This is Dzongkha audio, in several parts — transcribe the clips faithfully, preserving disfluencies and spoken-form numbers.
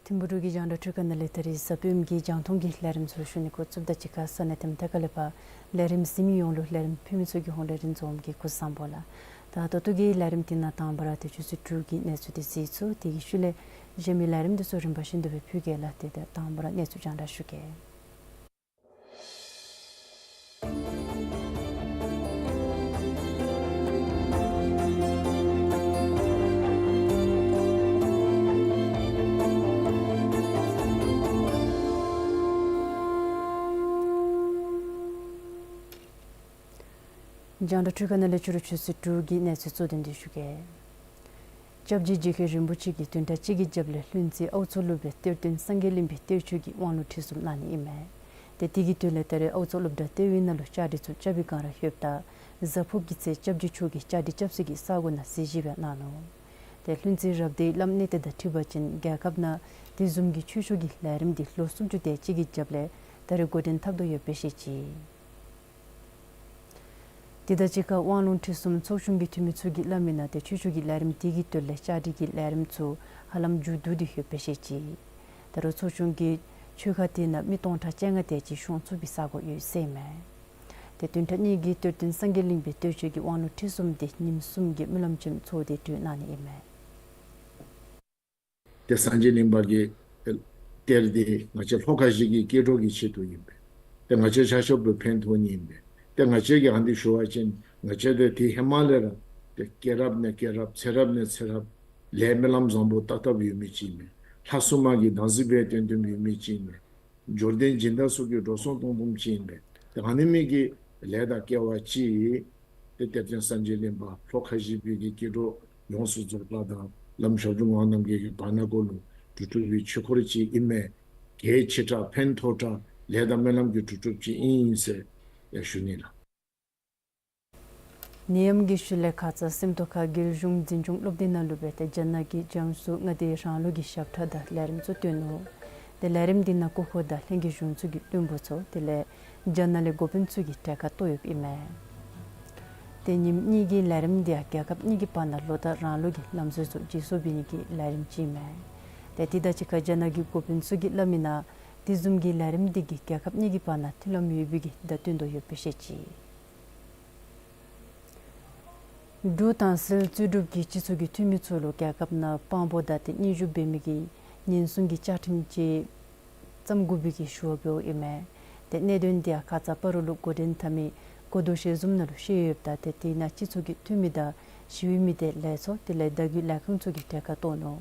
ཐིམ་ཕུག་འབྲུག་གི་རྒྱང་བསྒྲགས་འཕྲུལ་ཁང་ནང་ལས་ད་རིས་གཟའ་སྤེན་པའི་གི་རྒྱང་མཐོང་གི་ལས་རིམ་ཚུ་ཞུ་ནི་འགོ་བཙུགསཔ་ད་གཅིག་ཁར་ས་གནས་དེ་མ་ཐག་ཁ་ལས་ཕར་ལས་རིམ་གཟིགས་མི་ཡོངས་ལུ་ལས་རིམ་ཕུལ་མི་ཚུ་གི་ཧོངས་ལས་རིན་འཛོམས་ཀྱིས་སྐུ་གཟུགས་བཟང་པོ་ལགས། ད་ད་ལྟོ་གི་ལས་རིམ་དེ་ནང་དང་པ་ར་ཏེ་ཆུ་ཚོད་དྲུག་གི་གནས་ཚུལ་དེ་གཟིགས་ཚུགས། དེ་གི་ཤུལ་ལས་གཞན་མི་ལས་རིམ་དེ་ཚུ་རིམ་པ་བཞིན་དུ་སྦེ་ཕུལ་གེ་ལགས། ཏེ་ད་དང་པ་ར་གནས་ཚུལ་རྒྱང་བསྒྲགས་ཞུ་གེ། རྒྱང་བསྒྲགས་འཕྲུལ་ཁང་ནང་ལས་ཕྱི་རུ་ཆུ་ཚོད་དྲུག་གི་གནས་ཚུལ་གཙོ་དོན་དེ་ཞུ་གེ། སྐྱབས་རྗེ་རྗེ་མཁན་རིན་པོ་ཆེ་གིས་བདུན་ཕྲག་གཅིག་གི་རྒྱབ་ལས་ལྷུན་རྩེ་ཨའུ་མཚོ་ལུ་སྦེ་གཏེར་སྟོན་སངས་རྒྱས་གླིང་པའི་གཏེར་ཆོས་ཀྱི་དབང་ལུང་ཁྲིད་གསུམ་གནང་ནི་ཨིན་མས། ཏེ་དེ་གི་དོན་ལས་ད་རེས་ཨའུ་མཚོ་སློབ་གྲྭ་ལྟེ་བའི་ནང་ལུ་བཅའ་སྒྲིག་ཚུ་རྐྱབ་པའི་བསྒང་ར་ལྷོདཔ་ད་གཟའ་ཕུརཔ་གི་ཚེ་སྐྱབས་རྗེ་མཆོག་གིས་བཅའ་སྒྲིག་རྐྱབ་ས་གི་ས་གོ་ནང་གཟིགས་ཞིབ་ཡང་གནང་ནུག། ཏེ་ལྷུན་རྩེ་རབ་སྡེའི་བླམ་གནས་བརྟན་དང་འཁྲིལ་བ་ཅིན་རྒྱལ་ཁབ་ནང་དེ་བཟུམ་གྱི་ཆོས་ཕྱོགས་ཀྱི་ལས་རིམ་དེ་ལོ་སུམ་ཅུ་དེ་ཅིག་གི་རྒྱབ་ལས་ད་རེས་འགོ་འདྲེན་འཐབ་དོ་ཡོདཔ་སྦེ་བཤད་ཅི། དེ་དང་གཅིག་ཁར་དབང་ལུང་ཁྲིད་གསུམ་ཚོགས་ཆུང་གི་འཐུས་མི་ཚུ་གིས་སླབ་མི་ནང་ཏེ་ཆོས་ཕྱོགས་ཀྱི་ལས་རིམ་དེ་གི་དོན་ལས་བཅའ་སྒྲིག་གི་ལས་རིམ་ཚུ་ཧ་ལམ་མཇུག་བསྡུ་སྟེ་ཡོདཔ་སྦེ་བཤད་ཅི། ད་རུང་ཚོགས་ཆུང་གིས་ཆོས་ཁང་དེ་ནང་མི་སྟོང་ཕྲག་བཅོ་ལྔ་དེ་ཅིག་ཤོང་ཚུགས་པའི་ས་གོ་ཡོད་ཟེར་ཨིན་མས། ཏེ་བདུན་ཕྲག་གཉིས་ཀྱི་གཏེར་སྟོན་སངས་རྒྱས་གླིང་པའི་གཏེར་ཆོས་ཀྱི་དབང་ལུང་ཁྲིད་གསུམ་དེ་ཉིནམ་གསུམ་གྱི་སྨོན་ལམ་ཆེན་མོ་ཚོགས་ཏེ་གྲོལ་གནང་ནི་ཨིན་མས། ཏེ་སངས་རྒྱས་གླིང་པ་གི་གཏེར་འདི་ང་བཅས་ལྷོ་ཁ་བཞི་གི་སྐྱེ་འགྲོ་གི་ཆེད་དུ་ཨིན་པས། ཏེ་ང་བཅས་ཆ་ཁྱབ་ལུ་ཕན་ཐོགས་ནི་ཨིན་པས། ཏེ་ང་བཅས་ཀྱིས་ཨ་ནི་ཞུ་བ་ཅིན་ང་བཅས་ཏེ་ཏེ་ཧེ་མ་ལས་ར་ཏེ་སྐྱེས་རབས་ནས་སྐྱེས་རབས་ཚེ་རབས་ནས་ཚེ་རབས་ལས་སྨོན་ལམ་བཟང་པོ་བཏབ་བཏབ་ཡོད་མི་ཅིག་ཨིན་མས། ལྷ་སྲུང་མ་གིས་བདག་འཛིན་འབད་བསྟེན་བསྟེནམ་ཡོད་མི་ཅིག་ཨིན་མས། འབྱོར་ལྡན་སྦྱིན་བདག་ཚུ་གིས་འགྲོ་སོང་བཏངམ་བཏངམ་ཅིག་ཨིན་པས། ཏེ་ཨ་ནི་མི་གི་ལས་དང་སྐལ་བ་ཅིག་ཏེ་གཏེར་སྟོན་སངས་རྒྱས་གླིང་པ་ལྷོ་ཁ་བཞི་པའི་གི་སྐྱེ་འགྲོ་ཡོངས་སུ་རྫོགས་པ་དང་བླམ་ཞབས་དྲུང་ངག་དབང་རྣམ་རྒྱལ་གྱི་བར་ན་གུ་ལུ་གྲུབ་གྲུབ་པའི་ཆོས་འཁོར་ཅིག་ཨིན་མས། གལ་ཆེ་དྲགས་ཕན་ཐོགས་དྲགས་ལས་དང་སྨོན་ལམ་གྱི་གྲུབ་གྲུབ་ཅིག་ཨིན་ཟེར་ཡང་ཞུ་ནི་ལགས། ནད་ཡམས་ཀྱི་ཤུལ་ལས་ཁ་ཙ་སེམས་རྟོགས་ཁ་རྒྱལ་གཞུང་འཛིན་སྐྱོང་སློབ་སྡེ་ནང་ལུ་སྦེ་ཏེ་རྒྱ་ནག་གི་ཇཱམ་སུ་མངའ་སྡེའི་རང་ལུགས་ཀྱི་ཞབས་ཁྲ་དང་ལས་རིམ་ཚུ་སྟོན་ནུག། ཏེ་ལས་རིམ་འདི་ནང་སྐུ་འཁོར་དང་ལྷན་རྒྱས་གཞུང་ཚོགས་ཀྱི་བློན་པོ་ཚུ་དེ་ལས་རྒྱ་ནག་ལས་འགོ་དཔོན་ཚུ་གིས་གྲལ་ཁར་གཏོགས་ཡོདཔ་ཨིན་མས། ཏེ་ཉིནམ་གཉིས་ཀྱི་ལས་རིམ་འདི་ཡང་རྒྱལ་ཁབ་གཉིས་ཀྱི་བར་ན་ལོ་ལྟར་རང་ལུགས་ཀྱི་ལམ་སྲོལ་ཚུ་བརྗེ་སོར་འབད་ནི་གི་ལས་རིམ་ཅིག་ཨིན་མས། ཏེ་དེ་དང་གཅིག་ཁར་རྒྱ་ནག་གི་འགོ་དཔོན་ཚུ་གིས་སླབ་མི་ནང་དེ་བཟུམ་གྱི་ལས་རིམ་འདི་གིས་རྒྱལ་ཁབ་གཉིས་ཀྱི་བར་ན་མཐུན་ལམ་ཡོད་པའི་གི་བརྡ་སྟོན་དོ་ཡོདཔ་སྦེ་བཤད་ཅི། འབྲུག་དྭངས་གསལ་རྩོད་སྒྲུབ་ཀྱིས་སྤྱི་ཚོགས་ཀྱི་འཐུས་མི་ཚུ་ལུ་རྒྱལ་ཁབ་ནང་དཔང་པོ་དང་ཏེ་སྙན་ཞུ་འབད་མི་གི་ཉེན་སྲུང་གི་བཅའ་ཁྲིམས་ཅིག་བརྩམ་དགོ་པའི་གི་ཞུ་བ་འབདཝ་ཨིན་མས། ཏེ་གནད་དོན་འདི་ཡང་ཁ་ཙ་སྤ་རོ་ལུ་འགོ་འདྲེན་འཐབ་མི་གོ་བསྡུར་ཞལ་འཛོམས་ནང་ལུ་བཤད་ཡོདཔ་ད་ཏེ་དེ་ནང་སྤྱི་ཚོགས་ཀྱི་འཐུས་མི་དང་ཞི་བའི་མི་སྡེ་ལས་ཚོགས་དེ་ལས་བརྡ་བརྒྱུད་ལས་ཁང་ཚུ་གིས་གྲལ་ཁར་གཏོགས་ནུག།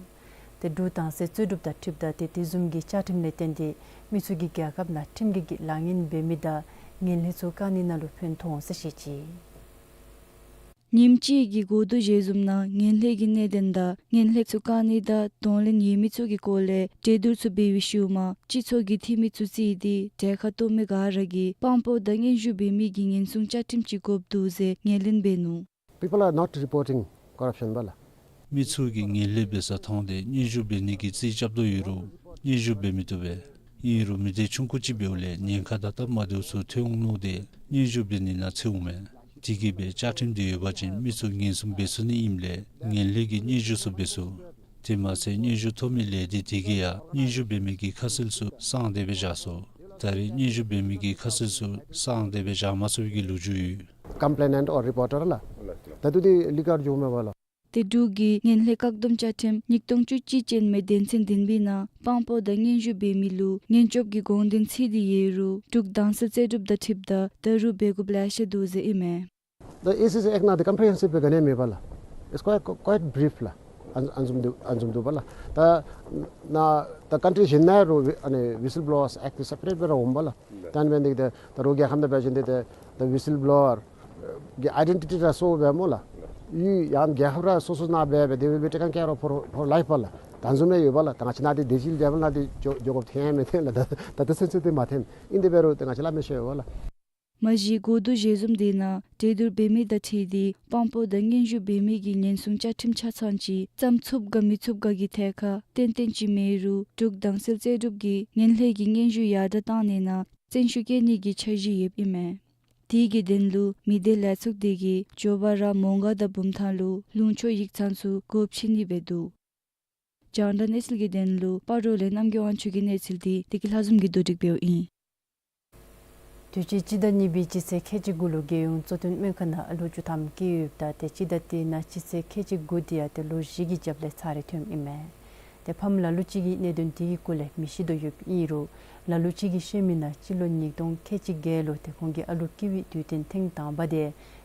ཏེ་འབྲུག་དྭངས་གསལ་རྩོད་སྒྲུབ་དང་འཁྲིལཝ་ད་ཏེ་དེ་བཟུམ་གྱི་བཅའ་ཁྲིམས་ལས་བརྟེན་ཏེ་མི་ཚུ་གིས་རྒྱལ་ཁབ་ནང་ཁྲིམས་འགལ་གྱི་ལཱ་ངན་འབད་མི་དང་ངན་ལྷད་ཚུ་བཀག་ནི་ནང་ལུ་ཕན་ཐོགས་འོང་ཟེར་བཤད་ཅི། ཉིནམ་གཅིག་གི་གོ་བསྡུར་ཞལ་འཛོམས་ནང་ངན་ལྷད་ཀྱི་གནད་དོན་དང་ངན་ལྷད་ཚུ་བཀག་ནི་དང་གདོང་ལེན་ཡོད་མི་ཚུ་གི་སྐོར་ལས་གྲོས་བསྡུར་ཚུ་འབད་བའི་ཤུལ་མ་སྤྱི་ཚོགས་ཀྱི་འཐུས་མི་ཚུ་བརྩིས་ཏེ་གྲལ་ཁར་གཏོགས་མི་ག་ར་གིས་དཔང་པོ་དང་སྙན་ཞུ་འབད་མི་གི་ཉེན་སྲུང་བཅའ་ཁྲིམས་ཅིག་དགོཔ་འདུག་ཟེར་ངོས་ལེན་འབད་ནུག། People are not reporting corruption པ་ལགས། མི་ཚུ་གིས་ངན་ལྷད་འབད་ས་མཐོང་སྟེ་སྙན་ཞུ་འབད་ནི་གི་རྩིས་རྐྱབ་དོ་ཡོད་རུང་སྙན་ཞུ་འབད་མི་བཏུབ་པས། ཨིན་རུང་མི་སྡེ་ཆུང་ཀུ་ཅིག་འབདཝ་ལས་ཉེན་ཁ་དང་སྟབས་མ་བདེཝ་ཚུ་ཐོན་འོང་མནོ་སྟེ་སྙན་ཞུ་འབད་ནི་ནང་འཚེར་འོང་མས། དེ་གིས་སྦེ་བཅའ་ཁྲིམས་འདི་ཡོད་པ་ཅིན་མི་ཚུ་ཉེན་སྲུང་འབད་ཚུགས་ནི་ཨིནམ་ལས་ངན་ལྷད་ཀྱི་སྙན་ཞུ་ཚུ་འབད་ཚུགས། དེ་མ་ཚད་སྙན་ཞུ་ཐོབ་མི་ལས་སྡེ་དེ་གིས་ཡང་སྙན་ཞུ་འབད་མི་གི་ཁ་གསལ་ཚུ་གསང་སྟེ་སྦེ་བཞག་ཚུགས། ད་རེས་སྙན་ཞུ་འབད་མི་གི་ཁ་གསལ་ཚུ་གསང་སྟེ་སྦེ་བཞག་མ་ཚུགས་པའི་གི་ལོ་རྒྱུས་ཡོད། Complainant or reporter ལགས། ད་ལྟོ་འདི་ལི་ཀར་འགྱོཝ་མས་པ་ལགས། ཏེ་འབྲུག་གི་ངན་ལྷད་བཀག་སྡོམ་བཅའ་ཁྲིམས་ཉིས་སྟོང་བཅུ་གཅིག་ཅན་མའི་དོན་ཚན་བདུན་པའི་ནང་དཔང་པོ་དང་སྙན་ཞུ་འབད་མི་ལུ་ཉེན་སྐྱོབ་ཀྱི་དགོངས་དོན་ཚུད་དེ་ཡོད་རུང་འབྲུག་དྭངས་གསལ་རྩོད་སྒྲུབ་དང་འཁྲིལཝ་ད་ད་རུང་འབད་དགོཔ་ལེ་ཤ་འདུག་ཟེར་ཨིན་མས། The A C C Act ནང་འདི་comprehensive སྦེ་ག་ནི་མེད་པ་ལགས། It's quite, quite brief ལགས། ཨ་ཨ་ནི་བཟུམ་འདུག། ཨ་ནི་བཟུམ་འདུག་པ་ལགས། ད་ནཱ་ད་ཀན་ཊི་རི་གཞན་ནང་རུང་ཨ་ནི་Whistle Blowers Act འདི་སེ་པ་རེཊ་སྦེ་ར་འོང་པ་ལགས། ད་ཨ་ནི་འབད་ནི་འདི་གིས་ད་རུང་རྒྱལ་ཁབ་ནང་འབད་བ་ཅིན་འདི་ད་ད་whistle blower གི་ཨའི་ཌེན་ཊི་ཊི་ར་སོརཝ་སྦེ་སྨོ་ལགས། ཡུལ་ཡང་རྒྱལ་ཁབ་ར་སོ་སོ་ནང་འབད་འབད་དེ་འབད་འབད་ཏེ་གང་ཁེ་རོགས་ཕོར་ཕོར་ལཱའིཕ་པ་ལགས། ད་བཟུམ་ཡོད་པ་ལགས། ད་ང་བཅས་ནཱ་འདི་བདེ་སྐྱིད་རྒྱལ་པོ་ནང་འདི་འགྱོ་འགྱོ་དགོཔ་ཐོན་ཡང་མི་ཐོན་ལགས། ད་ད་ད་ཚུན་ཚོད་འདི་མ་ཐོན། ཨིན་དེ་འབད་རུང་ད་ང་བཅས་ལཱ་མི་ཤེས་པས་ལགས། མ་གཞི་གོ་བསྡུར་ཞལ་འཛོམས་འདི་ནང་གྲོས་བསྡུར་འབད་མི་དང་འཁྲིལ་ཏེ་དཔང་པོ་དང་སྙན་ཞུ་འབད་མི་གི་ཉེན་སྲུང་བཅའ་ཁྲིམས་ཆ་ཚང་ཅིག་བརྩམ་ཚུགས་ག་མི་ཚུགས་ག་གི་ཐད་ཁར་ཏན་ཏན་ཅིག་མེད་རུང་འབྲུག་དྭངས་གསལ་རྩེ་སྒྲུབ་ཀྱིས་ངན་ལྷད་ཀྱི་སྙན་ཞུ་ཡར་དྲགས་བཏང་ནི་ནང་བརྩོན་ཤུགས་བསྐྱེད་ནི་གི་འཆར་གཞི་ཡོདཔ་ཨིན་མས། དེ་གི་དོན་ལུ་མི་སྡེ་ལས་ཚོགས་དེ་གིས་མགྱོགས་པ་ར་མོང་སྒར་དང་བུམ་ཐང་ལུ་ལུང་ཕྱོགས་ཡིག་ཚང་ཚུ་སྒོ་ཕྱེ་ནི་འབད་འདུག། རྒྱང་བསྒྲགས་གནས་ཚུལ་གྱི་དོན་ལུ་སྤ་རོ་ལས་རྣམ་རྒྱལ་དབང་ཕྱུག་གི་གནས་ཚུལ་འདི་བདེ་སྐྱིད་ལྷ་འཛོམས་ཀྱིས་བསྡུ་སྒྲིག་འབདཝ་ཨིན། དུས་ཅི་སྤྱི་ཟླ་གཉིས་པའི་སྤྱི་ཚེས་ཁལ་གཅིག་དགུ་ལུ་རྒྱལ་ཡོངས་གཙོ་བསྟེན་སྨན་ཁང་ནང་ཨ་ལུ་བཅུ་ཐམ་སྐྱེས་ཡོདཔ་ད་ཏེ་སྤྱི་ཟླ་དེ་ནང་སྤྱི་ཚེས་ཁལ་གཅིག་དགུ་དེ་ཡང་ཏེ་ལོ་བཞི་གི་རྒྱབ་ལས་ཚར་རེ་ཐོནམ་ཨིན་མས། ཏེ་ཕམ་ལ་ལུ་ཅིག་གིས་གནད་དོན་དེ་གི་སྐོར་ལས་མི་ཤེས་དོ་ཡོདཔ་ཨིན་རུང་ལ་ལུ་ཅིག་གིས་ཤེས་མི་ནང་སྤྱི་ལོ་ཉིས་སྟོང་ཁལ་གཅིག་བརྒྱད་ལུ་ཏེ་ཁོང་གི་ཨ་ལུ་སྐྱེ་བའི་དུས་སྟོན་ཐེངས་དང་པ་དེ་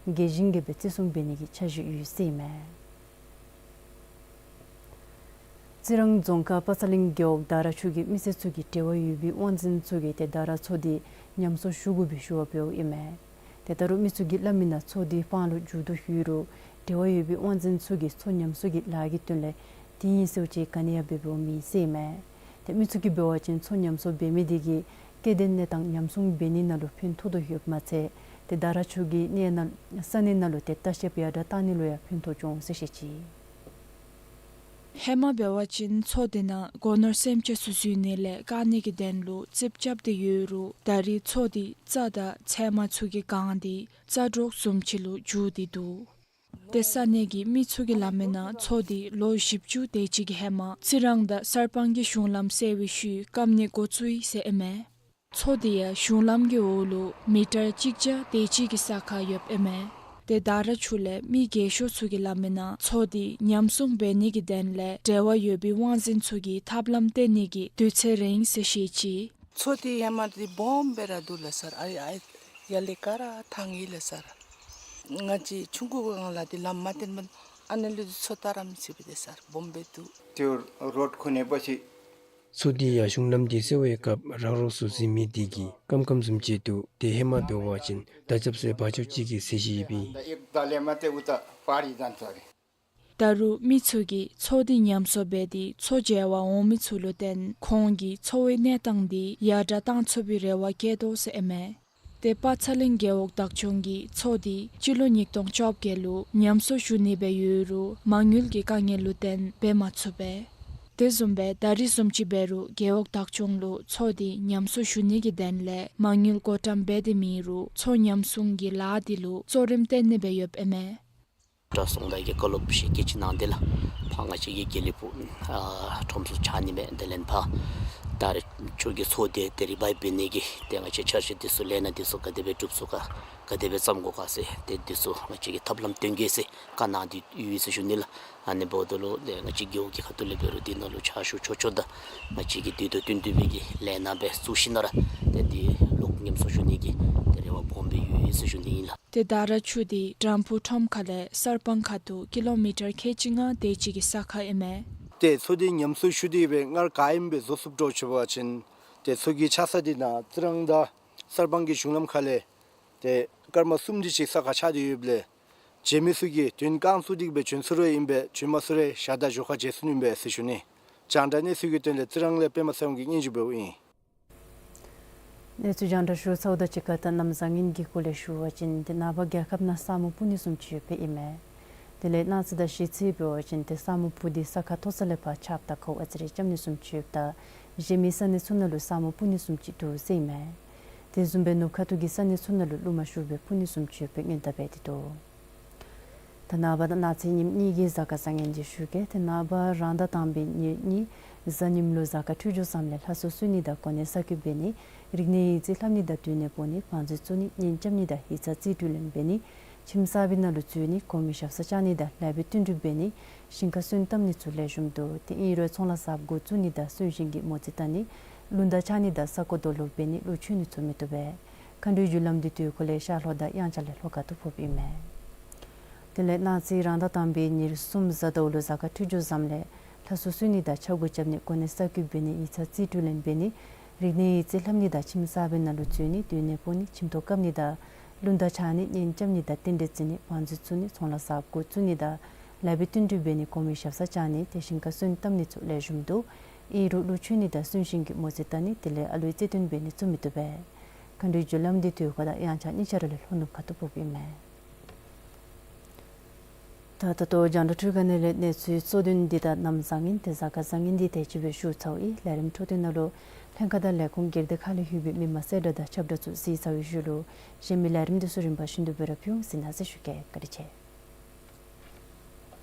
རྒྱས་ཤིང་རྒྱས་པའི་བརྩི་སྲུང་འབད་ནི་གི་འཆར་གཞི་ཡོད་ཟེར་ཨིན་མས། རྩི་རང་རྫོང་ཁག་པ་ཚ་གླིང་རྒེད་འོག་དར་ཆུ་གི་མི་སེར་ཚུ་གིས་འབྲེལ་བ་ཡོད་པའི་དབང་འཛིན་ཚུ་གིས་ཏེ་དར་མཚོ་དེ་ཉམས་གསོ་ཞུ་དགོ་པའི་ཞུ་བ་འབདཝ་ཨིན་མས། ཏེ་ད་རུང་མི་ཚུ་གིས་སླབ་མི་ནང་མཚོ་དེ་སྤང་ལུ་འགྱོ་དོ་ཡོད་རུང་འབྲེལ་བ་ཡོད་པའི་དབང་འཛིན་ཚུ་གིས་མཚོ་ཉམས་གསོ་གི་ལཱ་གི་དོན་ལས་དེ་ཨིན་ཟེར་བ་ཅིན་ག་ནི་ཡང་འབད་འབདཝ་མེད་ཟེར་ཨིན་མས། ཏེ་མི་ཚུ་གིས་འབད་བ་ཅིན་མཚོ་ཉམས་གསོ་འབད་མི་དེ་གིས་སྐྱེ་ལྡན་གནས་སྟངས་ཉམས་སྲུང་འབད་ནི་ནང་ལུ་ཕན་ཐོགས་དོ་ཡོདཔ་མ་ཚད་ཏེ་དར་ཆུ་གི་གནས་ནང་ས་གནས་ནང་ལུ་ཏེ་ལྟ་བཤལཔ་ཡར་དྲགས་བཏང་ནི་ལུ་ཡང་ཕན་ཐོགས་འོང་ཟེར་བཤད་ཅི། ཧེ་མ་འབད་བ་ཅིན་མཚོ་དེ་ནང་སྒོ་ནོར་སེམས་ཅན་ཚུ་འཛུལ་ནི་ལས་བཀག་ནི་གི་དོན་ལུ་རྩིགཔ་རྐྱབ་སྟེ་ཡོད་རུང་ད་རེས་མཚོ་དེ་རྩྭ་དང་ཚལ་མ་ཚུ་གིས་གང་སྟེ་རྩྭ་འབྲོག་བཟུམ་ཅིག་ལུ་འགྱུར་ཏེ་འདུག། ཏེ་ས་གནས་ཀྱི་མི་ཚུ་གིས་སླབ་མི་ནང་མཚོ་དེ་ལོ་བཞི་བཅུ་དེ་ཅིག་གི་ཧེ་མ་རྩི་རང་དང་གསར་སྤང་གི་གཞུང་ལམ་བསལ་བའི་ཤུལ་བཀབ་ནི་འགོ་བཙུགས་ཡི་ཟེར་ཨིན་མས། མཚོ་དེ་ཡང་གཞུང་ལམ་གྱི་འོག་ལུ་མི་ཊར་གཅིག་བརྒྱ་དེ་ཅིག་གི་ས་ཁར་ཡོདཔ་ཨིན་མས། ཏེ་དར་ཆུ་ལས་མི་རྒས་ཤོས་ཚུ་གིས་སླབ་མི་ནང་མཚོ་དེ་ཉམས་སྲུང་འབད་ནི་གི་དོན་ལས་འབྲེལ་བ་ཡོད་པའི་དབང་འཛིན་ཚུ་གིས་ཐབས་ལམ་བཏོན་ནི་གི་དུས་ཚོད་རན་ཟེར་བཤད་ཅི། མཚོ་དེ་ཧེ་མ་དེ་སྦོམ་སྦེ་ར་འདུག་ལགས་སར། ཨ་ཡ་ལས་ཀ་ར་ཐང་ཡི་ལགས་སར། ང་བཅས་ཆུང་ཀུ་གི་སྒང་ལས་དེ་ལམ་མ་བཏོན་མ་ཨ་ནི་ལུ་མཚོ་ད་རམ་ཟེར་བ་དེ་སར་སྦོམ་སྦེ་འདུག། དེ་རོཌ་ཁོ་ནའི་པ་ཅིན། མཚོ་དེ་ཡང་གཞུང་ལམ་དེ་བསལ་བའི་སྐབས་རང་རོགས་ཚུ་འཛུལ་མི་དེ་གིས་སྐམ་སྐམ་བཟུམ་ཅིག་འདུག། ཏེ་ཧེ་མ་འབད་བ་ཅིན་མདའ་རྐྱབ་སའི་བ་ཅོ་ཅིག་གི་ཟེར་ཞིནམ་ལས་ད་རུང་མི་ཚུ་གིས་མཚོ་དེ་ཉམས་གསོ་འབད་དེ་མཚོ་མཇལ་བར་འོང་མི་ཚུ་ལུ་བརྟེན་ཁོང་གིས་མཚོ་བའི་གནས་སྟངས་དེ་ཡར་དྲགས་བཏང་ཚུགས་པའི་རེ་བ་བསྐྱེད་དོ་ཟེར་ཨིན་མས། ཏེ་པ་ཚ་གླིང་རྒེད་འོག་བདག་སྐྱོང་གིས་མཚོ་དེ་སྤྱི་ལོ་ཉིས་སྟོང་བཅོ་བརྒྱད་ལུ་ཉམས་གསོ་ཞུ་ནི་སྦེ་ཡོད་རུང་མ་དངུལ་གྱི་དཀའ་ངལ་ལུ་བརྟེན་འབད་མ་ཚུགས་པས། དེ་བཟུམ་སྦེ་ད་རེས་བཟུམ་ཅིག་འབད་རུང་རྒེད་འོག་བདག་སྐྱོང་ལུ་མཚོ་དེ་ཉམས་གསོ་ཞུ་ནི་གི་དོན་ལས་མ་དངུལ་བགོ་བཀྲམ་འབད་དེ་མེད་རུང་མཚོ་ཉམས་སྲུང་གི་ལཱ་དེ་ལུ་གཙོ་རིམ་བཏོན་ནི་སྦེ་ཡོདཔ་ཨིན་མས། དྲག་སོང་ད་གི་བཀའ་སློབ་ཞུ་གེ་ཅིག་གནང་སྟེ་ལགས། ཕར་ང་བཅས་ཀྱི་དགེ་ལེགས་ཕུག་ཨ་ཁྲོམ་ཚུ་ཆགས་ནི་མས། དེ་ལས་ཕར་ད་རེས་ཆུ་གི་མཚོ་དེ་དེ་རི་བའི་འབད་ནི་གི་ཏེ་ང་བཅས་འཆར་གཞི་དེ་ཚུ་ལས་སྣ་དེ་ཚུ་ག་དེ་སྦེ་སྒྲུབ་ཚུགས་ག་ག་དེ་སྦེ་བརྩམ་དགོ་ག་ཟེར་ཏེ་དེ་ཚུ་ང་བཅས་ཀྱིས་ཐབས་ལམ་སྟོན་གེ་ཟེར་བཀའ་གནང་སྟེ་ཡོད་ཟེར་ཞུ་ནི་ལགས། ཨ་ནི་འབདཝ་ད་ལུ་ཏེ་ང་བཅས་རྒེད་འོག་གི་ཁ་ཐུག་ལས་འབད་རུང་དེ་ནང་ལུ་ཕྱག་ཞུ་ཆོག་ཆོག་དང་ང་བཅས་ཀྱིས་དུས་དང་བསྟུན་ཏེ་སྦེ་གི་ལས་སྣ་སྦེ་བཙུགས་ཞིནམ་ལས་ར་ཏེ་དེ་ལོག་ཉམས་གསོ་ཞུ་ནི་གི་ཏེ་རེ་བ་སྦོམ་སྦེ་ཡོད་ཟེར་ཞུ་ནི་ཨིན་ལགས། ཏེ་དར་ཆུ་དེ་དྲམ་ཕུག་ཁྲོམ་ཁ་ལས་གསར་སྤང་ཁ་ཐུག་ཀི་ལོ་མི་ཊར་ཁལ་གཅིག་ལྔ་དེ་ཅིག་གི་ས་ཁར་ཨིན་མས། ཏེ་མཚོ་དེ་ཉམས་གསོ་ཞུ་སྟེ་སྦེ་སྔར་ག་ཨིནམ་སྦེ་བཟོ་ཚུགསཔ་འདྲཝ་ཅིག་འབད་བ་ཅིན་ཏེ་མཚོ་གི་ཆགས་ས་དེ་ནང་རྩི་རང་དང་གསར་སྤང་གི་གཞུང་ལམ་ཁ་ལས་ཏེ་སྐར་མ་གསུམ་དེ་ཅིག་ས་ཁར་ཆགས་ཏེ་ཡོདཔ་ལས་བྱོན་མི་ཚུ་གིས་དོན་རྐྱང་བཙུགས་ཏེ་སྦེ་བྱོན་ཚུགས་རུང་ཨིན་པས། བྱོན་མ་ཚུགས་རུང་ཞག་དང་ཞོར་ཁར་མཇལ་ཚུགས་ནི་ཨིན་པས་ཟེར་ཞུ་ནི། རྒྱང་བསྒྲགས་གནས་ཚུལ་གྱི་དོན་ལས་རྩི་རང་ལས་པདྨ་ཚེ་དབང་གིས་སྙན་ཞུ་འབདཝ་ཨིན། གནས་ཚུལ་རྒྱང་བསྒྲགས་ཞུ་ཚརཝ་དང་གཅིག་ཁར་ད་གནམ་བཟང་ངན་གྱི་སྐོར་ལས་ཞུ་བ་ཅིན་ཏེ་ནངས་པ་རྒྱལ་ཁབ་ནང་ས་སྨུག་སྤུབ་ནི་བཟུམ་ཅིག་ཡོདཔ་ཨིན་མས། དེ་ལས་གནངས་ཚེ་དང་གཞེས་ཚེ་འབད་བ་ཅིན་ཏེ་ས་སྨུག་སྤུབ་སྟེ་ས་ཁ་མཐོ་ས་ལས་ཕར་ཆརཔ་དང་ཁཝ་ཨ་ཙི་རེ་རྐྱབ་ནི་བཟུམ་ཅིག་ཡོདཔ་ད་གཞན་མི་ས་གནས་ཚུ་ནང་ལུ་ས་སྨུག་སྤུབ་ནི་བཟུམ་ཅིག་འདུག་ཟེར་ཨིན་མས། དེ་བཟུམ་སྦེ་ནུབ་ཁ་ཐུག་གི་ས་གནས་ཚུ་ནང་ལུ་རླུང་མ་ཤུགས་སྦེ་སྤུབ་ནི་བཟུམ་ཅིག་ཡོདཔ་སྦེ་སྔོན་བརྡ་འབད་དེ་འདུག། ད་ནངས་པ་དང་གནངས་ཚེ་ཉིནམ་གཉིས་ཀྱི་གཟའ་སྐར་བཟང་ངན་འདི་ཞུ་གེ། ཏེ་ནངས་པ་རང་ཟླ་དང་པའི་ཉེར་གཉིས་གཟའ་ཉིམ་ལུ་གཟའ་སྐར་འཕྲོད་སྦྱོར་བཟངམ་ལས་ལྷ་གསོལ་གསོལ་ནི་དང་གོ་གནས་གསར་བསྐོ་འབད་ནི། རིག་གནས་ཡིག་རྩིས་ལྷབ་ནི་དང་སྡོད་གནས་སྤོ་ནི། བང་མཛོད་བཙུགས་ནི། གཉེན་རྐྱབ་ནི་དང་ཡིག་ཚང་རྩིས་སྤྲོད་ལེན་འབད་ནི། ཁྱིམ་གསར་པའི་ནང་ལུ་འཛུལ་ནི། གོང་མའི་ཞབས་སར་བཅར་ནི་དང་ལེགས་པའི་བསྟུན་གྲོས་འབད་ནི། ཞིང་ཁར་སོན་བཏབ་ནི་ཚུ་ལེགས་ཤོམ་འདུག། ཏེ་ཨིན་རུང་ཚོང་ལཱ་གསརཔ་འགོ་བཙུགས་ནི་དང་གསོན་གཤིན་གྱི་མོ་རྩིས་བལྟ་ནི། རླུང་རྟ་འཕྱར་ནི་དང་ས་རྐོ་རྡོ་སློག་འབད་ནི་ལུ་འཆོལ་ནི་ཚུ་མི་བཏུབ་པས། མཁའ་འགྲོའི་རྒྱུ་ལམ་འདི་དུས་འཁོར་ལས་ཤར་ལྷོ་དང་དབྱངས་འཆར་ལས་ལྷོ་ཁ་ཐུག་ཕོགཔ་ཨིན་མས། དེ་ལས་གནངས་ཚེ་རང་ཟླ་དང་པའི་ཉེར་གསུམ་གཟའ་ཟླཝ་ལུ་གཟའ་སྐར་འཕྲོད་སྦྱོར་བཟངམ་ལས་ལྷ་གསོལ་གསོལ་ནི་དང་ཆ་བགོས་རྐྱབ་ནི། གོ་གནས་གསར་བསྐོ་འབད་ནི། ཡིག་ཚང་རྩིས་སྤྲོད་ལེན་འབད་ནི། རིག་གནས་ཡིག་རྩིས་ལྷབ་ནི་དང་ཁྱིམ་གསར་པའི་ནང་ལུ་འཛུལ་ནི། སྡོད་གནས་སྤོ་ནི། ཁྱིམ་ཐོག་བཀབ་ནི་དང་ རླུང་རྟ་འཕྱར་ནི་གཉེན་རྐྱབ་ནི་དང་རྟེན་འབྲེལ་བརྩི་ནི་བང་མཛོད་བཙུགས་ནི་ཚོང་ལཱ་གསརཔ་འགོ་བཙུགས་ནི་དང་ལཱ་འབད་བསྟུན་གྲོས་འབད་ནི་གོང་མའི་ཞབས་སར་བཅར་ནི་དེ་བཞིན་ག་སོན་བཏབ་ནི་ཚུ་ལེགས་ཤོམ་འདུག། ཨིན་རུང་ཀླུ་མཆོད་ནི་དང་གསོན་གཤིན་གྱི་མོ་རྩིས་བལྟ་ནི་དེ་ལས་ཨ་ལུའི་རྩིས་སྟོན་འབད་ནི་བཙུགས་མི་བཏུབ་པས། མཁའ་འགྲོའི་རྒྱུ་ལམ་འདི་དུས་འཁོར་དང་དབྱངས་འཆར་གཉིས་ཆ་ར་ལས་ལྷོ་ནུབ་ཁ་ཐུག་ཕོགཔ་ཨིན་མས། ད་ད་ལྟོ་རྒྱང་བསྒྲགས་འཕྲུལ་ཁང་ནང་ལས་གནས་ཚུལ་གཙོ་དོན་འདི་དང་གནམ་བཟང་ངན་དེ་གཟའ་སྐར་བཟང་ངན་འདི་དེ་ཅིག་སྦེ་ཞུ་ཚརཝ་ཨིན། ལས་རིམ་འཕྲོ་མཐུད་ནང་ལུ་ལྷན་ཁག་དང་ལས་ཁུངས་སྒེར་སྡེ་ཁག་ལས་ལྷོད་པའི་མི་མང་གསལ་བསྒྲགས་དང་ཁྱབ་བསྒྲགས་ཚུ་གཟིགས་ཚར་བའི་ཤུལ་ལུ་གཞན་མི་ལས་རིམ་འདི་ཚུ་རིམ་པ་བཞིན་དུ་སྦེ་ར་ཕུལ་འོང་། གཟིགས་གནང་ཟེར་ཞུ་གེ། བཀའ་དྲིན་ཆེ།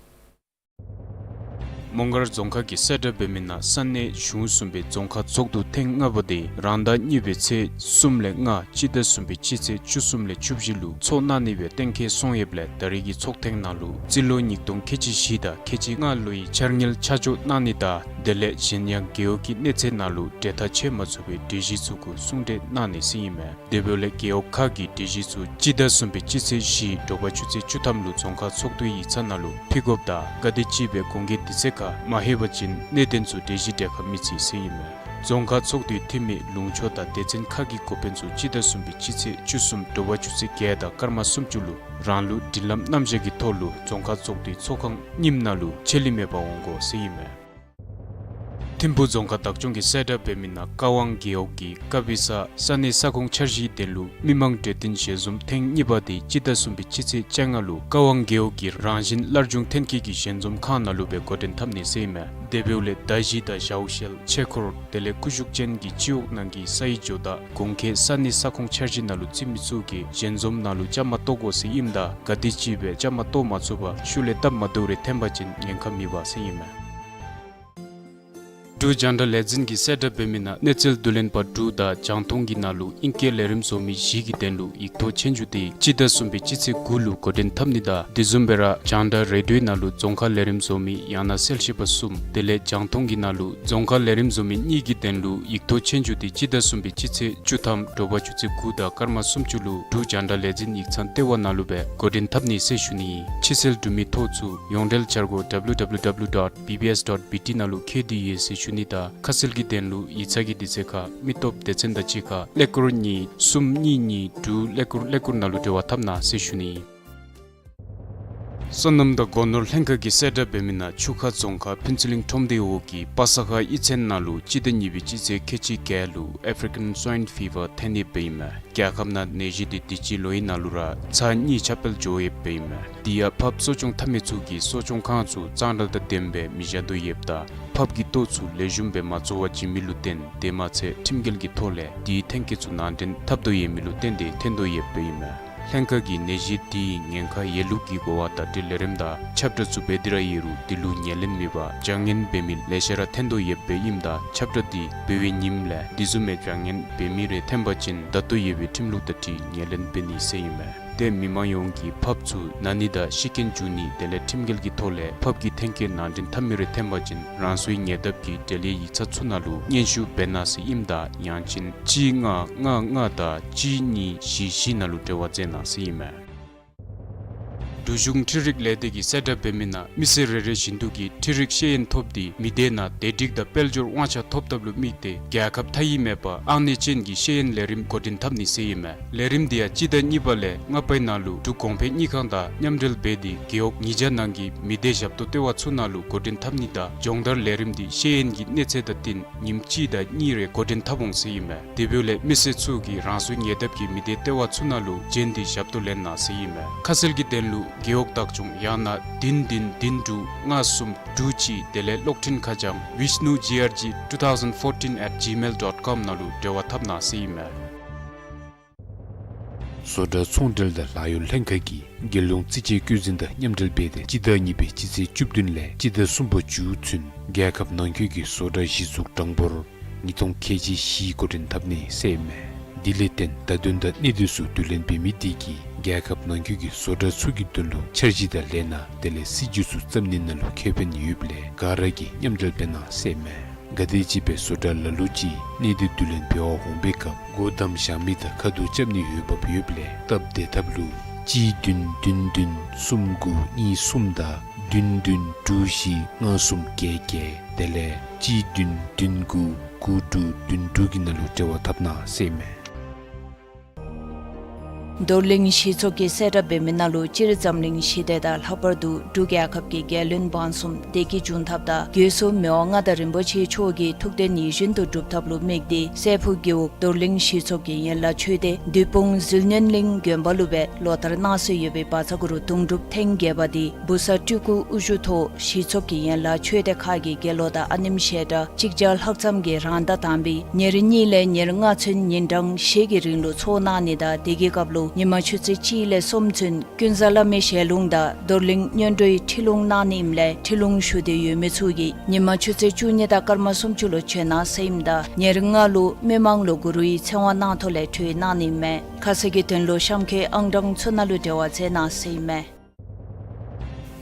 མོང་སྒར་རྫོང་ཁག་གིས་གསལ་བསྒྲགས་འབད་མི་ནང་ས་གནས་གཞུང་གསུམ་པའི་རྫོང་ཁག་ཚོགས་འདུ་ཐེངས་ལྔ་པ་དེ་རང་ཟླ་གཉིས་པའི་ཚེས་གསུམ་ལས་ལྔ་སྤྱི་ཟླ་གསུམ་པའི་སྤྱི་ཚེས་བཅུ་གསུམ་ལས་བཅུ་བཞི་ལུ་ཚོགས་གནང་ནི་སྦེ་གཏན་འཁེལ་སོང་ཡོདཔ་ལས་ད་རེས་ཀྱི་ཚོགས་ཐེངས་ནང་ལུ་རྩིས་ལོ་ཉིས་སྟོང་ཁལ་གཅིག་བཞི་དང་ཁལ་གཅིག་ལྔ་ལོའི་འཆར་དངུལ་ཆ་འཇོག་གནང་ནི་དང་དེ་ལས་གཞན་ཡང་རྒེད་འོག་གི་གནས་ཚད་ནང་ལུ་གྲོས་ཐག་བཅད་མ་ཚུགས་པའི་གྲོས་གཞི་ཚུ་གུ་གསུང་གྲོས་གནང་ནི་ཟེར་ཨིན་མས། དེ་འབདཝ་ལས་རྒེད་འོག་ཁག་གི་གྲོས་གཞི་ཚུ་སྤྱི་ཟླ་གསུམ་པའི་སྤྱི་ཚེས་བཞི་དྲོ་པ་ཆུ་ཚོད་བཅུ་ཐམ་ལུ་རྫོང་ཁག་ཚོགས་འདུའི་ཡིག་ཚང་ནང་ལུ་ཕུལ་དགོཔ་དང་ག་དེམ་ཅིག་སྦེ་གུང་གི་དུས་ཚོད་ཁར་མ་ལྷོད་པ་ཅིན་གནད་དོན་ཚུ་གྲོས་གཞི་གྲལ་ཁར་མི་བརྩི་ཟེར་ཨིན་མས། རྫོང་ཁག་ཚོགས་འདུའི་འཐུས་མི་ལུང་ཕྱོགས་དང་སྡེ་ཚན་ཁག་གི་འགོ་དཔོན་ཚུ་སྤྱི་ཟླ་གསུམ་པའི་སྤྱི་ཚེས་བཅུ་གསུམ་དྲོ་པ་ཆུ་ཚོད་བརྒྱད་དང་སྐར་མ་སུམ་ཅུ་ལུ་རང་ལུགས་སྒྲིག་ལམ་རྣམ་གཞག་གི་ཐོག་ལུ་རྫོང་ཁག་ཚོགས་འདུའི་ཚོགས་ཁང་རྙིངམ་ནང་ལུ་ཆད་ལུས་མེད་པར་འོང་དགོ་ཟེར་ཨིན་མས། ཐིམ་ཕུ་རྫོང་ཁག་བདག་སྐྱོང་གིས་གསལ་བསྒྲགས་འབད་མི་ནང་ཀ་ཝང་རྒེད་འོག་གི་ཀ་བི་ས་ས་གནས་ས་ཁོངས་འཆར་གཞིའི་དོན་ལུ་མི་མང་གྲོས་བསྟུན་ཞལ་འཛོམས་ཐེངས་གཉིས་པ་དེ་སྤྱི་ཟླ་གསུམ་པའི་སྤྱི་ཚེས་བཅོ་ལྔ་ལུ་ཀ་ཝང་རྒེད་འོག་གི་རང་བཞིན་སླར་འབྱུང་ཐོན་སྐྱེད་ཀྱི་ཞལ་འཛོམས་ཁང་ནང་ལུ་སྦེ་འགོ་འདྲེན་འཐབ་ནི་ཟེར་ཨིན་མས། དེ་འབདཝ་ལས་མདའ་གཞི་དང་ཞའོ་ཤེལ་ཆས་འཁོར་དེ་ལས་སྐུ་གཟུགས་ཅན་གྱི་སྤྱི་འོག་ནང་གི་སའི་ཇོ་བདག་གུང་ཁེ་ས་གནས་ས་ཁོངས་འཆར་གཞི་ནང་ལུ་བརྩི་མི་ཚུ་གིས་ཞལ་འཛོམས་ནང་ལུ་བཅའ་མར་གཏོགས་དགོ་ཟེར་ཨིནམ་ད་ག་དེམ་ཅིག་སྦེ་བཅའ་མར་གཏོགས་མ་ཚུགས་པར་ཤུལ་ལས་སྟབས་མ་བདེཝ་རེ་ཐོན་པ་ཅིན་ཉེན་ཁ་མེད་པ་ཟེར་ཨིན་མས། འབྲུག་རྒྱང་བསྒྲགས་ལས་འཛིན་གྱིས་གསལ་བསྒྲགས་འབད་མི་ནང་གནས་ཚུལ་བསྡུ་ལེན་པ་དྲུག་དང་རྒྱང་མཐོང་གི་ནང་ལུ་ཨིང་སྐད་ལས་རིམ་བཟོ་མི་བཞི་གི་དོན་ལུ་ཡིག་ཐོག་ཆོས་རྒྱུགས་དེ་སྤྱི་ཟླ་གསུམ་པའི་སྤྱི་ཚེས་དགུ་ལུ་འགོ་འདྲེན་འཐབ་ནི་དང་དེ་བཟུམ་སྦེ་ར་རྒྱང་བསྒྲགས་རེ་ཌིའོའི་ནང་ལུ་རྫོང་ཁ་ལས་རིམ་བཟོ་མི་ཡང་ན་གསལ་བཤད་པ་གསུམ་དེ་ལས་རྒྱང་མཐོང་གི་ནང་ལུ་རྫོང་ཁ་ལས་རིམ་བཟོ་མི་གཉིས་ཀྱི་དོན་ལུ་ཡིག་ཐོག་ཆོས་རྒྱུགས་དེ་སྤྱི་ཟླ་གསུམ་པའི་སྤྱི་ཚེས་བཅུ་ཐམ་དྲོ་པ་ཆུ་ཚོད་དགུ་དང་སྐར་མ་སུམ་ཅུ་ལུ་འབྲུག་རྒྱང་བསྒྲགས་ལས་འཛིན་ཡིག་ཚང་ལྟེ་བ་ནང་ལུ་སྦེ་འགོ་འདྲེན་འཐབ་ནི་ཟེར་ཞུ་ནི་ཨིན། ཕྱི་སེལ་འབྲུ་མེད་ཐོག་ཚུ་ཡོངས་འབྲེལ་འཆར་སྒོ་W W W dot B B S dot B T ནང་ལུ་འཁོད་དེ་ཡོད་ཟེར་ཞུ་ནི་དང་ཁ་གསལ་གྱི་དོན་ལུ་ཡིག་ཚང་གི་དུས་ཚོད་ཁར་མི་སྟོབས་སྡེ་ཚན་དང་གཅིག་ཁར་ཀླད་ཀོར་གཉིས་གསུམ་གཉིས་གཉིས་དྲུག་ཀླད་ཀོར་ཀླད་ཀོར་ནང་ལུ་འབྲེལ་བ་འཐབ་གནང་ཟེར་ཞུ་ནི་ཨིན། སོ་ནམ་དང་སྒོ་ནོར་ལྷན་ཁག་གིས་གསལ་བསྒྲགས་འབད་མི་ནང་ཆུ་ཁ་རྫོང་ཁག་ཕུན་ཚོགས་གླིང་ཁྲོམ་སྡེའི་འོག་གི་པ་ས་ཁ་གཡུས་ཚན་ནང་ལུ་སྤྱི་ཟླ་གཉིས་པའི་སྤྱི་ཚེས་ཁལ་གཅིག་བརྒྱད་ལུ་African Swine Fever ཐོན་ཡོདཔ་ཨིན་མས། རྒྱལ་ཁབ་ནང་ནད་གཞི་དེ་དུས་ཅི་ལོ་ཡི་ནང་ལུ་ར་ཚར་གཉིས་ཁྱབ་སྤེལ་འགྱོ་ཡོདཔ་ཨིན་མས། དེ་ཡང་ཕགཔ་གསོ་སྐྱོང་འཐབ་མི་ཚུ་གིས་གསོ་སྐྱོང་ཁང་ཚུ་གཙང་སྦྲ་དང་ལྡནམ་སྦེ་མི་བཞག་དོ་ཡོདཔ་ད་ཕགཔ་གི་ལྟོ་ཚུ་ལེགས་ཤོམ་སྦེ་མ་བཙོ་བར་བྱིན་མི་ལུ་བརྟེན་དེ་མ་ཚད་ཁྲིམས་འགལ་གྱི་ཐོག་ལས་དེའི་ཐོན་སྐྱེད་ཚུ་ནང་འདྲེན་འཐབ་དོ་ཡོད་མི་ལུ་བརྟེན་ཏེ་ཐོན་དོ་ཡོདཔ་ཨིན་མས། ལྷན་ཁག་གིས་ནད་གཞི་དེའི་ཉེན་ཁ་ཡོད་ལུགས་ཀྱི་གོ་བ་བརྡ་སྤྲོད་ལས་རིམ་དང་ཁྱབ་བསྒྲགས་ཚུ་འབད་དེ་ར་ཡོད་རུང་དེ་ལུ་ཉན་ལེན་མེད་པར་བྱ་ངན་འབད་མི་ལེ་ཤ་ར་ཐོན་དོ་ཡོདཔ་ཨིནམ་ད་ཁྱབ་བསྒྲགས་དེ་འབད་བའི་ཉིནམ་ལས་དེ་བཟུམ་མའི་བྱ་ངན་འབད་མི་རེ་ཐོན་པ་ཅིན་བརྡ་ཏོ་ཡོད་པའི་ཁྲིམས་ལུགས་དང་འཁྲིལ་ཉན་ལེན་འབད་ནི་ཟེར་ཨིན་མས། ཏེ་མི་མང་ཡོངས་ཀྱིས་ཕགཔ་ཚུ་ན་ནི་དང་ཤི་རྐྱེན་འབྱུང་ནི་དེ་ལས་ཁྲིམས་འགལ་གྱི་ཐོག་ལས་ཕགཔ་གི་ཐོན་སྐྱེད་ནང་འདྲེན་འཐབ་མི་རེ་ཐོན་པ་ཅིན་རང་སོའི་ཉེ་འདབས་ཀྱི་འབྲེལ་ཡོད་ཡིག་ཚང་ཚུ་ནང་ལུ་སྙན་ཞུ་འབད་གནང་ཟེར་ཨིནམ་ད་ཡང་ཅིན་གཅིག་ལྔ་ལྔ་ལྔ་དང་གཅིག་གཉིས་བཞི་བཞི་ནང་ལུ་འབྲེལ་བ་མཛད་གནང་ཟེར་ཨིན་མས། འབྲུག་གཞུང་འཕྲུལ་རིག་ལས་སྡེ་གིས་གསལ་བསྒྲགས་འབད་མི་ནང་མི་སེར་རེ་རེ་བཞིན་དུ་གིས་འཕྲུལ་རིག་ཤེས་ཡོན་ཐོབ་སྟེ་མི་སྡེ་ནང་བདེ་སྒྲིག་དང་དཔལ་འབྱོར་དབང་ཆ་ཐོབ་ཐབས་ལུ་དམིགས་ཏེ་རྒྱལ་ཁབ་མཐའ་དབྱེ་མེད་པར་ཨང་གནས་ཅན་གྱི་ཤེས་ཡོན་ལས་རིམ་འགོ་འདྲེན་འཐབ་ནི་ཟེར་ཨིན་མས། ལས་རིམ་དེ་ཡང་སྤྱི་ཟླ་གཉིས་པ་ལས་ལྔ་པའི་ནང་ལུ་འབྲུག་གོང་འཕེལ་དངུལ་ཁང་དང་མཉམ་འབྲེལ་འབད་དེ་རྒེད་འོག་ཉིས་བརྒྱ་ནང་གི་མི་སྡེ་ཞབས་ཏོག་ལྟེ་བ་ཚུ་ནང་ལུ་འགོ་འདྲེན་འཐབ་ནི་དང་སྦྱོང་བརྡར་ལས་རིམ་དེ་ཤེས་ཡོན་གྱི་གནས་ཚད་དང་བསྟུན་ཉིནམ་གཅིག་དང་གཉིས་རེ་འགོ་འདྲེན་འཐབ་འོང་ཟེར་ཨིན་མས། དེ་འབདཝ་ལས་མི་སེར་ཚུ་གིས་རང་སོའི་ཉེ་འདབས་ཀྱི་མི་སྡེ་ལྟེ་བ་ཚུ་ནང་ལུ་བྱོན་ཏེ་ཞབས་ཏོག་ལེན་གནང་ཟེར་ཨིན་མས། ཁ་གསལ་གྱི་དོན་ལུ་རྒེད་འོག་བདག་སྐྱོང་ཡང་ན་བདུན་བདུན་བདུན་དྲུག་ལྔ་གསུམ་དྲུག་གཅིག་དེ་ལས་གློག་འཕྲིན་ཁ་བྱང་vishnu G R G two thousand fourteen at gmail dot com ནང་ལུ་འབྲེལ་བ་འཐབ་གནང་ཟེར་ཨིན་མས། བཟོ་གྲྭ་ཚོང་འབྲེལ་དང་ལཱ་གཡོག་ལྷན་ཁག་གིས་རྒྱལ་ཡོངས་རྩིས་དཔྱད་བཀོད་འཛིན་དང་མཉམ་འབྲེལ་འབད་དེ་སྤྱི་ཟླ་གཉིས་པའི་སྤྱི་ཚེས་བཅུ་བདུན་ལས་སྤྱི་ཟླ་གསུམ་པ་མཇུག་ཚུན་རྒྱལ་ཁབ་ནང་འཁོད་ཀྱི་བཟོ་གྲྭ་གཞི་བཙུགས་གྲངས་འབོར་ཉིས་སྟོང་ཁལ་གཅིག་བཞི་འགོ་འདྲེན་འཐབ་ནི་ཟེར་ཨིན་མས། དེ་ལས་བརྟེན་བརྡ་དོན་དང་གནད་དོན་ཚུ་བསྡུ་ལེན་འབད་མི་དེ་གིས་རྒྱལ་ཁབ་ནང་འཁོད་ཀྱི་བཟོ་གྲྭ་ཚུ་གི་དོན་ལུ་འཆར་གཞི་དང་ལས་སྣ་དེ་ལས་སྲིད་ཇུས་ཚུ་བརྩམ་ནི་ནང་ལུ་ཁེ་ཕན་ཡོདཔ་ལས་ག་ར་གིས་མཉམ་འབྲེལ་འབད་གནང་ཟེར་ཨིན་མས། ག་དེམ་ཅིག་སྦེ་བཟོ་གྲྭ་ལ་ལུ་ཅིག་གནད་དོན་བསྡུ་ལེན་འབད་བར་འོང་པའི་སྐབས་སྒོ་བསྡམ་བཞག་མི་དང་ཁ་ཐུག་རྐྱབ་ནི་ཡོདཔ་ཡོདཔ་ལས་སྟབས་བདེ་ཐབས་ལུ་གཅིག་བདུན་བདུན་བདུན་གསུམ་དགུ་གཉིས་གསུམ་དང་བདུན་བདུན་དྲུག་བཞི་ལྔ་གསུམ་བརྒྱད་བརྒྱད་དེ་ལས་གཅིག་བདུན་བདུན་དགུ་དགུ་དྲུག་བདུན་དྲུག་གི་ནང་ལུ་འབྲེལ་བ་འཐབ་གནང་ཟེར་ཨིན་མས། རྡོར་གླིང་གཞིས་ཚོགས་ཀྱིས་གསལ་བསྒྲགས་འབད་མི་ནང་ལུ་སྤྱིར་འཛམ་གླིང་ཞི་བདེ་དང་ལྷག་པར་དུ་འབྲུག་རྒྱལ་ཁབ་ཀྱི་རྒྱལ་བློན་འབངས་གསུམ་བདེ་སྐྱིད་འབྱུང་ཐབས་དང་སྒོས་སུ་མི་དབང་མངའ་བདག་རིན་པོ་ཆེ་མཆོག་གི་ཐུགས་དོན་ཡིད་བཞིན་དུ་འགྲུབ་ཐབས་ལུ་དམིགས་ཏེ་སྲས་ཕུག་རྒེད་འོག་རྡོར་གླིང་གཞིས་ཚོགས་ཀྱི་ཡན་ལག་ཆོས་སྡེ་བདུད་དཔུང་ཟིལ་གནོན་གླིང་དགོན་པ་ལུ་སྦེ་ལོ་ལྟར་གནང་སྲོལ་ཡོད་པའི་བཛྲ་གུ་རུ་དུང་སྒྲུབ་ཐེངས་བརྒྱད་པ་དེ་བུ་གསར་སྤྲུལ་སྐུ་དབུ་བཞུགས་ཐོག་གཞིས་ཚོགས་ཀྱི་ཡན་ལག་ཆོས་སྡེ་ཁག་གི་དགེ་སློང་དང་ཨ་ནེམ་ཞལ་གྲངས་གཅིག་བརྒྱ་ལྷག་ཙམ་གྱིས་རང་ཟླ་དང་པའི་ཉེར་གཉིས་ལས་ཉེར་ལྔ་ཚུན་ཉིན་གྲངས་བཞི་གི་རིང་ལུ་ཚོགས་གནང་ནི་དང་དེ་གི་སྐབས་ལུ་ཉི་མ་ཆུ་ཚོད་གཅིག་ལས་གསུམ་ཚུན་ཀུན་བཟང་བླ་མའི་ཞལ་ལུང་དང་རྡོར་གླིང་སྔོན་འགྲོའི་ཁྲིད་ལུང་གནང་ནི་ཨིནམ་ལས་ཁྲིད་ལུང་ཞུ་འདོད་ཡོད་མི་ཚུ་གིས་ཉི་མ་ཆུ་ཚོད་བཅུ་གཉིས་དང་སྐར་མ་སུམ་ཅུ་ལུ་བྱོན་གནང་ཟེར་ཨིནམ་ད་ཉེར་ལྔ་ལུ་མི་མང་ལུ་གུ་རུའི་ཚེ་དབང་གནང་ཐོག་ལས་གྲོལ་གནང་ནི་ཨིན་མས། ཁ་གསལ་གྱི་དོན་ལུ་གཤམ་འཁོད་ཨང་གྲངས་ཚུ་ནང་ལུ་འབྲེལ་བ་མཛད་གནང་ཟེར་ཨིན་མས།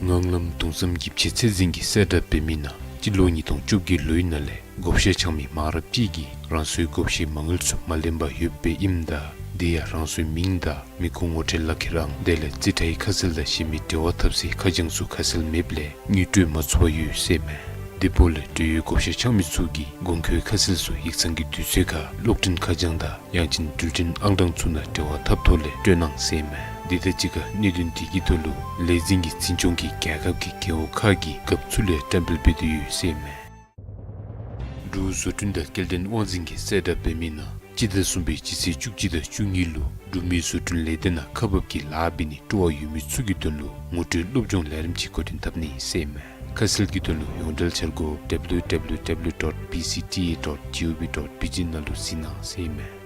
ངང་ལམ་གདུང་བསམ་གྱི་ཕྱི་ཚེས་འཛིན་གྱིས་གསལ་བསྒྲགས་འབད་མི་ནང་སྤྱི་ལོ་ཉིས་སྟོང་བཅོ་བརྒྱད་ལོའི་ནང་ལས་བགོ་བཤའ་འཆང་མི་མང་རབས་ཅིག་གིས་རང་སོའི་བགོ་བཤའི་མ་དངུལ་ཚུ་མ་ལེན་པར་ཡོདཔ་སྦེ་ཨིནམ་ད་དེ་ཡང་རང་སོའི་མིང་དང་མི་ཁུངས་ངོ་སྤྲོད་ལག་ཁྱེར་ཨང་དེ་ལས་རྩིས་ཁྲའི་ཁ་གསལ་དང་གཞན་མི་འབྲེལ་བ་འཐབ་སའི་ཁ་བྱང་ཚུ་ཁ་གསལ་མེདཔ་ལས་དངུལ་སྤྲོད་མ་ཚུགས་པར་ཡོད་ཟེར་ཨིན་མས། དེ་འབདཝ་ལས་འབྲེལ་ཡོད་བགོ་བཤའ་འཆང་མི་ཚུ་གིས་གོང་འཁོད་ཁ་གསལ་ཚུ་ཡིག་ཚང་གི་དུས་ཚོད་ཁར་གློག་འཕྲིན་ཁ་བྱང་དང་ཡང་ཅིན་འགྲུལ་འཕྲིན་ཨང་གྲངས་ཚུ་ནང་འབྲེལ་བ་འཐབ་ཐོག་ལས་སྤྲོད་གནང་ཟེར་ཨིན་མས། དེ་དང་གཅིག་ཁར་གནད་དོན་དེ་གི་དོན་ལུ་ལས་འཛིན་གྱིས་འཛིན་སྐྱོང་གིས་རྒྱལ་ཁབ་ཀྱི་རྒེད་འོག་ཁག་གི་རྒཔོ་ཚུ་ལས་བཀྲམ་སྤེལ་འབད་དེ་ཡོད་ཟེར་ཨིན་མས། འབྲུག་བཟོ་སྐྲུན་དང་སྐྱེལ་འདྲེན་དབང་འཛིན་གྱིས་གསལ་བསྒྲགས་འབད་མི་ནང་སྤྱི་ཟླ་གསུམ་པའི་སྤྱི་ཚེས་བཅུ་གཅིག་དང་བཅུ་གཉིས་ལུ་འབྲུག་མིའི་བཟོ་སྐྲུན་ལས་སྡེ་ནང་ཁག་འབག་གི་ལཱ་འབད་ནི་སྤྲོ་བ་ཡོད་མི་ཚུ་གི་དོན་ལུ་ངོ་སྤྲོད་སློབ་སྦྱོང་ལས་རིམ་ཅིག་འགོ་འདྲེན་འཐབ་ནི་ཟེར་ཨིན་མས། ཁ་གསལ་གྱི་དོན་ལུ་ཡོངས་འབྲེལ་འཆར་སྒོ་W W W dot B C T A dot G O V dot B T ནང་ལུ་གཟིགས་གནང་ཟེར་ཨིན་མས།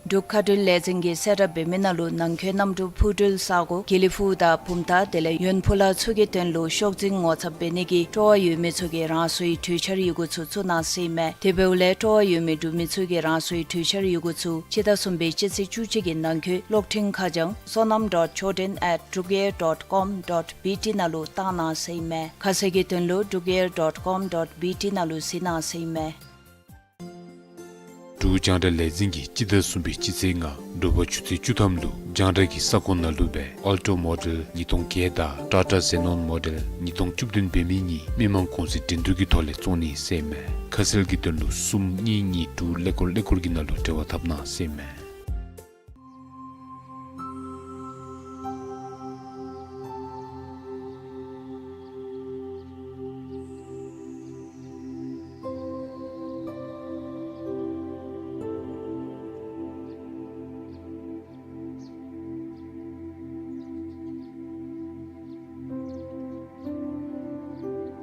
འབྲུག་མཁའ་འགྲུལ་ལས་འཛིན་གྱིས་གསལ་བསྒྲགས་འབད་མི་ནང་ལུ་ནང་འཁོད་གནམ་གྲུ་འཕུར་འགྲུལ་ས་སྒོ་དགེ་ལེགས་ཕུག་དང་བུམ་ཐང་དེ་ལས་ཡོན་ཕུ་ལ་ཚུ་གི་དོན་ལུ་ཤོག་འཛིན་ངོ་ཚབ་འབད་ནི་གི་སྤྲོ་བ་ཡོད་མི་ཚུ་གིས་རང་སོའི་གྲོས་འཆར་ཡི་གུ་ཚུ་བཙུགས་གནང་ཟེར་ཨིན་མས། དེ་འབདཝ་ལས་སྤྲོ་བ་ཡོད་མི་འབྲུག་མི་ཚུ་གིས་རང་སོའི་གྲོས་འཆར་ཡི་གུ་ཚུ་སྤྱི་ཟླ་གསུམ་པའི་སྤྱི་ཚེས་བཅུ་གཅིག་གི་ནང་འཁོད་གློག་འཕྲིན་ཁ་བྱང་sonam dot choden at drukair dot com dot B T ནང་ལུ་བཏང་གནང་ཟེར་ཨིན་མས། ཁ་གསལ་གྱི་དོན་ལུ་drukair dot com dot B T ནང་ལུ་གཟིགས་གནང་ཟེར་ཨིན་མས། འབྲུག་རྒྱང་བསྒྲགས་ལས་འཛིན་གྱིས་སྤྱི་ཟླ་གསུམ་པའི་སྤྱི་ཚེས་ལྔ་དྲོ་པ་ཆུ་ཚོད་བཅུ་ཐམ་ལུ་རྒྱང་བསྒྲགས་ཀྱི་ས་ཁོངས་ནང་ལུ་སྦེ་Alto Model ཉིས་སྟོང་བརྒྱད་དང་Tata Xenon Model ཉིས་སྟོང་བཅུ་བདུན་འབད་མི་གཉིས་མི་མང་གུང་སེང་འགྲན་བསྡུར་གྱི་ཐོག་ལས་བཙོང་ནི་ཟེར་ཨིན་མས། ཁ་གསལ་གྱི་དོན་ལུ་གསུམ་གཉིས་གཉིས་དྲུག་ཀླད་ཀོར་ཀླད་ཀོར་གྱི་ནང་ལུ་འབྲེལ་བ་འཐབ་གནང་ཟེར་ཨིན་མས།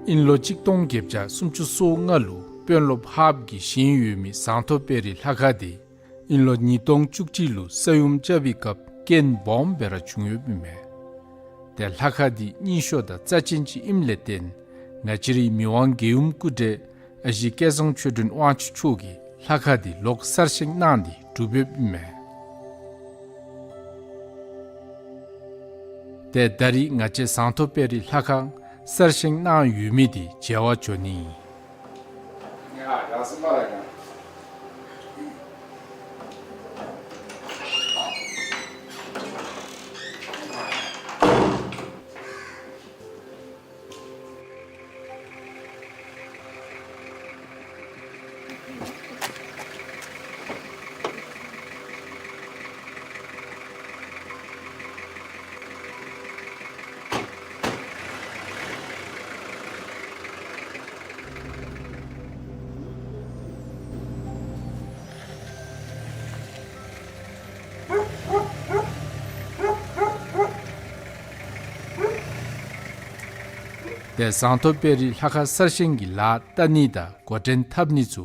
དབྱིན་ལོ་གཅིག་སྟོང་བརྒྱད་བརྒྱ་སུམ་ཅུ་སོ་ལྔ་ལུ་དཔོན་སློབ་ཧཱཔ་གིས་བཞེངས་ཡོད་མི་ཟངས་མདོག་དཔལ་རི་ལྷ་ཁང་དེ་དབྱིན་ལོ་ཉིས་སྟོང་བཅུ་གཅིག་ལུ་ས་ཡོམ་རྐྱབ་པའི་སྐབས་རྐྱེན་སྦོམ་སྦེ་ར་བྱུང་ཡོདཔ་ཨིན་མས། ཏེ་ལྷ་ཁང་འདི་རྙིང་ཤོས་དང་རྩ་ཅན་ཅིག་ཨིནམ་ལས་བརྟེན་ང་བཅས་རའི་མི་དབང་རྒྱལ་ཡུམ་སྐུ་བགྲེས་ཨ་ཞེ་སྐལ་བཟང་ཆོས་སྒྲོན་དབང་ཕྱུག་མཆོག་གིས་ལྷ་ཁང་འདི་ལོག་གསར་བཞེངས་གནང་སྟེ་གྲུབ་ཡོདཔ་ཨིན་མས། ཏེ་ད་རེས་ང་བཅས་ཟངས་མདོག་དཔལ་རི་ལྷ་ཁང་གསར་བཞེངས་གནང་ཡོད་མི་འདི་མཇལ་བར་འགྱོ་ནི་ཨིན། ཏེ་ཟངས་མདོག་དཔལ་རི་ལྷ་ཁང་གསར་བཞེངས་ཀྱི་ལཱ་བལྟ་ནི་དང་འགོ་འདྲེན་འཐབ་ནི་ཚུ་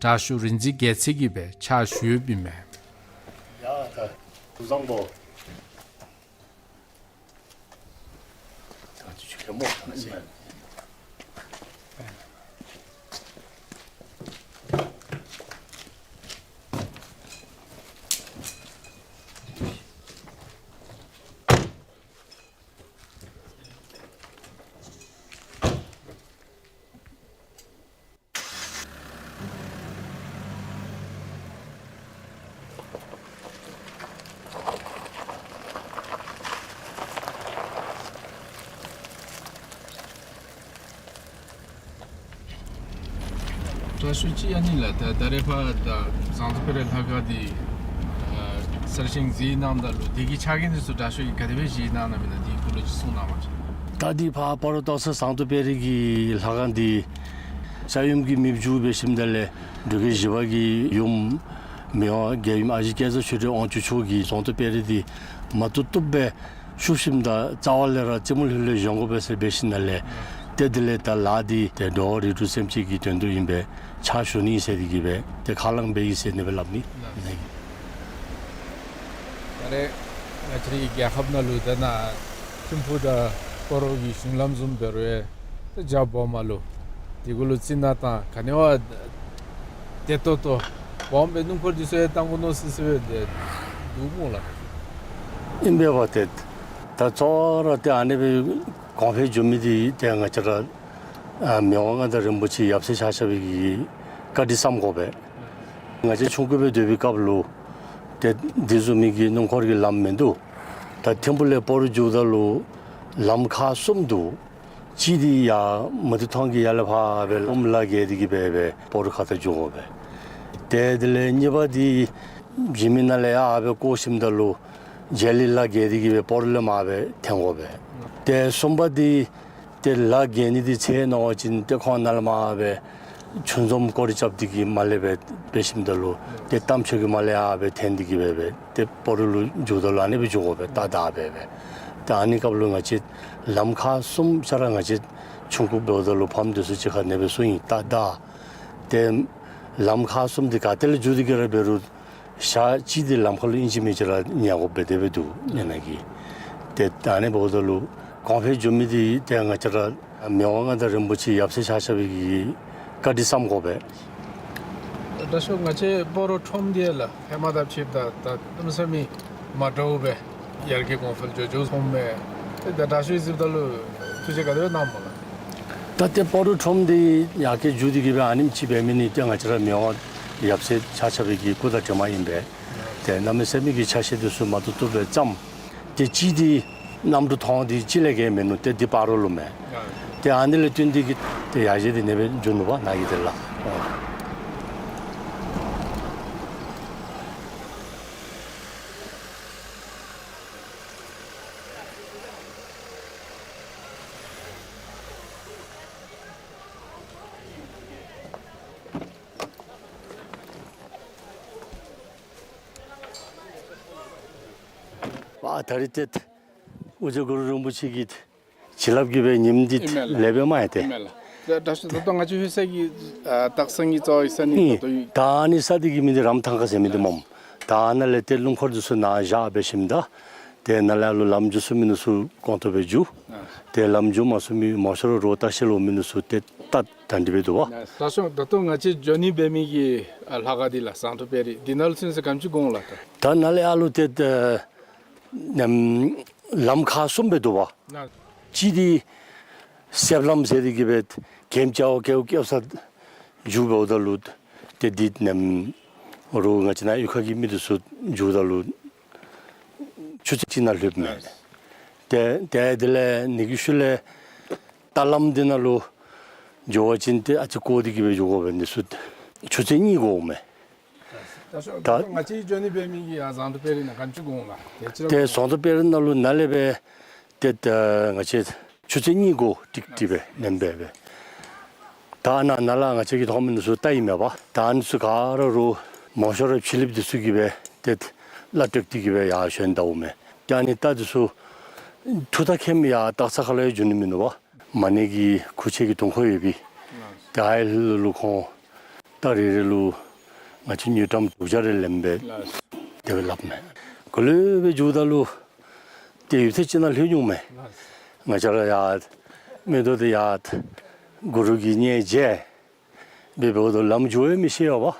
དྲག་ཤོས་རིག་འཛིན་རྒྱལ་མཚན་གྱིས་སྦེ་ཕྱག་ཞུ་ཡོདཔ་ཨིན་མས། ཡ་ད་དུས་བཟང་པོ། དྲག་ཤོས་ཅིག་ཨ་ནི་ལགས། ད་ད་རེས་ཕར་ད་ཟངས་མདོག་དཔལ་རི་ལྷ་ཁང་འདི་ཨ་ས་ དར་ཞིང་མཛེས་གནང་ད་ལུ་དེ་གི་ཆ་རྐྱེན་འདི་ཚུ་དྲག་ཤོས་ཀྱིས་ག་དེ་སྦེ་བཞེས་གནང་གནངམ་ཨིན་ན་དེ་གི་སྐོར་ལུ་ཅིག་གསུང་གནང་པ་ཅིན། ད་འདི་ཕར་སྤ་རོ་སྟག་ཚང་ཟངས་མདོག་དཔལ་རི་གི་ལྷ་ཁང་འདི་ས་ཡོམ་གྱིས་མེདཔ་བཅུག་འབད་ཞིནམ་ད་ལས་འབྲུག་རྒྱལ་བཞི་པ་གི་ཡུམ་མི་དབང་རྒྱལ་ཡུམ་ཨ་ཞེ་བསྐྱེད་རྫོགས་ཆོས་སྒྲོན་དབང་ཕྱུག་མཆོག་གིས་ཟངས་མདོག་དཔལ་རི་འདི་མ་བཏུབ་བཏུབ་སྦེ་བཤུབ་ཞིནམ་ད་རྩ་བ་ལས་ར་རྩེ་མོ་ལྷོད་ལྷོད་བཞེངས་དགོ་པས་ཟེར་འབད་ཞིནམ་ད་ལས་ཏེ་དེ་ལས་ད་ལཱ་འདི་ཏེ་འགྲོ་བ་རིགས་དྲུག་སེམས་ཅན་གྱི་དོན་དུ་ཨིན་པས། ཕྱག་ཞུ་ནི་ཟེར་ཏེ་གིས་སྦེ་ཏེ་ཁས་བླངས་འབད་ཡི་ཟེར་ཨ་ནི་སྦེ་སླབ་ནི་ཨིན་ནི། ད་རེས་ང་བཅས་རའི་རྒྱལ་ཁབ་ནང་ལུ་ད་ནཱ་ཐིམ་ཕུག་དང་སྤ་རོ་གི་གཞུང་ལམ་བཟུམ་འབད་རུང་ཡང་ད་རྒྱ་སྦོམ་ལུ་དེ་གུ་ལུ་རྩི་ནག་དང་ག་ནི་བ་བདེ་ཏོག་ཏོ་སྦོམ་སྦེ་སྣུམ་འཁོར་འདི་ཚུ་ཡང་བཏང་དགོ་མནོ་སི་སི་སྦེ་འདུག་སྨོ་ལགས། ཨིན་པས་པ་ཏེ། ད་གཙོ་བོ་ར་ཏེ་ཨ་ནི་སྦེ་གོང་འཕེལ་འགྱོ་མི་འདི་ཏེ་ང་བཅས་ར་ཨ་མི་དབང་མངའ་བདག་རིན་པོ་ཆེ་ཡབ་སྲས་ཆ་ཁྱབ་ཀྱིས་བཀའ་དྲིན་བསམ་དགོ་པས། ང་བཅས་ཆུང་ཀུ་སྦེ་སྡོད་པའི་སྐབས་ལུ་ཏེ་འདི་བཟུམ་མའི་གི་སྣུམ་འཁོར་གྱི་ལམ་མིན་འདུག། ད་ཐིམ་ཕུག་ལས་སྤ་རོ་འགྱོཝ་ད་ལུ་ལམ་ཁག་གསུམ་འདུག། གཅིག་འདི་ཡར་མུ་ཏིག་ཐང་གི་ཡར་ལས་ཕར་སྦེ་ལྷམ་ལ་བརྒལ་ཏེ་གིས་སྦེ་སྦེ་སྤ་རོ་ཁ་ཐུག་འགྱོ་དགོ་པས། ཏེ་དེ་ལས་གཉིས་པ་འདི་འཇིགས་མེད་ནང་ལས་ཡར་སྦེ་བསྐོར་ཞིནམ་ད་ལུ་རྗེས་ལུ་ལ་བརྒལ་ཏེ་གིས་སྦེ་སྤ་རོ་ལས་མར་སྦེ་འཐེན་དགོ་པས། ཏེ་གསུམ་པ་འདི་ཏེ་ལ་བརྒལ་ནི་འདི་ཚེ་ནོར་བ་ཅིན་ཏེ་ཁོང་ནཱ་ལས་མར་སྦེ་ཆུ་འཛོམས་སྐོར་ར་རྐྱབ་སྟེ་གིས་མར་ལས་སྦེ་འབད་ཞིནམ་ད་ལུ་ཏེ་རྟ་མཆོག་གི་མར་ལས་ཡར་སྦེ་འཐེན་ཏེ་གིས་སྦེ་སྦེ་ཏེ་སྤ་རོ་ལུ་འགྱོཝ་ད་ལུ་ཨ་ནི་སྦེ་འགྱོ་དགོ་པས། ཏ་ད་སྦེ་སྦེ། ཏེ་ཨ་ནི་སྐབས་ལུ་ང་བཅས་ལམ་ཁག་གསུམ་ཆ་ར་ང་བཅས་ཆུང་ཀུ་འབདཝ་ད་ལུ་ཕམ་འདི་ཚུ་གཅིག་ཁར་ཨ་ནི་སྦེ་སོང་ཡི། ཏ་ད་ཏེ་ལམ་ཁག་གསུམ་འདི་ག་ཏེ་ལས་འགྱོ་སྟེ་གིས་ར་འབད་རུང་ཞག་གཅིག་འདི་ལམ་ཁ་ལུ་ཨིན་ཅི་མིན་ཅི་ར་ཉལ་དགོཔ་སྦེ་དེ་སྦེ་འདུག་ཨ་ནི་གི། ཏེ་ད་ཨ་ནི་འབདཝ་ད་ལུ་གོང་འཕེལ་འགྱོ་མི་འདི་ཏེ་ང་བཅས་ར་མི་དབང་མངའ་བདག་རིན་པོ་ཆེ་ཡབ་སྲས་ཆ་ཁྱབ་ཀྱིས་བཀའ་དྲིན་བསམ་དགོ་པས། དྲག་ཤོས་ང་བཅས་སྤ་རོ་ཁྲོམ་འདི་ལགས་ཧེ་མ་དང་ཕྱདཔ་ད་ད་གནམ་མེད་ས་མེད་མ་འདྲཝ་སྦེ་ཡར་རྒྱས་གོང་འཕེལ་འགྱོ་འགྱོཝ་མཐོངམ་མས། ཏེ་ད་དྲག་ཤོས་གཟིགསཔ་ད་ལུ་ཐུགས་བཞེད་ག་དེ་སྦེ་གནངམ་སྨོ་ལགས། ད་ཏེ་སྤ་རོ་ཁྲོམ་འདི་ཡར་རྒྱས་འགྱོ་སྟེ་གིས་སྦེ་ཨ་ནེམ་ཅིག་འབད་མི་འདི་ཏེ་ང་བཅས་ར་མི་དབང་ཡབ་སྲས་ཆ་ཁྱབ་ཀྱི་སྐུ་དང་གྲིབ་མ་ཨིན་པས། ཏེ་གནམ་མེད་ས་མེད་ཀྱི་ཆ་ཤས་འདི་ཚུ་མ་བཏུབ་བཏུབ་སྦེ་བརྩམས། ཏེ་གཅིག་འདི་གནམ་གྲུ་ཐོག་འདི་གཅིག་ལས་བརྒལ་མིན་ནུག། ཏེ་འདི་སྤ་རོ་ལུ་མས། ཏེ་ཨ་ནི་ལས་བརྟེན་ཏེ་གིས་ཏེ་ཡར་རྒྱས་འདི་ཨ་ནི་སྦེ་འགྱོ་ནུག་པ་ནཱ་གི་འདི་ལགས། ཨ་ད་རིས་ཏེ་ཨོ་རྒྱན་གུ་རུ་རིན་པོ་ཆེ་གི་བྱིན་རླབས་ཀྱིས་སྦེ་ཉིནམ་འདི་ཨིན་མས་ལགས། ལེགས་པས་མས་ཏེ། ཨིན་མས་ལགས། ད་ད་ད་ལྟོ་ང་བཅས་ལྷོད་ས་གི་ཨ་སྟག་ཚང་གི་རྩ་བའི་ས་གནས་ཨིན། ད་ལྟོ་ཡོད། ད་ཨ་ནི་ས་འདི་གི་མིང་འདི་རམ་ཐང་ཁ་ཟེར་མི་འདི་སྨོ། ད་ཨ་ནཱ་ལས་ཏེ་སྣུམ་འཁོར་འདི་ཚུ་ནཱ་བཞག་འབད་ཞིནམ་ད་ཏེ་ནཱ་ལས་ཨ་ལུ་ལམ་འགྱོ་ཚུགས་མི་འདི་ཚུ་གོང་ཐུབ་སྦེ་འགྱོ། ཏེ་ལམ་འགྱོ་མ་ཚུགས་མི་མང་ཤོས་ར་རོགས་ལྟ་བཤལ་འོང་མི་འདི་ཚུ་ཏེ་ད་ད་འདི་སྦེ་འདུག་པ། ད་ལྟོ་ད་ལྟོ་ང་བཅས་འགྱོ་ནི་འབད་མི་གི་ཨ་ལྷ་ཁང་འདི་ལགས་ཟངས་མདོག་དཔལ་རི་འདི་ནང་ལུ་ཚུན་ཚོད་ག་དེམ་ཅིག་འགོར་འོང་ལགས། ད་ནཱ་ལས་ཨ་ལུ་ཏེ་ད་ནམ་ལམ་ཁག་གསུམ་སྦེ་འདུག་པ། གཅིག་འདི་གསེབ་ལམ་ཟེར་ཏེ་གིས་སྦེ་གེམ་ཅ་བ་ཀེའུ་ཀེའུ་ས་འགྱོ་འབདཝ་ད་ལུ་ཏེ་འདི་ནམ་རོགས་ང་བཅས་ནཱ་གཡུས་ཁ་གི་མི་འདི་ཚུ་འགྱོཝ་ད་ལུ་ཆུ་ཚོད་གཅིག་ནང་ལྷོདཔ་མས། ཏེ་ཏེ་དེ་ལས་ནི་གི་ཤུལ་ལས་རྟ་ལམ་འདི་ནང་ལུ་འགྱོ་བ་ཅིན་ཏེ་ཨ་ཙི་སྐོར་ཏེ་གིས་སྦེ་འགྱོ་དགོ་པས། འདི་ཚུ་ཆུ་ཚོད་གཉིས་འགོརཝ་མས། ད་ད་ང་བཅས་འགྱོ་ནི་འབད་མི་གི་ཨ་ཟངས་མདོག་དཔལ་རི་ནང་ག་དེམ་ཅིག་འགོར་འོང་ལགས། ཏེ་ཟངས་མདོག་དཔལ་རི་ནང་ལུ་ནཱ་ལས་སྦེ་ཏེ་ད་ང་བཅས་ཆུ་ཚོད་གཉིས་འགོར་ཏིག་ཏིག་སྦེ་ནེམ་སྦེ་སྦེ། ད་ནཱ་ནཱ་ལས་ང་བཅས་ཀྱིས་མཐོང་མི་འདི་ཚུ་རྟ་ཨིན་མས་པ། ད་ཨ་ནི་ཚུ་ག་ར་རོགས་མང་ཤོས་ར་ཕྱི་གླིངཔ་འདི་ཚུ་གིས་སྦེ་ཏེ་གླ་སྤྲོད་དེ་གིས་སྦེ་ཡར་ཞོན་ད་འོང་མས། ཏེ་ཨ་ནི་རྟ་འདི་ཚུ་ཐུགས་ཐག་ཁེངས་མི་ཡར་སྟག་ཚང་ཁ་ལུ་ཡང་འགྱོ་ནི་མིན་ནུག་པ། མ་ཎི་གི་ཁུག་ཆེན་གྱི་དུང་ཁོག་ཡོད་པའི་ཏེ་ཨའི་ལུ་ཁོང་རྟ་རེ་རེ་ལུ་ང་བཅས་དངུལ་ཀྲམ་དྲུག་བརྒྱ་རེ་ལེནམ་སྦེ་དེ་སྦེ་སླབ་མས། ག་ལུ་སྦེ་འགྱོཝ་ད་ལུ་ཏེ་ཡུད་ཐེངས་ཅིག་ནང་ལྷོད་འོང་མས། ང་བཅས་ར་ཡར་མེ་ཏོག་འདི་ཡར་གུ་རུ་གི་གཉེར་མཇལ་སྦེ་འབདཝ་ད་ལམ་འགྱོ་ཡང་མི་ཤེས་པ།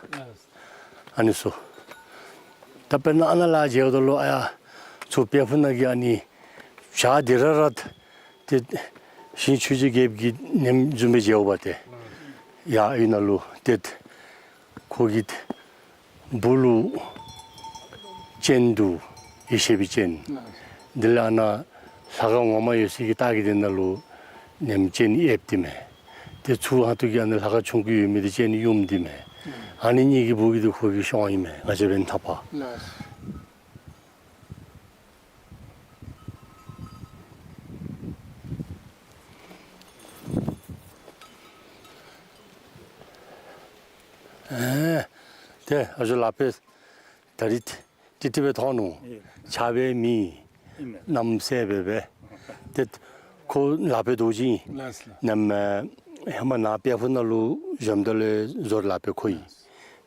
ཨ་ནི་ཚུ་ད་དཔེར་ན་ཨ་ནཱ་ལས་མཇལཝ་ད་ལུ་ཨ་ཡར་ཚུར་དཔལ་ཕུག་ནང་གི་ཨ་ནི་བྱག་འདི་ར་ར་ཏེ་ཞིང་ཆོས་རྗེ་རྒྱལཔོ་གི་ནེམ་བཟུམ་སྦེ་མཇལཝ་ཏེ་ཡར་ཨའི་ནང་ལུ་ཏེ་ཁོ་གི་སྦུག་ལུ་སྤྱན་འདུག། ཡེ་ཤེས་པའི་སྤྱན། དེ་ལས་ཨ་ནཱ་ལྷ་ཁང་ངོ་མ་ཡོད་སའི་གི་ལྟག་གི་དེ་ནང་ལུ་ནེམ་སྤྱན་གཡསཔ་འདི་མས། ཏེ་ཚུར་ཧང་ཐུག་གི་ཨ་ནི་ལྷ་ཁང་ཆུང་ཀུ་ཡོད་མི་འདི་སྤྱན་གཡོནམ་འདི་མས། ཨ་ནི་གཉིས་ཀྱི་སྦུག་གི་འདི་ཁོ་གི་གཤོང་ཨིན་མས། ང་བཅས་འབདན་ཐག་པ། ཨེ། ཏེ་ཨ་ཇོ་ལག་པས་ད་རིས་ཏིག་ཏིག་སྦེ་མཐོང་ནུག། ཨེ། ཆགས་པའི་མི་ཨིན་མས། རྣམ་གསལ་སྦེ་སྦེ། ཏེ་ཁོ་ལག་པས་རྡོ་རྗེ་ཨིན། ལགས་སོ། ནམ་ཧེ་མ་ནཱ་དཔལ་ཕུག་ནང་ལུ་བཞུགསཔ་ད་ལུ་བཟོ་ལག་པས་ཁོ་ཨིན།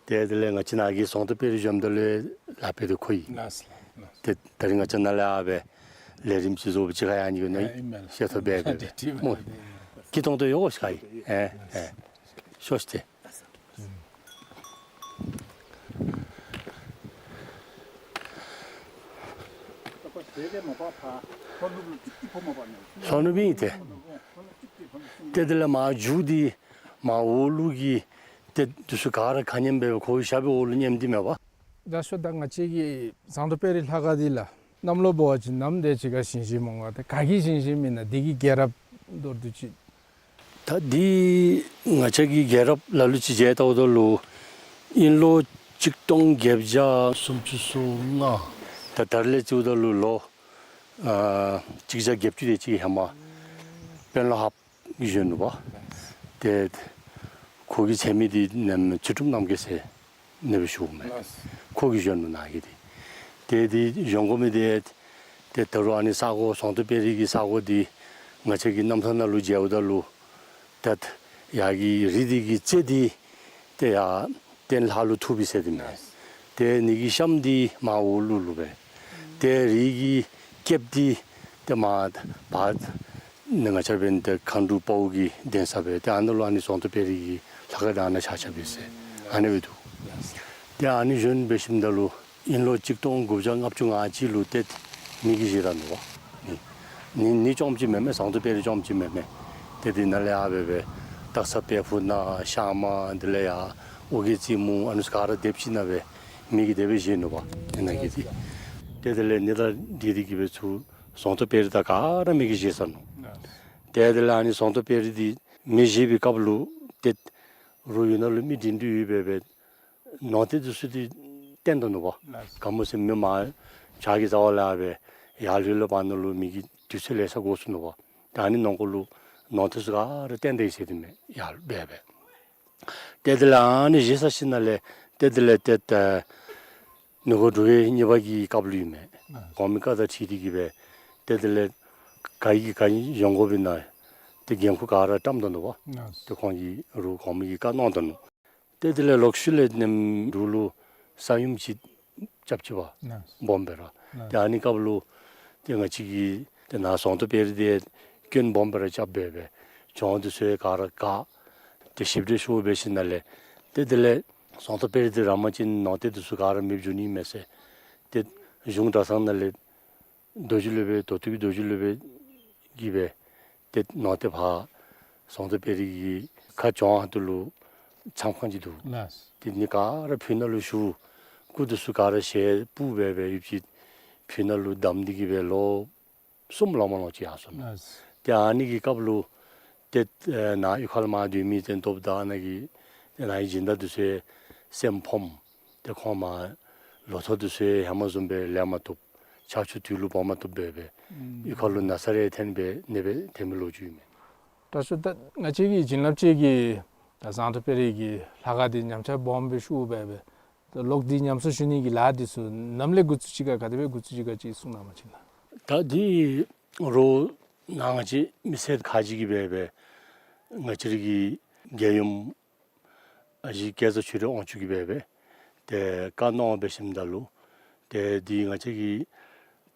ཏེ་དེ་ལས་ང་བཅས་ནཱ་གི་ཟོང་ཏོ་དཔལ་རི་བཞུགསཔ་ད་ལུ་ལག་པས་འདི་ཁོ་ཨིན། ལགས་སོ། ལགས་སོ། ཏེ་ད་རིས་ང་བཅས་ནཱ་ལས་ཨ་སྦེ་ལས་རིམ་ཅིག་བཟོ་བ་ཅིག་ཁར་ཡང་ནི་གོ་ནི་ཨ་ཨིན་མས། ཤེས་ཐོབ་སྦེ་སྦེ་ཏེ་ཏེ་སྨོ། ཏེ་སྐྱིད་ཏོང་ཏོ་ཡོད་ཤག་ཨིན། ཨེ་ཨེ། ཤོག་ཤིག་ཏེ། ལྷོ་ནུབ་ཨིན་ཏེ། ཏེ་དེ་ལས་མར་མཇུག་འདི་མར་འོག་ལུ་གི་ཏེ་འདི་ཚུ་ག་ར་ཁ་མཉམ་སྦེ་ཁོ་གི་ཞབས་པའི་འོག་ལུ་མཉམ་སྟེ་མེད་པ། ད་ཤོ་ད་ང་བཅས་ཀྱི་ཟངས་མདོག་དཔལ་རི་ལྷ་ཁང་འདི་ལུ་གནམ་ལོ་འབད་བ་ཅིན་ནམ་དེ་ཅིག་ཁར་བཞེངས་བཞེངསམ་འོང་ག། ཏེ་ག་གིས་བཞེངས་བཞེངསམ་ཨིན་ན། འདི་གི་རྒྱལ་རབས་མདོར་བསྡུས་ཅིག། ད་འདི་ང་བཅས་ཀྱི་རྒྱལ་རབས་ལ་ལུ་ཅིག་མཇལ་བལྟཝ་ད་ལུ་དབྱིན་ལོ་གཅིག་སྟོང་བརྒྱད་བརྒྱ་སུམ་ཅུ་སོ་ལྔ། ད་ད་རེས་ལས་བརྩིཝ་ད་ལུ་ལོ་ཨ་གཅིག་བརྒྱ་བརྒྱད་ཅུ་དེ་ཅིག་ཧེ་མ་དཔོན་སློབ་ཧཱཔ་གིས་བཞེངས་ནུག་པ། ཏེ་ཁོ་གི་མཚན་མི་འདི་ནམ་ཚུལ་ཁྲིམས་རྣམ་རྒྱལ་ཟེར་ཨ་ནི་སྦེ་ཞུཝ་མས། ལགས། ཁོ་གིས་བཞེངས་ནུག་ནཱ་གི་འདི། ཏེ་འདི་བཞེངས་དགོ་མི་འདི་ཏེ་ད་རུང་ཨ་ནི་ས་གོ་ཟངས་མདོག་དཔལ་རི་གི་ས་གོ་འདི་ང་བཅས་ཀྱི་རྣམ་ཐར་ནང་ལུ་མཇལཝ་ད་ལུ་ཏེ་ཡར་གྱི་རི་འདི་གི་རྩེ་འདི་ཏེ་ཡར་སྟེང་ལྷ་ལུ་ཐུག་པས་ཟེར་ཏེ་མས། ལགས། ཏེ་ཨ་ནི་གི་གཤམ་འདི་མར་འོག་ལུ་ལུ་སྦེ། ཏེ་རི་གི་སྐེདཔ་འདི་ཏེ་མར་བར་ནི་ང་བཅས་འབདན་ཏེ་མཁའ་འགྲོ་དཔའ་བོ་གི་གདན་ས་སྦེ་ཏེ་ཨ་ནཱ་ལུ་ཨ་ནི་ཟངས་མདོག་དཔལ་རི་གི་ལྷ་ཁང་འདི་ཨ་ནཱ་ཆགས་ཆགསཔ་ཨིན་ཟེར་ཨ་ནི་སྦེ་འདུག། ཏེ་ཨ་ནི་བཞེངས་འབད་ཞིནམ་ད་ལུ་དབྱིན་ལོ་གཅིག་སྟོང་དགུ་བརྒྱ་ལྔ་བཅུ་ང་གཅིག་ལུ་ཏེ་མེ་གིས་བཞེས་ད་ནུག་པ། ནི་ནི་ནི་རྐྱངམ་ཅིག་མེན་མས། ཟངས་མདོག་དཔལ་རི་རྐྱངམ་ཅིག་མེན་མས། ཏེ་འདི་ནཱ་ལས་ཨ་སྦེ་སྦེ་སྟག་ཚང་དཔལ་ཕུག་ནང་ཤང་མ་འདི་ལས་ཡར་ཨོ་རྒྱན་རྩེ་མོ་ཨ་ནི་ཚུ་ག་ར་སྡེབ་ཅིག་ནང་སྦེ་མེ་གིས་དེ་སྦེ་བཞེས་ནུག་པ། ཨ་ནཱ་གི་འདི་ཏེ་དེ་ལས་ཨ་ནི་དང་འདི་འདི་གིས་སྦེ་ཚུར་ཟངས་མདོག་དཔལ་རི་དང་ག་ར་མེ་གིས་བཞེས་ཚར་ནུག། ཏེ་དེ་ལས་ཨ་ནི་ཟངས་མདོག་དཔལ་རི་འདི་མེ་བཞེས་པའི་སྐབས་ལུ་ཏེ་རོགས་ཡུལ་ནང་ལུ་མི་འདྲེན་འདྲེན་ཡོད་པའི་སྦེ་ནོར་རྟེན་འདི་ཚུ་འདི་བཏོན་ད་ནུག་པ། ལགས། ག་མོ་ཟེར་མི་མར་བྱག་གི་རྩ་བ་ལས་ཨ་སྦེ་ཡར་ལུ་ལས་བར་ན་ལུ་མེ་གིས་དུས་ཚོད་ལེ་ཤ་འགོར་སོ་ནུག་པ། ད་ཨ་ནི་ནང་འཁོད་ལུ་ནོར་རྟེན་ཚུ་ག་ར་བཏོན་ད་ཡི་ཟེར་ཏེ་མས། ཡར་སྦེ་སྦེ་ཏེ་དེ་ལས་ཨ་ནི་བཞེས་ཚར་ཞིནམ་ལས་ཏེ་དེ་ལས་ཏེ་ད་མི་མགོ་འབྲུག་པའི་གཉིས་པ་གི་སྐབས་ལུ་ཨིན་མས། ལགས། གོང་མའི་བཀའ་དང་འཁྲིལ་ཏེ་གིས་སྦེ་ཏེ་དེ་ལས་ག་གིས་ག་ཨིན་བཞེངས་དགོ་པས་ན་ཏེ་འགན་ཁུར་ག་ར་བཀྲམ་ད་ནུག་པ། ལགས། ཏེ་ཁོང་གིས་རོགས་གོང་མའི་གི་བཀའ་གནང་ད་ནུག། ཏེ་དེ་ལས་ལོག་ཤུལ་ལས་ནམ་འབྲུག་ལུ་ས་ཡོམ་ཅིག་རྐྱབ་ཅི་པ། ལགས། སྦོམ་སྦེ་ར། ལགས། ཏེ་ཨ་ནི་སྐབས་ལུ་ཏེ་ང་བཅས་ཀྱི་ཏེ་ནཱ་ཟངས་མདོག་དཔལ་རི་འདི་སྐྱོན་སྦོམ་སྦེ་ར་རྐྱབ་སྦེ་སྦེ་གྱོང་འདི་ཚུ་ག་ར་བཀག། ཏེ་ཞིབ་འགྲེམས་ཤོར་འབད་ཞིནམ་ལས་ཏེ་དེ་ལས་ཟངས་མདོག་དཔལ་རི་འདི་ར་མ་བྱིན་ན་ནོར་རྟེན་འདི་ཚུ་ག་ར་མེདཔ་འགྱོ་ནི་མས་ཟེར། ཏེ་གཞུང་གྲྭ་ཚང་ནང་ལས་རྡོ་རྗེ་སློབ་དཔོན་མདོ་སྟོད་ཀྱི་རྡོ་རྗེ་སློབ་དཔོན་གྱིས་སྦེ་ཏེ་ནོར་རྟེན་ཕར་ཟངས་མདོག་དཔལ་རི་གི་ཁ་གྱོང་ཧོངས་ལུ་མཚམས་ཁང་ཅིག་འདུག། ལགས། ཏེ་ཨ་ནི་ག་ར་ཕུ་ནང་ལུ་བཞུགས། སྐུ་འདི་ཚུ་ག་ར་ཞལ་སྤུབས་སྦེ་སྦེ་ཡོདཔ་ཅིག་ཕུ་ནང་ལུ་བསྡམས་ཏེ་གིས་སྦེ་ལོ་གསུམ་ལང་མ་ལང་ཅིག་ཡར་སོ་ནུག། ལགས། ཏེ་ཨ་ནི་གི་སྐབས་ལུ་ཏེ་ཨེ་ནཱ་གཡུས་ཁ་ལས་མར་སྡོད་མི་ཏེ་སྟོབས་དང་ནཱ་གི་ཏེ་ནཱ་གི་སྦྱིན་བདག་འདི་ཚུ་སེམས་ཕམ། ཏེ་ཁོང་མར་ལོ་ཐོག་འདི་ཚུ་ཧེ་མ་བཟུམ་སྦེ་ལེན་མ་བཏུབ། ཆར་ཆུ་དུས་ལུ་འབབ་མ་བཏུབ་སྦེ་སྦེ་ཨུམ་གཡུས་ཁ་ལུ་ན་ཚ་རེ་ཐོན་སྦེ་ཨ་ནི་སྦེ་ཐོན་མི་ལོ་རྒྱུས་ཨིན་མས། དྲག་ཤོས། ད་ང་བཅས་ཀྱི་བྱིན་རླབས་ཅན་གྱི་ད་ཟངས་མདོག་དཔལ་རི་གི་ལྷ་ཁང་འདི་ཉམས་ཆག་སྦོམ་སྦེ་ཤོར་སྦེ་སྦེ་ད་ལོག་སྟེ་ཉམས་གསོ་ཞུ་ནི་གི་ལཱ་འདི་ཚུ་ནམ་ལས་འགོ་བཙུགས་ཅི་ག་ག་དེ་སྦེ་འགོ་བཙུགས་ཅི་ག་ཅིག་གསུང་གནང་བ་ཅིན་ལགས། ད་འདི་རོགས་ནཱ་ང་བཅས་མི་སེར་ཁག་ཅིག་གིས་སྦེ་སྦེ་ང་བཅས་རའི་གི་རྒྱལ་ཡུམ་ཨ་ཞེ་སྐལ་བཟང་ཆོས་སྒྲོན་དབང་ཕྱུག་གིས་སྦེ་སྦེ་ཏེ་བཀའ་གནང་འབད་ཞིནམ་ད་ལུ་ཏེ་འདི་ང་བཅས་ཀྱི་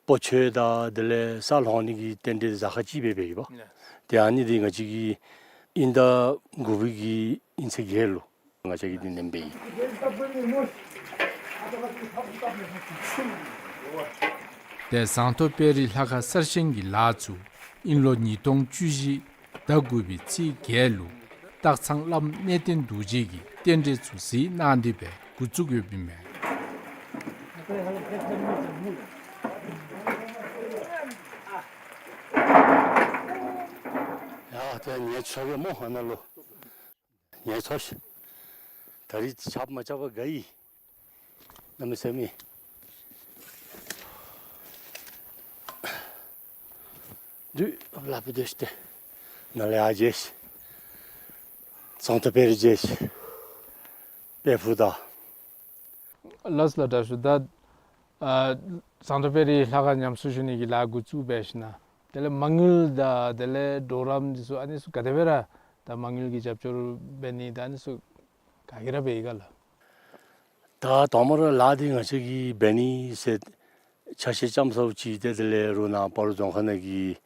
སྤོ་ཆོས་དང་དེ་ལས་ས་སློང་ནི་གི་རྟེན་འབྲེལ་གཟའ་སྐར་གཅིག་སྦེ་འབད་ཡི་པ། ཡ། ཏེ་ཨ་ནི་འདི་ང་བཅས་ཀྱི་དབྱིན་ཟླ་དགུ་པའི་གི་དབྱིན་ཚེས་བརྒྱད་ལུ་ང་བཅས་ཀྱིས་འདི་ནེམ་འབད་ཡི། ཏེ་ཟངས་མདོག་དཔལ་རི་ལྷ་ཁང་གསར་བཞེངས་ཀྱི་ལཱ་ཚུ་དབྱིན་ལོ་ཉིས་སྟོང་བཅུ་བཞི་ཟླ་དགུ་པའི་ཚེས་བརྒྱད་ལུ་སྟག་ཚང་བླམ་གནས་བརྟན་རྡོ་རྗེ་གིས་རྟེན་འབྲེལ་ཚུ་གཟིགས་གནང་སྟེ་སྦེ་འགོ་བཙུགས་ཡོདཔ་ཨིན་མས། ཡ་ཏེ་ངལ་འཚོ་གེ་སྨོ་ཨ་ནཱ་ལུ། ངལ་འཚོ་ཤིག། ད་རིས་ཆརཔ་མ་རྐྱབ་པར་དགའ་ཡི། གནམ་མེད་ས་མེད། དུས་ལ་ཕུད་དེ་ཤི་སྟེ། ནཱ་ལས་ཡར་མཇལ་ཤིག། ཟངས་མདོག་དཔལ་རི་མཇལ་ཤིག། སྦེ་ཕུལཝ་ད། ལགས་ལགས། དྲག་ཤོས། ད་ཨ་ཟངས་མདོག་དཔལ་རི་ལྷ་ཁང་ཉམས་གསོ་ཞུ་ནི་གི་ལཱ་འགོ་བཙུགས་འབད་ཞིནམ་ལས་དེ་ལས་མ་དངུལ་དང་དེ་ལས་གྲོགས་རམ་འདི་ཚུ་ཨ་ནི་ཚུ་ག་དེ་སྦེ་ར་ད་མ་དངུལ་གྱི་རྒྱབ་སྐྱོར་འབད་ནི་ད་ཨ་ནི་ཚུ་ག་གིས་ར་འབད་ཡི་ག་ལགས། ད་དང་པ་ར་ལཱ་འདི་ང་བཅས་ཀྱིས་འབད་ནི་ཟེར་ཆ་ཤས་ཙམ་ཟཝ་ཅིག་ཏེ་དེ་ལས་རུང་ནཱ་སྤ་རོ་རྫོང་ཁག་ནང་གི་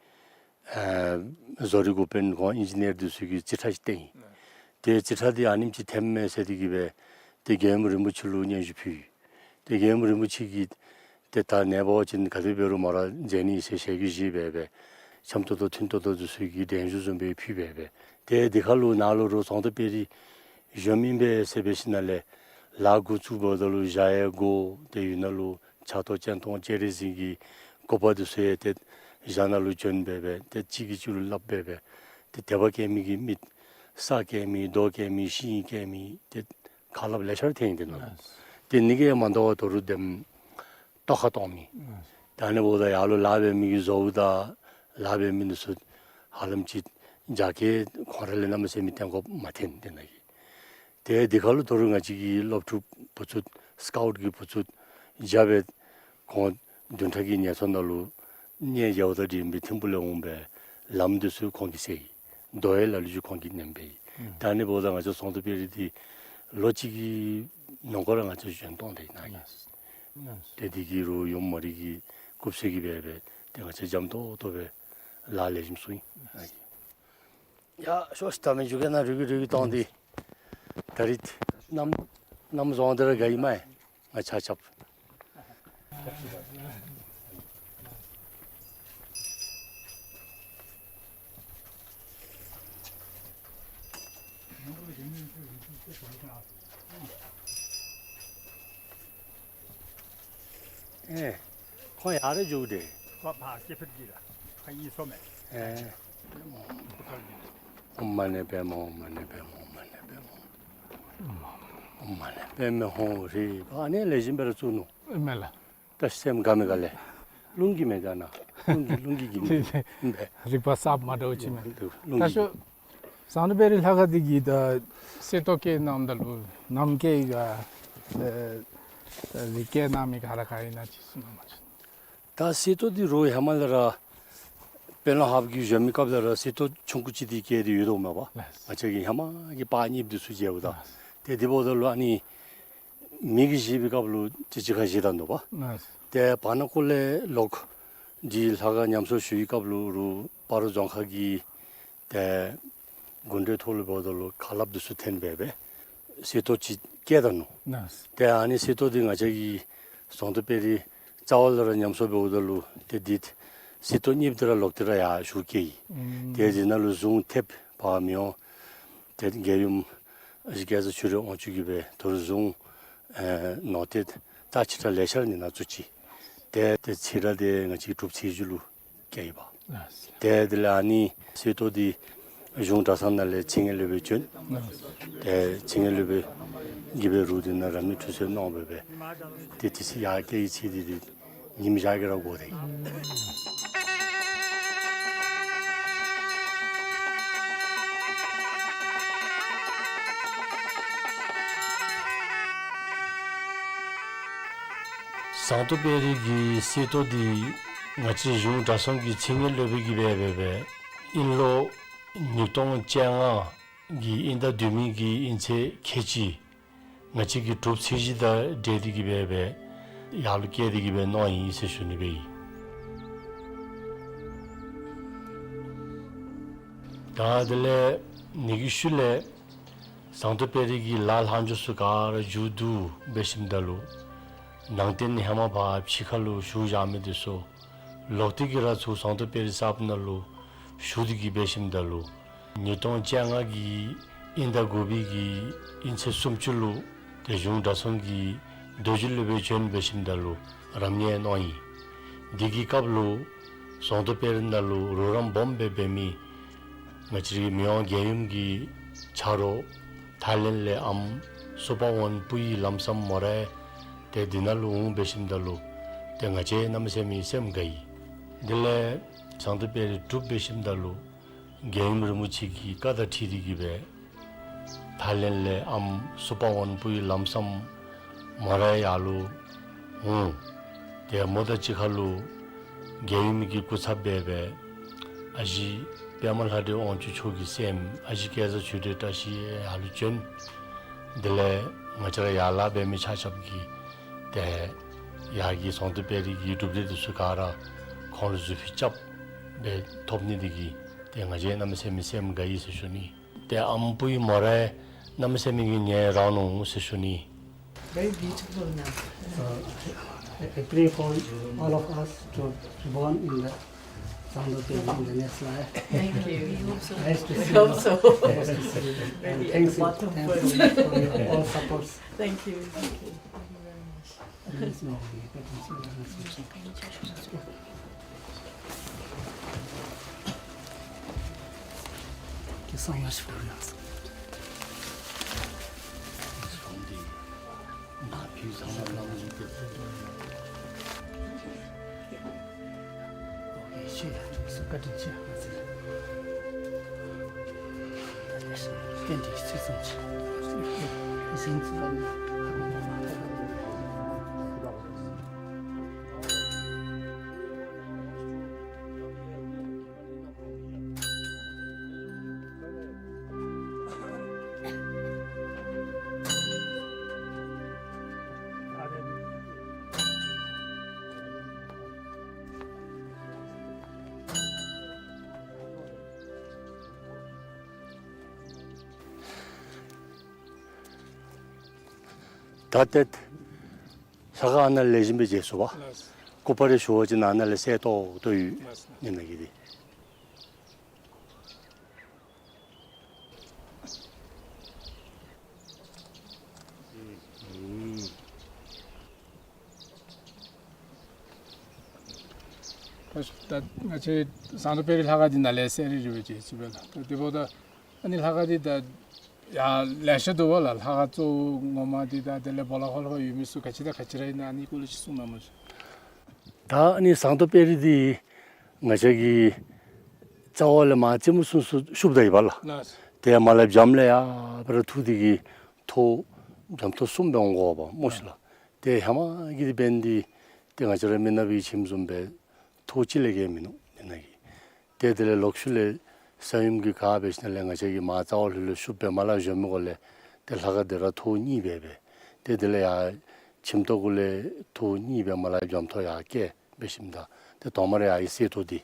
ཨ་བཟོ་རིག་འགོ་དཔོན་ཁོང་ཨིན་ཇི་ནི་ཡར་འདི་ཚུ་གིས་རྩིས་ཁྲ་ཅིག་བཏོན་ཡི། ཏེ་རྩིས་ཁྲ་འདི་ཨ་ནེམ་ཅིག་ཐོནམ་མས་ཟེར་ཏེ་གིས་སྦེ་ཏེ་རྒྱལ་ཡུམ་རིན་པོ་ཆེ་ལུ་སྙན་ཞུ་ཕུལ་ཡི། ཏེ་རྒྱལ་ཡུམ་རིན་པོ་ཆེ་གིས་ཏེ་ད་ནངས་པ་ཅིན་ག་དེ་འབད་རུང་མ་ར་མཛད་ནི་ཟེར་ཞལ་གྱིས་བཞེས་སྦེ་སྦེ་འཆམ་ཏོག་ཏོ་མཐུན་ཏོག་ཏོ་འདི་ཚུ་གི་གདན་ཞུ་བཟུམ་སྦེ་ཕུལ་སྦེ་སྦེ། ཏེ་འདི་ཁར་ལུ་ནཱ་ལུ་རུང་ཟངས་མདོག་དཔལ་རི་གཞོནམ་ཨིན་པས་ཟེར་འབད་ཞིནམ་ལས་ལཱ་འགོ་བཙུགས་འབདཝ་ད་ལུ་བཞག་ཡས་སྒོ་ཏེ་ཡོད་ནཱ་ལུ་ཕྱག་ཏོ་སྤྱན་སྟོང་སྤྱན་རས་གཟིགས་ཀྱི་སྒོ་པར་འདི་ཚུ་ཡང་ཏེ་བཞག་ནཱ་ལུ་བྱོན་སྦེ་སྦེ་ཏེ་གཅིག་གིས་གཅིག་ལུ་སླབ་སྦེ་སྦེ་ཏེ་དད་པ་བསྐྱེད་མི་གིས་མི་ས་བསྐྱེད་མི་རྡོ་བསྐྱེད་མི་ཤིང་བསྐྱེད་མི་ཏེ་ཁ་སླབ་ལེ་ཤ་ར་ཐོན་ཡི་དེ་ནང་ལུ། ཏེ་ཨ་ནི་གིས་མ་དོ་བར་ད་རུང་དེམ་ཏོག་ཁ་གཏོང་མི། ད་ཨ་ནི་འབདཝ་ད་ཡར་ལུ་ལཱ་འབད་མི་གིས་བཟོཝ་ད་ལཱ་འབད་མི་འདི་ཚུ་ཧ་ལམ་ཅིག་རྒྱ་སྐྱེད་ཁོང་ར་ལས་གནམ་མེད་ས་མེད་བཏོན་དགོཔ་མ་ཐོན་དེ་ནང་གི། ཏེ་འདི་ཁར་ལུ་ད་རུང་ང་བཅས་ཀྱི་སློབ་ཕྲུག་བུ་ཚུ་སི་ཀའུཊ་གི་བུ་ཚུ་རྒྱབ་སྦེ་ཁོང་བདུན་ཕྲག་གི་ཉེ་ཚོ་ནང་ལུ་གནས་མཇལཝ་དང་འབྲེལ་བའི་ཐིམ་ཕུག་ལས་འོང་སྦེ་ལམ་འདི་ཚུ་ཁོང་གིས་བསལ་ཡི། རྡོ་ཡི་ལ་ལུ་ཅིག་ཁོང་གིས་མནན་སྦེ་ཡི། ད་ཨ་ནི་འབདཝ་ད་ང་བཅས་ཟངས་མདོག་དཔལ་རི་འདི་ལོ་གཅིག་གི་ནང་འཁོད་ར་ང་བཅས་བཞེངས་གཏང་སྟེ་ནཱ་གི། ཏེ་འདི་གིས་རུང་ཡུམ་མ་རིག་གི་སྐུ་ཚེ་གི་སྦེ་སྦེ་ཏེ་ང་བཅས་འཇམ་ཏོང་ཏོ་སྦེ་ལཱ་ལེགས་ཤོམ་ཚུགས་ཡི། ཡ་ཤོག་ཤིག། ད་མི་འགྱོ་གེ་ནཱ་རུལ་གི་རུལ་གི་གཏང་སྟེ། ད་རིས་གནམ་གནམ་བཟང་དེ་ར་དགའ་ཡི་མས། ང་ཆ་ཁྱབ། ཨེ། ཁོང་ཡར་ར་འགྱོ་དེས། ཁོ་ཕར་སྐྱེ་འཕེལ་གྱི་ལ། ཁོ་གཉིས་སོ་མས། ཨེ། ཨོཾ་མ་ཎི་པདྨེ་ཧཱུྃ། ཨོཾ་མ་ཎི་པདྨེ་ཧཱུྃ། ཨོཾ་མ་ཎི་པདྨེ་ཧཱུྃ། ཨོཾ་མ་ཎི་པདྨེ་ཧཱུྃ་ཧྲཱིཿ། ཨ་ནི་ལེགས་ཤོམ་སྦེ་ར་བཙུགས་ནུག། ཨེ་མས་ལགས། ད་སེམས་དགའ་མི་དགའ་ལས། རླུང་གིས་མི་དགའ་ན། རླུང་གིས་རླུང་གིས་གིས་མི་དགའ། རིག་པ་གསརཔ་མ་འདྲཝ་ཅིག་མས། རླུང་གིས། ད་ཤོག། ཟངས་མདོག་དཔལ་རི་ལྷ་ཁང་འདི་གི་ད་གསེར་ཏོག་བཀལ་གནངམ་ད་ལུ་ནམ་བཀལ་ཡི་ག། ཨེ་ཨེ་རིགས་བཀལ་གནང་མི་ག་ར་ག་ཨིན་ན་ཅིག་གསུང་གནང་བ་ཅིན། ད་གསེར་ཏོག་འདི་རུང་ཧེ་མ་ལས་ར་དཔོན་སློབ་ཧཱཔ་གིས་བཞེངས་མི་སྐབས་ལས་ར་གསེར་ཏོག་ཆུང་ཀུ་ཅིག་འདི་བཀལ་ཏེ་ཡོད་དོ་མས་པ། ལགས། ང་བཅས་ཀྱིས་ཧེ་མ་གི་པར་རྙིངམ་འདི་ཚུ་མཇལཝ་ད། ལགས། ཏེ་འདི་འབདཝ་ད་ལུ་ཨ་ནི་མི་གིས་བཞེངས་པའི་སྐབས་ལུ་ཅིག་ཅིག་ཁར་བཞེངས་ད་ནུག་པ། ལགས། ཏེ་བར་ན་ཀོ་ལས་ལོག་འདི་ལྷ་ཁང་ཉམས་གསོ་ཞུ་བའི་སྐབས་ལུ་རུང་སྤ་རོ་རྫོང་ཁག་གི་ཏེ་གུང་ཁྲན་ཐོག་ལུ་འབདཝ་ད་ལུ་ཁ་སླབ་འདི་ཚུ་ཐོན་སྦེ་སྦེ་གསེར་ཏོག་ཅིག་བཀལ་ད་ནུག། ལགས། ཏེ་ཨ་ནི་གསེར་ཏོག་འདི་ང་བཅས་ཀྱིས་ཟངས་མདོག་དཔལ་རི་རྩ་བ་ལས་ར་ཉམས་གསོ་འབདཝ་ད་ལུ་ཏེ་འདི་གསེར་ཏོག་གཉིས་འདི་ར་ལོག་སྟེ་ར་ཡར་ཞུ་བསྐྱལ་ཡི། ཨུམ། ཏེ་འདི་ནང་ལུ་གཟུངས་ཐེབས་ཕར་མི་དབང་ཏེ་རྒྱལ་ཡུམ་ཨ་ཞེ་རྒྱ་མཚོ་མཆོག་ར་དབང་ཕྱུག་གིས་སྦེ་ད་རུང་གཟུངས་ཨེ་ནོར་ཏེ་རྟ་ཆེ་ཕྲ་ལེ་ཤ་ར་ཨ་ནི་ནང་བཙུགས་ཅི། ཏེ་ཏེ་ཚེ་ར་འདི་ང་བཅས་གྲུབ་ཚེས་བཞི་ལུ་བསྐྱལ་ཡི་པ། ལགས། ཏེ་དེ་ལས་ཨ་ནི་གསེར་ཏོག་འདི་གཞུང་གྲྭ་ཚང་ནང་ལས་ཚེ་སྔོན་སློབ་དཔོན་བྱོན། ལགས། ཏེ་ཚེ་སྔོན་སློབ་དཔོན་གྱིས་སྦེ་རུང་འདི་ནང་རབ་གནས་ཁྲུས་གསོལ་གནང་སྦེ་སྦེ་ཏེ་དེ་ཚེ་ཡར་བསྐྱལ་ཡི་ཚེ་འདི་ཏེ་ཉིནམ་ཞག་གིས་ར་འགོར་ཏེ། ཟངས་མདོག་དཔལ་རི་གི་གསེར་ཏོག་འདི་ང་བཅས་གཞུང་གྲྭ་ཚང་གི་ཚེ་སྔོན་སློབ་དཔོན་གྱིས་སྦེ་སྦེ་སྦེ་དབྱིན་ལོ་ཉིས་སྟོང་བཅོ་ལྔ་གི་དབྱིན་ཟླ་བདུན་པའི་གི་དབྱིན་ཚེས་ཁལ་གཅིག་ང་བཅས་ཀྱི་གྲུབ་ཚེས་བཞི་དང་འབྲེལ་ཏེ་གིས་སྦེ་སྦེ་ཡར་ལུ་བསྐྱལ་ཏེ་གིས་སྦེ་གནང་ཡི་ཟེར་ཞུ་ནི་སྦེ་ཨིན། ད་དེ་ལས་ཨ་ནི་གི་ཤུལ་ལས་ཟངས་མདོག་དཔལ་རི་གི་ལཱ་ལྷག་འཕྲོ་ཚུ་ག་ར་མཇུག་བསྡུ་འབད་ཞིནམ་ད་ལུ་ནང་རྟེན་ཧེ་མ་ཕར་ཕྱི་ཁ་ལུ་བཞུགས་བཞག་མི་འདི་ཚུ་ལོག་སྟེ་གིས་ར་ཚུར་ཟངས་མདོག་དཔལ་རི་གསརཔ་ནང་ལུ་བཞུགས་ཏེ་གིས་འབད་ཞིནམ་ད་ལུ་ཉིས་སྟོང་བཅོ་ལྔ་གི་དབྱིན་ཟླ་དགུ་པའི་གི་དབྱིན་ཚེས་སུམ་ཅུ་ལུ་ཏེ་གཞུང་གྲྭ་ཚང་གི་རྡོ་རྗེ་སློབ་དཔོན་བྱོན་འབད་ཞིནམ་ད་ལུ་རབ་གནས་གནང་ཡི། འདི་གི་སྐབས་ལུ་ཟངས་མདོག་དཔལ་རི་ནང་ལུ་རོགས་རམ་སྦོམ་སྦེ་འབད་མི་ང་བཅས་རའི་མི་དབང་རྒྱལ་ཡུམ་གྱི་ཆ་རོགས་ཐའི་ལེནཌ་ལས་ཨམ་སུ་པ་ཝོན་པུའི་ལམ་སམ་མོ་ར་ཡང་ཏེ་འདི་ནང་ལུ་འོང་འབད་ཞིནམ་ད་ལུ་ཏེ་ང་བཅས་གནམ་མེད་ས་མེད་སེམས་དགའ་ཡི། དེ་ལས་ཟངས་མདོག་དཔལ་རི་གྲུབ་འབད་ཞིནམ་ད་ལུ་རྒྱལ་ཡུམ་རིན་པོ་ཆེ་གི་བཀའ་དང་འཁྲིལ་ཏེ་གིས་སྦེ་ ཐའི་ལེནཌ་ལས་ཨམ་སུ་པ་ཝོན་པུའི་ལམ་སང་མོ་ར་ཡར་ལུ་འོང་། ཏེ་མོ་དང་གཅིག་ཁར་ལུ་རྒྱལ་ཡུམ་གྱི་སྐུ་ཚབ་འབད་སྦེ་ཨ་ཞེ་པདྨ་ལྷ་འདྲེ་དབང་ཕྱུག་མཆོག་གི་སྲསམོ་ཨ་ཞེ་སྐལ་བཟང་ཆོས་སྒྲོན་བཀྲ་ཤིས་ཡར་ལུ་བྱོན། དེ་ལས་ང་བཅས་ར་ཡར་ལཱ་འབད་མི་ཆ་ཁྱབ་ཀྱིས་ཏེ་ཡར་གྱི་ཟངས་མདོག་དཔལ་རི་གི་གྲུབ་འབྲས་འདི་ཚུ་ག་ར་ཁོང་ལུ་གཟུགས་ཕུད་རྐྱབ་སྦེ་ཐོབ་ནི་འདི་གིས་ཏེ་ང་བཅས་གནམ་མེད་ས་མེད་སེམས་དགའ་ཡི་ཟེར་ཞུ་ནི། ཏེ་ཨམ་བུའི་མོ་ར་གནམ་མེད་ས་མེད་ཀྱི་ཉེ་རང་ནུག་ཟེར་ཞུ་ནི། Very beautiful now. So, I, I pray for all of us to be born in the Sangdo Peri in the next life. Thank you. We hope so. Nice to see you. We hope so. Nice to see you. And thanks, thanks for your all supports. Thank you. Thank you. Thank you very much. ད་ཏེ་ལྷ་ཁང་ནང་ལེགས་ཤོམ་སྦེ་མཇལ་ཚུགས་པས། ལགས། སྐུ་པར་ཞུ་བ་ཅིན་ནཱ་ནཱ་ལས་གསལ་ཏོག་ཏོ་ཡོད། ལགས། ཨ་ནི་ནང་གི་འདི། ད་ང་བཅས་ཟངས་མདོག་དཔལ་རི་ལྷ་ཁང་འདི་ནང་ལས་གསལ་རི་རི་སྦེ་མཇལ་ཚུགས་པས་ལགས། ད་དེ་འབདཝ་ད་ཨ་ནི་ལྷ་ཁང་འདི་ད་ཡང་ལེ་ཤ་འདུག་པ་ལགས། ལྷ་ཁང་གཙོ་བོ་ངོ་མ་འདི་དང་དེ་ལས་སྦོ་ལོགས་ཁར་ལྷོད་ཡོད་མི་ཚུ་ག་ཅི་དང་ག་ཅི་ར་ཨིན་ན་ཨ་ནི་སྐོར་ལས་ཅིག་གསུང་གནང་མ་ཤིག། ད་ཨ་ནི་ཟངས་མདོག་དཔལ་རི་འདི་ང་བཅས་ཀྱི་རྩ་བ་ལས་མར་རྩེ་མོ་ཚུན་ཚོད་ཤུབ་ད་ཡི་པ་ལགས། ལགས། ཏེ་མར་ལས་བྱམས་ལས་ཡར་སྦེ་ར་འཐུ་སྟེ་གིས་ཐོག་བྱམས་ཐོག་གསུམ་སྦེ་འོང་དགོ་པས་སྨོ་ཤིག་ལགས། ཏེ་ཧེ་མ་གི་འདི་འབདན་འདི་ཏེ་ང་བཅས་ར་མི་ནག་པའི་ཁྱིམ་བཟུམ་སྦེ་ཐོག་གཅིག་ལས་བརྒལ་མིན་ནུག་ཨ་ནི་ནང་གི། ཏེ་དེ་ལས་ལོག་ཤུལ་ལས་ས་ཡོམ་གྱིས་ག་འབད་ཞིནམ་ལས་ང་བཅས་ཀྱིས་མར་རྩ་བ་ལྷོད་ལྷོད་ཤུབ་སྦེ་མར་ལས་བཞོན་མི་གུ་ལས་ཏེ་ལྷ་ཁང་འདི་ར་ཐོག་གཉིས་སྦེ་སྦེ། ཏེ་དེ་ལས་ཡར་ཁྱིམ་ཐོག་གུ་ལས་ཐོག་གཉིས་སྦེ་མར་ལས་བྱམས་ཐོག་ཡར་བཀལ་འབད་ཞིནམ་ད་ཏེ་ཐོག་མར་ཡར་གྱི་གསེར་ཏོག་འདི།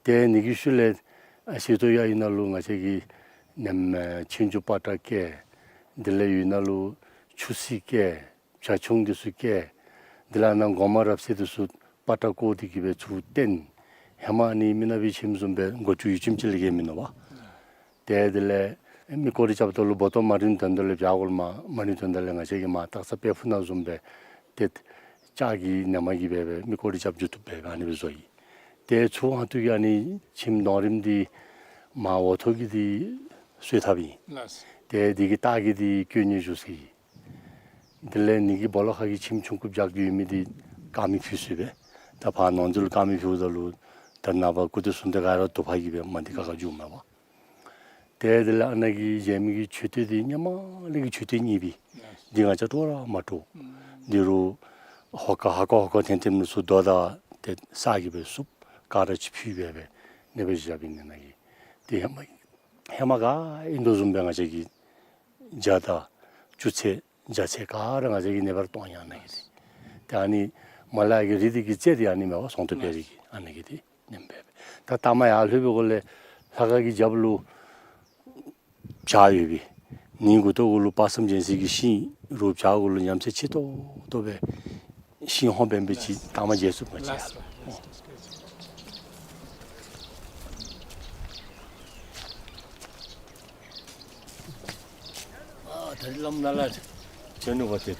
ཏེ་ཨ་ནི་གི་ཤུལ་ལས་ཨ་གསེར་ཏོག་ཡར་ཨིན་ན་ལུ་ང་བཅས་ཀྱིས་ནེམ་ཨེ་ཆོས་འབྱུང་པ་ཏྲ་བཀལ། དེ་ལས་ཡོད་ན་ལུ་ཆུ་སྲིན་བཀལ། བྱ་ཁྱུང་འདི་ཚུ་བཀལ། དེ་ལས་ཨ་ནཱ་སྒོ་མང་རབ་གསལ་འདི་ཚུ་པ་ཏྲ་བཀོ་སྟེ་གིས་སྦེ་ཚུར་བཏོན། ཧེ་མ་ཨ་ནི་མི་ནག་པའི་ཁྱིམ་བཟུམ་སྦེ་སྒོ་ཅུང་ཡུད་ཙམ་ཅིག་ལས་བརྒལ་མིན་ནུག་པ། ཏེ་དེ་ལས་མི་སྐོར་ར་རྐྱབ་ད་ལུ་སྦོ་ཏོ་མ་རིང་དོན་དག་ལས་བྱ་གོ་ལུ་མ་མ་རིང་དོན་དག་ལས་ང་བཅས་ཀྱིས་མར་སྟག་ཚང་དཔལ་ཕུག་ནང་བཟུམ་སྦེ་ཏེ་ལྕགས་ཀྱི་ནེམ་གིས་སྦེ་སྦེ་མི་སྐོར་ར་རྐྱབ་འགྱོ་བཏུབ་སྦེ་ཨ་ནི་སྦེ་བཟོ་ཡི། ཏེ་ཚུར་ཨ་ཐུར་གྱི་ཨ་ནི་ཁྱིམ་གདོང་རིངམ་འདི་མར་འོག་ཐོག་གི་འདི་གསོལ་ཐབ་ཨིན། ལགས། ཏེ་འདི་གི་ལྟག་གི་འདི་བཀོད་ནི་བཞུགས་ཅི། དེ་ལས་ཨ་ནི་གི་སྦོ་ལོགས་ཁ་གི་ཁྱིམ་ཆུང་ཀུ་བརྒྱབ་ཀྱི་ཡོད་མི་འདི་དཀར་མེ་ཕུལ་ཚུགས་པས། ད་ཕར་ནང་འཛུལ་དཀར་མེ་ཕུལཝ་ད་ལུ་ད་ནངས་པ་སྐུ་དེ་གསུང་དེ་ག་ར་དུ་པ་གིས་སྦེ་མ་འདི་ཁ་ཁ་འགྱོཝ་མས་པ། ཏེ་དེ་ལས་ཨ་ནཱ་གི་མཇལ་མི་གི་མཆོད་རྟེན་འདི་ཧེ་མ་ལས་ཀྱི་མཆོད་རྟེན་རྙིང་པའི་འདི་ང་བཅས་དཀྲོག་ར་མ་དཀྲོག། འདི་རུ་ཧོ་ཀ་ཧ་ཀ་ཧོ་ཀ་ཐེམ་ཐེམ་ཚུ་རྡོ་དང་ཏེ་ས་གིས་སྦེ་བསུབ་ག་ར་ཅིག་ཕུལ་སྦེ་སྦེ་ཨ་ནི་སྦེ་བཞགཔ་ཨིན་ནི་ནང་གི། ཏེ་ཧེ་མ་ཧེ་མ་ག་ཨིན་དོ་བཟུམ་སྦེ་ང་བཅས་ཀྱིས་བརྒྱ་དང་བཅུ་ཚེས་བརྒྱ་ཚེས་ག་ར་ང་བཅས་ཀྱིས་ཨ་ནི་སྦེ་ར་གཏོགས་ཡི་ཨ་ནཱ་གི་འདི། ཏེ་ཨ་ནི་མར་ལས་ཀྱི་རི་འདི་གི་རྩེ་འདི་ཨ་ནི་མས་པ་ཟངས་མདོག་དཔལ་རི་གི་ཨ་ནཱ་གི་འདི་ཨིནམ་སྦེ་སྦེ། ད་ལྟ་མར་ཡར་ལྷོད་པའི་གུ་ལས་ལྷ་ཁང་གི་རྒྱབ་ལུ་བྱག་ཡོད་པས། ཨ་ནི་མགུ་ཏོ་གུ་ལུ་དཔག་བསམ་རྒྱལ་མཚན་གྱི་ཤིང་རུ་བྱག་གུ་ལུ་ཉམས་སད་ཆེ་ཏོག་ཏོ་སྦེ་ཤིང་ཧོང་འབད་འབད་ཅིག་ལྟ་མ་མཇལ་ཚུགས་པས་ཅིག་ཡར་ལུ། ཨ་ད་རིས་བླམ་ནཱ་ལས་བྱོན་ནུག་པ་ཏེ།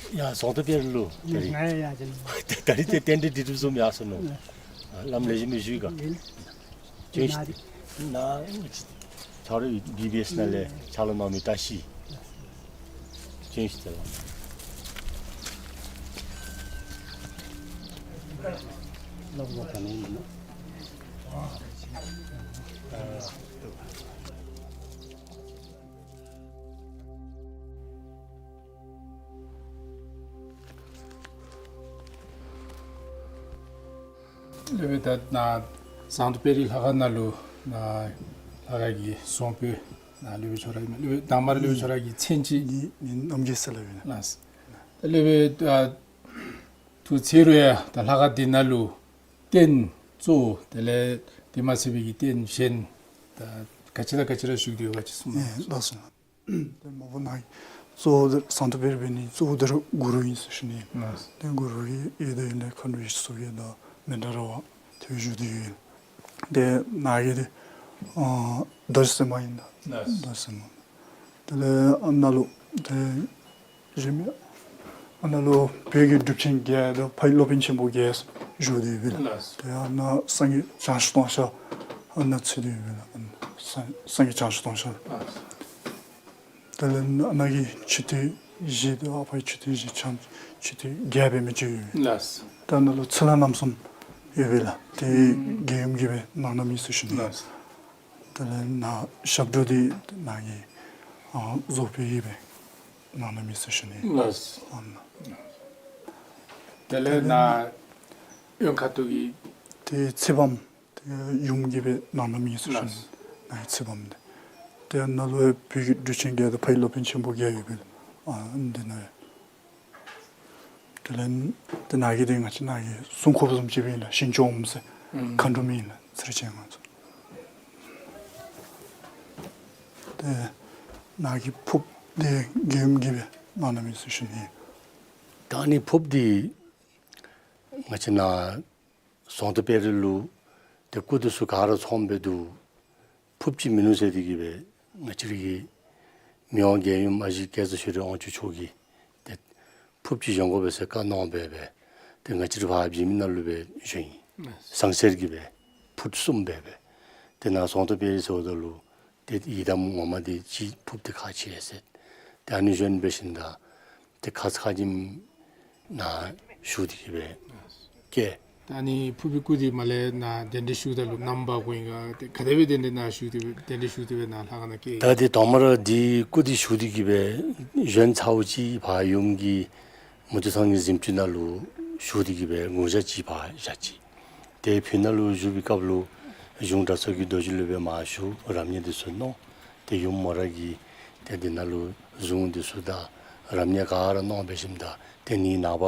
ཡ་ཟངས་མདོག་དཔལ་རི་ལུ་ད་རིས། ད་རིས་ཏེ་རྟེན་འབྲེལ་འདི་གྲུབ་བཟུམ་ཡར་སོང་ནུག། ཨ་བླམ་ལེགས་ཤོམ་སྦེ་བཞུགས་ག། བྱོན་ཤིག། ནཱ་ཆ་རོགས་བི་བི་ཨེསི་ནང་ལས་ཕྱག་ལཱ་གནང་མི་བཀྲ་ཤིས། བྱོན་ཤིག་ཏེ་ལགས། སློབ་དཔོན་ད་ནཱ་ཟངས་མདོག་དཔལ་རི་ལྷ་ཁང་ནང་ལུ་ནཱ་ལྷ་ཁང་གི་བཟང་པོ་ནཱ་སློབ་དཔོན་ཁྱོད་ར་ཨིན་མས། སློབ་དཔོན་དང་པ་ར་སློབ་དཔོན་ཁྱོད་ར་གི་མཚན་ཅིག། ངེའི་མཚན་རྣམ་རྒྱལ་ཟེར་སླབ་ཨིན་ལགས། ལགས། ད་སློབ་དཔོན་ད་ཐུགས་ཚེ་རུ་ཡང་ད་ལྷ་ཁང་འདི་ནང་ལུ་རྟེན་གཙོ་བོ་དེ་ལས་དེ་མ་ཚད་པའི་གི་རྟེན་གཞན་ད་ག་ཅི་དང་ག་ཅི་ར་བཞུགས་ཏེ་ཡོད་ག་ཅིག་གསུང་གནང་། ལགས་སོ། ཏེ་མ་པ་ནཱ་གི་གཙོ་བོ་འདི་ཟངས་མདོག་དཔལ་རི་འབད་ནི་གཙོ་བོ་འདི་ར་གུ་རུ་ཨིན་ཟེར་ཞུ་ནི། ལགས། ཏེ་གུ་རུ་ཡི་ཡི་དེ་ཨིན་ལས་མཁའ་འགྲོ་ཡི་སྲོག་ཡི་དང་མཎྜལ་ར་བ་ཏེ་བཞུགས་ཏེ་ཡོད། ཏེ་ནཱ་གི་འདི་ཨ་རྡོ་རྗེ་སེམས་དཔའ་ཨིན་ལགས། ལགས། རྡོ་རྗེ་སེམས་དཔའ། དེ་ལས་ཨ་ནཱ་ལུ་ཏེ་གཞན་མི་ཨ་ནཱ་ལུ་བོད་ཀྱི་གྲུབ་ཆེན་བརྒྱད་དང་ཕ་ཡི་སློབ་དཔོན་ཆེན་པོ་བརྒྱད་བཞུགས་ཏེ་ཡོད་པས་ལགས། ལགས། ཏེ་ཨ་ནཱ་སངས་རྒྱས་བྱང་ཆུབ་ཏུང་ཤ་ཨ་ནཱ་ཚུད་དེ་ཡོད་པས་ལགས། ཨ་ནཱ་སངས་སངས་རྒྱས་བྱང་ཆུབ་ཏུང་ཤ། ལགས། དེ་ལས་ཨ་ནཱ་གི་མཆོད་རྟེན་བཞི་དང་ཨ་ཕ་ཡི་མཆོད་རྟེན་བཞི་ཕྱག་མཆོད་རྟེན་བརྒྱད་འབད་མི་ཅིག་ཡོད། ལགས། ཏེ་ཨ་ནཱ་ལུ་ཚུར་ལྷ་རྣམ་གསུམ་ཡོད་པས་ལགས། ཏེ་རྒྱལ་ཡུམ་གྱིས་སྦེ་གནང་གནངམ་ཨིན་ཟེར་ཞུ་ནི། ལགས། དེ་ལས་ནཱ་ཞབས་དྲུང་འདི་ནཱ་གི་ཨ་རྫོགས་པའི་ཡིད་སྦེ་གནང་གནངམ་ཨིན་ཟེར་ཞུ་ནི། ལགས། ཨ་ནཱ། དེ་ལས་ནཱ་གཡོན་ཁ་ཐུག་གི་ཏེ་ཚེ་བམ་ཏེ་ཡུམ་གྱིས་སྦེ་གནང་གནངམ་ཨིན་ཟེར་ཞུ་ནི། ལགས། ནཱ་གི་ཚེ་བམ་འདི། ཏེ་ནཱ་ལུ་བོད་ཀྱི་གྲུབ་ཆེན་བརྒྱད་དང་ཕ་ཡི་སློབ་དཔོན་ཆེན་པོ་བརྒྱད་ཡོད་པས་ལགས། ཨ་འདི་ནང་། དེ་ལས་ཏེ་ནཱ་གི་འདི་ང་བཅས་ནཱ་གི་སྲུང་འཁོརཔ་བཟུམ་ཅིག་སྦེ་ཨིན་ལགས། ཞིང་སྐྱོང་ཟེར་ཨུམ་མཁའ་འགྲོ་མི་ཨིན་ལགས། ཚེ་རིང་ཅན་ང་ཚོ། ཏེ་ནཱ་གི་ཕོརཔ་འདི་རྒྱལ་ཡུམ་གྱིས་སྦེ་གནང་གནངམ་ཨིན་ཟེར་ཞུ་ནི། ད་ཨ་ནི་ཕོརཔ་འདི་ང་བཅས་ནཱ་ཟངས་མདོག་དཔལ་རི་ལུ་ཏེ་སྐུ་འདི་ཚུ་ག་ར་ཚངམ་སྦེ་འདུག། ཕོརཔ་ཅིག་མིན་ནུག་ཟེར་ཏེ་གིས་སྦེ་ང་བཅས་ར་གི་མི་དབང་རྒྱལ་ཡུམ་ཨ་ཞེ་སྐལ་བཟང་ཆོས་སྒྲོན་དབང་ཕྱུག་མཆོག་གིས་ཏེ་ཕོརཔ་ཅིག་བཞེངས་དགོ་པས་ཟེར་བཀའ་གནང་སྦེ་སྦེ་ཏེ་ང་བཅས་ར་ཕར་བྱིན་མི་ནང་ལུ་སྦེ་བྱོན་ཡི། ལགས། ཟངས་གསེར་གྱི་སྦེ་ཕོརཔ་གསུམ་སྦེ་སྦེ་ཏེ་ནཱ་ཟངས་མདོག་དཔལ་རི་ཟེརཝ་ད་ལུ་ཏེ་ཡི་དམ་ངོ་མ་འདི་ཅིག་ཕོརཔ་འདི་ཁག་ཆེ་ཟེར། ཏེ་ཨ་ནི་བཞིན་འབད་ཞིནམ་ད་ཏེ་ཁ་ཙ་ཁ་ཉིནམ་ནཱ་ཞུ་སྟེ་གིས་སྦེ་བསྐྱལ། ད་ཨ་ནི་ཕོར་བུའི་སྐུ་འདི་མར་ལས་ནཱ་གདན་འདྲེན་ཞུཝ་ད་ལུ་ནམ་འབག་དགོ་ཨིན་ག། ཏེ་ག་དེ་སྦེ་གདན་འདྲེན་ནཱ་ཞུ་སྟེ་སྦེ་གདན་འདྲེན་ཞུ་སྟེ་སྦེ་ནཱ་ལྷ་ཁང་ནང་བསྐྱལ། ད་འདི་དང་པ་ར་འདི་སྐུ་འདི་ཞུ་སྟེ་གིས་སྦེ་བཞེངས་ཚརཝ་ཅིག་ཕར་ཡུམ་གྱི་མུ་ཏིག་ཚང་གི་གཟིམ་ཅུང་ནང་ལུ་ཞུ་སྟེ་གིས་སྦེ་དགུང་ཞག་ཅིག་ཕར་བཞག་ཅི། ཏེ་ཕུག་ནང་ལུ་བཞུགས་པའི་སྐབས་ལུ་གཞུང་གྲྭ་ཚང་གི་རྡོ་རྗེ་སློབ་དཔོན་མར་བཞུགས། རབ་གནས་འདི་ཚུ་གནང་། ཏེ་ཡུམ་མོ་ར་གིས་ཏེ་འདི་ནང་ལུ་གཞུང་འདི་ཚུ་དང་རབ་གནས་ག་ར་གནང་འབད་ཞིནམ་ད་ཏེ་ནི་ནངས་པ་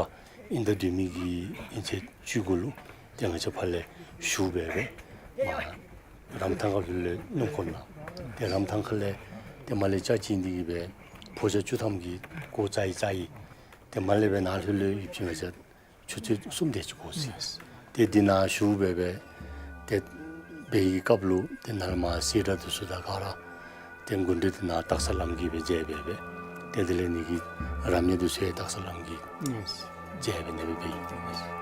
ཨིན་ཟླ་བདུན་མའི་གི་ཨིན་ཚེས་བཅུ་དགུ་ལུ་ཏེ་ང་བཅས་ཕར་ལས་ཞུ་སྦེ་སྦེ་མར་རམ་ཐང་ཁ་ལྷོད་ལས་སྣུམ་འཁོར་ནང་ཏེ་རམ་ཐང་ཁ་ལས་ཏེ་མར་ལས་ལྕགས་ཅིག་འདི་གིས་སྦེ་ཕོ་ཤ་བཅུ་ཐམ་གྱིས་སྒོ་རྩ་ཡི་རྩ་ཡི། ཏེ་མར་ལས་སྦེ་ནཱ་ལྷོད་ལས་ཡིབ་ཅི་ང་བཅས་ཆུ་ཚོད་གསུམ་དེ་ཅིག་འགོར་ཅི། ཏེ་འདི་ནང་བཞུགས་སྦེ་སྦེ་ཏེ་འབད་བའི་སྐབས་ལུ་ཏེ་ནཱ་མར་སེར་སྒྲེང་འདི་ཚུ་དང་ག་ར་ཏེ་དགོན་སྡེ་འདི་ནང་ལྟག་ས་ལམ་གྱི་སྦེ་མཇལ་སྦེ་སྦེ་ཏེ་དེ་ལས་ནི་གི་རབ་གནས་འདི་ཚུ་ཡང་ལྟག་ས་ལམ་གྱི་མཇལ་སྦེ་ནི་སྦེ་སྦེ་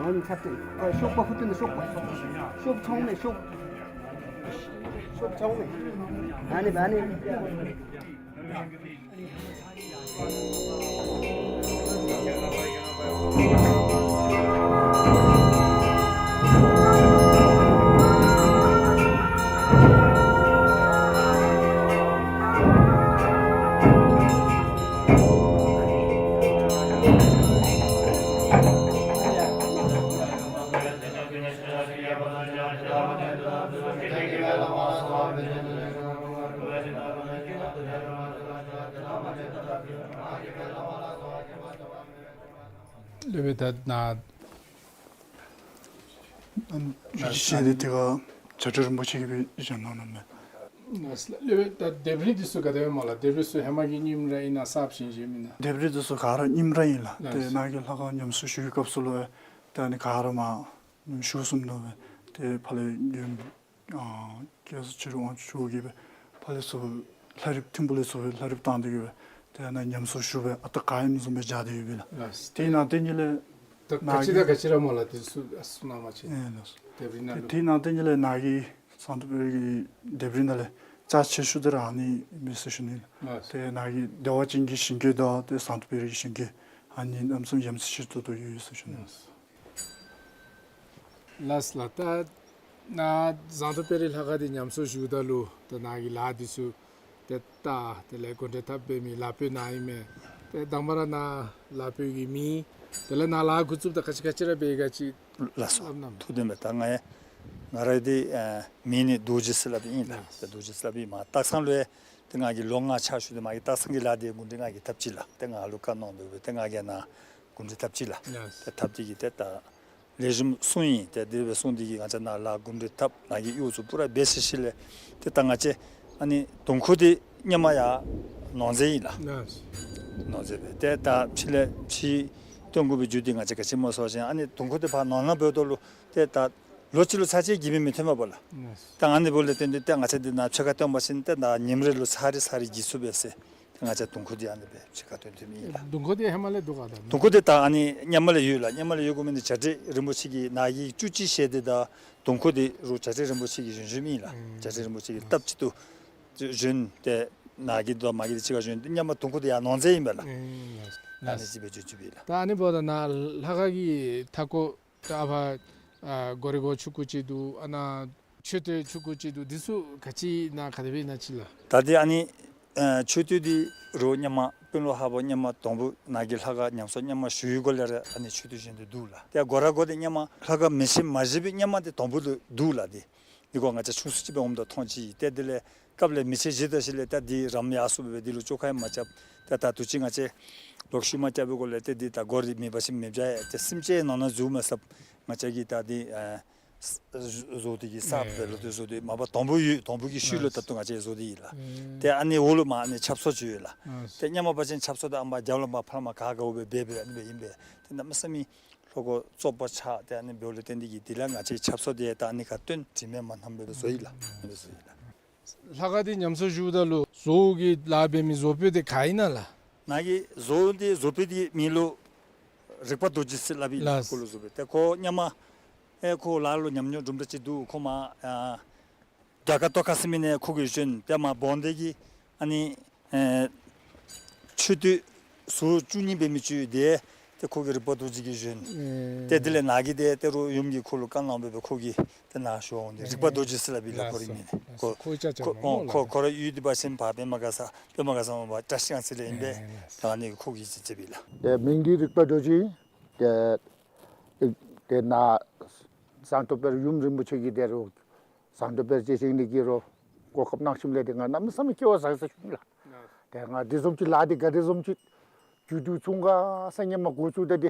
ཨིན། ཤོག་པ་ཧུ་ཏི་ནི་ཤོག་པ། ཤོག་ཚང་མས་ཤོག། ཤོག་ཚང་མས། ཨ་ནི་ཨ་ནི། སློབ་དཔོན་ད་ནཱ་ཨ་ནི་ཞལ་འདི་ཏེ་ག་བྱ་སྒྲོ་རིན་པོ་ཆེ་གིས་སྦེ་བཞེངས་གནང་གནངམ་མས། ལགས་སོ་ལགས། ད་ལྡེབས་རིས་འདི་ཚུ་ག་དེ་སྦེ་སྨོ་ལགས། ལྡེབས་རིས་ཚུ་ཧེ་མ་གི་རྙིང་ར་ཨིན་ན་གསརཔ་བཞེངས་བཞེངསམ་ཨིན་ན། ལྡེབས་རིས་འདི་ཚུ་ག་ར་རྙིང་ར་ཨིན་ལགས། ལགས་སོ། ཏེ་ནཱ་གི་ལྷ་ཁང་ཉམས་གསོ་ཞུ་བའི་སྐབས་སུ་ལུ་ཏེ་ཨ་ནི་ག་ར་མར་ཞུ་སོངམ་ད་སྦེ་ཏེ་ཕར་ལས་ཨ་སྐྱབས་རྗེ་ཆོས་དབང་ཕྱུག་གིས་སྦེ་ཕར་ལས་ཚུར་ལྷ་རིཔ་ཐིམ་ཕུག་ལས་ཚུར་ལྷ་རིཔ་བཏང་སྟེ་གིས་སྦེ་ཏེ་ཨ་ནཱ་ཉམས་གསོ་ཞུ་སྦེ་ཨ་རྟག་ག་ཨིནམ་བཟུམ་སྦེ་སྦྱར་ཏེ་ཡོད་པས་ལགས། ལགས་སོ། དེ་ནང་དེ་ཉིད་ལས་ད་ནཱ་ག་ཅི་དང་ག་ཅི་ར་སྨོ་ལགས། དེ་ཚུ་ཨ་གསུང་གནང་བ་ཅིན། ཨེ་ལགས་སོ། ལྡེབས་རིས་ནང་ལུ། དེ་ནང་དེ་ཉིད་ལས་ནཱ་གི་ཟངས་མདོག་དཔལ་གྱི་ལྡེབས་རིས་ནང་ལས་རྩ་ཆེ་ཤོས་འདི་ར་ཨ་ནི་ཨིན་མས་ཟེར་ཞུ་ནི་ལགས། ལགས་སོ། ཏེ་ནཱ་གི་བདེ་བ་ཅན་གྱི་ཞིང་གི་དང་ཏེ་ཟངས་མདོག་དཔལ་རི་གི་ཞིང་གི་ཨ་ནི་གནམ་མེད་ས་མེད་ཡ་མཚན་ཆེ་ཏོག་ཏོ་ཡོད་ཟེར་ཞུ་ནི་ལགས། ལགས་སོ། ལགས་སོ་ལགས། ད་ནཱ་ཟངས་མདོག་དཔལ་རི་ལྷ་ཁང་འདི་ཉམས་གསོ་ཞུཝ་ད་ལུ་ད་ནཱ་གི་ལཱ་འདི་ཚུ་ཏེ་ད་དེ་ལས་གོ་འདྲེན་འཐབ་འབད་མི་ལཱ་དཔོན་ནཱ་ཨིན་མས། ཏེ་དང་པ་ར་ནཱ་ལཱ་དཔོན་གྱི་མིང་དེ་ལས་ནཱ་ལཱ་འགོ་བཙུགསཔ་ད་ག་ཅི་ག་ཅི་ར་འབད་ག་ཅི། ལགས་སོ། སླབ་གནང་། ཐུགས་བདེན་པས། ད་ང་ཡང་ང་རའི་འདི་ཨ་མིང་ནི་རྡོ་རྗེ་ཟེར་སླབ་ཨིན་ལགས། ལགས། ཏེ་རྡོ་རྗེ་ཟེར་སླབ་ཨིན་མས། སྟག་ཚང་ལུ་ཡང་ཏེ་ང་གིས་ལོ་ལྔ་ཕྱག་ཞུ་སྟེ་མ་གི་སྟག་ཚང་གི་ལཱ་འདི་འགོ་འདྲེན་ང་གིས་འཐབ་ཅི་ལགས། ཏེ་ང་ལུ་བཀའ་གནང་འབདཝ་སྦེ་ཏེ་ང་གིས་ནཱ་འགོ་འདྲེན་འཐབ་ཅི་ལགས། ལགས། ཏེ་འཐབ་སྟེ་གིས་ཏེ་ད་ལེགས་ཤོམ་སོང་ཡི། ཏེ་དེ་སྦེ་སོང་སྟེ་གིས་ང་བཅས་ནཱ་ལཱ་འགོ་འདྲེན་འཐབ་ནཱ་གི་གཡོག་ཚུ་པུ་ར་འབད་ཚར་ཞིནམ་ལས་ཏེ་ད་ང་བཅས་ཨ་ནི་དུང་ཁུ་འདི་སྔོན་མ་ཡར་ནོར་རྫས་ཨིན་ལགས། ལགས། ནོར་རྫས་སྦེ་ཏེ་ད་ཕྱི་ལས་ཕྱིར་བཏོན་དགོ་པའི་རྒྱུ་འདི་ང་བཅས་ག་ཅི་སྨོ་ཟེར་བ་ཅིན་ཨ་ནི་དུང་ཁུ་འདི་ཕར་ནོར་ནང་འབདཝ་ད་ལུ་ཏེ་ད་ལོ་གཅིག་ལུ་ཚར་གཅིག་གིས་མི་མི་ཐོན་པས་ལགས། ལགས། ད་ཨ་ནི་འབདཝ་ལས་བརྟེན་ཏེ་ཏེ་ང་བཅས་འདི་ནཱ་ཕྱེད་ཀ་བཏོན་པ་ཅིན་ཏེ་ད་ཉིནམ་རེ་ལུ་ཚར་རེ་ཚར་རེ་གིས་ཚུགས་པས་ཟེར། ང་བཅས་དུང་ཁུ་འདི་ཨ་ནི་སྦེ་ཕྱེད་ཀ་བཏོན་བཏོནམ་ཨིན་ལགས། དུང་ཁུ་འདི་ཧེ་མ་ལས་འདུག་ག་ད། དུང་ཁུ་འདི་ད་ཨ་ནི་སྔོན་མ་ལས་ཡོད་ལགས། སྔོན་མ་ལས་ཡོད་དགོ་མི་འདི་བྱ་བྲལ་རིན་པོ་ཆེ་གིས་ནཱ་གི་བཅུད་ཅིག་བཞེས་ཏེ་ད་དུང་ཁུ་འདི་རུང་བྱ་བྲལ་རིན་པོ་ཆེ་གིས་བཞེངས་བཞེངསམ་ཨིན་ལགས། ཨུམ། བྱ་བྲལ་རིན་པོ་ཆེ་གིས་ཨུམ། སྟབས་ཅིག་ཏུ་བཞེངས་ཏེ་ནཱ་གི་དང་མ་གི་འདི་གཅིག་ཁར་བཞེངས་ཏེ་སྔོན་མ་དུང་ཁུ་འདི་ཡར་ནོར་རྫས་ཨིན་པས་ལགས། ཨུམ། ཨ་ནི་ཅིག་སྦེ་བརྗོད་བརྗོདཔ་ཨིན་ལགས། ད་ཨ་ནི་འབདཝ་ད་ནཱ་ལྷ་ཁང་གི་མཐའ་སྐོར་ད་ཨ་ཕར་ཨ་སྒོ་རི་སྒོ་ཆུང་ཀུ་ཅིག་འདུག། ཨ་ནཱ་མཆོད་རྟེན་ཆུང་ཀུ་ཅིག་འདུག། འདི་ཚུ་ག་ཅི་ཨིན་ན་ག་དེ་སྦེ་ཨིན་ན་ཅིག་ལགས། ད་འདི་ཨ་ནི་ཨ་མཆོད་རྟེན་འདི་རུང་སྔོན་མ་དཔོན་སློབ་ཧ་པ་སྔོན་མ་དང་པོ་ནཱ་གི་ལྷ་ཁང་ཉམས་གསོ་སྔོན་མ་ཞུ་བའི་སྒང་ལས་ར་ཨ་ནི་མཆོད་རྟེན་བཞེངས་ཏེ་འདུག་ལགས། ཏེ་སྒོ་ར་སྒོ་འདི་སྔོན་མ་ལྷ་ཁང་མེ་ཆེན་མ་བཞེངས་པའི་སྔོན་མ་འདི་དང་པོ་ལུ་འདུག་ལགས། འདི་འདི་ཁོ་ང་བཅས་ཆུང་སུ་ཅིག་སྦེ་འོངམ་ད་མཐོང་ཅི། ཏེ་དེ་ལས་སྐབས་ལས་མེ་ཆེན་བཞེངས་ད་ཞིནམ་ལས་ད་འདི་རམ་ཡར་སོངམ་སྦེ་འདི་ལུ་བཅོ་ཁ་ཡང་མ་རྐྱབ། ཏེ་ད་དུས་ཅི་ང་བཅས་ལོག་ཤུལ་མ་རྐྱབ་པའི་སྒང་ལས་ཏེ་འདི་ད་སྒོ་འདི་མེ་འབར་ཞིནམ་མེ་འབར་ཡི། ཏེ་སེམས་ཅན་ནང་ན་འཛུལ་མ་ཚུགསཔ་ང་བཅས་ཀྱིས་ད་འདི་ཨ་བཟོ་སྟེ་གིས་གསརཔ་སྦེ་ལོག་སྟེ་བཟོ་སྟེ་མ་པ་དང་པོ་ཡོད་དང་པོ་གི་ཤུལ་ལུ་ད་ལྟོ་ང་བཅས་བཟོ་སྟེ་ཡོད་ལགས། ཏེ་ཨ་ནི་འོག་ལུ་མར་ཨ་ནི་ཆབ་གསང་ཅིག་ཡོད་ལགས། ཏེ་སྔོན་མ་འབད་བ་ཅིན་ཆབ་གསང་འདི་ཨ་མར་རྒྱབ་ལུ་མར་ཕར་མར་ག་ག་འོང་སྦེ་འབད་འབད་ཨ་ནི་སྦེ་ཨིན་པས། ཏེ་གནམ་མེད་ས་མེད་ལྷོ་སྒོ་བཙོག་པ་ཆགས། ཏེ་ཨ་ནི་འབདཝ་ལས་བརྟེན་ཏེ་གིས་དེ་ལས་ང་བཅས་ཆབ་གསང་འདི་ད་ཨ་ནི་ཁར་བཏོན་དྲི་མེད་མ་ནམ་སྦེ་བཟོ་ཡི་ལགས། ཨ་ནི་བཟོ་ཡི་ལགས། ལྷ་ཁང་འདི་ཉམས་གསོ་ཞུཝ་ད་ལུ་བཟོ་བོ་གི་ལཱ་འབད་མི་བཟོ་དཔོན་འདི་ག་ཨིན་ན་ལགས། ནཱ་གི་བཟོ་བོ་འདི་བཟོ་དཔོན་འདི་མིང་ལུ་རིག་པ་རྡོ་རྗེ་ཟེར་སླབ་ཨིན་ལགས། ལགས། ཁོ་ལུ་བཟོ་དཔོན་ཏེ་ཁོ་སྔོན་མ་ཨེ་ཁོ་ལཱ་ལུ་ཉམས་མྱོང་དུམ་གྲ་ཅིག་འདུག། ཁོ་མར་ཨ་རྒྱ་གར་ཏོག་དཀར་ཟེར་མི་ནང་ཁོ་གིས་བྱོན། ཏེ་མར་བོན་སྡེ་གི་ཨ་ནི་ཨེ་མཆོད་རྟེན་ཟུར་བཅུ་གཉིས་འབད་མི་ཅིག་ཡོད། ཏེ་ཏེ་ཁོ་གིས་རིག་པ་རྡོ་རྗེ་གིས་བྱོན། ཨེ། ཏེ་དེ་ལས་ནཱ་གི་ཏེ་ཏེ་རུང་ཡུམ་གྱིས་ཁོ་ལུ་བཀའ་གནང་སྦེ་སྦེ་ཁོ་གིས་ཏེ་ནཱ་བཞེངས་ཏེ་རིག་པ་རྡོ་རྗེ་ཟེར་སླབ་ཨིན་ལགས། ཁོ་རའི་མིང་ནི། ལགས་སོ། ཁོ་ཁོ་ཁོ་ཁོ་ཁོ་ར་ཡུལ་འདི་འབད་བ་ཅིན་ཕར་པདྨ་དགའ་ས་པདྨ་དགའ་ས་མར་བཀྲ་ཤིས་སྒང་ཟེར་ལས་ཨིན་པས། ཨེ་ལགས་སོ། ད་ཨ་ནི་ཁོ་གིས་ཅིག་ཅིག་སྦེ་ལགས། ཏེ་མིང་འདི་རིག་པ་རྡོ་རྗེ། ཏེ་ཏེ་ནཱ་ཟངས་མདོག་དཔལ་ཡུམ་རིན་པོ་ཆེ་གིས་ཏེ་རུང་ཟངས་མདོག་དཔལ་རྗེ་བཞེངས་ནི་གི་རུང་གོ་སྐབས་གནང་ཞིནམ་ལས་ཏེ་ང་གནམ་མེད་ས་མེད་སྐལ་བ་བཟང་ཡི་ཟེར་ཞུ་ནི་ལགས། ཏེ་ང་འདི་བཟུམ་ཅིག་ལཱ་འདི་ག་དེ་བཟུམ་ཅིག་མཇུག་བསྡུ་ཚུགས་ག་ཟེར་སྔོན་མ་འགོ་བཙུགས་ད་འདི་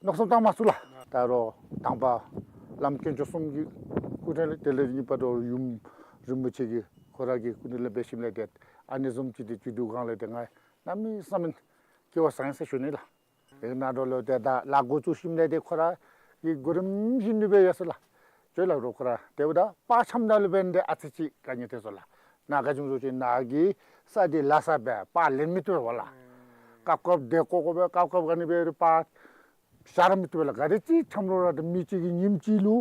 མནོ་བསམ་བཏང་མ་ཚུགས་ལགས། ད་རུང་དང་པ་བླམ་དཀོན་མཆོག་གསུམ་གྱི་སྐུ་དྲིན་ལས་དེ་ལས་གཉིས་པ་ད་རུང་ཡུམ་རིན་པོ་ཆེ་གིས་ཁོ་ར་གི་སྐུ་དྲིན་ལས་འབད་ཞིནམ་ལས་ཏེ་ཨ་ནི་བཟུམ་ཅིག་འདི་མཇུག་བསྡུ་གང་ལས་ཏེ་ང་གནམ་མེད་ས་མེད་སྐལ་བ་བཟང་ཡི་ཟེར་ཞུ་ནི་ལགས། ཨེ་ནཱ་འགྱོ་ལོ་ཏེ་ད་ལཱ་འགོ་བཙུགས་ཞིནམ་ལས་ཏེ་ཁོ་ར་གི་གོ་རིམ་བཞིན་དུ་སྦེ་ཡོད་ཟེར་ལགས། ཅོ་ལགས་རོགས་ཁོ་ར་ཏེ་འབདཝ་ད་པར་འཆམ་ད་ལུ་འབད་ནི་འདི་ཨ་ཙི་ཅིག་དཀའ་ངལ་ཐོན་སོང་ལགས། ནཱ་ག་ཅི་སྨོ་ཟེར་བ་ཅིན་ནཱ་གི་ས་འདི་ལ་ས་སྦེ་པར་ལེན་མི་བཏུབ་པས་ལགས། སྐབས་སྐབས་འདི་བཀོ་བཀོ་སྦེ་སྐབས་སྐབས་ག་ནི་སྦེ་ར་པར་བཞག་ར་མི་བཏུབ་པས་ལགས། ག་དེ་ཅིག་འཆམ་རུང་ར་ཏེ་མི་གཅིག་གིས་ཉིནམ་གཅིག་ལུ་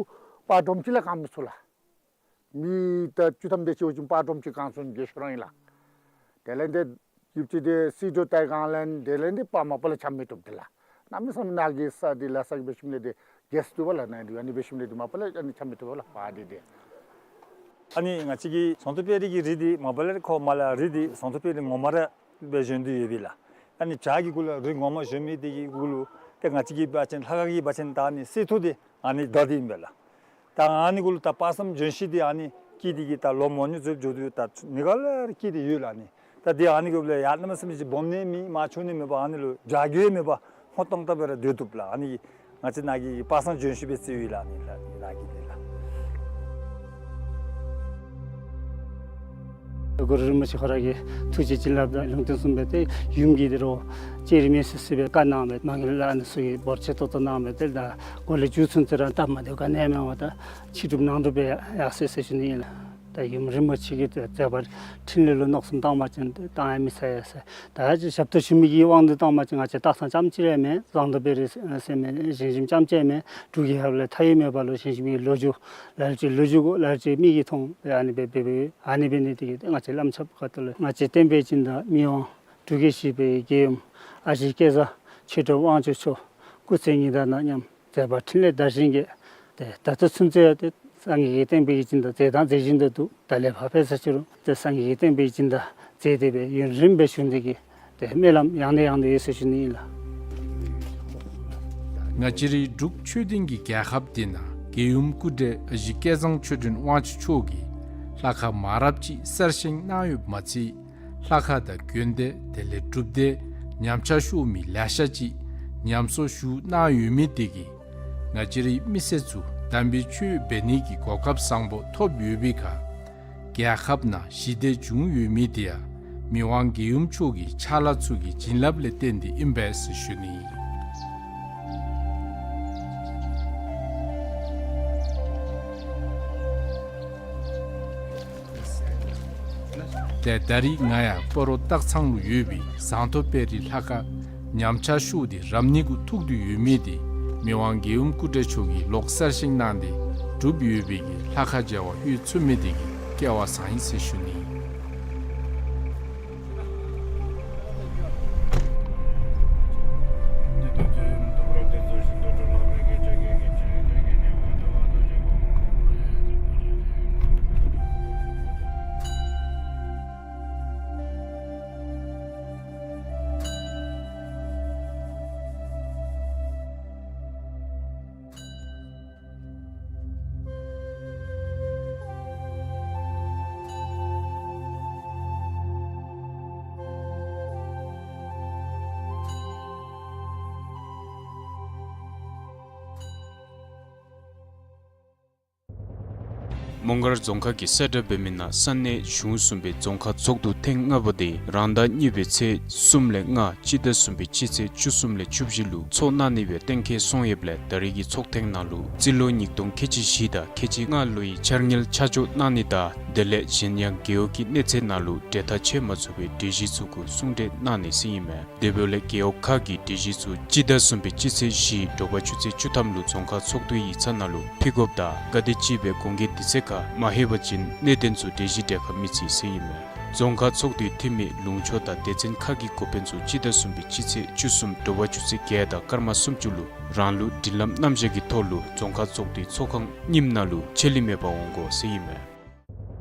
པར་སྒྲོམ་གཅིག་ལས་གང་མི་ཚུགས་ལགས། མི་ད་བཅུ་ཐམ་དེ་ཅིག་འབད་བ་ཅིན་པར་སྒྲོམ་གཅིག་གང་སོང་རྒས་ཤོས་ར་ཨིན་ལགས། དེ་ལས་ཏེ་ཡུདཔ་ཅིག་ཏེ་སིལ་ཏོག་བཏབ་གང་ལས་དེ་ལས་ཏེ་པར་མ་པ་ལས་འཆམ་མི་བཏུབ་ཏེ་ལགས། གནམ་མེད་ས་མེད་ནཱ་གི་ས་འདི་ལ་ས་གི་འབད་ཞིནམ་ལས་ཏེ་རྒས་སོ་བཏུབ་པས་ལགས། ནཱ་འདི་ཨ་ནི་འབད་ཞིནམ་ལས་ཏེ་མ་པ་ལས་ཨ་ནི་འཆམ་མི་བཏུབ་པས་ལགས་པར་འདི་ཏེ། ཨ་ནི་ང་བཅས་ཀྱི་ཟངས་མདོག་དཔལ་རི་གི་རི་འདི་མ་པ་ལས་ཁོ་མར་ལས་རི་འདི་ཟངས་མདོག་དཔལ་རི་ངོ་མ་ར་སྦེ་བཞེངས་ཏེ་ཡོད་པས་ལགས། ཨ་ནི་བྱག་གི་གུ་ལུ་རི་ངོ་མ་བཞེངས་མི་འདི་གི་གུ་ལུ་ཏེ་ང་བཅས་ཀྱི་འབད་བ་ཅིན་ལྷ་ཁང་གི་འབད་བ་ཅིན་ད་ཨ་ནི་གསེར་ཐུར་འདི་ཨ་ནི་བདའ་སྟེ་ཨིན་པས་ལགས། ད་ཨ་ནི་གུ་ལུ་ད་དཔག་བསམ་ལྗོན་ཤིང་འདི་ཨ་ནི་སྐྱེས་ཏེ་གིས་ད་ལོ་མང་ཉུང་ཚུ་འགྱོ་དོ་ད་ནི་ག་ལས་ར་སྐྱེས་ཏེ་ཡོད་ལགས། ཨ་ནི་ད་འདི་ཨ་ནི་གུ་ལུ་ཡར་གནམ་མེད་ས་མེད་ཅིག་སྦོམ་ནི་མེད་མར་ཆུང་ནི་མེད་པར་ཨ་ནི་ལུ་བྱ་རྒོད་མེད་པར་སྔོ་ཏོང་ཏོ་སྦེ་ར་སྡོད་བཏུབ་ལགས། ཨ་ནི་ང་བཅས་ནཱ་གི་དཔག་བསམ་ལྗོན་ཤིང་སྦེ་བརྩིཝ་ཨིན་ལགས། ཨ་ནི་ལགས་ནཱ་གི་འདི་ལགས། གུ་རུ་རིན་པོ་ཆེ་ཁོ་ར་གི་ཐུགས་རྗེ་བྱིན་རླབས་དང་ལུང་བསྟན་གསུངས་པའི་ཏེ་ཡུམ་གྱི་ཏེ་རོགས་ཅི་རིགས་མེད་ཟེར་སྲིད་པའི་བཀའ་གནང་བའི་མ་གི་ལ་ཨ་ནི་ཚུ་གི་འབོར་ཆེ་ཏོག་ཏོ་གནང་བའི་ཏེ་ད་གོ་ལེ་མཇུག་ཚུན་ཚོད་ར་སྟབས་མ་བདེཝ་ག་ནི་མེད་པར་ད་ཕྱི་སྒྲུབ་ནང་སྒྲུབ་སྦེ་ཡར་སོ་ཡི་ཟེར་ཞུ་ནི་ཨིན་ལགས། ད་ཡུམ་རིན་པོ་ཆེ་གི་མཛད་པ་འཕྲིན་ལས་ལུ་མནོ་བསམ་བཏང་བ་ཅིན་བཏང་ཡང་མི་ཚར་ཡ་ཟེར། ད་ཞབས་ཏོག་ཞུ་མི་གི་དབང་དུ་བཏང་བ་ཅིན་ང་བཅས་སྟག་ཚང་རྐྱངམ་གཅིག་ར་མེན། ཟངས་མདོག་དཔལ་རི་ཟེར་མི་ཞིང་ཆེན་རྐྱངམ་གཅིག་མེན། འབྲུག་གི་ཧབ་ལས་མཐའ་ཡས་མེད་པ་ལུ་ཞིང་ཆེན་གྱི་ལོ་རྒྱུས་ལ་ལུ་ཅིག་ལོ་རྒྱུས་གོ་ལ་ལུ་ཅིག་མིག་གིས་མཐོང་སྦེ་ཨ་ནི་སྦེ་འབད་འབད་ཨ་ནི་འབད་ནི་དེ་གིས་ང་བཅས་བླམ་ཆབ་ཁ་ཐུག་ལས་ང་བཅས་བསྟན་པའི་སྦྱིན་བདག་མི་དབང་འབྲུག་རྒྱལ་བཞི་པའི་རྒྱལ་ཡུམ་ཨ་ཞེ་སྐལ་བཟང་ཆོས་སྒྲོན་དབང་ཕྱུག་མཆོག་སྐུ་ཚེ་ཉི་ཟླ་དང་མཉམ་མཛད་པ་འཕྲིན་ལས་དར་ཞིང་རྒྱས། ཏེ་ད་ལྟོ་ཚུན་ཚོད་ཡང་ཏེ་སངས་རྒྱས་ཀྱི་བསྟན་པའི་སྦྱིན་བདག་མཛད་དང་མཛད་བཞིན་དུ་འདུག། ད་ལས་ཕར་འབད་ས་ཅི་རུང་ཏེ་སངས་རྒྱས་ཀྱི་བསྟན་པའི་སྦྱིན་བདག་མཛད་དེ་སྦེ་ཡུན་རིངམོ་སྦེ་བཞུགས་ནི་དེ་གིས་ཏེ་སྨོན་ལམ་ཡང་ནས་ཡང་དུ་ཡོད་ཟེར་ཞུ་ནི་ཨིན་ལགས། ང་བཅས་རའི་འབྲུག་ཆོས་ལྡན་གྱི་རྒྱལ་ཁབ་འདི་ནང་རྒྱལ་ཡུམ་སྐུ་བགྲེས་ཨ་ཞེ་སྐལ་བཟང་ཆོས་སྒྲོན་དབང་ཕྱུག་མཆོག་གིས་ལྷ་ཁང་མང་རབས་ཅིག་གསར་བཞེངས་གནང་ཡོདཔ་མ་ཚད་ལྷ་ཁང་དང་དགོན་སྡེ་དེ་ལས་སྒྲུབ་སྡེ་ཉམས་ཆག་ཤོར་མི་ལེ་ཤ་ཅིག་ཉམས་གསོ་ཞུ་གནང་ཡོད་མི་དེ་གིས་ང་བཅས་རའི་མི་སེར་ཚུ་དམ་པའི་ཆོས་འབད་ནི་གི་གོ་སྐབས་བཟང་པོ་ཐོབ་ཡོད་པའི་ཁར་རྒྱལ་ཁབ་ནང་ཞི་བདེ་བྱུང་ཡོད་མི་དེ་ཡང་མི་དབང་རྒྱལ་ཡུམ་མཆོག་གི་ཕྱག་ལཱ་ཚུ་གི་བྱིན་རླབས་ལས་བརྟེན་ཏེ་ཨིན་པས་ཟེར་ཞུ་ནི། ཏེ་ད་རིས་ང་ཡང་སྤ་རོ་སྟག་ཚང་ལུ་ཡོད་པའི་ཟངས་མདོག་དཔལ་རི་ལྷ་ཁང་ཉམས་ཆག་ཤོར་ཏེ་རབ་གནས་གུ་ཐུག་སྟེ་ཡོད་མི་དེ་མི་དབང་རྒྱལ་ཡུམ་སྐུ་བགྲེས་མཆོག་གིས་ལོག་གསར་བཞེངས་གནང་སྟེ་གྲུབ་ཡོད་པའི་གི་ལྷ་ཁང་མཇལ་བར་ལྷོད་ཚུགས་མི་དེ་གིས་སྐལ་བ་བཟང་ཡི་ཟེར་ཞུ་ནི། མོང་སྒར་རྫོང་ཁག་གི་གསལ་བསྒྲགས་འབད་མི་ནང་ས་གནས་གཞུང་གསུམ་པའི་རྫོང་ཁག་ཚོགས་འདུ་ཐེངས་ལྔ་པ་དེ་རང་ཟླ་གཉིས་པའི་ཚེས་གསུམ་ལས་ལྔ་སྤྱི་ཟླ་གསུམ་པའི་སྤྱི་ཚེས་བཅུ་གསུམ་ལས་བཅུ་བཞི་ལུ་ཚོགས་གནང་ནི་སྦེ་གཏན་འཁེལ་སོང་ཡོདཔ་ལས་ད་རིས་ཀྱི་ཚོགས་ཐེངས་ནང་ལུ་རྩིས་ལོ་ཉིས་སྟོང་ཁལ་གཅིག་བཞི་དང་ཁལ་གཅིག་ལྔ་ལོའི་འཆར་དངུལ་ཆ་འཇོག་གནང་ནི་དང་དེ་ལས་གཞན་ཡང་རྒེད་འོག་གི་གནས་ཚད་ནང་ལུ་འབྲེལ་ཐག་ཆོད་མ་ཚུགས་པའི་གྲོས་གཞི་ཚུ་གུ་གསུང་གྲོས་གནང་ནི་ཟེར་ཨིན་མས། དེ་འབདཝ་ལས་རྒེད་འོག་ཁག་གི་གྲོས་གཞི་ཚུ་སྤྱི་ཟླ་གསུམ་པའི་སྤྱི་ཚེས་བཞི་དྲོ་པ་ཆུ་ཚོད་བཅུ་ཐམ་ལུ་རྫོང་ཁག་ཚོགས་འདུའི་ཡིག་ཚང་ནང་ལུ་ཕུལ་དགོཔ་དང་ག་དེམ་ཅིག་སྦེ་གོང་གི་དུས་ཚོད་ཁར་མ་ལྷོད་པ་ཅིན་གནད་དོན་ཚུ་གྲོས་གཞི་གྲལ་ཁར་མི་བརྩི་ཟེར་ཨིན་མས། རྫོང་ཁག་ཚོགས་འདུའི་འཐུས་མི་ལུང་ཕྱོགས་དང་སྡེ་ཚན་ཁག་གི་འགོ་དཔོན་ཚུ་སྤྱི་ཟླ་གསུམ་པའི་སྤྱི་ཚེས་བཅུ་གསུམ་དྲོ་པ་ཆུ་ཚོད་བརྒྱད་དང་སྐར་མ་སུམ་ཅུ་ལུ་རང་ལུགས་སྒྲིག་ལམ་རྣམ་གཞག་གི་ཐོག་ལུ་རྫོང་ཁག་ཚོགས་འདུའི་ཚོགས་ཁང་རྙིངམ་ནང་ལུ་ཆད་ལུས་མེད་པར་འོང་དགོ་ཟེར་ཨིན་མས།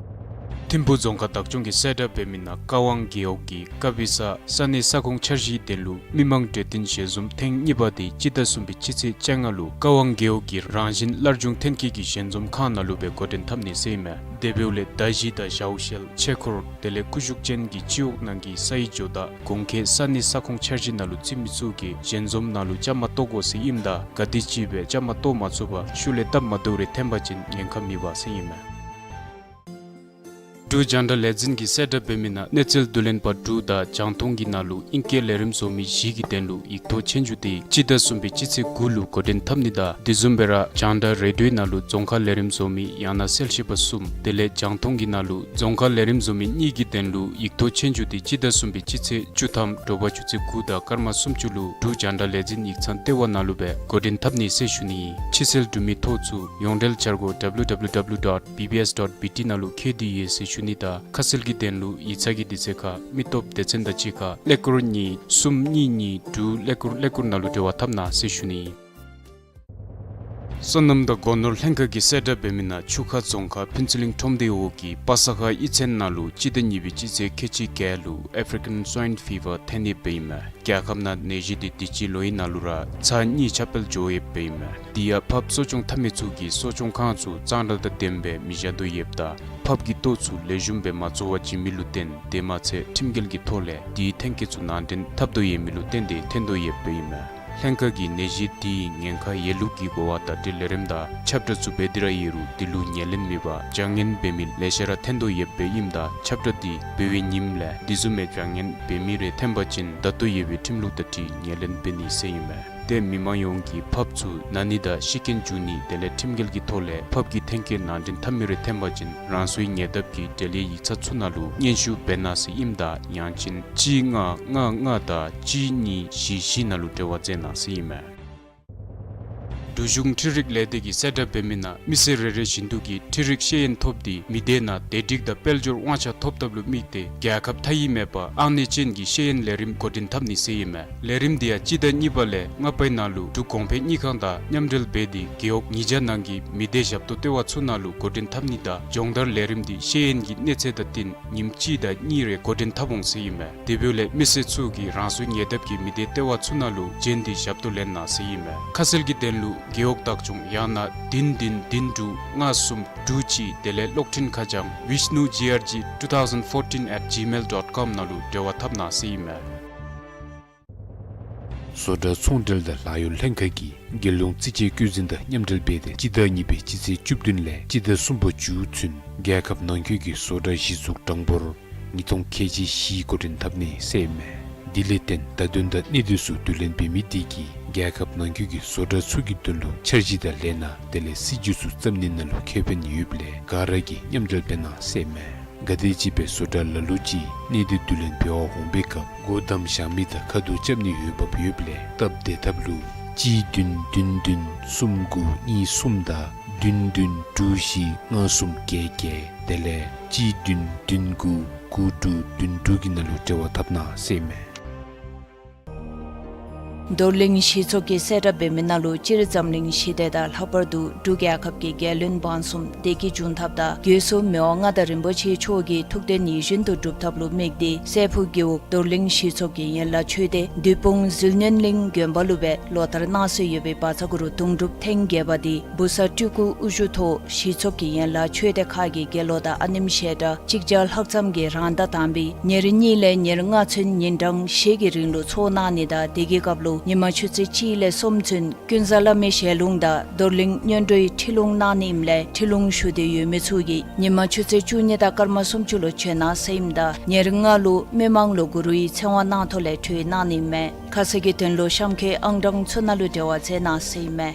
ཐིམ་ཕུ་རྫོང་ཁག་བདག་སྐྱོང་གི་གསལ་བསྒྲགས་འབད་མི་ནང་ཀ་ཝང་རྒེད་འོག་གི་ཀ་བི་ས་ས་གནས་ས་ཁོངས་འཆར་གཞིའི་དོན་ལུ་མི་མང་གྲོས་བསྟུན་ཞལ་འཛོམས་ཐེངས་གཉིས་པ་དེ་སྤྱི་ཟླ་གསུམ་པའི་སྤྱི་ཚེས་བཅོ་ལྔ་ལུ་ཀ་ཝང་རྒེད་འོག་གི་རང་བཞིན་སླར་འབྱུང་ཐོན་སྐྱེད་ཀྱི་ཞལ་འཛོམས་ཁང་ནང་ལུ་སྦེ་འགོ་འདྲེན་འཐབ་ནི་ཟེར་ཨིན་མས། དེ་འབདཝ་ལས་མདའ་གཞི་དང་ཞའོ་ཤེལ་ཆས་འཁོར་དེ་ལས་ཀུ་ཤུ་ཅན་གྱི་སྤྱི་འོག་ནང་གི་ས་ཡི་ཇོ་བདག་གོང་འཁོད་ས་གནས་ས་ཁོངས་འཆར་གཞི་ནང་ལུ་བརྩི་མི་ཚུ་གིས་ཞལ་འཛོམས་ནང་ལུ་བཅའ་མར་གཏོགས་དགོ་ཟེར་ཨིནམ་ད་ག་དེམ་ཅིག་སྦེ་བཅའ་མར་གཏོགས་མ་ཚུགས་པར་ཤུལ་ལས་སྟབས་མ་བདེཝ་རེ་འཐོན་པ་ཅིན་ཉེན་ཁ་མེད་པ་ཟེར་ཨིན་མས། འབྲུག་རྒྱང་བསྒྲགས་ལས་འཛིན་གྱི་གསལ་བསྒྲགས་འབད་མི་ནང་གནས་ཚུལ་བསྡུ་ལེན་པ་འབྲུག་དང་རྒྱང་མཐོང་གི་ནང་ལུ་ཨིང་སྐད་ལས་རིམ་བཟོ་མི་བཞི་གི་དོན་ལུ་ཡིག་ཐོག་ཆོས་རྒྱུགས་དེ་སྤྱི་ཟླ་གསུམ་པའི་སྤྱི་ཚེས་དགུ་ལུ་འགོ་འདྲེན་འཐབ་ནི་དང་དེ་བཟུམ་སྦེ་ར་རྒྱང་བསྒྲགས་རེ་ཌིའོའི་ནང་ལུ་རྫོང་ཁ་ལས་རིམ་བཟོ་མི་ཡང་ན་གསལ་བཤད་པ་གསུམ་དེ་ལས་རྒྱང་མཐོང་གི་ནང་ལུ་རྫོང་ཁ་ལས་རིམ་བཟོ་མི་གཉིས་ཀྱི་དོན་ལུ་ཡིག་ཐོག་ཆོས་རྒྱུགས་དེ་སྤྱི་ཟླ་གསུམ་པའི་སྤྱི་ཚེས་བཅུ་ཐམ་དྲོ་པ་ཆུ་ཚོད་དགུ་དང་སྐར་མ་སུམ་ཅུ་ལུ་འབྲུག་རྒྱང་བསྒྲགས་ལས་འཛིན་ཡིག་ཚང་ལྟེ་བ་ནང་ལུ་སྦེ་འགོ་འདྲེན་འཐབ་ནི་ཟེར་ཞུ་ནི་ཨིན། ཕྱི་སེལ་འབྲུ་མེད་ཐོག་ཚུ་ཡོངས་འབྲེལ་འཆར་སྒོ་W W W dot B B S dot B T ནང་ལུ་འཁོད་དེ་ཡོད་ཟེར་ཞུ་ནི་དང་ཁ་གསལ་གྱི་དོན་ལུ་ཡིག་ཚང་གི་དུས་ཚོད་ཁར་མི་སྟོབས་སྡེ་ཚན་དང་གཅིག་ཁར་ཀླད་ཀོར་གཉིས་གསུམ་གཉིས་གཉིས་དྲུག་ཀླད་ཀོར་ཀླད་ཀོར་ནང་ལུ་འབྲེལ་བ་འཐབ་གནང་ཟེར་ཞུ་ནི་ཨིན། སོ་ནམ་དང་སྒོ་ནོར་ལྷན་ཁག་གི་གསལ་བསྒྲགས་འབད་མི་ནང་ཆུ་ཁ་རྫོང་ཁག་ཕུན་ཚོགས་གླིང་ཁྲོམ་སྡེ་འོག་གི་པ་ས་ཁ་གཡུས་ཚན་ནང་ལུ་སྤྱི་ཟླ་གཉིས་པའི་སྤྱི་ཚེས་ཁལ་གཅིག་བརྒྱད་ལུ་ཨེཕ་རི་ཀན་སུའིན་ཕི་བར་ཐོན་ཡོདཔ་ཨིན་མས། རྒྱལ་ཁབ་ནང་ནད་གཞི་དེ་དུས་ཅི་ལོ་ཡི་ནང་ལུ་ར་ཚར་གཉིས་ཁྱབ་སྤེལ་འགྱོ་ཡོདཔ་ཨིན་མས། དེ་ཡང་ཕགཔ་གསོ་སྐྱོང་འཐབ་མི་ཚུ་གིས་གསོ་སྐྱོང་ཁང་ཚུ་གཙང་སྦྲ་དང་ལྡནམ་སྦེ་མི་བཞག་དོ་ཡོདཔ་དང་ཕགཔ་གི་ལྟོ་ཚུ་ལེགས་ཤོམ་སྦེ་མ་བཙོ་བར་བྱིན་མི་ལུ་བརྟེན་དེ་མ་ཚད་ཁྲིམས་འགལ་གྱི་ཐོག་ལས་དེའི་ཐོན་སྐྱེད་ཚུ་ནང་འདྲེན་འཐབ་དོ་ཡོད་མི་ལུ་བརྟེན་ཏེ་ཐོན་དོ་ཡོདཔ་ཨིན་མས། ལྷན་ཁག་གིས་ནད་གཞི་འདིའི་ཉེན་ཁ་ཡོད་ལུགས་ཀྱི་གོ་བ་བརྡ་སྤྲོད་ལས་རིམ་དང་ཁྱབ་བསྒྲགས་ཚུ་འབད་དེ་ར་ཡོད་རུང་འདི་ལུ་ཉན་ལེན་མེད་པར་བྱང་ཉན་འབད་མི་ལེ་ཤ་ར་ཐོན་དོ་ཡོདཔ་ཨིནམ་ད་ཁྱབ་བསྒྲགས་འདི་འབད་བའི་ཉིནམ་ལས་འདི་བཟུམ་མའི་བྱང་ཉན་འབད་མི་རེ་ཐོན་པ་ཅིན་བརྡ་ཏོ་ཡོད་པའི་ཁྲིམས་ལུགས་དང་འཁྲིལ་ཉན་ལེན་འབད་ནི་ཟེར་ཨིན་མས། ཏེ་མི་མང་ཡོངས་ཀྱིས་ཕགཔ་ཚུ་ན་ནི་དང་ཤི་རྐྱེན་འབྱུང་ནི་དེ་ལས་ཁྲིམས་འགལ་གྱི་ཐོག་ལས་ཕགཔ་གི་ཐོན་སྐྱེད་ནང་འདྲེན་འཐབ་མི་རེ་ཐོན་པ་ཅིན་རང་སོའི་ཉེ་འདབས་ཀྱི་འབྲེལ་ཡོད་ཡིག་ཚང་ཚུ་ནང་ལུ་སྙན་ཞུ་འབད་གནང་ཟེར་ཨིནམ་ད་ཡང་ཅིན་གཅིག་ལྔ་ལྔ་ལྔ་དང་གཅིག་གཉིས་བཞི་བཞི་ནང་ལུ་འབྲེལ་བ་མཛད་གནང་ཟེར་ཨིན་མས། འབྲུག་གཞུང་འཕྲུལ་རིག་ལས་སྡེ་གིས་གསལ་བསྒྲགས་འབད་མི་ནང་མི་སེར་རེ་རེ་བཞིན་དུ་གིས་འཕྲུལ་རིག་ཤེས་ཡོན་ཐོབ་སྟེ་མི་སྡེ་ནང་བདེ་སྒྲིག་དང་དཔལ་འབྱོར་དབང་ཆ་ཐོབ་ཐབས་ལུ་དམིགས་ཏེ་རྒྱལ་ཁབ་མཐའ་དབུས་མེད་པར་ཨང་གནས་ཅན་གྱི་ཤེས་ཡོན་ལས་རིམ་འགོ་འདྲེན་འཐབ་ནི་ཟེར་ཨིན་མས། ལས་རིམ་འདི་ཡང་སྤྱི་ཟླ་གཉིས་པ་ལས་ལྔ་པའི་ནང་ལུ་འབྲུག་གོང་འཕེལ་དངུལ་ཁང་དང་མཉམ་འབྲེལ་འབད་དེ་རྒེད་འོག་ཉིས་བརྒྱ་ནང་གི་མི་སྡེ་ཞབས་ཏོག་ལྟེ་བ་ཚུ་ནང་ལུ་འགོ་འདྲེན་འཐབ་ནི་དང་སྦྱོང་བརྡར་ལས་རིམ་འདི་ཤེས་ཡོན་གྱི་གནས་ཚད་དང་བསྟུན་ཉིནམ་གཅིག་དང་གཉིས་རེ་འགོ་འདྲེན་འཐབ་འོང་ཟེར་ཨིན་མས། དེ་འབདཝ་ལས་མི་སེར་ཚུ་གིས་རང་སོའི་ཉེ་འདབས་ཀྱི་མི་སྡེ་ལྟེ་བ་ཚུ་ནང་ལུ་བྱོན་ཏེ་ཞབས་ཏོག་ལེན་གནང་ཟེར་ཨིན་མས། ཁ་གསལ་གྱི་དོན་ལུ་རྒེད་འོག་བདག་སྐྱོང་ཡང་ན་བདུན་བདུན་བདུན་དྲུག་ལྔ་གསུམ་དྲུག་གཅིག་དེ་ལས་གློག་འཕྲིན་ཁ་བྱང་vishnu G R G two thousand fourteen at gmail dot com ནང་ལུ་འབྲེལ་བ་འཐབ་གནང་ཟེར་ཨིན་མས། བཟོ་གྲྭ་ཚོང་འབྲེལ་དང་ལཱ་གཡོག་ལྷན་ཁག་གིས་རྒྱལ་ཡོངས་རྩིས་དཔྱད་བཀོད་འཛིན་དང་མཉམ་འབྲེལ་འབད་དེ་སྤྱི་ཟླ་གཉིས་པའི་སྤྱི་ཚེས་བཅུ་བདུན་ལས་སྤྱི་ཟླ་གསུམ་པ་མཇུག་ཚུན་རྒྱལ་ཁབ་ནང་འཁོད་ཀྱི་བཟོ་གྲྭ་གཞི་བཙུགས་གྲངས་འབོར་ཉིས་སྟོང་ཁལ་གཅིག་བཞི་འགོ་འདྲེན་འཐབ་ནི་ཟེར་ཨིན་མས། དེ་ལས་བརྟེན་བརྡ་དོན་དང་གནད་དོན་ཚུ་བསྡུ་ལེན་འབད་མི་དེ་གིས་རྒྱལ་ཁབ་ནང་འཁོད་ཀྱི་བཟོ་གྲྭ་ཚུ་གི་དོན་ལུ་འཆར་གཞི་དང་ལས་སྣ་དེ་ལས་སྲིད་ཇུས་ཚུ་བརྩམ་ནི་ནང་ལུ་ཁེ་ཕན་ཡོདཔ་ལས་ག་ར་གིས་མཉམ་འབྲེལ་འབད་གནང་ཟེར་ཨིན་མས། ག་དེམ་ཅིག་སྦེ་བཟོ་གྲྭ་ལ་ལུ་ཅིག་གནད་དོན་བསྡུ་ལེན་འབད་བར་འོང་པའི་སྐབས་སྒོ་བསྡམ་བཞག་མི་དང་ཁ་ཐུག་རྐྱབ་ནི་ཡོད་འབབ་ཡོདཔ་ལས་སྟབས་བདེ་ཐབས་ལུ་གཅིག་བདུན་བདུན་བདུན་གསུམ་དགུ་གཉིས་གསུམ་དང་བདུན་བདུན་དྲུག་བཞི་ལྔ་གསུམ་བརྒྱད་བརྒྱད་དེ་ལས་གཅིག་བདུན་བདུན་དགུ་དགུ་དྲུག་བདུན་དྲུག་གི་ནང་ལུ་འབྲེལ་བ་འཐབ་གནང་ཟེར་ཨིན་མས། རྡོར་གླིང་གཞི་ཚོགས་ཀྱིས་གསལ་བསྒྲགས་འབད་མི་ནང་ལུ་སྤྱིར་འཛམ་གླིང་ཞི་བདེ་དང་ལྷག་པར་དུ་འབྲུག་རྒྱལ་ཁབ་ཀྱི་རྒྱལ་བློན་འབངས་གསུམ་བདེ་སྐྱིད་འབྱུང་ཐབས་དང་རྒྱལ་སྲས་མི་དབང་མངའ་བདག་རིན་པོ་ཆེ་མཆོག་གི་ཐུགས་དོན་ཡིད་བཞིན་དུ་འགྲུབ་ཐབས་ལུ་དམིགས་ཏེ་སྲས་ཕུག་རྒེད་འོག་རྡོར་གླིང་གཞི་ཚོགས་ཀྱི་ཡན་ལག་ཆོས་སྡེ་བདུད་དཔུང་ཟིལ་གནོན་གླིང་དགོན་པ་ལུ་སྦེ་ལོ་ལྟར་གནང་སྲོལ་ཡོད་པའི་བཛྲ་གུ་རུ་དུང་སྒྲུབ་ཐེངས་བརྒྱད་པ་འདི་བུ་གསར་སྤྲུལ་སྐུ་དབུ་བཞུགས་ཐོག་གཞི་ཚོགས་ཀྱི་ཡན་ལག་ཆོས་སྡེ་ཁག་གི་དགེ་སློང་དང་ཨ་ནེམ་ཞལ་གྲངས་གཅིག་བརྒྱ་ལྷག་ཙམ་གྱིས་རང་ཟླ་དང་པའི་ཉེར་གཉིས་ལས་ཉེར་ལྔ་ཚུན་ཉིན་གྲངས་བཞི་གི་རིང་ལུ་ཚོགས་གནང་ནི་དང་དེ་གི་སྐབས་ལུ་ཉི་མ་ཆུ་ཚོད་གཅིག་ལས་གསུམ་ཚུན་ཀུན་བཟང་བླ་མའི་ཞལ་ལུང་དང་རྡོར་གླིང་སྔོན་འགྲོའི་ཁྲིད་ལུང་གནང་ནི་ཨིནམ་ལས་ཁྲིད་ལུང་ཞུ་འདོད་ཡོད་མི་ཚུ་གིས་ཉི་མ་ཆུ་ཚོད་བཅུ་གཉིས་དང་སྐར་མ་སུམ་ཅུ་ལུ་བྱོན་གནང་ཟེར་ཨིནམ་ད་ཉེར་ལྔ་ལུ་མི་མང་ལུ་གུ་རུའི་ཚེ་དབང་གནང་ཐོག་ལས་གྲོལ་གནང་ནི་མས། ཁ་གསལ་གྱི་དོན་ལུ་གཤམ་འཁོད་ཨང་གྲངས་ཚུ་ནང་ལུ་འབྲེལ་བ་མཛད་གནང་ཟེར་ཨིན་མས།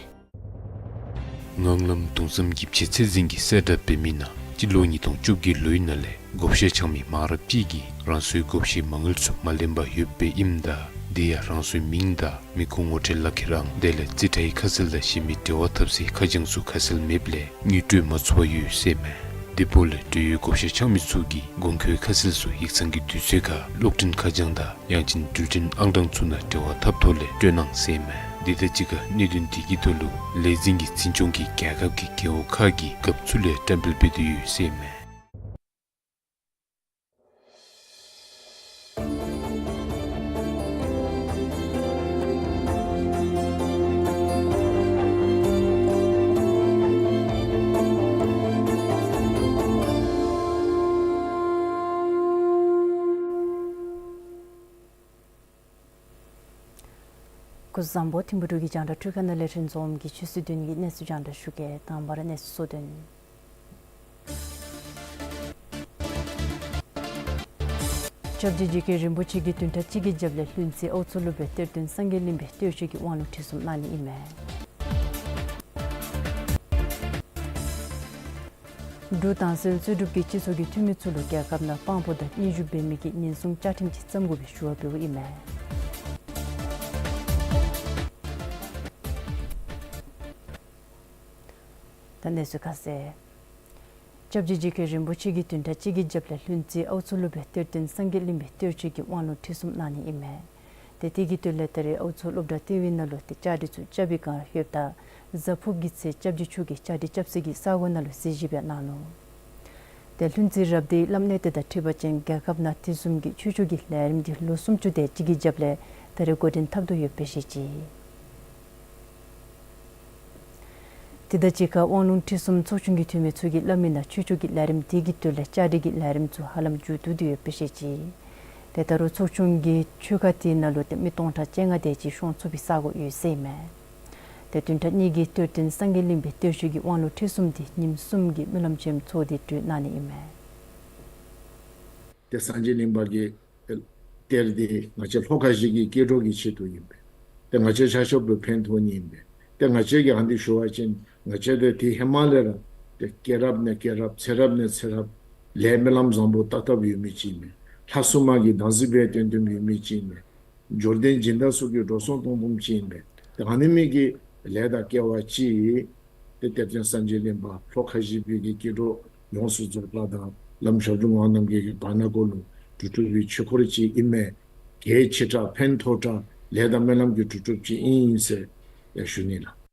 ངང་ལམ་གདུང་བསམ་གྱི་ཕྱི་ཚེ་འཛིན་གྱིས་གསལ་བསྒྲགས་འབད་མི་ནང་སྤྱི་ལོ་ཉིས་སྟོང་བཅོ་བརྒྱད་ལོའི་ནང་ལས་བགོ་བཤའ་འཆང་མི་མང་རབས་ཅིག་གིས་རང་སོའི་བགོ་བཤའི་མ་དངུལ་ཚུ་མ་ལེན་པར་ཡོདཔ་ཨིནམ་ད་དེ་ཡང་རང་སོའི་མིང་དང་མི་ཁུངས་ངོ་སྤྲོད་ལག་ཁྱེར་ཨང་དེ་ལས་རྩིས་ཁྲའི་ཁ་གསལ་དང་གཞན་མི་འབྲེལ་བ་འཐབ་སའི་ཁ་བྱང་ཚུ་ཁ་གསལ་མེདཔ་ལས་དངུལ་སྤྲོད་མ་ཚུགས་པར་ཡོད་ཟེར་མས། དེ་འབདཝ་ལས་འབྲེལ་ཡོད་བགོ་བཤའ་འཆང་མི་ཚུ་གིས་གོང་འཁོད་ཁ་གསལ་ཚུ་ཡིག་ཚང་གི་དུས་ཚོད་ཁར་གློག་འཕྲིན་ཁ་བྱང་དང་ཡང་ཅིན་འགྲུལ་འཕྲིན་ཨང་གྲངས་ཚུ་ནང་འབྲེལ་བ་འཐབ་ཐོག་ལས་སྤྲོད་གནང་ཟེར་མས། དེ་དང་གཅིག་ཁར་གནད་དོན་དེ་གི་ཐོག་ལུ་ལས་འཛིན་གྱིས་འཛིན་སྐྱོང་གིས་རྒྱལ་ཁབ་ཀྱི་རྒེད་འོག་ཁག་གི་རྒཔོ་ཚུ་ལས་བཀྲམ་སྤེལ་འབད་དེ་ཡོད་ཟེར་མས། སྐུ་གཟུགས་བཟང་པོ། ཐིམ་ཕུ་འབྲུག་གི་རྒྱང་བསྒྲགས་འཕྲུལ་ཁང་ནང་ལས་རིན་འཛོམས་ཀྱིས་ཆུ་ཚོད་བདུན་གྱི་གནས་ཚུལ་རྒྱང་བསྒྲགས་ཞུ་གེ། དང་པ་ར་གནས་ཚུལ་གཙོ་དོན། སྐྱབས་རྗེ་རྗེ་མཁན་རིན་པོ་ཆེ་གི་བདུན་ཕྲག་གཅིག་གི་རྒྱབ་ལས་ལྷུན་རྩེ་ཨའུ་མཚོ་ལུ་སྦེ་གཏེར་སྟོན་སངས་རྒྱས་གླིང་པའི་གཏེར་ཆོས་ཀྱི་དབང་ལུང་ཁྲིད་གསུམ་གནང་ནི་ཨིན་མས། འབྲུག་དྭངས་གསལ་རྩོད་སྒྲུབ་ཀྱི་སྤྱི་ཚོགས་ཀྱི་འཐུས་མི་ཚུ་ལུ་རྒྱལ་ཁབ་ནང་དཔང་པོ་དང་སྙན་ཞུ་འབད་མི་གི་ཉེན་སྲུང་བཅའ་ཁྲིམས་ཅིག་བརྩམ་དགོ་པའི་ཞུ་བ་འབདཝ་ཨིན་མས། ད་གནས་ཚུལ་ཁ་གསལ། སྐྱབས་རྗེ་རྗེ་མཁན་རིན་པོ་ཆེ་གི་བདུན་ཕྲག་གཅིག་གི་རྒྱབ་ལས་ལྷུན་རྩེ་ཨའུ་མཚོ་ལུ་སྦེ་གཏེར་སྟོན་སངས་རྒྱས་གླིང་པའི་གཏེར་ཆོས་ཀྱི་དབང་ལུང་ཁྲིད་གསུམ་གནང་ནི་ཨིན་མས། ཏེ་དེ་གི་དོན་ལས་ད་རེས་ཨའུ་མཚོ་སློབ་གྲྭ་ལྟེ་བའི་ནང་ལུ་ཏེ་བཅའ་སྒྲིག་ཚུ་རྐྱབ་པའི་བསྒང་ལྷོདཔ་ད་གཟའ་ཕུརཔ་གི་ཚེ་སྐྱབས་རྗེ་མཆོག་གིས་བཅའ་སྒྲིག་རྐྱབ་ས་གི་ས་གོ་ནང་ལུ་གཟིགས་ཞིབ་ཡང་གནང་ནུག། ཏེ་ལྷུན་རྩེ་རབ་སྡེའི་བླམ་གནས་བརྟན་དང་འཁྲིལ་བ་ཅིན་རྒྱལ་ཁབ་ནང་དེ་བཟུམ་གྱི་ཆོས་ཕྱོགས་ཀྱི་ལས་རིམ་འདི་ལོ་སུམ་ཅུ་དེ་ཅིག་གི་རྒྱབ་ལས་ད་རེས་འགོ་འདྲེན་འཐབ་དོ་ཡོདཔ་སྦེ་བཤད་ཅི། དེ་དང་གཅིག་ཁར་དབང་ལུང་ཁྲིད་གསུམ་ཚོགས་ཆུང་གི་འཐུས་མི་ཚུ་གིས་སླབ་མི་ནང་ཆོས་ཕྱོགས་ཀྱི་ལས་རིམ་དེ་གི་དོན་ལས་བཅའ་སྒྲིག་གི་ལས་རིམ་ཚུ་ཧ་ལམ་མཇུག་བསྡུ་སྟེ་ཡོདཔ་སྦེ་བཤད་ཅི། ཏེ་ད་རུང་ཚོགས་ཆུང་གི་ཆོས་ཁང་དེ་ནང་ལུ་ཏེ་མི་སྟོང་ཕྲག་བཅོ་ལྔ་དེ་ཅིག་ཤོང་ཚུགས་པའི་ས་གོ་ཡོད་ཟེར་ཨིན་མས། ཏེ་བདུན་ཕྲག་གཉིས་ཀྱི་གཏེར་སྟོན་སངས་རྒྱས་གླིང་པའི་གཏེར་ཆོས་ཀྱི་དབང་ལུང་ཁྲིད་གསུམ་དེ་ཉིནམ་གསུམ་གྱི་སྨོན་ལམ་ཆེན་མོ་ཚོགས་ཏེ་གྲོལ་གནང་ནི་ཨིན་མས། ཏེ་སངས་རྒྱས་གླིང་པ་གི་གཏེར་འདི་ང་བཅས་ལྷོ་ཁ་བཞི་གི་སྐྱེ་འགྲོ་གི་ཆེད་དུ་ཨིན་པས། ཏེ་ང་བཅས་ཆ་ཁྱབ་ལུ་ཕན་ཐོགས་ནི་ཨིན་པས། ཏེ་ང་བཅས་ཀྱིས་ཨ་ནི་ཞུ་བ་ཅིན་ང་བཅས་ཏེ་དེ་ཧེ་མ་ལས་ར་ཏེ་སྐྱེས་རབས་ནས་སྐྱེས་རབས་ཚེ་རབས་ནས་ཚེ་རབས་ལས་སྨོན་ལམ་བཟང་པོ་བཏབ་བཏབ་ཡོད་མི་ཅིག་ཨིན་མས། ལྷ་སྲུང་མ་གིས་བདག་འཛིན་འབད་བཏོན་བཏོནམ་ཡོད་མི་ཅིག་ཨིན་མས། འབྱོར་ལྡན་སྦྱིན་བདག་ཚུ་གིས་འགྲོ་སོང་གཏོང་གཏོངམ་ཅིག་ཨིན་པས། ཏེ་ཨ་ནི་མི་གི་ལས་དང་སྐལ་བ་ཅིག་ཏེ་གཏེར་སྟོན་སངས་རྒྱས་གླིང་པ་ལྷོ་ཁ་བཞི་པའི་གི་སྐྱེ་འགྲོ་ཡོངས་སུ་རྫོགས་པ་དང་བླམ་ཞབས་དྲུང་ངག་དབང་རྣམ་རྒྱལ་གྱི་བར་ན་གུ་ལུ་གྲུབ་གྲུབ་པའི་ཆོས་འཁོར་ཅིག་ཨིན་མས། གལ་ཆེ་དྲགས་ཕན་ཐོགས་དྲགས་ལས་དང་སྨོན་ལམ་གྱི་གྲུབ་གྲུབ་ཅིག་ཨིན་ཟེར་ཡང་ཞུ་ནི་ལགས།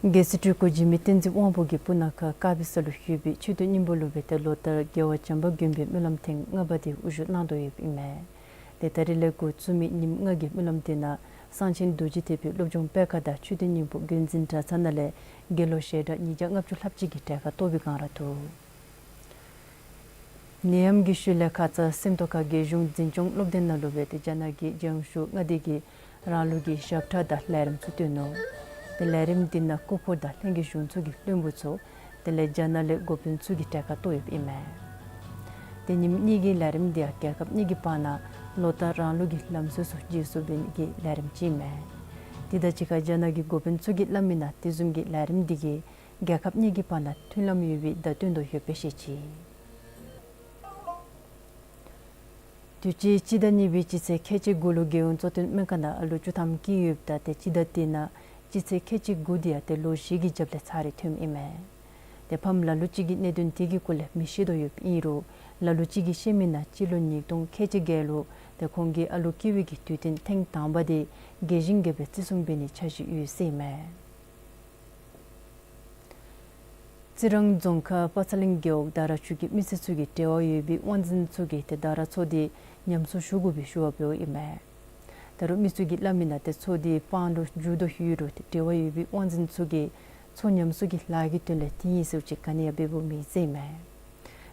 རྒྱལ་སྲས་སྤྲུལ་སྐུ་འཇིགས་མེད་བསྟན་འཛིན་དབང་པོ་གིས་སྤུ་ན་ཁ་དཀར་སྦིས་ས་ལུ་ཡོད་པའི་མཆོད་རྟེན་སྙིང་པོ་ལུ་སྦེ་ཏེ་ལོ་ལྟར་རྒྱལ་བ་བྱམས་པ་མགོན་པོའི་སྨོན་ལམ་ཐེངས་ལྔ་པ་དེ་དབུ་བཞུགས་གནང་དོ་ཡོདཔ་ཨིན་མས། ཏེ་ད་རིས་ལས་འགོ་བཙུགས་མི་ཉིནམ་ལྔ་གི་སྨོན་ལམ་དེ་ནང་གསང་ཆེན་རྡོ་རྗེ་ཐེག་པའི་སློབ་སྦྱོང་སྤེལ་ཁང་དང་མཆོད་རྟེན་སྙིང་པོ་རྒྱུན་འཛིན་གྲྭ་ཚང་ནང་ལས་དགེ་སློང་ཞལ་གྲངས་ཉིས་བརྒྱ་ལྔ་བཅུ་ལྷགཔ་ཅིག་གིས་གྲལ་ཁར་གཏོགས་པའི་སྒང་ར་འདུག། ནད་ཡམས་ཀྱི་ཤུལ་ལས་ཁ་ཙ་སེམས་རྟོགས་ཁ་དགེ་གཞུང་འཛིན་སྐྱོང་སློབ་སྡེ་ནང་ལུ་སྦེ་ཏེ་རྒྱ་ནག་གི་རྒྱལ་ཡོངས་ཞུ་ལྔ་སྡེ་གིས་རང་ལུགས་ཀྱི་ཞབས་ཁྲ་དང་ལས་རིམ་ཚུ་བཏོན་ནུག། ཏེ་ལས་རིམ་འདི་ནང་སྐུ་འཁོར་དང་ལྷན་རྒྱས་གཞུང་ཚོགས་ཀྱི་བློན་པོ་ཚུ་དེ་ལས་རྒྱ་ནག་ལས་འགོ་དཔོན་ཚུ་གིས་གྲལ་ཁར་གཏོགས་ཡོདཔ་ཨིན་མས། ཏེ་ཉིནམ་གཉིས་ཀྱི་ལས་རིམ་འདི་ཡང་རྒྱལ་ཁབ་གཉིས་ཀྱི་བར་ན་ལོ་ལྟར་རང་ལུགས་ཀྱི་ལམ་སྲོལ་ཚུ་བརྗེ་སོར་འབད་ནི་གི་ལས་རིམ་ཅིག་ཨིན་མས། དེ་དང་གཅིག་ཁར་རྒྱ་ནག་གི་འགོ་དཔོན་ཚུ་གིས་སླབ་མི་ནང་དེ་བཟུམ་གྱི་ལས་རིམ་འདི་གིས་རྒྱལ་ཁབ་གཉིས་ཀྱི་བར་ན་མཐུན་ལམ་ཡོད་པའི་བརྡ་སྟོན་དོ་ཡོདཔ་སྦེ་བཤད་ཅི། དུས་ཅི་སྤྱི་ཟླ་གཉིས་པའི་སྤྱི་ཚེས་ཁལ་གཅིག་དགུ་ལུ་རྒྱལ་ཡོངས་གཙོ་བསྟེན་སྨན་ཁང་ནང་ཨ་ལུ་བཅུ་ཐམ་སྐྱེས་ཡོདཔ་ད་ཏེ་སྤྱི་ཟླ་དེ་ནང་སྤྱི་ཚེས་ཁལ་གཅིག་དགུ་དེ་ཡང་ཏེ་ལོ་བཞི་གི་རྒྱབ་ལས་ཚར་རེ་ཐོནམ་ཨིན་མས། ཏེ་ཕམ་ལ་ལུ་ཅིག་གིས་གནད་དོན་དེ་གི་སྐོར་ལས་མི་ཤེས་དོ་ཡོདཔ་ཨིན་རུང་ལ་ལུ་ཅིག་གིས་བཤད་མི་ནང་སྤྱི་ལོ་ཉིས་སྟོང་ཁལ་གཅིག་བརྒྱད་ལུ་ཏེ་ཁོང་གི་ཨ་ལུ་སྐྱེ་བའི་གི་དུས་སྟོན་ཐེངས་དང་པ་དེ་རྒས་ཤིང་རྒས་པའི་བརྩི་སྲུང་འབད་ནིའི་འཆར་གཞི་ཡོད་ཟེར་ཨིན་མས། རྩི་རང་རྫོང་ཁག་པ་ཚ་གླིང་རྒེད་འོག་དར་ཆུ་གི་མི་སེར་ཚུ་གིས་འབྲེལ་བ་ཡོད་པའི་དབང་འཛིན་ཚུ་གིས་ཏེ་དར་མཚོ་དེ་ཉམས་གསོ་ཞུ་དགོ་པའི་ཞུ་བ་འབདཝ་ཨིན་མས། ད་རུང་མི་ཚུ་གིས་སླབ་མི་ནང་ཏེ་མཚོ་དེ་སྤང་ལུ་འགྱོ་དོ་ཡོད་རུང་ཏེ་འབྲེལ་བ་ཡོད་པའི་དབང་འཛིན་ཚུ་གིས་མཚོ་ཉམས་གསོ་གི་ལཱ་གི་དོན་ལས་དེ་ཨིན་ཟེར་ཅིག་ག་ནི་ཡང་འབད་འབདཝ་མེད་ཟེར་ཨིན་མས།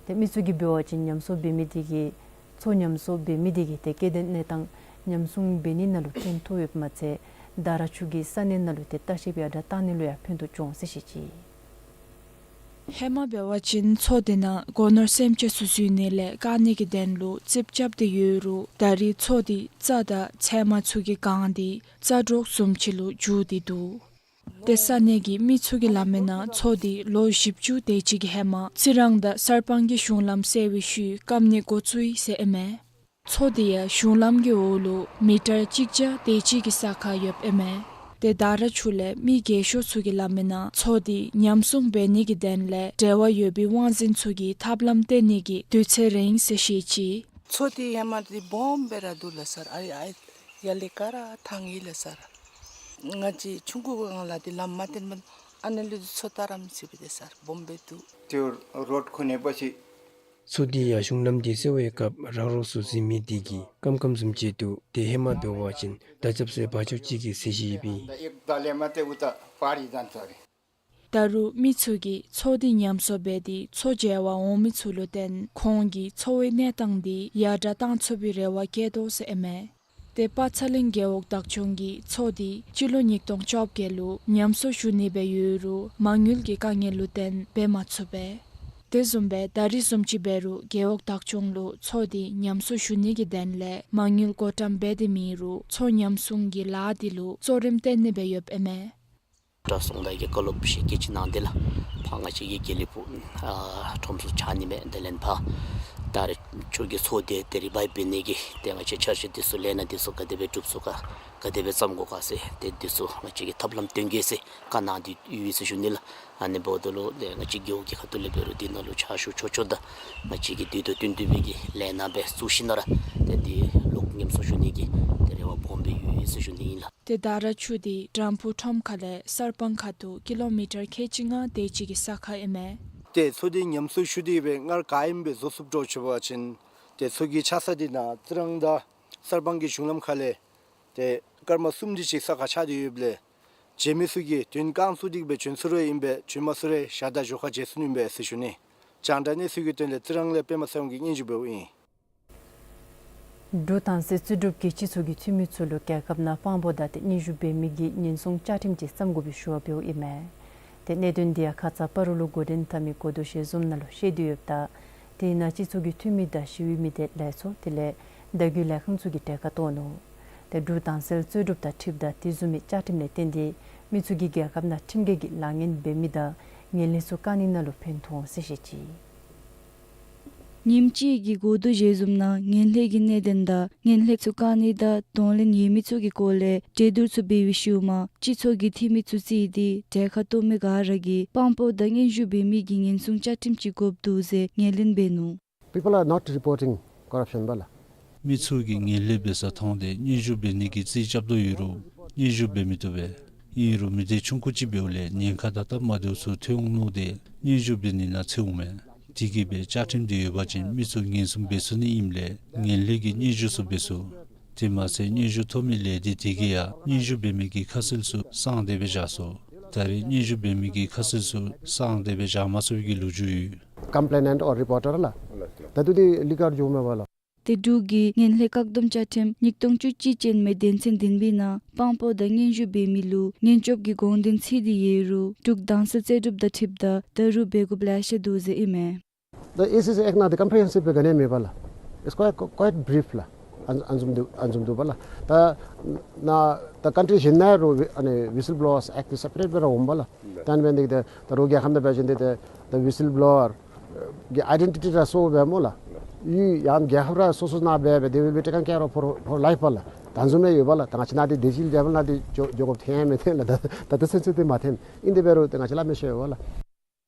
ཏེ་མི་ཚུ་གིས་འབད་བ་ཅིན་ཉམས་གསོ་འབད་མི་དེ་གིས་མཚོ་ཉམས་གསོ་འབད་མི་དེ་གིས་ཏེ་སྐྱེ་ལྡན་གནས་སྟངས་ཉམས་སྲུང་འབད་ནི་ནང་ལུ་ཕན་ཐོགས་ཡོདཔ་མ་ཚད་དར་ཆུ་གི་ས་གནས་ནང་ལུ་ཏེ་ལྟ་བཤལཔ་ཡར་དྲགས་བཏང་ནི་ལུ་ཡང་ཕན་ཐོགས་འབྱུང་ཟེར་བཤད་ཅི། ཧེ་མ་འབད་བ་ཅིན་མཚོ་དེ་ནང་སྒོ་ནོར་སེམས་ཅན་ཚུ་འཛུལ་ནི་ལས་བཀག་ནི་གི་དོན་ལུ་རྩིགཔ་རྐྱབ་སྟེ་ཡོད་རུང་ད་རེས་མཚོ་དེ་རྩྭ་དང་ཚལ་མ་ཚུ་གིས་གང་སྟེ་རྩྭ་འབྲོག་བཟུམ་ཅིག་ལུ་འགྱུར་ཏེ་འདུག། ཏེ་ས་གནས་ཀྱི་མི་ཚུ་གིས་སླབ་མི་ནང་མཚོ་དེ་ལོ་བཞི་བཅུ་དེ་ཅིག་གི་ཧེ་མ་རྩི་རང་དང་གསར་སྤང་གི་གཞུང་ལམ་བསལ་བའི་ཤུལ་བཀབ་ནི་འགོ་བཙུགས་ཡི་ཟེར་ཨིན་མས། མཚོ་དེ་ཡང་གཞུང་ལམ་གྱི་འོག་ལུ་མི་ཊར་གཅིག་བརྒྱ་དེ་ཅིག་གི་ས་ཁར་ཡོདཔ་ཨིན་མས། ཏེ་དར་ཆུ་ལས་མི་རྒས་ཤོས་ཚུ་གིས་སླབ་མི་ནང་མཚོ་དེ་ཉམས་སྲུང་འབད་ནི་གི་དོན་ལས་འབྲེལ་བ་ཡོད་པའི་དབང་འཛིན་ཚུ་གིས་ཐབས་ལམ་བསྟེན་ནི་གི་དུས་ཚོད་རན་ཟེར་བཤད་ཅི། མཚོ་དེ་ཧེ་མ་དེ་སྦོམ་སྦེ་ར་འདུག་ལགས་སར། ཨ་ཡ་ལས་ཀ་ར་ཐང་ཡི་ལགས་སར། ང་བཅས་ཆུང་ཀུ་གི་སྒང་ལས་དེ་ལམ་མ་བཏོན་མ་ཨ་ནི་ལུ་མཚོ་ད་རམ་སི་བི་དེ་སར་སྦོམ་སྦེ་འདུག། དེ་རོཌ་ཁོ་ནས་པ་ཅིན། མཚོ་དེ་ཡང་གཞུང་ལམ་དེ་བསལ་བའི་སྐབས་རང་རོགས་ཚུ་འཛིང་མི་དེ་གིས་སྐམ་སྐམ་བཟུམ་ཅིག་འདུག། ཏེ་ཧེ་མ་འབད་བ་ཅིན་མདའ་རྐྱབ་སའི་བ་ཅོ་ཅིག་གི་ཟེར་བཤདཔ་ཨིན། ད་རུང་མི་ཚུ་གིས་མཚོ་དེ་ཉམས་གསོ་འབད་དེ་མཚོ་མཇལ་བར་འོང་མི་ཚུ་ལུ་བརྟེན་ཁོང་གིས་མཚོ་བའི་གནས་སྟངས་དེ་ཡར་དྲགས་གཏང་ཚུགས་པའི་རེ་བ་བསྐྱེད་དོ་ཟེར་ཨིན་མས། ཏེ་པ་ཚ་གླིང་རྒེད་འོག་བདག་སྐྱོང་གིས་མཚོ་དེ་སྤྱི་ལོ་ཉིས་སྟོང་བཅོ་བརྒྱད་ལུ་ཉམས་གསོ་ཞུ་ནི་སྦེ་ཡོད་རུང་མ་དངུལ་གྱི་དཀའ་ངལ་ལུ་བརྟེན་འབད་མ་ཚུགས་པས། དེ་བཟུམ་སྦེ་ད་རེས་བཟུམ་ཅིག་འབད་རུང་རྒེད་འོག་བདག་སྐྱོང་ལུ་མཚོ་དེ་ཉམས་གསོ་ཞུ་ནི་གི་དོན་ལས་མ་དངུལ་བགོ་བཀྲམ་འབད་དེ་མེད་རུང་མཚོ་ཉམས་སྲུང་གི་ལཱ་དེ་ལུ་གཙོ་རིམ་བཏོན་ནི་སྦེ་ཡོདཔ་ཨིན་མས། དྲག་སོང་ད་གི་བཀའ་སློབ་ཞིག་གི་ཅིག་གནང་སྟེ་ལགས། ཕར་ང་བཅས་ཀྱི་དགེ་ལེགས་ཕུག་ཨ་ཁྲོམ་ཚུ་ཆགས་ནི་མས། དེ་ལས་ཕར་དར་ཆུ་གི་མཚོ་དེ་ཏེ་རི་བའིབ་འབད་ནི་གི་ཏེ་ང་བཅས་འཆར་གཞི་དེ་ཚུ་ལས་ནང་དེ་ཚུ་ག་དེ་སྦེ་འགྲུབ་ཚུགས་ག་ག་དེ་སྦེ་བརྩམ་དགོ་ག་ཟེར་ཏེ་དེ་ཚུ་ང་བཅས་ཀྱིས་ཐབས་ལམ་སྟོན་གེ་ཟེར་བཀའ་གནང་སྟེ་ཡོད་ཟེར་ཞུ་ནི་ལགས། ཨ་ནི་འབདཝ་ད་ལུ་ཏེ་ང་བཅས་རྒེད་འོག་གི་ཁ་ཐུག་ལས་འབད་རུང་དེ་ནང་ལུ་ཕྱག་ཞུ་ཆོག་ཆོག་དང་ང་བཅས་ཀྱིས་དུས་དང་བསྟུན་ཏེ་སྦེ་གི་ལས་སྣ་སྦེ་བཙུགས་ཞིནམ་ལས་ར་ཏེ་དེ་ལོག་ཉམས་གསོ་ཞུ་ནི་གི་ཏེ་རེ་བ་སྦོམ་སྦེ་ཡོད་ཟེར་ཞུ་ནི་ཨིན་ལགས། ཏེ་དར་ཆུ་དེ་དྲམ་ཕུག་ཁྲོམ་ཁ་ལས་གསར་སྤང་ཁ་ཐུག་ཀི་ལོ་མི་ཊར་ཁལ་གཅིག་ལྔ་དེ་ཅིག་གི་ས་ཁར་ཨིན་མས། ཏེ་མཚོ་དེ་ཉམས་གསོ་ཞུ་སྟེ་སྦེ་སྔར་ག་ཨིནམ་སྦེ་བཟོ་ཚུགསཔ་འདྲཝ་ཅིག་འབད་བ་ཅིན་ཏེ་མཚོ་གི་ཆགས་ས་དེ་ནཱ་རྩི་རང་དང་གསར་སྤང་གི་གཞུང་ལམ་ཁ་ལས་ཏེ་སྐར་མ་གསུམ་དེ་ཅིག་ས་ཁར་ཆགས་ཏེ་ཡོདཔ་ལས་མཇལ་མི་ཚུ་གིས་དོན་བཀང་ཚུགས་ཏེ་སྦེ་བྱོན་ཚུགས་རུང་ཨིན་པས། བྱོན་མ་ཚུགས་རུང་ཞག་དང་ཞོར་ཁར་མཇལ་ཚུགས་ནི་ཨིན་པས་ཟེར་ཞུ་ནི། རྒྱང་བསྒྲགས་གནས་ཚུལ་གྱི་དོན་ལས་རྩི་རང་ལས་པདྨ་ཚེ་དབང་གིས་སྙན་ཞུ་འབདཝ་ཨིན། འབྲུག་དྭངས་གསལ་རྩོད་སྒྲུབ་ཀྱིས་སྤྱི་ཚོགས་ཀྱི་འཐུས་མི་ཚུ་ལུ་རྒྱལ་ཁབ་ནང་དཔང་པོ་དང་ཏེ་སྙན་ཞུ་འབད་མི་གི་ཉེན་སྲུང་བཅའ་ཁྲིམས་ཅིག་བརྩམ་དགོ་པའི་ཞུ་བ་འབདཝ་ཨིན་མས། ཏེ་གནད་དོན་འདི་ཡང་ཁ་ཙ་སྤ་རོ་ལུ་འགོ་འདྲེན་འཐབ་མི་གོ་བསྡུར་ཞལ་འཛོམས་ནང་ལུ་བཤད་དེ་ཡོདཔ་ད། དེ་ནང་སྤྱི་ཚོགས་ཀྱི་འཐུས་མི་དང་ཞི་བའི་མི་སྡེ་ལས་ཚོགས་དེ་ལས་བརྡ་བརྒྱུད་ལས་ཁང་ཚུ་གིས་གྲལ་ཁར་གཏོགས་ནུག། ཏེ་འབྲུག་དྭངས་གསལ་རྩོད་སྒྲུབ་དང་འཁྲིལཝ་ད་དེ་བཟུམ་མའི་བཅའ་ཁྲིམས་ལས་བརྟེན་ཏེ་མི་ཚུ་གིས་རྒྱལ་ཁབ་ནང་ཁྲིམས་འགལ་གྱི་ལཱ་ངན་འབད་མི་དང་ངན་ལྷད་ཚུ་བཀག་ནི་ནང་ལུ་ཕན་ཐོགས་འོང་ཟེར་བཤད་ཅི། ཉིནམ་གཅིག་གི་གོ་བསྡུར་ཞལ་འཛོམས་ནང་ངན་ལྷད་ཀྱི་གནད་དོན་དང་ངན་ལྷད་ཚུ་བཀག་ནི་དང་གདོང་ལེན་ཡོད་མི་ཚུ་གི་སྐོར་ལས་གྲོས་བསྡུར་ཚུ་འབད་བའི་ཤུལ་མ་སྤྱི་ཚོགས་ཀྱི་འཐུས་མི་ཚུ་བརྩིས་ཏེ་གྲལ་ཁར་གཏོགས་མི་ག་ར་གིས་དཔང་པོ་དང་སྙན་ཞུ་འབད་མི་གི་ཉེན་སྲུང་བཅའ་ཁྲིམས་ཅིག་དགོཔ་འདུག་ཟེར་ངོས་ལེན་འབད་ནུག། People are not reporting corruption པ་ལགས། མི་ཚུ་གིས་ངན་ལྷད་འབད་ས་མཐོང་སྟེ་སྙན་ཞུ་འབད་ནི་གི་རྩིས་རྐྱབ་དོ་ཡོད་རུང་སྙན་ཞུ་འབད་མི་བཏུབ་པས། ཨིན་རུང་མི་སྡེ་ཆུང་ཀུ་ཅིག་འབདཝ་ལས་ཉེན་ཁ་དང་སྟབས་མ་བདེཝ་ཚུ་ཐོན་འོང་མནོ་སྟེ་སྙན་ཞུ་འབད་ནི་ནང་འཚེར་འོང་མས། དེ་གིས་སྦེ་བཅའ་ཁྲིམས་འདི་ཡོད་པ་ཅིན་མི་ཚུ་ཉེན་སྲུང་འབད་ཚུགས་ནི་ཨིནམ་ལས་ངན་ལྷད་ཀྱི་སྙན་ཞུ་ཚུ་འབད་ཚུགས། དེ་མ་ཚད་སྙན་ཞུ་ཐོབ་མི་ལས་སྡེ་དེ་གིས་ཡང་སྙན་ཞུ་འབད་མི་གི་ཁ་གསལ་ཚུ་གསང་སྟེ་སྦེ་བཞག་ཚུགས། ད་རེས་སྙན་ཞུ་འབད་མི་གི་ཁ་གསལ་ཚུ་གསང་སྟེ་སྦེ་བཞག་མ་ཚུགས་པའི་ལོ་རྒྱུས་ཡོད། Complainant or reporter ལགས། ད་ལྟོ་འདི་ལི་ཀར་འགྱོཝ་མས་པ་ལགས། ཏེ་འབྲུག་གི་ངན་ལྷད་བཀག་སྡོམ་བཅའ་ཁྲིམས་ཉིས་སྟོང་བཅུ་གཅིག་ཅན་མའི་དོན་ཚན་བདུན་པའི་ནང་དཔང་པོ་དང་སྙན་ཞུ་འབད་མི་ལུ་ངན་སྐྱོབ་ཀྱི་དགོངས་དོན་ཚིག་འདི་ཡོད་རུང་འབྲུག་དྭངས་གསལ་རྩོད་སྒྲུབ་དང་འཁྲིལཝ་ད་ད་རུང་འབད་དགོཔ་ལེ་ཤ་འདུག་ཟེར་ཨིན་མས། The A C C Act ནང་འདི་comprehensive སྦེ་ག་ནི་ཡང་མེད་པ་ལགས། It's quite, quite brief ལགས། ཨ་ཨ་ནི་བཟུམ་འདུག། ཨ་ནི་བཟུམ་འདུག་པ་ལགས། ད་ནཱ་ད་ཀན་ཊི་རི་གཞན་ནང་རུང་ཨ་ནི་Whistleblowers Act འདི་སེ་པ་རེཊ་སྦེ་ར་འོངམ་པ་ལགས། ད་ཨ་ནི་འབད་ནི་དེ་གིས་ད་ད་རུང་རྒྱལ་ཁབ་ནང་འབད་བ་ཅིན་འདི་ད་ད་Whistleblower གི་ཨའི་ཌེན་ཊི་ཊི་ར་སོ་སྦེ་སྨོ་ལགས། ཡུལ་ཡང་རྒྱལ་ཁབ་ར་སོ་སོ་ནང་འབད་སྦེ་they will be taken care of for, for life པ་ལགས། ད་ཨ་ནི་བཟུམ་སྦེ་ཡོད་པ་ལགས། ད་ང་བཅས་ནཱ་འདི་དེ་ཅིག་ལེ་བཱལ་ནང་འདི་འགྱོ་འགྱོ་དགོཔ་ཐོན་ཡང་མི་ཐོན་ལགས། ད་ད་ད་ཚུན་ཚོད་འདི་མ་ཐོན། ཨིན་དེ་འབད་རུང་ད་ང་བཅས་ལཱ་མི་ཤེས་པ་ལགས།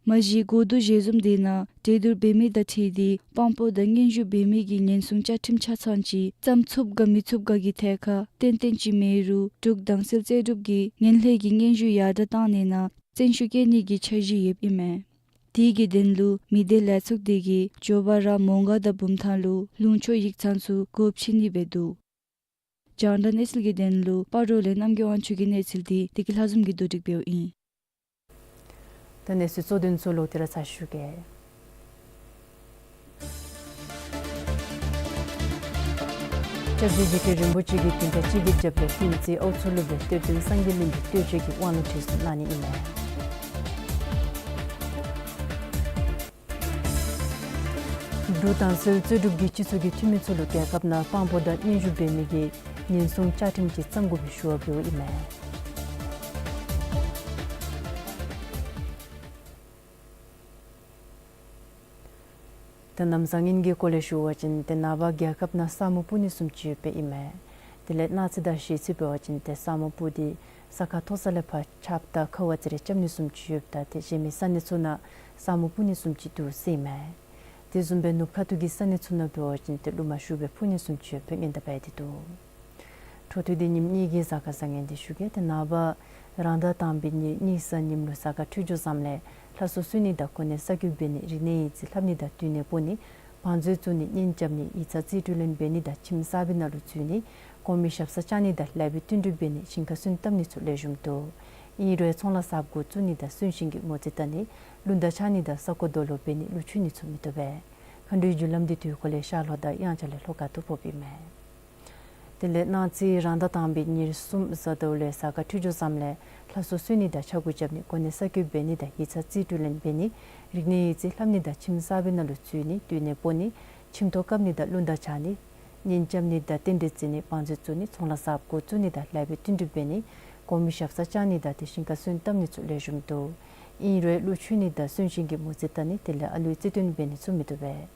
མ་གཞི་གོ་བསྡུར་ཞལ་འཛོམས་འདི་ནང་གྲོས་བསྡུར་འབད་མི་དང་འཁྲིལ་ཏེ་དཔང་པོ་དང་སྙན་ཞུ་འབད་མི་གི་ཉེན་སྲུང་བཅའ་ཁྲིམས་ཆ་ཚང་ཅིག་བརྩམ་ཚུགས་ག་མི་ཚུགས་ག་གི་ཐད་ཁར་ཏན་ཏན་ཅིག་མེད་རུང་འབྲུག་དྭངས་གསལ་རྩོད་སྒྲུབ་ཀྱིས་ངན་ལྷད་ཀྱི་སྙན་ཞུ་ཡར་དྲགས་བཏང་ནི་ནང་བརྩོན་ཤུགས་བསྐྱེད་ནི་གི་འཆར་གཞི་ཡོདཔ་ཨིན་མས། དེ་གི་དོན་ལུ་མི་སྡེ་ལས་ཚོགས་དེ་གིས་མགྱོགས་པ་ར་མོང་སྒར་དང་བུམ་ཐང་ལུ་ལུང་ཕྱོགས་ཡིག་ཚང་ཚུ་སྒོ་ཕྱེ་ནི་འབད་འདུག། རྒྱང་བསྒྲགས་གནས་ཚུལ་གྱི་དོན་ལུ་སྤ་རོ་ལས་རྣམ་རྒྱལ་དབང་ཕྱུག་གི་གནས་ཚུལ་འདི་བདེ་སྐྱིད་ལྷ་འཛོམས་ཀྱིས་བསྡུ་སྒྲིག་འབདཝ་ཨིན། ད་གནས་ཚུལ་གཙོ་དོན་ཚུ་ལོག་སྟེ་ར་ཚར་ཞུ་གེ། སྐྱབས་རྗེ་འཇིགས་བྲལ་རིན་པོ་ཆེ་གིས་བདུན་ཕྲག་གཅིག་གི་རྒྱབ་ལས་ཁྱིམ་མཚེས་ཨའུ་མཚོ་ལུ་སྦེ་གཏེར་སྟོན་སངས་རྒྱས་གླིང་གི་སྟོད་ཆ་གི་དབང་ལུང་ཁྲིད་གསུང་གནང་ནི་ཨིན་མས། འབྲུག་དྭངས་གསལ་རྩོད་སྒྲུབ་ཀྱིས་སྤྱི་ཚོགས་ཀྱི་འཐུས་མི་ཚུ་ལུ་རྒྱལ་ཁབ་ནང་དཔང་པོ་དང་སྙན་ཞུ་འབད་མི་གི་ཉེན་སྲུང་བཅའ་ཁྲིམས་ཅིག་བརྩམ་དགོ་པའི་ཞུ་བ་འབདཝ་ཨིན་མས། ཏེ་གནམ་བཟང་ངན་གྱི་སྐོར་ལས་ཞུ་བ་ཅིན་ཏེ་ནངས་པ་རྒྱལ་ཁབ་ནང་ས་སྨུག་སྤུབ་ནི་བཟུམ་ཅིག་ཡོདཔ་ཨིན་མས། དེ་ལས་གནངས་ཚེ་དང་གཞེས་ཚེ་འབད་བ་ཅིན་ཏེ་ས་སྨུག་སྤུབ་སྟེ་ས་ཁ་མཐོ་ས་ལས་ཕར་ཆརཔ་དང་ཁ་བ་ཙི་རེ་རྐྱབ་ནི་བཟུམ་ཅིག་ཡོདཔ་ད་ཏེ་གཞན་མི་ས་གནས་ཚུ་ནང་ས་སྨུག་སྤུབ་ནི་བཟུམ་ཅིག་འདུག་ཟེར་ཨིན་མས། དེ་བཟུམ་སྦེ་ནུབ་ཁ་ཐུག་གི་ས་གནས་ཚུ་ནང་འབད་བ་ཅིན་ཏེ་ལུ་མ་ཤུགས་སྦེ་འཕུ་ནི་བཟུམ་ཅིག་ཡོདཔ་སྦེ་སྔོན་བརྡ་འབད་དེ་འདུག། འཕྲོ་མཐུད་དེ་ཉིནམ་གཉིས་ཀྱི་གཟའ་སྐར་བཟང་ངན་འདི་ཞུ་གེ། ཏེ་ནངས་པ་རང་ཟླ་དང་པའི་ཉེར་གཉིས་གཟའ་ཉིམ་ལུ་གཟའ་སྐར་འཕྲོད་སྦྱོར་བཟངམ་ལས་ལྷ་གསོལ་གསོལ་ནི་དང་གོ་གནས་གསར་བསྐོ་འབད་ནི་རིག་གནས་ཡིག་རྩིས་ལྷབ་ནི་དང་བསྟུན་ནས་སྤོ་ནི་བང་མཛོད་བཙུགས་ནི་གཉེན་རྐྱབ་ནི་ཡིག་ཚང་རྩིས་སྤྲོད་ལེན་འབད་ནི་དང་ཁྱིམ་གསར་པའི་ནང་ལུ་འཛུལ་ནི་གོང་མའི་ཞབས་སར་བཅར་ནི་དང་ལེགས་པའི་བསྟུན་གྲོས་འབད་ནི་ཞིང་ཁར་སོན་བཏབ་ནི་ཚུ་ལེགས་ཤོམ་འདུག། ཨིན་རུང་ཚོང་ལཱ་གསརཔ་འགོ་བཙུགས་ནི་དང་གསོན་གཤིན་གྱི་མོ་རྩིས་བལྟ་ནི་ལུང་བསྟན་འཆང་ནི་དང་ས་རྐོ་རྡོ་སློག་འབད་ནི་ལུ་ཆུད་ནི་ཚུ་མི་བཏུབ་པས། མཁའ་འགྲོའི་རྒྱུ་ལམ་འདི་དུས་འཁོར་ལས་ཤར་ལྷོ་དང་དབྱངས་འཆར་ལས་ལྷོ་ཁ་ཐུག་ཕོགཔ་ཨིན་མས། དེ་ལས་གནངས་ཚེ་རང་ཟླ་དང་པའི་ཉེར་གསུམ་གཟའ་ཟླཝ་ལུ་གཟའ་སྐར་འཕྲོད་སྦྱོར་བཟངམ་ལས་ལྷ་གསོལ་གསོལ་ནི་དང་ཕྱྭ་འགུགས་རྐྱབ་ནི་གོ་གནས་གསར་བསྐོ་འབད་ནི་དང་ཡིག་ཚང་རྩིས་སྤྲོད་ལེན་འབད་ནི་རིག་གནས་ཡིག་རྩིས་ལྷབ་ནི་དང་ཁྱིམ་གསར་པའི་ནང་ལུ་འཛུལ་ནི་བསྟུན་ནས་སྤོ་ནི་ཁྱིམ་ཐོག་བཀབ་ནི་དང་ལུང་བསྟན་འཆང་ནི་གཉེན་རྐྱབ་ནི་དང་རྟེན་འབྲེལ་བརྩི་ནི་བང་མཛོད་བཙུགས་ནི་ཚོང་ལཱ་གསརཔ་འགོ་བཙུགས་ནི་དང་ལེགས་པའི་བསྟུན་གྲོས་འབད་ནི་གོང་མའི་ཞབས་སར་བཅར་ནི་དང་ཏེ་ཞིང་ཁར་སོན་བཏབ་ནི་ཚུ་ལེགས་ཤོམ་འདུག། ཨིན་རུང་ལུ་ཆུད་ནི་དང་གསོན་གཤིན་གྱི་མོ་རྩིས་བལྟ་ནི་དེ་ལས་ཨ་ལུའི་རྩིས་སྟོན་འབད་ནི་ཚུ་མི་བཏུབ་པས།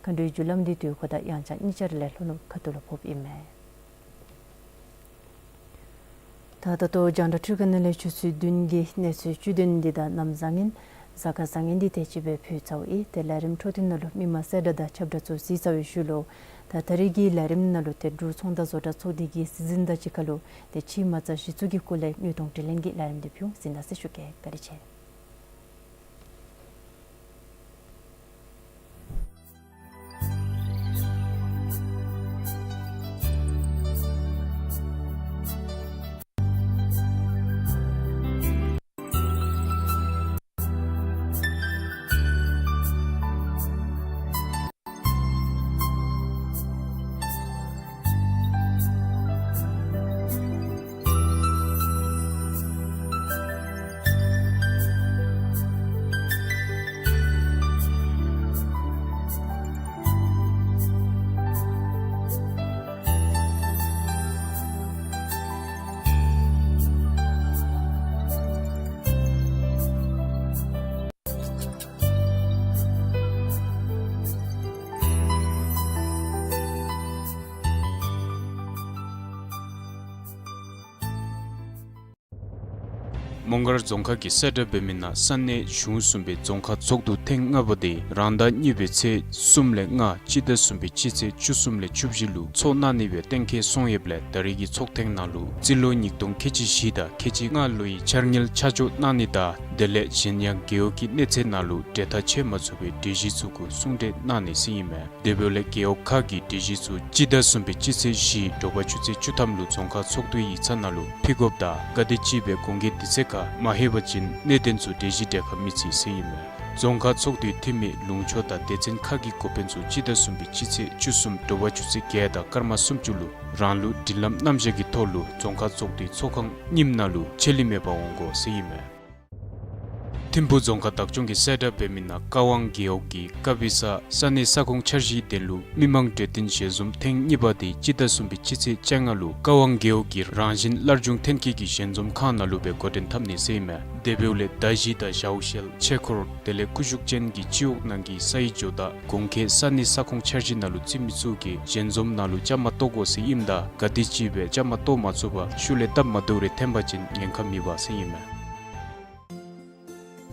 མཁའ་འགྲོའི་རྒྱུ་ལམ་འདི་དུས་འཁོར་དང་དབྱངས་འཆར་གཉིས་ཆ་ར་ལས་ལྷོ་ནུབ་ཁ་ཐུག་ལུ་ཕོགཔ་ཨིན་མས། ད་ད་ལྟོ་རྒྱང་བསྒྲགས་འཕྲུལ་ཁང་ནང་ལས་ཆུ་ཚོད་བདུན་གྱི་གནས་ཚུལ་བཅུད་དོན་འདི་དང་གནམ་བཟང་ངན་གཟའ་སྐར་བཟང་ངན་འདི་དེ་ཅིག་སྦེ་ཕུལ་ཚརཝ་ཨིན། ཏེ་ལས་རིམ་འཕྲོ་མཐུད་ནང་ལུ་མི་མང་གསལ་བསྒྲགས་དང་ཁྱབ་བསྒྲགས་ཚུ་གཟིགས་ཚར་བའི་ཤུལ་ལུ་ད་ད་རིས་ཀྱི་ལས་རིམ་ནང་ལུ་ཏེ་འབྲུག་ཚོང་དང་བཟོ་གྲྭ་ཚོགས་སྡེ་གིས་སྲིད་འཛིན་དང་གཅིག་ཁར་ལུ་ཏེ་ཕྱི་མ་རྩ་གཞི་བཙུགས་ཀྱི་སྐོར་ལས་དངོས་མཐོང་དྲི་ལན་གྱི་ལས་རིམ་འདི་ཕུལ་འོང་། གཟིགས་གནང་ཟེར་ཞུ་གེ། བཀའ་དྲིན་ཆེ། མོང་སྒར་རྫོང་ཁག་གིས་གསལ་བསྒྲགས་འབད་མི་ནང་ས་གནས་གཞུང་གསུམ་པའི་རྫོང་ཁག་ཚོགས་འདུ་ཐེངས་ལྔ་པ་དེ་རང་ཟླ་གཉིས་པའི་ཚེས་གསུམ་ལས་ལྔ་སྤྱི་ཟླ་གསུམ་པའི་སྤྱི་ཚེས་བཅུ་གསུམ་ལས་བཅུ་བཞི་ལུ་ཚོགས་གནང་ནི་སྦེ་གཏན་འཁེལ་སོང་ཡོདཔ་ལས་ད་རེས་ཀྱི་ཚོགས་ཐེངས་ནང་ལུ་རྩིས་ལོ་ཉིས་སྟོང་ཁལ་གཅིག་བཞི་དང་ཁལ་གཅིག་ལྔ་ལོའི་འཆར་དངུལ་ཆ་འཇོག་གནང་ནི་དང་དེ་ལས་གཞན་ཡང་རྒེད་འོག་གི་གནས་ཚད་ནང་ལུ་འབྲེལ་ཐག་ཆོད་མ་ཚུགས་པའི་གྲོས་གཞི་ཚུ་གུ་གསུང་གྲོས་གནང་ནི་ཟེར་ཨིན་མས། དེ་འབདཝ་ལས་རྒེད་འོག་ཁག་གིས་གྲོས་གཞི་ཚུ་སྤྱི་ཟླ་གསུམ་པའི་སྤྱི་ཚེས་བཞི་དྲོ་པ་ཆུ་ཚོད་བཅུ་ཐམ་ལུ་རྫོང་ཁག་ཚོགས་འདུའི་ཡིག་ཚང་ནང་ལུ་ཕུལ་དགོཔ་དང་ག་དེ་ཅིག་སྦེ་གོང་གི་དུས་ཚོད་ཁར་མ་ལྷོད་པ་ཅིན་གནད་དོན་ཚུ་གྲོས་གཞི་གྲལ་ཁར་མི་ཚུད་ཟེར་ཨིན་མས། རྫོང་ཁག་ཚོགས་འདུའི་འཐུས་མི་ལུང་ཕྱོགས་དང་སྡེ་ཚན་ཁག་གི་འགོ་དཔོན་ཚུ་སྤྱི་ཟླ་གསུམ་པའི་སྤྱི་ཚེས་བཅུ་གསུམ་དྲོ་པ་ཆུ་ཚོད་བརྒྱད་དང་སྐར་མ་སུམ་ཅུ་ལུ་རང་ལུགས་སྒྲིག་ལམ་རྣམ་གཞག་གི་ཐོག་ལུ་རྫོང་ཁག་ཚོགས་འདུའི་ཚོགས་ཁང་རྙིངམ་ནང་ལུ་ཆད་ལུས་མེད་པར་འོང་དགོ་ཟེར་ཨིན་མས། ཐིམ་ཕུག་རྫོང་ཁག་བདག་སྐྱོང་གིས་གསལ་བསྒྲགས་འབད་མི་ནང་ཀ་ཝང་རྒེད་འོག་གི་ཀ་བི་ས་ས་གནས་ས་ཁོངས་འཆར་གཞིའི་དོན་ལུ་མི་མང་གྲོས་བསྟུན་ཞལ་འཛོམས་ཐེངས་གཉིས་པ་དེ་སྤྱི་ཟླ་གསུམ་པའི་སྤྱི་ཚེས་བཅོ་ལྔ་ལུ་ཀ་ཝང་རྒེད་འོག་གི་རང་བཞིན་སླར་འབྱུང་ཐོན་སྐྱེད་ཀྱི་ཞལ་འཛོམས་ཁང་ནང་ལུ་སྦེ་འགོ་འདྲེན་འཐབ་ནི་ཟེར་ཨིན་མས། དེ་འབདཝ་ལས་མདའ་གཞི་དང་ཞའོ་ཤེལ་ཆས་འཁོར་དེ་ལས་སྐུ་བཞུགས་ཅན་གྱི་སྤྱི་འོག་ནང་གི་སའི་ཇོ་བདག་གུང་ཁྲན་ས་གནས་ས་ཁོངས་འཆར་གཞི་ནང་ལུ་བརྩི་མི་ཚུ་གིས་ཞལ་འཛོམས་ནང་ལུ་བཅའ་མར་གཏོགས་དགོ་ཟེར་ཨིནམ་ད་ག་དེ་ཅིག་སྦེ་བཅའ་མར་གཏོགས་མ་ཚུགས་པར་ཤུལ་ལས་སྟབས་མ་བདེཝ་རེ་འཐོན་པ་ཅིན་ཉེན་ཁ་མེད་པ་ཟེར་ཨིན་མས།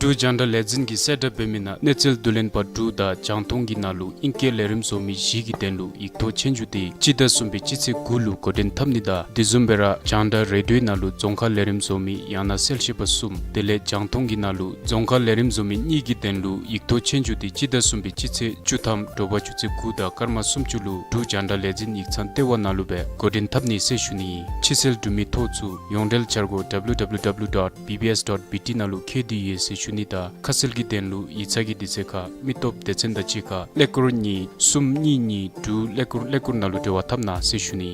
འབྲུག་རྒྱང་བསྒྲགས་ལས་འཛིན་གྱིས་གསལ་བསྒྲགས་འབད་མི་ནང་གནས་ཚུལ་བསྡུ་ལེན་པ་དྲུག་དང་རྒྱང་མཐོང་གི་ནང་ལུ་ཨིང་སྐད་ལས་རིམ་བཟོ་མི་བཞི་གི་དོན་ལུ་ཡིག་ཐོག་ཆོས་རྒྱུགས་དེ་སྤྱི་ཟླ་གསུམ་པའི་སྤྱི་ཚེས་དགུ་ལུ་འགོ་འདྲེན་འཐབ་ནི་དང་དེ་བཟུམ་སྦེ་ར་རྒྱང་བསྒྲགས་རེ་ཌིའོའི་ནང་ལུ་རྫོང་ཁ་ལས་རིམ་བཟོ་མི་ཡང་ན་གསལ་བཤད་པ་གསུམ་དེ་ལས་རྒྱང་མཐོང་གི་ནང་ལུ་རྫོང་ཁ་ལས་རིམ་བཟོ་མི་གཉིས་ཀྱི་དོན་ལུ་ཡིག་ཐོག་ཆོས་རྒྱུགས་དེ་སྤྱི་ཟླ་གསུམ་པའི་སྤྱི་ཚེས་བཅུ་ཐམ་དྲོ་པ་ཆུ་ཚོད་དགུ་དང་སྐར་མ་སུམ་ཅུ་ལུ་འབྲུག་རྒྱང་བསྒྲགས་ལས་འཛིན་ཡིག་ཚང་ལྟེ་བ་ནང་ལུ་སྦེ་འགོ་འདྲེན་འཐབ་ནི་ཟེར་ཞུ་ནི། ཕྱི་སེལ་འབྲུ་མེད་ཐོ་ཚུ་ཡོངས་འབྲེལ་འཆར་སྒོ་W W W dot B B S dot B T ནང་ལུ་མཁྱེན་དེ་ཡོད་ཟེར་ཞུ་ནི་དང་ཁ་གསལ་གྱི་དོན་ལུ་ཡིག་ཚང་གི་དུས་ཚོད་ཁར་མི་སྟོབས་སྡེ་ཚན་དང་གཅིག་ཁར་ཀླད་ཀོར་གཉིས་གསུམ་གཉིས་གཉིས་དྲུག་ཀླད་ཀོར་ཀླད་ཀོར་ནང་ལུ་འབྲེལ་བ་འཐབ་གནང་ཟེར་ཞུ་ནི།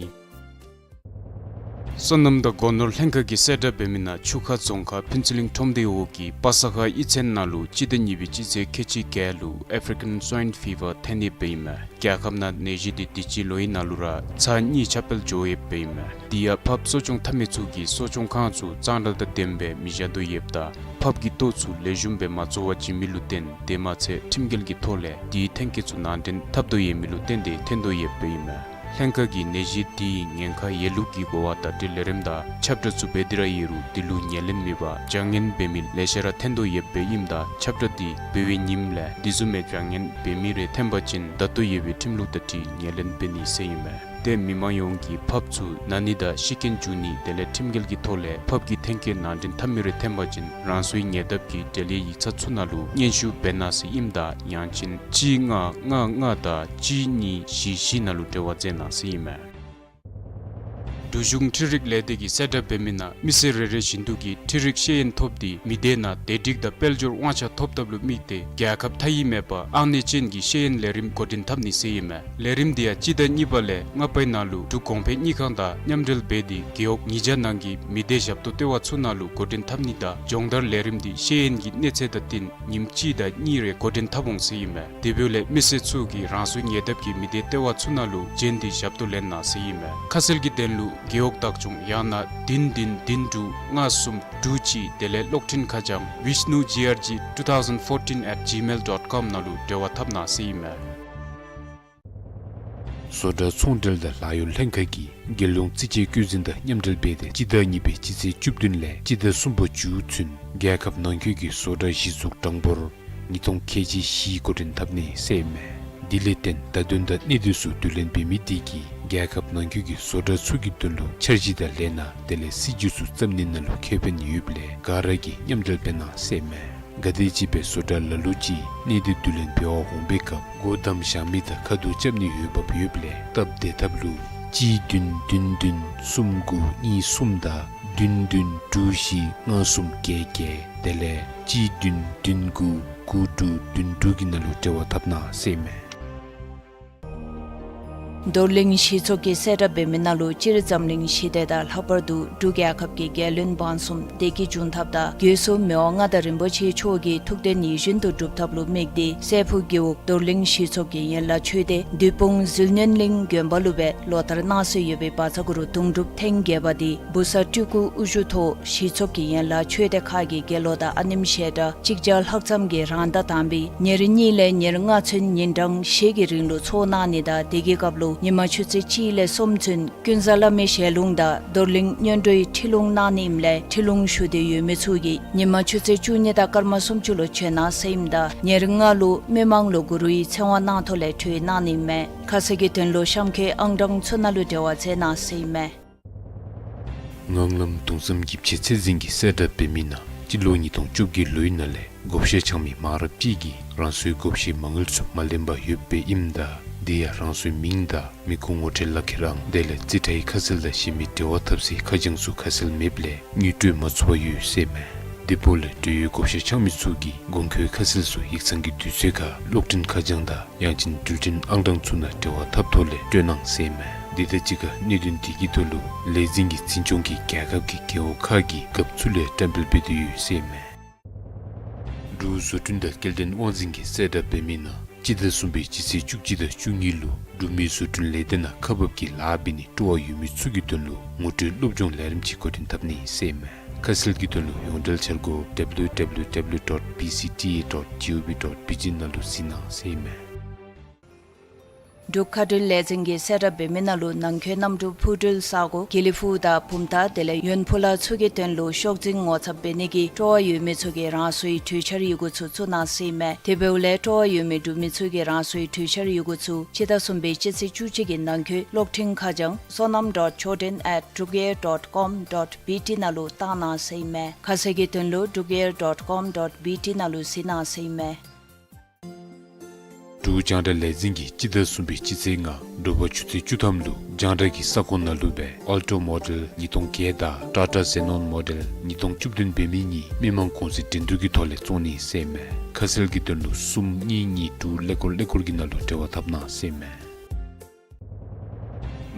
སོ་ནམ་དང་སྒོ་ནོར་ལྷན་ཁག་གིས་གསལ་བསྒྲགས་འབད་མི་ནང་ཆུ་ཁ་རྫོང་ཁག་ཕུན་ཚོགས་གླིང་ཁྲོམ་སྡེའི་འོག་གི་པ་ས་ཁ་གཡུས་ཚན་ནང་ལུ་སྤྱི་ཟླ་གཉིས་པའི་སྤྱི་ཚེས་ཁལ་གཅིག་བརྒྱད་ལུ་ཨེཕ་རི་ཀན་སུའིན་ཕི་བར་ཐོན་ཡོདཔ་ཨིན་མས། རྒྱལ་ཁབ་ནང་ནད་གཞི་དེ་དུས་ཅི་ལོ་ཡི་ནང་ལུ་ར་ཚར་གཉིས་ཁྱབ་སྤེལ་འགྱོ་ཡོདཔ་ཨིན་མས། དེ་ཡང་ཕགཔ་གསོ་སྐྱོང་འཐབ་མི་ཚུ་གིས་གསོ་སྐྱོང་ཁང་ཚུ་གཙང་སྦྲ་དང་ལྡནམ་སྦེ་མི་བཞག་དོ་ཡོདཔ་ད་ཕགཔ་གི་ལྟོ་ཚུ་ལེགས་ཤོམ་སྦེ་མ་བཙོ་བར་བྱིན་མི་ལུ་བརྟེན་དེ་མ་ཚད་ཁྲིམས་འགལ་གྱི་ཐོག་ལས་དེའི་ཐོན་སྐྱེད་ཚུ་ནང་འདྲེན་འཐབ་དོ་ཡོད་མི་ལུ་བརྟེན་ཏེ་ཐོན་དོ་ཡོདཔ་ཨིན་མས། ལྷན་ཁག་གིས་ནད་གཞི་དེའི་ཉེན་ཁ་ཡོད་ལུགས་ཀྱི་གོ་བ་བརྡ་སྤྲོད་ལས་རིམ་དང་ཁྱབ་བསྒྲགས་ཚུ་འབད་དེ་ར་ཡོད་རུང་དེ་ལུ་ཉེར་ལེན་མེད་པར་བྱ་ངན་འབད་མི་ལེ་ཤ་ར་ཐོན་དོ་ཡོདཔ་ཨིནམ་ད་ཁྱབ་བསྒྲགས་དེ་འབད་བའི་ཉིནམ་ལས་དེ་བཟུམ་མའི་བྱ་ངན་འབད་མི་རེ་ཐོན་པ་ཅིན་ད་ལྟོ་ཡོད་པའི་ཁྲིམས་ལུགས་དང་འཁྲིལ་ཉེར་ལེན་འབད་ནི་ཟེར་ཨིན་མས། ཏེ་མི་མང་ཡོངས་ཀྱིས་ཕགཔ་ཚུ་ན་ནི་དང་ཤི་རྐྱེན་འབྱུང་ནི་དེ་ལས་ཁྲིམས་འགལ་གྱི་ཐོག་ལས་ཕགཔ་གི་ཐོན་སྐྱེད་ནང་འདྲེན་འཐབ་མི་རེ་ཐོན་པ་ཅིན་རང་སོའི་ཉེ་འདབས་ཀྱི་འབྲེལ་ཡོད་ཡིག་ཚང་ཚུ་ནང་ལུ་སྙན་ཞུ་འབད་གནང་ཟེར་ཨིནམ་ད་ཡང་ཅིན་གཅིག་ལྔ་ལྔ་ལྔ་དང་གཅིག་གཉིས་བཞི་བཞི་ནང་ལུ་འབྲེལ་བ་མཛད་གནང་ཟེར་ཨིན་མས། འབྲུག་གཞུང་འཕྲུལ་རིག་ལས་སྡེ་གིས་གསལ་བསྒྲགས་འབད་མི་ནང་མི་སེར་རེ་རེ་བཞིན་དུ་གིས་འཕྲུལ་རིག་ཤེས་ཡོན་ཐོབ་སྟེ་མི་སྡེ་ནང་བདེ་སྒྲིག་དང་དཔལ་འབྱོར་དབང་ཆ་ཐོབ་ཐབས་ལུ་དམིགས་ཏེ་རྒྱལ་ཁབ་མཐའ་དབུས་མེད་པར་ཨང་གནས་ཅན་གྱི་ཤེས་ཡོན་ལས་རིམ་འགོ་འདྲེན་འཐབ་ནི་ཟེར་ཨིན་མས། ལས་རིམ་དེ་ཡང་སྤྱི་ཟླ་གཉིས་པ་ལས་ལྔ་པའི་ནང་ལུ་འབྲུག་གོང་འཕེལ་དངུལ་ཁང་དང་མཉམ་འབྲེལ་འབད་དེ་རྒེད་འོག་ཉིས་བརྒྱ་ནང་གི་མི་སྡེ་ཞབས་ཏོག་ལྟེ་བ་ཚུ་ནང་ལུ་འགོ་འདྲེན་འཐབ་ནི་དང་སྦྱོང་བརྡར་ལས་རིམ་དེ་ཤེས་ཡོན་གྱི་གནས་ཚད་དང་བསྟུན་ཉིནམ་གཅིག་དང་གཉིས་རེ་འགོ་འདྲེན་འཐབ་འོང་ཟེར་ཨིན་མས། དེ་འབདཝ་ལས་མི་སེར་ཚུ་གིས་རང་སོའི་ཉེ་འདབས་ཀྱི་མི་སྡེ་ལྟེ་བ་ཚུ་ནང་ལུ་བྱོན་ཏེ་ཞབས་ཏོག་ལེན་གནང་ཟེར་ཨིན་མས། ཁ་གསལ་གྱི་དོན་ལུ་རྒེད་འོག་བདག་སྐྱོང་ཡང་ན་བདུན་བདུན་བདུན་དྲུག་ལྔ་གསུམ་དྲུག་གཅིག་དེ་ལས་གློག་འཕྲིན་ཁ་བྱང་vishnu G R G two thousand fourteen at gmail dot com ནང་ལུ་འབྲེལ་བ་འཐབ་གནང་ཟེར་ཨིན་མས། བཟོ་གྲྭ་ཚོང་འབྲེལ་དང་ལཱ་གཡོག་ལྷན་ཁག་གིས་རྒྱལ་ཡོངས་རྩིས་དཔྱད་བཀོད་འཛིན་དང་མཉམ་འབྲེལ་འབད་དེ་སྤྱི་ཟླ་གཉིས་པའི་སྤྱི་ཚེས་བཅུ་བདུན་ལས་སྤྱི་ཟླ་གསུམ་པ་མཇུག་ཚུན་རྒྱལ་ཁབ་ནང་འཁོད་ཀྱི་བཟོ་གྲྭ་གཞི་བཙུགས་གྲངས་འབོར་ཉིས་སྟོང་ཁལ་གཅིག་བཞི་འགོ་འདྲེན་འཐབ་ནི་ཟེར་ཨིན་མས། དེ་ལས་བརྟེན་བརྡ་དོན་དང་གནད་དོན་ཚུ་བསྡུ་ལེན་འབད་མི་དེ་གིས་རྒྱལ་ཁབ་ནང་འཁོད་ཀྱི་བཟོ་གྲྭ་ཚུ་གི་དོན་ལུ་འཆར་གཞི་དང་ལས་སྣ་དེ་ལས་སྲིད་ཇུས་ཚུ་བརྩམ་ནི་ནང་ལུ་ཁེ་ཕན་ཡོདཔ་ལས་ག་ར་གིས་མཉམ་འབྲེལ་འབད་གནང་ཟེར་ཨིན་མས། ག་དེམ་ཅིག་སྦེ་བཟོ་གྲྭ་ལ་ལུ་ཅིག་གནད་དོན་བསྡུ་ལེན་འབད་བར་འོང་པའི་སྐབས་སྒོ་བསྡམ་བཞག་མི་དང་ཁ་ཐུག་རྐྱབ་ནི་འོས་འབབ་ཡོདཔ་ལས་སྟབས་བདེ་ཐབས་ལུ་གཅིག་བདུན་བདུན་བདུན་གསུམ་དགུ་གཉིས་གསུམ་དང་བདུན་བདུན་དྲུག་བཞི་ལྔ་གསུམ་བརྒྱད་བརྒྱད་དེ་ལས་གཅིག་བདུན་བདུན་དགུ་དགུ་དྲུག་བདུན་དྲུག་གི་ནང་ལུ་འབྲེལ་བ་འཐབ་གནང་ཟེར་ཨིན་མས། རྡོར་གླིང་གཞིས་ཚོགས་ཀྱིས་གསལ་བསྒྲགས་འབད་མི་ནང་ལུ་སྤྱིར་འཛམ་གླིང་ཞི་བདེ་དང་ལྷག་པར་དུ་འབྲུག་རྒྱལ་ཁབ་ཀྱི་རྒྱལ་བློན་འབངས་གསུམ་བདེ་སྐྱིད་འབྱུང་ཐབས་དང་རྒྱུད་སྲོལ་མི་དབང་མངའ་བདག་རིན་པོ་ཆེ་མཆོག་གི་ཐུགས་དོན་ཡིད་བཞིན་དུ་འགྲུབ་ཐབས་ལུ་དམིགས་ཏེ་སྲས་ཕུག་རྒེད་འོག་རྡོར་གླིང་གཞིས་ཚོགས་ཀྱི་ཡན་ལག་ཆོས་སྡེ་བདུད་དཔུང་ཟིལ་གནོན་གླིང་དགོན་པ་ལུ་སྦེ་ལོ་ལྟར་གནང་སྲོལ་ཡོད་པའི་བཛྲ་གུ་རུ་གདུང་སྒྲུབ་ཐེངས་བརྒྱད་པ་དེ་བུ་གསར་སྤྲུལ་སྐུ་དབུ་བཞུགས་ཐོག་གཞིས་ཚོགས་ཀྱི་ཡན་ལག་ཆོས་སྡེ་ཁག་གི་དགེ་སློང་དང་ཨ་ནེམ་བཤད་གྲྭ་གཅིག་བརྒྱ་ལྷག་ཙམ་གྱིས་རང་ཟླ་དང་པའི་ཉེར་གཉིས་ལས་ཉེར་ལྔ་ཚུན་ཉིན་གྲངས་བཞི་གི་རིང་ལུ་ཚོགས་གནང་ནི་དང་དེ་གི་སྐབས་ལུ་ ཉིན་མ་ཆུ་ཚོད་གཅིག་ལས་གསུམ་ཚུན་ཀུན་བཟང་བླ་མའི་ཞལ་ལུང་དང་རྡོར་གླིང་སྔོན་འགྲོའི་ཁྲིད་ལུང་གནང་ནི་ཨིནམ་ལས་ཁྲིད་ལུང་ཞུ་འདོད་ཡོད་མི་ཚུ་གིས་ཉིན་མ་ཆུ་ཚོད་བཅུ་གཉིས་དང་སྐར་མ་སུམ་ཅུ་ལུ་བྱོན་གནང་ཟེར་ཨིནམ་ད་ཉེར་ལྔ་ལུ་མི་མང་ལུ་གུ་རུའི་ཚེ་དབང་གནང་ཐོག་ལས་གྲོལ་གནང་ནི་ཨིན་མས། ཁ་གསལ་གྱི་དོན་ལུ་གཤམ་འཁོད་ཨང་གྲངས་ཚུ་ནང་ལུ་འབྲེལ་བ་མཛད་གནང་ཟེར་ཨིན་མས། ངང་ལམ་གདུང་བསམ་གྱི་བྱེ་ཚེ་རྫིང་གིས་གསལ་བསྒྲགས་འབད་མི་ནང་སྤྱི་ལོ་ཉིས་སྟོང་བཅོ་བརྒྱད་ལོའི་ནང་ལས་བགོ་བཤའ་འཆང་མི་མང་རབས་ཅིག་གིས་རང་སོའི་བགོ་བཤའི་མ་དངུལ་ཚུ་མ་ལེན་པར་ཡོདཔ་སྦེ་ཨིནམ་ད་དེ་ཡང་རང་སོའི་མིང་དང་མི་ཁུངས་ངོ་སྤྲོད་ལག་ཁྱེར་ཨང་དེ་ལས་རྩིས་ཁྲའི་ཁ་གསལ་དང་གཞན་མི་འབྲེལ་བ་འཐབ་སའི་ཁ་བྱང་ཚུ་ཁ་གསལ་མེདཔ་ལས་དངུལ་སྤྲོད་མ་ཚུགས་པར་ཡོད་ཟེར་ཨིན་མས། དེ་འབདཝ་ལས་འབྲེལ་ཡོད་བགོ་བཤའ་འཆང་མི་ཚུ་གིས་གོང་འཁོད་ཁ་གསལ་ཚུ་ཡིག་ཚང་གི་དུས་ཚོད་ཁར་གློག་འཕྲིན་ཁ་བྱང་དང་ཡང་ཅིན་འགྲུལ་འཕྲིན་ཨང་གྲངས་ཚུ་ནང་འབྲེལ་བ་འཐབ་ཐོག་ལས་སྤྲོད་གནང་ཟེར་ཨིན་མས། དེ་དང་གཅིག་ཁར་གནད་དོན་དེ་གི་ཐོག་ལུ་ལས་འཛིན་གྱིས་འཛིན་སྐྱོང་གིས་རྒྱལ་ཁབ་ཀྱི་རྒེད་འོག་ཁག་གི་རྒཔོ་ཚུ་ལས་བཀྲམ་སྤེལ་འབད་དེ་ཡོད་ཟེར་ཨིན་མས། འབྲུག་བཟོ་སྐྲུན་དང་སྐྱེལ་འདྲེན་དབང་འཛིན་གྱིས་གསལ་བསྒྲགས་འབད་མི་ནང་སྤྱི་ཟླ་གསུམ་པའི་སྤྱི་ཚེས་བཅུ་གཅིག་དང་བཅུ་གཉིས་ལུ་འབྲུག་མི་བཟོ་སྐྲུན་ལས་སྡེ་ནང་ཁག་འབགཔ་གི་ལཱ་འབད་ནི་སྤྲོ་བ་ཡོད་མི་ཚུ་གི་དོན་ལུ་ངོ་སྤྲོད་སློབ་སྦྱོང་ལས་རིམ་ཅིག་འགོ་འདྲེན་འཐབ་ནི་ཟེར་ཨིན་མས། ཁ་གསལ་གྱི་དོན་ལུ་ཡོངས་འབྲེལ་འཆར་སྒོ་W W W dot B C T A dot G O V dot B T ནང་ལུ་གཟིགས་གནང་ཟེར་ཨིན་མས། འབྲུག་མཁའ་འགྲུལ་ལས་འཛིན་གྱིས་གསལ་བསྒྲགས་འབད་མི་ནང་ལུ་ནང་འཁོད་གནམ་གྲུ་འཕུར་འགྲུལ་ས་གོ་དགེ་ལེགས་ཕུག་དང་བུམ་ཐང་དེ་ལས་ཡོན་ཕུ་ལ་ཚུ་གི་དོན་ལུ་ཤོག་འཛིན་ངོ་ཚབ་འབད་ནི་གི་སྤྲོ་བ་ཡོད་མི་ཚུ་གིས་རང་སོའི་གྲོས་འཆར་ཡི་གུ་ཚུ་བཙུགས་གནང་ཟེར་ཨིན་མས། དེ་འབདཝ་ལས་སྤྲོ་བ་ཡོད་མི་འབྲུག་མི་ཚུ་གིས་རང་སོའི་གྲོས་འཆར་ཡི་གུ་ཚུ་སྤྱི་ཟླ་གསུམ་པའི་སྤྱི་ཚེས་བཅུ་གཅིག་གི་ནང་འཁོད་གློག་འཕྲིན་ཁ་བྱང་sonam dot choden at drukair dot com dot B T ནང་ལུ་བཏང་གནང་ཟེར་ཨིན་མས། ཁ་གསལ་གྱི་དོན་ལུ་drukair dot com dot B T ནང་ལུ་གཟིགས་གནང་ཟེར་ཨིན་མས། འབྲུག་རྒྱང་བསྒྲགས་ལས་འཛིན་གྱིས་སྤྱི་ཟླ་གསུམ་པའི་སྤྱི་ཚེས་ལྔ་དྲོ་པ་ཆུ་ཚོད་བཅུ་ཐམ་ལུ་རྒྱང་བསྒྲགས་ཀྱི་ས་ཁོངས་ནང་ལུ་སྦེ་Alto Model ཉིས་སྟོང་བརྒྱད་དང་Tata Xenon Model ཉིས་སྟོང་བཅུ་བདུན་འབད་མི་གཉིས་མི་མང་གོང་ཚད་འགྲན་བསྡུར་གྱི་ཐོག་ལས་བཙོང་ནི་ཟེར་ཨིན་མས། ཁ་གསལ་གྱི་དོན་ལུ་གསུམ་གཉིས་གཉིས་དྲུག་ཀླད་ཀོར་ཀླད་ཀོར་གྱི་ནང་ལུ་འབྲེལ་བ་འཐབ་གནང་ཟེར་ཨིན་མས།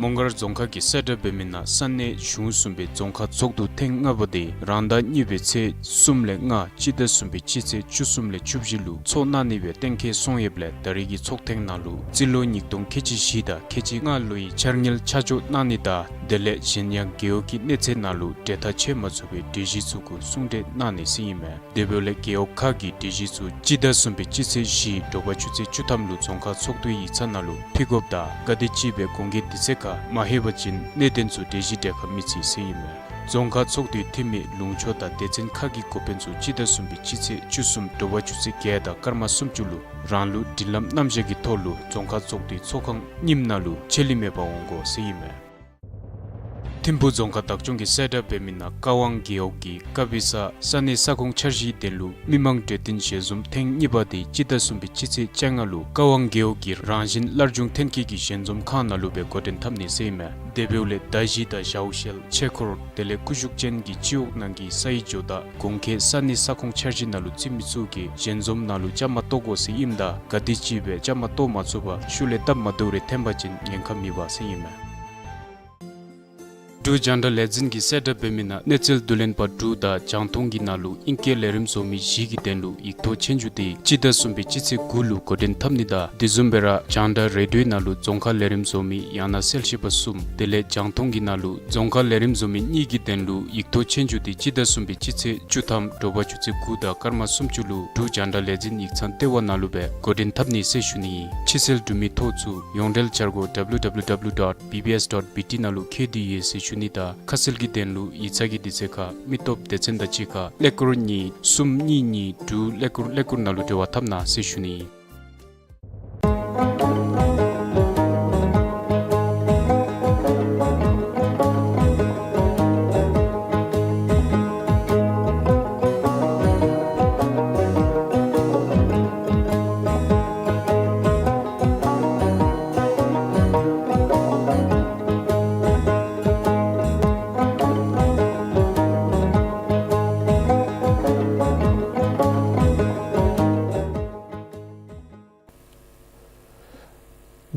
མོང་སྒར་རྫོང་ཁག་གིས་གསལ་བསྒྲགས་འབད་མི་ནང་ས་གནས་གཞུང་གསུམ་པའི་རྫོང་ཁག་ཚོགས་འདུ་ཐེངས་ལྔ་པ་དེ་རང་ཟླ་གཉིས་པའི་ཚེས་གསུམ་ལས་ལྔ་སྤྱི་ཟླ་གསུམ་པའི་སྤྱི་ཚེས་བཅུ་གསུམ་ལས་བཅུ་བཞི་ལུ་ཚོགས་གནང་ནི་སྦེ་གཏན་འཁེལ་སོང་ཡོདཔ་ལས་ད་རེས་ཀྱི་ཚོགས་ཐེངས་ནང་ལུ་རྩིས་ལོ་ཉིས་སྟོང་ཁལ་གཅིག་བཞི་དང་ཁལ་གཅིག་ལྔ་ལོའི་འཆར་དངུལ་ཆ་འཇོག་གནང་ནི་དང་དེ་ལས་གཞན་ཡང་རྒེད་འོག་གི་གནས་ཚད་ནང་ལུ་འབྲེལ་ཐག་ཆོད་མ་ཚུགས་པའི་གྲོས་གཞི་ཚུ་གུ་གསུང་གྲོས་གནང་ནི་ཟེར་ཨིན་མས། དེ་འབདཝ་ལས་རྒེད་འོག་ཁག་གི་གྲོས་གཞི་ཚུ་སྤྱི་ཟླ་གསུམ་པའི་སྤྱི་ཚེས་བཞི་དྲོ་པ་ཆུ་ཚོད་བཅུ་ཐམ་ལུ་རྫོང་ཁག་ཚོགས་འདུའི་ཡིག་ཚང་ནང་ལུ་ཕུལ་དགོཔ་དང་ག་དེམ་ཅིག་སྦེ་གོང་གི་དུས་ཚོད་ཁར་མ་ལྷོད་པ་ཅིན་གནད་དོན་ཚུ་གྲོས་གཞི་གྲལ་ཁར་མི་ཚུད་ཟེར་ཨིན་མས། རྫོང་ཁག་ཚོགས་འདུའི་འཐུས་མི་ལུང་ཕྱོགས་དང་སྡེ་ཚན་ཁག་གི་འགོ་དཔོན་ཚུ་སྤྱི་ཟླ་གསུམ་པའི་སྤྱི་ཚེས་བཅུ་གསུམ་དྲོ་པ་ཆུ་ཚོད་བརྒྱད་དང་སྐར་མ་སུམ་ཅུ་ལུ་རང་ལུགས་སྒྲིག་ལམ་རྣམ་གཞག་གི་ཐོག་ལུ་རྫོང་ཁག་ཚོགས་འདུའི་ཚོགས་ཁང་རྙིངམ་ནང་ལུ་ཆད་ལུས་མེད་པར་འོང་དགོ་ཟེར་ཨིན་མས། ཐིམ་ཕུག་རྫོང་ཁག་བདག་སྐྱོང་གིས་གསལ་བསྒྲགས་འབད་མི་ནང་ཀ་ཝང་རྒེད་འོག་གི་ཀ་པི་ས་ས་གནས་ས་ཁོངས་འཆར་གཞིའི་དོན་ལུ་མི་མང་གྲོས་བསྟུན་ཞལ་འཛོམས་ཐེངས་གཉིས་པ་དེ་སྤྱི་ཟླ་གསུམ་པའི་སྤྱི་ཚེས་བཅོ་ལྔ་ལུ་ཀ་ཝང་རྒེད་འོག་གི་རང་བཞིན་སླར་འབྱུང་ཐོན་སྐྱེད་ཀྱི་ཞལ་འཛོམས་ཁང་ནང་ལུ་སྦེ་འགོ་འདྲེན་འཐབ་ནི་ཟེར་ཨིན་མས། དེ་འབདཝ་ལས་མདའ་གཞི་དང་ཞའོ་ཤེལ་ཆས་འཁོར་དེ་ལས་ཀུ་ཤུ་གུ་ཅན་གྱི་སྤྱི་འོག་ནང་གི་སའི་ཇོ་བདག་གོང་འཁོད་ས་གནས་ས་ཁོངས་འཆར་གཞི་ནང་ལུ་བརྩི་མི་ཚུ་གིས་ཞལ་འཛོམས་ནང་ལུ་བཅའ་མར་གཏོགས་དགོ་ཟེར་ཨིནམ་ད་ག་དེམ་ཅིག་སྦེ་བཅའ་མར་གཏོགས་མ་ཚུགས་པར་ཤུལ་ལས་སྟབས་མ་བདེཝ་རེ་ཐོན་པ་ཅིན་ཉེན་ཁ་མེད་པ་ཟེར་ཨིན་མས། འབྲུག་རྒྱང་བསྒྲགས་ལས་འཛིན་གྱིས་གསལ་བསྒྲགས་འབད་མི་ནང་གནས་ཚུལ་བསྡུ་ལེན་པ་དྲུག་དང་རྒྱང་མཐོང་གི་ནང་ལུ་ཨིང་སྐད་ལས་རིམ་བཟོ་མི་བཞི་གི་དོན་ལུ་ཡིག་ཐོག་ཆོས་རྒྱུགས་དེ་སྤྱི་ཟླ་གསུམ་པའི་སྤྱི་ཚེས་དགུ་ལུ་འགོ་འདྲེན་འཐབ་ནི་དང་དེ་བཟུམ་སྦེ་ར་རྒྱང་བསྒྲགས་རེ་ཌིའོའི་ནང་ལུ་རྫོང་ཁ་ལས་རིམ་བཟོ་མི་ཡང་ན་གསལ་བཤད་པ་གསུམ་དེ་ལས་རྒྱང་མཐོང་གི་ནང་ལུ་རྫོང་ཁ་ལས་རིམ་བཟོ་མི་གཉིས་ཀྱི་དོན་ལུ་ཡིག་ཐོག་ཆོས་རྒྱུགས་དེ་སྤྱི་ཟླ་གསུམ་པའི་སྤྱི་ཚེས་བཅུ་ཐམ་དྲོ་པ་ཆུ་ཚོད་དགུ་དང་སྐར་མ་སུམ་ཅུ་ལུ་འབྲུག་རྒྱང་བསྒྲགས་ལས་འཛིན་ཡིག་ཚང་ལྟེ་བ་ནང་ལུ་སྦེ་འགོ་འདྲེན་འཐབ་ནི་ཟེར་ཞུ་ནི་ཨིན། ཕྱི་སེལ་འབྲུ་མེད་ཐོ་ཚུ་ཡོངས་འབྲེལ་འཆར་སྒོ་W W W dot B B S dot B T ནང་ལུ་བཀོད་དེ་ཡོད་ཟེར་ཞུ་ནི་དང་ཁ་གསལ་གྱི་དོན་ལུ་ཡིག་ཚང་གི་དུས་ཚོད་ཁར་མི་སྟོབས་སྡེ་ཚན་དང་གཅིག་ཁར་ཀླད་ཀོར་གཉིས་གསུམ་གཉིས་གཉིས་དྲུག་ཀླད་ཀོར་ཀླད་ཀོར་ནང་ལུ་འབྲེལ་བ་འཐབ་གནང་ཟེར་ཞུ་ནི་ཨིན།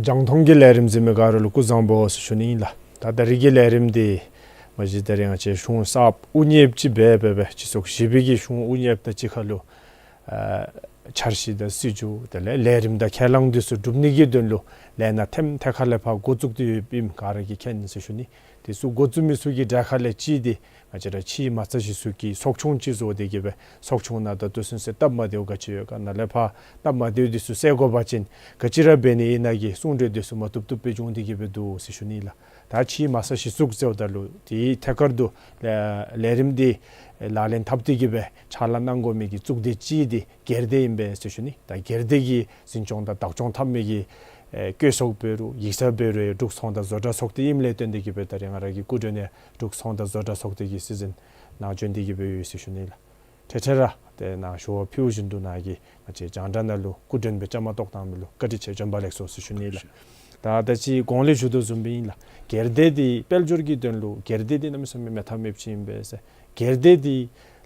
རྒྱང་མཐོང་གི་ལས་རིམ་གཟིགས་མི་ག་ར་ལུ་སྐུ་གཟུགས་བཟང་པོ་ཟེར་ཞུ་ནི་ཨིན་ལགས། ད་ད་རིས་ཀྱི་ལས་རིམ་འདི་མ་གཞི་ད་རིས་ང་བཅས་གཞུང་གསརཔ་དབུ་བརྙེས་ཅིག་འབད་འབད་སྤྱི་ཚོགས་བཞི་པའི་གི་གཞུང་དབུ་བརྙེས་དང་གཅིག་ཁར་ལུ་ ཨ་འཆར་གཞི་དང་སྲིད་བྱུས་དེ་ལས་ལས་རིམ་དང་ཁས་བླངས་འདི་ཚུ་སྒྲུབ་ནི་གི་དོན་ལུ་ལས་སྣ་ཐེམ་ཐེ་ཁ་ལས་ཕར་འགོ་བཙུགས་ཏེ་ཡོདཔ་ཨིནམ་ག་ར་གིས་མཁྱེན་ཟེར་ཞུ་ནི། དེ་ཚུ་འགོ་བཙུགས་མི་ཚུ་གི་གྲལ་ཁ་ལས་ཅིག་འདི་ང་བཅས་ར་ཕྱི་མ་རྩ་གཞི་བཙུགས་ཀྱི་ཚོགས་ཆུང་ཅིག་བཟོ་སྟེ་གི་སྦེ་ཚོགས་ཆུང་ནང་ད་ལྟོ་ཚུན་ཚོད་སྟབས་མ་བདེཝ་ག་ཅི་ཡོད་ག་ནཱ་ལས་ཕར་སྟབས་མ་བདེཝ་འདི་ཚུ་སེལ་དགོ་པ་ཅིན་ག་ཅི་ར་འབད་ནི་ཨིན་ན་གི་གསུང་གྲོས་འདི་ཚུ་མ་བཏུབ་བཏུབ་སྦེ་བྱུང་སྟེ་གི་སྦེ་འདུག་ཟེར་ཞུ་ནི་ལགས། ད་ཕྱི་མ་རྩ་གཞི་བཙུགས་ཟེརཝ་ད་ལུ་དེའི་ཐད་ཁར་དུ་ལས་ལས་རིམ་འདི་ལག་ལེན་འཐབ་སྟེ་གི་སྦེ་ཕྱག་ལཱ་གནང་དགོ་མི་གི་གཙུག་སྡེ་ཅིག་འདི་སྒེར་སྡེ་ཨིན་པས་ཟེར་ཞུ་ནི། ད་སྒེར་སྡེ་གིས་འཛིན་སྐྱོང་དང་བདག་སྐྱོང་འཐབ་མི་གི་ཨེ་བཀོད་ཚོགས་འབད་རུང་ཡིག་ཚང་འབད་རུང་འབྲུག་ཚོང་དང་བཟོ་གྲྭ་ཚོགས་སྡེ་ཨིནམ་ལས་བརྟེན་ཏེ་གི་སྦེ་ད་རེས་ང་ར་གི་སྐུ་མགྲོན་ཡང་འབྲུག་ཚོང་དང་བཟོ་གྲྭ་ཚོགས་སྡེ་གི་སྲིད་འཛིན་ནང་བྱོན་ཏེ་གི་སྦེ་ཡོད་ཟེར་ཞུ་ནི་ལགས། འཕྲལ་འཕྲལ་ར་ཏེ་ནཱ་ཞུ་བ་ཕུལ་བཞིན་དུ་ནཱ་གིས་ང་བཅས་རྒྱང་བསྒྲགས་ནང་ལུ་སྐུ་མགྲོན་སྦེ་བཅའ་མར་གཏོགས་བཏང་མི་ལུ་བཀའ་དྲིན་ཆེ་བྱོན་པ་ལེགས་སོ་ཟེར་ཞུ་ནི་ལགས། ད་ད་ཅི་གོང་ལས་ཞུ་དོ་བཟུམ་སྦེ་ཨིན་ལགས། སྒེར་སྡེ་འདི་དཔལ་འབྱོར་གྱི་དོན་ལུ་སྒེར་སྡེ་འདི་གནམ་མེད་ས་མེད་མེད་ཐབས་མེདཔ་ཅིག་ཨིན་པས་ཟེར། སྒེར་སྡེ་འདི་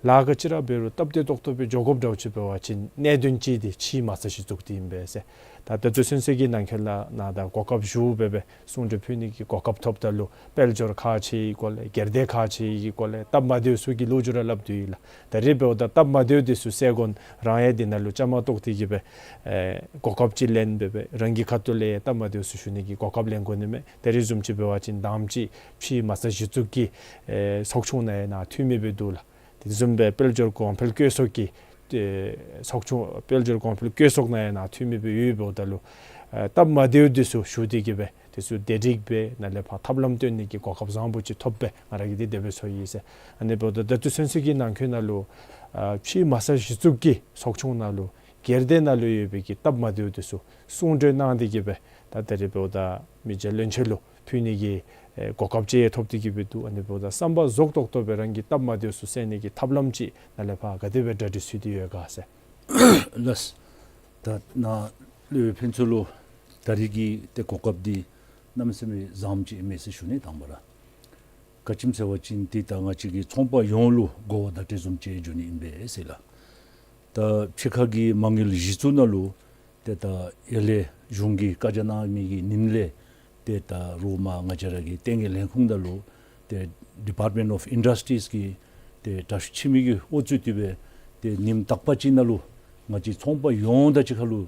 ལཱ་ག་ཅི་ར་འབད་རུང་སྟབས་བདེ་ཏོག་ཏོ་སྦེ་འགྱོ་དགོཔ་འདྲཝ་ཅིག་འབད་བ་ཅིན་གནད་དོན་ཅིག་འདི་ཕྱི་མ་རྩ་གཞི་བཙུགས་འདི་ཨིན་པས་ཟེར། ད་ད་ལྟོ་ཚུན་ཚོད་ཀྱི་ནང་འཁོད་ལུ་ནཱ་ད་གོ་སྐབས་ཞུ་སྦེ་སྦེ་གསུང་གྲོས་ཕུལ་ནི་གི་གོ་སྐབས་ཐོབ་ད་ལུ་དཔལ་འབྱོར་ཁག་ཆེ་བའི་སྐོར་ལས་སྒེར་སྡེ་ཁག་ཆེ་བའི་སྐོར་ལས་སྟབས་མ་བདེཝ་ཚུ་གི་ལོ་རྒྱུས་ར་སླབ་དོ་ཡོད་ལགས། ད་རེས་འབདཝ་ད་སྟབས་མ་བདེཝ་འདི་ཚུ་སེལ་དགོ་ན་རང་ཡང་འདི་ནང་ལུ་བཅའ་མར་གཏོགས་ཏེ་གི་སྦེ་ཨེ་གོ་སྐབས་ཅིག་ལེན་སྦེ་སྦེ་རང་གི་ཁ་ཐུག་ལས་སྟབས་མ་བདེཝ་ཚུ་ཞུ་ནི་གི་གོ་སྐབས་ལེན་དགོ་ནི་མས། ད་རེས་བཟུམ་ཅིག་འབད་བ་ཅིན་དང་པ་ཅིག་ཕྱི་མ་རྩ་གཞི་བཙུགས་ཀྱི་ཨེ་ཚོགས་ཆུང་ནང་ཡང་ནཱ་འཐུས་མི་སྦེ་འདུག་ལགས། དེ་བཟུམ་སྦེ་དཔལ་འབྱོར་གོང་འཕེལ་བཀོད་ཚོགས་ཀྱི་ཨེ་ཚོགས་ཆུང་དཔལ་འབྱོར་གོང་འཕེལ་བཀོད་ཚོགས་ནང་ཡང་ནཱ་འཐུས་མི་སྦེ་ཡོདཔ་འབདཝ་ད་ལུ་ཨེ་སྟབས་མ་བདེཝ་འདི་ཚུ་ཞུ་སྟེ་གི་སྦེ་དེ་ཚུ་བདེ་སྒྲིག་སྦེ་ནཱ་ལས་ཕར་ཐབས་ལམ་སྟོན་ནི་གི་གོ་སྐབས་བཟང་པོ་ཅིག་ཐོབ་སྦེ་ང་ར་གིས་འདི་དེ་སྦེ་ཚོར་ཡི་ཟེར། ཨ་ནི་འབདཝ་ད་ད་ལྟོ་ཚུན་ཚོད་ཀྱི་ནང་འཁོད་ནང་ལུ་ཨ་ཕྱི་མ་རྩ་གཞི་བཙུགས་ཀྱི་ཚོགས་ཆུང་ནང་ལུ་སྒེར་སྡེ་ནང་ལུ་ཡོད་པའི་གི་སྟབས་མ་བདེཝ་འདི་ཚུ་གསུང་གྲོས་གནང་སྟེ་གི་སྦེ་ད་ད་རེས་འབདཝ་ད་མི་རྗེ་བློན་ཆེན་ལུ་ཕུལ་ནི་གི་ཨེ་གོ་སྐབས་ཅིག་ཐོབ་སྟེ་གི་སྦེ་འདུག། ཨ་ནི་འབདཝ་ད་བསམ་པ་རྫོགས་ཏོག་ཏོ་སྦེ་རང་གི་སྟབས་མ་བདེཝ་ཚུ་སེལ་ནི་གི་ཐབས་ལམ་ཅིག་ནཱ་ལས་ཕར་ག་དེ་སྦེ་གྲ་སྒྲིག་ཚུད་དེ་ཡོད་ག་ཟེར། ལགས། ད་ནཱ་ལས་ཕན་ཚུན་ལུ་ད་རེས་ཀྱི་ཏེ་གོ་སྐབས་འདི་གནམ་མེད་ས་མེད་བཟངམ་ཅིག་ཨིན་མས་ཟེར་ཞུ་ནི། དང་པ་ར་ག་ཅི་སྨོ་ཟེར་བ་ཅིན་ཏེ་ད་ང་བཅས་ཀྱི་ཚོང་པ་ཡོངས་ལུ་གོ་བ་བརྡ་སྤྲོད་བཟུམ་ཅིག་འགྱོ་ནི་ཨིན་པས་ཟེར་ལགས། ད་ཕྱི་ཁ་གི་མ་དངུལ་གཞི་བཙུགས་ནང་ལུ་ཏེ་ད་ཡར་ལས་གཞུང་གིས་བཀའ་རྒྱ་གནང་མི་གི་ཉིནམ་ལས་ཏེ་ད་རུང་མར་ང་བཅས་ར་གི་ལྟེ་གནས་ལས་ཁུངས་ནང་ལུ་ཏེ་Department of Industries གི་ཏེ་དྲག་ཤོས་ཁྱིམ་གྱི་འོག་བཙུགས་ཏེ་སྦེ་ཏེ་ཉིནམ་དག་པ་ཅིག་ནང་ལུ་ང་བཅས་ཚོང་པ་ཡོངས་དང་གཅིག་ཁར་ལུ་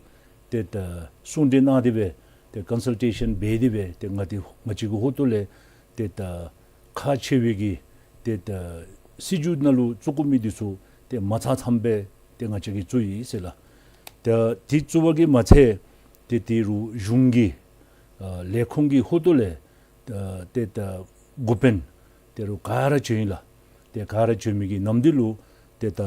ཏེ་ད་གསུང་གྲོས་གནང་སྟེ་སྦེ་ཏེ་ཀོན་སལ་ཊེ་ཤཱན་འབད་དེ་སྦེ་ཏེ་ང་ཏེ་ང་བཅས་ཀྱི་ཧོངས་ལས་ཏེ་ད་ཁག་ཆེ་བའི་གི་ཏེ་ད་སྲིད་བྱུས་ནང་ལུ་བཙུགས་དགོ་མི་འདི་ཚུ་ཏེ་མ་ཚང་ཚངམ་སྦེ་ཏེ་ང་བཅས་ཀྱིས་བཙུགས་ཡི་ཟེར་ལགས། ཏེ་འདི་བཙུགས་པ་གིས་མ་ཚད་ཏེ་ད་རུང་གཞུང་གི་ཨ་ལས་ཁུངས་ཀྱི་ཧོངས་ལས་ཏེ་ད་འགོ་དཔོན་ཏེ་རུང་ག་ར་བྱོན་ཡི་ལགས། ཏེ་ག་ར་བྱོན་མི་གི་ནང་འདི་ལུ་ཏེ་ད་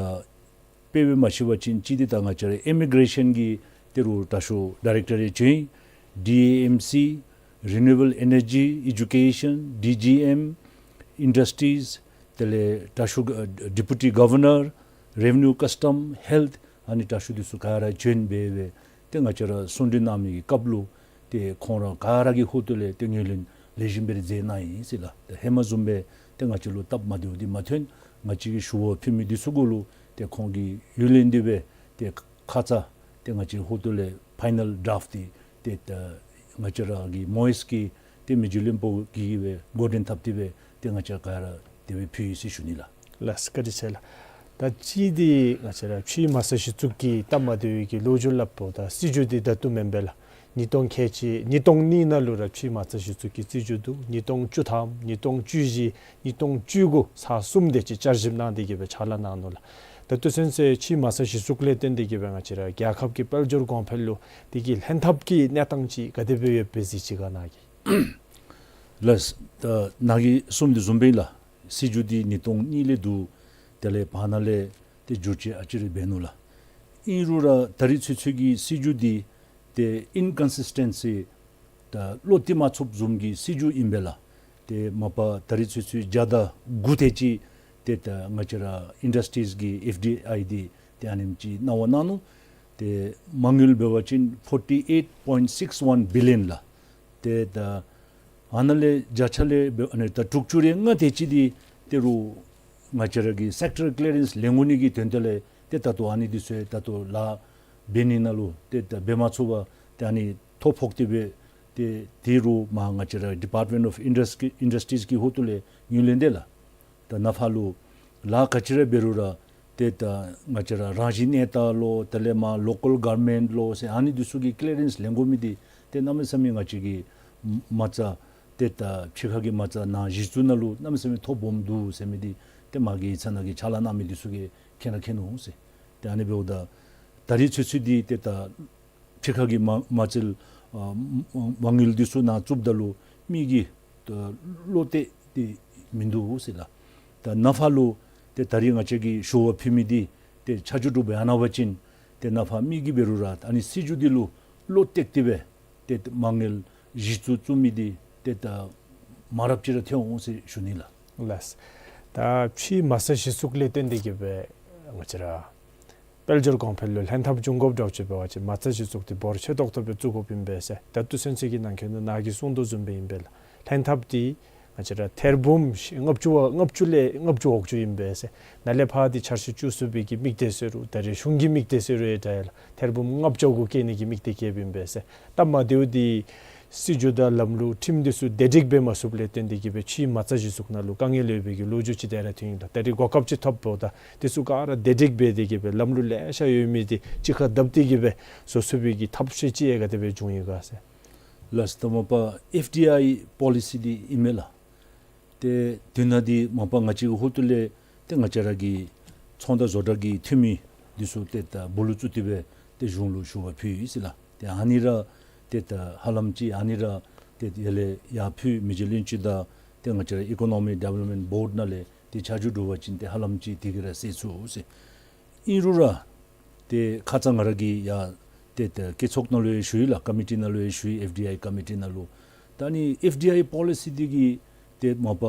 དཔེ་སྦེ་མ་ཤེས་པ་ཅིན་ཅིག་འདི་ད་ང་བཅས་ར་ཨི་མི་གྲེ་ཤཱན་གྱི་ཏེ་རུང་དྲག་ཤོས་ཌའི་རེཀ་ཊོར་རེ་བྱོན་ཡི། ཌི་ཨེ་ཨེམ་སི་Renewable Energy, Education, ཌི་ཇི་ཨེམ་Industries དེ་ལས་དྲག་ཤོས་ཨ་Deputy Governor, Revenue Custom, Health ཨ་ནི་དྲག་ཤོས་འདི་ཚུ་ག་ར་བྱོན་སྦེ་སྦེ་ཏེ་ང་བཅས་ར་གསུང་གྲོས་གནང་མི་གི་སྐབས་ལུ་ཏེ་ཁོང་ར་ག་ར་གི་ཧོངས་ལས་ཏེ་ངོས་ལེན་ལེགས་ཤོམ་སྦེ་ར་མཛད་གནང་ཡི་ཟེར་ལགས། ཏེ་ཧེ་མ་བཟུམ་སྦེ་ཏེ་ང་བཅས་ལུ་སྟབས་མ་བདེཝ་འདི་མ་ཐོན། ང་བཅས་ཀྱིས་ཞུ་བ་ཕུལ་མི་འདི་ཚུ་གུ་ལུ་ཏེ་ཁོང་གིས་ཡུན་ལེན་ཏེ་སྦེ་ཏེ་ཁ་ཙ་ཏེ་ང་བཅས་ཧོངས་ལས་ཕའི་ནཱལ་ཌརབཊ་འདི་ཏེ་ད་ང་བཅས་ར་གི་མོ་ཨེས་ཀྱི་ཏེ་མི་རྗེ་བློན་པོ་གིས་སྦེ་འགོ་འདྲེན་འཐབ་སྟེ་སྦེ་ཏེ་ང་བཅས་ག་ར་དེ་སྦེ་ཕུལ་ཡི་ཟེར་ཞུ་ནི་ལགས། ལགས་སོ། བཀའ་དྲིན་ཆེ་ལགས། ད་ཅི་འདི་ང་བཅས་ར་ཕྱི་མ་རྩ་གཞི་བཙུགས་ཀྱི་སྟབས་མ་བདེ་བའི་གི་ལོ་རྒྱུས་སླབ་པོ་ད་སྲིད་བྱུས་འདི་ད་ལྟོ་མེན་པས་ལགས། ཉིས་སྟོང་ཁལ་གཅིག་ཉིས་སྟོང་གཉིས་ནང་ལུ་ར་ཕྱི་མ་རྩ་གཞི་བཙུགས་ཀྱི་སྲིད་བྱུས་འདུག། ཉིས་སྟོང་བཅུ་ཐམ་ཉིས་སྟོང་བཅུ་བཞི་ཉིས་སྟོང་བཅུ་དགུ་ཚར་གསུམ་དེ་ཅིག་བསྐྱར་ཞིབ་གནང་སྟེ་གི་སྦེ་ཕྱག་ལཱ་གནང་ནུག་ལགས། ད་ལྟོ་ཚུན་ཚོད་ཕྱི་མ་རྩ་གཞི་བཙུགས་ལས་བརྟེན་ཏེ་གི་སྦེ་ང་བཅས་ར་རྒྱལ་ཁབ་ཀྱི་དཔལ་འབྱོར་གོང་འཕེལ་ལུ་དེ་གི་ལྷན་ཐབས་ཀྱི་གནས་སྟངས་ཅིག་ག་དེ་སྦེ་ཡོདཔ་སྦེ་གཟིགས་ཅི་ག་ནཱ་གིས། ལགས། ད་ནཱ་གིས་གསུངམ་དེ་བཟུམ་སྦེ་ལགས། སྲིད་བྱུས་འདི་ཉིས་སྟོང་གཉིས་ལས་འདུག། དེ་ལས་བར་ན་ལས་ཏེ་འགྱུར་བཅོས་ཨ་ཙི་རེ་འབད་ནུག་ལགས། ཨིན་རུང་ར་ད་རེས་ཚུན་ཚོད་ཀྱི་སྲིད་བྱུས་འདི་ཏེ་ཨིན་ཀོན་སིས་ཊེན་སི་ད་བློ་གཏད་མ་ཚུགསཔ་བཟུམ་གྱི་སྲིད་བྱུས་ཨིན་པས་ལགས། ཏེ་མ་པ་ད་རེས་ཚུན་ཚོད་བརྒྱ་དང་དགུ་དེ་ཅིག་ཏེ་ད་ང་བཅས་ར་ཨིན་ཌས་ཊི་རིསི་གི་ཨེཕ་ཌི་ཨའི་འདི་ཏེ་ཨ་ནེམ་ཅིག་གནང་བ་གནང་ནུག། ཏེ་མ་དངུལ་འབད་བ་ཅིན་ཕོར་ཊི་ཨེཊ་པོའིནཊ་སིགསི་ཝན་བི་ལི་ཡོན་ལགས། ཏེ་ད་ཨ་ནཱ་ལས་བརྒྱ་ཆ་ལས་འབད་ཨ་ནི་ད་དྲུག་ཅུ་རེ་ལྔ་དེ་ཅིག་འདི་ཏེ་རུང་ང་བཅས་ར་གི་སེཀ་ཊར་ཀི་ལི་ཡ་རེནསི་ལེན་དགོ་ནི་གི་དོན་དག་ལས་ཏེ་ད་ལྟོ་ཨ་ནི་འདི་ཚུ་ད་ལྟོ་ལཱ་འབད་ནི་ནང་ལུ་ཏེ་ད་འབད་མ་ཚུགས་པར་ཏེ་ཨ་ནི་ཐོ་ཕོག་སྟེ་སྦེ་ཏེ་དེ་རུང་མར་ང་བཅས་ར་ཌི་པཱརཊ་མེནཊ་ཨོཕ་ཨིན་ཌས་ཊི་རིསི་གི་ཧོངས་ལས་ངོས་ལེན་དེ་ལགས། ད་ནཱ་ཕར་ལུ་ལཱ་ག་ཅི་ར་འབད་རུང་ར་ ཏེ་ད་ང་བཅས་ར་རང་བཞིན་གནས་རྟགས་ལོ་དེ་ལས་མར་ལོ་ཀཱལ་གར་མེནཊ་ལོ་ཟེར་ཨ་ནི་འདི་ཚུ་གི་ཀི་ལི་ཡ་རེནསི་ལེན་དགོ་མི་འདི་ཏེ་གནམ་མེད་ས་མེད་ང་བཅས་ཀྱི་མ་རྩ་ཏེ་ད་ཕྱི་ཁ་གི་མ་རྩ་ནང་གཞི་བཙུགས་ནང་ལུ་གནམ་མེད་ས་མེད་ཐོ་སྦོམ་འདུག་ཟེར་མི་འདི་ཏེ་མ་གི་ཡིག་ཚང་ནང་གི་ཕྱག་ལཱ་གནང་མི་འདི་ཚུ་གིས་མཁྱེན་ར་མཁྱེན་ནུག་ཟེར། ཏེ་ཨ་ནི་འབདཝ་ད་ད་རིས་ཚུན་ཚོད་འདི་ཏེ་ད་ཕྱི་ཁ་གི་མ་མ་རྩ་ཨ་མ་དངུལ་འདི་ཚུ་ནང་བཙུགསཔ་ད་ལུ་མི་གིས་ད་བློ་གཏད་དེ་མིན་འདུག་ཟེར་ལགས། ད་ནང་ཕར་ལུ་ཏེ་ད་རིས་ང་བཅས་ཀྱིས་ཞུ་བ་ཕུལ་མི་འདི་ཏེ་ཆ་འཇོག་གྲུབ་པ་ཡང་ན་བ་ཅིན་ཏེ་ནང་ཕར་མི་གིས་འབད་རུང་ར་ཨ་ནི་སྲིད་བྱུས་འདི་ལུ་བློ་གཏད་དེ་སྦེ་ཏེ་མ་དངུལ་གཞི་བཙུགས་བཙུགས་མི་འདི་ཏེ་ད་མང་རབས་ཅིག་ར་ཐོན་འོང་ཟེར་ཞུ་ནི་ལགས། ལགས། ད་ཕྱིའི་མ་རྩ་གཞི་བཙུགས་ལས་བརྟེན་ཏེ་གིས་སྦེ་ང་བཅས་ར་དཔལ་འབྱོར་གོང་འཕེལ་ལུ་ལྷན་ཐབས་འབྱུང་དགོཔ་འདྲཝ་ཅིག་འབད་བ་ཅིན་མ་རྩ་གཞི་བཙུགས་འདི་འབོར་ཆེ་ཏོག་ཏོ་སྦེ་བཙུགས་དགོཔ་ཨིན་པས་ཟེར། ད་ལྟོ་ཚུན་ཚོད་ཀྱི་ནང་འཁོད་ནང་ནཱ་གིས་གསུངས་དོ་བཟུམ་སྦེ་ཨིན་པས་ལགས། ལྷན་ཐབས་འདི་ང་བཅས་ར་ཐེར་འབུམ་ལྔ་བཅུ་བ་ལྔ་བཅུ་ལས་ལྔ་བཅུ་འོག་ཅུ་ཨིན་པས་ཟེར། ནཱ་ལས་ཕར་འདི་འཆར་གཞི་བཅུ་གསུམ་པའི་གི་དམིགས་གཏད་ཟེར་རུང་ད་རིས་གཞུང་གི་དམིགས་གཏད་ཟེར་རུང་ཡང་འདྲ་ཡ་ལགས། ཐེར་འབུམ་ལྔ་བཅུ་གུ་བསྐྱེད་ནི་གི་དམིགས་གཏད་བསྐྱེདཔ་ཨིན་པས་ཟེར། སྟབས་མ་བདེཝ་འདི་སྲིད་བྱུས་དང་ལམ་ལུགས་ཁྲིམས་འདི་ཚུ་བདེ་སྒྲིག་འབད་མ་ཚུགསཔ་ལས་བརྟེན་ཏེ་གིས་སྦེ་ཕྱིའི་མ་རྩ་གཞི་བཙུགས་ནང་ལུ་དཀའ་ངལ་ཡོད་པའི་གི་ལོ་རྒྱུས་ཅིག་དེ་ར་ཐོན་ཡི་ལགས། ད་རིས་གོ་སྐབས་ཅིག་ཐོབ་འབདཝ་ད་འདི་ཚུ་ག་ར་བདེ་སྒྲིག་འབད་དེ་གིས་སྦེ་ལམ་ལུགས་ལེ་ཤ་ཡོད་མི་འདི་གཅིག་ཁར་བསྡབས་ཏེ་གིས་སྦེ་བཟོ་ཚུགས་པའི་གི་ཐབས་ཤེས་ཅིག་ཡང་ག་དེ་སྦེ་འབྱུང་ཡི་ག་ཟེར། ལགས་སོ། ད་མ་པ་ཨེཕ་ཌི་ཨའི་པོ་ལི་སི་འདི་ཨིན་མས་ལགས། ཏེ་དོན་དག་འདི་མ་པ་ང་བཅས་ཀྱི་ཧོངས་ལས་ཏེ་ང་བཅས་ར་གི་ཚོང་དང་བཟོ་གྲྭ་གི་འཐུས་མི་འདི་ཚུ་ཏེ་ད་སྦུག་ལུ་བཙུགས་ཏེ་སྦེ་ཏེ་གཞུང་ལུ་ཞུ་བ་ཕུལ་ཡི་ཟེར་ལགས། ཏེ་ཨ་ནི་ར་ཏེ་ད་ཧ་ལམ་ཅིག་ཨ་ནི་ར་ཏེ་ཡར་ལས་ཡར་ཕུལ་མི་རྗེ་བློན་ཆེན་དང་ཏེ་ང་བཅས་ར་ཨི་ཀོ་ནོ་མི་ཌི་ཝེ་ལོབ་མེནཊ་བོརཌ་ནང་ལས་ཏེ་ཆ་འཇོག་གྲུབ་པ་ཅིན་ཏེ་ཧ་ལམ་ཅིག་དེ་གིས་ར་སེལ་ཚུགས་ཟེར། ཨིན་རུང་ར་ཏེ་ཁ་ཙ་ང་ར་གིས་ཡང་ཏེ་ད་སྐྱེ་ཚོགས་ནང་ལུ་ཡང་ཞུ་ཡི་ལགས། ཀོ་མི་ཊི་ནང་ལུ་ཡང་ཞུ་ཡི། ཨེཕ་ཌི་ཨའི་ཀོ་མི་ཊི་ནང་ལུ། ད་ཨ་ནི་ཨེཕ་ཌི་ཨའི་པོ་ལི་སི་འདི་གི་ཏེ་མ་པ་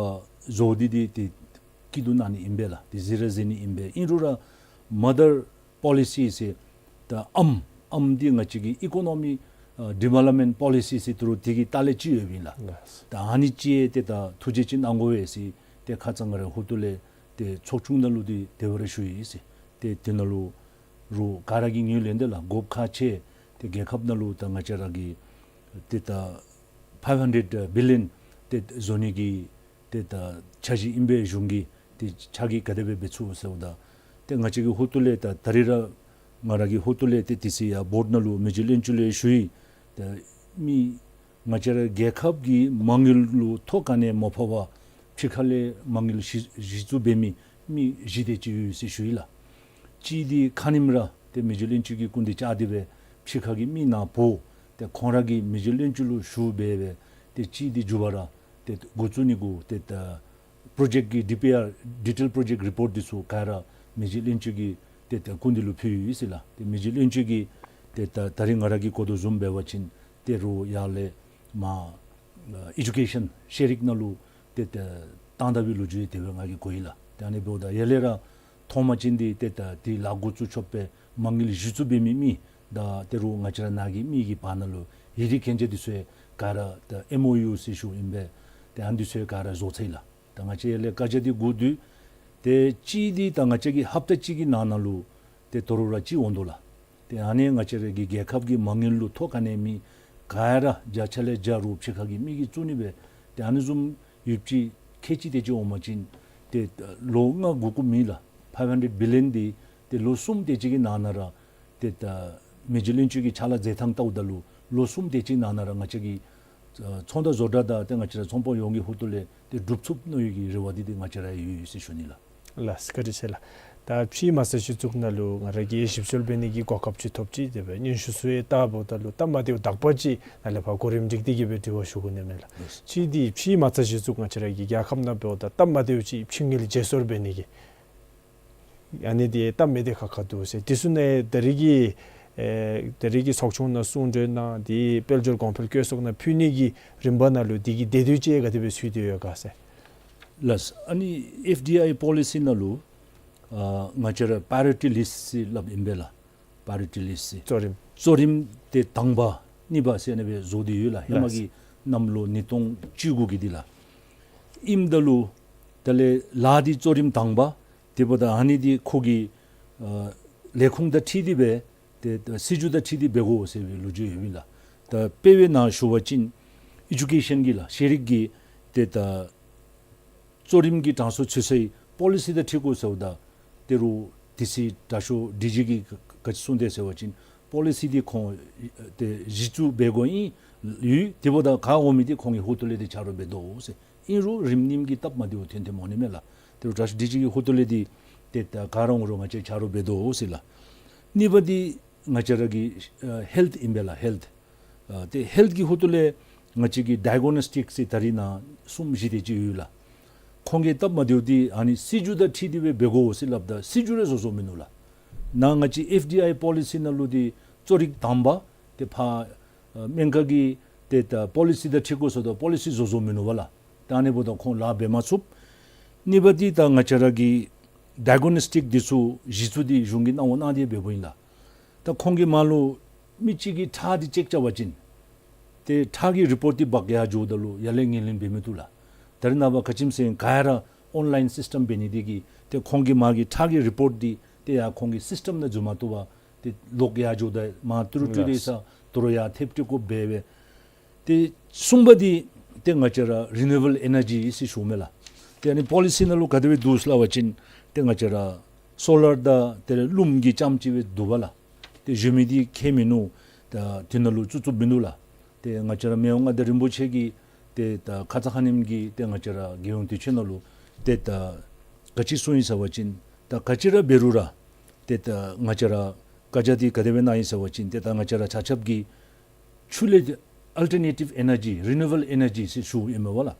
བཟོ་སྟེ་འདི་ཏེ་སྐྱིད་སྡུག་གནང་ནི་ཨིན་པས་ལགས། ཏེ་གཟིགས་ར་གཟིགས་ནི་ཨིན་པས། ཨིན་རུང་ར་མ་དར་པོ་ལི་སི་ཟེར་ད་ཨམ་ཨམ་འདི་ང་བཅས་ཀྱི་ཨི་ཀོ་ནོ་མི་ཨ་ཌི་ཝེ་ལོབ་མེནཊ་པོ་ལི་སི་ཟེར་ད་རུང་དེ་གི་ལྟག་ལས་ཅིག་ཡོདཔ་ཨིན་ལགས། ལགས། ད་ཨ་ནི་ཅིག་ཏེ་ད་ཐུགས་རྗེ་ཅིག་གནང་དགོ་པས་ཟེར་ཏེ་ཁ་ཙ་ང་རའི་ཧོངས་ལས་ཏེ་ཚོགས་ཆུང་ནང་ལུ་འདི་དེ་སྦེ་ར་ཞུ་ཡི་ཟེར། ཏེ་དེ་ནང་ལུ་རུང་ག་ར་གིས་ངོས་ལེན་དེས་ལགས། དགོཔ་ཁག་ཆེ། ཏེ་རྒྱལ་ཁབ་ནང་ལུ་ད་ང་བཅས་ར་གི་ཏེ་ད་ཕའིབ་ཧན་ཌེཌ་བི་ལི་ཡོན་ཏེ་བཟོ་ནི་གི་ཏེ་ད་འཆར་གཞི་ཨིན་པས། གཞུང་གིས་ཏེ་ཕྱག་གིས་ག་དེ་སྦེ་འབད་ཚུགས་ཟེརཝ་ད་ཏེ་ང་བཅས་ཀྱི་ཧོངས་ལས་ད་ད་རིས་ར་ང་ར་གི་ཧོངས་ལས་ཏེ་དེ་ཚེ་ཡང་བོརཌ་ནང་ལུ་མི་རྗེ་བློན་ཆེན་ལུ་ཡང་ཞུ་ཡི། ད་མི་ང་བཅས་ར་རྒྱལ་ཁབ་ཀྱི་མ་དངུལ་ལུ་ཐོ་ག་ནི་མ་ཕོག་པར་ཕྱི་ཁ་ལས་མ་དངུལ་གཞི་གཞི་བཙུགས་འབད་མི་མི་བཞི་དེ་ཅིག་ཡོད་ཟེར་ཞུ་ཡི་ལགས། གཅིག་འདི་ཁ་ཉིནམ་ར་ཏེ་མི་རྗེ་བློན་ཆེན་གྱིས་སྐུ་མདུན་བཅར་ཏེ་སྦེ་ཕྱི་ཁ་གི་མི་ནཱ་འབོ་ཏེ་ཁོང་ར་གིས་མི་རྗེ་བློན་ཆེན་ལུ་ཞུ་འབད་སྦེ་ཏེ་གཅིག་འདི་མཇུག་བསྡུ་ར་ཏེ་འགོ་བཙུགས་ནི་གུ་ཏེ་ད་པྲོ་ཇེཀཊ་ཀྱི་ཌི་པི་ཨར་ཌི་ཊེལ་པྲོ་ཇེཀཊ་རི་པོརཊ་འདི་ཚུ་ག་ར་མི་རྗེ་བློན་ཆེན་གྱི་ཏེ་ད་སྐུ་མདུན་ལུ་ཕུལ་ཡི་ཟེར་ལགས། ཏེ་མི་རྗེ་བློན་ཆེན་གྱིས་ཏེ་ད་ད་རིས་ང་ར་གིས་གོ་དོ་བཟུམ་འབད་བ་ཅིན་ཏེ་རུང་ཡར་ལས་མར་ཨ་ཨེ་ཌུ་ཀེ་ཤཱན་ཤེས་རིག་ནང་ལུ་ཏེ་ད་བཏང་ད་པའི་ལོ་རྒྱུས་དེ་སྦེ་ང་གིས་གོ་ཡི་ལགས། ཏེ་ཨ་ནི་འབདཝ་ད་ཡར་ལས་ར་ཐོག་མ་ཅིག་འདི་ཏེ་ད་འདི་ལཱ་འགོ་བཙུགས་ཆོག་པའི་མ་དངུལ་གཞི་བཙུགས་འབད་མི་མི་དང་ཏེ་རུང་ང་བཅས་ར་ནཱ་གི་མི་གི་བར་ན་ལུ་ཡིག་རིགས་གན་རྒྱ་འདི་ཚུ་ཡང་ག་ར་ད་ཨེམ་ཨོ་ཡུ་ཟེར་ཞུཝ་ཨིན་པས། ཏེ་ཨ་ནི་འདི་ཚུ་ཡང་ག་ར་བཟོ་ཚར་ཡི་ལགས། ད་ང་བཅས་ཡར་ལས་བཀའ་རྒྱ་འདི་འགོ་བསྡུས། ཏེ་གཅིག་འདི་ད་ང་བཅས་ཀྱིས་ཧབ་ཏ་གཅིག་གི་ནང་ན་ལུ་ཏེ་དོ་རུང་ར་ཅིག་འོང་དོ་ལགས། ཏེ་ཨ་ནི་ང་བཅས་ར་གི་རྒྱལ་ཁབ་ཀྱི་མ་དངུལ་ལུ་ཐོ་ག་ནི་མེད་ག་ར་བརྒྱ་ཆ་ལས་བརྒྱ་རུང་ཕྱི་ཁ་གི་མི་གིས་བཙུགས་ནི་སྦེ་ཏེ་ཨ་ནི་བཟུམ་ཡོདཔ་ཅིག་ཁལ་གཅིག་དེ་ཅིག་འོང་པ་ཅིན་ཏེ་ལོ་ལྔ་དགུ་དགུ་མེད་ལགས། ཕའིབ་ཧན་ཌེཌ་བི་ལི་ཡོན་འདི་ཏེ་ལོ་གསུམ་དེ་ཅིག་གི་ནང་ན་ར་ཏེ་ད་མི་རྗེ་བློན་ཆེན་གྱི་ཕྱག་ལཱ་མཛད་ཐངས་བལྟཝ་ད་ལུ་ལོ་གསུམ་དེ་ཅིག་ནང་ན་ར་ང་བཅས་ཀྱི་ཚོང་དང་བཟོ་གྲྭ་དང་ཏེ་ང་བཅས་ར་ཚོང་དཔོན་ཡོངས་ཀྱི་ཧོངས་ལས་ཏེ་འགྲུབ་ཚུགསཔ་མནོ་བའི་གི་རེ་བ་འདི་ཏེ་ང་བཅས་ར་ཡོད་ཡོད་ཟེར་ཞུ་ནི་ལགས། ལགས་སོ། བཀའ་དྲིན་ཆེ་ལགས། ད་ཕྱིའི་མ་རྩ་གཞི་བཙུགས་ནང་ལུ་ང་ར་གིས་ཞིབ་འཚོལ་འབད་ནི་གི་གོ་སྐབས་ཅིག་ཐོབ་ཅི། དེ་སྦེ་སྙན་ཞུ་ཚུ་ཡང་བཏབ་འབདཝ་ད་ལུ་སྟབས་མ་བདེཝ་དག་པ་ཅིག་ནཱ་ལས་ཕར་གོ་རིམ་སྒྲིག་སྟེ་གིས་སྦེ་དྲི་བ་ཞུ་དགོ་ནི་མས་ལགས། ལགས་སོ། གཅིག་འདི་ཕྱིའི་མ་རྩ་གཞི་བཙུགས་ང་བཅས་ར་གི་རྒྱལ་ཁབ་ནང་འབདཝ་ད་སྟབས་མ་བདེཝ་ཅིག་ཕྱི་དངུལ་བརྗེ་སོར་འབད་ནི་གི་ཨ་ནི་འདི་སྟབས་མ་བདེཝ་ཁག་ཁ་འདུག་ཟེར། དེ་ཚུ་ནི་ད་རིས་ཀྱི་ཨེ་ད་རིས་ཀྱི་ཚོགས་ཆུང་ནང་གསུང་གྲོས་ནང་འདི་དཔལ་འབྱོར་གོང་འཕེལ་བཀོད་ཚོགས་ནང་ཕུལ་ནི་གི་རིམ་པ་ནང་ལུ་འདི་གི་བདེ་སྡུག་ཅིག་ག་དེ་སྦེ་ཚུད་དེ་ཡོད་ག་ཟེར། ལགས། ཨ་ནི་ཨེཕ་ཌི་ཨའི་པོ་ལི་སི་ནང་ལུ་ཨ་ང་བཅས་ར་པ་རི་ཡོ་རི་ཊི་ལིསཊ་ཟེར་སླབ་ཨིན་པས་ལགས། པ་རི་ཡོ་རི་ཊི་ལིསཊ་ཟེར་གཙོ་རིམ་གཙོ་རིམ་ཏེ་དང་པ་གཉིས་པ་ཟེར་ཨ་ནི་སྦེ་བཟོ་སྟེ་ཡོད་ལགས། ཧེ་མ་ལགས། གི་གནམ་ལོ་ཉིས་སྟོང་བཅུ་དགུ་གི་འདི་ལགས། ཨིནམ་ད་ལུ་དེ་ལས་ལཱ་འདི་གཙོ་རིམ་དང་པ་དེ་འབདཝ་ད་ཨ་ནི་འདི་ཁོ་གི་ཨ་ལས་ཁུངས་དང་འཁྲིལ་ཏེ་སྦེ་ཏེ་ད་སྲིད་བྱུས་དང་འཁྲིལ་ཏེ་འབད་དགོ་ཟེར་བའི་ལོ་རྒྱུས་ཡོདཔ་ཨིན་ལགས། ད་དཔེ་སྦེ་ནཱ་ཞུ་བ་ཅིན་ཨེ་ཌུ་ཀེ་ཤཱན་གྱི་ལགས་ཤེས་རིག་གི་ཏེ་ད་གཙོ་རིམ་གྱི་གྲངས་སུ་ཚུད་སའི་པོ་ལི་སི་དང་འཁྲིལ་དགོ་ཟེརཝ་ད་ཏེ་རུང་ དེ་སྲིད་དྲག་ཤོས་ཌི་ཇི་གིས་ག་ཅི་གསུངས་དེས་ཟེར་བ་ཅིན་པོ་ལི་སི་འདི་ཁོང་ཏེ་གཞི་བཙུགས་འབད་དགོ་ཨིན་ཡོད། དེ་འབདཝ་ད་ག་འོང་མི་འདི་ཁོང་གི་ཧོངས་ལས་འདི་ཆ་རོགས་འབད་དོ་ཟེར། ཨིན་རུང་རིམས་ནད་ཀྱི་སྟབས་མ་བདེཝ་ཐོན་ཐོནམ་འོང་ནི་མས་ལགས། དེ་རུང་དྲག་ཤོས་ཌི་ཇི་གི་ཧོངས་ལས་འདི་ཏེ་ད་ག་ར་འོང་རུང་ང་བཅས་ཆ་རོགས་འབད་དོ་ཟེར་ལགས། གཉིས་པ་འདི་ང་བཅས་ར་གི་ཨ་ཧེལཐ་ཨིན་པས་ལགས། ཧེལཐ། ཨ་ཏེ་ཧེལཐ་གི་ཧོངས་ལས་ང་བཅས་ཀྱི་ཌའི་གོ་ནོ་སི་ཊིཀ་ཟེར་ད་རིས་ནཱ་གསུམ་བཞི་དེ་ཅིག་ཡོད་ལགས། ཁོང་གི་སྟབས་མ་བདེཝ་འདི་ཨ་ནི་སྲིད་བྱུས་དང་འཁྲིལ་ཏེ་སྦེ་འབད་དགོ་ཟེར་སླབ་ད་སྲིད་བྱུས་ར་བཟོ་བཟོཝ་མིན་ནུག་ལགས། ནཱ་ང་བཅས་ཨེཕ་ཌི་ཨའི་པོ་ལི་སི་ནང་ལུ་འདི་གཙོ་རིག་དང་པ་ཏེ་ཕར་ཨ་སྨན་ཁང་གི་ཏེ་ད་པོ་ལི་སི་དང་འཁྲིལ་དགོ་ཟེརཝ་ད་པོ་ལི་སི་བཟོ་བཟོཝ་མིན་ནུག་པ་ལགས། ད་ཨ་ནི་འབདཝ་ད་ཁོང་ལཱ་འབད་མ་ཚུགས། གཉིས་པ་འདི་ད་ང་བཅས་ར་གི་ཌའི་གོ་ནོ་སི་ཊིཀ་འདི་ཚུ་གཞི་བཙུགས་འདི་གཞུང་གིས་གནང་བ་གནང་སྟེ་འབདཝ་ཨིན་ལགས། ད་ཁོང་གི་མར་ལུ་མི་གཅིག་གིས་ཁྲག་འདི་ཅེཀ་རྐྱབ་པ་ཅིན་ཏེ་ཁྲག་གི་རི་པོཊ་འདི་འབག་ཡར་འགྱོཝ་ད་ལུ་ཡར་ལས་ངོས་ལེན་འབད་མི་བཏུབ་ལགས། ད་རེས་ནངས་པ་ག་ཅི་སྨོ་ཟེར་ག་ར་ཨོན་ལའིན་སིསི་ཊམ་འབད་ནི་འདི་གིས་ཏེ་ཁོང་གི་མར་གྱི་ཁྲག་གི་རི་པོཊ་འདི་ཏེ་ཡར་ཁོང་གི་སིསི་ཊམ་ནང་འཛུལ་མ་བཏུབ་པར་ཏེ་ལོག་ཡར་འགྱོཝ་ད་མར་ཏི་རུ་སྤྲོད་དེ་ཡར་ས་དོ་རུང་ཡར་ཐེབས་སྟེ་དགོཔ་འབད་བས། ཏེ་གསུམ་པ་འདི་ཏེ་ང་བཅས་ར་རི་ནིའུ་བཱལ་ཨེ་ནར་ཇི་ཟེར་ཞུཝ་མས་ལགས། ཏེ་ཨ་ནི་པོ་ལི་སི་ནང་ལུ་ག་དེ་སྦེ་འདུག་ཟེར་སླབ་པ་ཅིན་ཏེ་ང་བཅས་ར་སོ་ལར་དང་ཏེ་རླུངམ་གི་རྐྱངམ་ཅིག་སྦེ་འདུག་པ་ལགས། ཏེ་གཞན་མི་འདི་ཁྱད་མིན་ནུག། ད་དེ་ནང་ལུ་བཙུགས་བཙུགསཔ་མིན་ནུག་ལགས། ཏེ་ང་བཅས་ར་མི་དབང་མངའ་བདག་རིན་པོ་ཆེ་གིས་ཏེ་ད་ཁ་ཙ་ཁ་ཉིནམ་གྱི་ཏེ་ང་བཅས་ར་རྒྱལ་ཡོངས་དུས་ཆེན་ནང་ལུ་ཏེ་ད་ག་ཅི་གསུངས་ཡི་ཟེར་བ་ཅིན་ད་ག་ཅི་ར་འབད་རུང་ར་ཏེ་ད་ང་བཅས་ར་བཀའ་རྒྱ་འདི་ག་དེ་སྦེ་གནང་ཡི་ཟེར་བ་ཅིན་ཏེ་ད་ང་བཅས་ར་ཆ་ཁྱབ་ཀྱིས་ཆུ་ལས་ཨལ་ཊར་ནེ་ཊིབ་ཨེ་ནར་ཇི་རི་ནིའུ་བཱལ་ཨེ་ནར་ཇི་ཟེར་ཞུཝ་ཨིན་མས་པ་ལགས།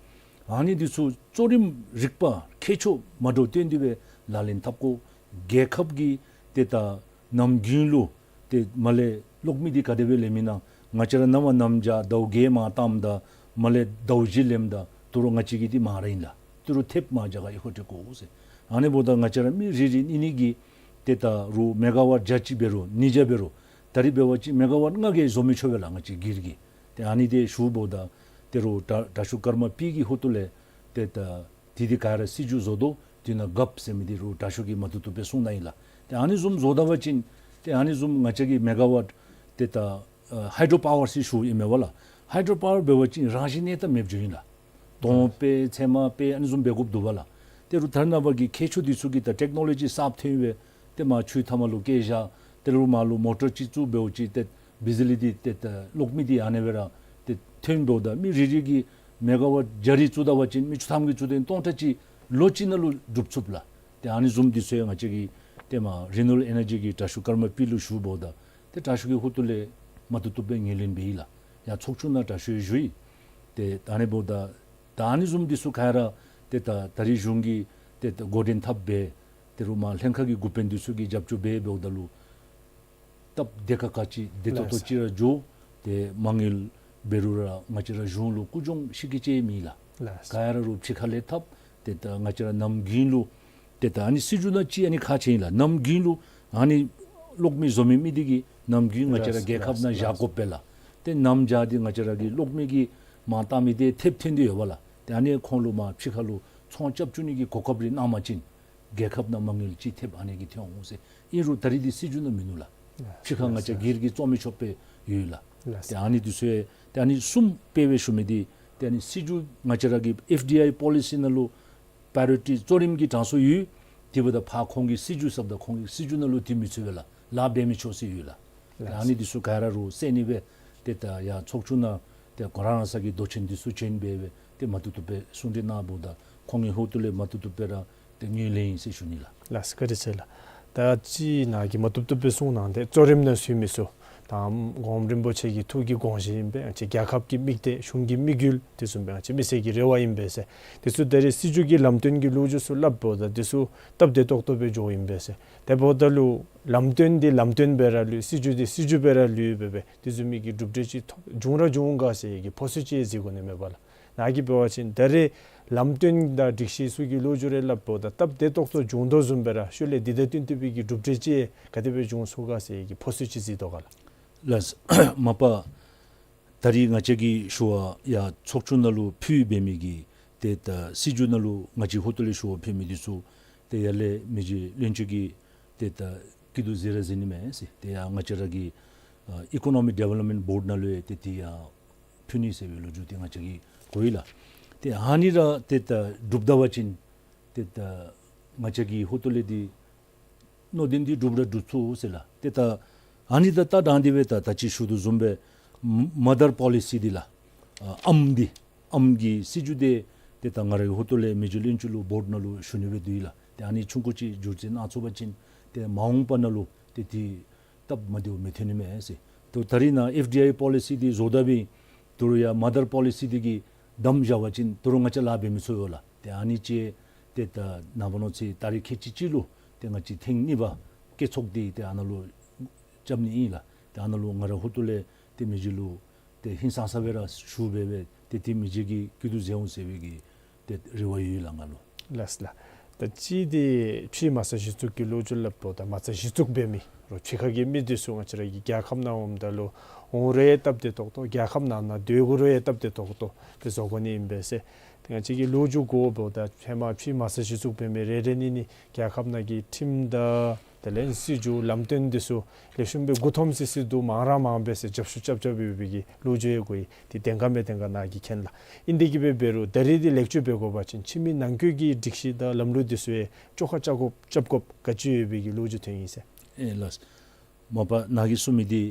ཨ་ནི་འདི་ཚུ་གཙོ་རིམ་རིག་པ་མཁས་མཆོག་མ་འདྲཝ་བཏོན་ཏེ་སྦེ་ལག་ལེན་འཐབ་དགོ། རྒྱལ་ཁབ་ཀྱི་ཏེ་ད་ནམ་དགུན་ལུ་ཏེ་མར་ལས་གློག་མེ་འདི་ག་དེ་སྦེ་ལེན་མི་ན། ང་བཅས་ར་ནམ་བ་གནམ་བྱཱར་ཟླཝ་བརྒྱད་མར་བཏངམ་ད་མར་ལས་ཟླཝ་བཞི་ལེནམ་ད་དོ་རུང་ང་བཅས་ཀྱི་འདི་མར་ར་ཨིན་ལགས། དོ་རུང་ཐེབས་མར་རྒྱ་གར་ཨི་ཁོ་སྤྲོད་དགོ་ཟེར། ཨ་ནི་འབདཝ་ད་ང་བཅས་ར་མི་རེ་རེ་གཉིས་གཉིས་ཀྱིས་ཏེ་ད་རུང་མེ་ག་ཝཊ་བརྒྱ་ཅིག་འབད་རུང་ཉིས་བརྒྱ་འབད་རུང་ད་རིས་འབད་བ་ཅིན་མེ་ག་ཝཊ་ལྔ་བརྒྱ་བཟོ་མི་ཆོག་པས་ལགས། ང་བཅས་སྒེར་གྱིས་ཏེ་ཨ་ནི་འདི་ཞུཝ་ད་ཏེ་རུང་དྲག་དྲག་ཤོས་ཀརྨ་པའི་གི་ཧོངས་ལས་ཏེ་ད་དེ་འདི་ག་ར་སྲིད་བྱུས་བཟོ་དོ། དེ་ནང་རྒཔོ་ཟེར་མི་འདི་རུང་དྲག་ཤོས་ཀྱིས་མ་བཏུབ་བཏུབ་སྦེ་གསུངས་གནང་ཡི་ལགས། ཏེ་ཨ་ནི་བཟུམ་བཟོ་ད་པ་ཅིན་ཏེ་ཨ་ནི་བཟུམ་ང་བཅས་ཀྱི་མེ་ག་ཝཊ་ཏེ་ད་ཨ་ཧའི་ཌྲོ་པ་ཝར་ཟེར་ཞུཝ་ཨིན་མས་པ་ལགས། ཧའི་ཌྲོ་པ་ཝར་འབད་བ་ཅིན་རང་བཞིན་གནས་སྟངས་མེདཔ་འགྱོཝ་ཨིན་ལགས། དོང་སྤེལ་ཚལ་མ་སྤེལ་ཨ་ནི་བཟུམ་འབད་དགོཔ་འདུག་པ་ལགས། ཏེ་རུང་ད་རེས་ནངས་པ་གི་མཁས་མཆོག་འདི་ཚུ་གིས་ད་ཊེཀ་ནོ་ལོ་ཇི་གསརཔ་ཐོན་སྦེ་ཏེ་མར་ཆུའི་མཐའ་མ་ལུ་བཀལ་བཞག། ཏེ་རུང་མར་ལུ་མོ་ཊར་ཅིག་བཙུགས་འབདཝ་ཅིག་ཏེ་བི་ཇི་ལི་འདི་ཏེ་ད་གློག་མེ་འདི་ཨ་ནེ་སྦེ་ར་ཏེ་ཐོན་འབདཝ་ད་མི་རེ་རེ་གིས་མེ་ག་ཝཊ་བརྒྱ་རེ་བཙུགས་ད་པ་ཅིན་མི་བཅུ་ཐམ་གྱིས་བཙུགས་ཏེ་སྟོང་ཕྲག་གཅིག་ལོ་གཅིག་ནང་ལུ་སྒྲུབ་ཚུགས་ལགས། ཏེ་ཨ་ནི་བཟུམ་འདི་ཚུ་ཡང་ང་བཅས་ཀྱིས་ཏེ་མར་རི་ནིའུ་བཱལ་ཨེ་ནར་ཇི་གི་དྲག་ཤོས་ཀརྨ་པའི་ལུ་ཞུཝ་ད་ཏེ་དྲག་ཤོས་ཀྱི་ཧོངས་ལས་མ་བཏུབ་བཏུབ་སྦེ་ངོས་ལེན་འབད་ཡི་ལགས། ཡང་ཚོགས་ཆུང་ནང་དྲག་ཤོས་ཞུ་ཡི། ཏེ་ད་ཨ་ནི་འབདཝ་ད་ད་ཨ་ནི་བཟུམ་འདི་ཚུ་ག་ར་ཏེ་ད་ད་རིས་གཞུང་གིས་ཏེ་ད་འགོ་འདྲེན་འཐབ་སྦེ་ཏེ་རུང་མར་ལྷན་ཁག་གི་འགོ་དཔོན་འདི་ཚུ་གིས་རྒྱབ་སྐྱོར་འབད་འབདཝ་ད་ལུ་སྟབས་བདེ་ཁག་ཁ་ཅིག་བདེ་ཏོག་ཏོ་ལགས་སོ། ཅིག་ར་འགྱོ། ཏེ་མ་དངུལ་འབད་རུང་ར་ང་བཅས་ར་གཞུང་ལུ་རྒུད་གྱོང་ཤི་ཁ་ཅིག་མེད་ལགས། ལགས་སོ། ག་ར་རུང་ཕྱི་ཁ་ལས་འཐབ། ཏེ་ད་ང་བཅས་ར་གནམ་དགུན་ལུ་ཏེ་ད་ཨ་ནི་སྲིད་བྱུས་ནང་ཅིག་ཨ་ནི་ཁག་ཆེ་ཨིན་ལགས། གནམ་དགུན་ལུ་ཨ་ནི་གློག་མེ་བཟོ་མི་མི་འདི་གིས་གནམ་དགུན་ང་བཅས་ར་ལགས་སོ། རྒྱལ་ཁབ་ནང་ལགས་སོ། བཞག་དགོ་པས་ལགས། ཏེ་གནམ་བྱཱར་འདི་ང་བཅས་ར་གི་གློག་མེ་གི་མར་བཏང་མི་འདི་ཐེབས་ཐོན་ཏེ་ཡོད་པ་ལགས། ཏེ་ཨ་ནི་ཁོང་ལུ་མར་ཕྱི་ཁ་ལུ་ཚོང་རྐྱབ་བཅུག་ནི་གི་གོ་སྐབས་རེ་གནང་པ་ཅིན་རྒྱལ་ཁབ་ནང་མ་དངུལ་ཅིག་ཐེབས་ཨ་ནི་གིས་ཐོན་འོང་ཟེར། ཨིན་རུང་ད་རིས་འདི་སྲིད་བྱུས་ནང་མིན་ནུག་ལགས། ཕྱི་ཁ་ང་བཅས་སྒེར་གྱིས་བཙོང་མི་ཆོགཔ་སྦེ་ཡོད་ལགས། ལགས་སོ། ཏེ་ཨ་ནི་འདི་ཚུ་ཏེ་ཨ་ནི་གསུམ་དཔེ་སྦེ་ཞུ་མི་འདི་ཏེ་ཨ་ནི་སྲིད་བྱུས་ང་བཅས་ར་གི་ཨེཕ་ཌི་ཨའི་པོ་ལི་སི་ནང་ལུ་པ་རའི་ཡོ་རི་ཊི་གཙོ་རིམ་གྱི་གྲངས་སུ་ཡོད། དེ་འབདཝ་ད་ཕར་ཁོང་གི་སྲིད་བྱུས་ཟེརཝ་ད་ཁོང་གི་སྲིད་བྱུས་ནང་ལུ་འདི་མི་ཚུད་པས་ལགས། ལཱ་འབད་མི་ཆོག་ཟེར་ཡོད་ལགས། ཏེ་ཨ་ནི་འདི་ཚུ་ག་ར་རུང་སེལ་ནི་སྦེ་ཏེ་ད་ཡར་ཚོགས་ཆུང་ནང་ཏེ་ཁོང་ར་རང་ས་གི་མདོ་ཆེན་འདི་ཚུ་བྱོན་སྦེ་སྦེ་ཏེ་མ་བཏུབ་བཏུབ་སྦེ་གསུང་གྲོས་གནང་འབདཝ་ད་ཁོང་གི་ཧོངས་ལས་མ་བཏུབ་བཏུབ་སྦེ་ར་ཏེ་ངོས་ལེན་ཡི་ཟེར་ཞུ་ནི་ལགས། ལགས་སོ། བཀའ་དྲིན་ཆེ་ལགས། ད་ཅི་ནཱ་གིས་མ་བཏུབ་བཏུབ་སྦེ་གསུངས་གནང་སྟེ་གཙོ་རིམ་ནང་ཚུད་མི་ཚུ་ད་གོངམ་རིན་པོ་ཆེ་གི་ཐུགས་ཀྱི་དགོངས་བཞེད་ཨིན་པས། ང་བཅས་རྒྱལ་ཁབ་ཀྱི་དམིགས་གཏད་གཞུང་གི་དམིགས་ཡུལ་དེ་བཟུམ་སྦེ་ང་བཅས་མི་སེར་གྱི་རེ་བ་ཨིན་པས་ཟེར། དེ་ཚུ་ད་རེས་སྲིད་བྱུས་ཀྱི་ལམ་སྟོན་གྱི་ལོ་རྒྱུས་ཚུ་སླབ་འབདཝ་ད་དེ་ཚུ་སྟབས་བདེ་ཏོག་ཏོ་སྦེ་འགྱོཝ་ཨིན་པས་ཟེར། དེ་འབདཝ་ད་ལུ་ལམ་སྟོན་འདི་ལམ་སྟོན་སྦེ་ར་ལུས་སྲིད་བྱུས་འདི་སྲིད་བྱུས་སྦེ་ར་ལུས་སྦེ་སྦེ་དེ་བཟུམ་མའི་གི་གྲུབ་འབྲས་ཅིག་ཐོབ་འབྱུང་ར་འབྱུང་ག་ཟེར་གྱི་ཕོ་སུ་ཅིག་གཟིགས་དགོ་ནི་མས་པ་ལགས། ནཱ་གིས་འབད་བ་ཅིན་ད་རེས་ལམ་སྟོན་དང་སྒྲིག་གཞི་ཚུ་གི་ལོ་རྒྱུས་རེ་སླབ་འབདཝ་ད་སྟབས་བདེ་ཏོག་ཏོ་འབྱུང་དོ་བཟུམ་སྦེ་ར་ཤུལ་ལས་འདི་དང་བསྟུན་ཏེ་སྦེ་གི་གྲུབ་འབྲས་ཅིག་ག་དེ་སྦེ་འབྱུང་ཚུགས་ག་ཟེར་གྱི་ཕོ་སུ་ཅིག་གཟིགས་དོ་ག་ལགས། ལགས། མ་པ་ད་རིས་ང་བཅས་ཀྱིས་ཞུ་བ་ཡར་ཚོགས་ཆུང་ནང་ལུ་ཕུལ་འབད་མི་གི་ཏེ་ད་སྲིད་བྱུས་ནང་ལུ་ང་བཅས་ཧོངས་ལས་ཞུ་བ་ཕུལ་མི་འདི་ཚུ་ཏེ་ཡར་ལས་མི་རྗེ་བློན་ཆེན་གྱིས་ཏེ་ད་སྐྱིད་སྡུག་གཟིགས་ར་གཟིགས་ནི་མས་ཟེར། ཏེ་ཡར་ང་བཅས་ར་གི་ཨ་ཨི་ཀོ་ནོ་མིག་ཌི་ཝེ་ལོབ་མེནཊ་བོརཌ་ནང་ལུ་ཡང་ཏེ་དེ་ཡང་ཕུལ་ནི་ཟེར་བའི་ལོ་རྒྱུས་འདི་ང་བཅས་ཀྱིས་གོ་ཡི་ལགས། ཏེ་ཨ་ནི་ར་ཏེ་ད་འགྲུབ་ད་པ་ཅིན་ཏེ་ད་ང་བཅས་ཀྱི་ཧོངས་ལས་འདི་ མནོ་དོན་འདི་འགྲུབ་ར་འགྲུབ་ཚུགས་ཟེར་ལགས། ཏེ་ད་ཨ་ནི་དང་ད་དྲང་སྟེ་སྦེ་ད་ད་ཅི་ཞུ་དོ་བཟུམ་སྦེ་མ་མ་དར་པོ་ལི་སི་འདི་ལགས། ཨ་ཨམ་འདི་ཨམ་གྱི་སྲིད་བྱུས་འདི་ཏེ་ད་ང་རའི་ཧོངས་ལས་མི་རྗེ་བློན་ཆེན་ལུ་བོརཌ་ནང་ལུ་ཞུ་ནི་སྦེ་འདུག་ལགས། ཏེ་ཨ་ནི་ཆུང་ཀུ་ཅིག་བསྒྱུར་བཅོས་གནང་ཚུགས་པ་ཅིན་ཏེ་མ་འོངས་པ་ནང་ལུ་ཏེ་འདི་སྟབས་མ་བདེཝ་མི་ཐོན་ནི་མས་ཟེར། ཏེ་ད་རིས་ནཱ་ཨེཕ་ཌི་ཨའི་པོ་ལི་སི་འདི་བཟོ་ད་འབདན་ད་རུང་ཡང་མ་དར་པོ་ལི་སི་འདི་གིས་བསྡམས་བཞག་པ་ཅིན་ད་རུང་ང་བཅས་ལཱ་འབད་མི་ཚུགས་ཡོད་ལགས། ཏེ་ཨ་ནི་ཅིག་ཏེ་ད་ནངས་པ་གནངས་ཚེ་ཏ་རིག་ཁལ་གཅིག་གཅིག་ལུ་ཏེ་ང་བཅས་ཐེངས་གཉིས་པ་སྐྱེད་ཚོགས་འདི་ཏེ་ཨ་ནཱ་ལུ་རྐྱབ་ནི་ཨིན་ལགས། ཏེ་ཨ་ནཱ་ལུ་ང་རའི་ཧོངས་ལས་ཏེ་མི་རྗེ་ལུ་ཏེ་ཧིང་སངས་ས་སྦེ་ར་ཞུ་སྦེ་སྦེ་ཏེ་ཏེ་མི་རྗེ་གིས་སྐྱིད་སྡུག་མཛད་འོང་ཟེར་བའི་གི་ཏེ་རེ་བ་ཡོད་ལགས་ང་ལུ། ལགས་ལགས། ད་ཅི་འདི་ཕྱི་མ་རྩ་གཞི་བཙུགས་ཀྱི་ལོ་རྒྱུས་སླབ་དོ། ད་མ་རྩ་གཞི་བཙུགས་འབད་མི་རོགས་ཕྱི་ཁ་གི་མི་འདི་ཚུ་ང་བཅས་ར་གི་རྒྱལ་ཁབ་ནང་འོངམ་ད་ལུ་འོང་རུང་ཡང་སྟབས་བདེ་ཏོག་ཏོ། རྒྱལ་ཁབ་ནང་ན་སྡོད་དགོ་རུང་ཡང་སྟབས་བདེ་ཏོག་ཏོ་སྦེ་བཟོ་དགོ་ནི་ཨིན་པས་ཟེར། ཏེ་ང་བཅས་ཀྱི་ལོ་རྒྱུས་གོཝ་འབདཝ་ད་ཧེ་མ་ཕྱི་མ་རྩ་གཞི་བཙུགས་འབད་མི་རེ་རེ་གཉིས་གཉིས་རྒྱལ་ཁབ་ནང་གི་ཁྲིམས་དང་དེ་ལས་སྲིད་བྱུས་ལམ་སྟོན་འདི་ཚུ་ལེགས་ཤོམ་སྦེ་མགུ་འཐོམ་སི་སི་འདུག། མང་ར་མང་སྦེ་ཟེར་རྒྱབ་བཤུད་རྐྱབ་རྐྱབ་ཡོད་པའི་གི་ལོ་རྒྱུས་ཡང་གོ་ཡི། ཏེ་དེ་ག་མེད་དེ་ག་ནཱ་གིས་མཁྱེན་ལགས། ཨིན་དེ་གིས་སྦེ་འབད་རུང་ད་རིས་འདི་ལེགས་བཅོས་འབད་དགོ་པ་ཅིན་ཕྱི་མི་ནང་འཁོད་ཀྱི་སྒྲིག་གཞི་དང་ལམ་ལུགས་འདི་ཚུ་ཡང་བཅོ་ཁ་རྐྱབ་དགོཔ་རྐྱབ་དགོཔ་ག་ཅི་ཡོད་པའི་གི་ལོ་རྒྱུས་ཐོན་ཡི་ཟེར། ཨེ་ལགས། མ་པ་ནཱ་གིས་གསུངས་མི་འདི་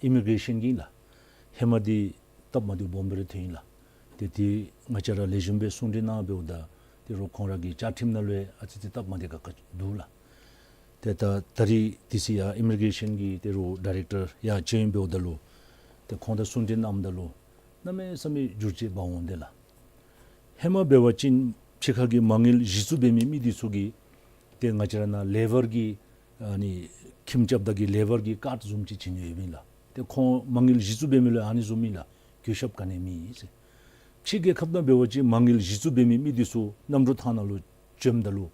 ཨི་མི་གྲེ་ཤཱན་གྱི་ཨིན་ལགས། ཧེ་མ་འདི་སྟབས་མ་བདེཝ་སྦོམ་སྦེ་ར་ཐོན་ཡི་ལགས། ཏེ་འདི་ང་བཅས་ར་ལེགས་ཤོམ་སྦེ་གསུང་གྲོས་གནང་འབདཝ་ད་ཏེ་རོགས་ཁོང་ར་གི་བཅའ་ཁྲིམས་ནང་ལུ་ཡང་ཨ་ཙི་ཙི་སྟབས་མ་བདེ་ཁག་ཁ་འདུག་ལགས། ཏེ་ད་ད་རིས་འདི་ཚུ་ཡང་ཨི་མི་གྲེ་ཤཱན་གྱི་ཏེ་རོགས་ཌའི་རེཀ་ཊར་ཡར་བྱོན་འབདཝ་ད་ལུ་ཏེ་ཁོང་དང་གསུང་གྲོས་གནངམ་ད་ལུ་གནམ་མེད་ས་མེད་འགྱུར་བཅོས་འབག་འོང་དེས་ལགས། ཧེ་མ་འབད་བ་ཅིན་ཕྱི་ཁ་གི་མ་དངུལ་གཞི་བཙུགས་འབད་མི་མི་འདི་ཚུ་གིས་ཏེ་ང་བཅས་ར་ནཱ་ལེ་བར་གྱི་ཨ་ནི་ཁྱིམ་རྐྱབ་ད་གི་ལེ་བར་གྱི་ཀཱརཌ་བཟུམ་ཅིག་བྱིན་ནི་ཡོདཔ་ཨིན་ལགས། ཏེ་ཁོང་མ་དངུལ་གཞི་བཙུགས་འབད་མི་ལུ་ཨ་ནི་བཟུམ་ཨིན་ལགས། གུས་ཞབས་ག་ནི་མེད་ཟེར། ཕྱི་རྒྱལ་ཁབ་ནང་འབད་བ་ཅིན་མ་དངུལ་གཞི་བཙུགས་འབད་མི་མི་འདི་ཚུ་གནམ་གྲུ་ཐང་ནང་ལུ་བྱོནམ་ད་ལུ་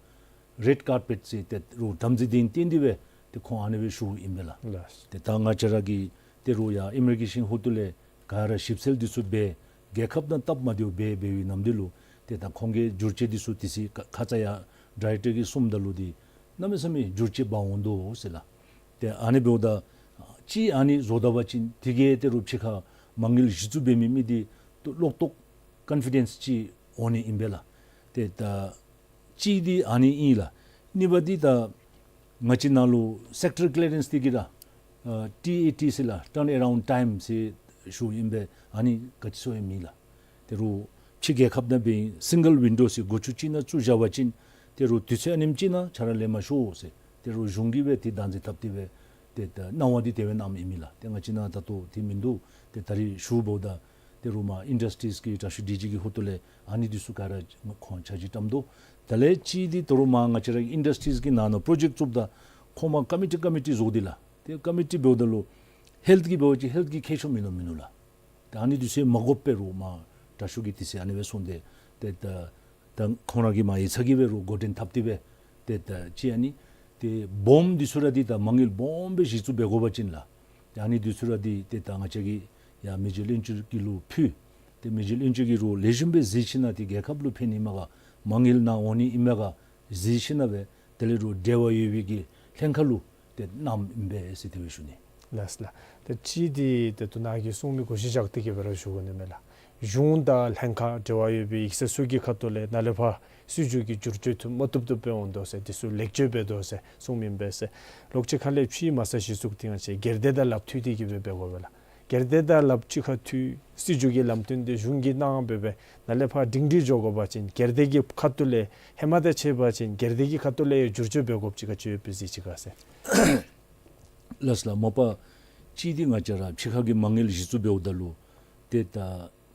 རེཌ་ཀར་པེཊ་ཟེར་ཏེ་རོགས་བྲམ་ཟེ་འདི་བསྟེན་ཏེ་སྦེ་ཏེ་ཁོང་ཨ་ནི་སྦེ་ཞུཝ་ཨིན་པས་ལགས། ལགས། ཏེ་ད་ང་བཅས་ར་གིས་ཏེ་རོགས་ཡར་ཨི་མི་གྲེ་ཤཱན་ཧོངས་ལས་ག་ར་ཞིབ་འཚོལ་འདི་ཚུ་འབད་རྒྱལ་ཁབ་ནང་སྟབས་མ་བདེཝ་འབད་འབད་བའི་ནམ་དུས་ལུ་ཏེ་ད་ཁོང་གི་འགྱུར་བཅོས་འདི་ཚུ་དེ་ཚེ་ཁ་ཁ་ཙ་ཡར་ཌའི་རེཀ་ཊར་གྱིས་གསུངམ་ད་ལུ་འདི་གནམ་མེད་ས་མེད་འགྱུར་བཅོས་འབག་འོང་དོ་ཟེར་ལགས། ཏེ་ཨ་ནི་འབདཝ་ད་ཅིག་ཨ་ནི་བཟོ་ད་པ་ཅིན་དེ་གིས་ཏེ་རོགས་ཕྱི་ཁ་མ་དངུལ་གཞི་བཙུགས་འབད་མི་མི་འདི་ལོག་ལྟོགས་ཀོན་ཕི་ཌེནསི་ཅིག་འོང་ནི་ཨིན་པས་ལགས། ཏེ་ད་གཅིག་འདི་ཨ་ནི་ཨིན་ལགས། གཉིས་པ་འདི་ད་ང་བཅས་ནང་ལུ་སེཀ་ཊར་ཀི་ལི་ཡར་རེནསི་འདི་གིས་ར་ཨ་ཊི་ཨེ་ཊི་ཟེར་ལགས། ཊརན་ཨེ་རའུནཌ་ཊའིམ་ཟེར་ཞུཝ་ཨིན་པས། ཨ་ནི་ག་ཅི་སོང་ཡང་མེད་ལགས། ཏེ་རོགས་ཕྱི་རྒྱལ་ཁབ་ནང་འབད་སིང་གལ་ཝིན་ཌོ་ཟེར་སྒོ་ཅུང་གཅིག་ནང་བཙུགས་བཞག་པ་ཅིན་ཏེ་རོགས་དུས་ཚོད་ཨ་ནེམ་ཅིག་ནང་ཆ་ར་ལེན་མ་ཤོག་ཟེར་ཏེ་རོགས་གཞུང་གིས་སྦེ་ཏེ་བདག་འཛིན་འཐབ་སྟེ་སྦེ་ཏེ་ད་གནང་བ་འདི་དེ་སྦེ་གནངམ་ཨིན་མས་ལགས། ཏེ་ང་བཅས་ནང་ད་ལྟོ་དེ་མིན་འདུག། ཏེ་ད་རིས་ཞུ་འབདཝ་ད་ཏེ་རོགས་མར་ཨིན་ཌསི་ཊི་རིསི་གི་དྲག་ཤོས་ཌི་ཇི་གི་ཧོངས་ལས་ཨ་ནི་འདི་ཚུ་ག་ར་ཁོང་ཆ་རོགས་བཀྲམ་དོ། དེ་ལས་གཅིག་འདི་ད་རུང་མར་ང་བཅས་ར་ཨིན་ཌསི་ཊི་རིསི་གི་ནང་ན་པྲོ་ཇེཀཊ་བཙུགསཔ་ད་ཁོང་མར་ཀོ་མི་ཊི་ཀོ་མི་ཊི་བཟོ་སྟེ་ལགས། ཏེ་ཀོ་མི་ཊི་འབདཝ་ད་ལུ་ཧེལཐ་གི་འབད་བ་ཅིན་ཧེལཐ་གིས་མཁྱེན་སོང་མིན་ནུག་མིན་ནུག་ལགས། ཏེ་ཨ་ནི་འདི་ཚུ་མ་དགོཔ་སྦེ་རོགས་མར་དྲག་ཤོས་ཀྱིས་དེ་ཚེ་ཨ་ནི་སྦེ་གསུངས་ཏེ་ཏེ་ད་ད་ཁོང་ར་གིས་མར་ཡིག་ཚང་གིས་སྦེ་རོགས་འགོ་འདྲེན་འཐབ་སྟེ་སྦེ་ཏེ་ད་ཅིག་ཨ་ནི་ཏེ་སྦོམ་འདི་ཚུ་ར་འདི་ད་མ་དངུལ་སྦོམ་སྦེ་གཞི་བཙུགས་འབད་དགོ་པ་ཅིན་ལགས། ཏེ་ཨ་ནི་འདི་ཚུ་ར་འདི་ཏེ་ད་ང་བཅས་ཀྱིས་ཡར་མི་རྗེ་བློན་ཆེན་གྱི་ལུ་ཕུལ། ཏེ་མི་རྗེ་བློན་ཆེན་གྱིས་རོགས་ལེགས་ཤོམ་སྦེ་གཟིགས་ཞིན་ན་ཏེ་རྒྱལ་ཁབ་ལུ་ཕན་ནི་མས་ག་མ་དངུལ་ནཱ་འོང་ནི་ཨིན་མས་ག་གཟིགས་ཞིན་ན་སྦེ་དེ་ལས་རོགས་འབྲེལ་བ་ཡོད་པའི་གི་ལྷན་ཁག་ལུ་ཏེ་གནངམ་ཨིན་པས་ཟེར་དེ་སྦེ་ཞུ་ནི། ལགས་ལགས། ཏེ་གཅིག་འདི་ད་ལྟོ་ནཱ་གིས་གསུངས་མི་གུ་གཞི་བཞག་སྟེ་གིས་སྦེ་ར་ཞུ་དགོ་ནི་མས་ལགས། གཞུང་དང་ལྷན་ཁག་འབྲེལ་བ་ཡོད་པའི་ཡིག་ཚང་ཚུ་གི་ཁ་ཐུག་ལས་ནཱ་ལས་ཕར་སྲིད་བྱུས་ཀྱི་བསྒྱུར་བཅོས་ཐུབ་མ་ཐུབ་ཐུབ་སྦེ་འོང་དོ་ཟེར་དེ་ཚུ་ལེགས་བཅོས་འབད་དོ་ཟེར་གསུངམ་ཨིན་པས་ཟེར། ལོག་ཅིག་ཁ་ལས་ཕྱི་མ་རྩ་གཞི་བཙུགས་ཏེ་ང་བཅས་སྒེར་སྡེ་དང་ལགཔ་མཐུད་དེ་གིས་སྦེ་འབད་དགོ་པས་ལགས། སྒེར་སྡེ་དང་ལགཔ་གཅིག་ཁར་མཐུད་སྲིད་བྱུས་ཀྱི་ལམ་སྟོན་འདི་གཞུང་གིས་གནང་སྦེ་སྦེ་ནཱ་ལས་ཕར་སྒྲིང་སྒྲི་འགྱོ་དགོ་པ་ཅིན་སྒེར་སྡེ་གི་ཁ་ཐུག་ལས་ཧེ་མ་དང་ཕྱད་པ་ཅིན་སྒེར་སྡེ་གི་ཁ་ཐུག་ལས་བསྒྱུར་བཅོས་འབད་དགོཔ་ཅིག་ག་ཅི་ཡོད་པས་གཟིགས་ཅི་ག་ཟེར། ལགས་ལགས། མ་པ་གཅིག་འདི་ང་བཅས་ར་ཕྱི་ཁ་གི་མ་དངུལ་གཞི་བཙུགས་འབདཝ་ད་ལུ་ཏེ་ད་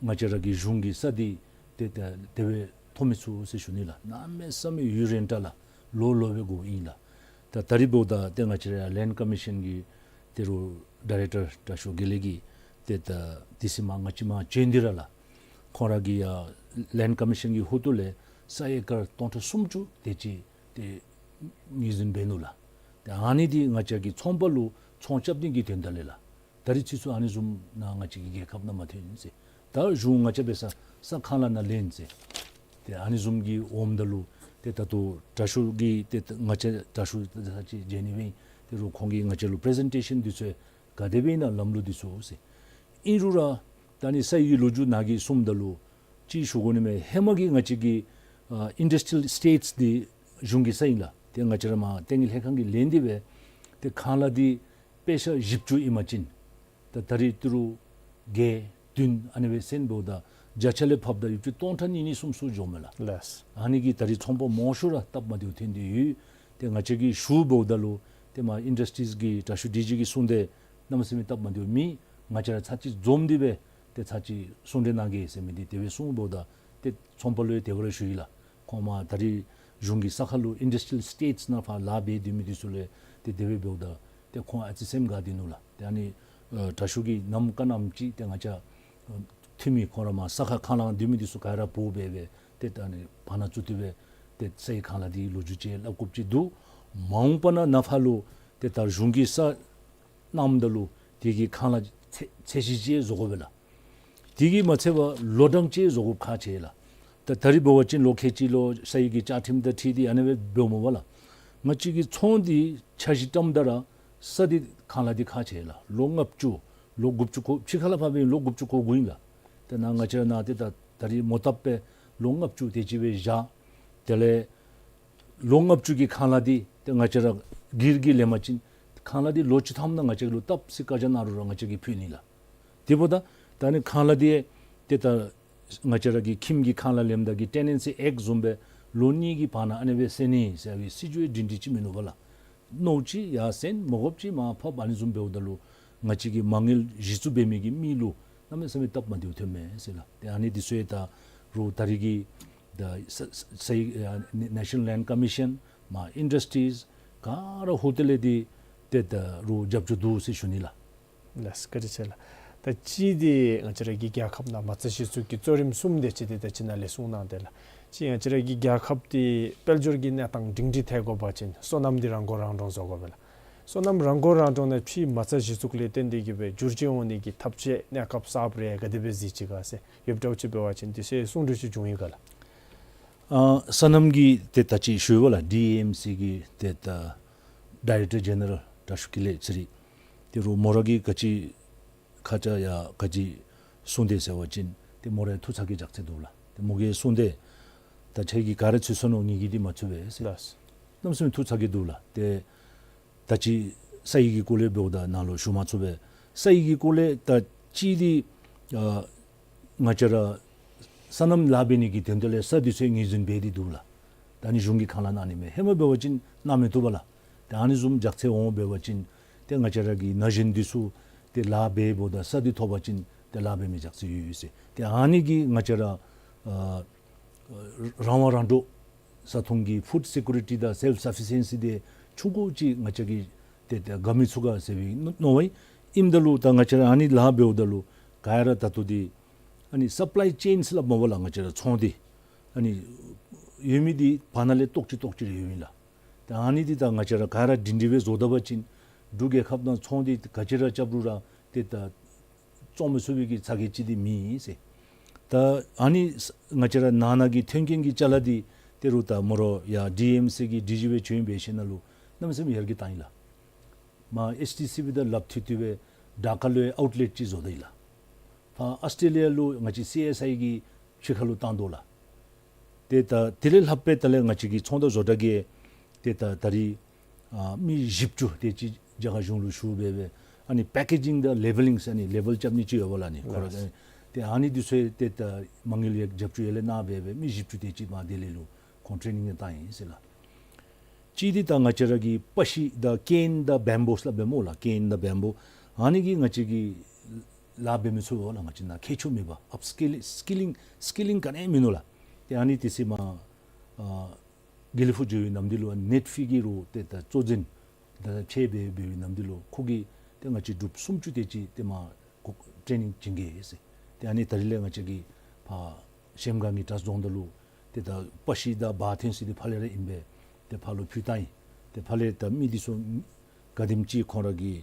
ང་བཅས་ར་གི་གཞུང་གི་ས་འདི་ཏེ་ད་དེ་སྦེ་ཐོབ་མི་ཚུགས་ཟེར་ཞུ་ནི་ལགས། གནམ་མེད་ས་མེད་ཡུན་རིང་དྲགས་ལགས། ལོ་ལོ་སྦེ་འགོརཝ་ཨིན་ལགས། ད་ད་རིས་འབདཝ་ད་ཏེ་ང་བཅས་ར་ལེནཌ་ཀོ་མི་ཤཱན་གྱི་ཏེ་རོགས་ཌའི་རེཀ་ཊར་དྲག་ཤོས་དགེ་ལེགས་ཀྱིས་ཏེ་ད་དེ་ཚེ་མར་ང་བཅས་མར་བྱོན་ཏེ་ར་ལགས། ཁོང་ར་གིས་ཡར་ལེནཌ་ཀོ་མི་ཤཱན་གྱི་ཧོངས་ལས་ས་ཨེ་ཀར་སྟོང་ཕྲག་སུམ་ཅུ་དེ་ཅིག་ཏེ་ངོས་འཛིན་འབད་ནུག་ལགས། ཏེ་ཨ་ནི་འདི་ང་བཅས་ཀྱི་ཚོང་པ་ལུ་ཚོང་རྐྱབ་ནི་གི་དོན་དག་ལས་ལགས། ད་རིས་ཚུན་ཚོད་ཨ་ནི་བཟུམ་ནཱ་ང་བཅས་ཀྱི་རྒྱལ་ཁབ་ནང་མ་ཐོན་ཟེར། ད་གཞུང་ང་བཅས་འབད་ས་ས་ཁང་གླ་ནང་ལེན་ཟེར། ཏེ་ཨ་ནི་བཟུམ་གྱི་འོངམ་ད་ལུ་ཏེ་ད་ལྟོ་དྲག་ཤོས་ཀྱིས་ཏེ་ང་བཅས་དྲག་ཤོས་ད་ཅི་མཇལ་ནི་སྦེ་ཏེ་རོགས་ཁོང་གིས་ང་བཅས་ལུ་པི་རི་ཟེན་ཊེ་ཤཱན་འདི་ཚུ་ག་དེ་སྦེ་ཨིན་ན་ལམ་ལུགས་འདི་ཚུ་ཟེར། ཨིན་རུང་ར་ད་ཨ་ནི་ས་ཡི་ལོ་རྒྱུས་ནཱ་གིས་གསུངམ་ད་ལུ་ཅིག་ཞུ་དགོ་ནི་མས། ཧེ་མ་གི་ང་བཅས་ཀྱི་ཨ་ཨིན་ཌསི་ཊི་རི་ཡལ་ཨེ་སི་ཊེཊསི་འདི་གཞུང་གི་ས་ཨིན་ལགས། ཏེ་ང་བཅས་ར་མར་ལྟེ་ངན་ལྷན་ཁང་གིས་ལེན་ཏེ་སྦེ་ཏེ་ཁང་གླ་འདི་དཔེ་ཆ་བཞི་བཅུ་ཨིན་པ་ཅིན་ད་ད་རིས་ཏི་རུ་བརྒྱད་བདུན་ཨ་ནི་སྦེ་ཟེར་འབདཝ་ད་བརྒྱ་ཆ་ལས་ཕབ་ད་ཡུདཔ་ཅིག་སྟོང་ཕྲག་གཉིས་གཉིས་གསུམ་ཚུ་འགྱོཝ་མས་ལགས། ལགས། ཨ་ནི་གིས་ད་རིས་ཚོང་པ་མང་ཤོས་ར་སྟབས་མ་བདེཝ་ཐོན་ཏེ་ཡོད། ཏེ་ང་བཅས་ཀྱིས་ཞུ་འབདཝ་ད་ལུ་ཏེ་མར་ཨིན་ཌསི་ཊིསི་གི་དྲག་ཤོས་ཌི་ཇི་གིས་གསུངས་ཏེ་གནམ་མེད་ས་མེད་སྟབས་མ་བདེཝ་མེད། ང་བཅས་ར་ཚར་གཅིག་འཛོམས་ཏེ་སྦེ་ཏེ་ཚར་གཅིག་གསུང་གྲོས་གནང་གེ་ཟེར་མི་འདི་དེ་སྦེ་གསུངས་འབདཝ་ད་ཏེ་ཚོང་པ་ལུ་ཡང་དེ་སྦེ་ར་ཞུ་ཡི་ལགས། ཁོང་མར་ད་རིས་གཞུང་གི་ས་ཁ་ལུ་ཨིན་ཌསི་ཊི་རི་ཡལ་ཨེསི་ཊེཊ་ནང་ཕར་ལཱ་འབད་སྡོད་མི་འདི་ཚུ་ལུ་ཏེ་དེ་སྦེ་འབདཝ་ད་ཏེ་ཁོང་ཨ་ཙི་སེམས་དགའ་སྟེ་ནུག་ལགས། ཏེ་ཨ་ནི་ཨ་དྲག་ཤོས་ཀྱིས་ནམ་དཀའ་ནམ་ཅིག་ཏེ་ང་བཅས་ཨ་འཐུས་མི་ཁོང་ར་མར་ས་ཁར་ཁང་གླ་སྡོད་མི་འདི་ཚུ་ག་ར་འབོ་སྦེ་སྦེ་ཏེ་ད་ཨ་ནི་བར་ན་བཙུགས་ཏེ་སྦེ་ཏེ་ས་ཡི་ཁང་གླ་འདི་ལོ་རྒྱུས་ཅིག་སླབ་དགོཔ་ཅིག་འདུག། མ་འོངས་པ་ནང་ནཱ་ཕར་ལུ་ཏེ་ད་གཞུང་གིས་ས་གནངམ་ད་ལུ་དེ་གི་ཁང་གླ་ཚད་ཚད་གཞི་ཅིག་བཟོ་དགོ་པས་ལགས། དེ་གིས་མ་ཚད་པར་ལོ་གྲངས་ཅིག་བཟོ་དགོཔ་ཁག་ཆེ་ལགས། ད་ད་རིས་འབད་བ་ཅིན་ལོ་ཁལ་གཅིག་ལུ་ས་ཡི་གི་བཅའ་ཁྲིམས་དང་འཁྲིལ་ཏེ་ཨ་ནི་སྦེ་འབདཝ་སྨོ་པ་ལགས། ང་བཅས་ཀྱི་ཚོང་འདི་འཆར་གཞི་བཀྲམ་ད་ར་ས་འདི་ཁང་གླ་འདི་ཁག་ཆེ་ལགས། ལོ་ལྔ་བཅུ་ལོ་དགུ་བཅུ་གོ་ཕྱི་ཁ་ལས་ཕར་འབད་ལོ་དགུ་བཅུ་གོ་དགུ་ཨིན་ལགས། ཏེ་ནཱ་ང་བཅས་ར་ནཱ་ཏེ་ད་ད་རིས་མོ་བཏབ་སྦེ་ལོ་ལྔ་བཅུ་དེ་ཅིག་སྦེ་བཞག། དེ་ལས་ལོ་ལྔ་བཅུ་གི་ཁང་གླ་འདི་ཏེ་ང་བཅས་ར་སྒེར་གྱིས་ལེན་པ་ཅིན་ཁང་གླ་འདི་ལོ་བཅུ་ཐམ་ནང་ང་བཅས་ལུ་བཏབ་ཟེར་བཀའ་རྒྱ་གནང་རུང་ར་ང་བཅས་ཀྱིས་ཕུལ་ནི་ལགས། དེ་འབདཝ་ད་ད་ཨ་ནི་ཁང་གླ་འདི་ཏེ་ད་ང་བཅས་ར་གི་ཁྱིམ་གྱི་ཁང་གླ་ལེནམ་ད་གི་ཊེ་ནེན་སི་ཨེཀཊ་བཟུམ་སྦེ་ལོ་གཉིས་ཀྱི་བར་ན་ཨ་ནི་སྦེ་སེལ་ནི་ཟེར་བའི་སྲིད་བྱུས་སྒྲིང་སྒྲི་ཅིག་མིན་ནུག་པ་ལགས། མནོཝ་ཅིག་ཡར་སེང་མ་དགོཔ་ཅིག་མར་ཕབ་ཨ་ནི་བཟུམ་འབདཝ་ད་ལུ་ང་བཅས་ཀྱི་མ་དངུལ་གཞི་བཙུགས་འབད་མི་གི་མི་ལུ་གནམ་མེད་ས་མེད་སྟབས་མ་བདེཝ་ཐོནམ་མས་ཟེར་ལགས། ཏེ་ཨ་ནི་འདི་ཚུ་ཡང་ད་རུང་ད་རིས་ཀྱི་ད་ས་ས་ས་ཨ་ནེ་ནེ་ཤ་ནཱལ་ལེནཌ་ཀོ་མི་ཤཱན་མར་ཨིན་ཌསི་ཊིསི་ག་ར་ཧོ་ཏེ་ལས་འདི་ཏེ་ད་རུང་རྒྱབ་སྐྱོར་འདུག་ཟེར་ཞུ་ནི་ལགས། ལགས་བཀའ་དྲིན་ཆེ་ལགས། ད་གཅིག་འདི་ང་བཅས་ར་གི་རྒྱལ་ཁབ་ནང་མ་རྩ་གཞི་བཙུགས་ཀྱི་གཙོ་རིམ་གསུམ་དེ་ཅིག་འདི་ད་ཅི་ནཱ་ལས་གསུངས་གནང་སྟེ་ལགས། གཅིག་ང་བཅས་ར་གི་རྒྱལ་ཁབ་འདི་དཔལ་འབྱོར་གྱི་གནས་སྟངས་སྒྲིང་སྒྲི་ཐལ་དགོ་པ་ཅིན་སོ་ནམ་འདི་རང་མགོ་རང་འདྲོངས་བཟོ་དགོ་པས་ལགས། སོ་ནམ་རང་མགོ་རང་འདྲོངས་ནང་ཕྱིའི་མ་རྩ་གཞི་བཙུགས་ལས་བརྟེན་ཏེ་གི་སྦེ་བསྒྱུར་བཅོས་འོང་ནི་གི་ཐབས་ཤེས་གནས་སྐབས་གསརཔ་རེ་ག་དེ་སྦེ་གཟིགས་ཅི་ག་ཟེར་ཡོདཔ་འདྲཝ་ཅིག་འབད་བ་ཅིན་དེ་ཚུ་གསུང་གྲོས་ཅིག་བྱུང་ཡི་ག་ལགས། ཨ་སོ་ནམ་གྱི་ཏེ་ད་ཅི་ཞུ་བ་ལགས། ཌི་ཨེ་ཨེམ་སི་གི་ཏེ་ད་ཌའི་རེཀ་ཊར་ཇེ་ནེ་རཱལ་དྲག་ཤོས་ཀུན་ལེགས་ཚེ་རིང་དེ་རུང་མོ་ར་གིས་ག་ཅི་ཁ་ཙ་ཡང་ག་ཅི་གསུངས་དེས་ཟེར་བ་ཅིན་ཏེ་མོ་རའི་ཐུགས་ཚ་གྱང་རྒྱགས་ཚད་འདུག་ལགས། ཏེ་མོ་གིས་གསུངས་དེས་ད་ཁྱེད་ཀྱིས་ག་ར་ཚུད་སོ་ནུག། ངེ་གི་འདི་མ་ཚུད་པས་ཟེར། ལགས། གནམ་མེད་ས་མེད་ཐུགས་ཚ་གྱང་འདུག་ལགས། ཏེ་ད་ཅི་ས་ཡི་གི་སྐོར་ལས་འབདཝ་ད་ནཱ་ལུ་ཞུ་མ་ཚུགས་པས། ས་ཡི་གི་སྐོར་ལས་ད་ཅི་འདི་ཨ་ང་བཅས་ར་སོ་ནམ་ལཱ་འབད་ནི་གི་དོན་དག་ལས་ས་འདི་ཚུ་ངོས་འཛིན་འབད་དེ་འདུག་ལགས། ད་ཨ་ནི་གཞུང་གིས་ཁང་གླ་གནང་ནི་མས། ཧེ་མ་འབད་བ་ཅིན་གནང་མི་བཏུབ་པས་ལགས། ད་ཨ་ནི་བཟུམ་རྒྱགས་ཚད་འོང་འབད་བ་ཅིན་ཏེ་ང་བཅས་ར་གི་ན་གཞོན་འདི་ཚུ་ཏེ་ལཱ་འབད་འབདཝ་ད་ས་འདི་ཐོབ་པ་ཅིན་ཏེ་ལཱ་འབད་མི་རྒྱགས་ཚད་ཡོད་ཡོད་ཟེར། ཏེ་ཨ་ནི་གིས་ང་བཅས་ར་ཨ་རང་དབང་རང་འདྲོངས་ས་འཐུང་གི་ཕུཌ་སི་ཀུ་རི་ཊི་དང་སེལཕ་སབ་ཕི་ཤེན་སི་འདི་ཆུང་ཀུ་ཅིག་ང་བཅས་ཀྱིས་ཏེ་ཏེ་དགའ་མི་ཚུགས་ག་ཟེར་བའི་མནོ་བ་ཨིནམ་ད་ལུ་ད་ང་བཅས་ར་ཨ་ནི་ལཱ་འབདཝ་ད་ལུ་ག་ར་ད་ལྟོ་འདི་ཨ་ནི་སབ་ལའི་ཅེནསི་ལགས་སྨོ་པ་ལགས། ང་བཅས་ར་ཚོང་འདི་ཨ་ནི་ཡོད་མི་འདི་བར་ན་ལས་ཏོག་ཅིག་ཏོག་ཅིག་རེ་ཡོདཔ་ཨིན་ལགས། ད་ཨ་ནི་འདི་ད་ང་བཅས་ར་ག་ར་སྒྲིང་སྒྲི་སྦེ་བཟོ་ད་པ་ཅིན་འབྲུག་རྒྱལ་ཁབ་ནང་ཚོང་འདི་ག་ཅི་ར་རྐྱབ་རུང་ར་ཏེ་ད་བཙོང་མི་ཚུགས་པའི་གི་ཚ་གྱང་ཅིག་འདི་མེད་ཟེར། ད་ཨ་ནི་ང་བཅས་ར་ནང་ན་གི་ཐོན་སྐྱེད་ཀྱི་ཅ་ལ་འདི་དེ་རུང་ད་མོ་ར་ཡར་ཌི་ཨེམ་སི་གི་ཌི་ཇི་སྦེ་བྱོན་འབད་ཞིནམ་ལས་གནམ་མེད་ས་མེད་ཡར་རྒྱས་བཏང་ཡི་ལགས། མར་ཨེཆ་ཌི་སི་བི་དང་ལགཔ་མཐུད་དེ་སྦེ་ཌ་ཀ་ལུ་ཡང་ཨའུཊ་ལེཊ་ཅིག་བཟོ་ད་ཡི་ལགས། ཕར་ཨཱོས་ཊྲེ་ལི་ཡ་ལུ་ང་བཅས་སི་ཨེསི་ཨའི་གི་ཕྱི་ཁ་ལུ་བཏང་དོ་ལགས། ཏེ་ད་དེ་ལས་ལྷག་སྦེ་ད་ལས་ང་བཅས་ཀྱི་ཚོང་དང་བཟོ་གྲྭ་གིས་ཏེ་ད་ད་རིས་ཨ་མི་བཞི་བཅུ་དེ་ཅིག་རྒྱ་གར་གཞུང་ལུ་ཞུ་སྦེ་སྦེ་ཨ་ནི་པེ་ཀེ་ཇིང་དང་ལེ་བེ་ལིང་ཟེར་ཨ་ནི་ལེ་བེལ་རྐྱབ་ནི་ཅིག་ཡོད་པ་ལགས། ཨ་ནི་ཁོ་ར་ལགས། ཏེ་ཨ་ནི་འདི་ཚུ་ཏེ་ད་མ་དངུལ་ཡང་རྒྱབ་སྐྱོར་ཡར་ལས་གནང་སྦེ་སྦེ་མི་བཞི་བཅུ་དེ་ཅིག་མར་དེ་ལས་ལུ་ཁོང་ཊེ་ནིང་ཡང་བཏང་ཡི་ཟེར་ལགས། གཅིག་འདི་ད་ང་བཅས་ར་གི་པ་ཤི་དང་ཀེན་དང་བེམ་བུ་ཟེར་སླབ་པས་སྨོ་ལགས། ཀེན་དང་བེམ་བུ་ཨ་ནི་གིས་ང་བཅས་ཀྱི་ལཱ་འབད་མི་ཚུགས་པས་ལགས། ང་བཅས་ནཱ་ཁྱད་ཆོས་མེད་པས། ཨཔ་སི་ཀི་ལིང་སི་ཀི་ལིང་སི་ཀི་ལིང་ག་ནི་ཡང་མིན་ནུག་ལགས། ཏེ་ཨ་ནི་དེ་ཚེ་མར་ཨ་དགེ་ལེགས་ཕུག་འགྱོ་བའི་ནམ་དུས་ལུ་ཨ་ནེཊ་ཕི་གི་རུང་ཏེ་ད་གཙོ་འཛིན་ད་ཕྱད་སྦེ་འབད་བའི་ནམ་དུས་ལུ་ཁོ་གིས་ཏེ་ང་བཅས་འབྲུགཔ་སུམ་ཅུ་དེ་ཅིག་ཏེ་མར་ཁོ་ཊེ་ནིང་བྱིན་གེ་ཟེར། ཏེ་ཨ་ནི་ད་རིས་ལས་ང་བཅས་ཀྱིས་ཕར་གཞལམ་སྒང་གི་གྲྭ་ཚང་རྫོང་དང་ལུ་ཏེ་ད་པ་ཤི་དང་བར་ཐོན་ས་འདི་ཕར་ལས་ར་ཨིན་པས། ཏེ་ཕར་ལུ་ཕུལ་བཏང་ཡི། ཏེ་ཕར་ལས་ད་མི་འདི་ཚུ་ག་དེམ་ཅིག་ཁོང་ར་གི་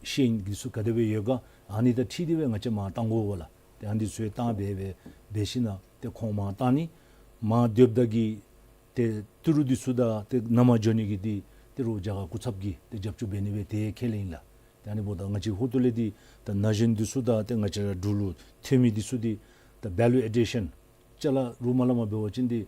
ཤེས་ཡོན་འདི་ཚུ་ག་དེ་སྦེ་ཡོད་ག་ཨ་ནི་དང་འཁྲིལ་ཏེ་སྦེ་ང་བཅས་མར་བཏང་དགོ་པས་ལགས། ཏེ་ཨ་ནི་འདི་ཚུ་བཏང་སྦེ་སྦེ་འབད་ཞིནམ་ལས་ཏེ་ཁོང་མར་བཏང་ནི་མར་སྡོདཔ་ད་གི་ཏེ་ཏི་རུ་འདི་ཚུ་དང་ཏེ་ནཱ་མར་འགྱོ་ནི་གི་འདི་ཏི་རུ་རྒྱ་གར་སྐུ་ཚབ་ཀྱིས་ཏེ་རྒྱབ་སྐྱོར་འབད་ནི་སྦེ་ཏེ་ཁས་ལེན་ཡི་ལགས། ཏེ་ཨ་ནི་འབདཝ་ད་ང་བཅས་ཧོར་ཐོག་ལས་འདི་ད་ན་གཞོན་འདི་ཚུ་དང་ཏེ་ང་བཅས་ར་འབྲུག་ལུ་ཐོན་མི་འདི་ཚུ་འདི་ད་བེ་ལུ་ཨེ་ཌི་ཤཱན་ཅ་ལ་རུང་མ་ལས་མར་འབད་བ་ཅིན་འདི་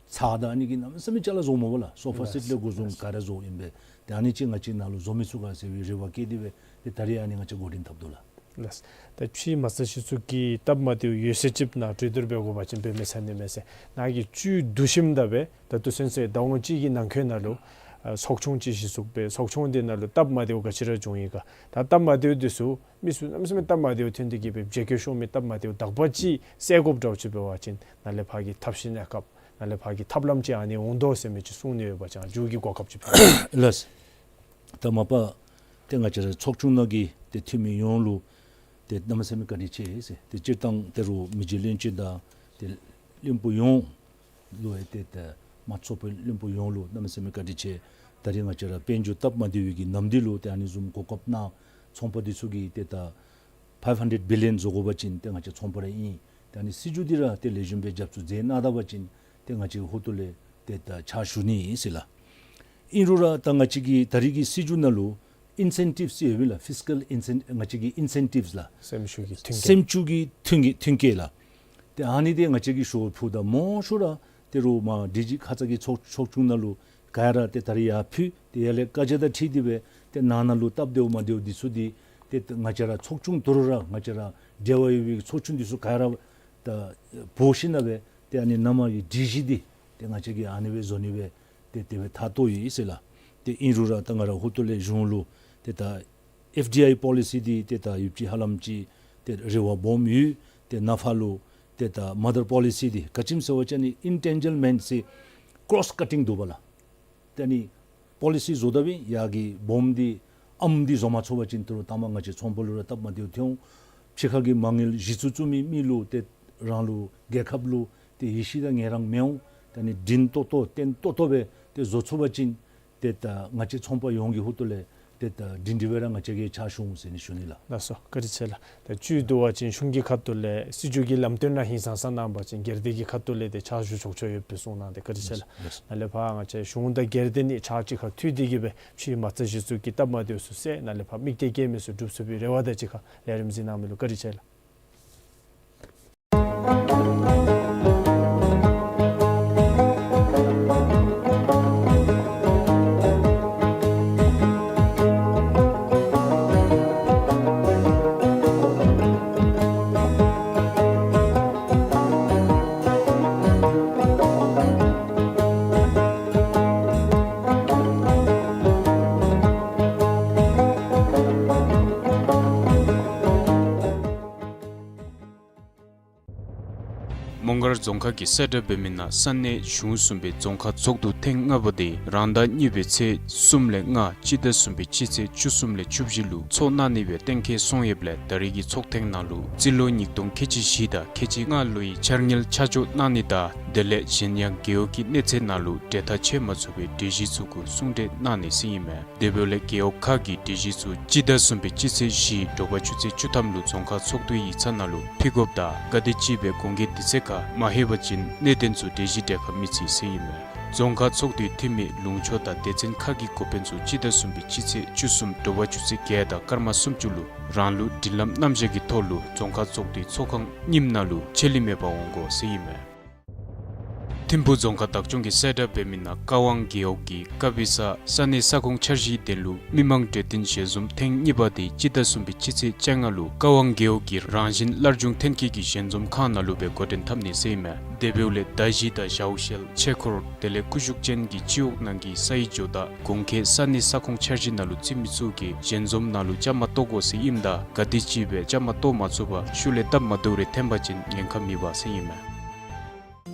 ཚ་དང་ཨ་ནི་གིས་གནམ་མེད་ས་མེད་ཅ་ལ་བཟོ་མས་པ་ལགས། སོ་ཕ་སེཊ་ལས་འགོ་བཟུང་ག་ར་བཟོཝ་ཨིན་པས། ཏེ་ཨ་ནི་ཅིག་ང་བཅས་ནཱ་ལུ་བཟོ་མི་ཚུགས་ག་ཟེར་བའི་རེ་བ་བསྐྱེད་དེ་སྦེ་ཏེ་ད་རིས་ཨ་ནི་ང་བཅས་འགོ་འདྲེན་འཐབ་དོ་ལགས། ལགས། ད་ཕྱི་མ་རྩ་གཞི་བཙུགས་ཀྱི་སྟབས་མ་བདེཝ་ཡོད་ཚད་ཅིག་ནང་གྲོས་བསྡུར་འབད་དགོ་པ་ཅིན་འབད་མི་ཚར་ནི་མས་ཟེར། ནཱ་གི་བཅུད་བསྡུ་ཞིནམ་ད་སྦེ་ད་ལྟོ་ཚུན་ཚོད་ཟླཝ་གཅིག་གི་ནང་འཁོད་ནང་ལུ་ཨ་ཚོགས་ཆུང་ཅིག་གཞི་བཙུགས་སྦེ་ཚོགས་ཆུང་འདི་ནང་ལུ་སྟབས་མ་བདེཝ་ག་ཅི་ར་བྱུང་ཡི་ག། ད་སྟབས་མ་བདེཝ་འདི་ཚུ་མི་ཚུ་གནམ་མེད་ས་མེད་སྟབས་མ་བདེཝ་ཐོན་ཏེ་གིས་སྦེ་བརྗེ་བཀོད་ཤོར་མི་སྟབས་མ་བདེཝ་དག་པ་ཅིག་སེལ་དགོཔ་འདྲཝ་ཅིག་འབད་བ་ཅིན་ནཱ་ལས་ཕར་གྱི་ཐབས་ཤེས་གནས་སྐབས་ནཱ་ལས་ཕར་གྱི་ཐབས་ལམ་ཅིག་ཨ་ནི་འོང་དོ་ཟེར་མི་ཅིག་གསུང་ནི་ཡོད་པ་ཅིན་མཇུག་གི་གོ་སྐབས་ཅིག་ཕུལ། ལགས། ད་མ་པ་ཏེ་ང་བཅས་ར་ཚོགས་ཆུང་ནང་གི་ཏེ་འཐུས་མི་ཡོངས་ལུ་ཏེ་གནམ་མེད་ས་མེད་བཀའ་དྲིན་ཆེ་ཟེར། ཏེ་སྤྱིར་བཏང་ད་རུང་མི་རྗེ་བློན་ཆེན་དང་ཏེ་བློན་པོ་ཡོངས་ལུ་ཨེ་ཏེ་ད་མ་ཚོགས་པའི་བློན་པོ་ཡོངས་ལུ་གནམ་མེད་ས་མེད་བཀའ་དྲིན་ཆེ། ད་རིས་ང་བཅས་ར་དཔལ་འབྱོར་སྟབས་མ་བདེ་བའི་གི་ནམ་འདི་ལུ་ཏེ་ཨ་ནི་བཟུམ་གོ་སྐབས་གནང་། ཚོང་པ་འདི་ཚུ་གིས་ཏེ་ད་ཕའིབ་ཧན་ཌེཌ་བི་ལི་ཡཱན་བཟོ་དགོ་པ་ཅིན་ཏེ་ང་བཅས་ཚོང་པ་ར་ཨིན། ཏེ་ཨ་ནི་སྲིད་བྱུས་འདི་ར་ཏེ་ལེགས་ཤོམ་སྦེ་རྒྱབ་བཙུགས་མཛད་གནང་ད་པ་ཅིན་ཏེ་ང་བཅས་ཧོ་ཏོ་ལས་ཏེ་ད་ཕྱག་ཞུ་ནི་ཨིན་ཟེར་ལགས། ཨིན་རུང་ར་ད་ང་བཅས་ཀྱི་ད་རིས་ཀྱི་སྲིད་བྱུས་ནང་ལུ་ཨིན་སེན་ཊིབས་ཟེར་ཡོད་པས་ལགས། ཕིས་ཀཱལ་ཨིན་སེན་ང་བཅས་ཀྱི་ཨིན་སེན་ཊིབས་ལགས། སེམས་ཤུགས་ཀྱི་མཐུན་རྐྱེན། སེམས་ཤུགས་ཀྱི་མཐུན་རྐྱེན་མཐུན་རྐྱེན་ལགས། ཏེ་ཨ་ནི་འདི་ང་བཅས་ཀྱིས་ཞུ་བ་ཕུལཝ་ད་མང་ཤོས་ར་ཏེ་རུང་མ་སྒྲིག་གཞི་ཁ་ཙ་གི་ཚོགས་ཚོགས་ཆུང་ནང་ལུ་ག་ར་ཏེ་ད་རིས་ཡར་ཕུལ། ཏེ་ཡར་ལས་བཀའ་རྒྱ་དང་འཁྲིལ་ཏེ་སྦེ་ཏེ་ནང་ན་ལུ་སྟབས་བདེཝ་མ་བདེཝ་འདི་ཚུ་འདི་ཏེ་ང་བཅས་ར་ཚོགས་ཆུང་དོ་རུང་ར་ང་བཅས་ར་འབྲེལ་བ་ཡོད་པའི་ཚོགས་ཆུང་འདི་ཚུ་ག་ར་ད་འབོ་ཞིན་ན་སྦེ་ཏེ་ཨ་ནི་ནང་མ་གི་སྒྲིག་གཞི་འདི་ཏེ་ང་བཅས་ཀྱིས་ཨ་ནི་སྦེ་བཟོ་ནི་སྦེ་ཏེ་དེ་སྦེ་ཐག་བཏོག་ཡི་ཟེར་ལགས། ཏེ་ཨིན་རུང་ར་ད་ང་ར་ཧོ་ཏོ་ལས་གཞུང་ལུ་ཏེ་ད་ཨེཕ་ཌི་ཨའི་པོ་ལི་སི་འདི་ཏེ་ད་ཡོདཔ་ཅིག་ཧ་ལམ་ཅིག་ཏེ་རེ་བ་སྦོམ་ཡོད། ཏེ་ནཱ་ཕར་ལུ་ཏེ་ད་མ་དར་པོ་ལི་སི་འདི་ག་ཅི་སྨོ་ཟེར་བ་ཅིན་ཨིན་ཊེན་ཇི་མེནཊ་ཟེར་ཀོསཊ་ཀཊིང་འདུག་པ་ལགས། ཏེ་ཨ་ནི་པོ་ལི་སི་བཟོ་ད་སྦེ་ཡར་གྱི་སྦོམ་འདི་ཨམ་འདི་བཟོ་མ་ཚུགས་པ་ཅིན་ཏེ་རུང་ད་མ་ང་བཅས་ཚོང་པ་ལུ་ར་སྟབས་མ་བདེཝ་ཐོན་འོང་། ཕྱི་ཁ་གི་མ་དངུལ་གཞི་བཙུགས་བཙུགས་མི་མི་ལུ་ཏེ་རང་ལུ་རྒྱལ་ཁབ་ལུ་ཏེ་ཡིད་ཆེས་དང་ངལ་རངས་མི་འོང་། ཏེ་ཨ་ནི་སྒྲིང་ཏོག་ཏོ་བརྟན་ཏོག་ཏོ་སྦེ་ཏེ་བཟོ་ཚུགས་པ་ཅིན་ཏེ་ད་ང་བཅས་ཚོང་པ་ཡོངས་ཀྱི་ཧོ་ཏོ་ལས་ཏེ་ད་སྒྲིང་སྒྲི་སྦེ་ར་ང་བཅས་ཀྱིས་ཕྱག་ཞུ་འོང་ཟེར་ནི་ཞུ་ནི་ལགས། ལགས་སོ། བཀའ་དྲིན་ཆེ་ལགས། ད་བཅུད་བསྡུ་བ་ཅིན་གཞུང་གི་ཁ་ཐུག་ལས་སྲིད་བྱུས་ཀྱི་ལམ་སྟོན་ནང་ཧིང་སངས་ས་གནང་པ་ཅིན་སྒེར་སྡེ་གི་ཁ་ཐུག་ལས་ཏེ་ཕྱག་ཞུ་ཆོག་ཆོག་ཡོདཔ་སྦེ་གསུངས་གནང་སྟེ་བཀའ་དྲིན་ཆེ་ལགས། ལགས་སོ། ནཱ་ལས་ཕར་ང་བཅས་གཞུང་དང་སྒེར་སྡེ་གཉིས་ཕྱག་གཅིག་ཁར་མཐུད་དེ་གིས་སྦེ་ཕྱི་མ་རྩ་གཞི་བཙུགས་ཀྱི་སྟབས་མ་བདེཝ་ཚུ་སེལ་ནཱ་ལས་ཕར་དམིགས་གཏད་བསྐྱེད་མི་ཚུ་འགྲུབ་ཚུགས་པའི་རེ་བ་དང་གཅིག་ཁར་ལས་རིམ་གཟིགས་གནང་མི་ལུ་བཀའ་དྲིན་ཆེ་ལགས། མོང་སྒར་རྫོང་ཁག་གིས་གསལ་བསྒྲགས་འབད་མི་ནང་ས་གནས་གཞུང་གསུམ་པའི་རྫོང་ཁག་ཚོགས་འདུ་ཐེངས་ལྔ་པ་དེ་རང་ཟླ་གཉིས་པའི་ཚེས་གསུམ་ལས་ལྔ་སྤྱི་ཟླ་གསུམ་པའི་སྤྱི་ཚེས་བཅུ་གསུམ་ལས་བཅུ་བཞི་ལུ་ཚོགས་གནང་ནི་སྦེ་གཏན་འཁེལ་སོང་ཡོདཔ་ལས་ད་རིས་ཀྱི་ཚོགས་ཐེངས་ནང་ལུ་རྩིས་ལོ་ཉིས་སྟོང་ཁལ་གཅིག་བཞི་དང་ཁལ་གཅིག་ལྔ་ལོའི་འཆར་དངུལ་ཆ་འཇོག་གནང་ནི་དང་དེ་ལས་གཞན་ཡང་རྒེད་འོག་གི་གནས་ཚད་ནང་ལུ་འབྲེལ་ཐག་ཆོད་མ་ཚུགས་པའི་གྲོས་གཞི་ཚུ་གུ་གསུང་གྲོས་གནང་ནི་ཟེར་ཨིན་མས། དེ་འབདཝ་ལས་རྒེད་འོག་ཁག་གི་གྲོས་གཞི་ཚུ་སྤྱི་ཟླ་གསུམ་པའི་སྤྱི་ཚེས་བཞི་དྲོ་པ་ཆུ་ཚོད་བཅུ་ཐམ་ལུ་རྫོང་ཁག་ཚོགས་འདུའི་ཡིག་ཚང་ནང་ལུ་ཕུལ་དགོཔ་དང་ག་དེམ་ཅིག་སྦེ་གོང་གི་དུས་ཚོད་ཁར་མ་ལྷོད་པ་ཅིན་གནད་དོན་ཚུ་གྲོས་གཞི་གྲལ་ཁར་མི་བརྩི་ཟེར་ཨིན་མས། རྫོང་ཁག་ཚོགས་འདུའི་འཐུས་མི་ལུང་ཕྱོགས་དང་སྡེ་ཚན་ཁག་གི་འགོ་དཔོན་ཚུ་སྤྱི་ཟླ་གསུམ་པའི་སྤྱི་ཚེས་བཅུ་གསུམ་དྲོ་པ་ཆུ་ཚོད་བརྒྱད་དང་སྐར་མ་སུམ་ཅུ་ལུ་རང་ལུགས་སྒྲིག་ལམ་རྣམ་གཞག་གི་ཐོག་ལུ་རྫོང་ཁག་ཚོགས་འདུའི་ཚོགས་ཁང་རྙིངམ་ནང་ལུ་ཆད་ལུས་མེད་པར་འོང་དགོ་ཟེར་ཨིན་མས། ཐིམ་ཕུ་རྫོང་ཁག་བདག་སྐྱོང་གིས་གསལ་བསྒྲགས་འབད་མི་ནང་ཀ་ཝང་རྒེད་འོག་གི་ཀ་བི་ས་ས་གནས་ས་ཁོངས་འཆར་གཞིའི་དོན་ལུ་མི་མང་གྲོས་བསྟུན་ཞལ་འཛོམས་ཐེངས་གཉིས་པ་དེ་སྤྱི་ཟླ་གསུམ་པའི་སྤྱི་ཚེས་བཅོ་ལྔ་ལུ་ཀ་ཝང་རྒེད་འོག་གི་རང་བཞིན་སླར་འབྱུང་ཐོན་སྐྱེད་ཀྱི་ཞལ་འཛོམས་ཁང་ནང་ལུ་སྦེ་འགོ་འདྲེན་འཐབ་ནི་ཟེར་ཨིན་མས། དེ་འབདཝ་ལས་མདའ་གཞི་དང་ཞའོ་ཤེལ་ཆས་འཁོར་དེ་ལས་ཀུ་ཤུ་ཅན་གྱི་སྤྱི་འོག་ནང་གི་སའི་ཇོ་བདག་གུང་ཁྱེད་ས་གནས་ས་ཁོངས་འཆར་གཞི་ནང་ལུ་བརྩི་མི་ཚུ་གིས་ཞལ་འཛོམས་ནང་ལུ་བཅའ་མར་གཏོགས་དགོ་ཟེར་ཨིནམ་ད་ག་དེམ་ཅིག་སྦེ་བཅའ་མར་གཏོགས་མ་ཚུགས་པར་ཤུལ་ལས་སྟབས་མ་བདེཝ་རེ་ཐོན་པ་ཅིན་ཉེན་ཁ་མེད་པ་ཟེར་ཨིན་མས།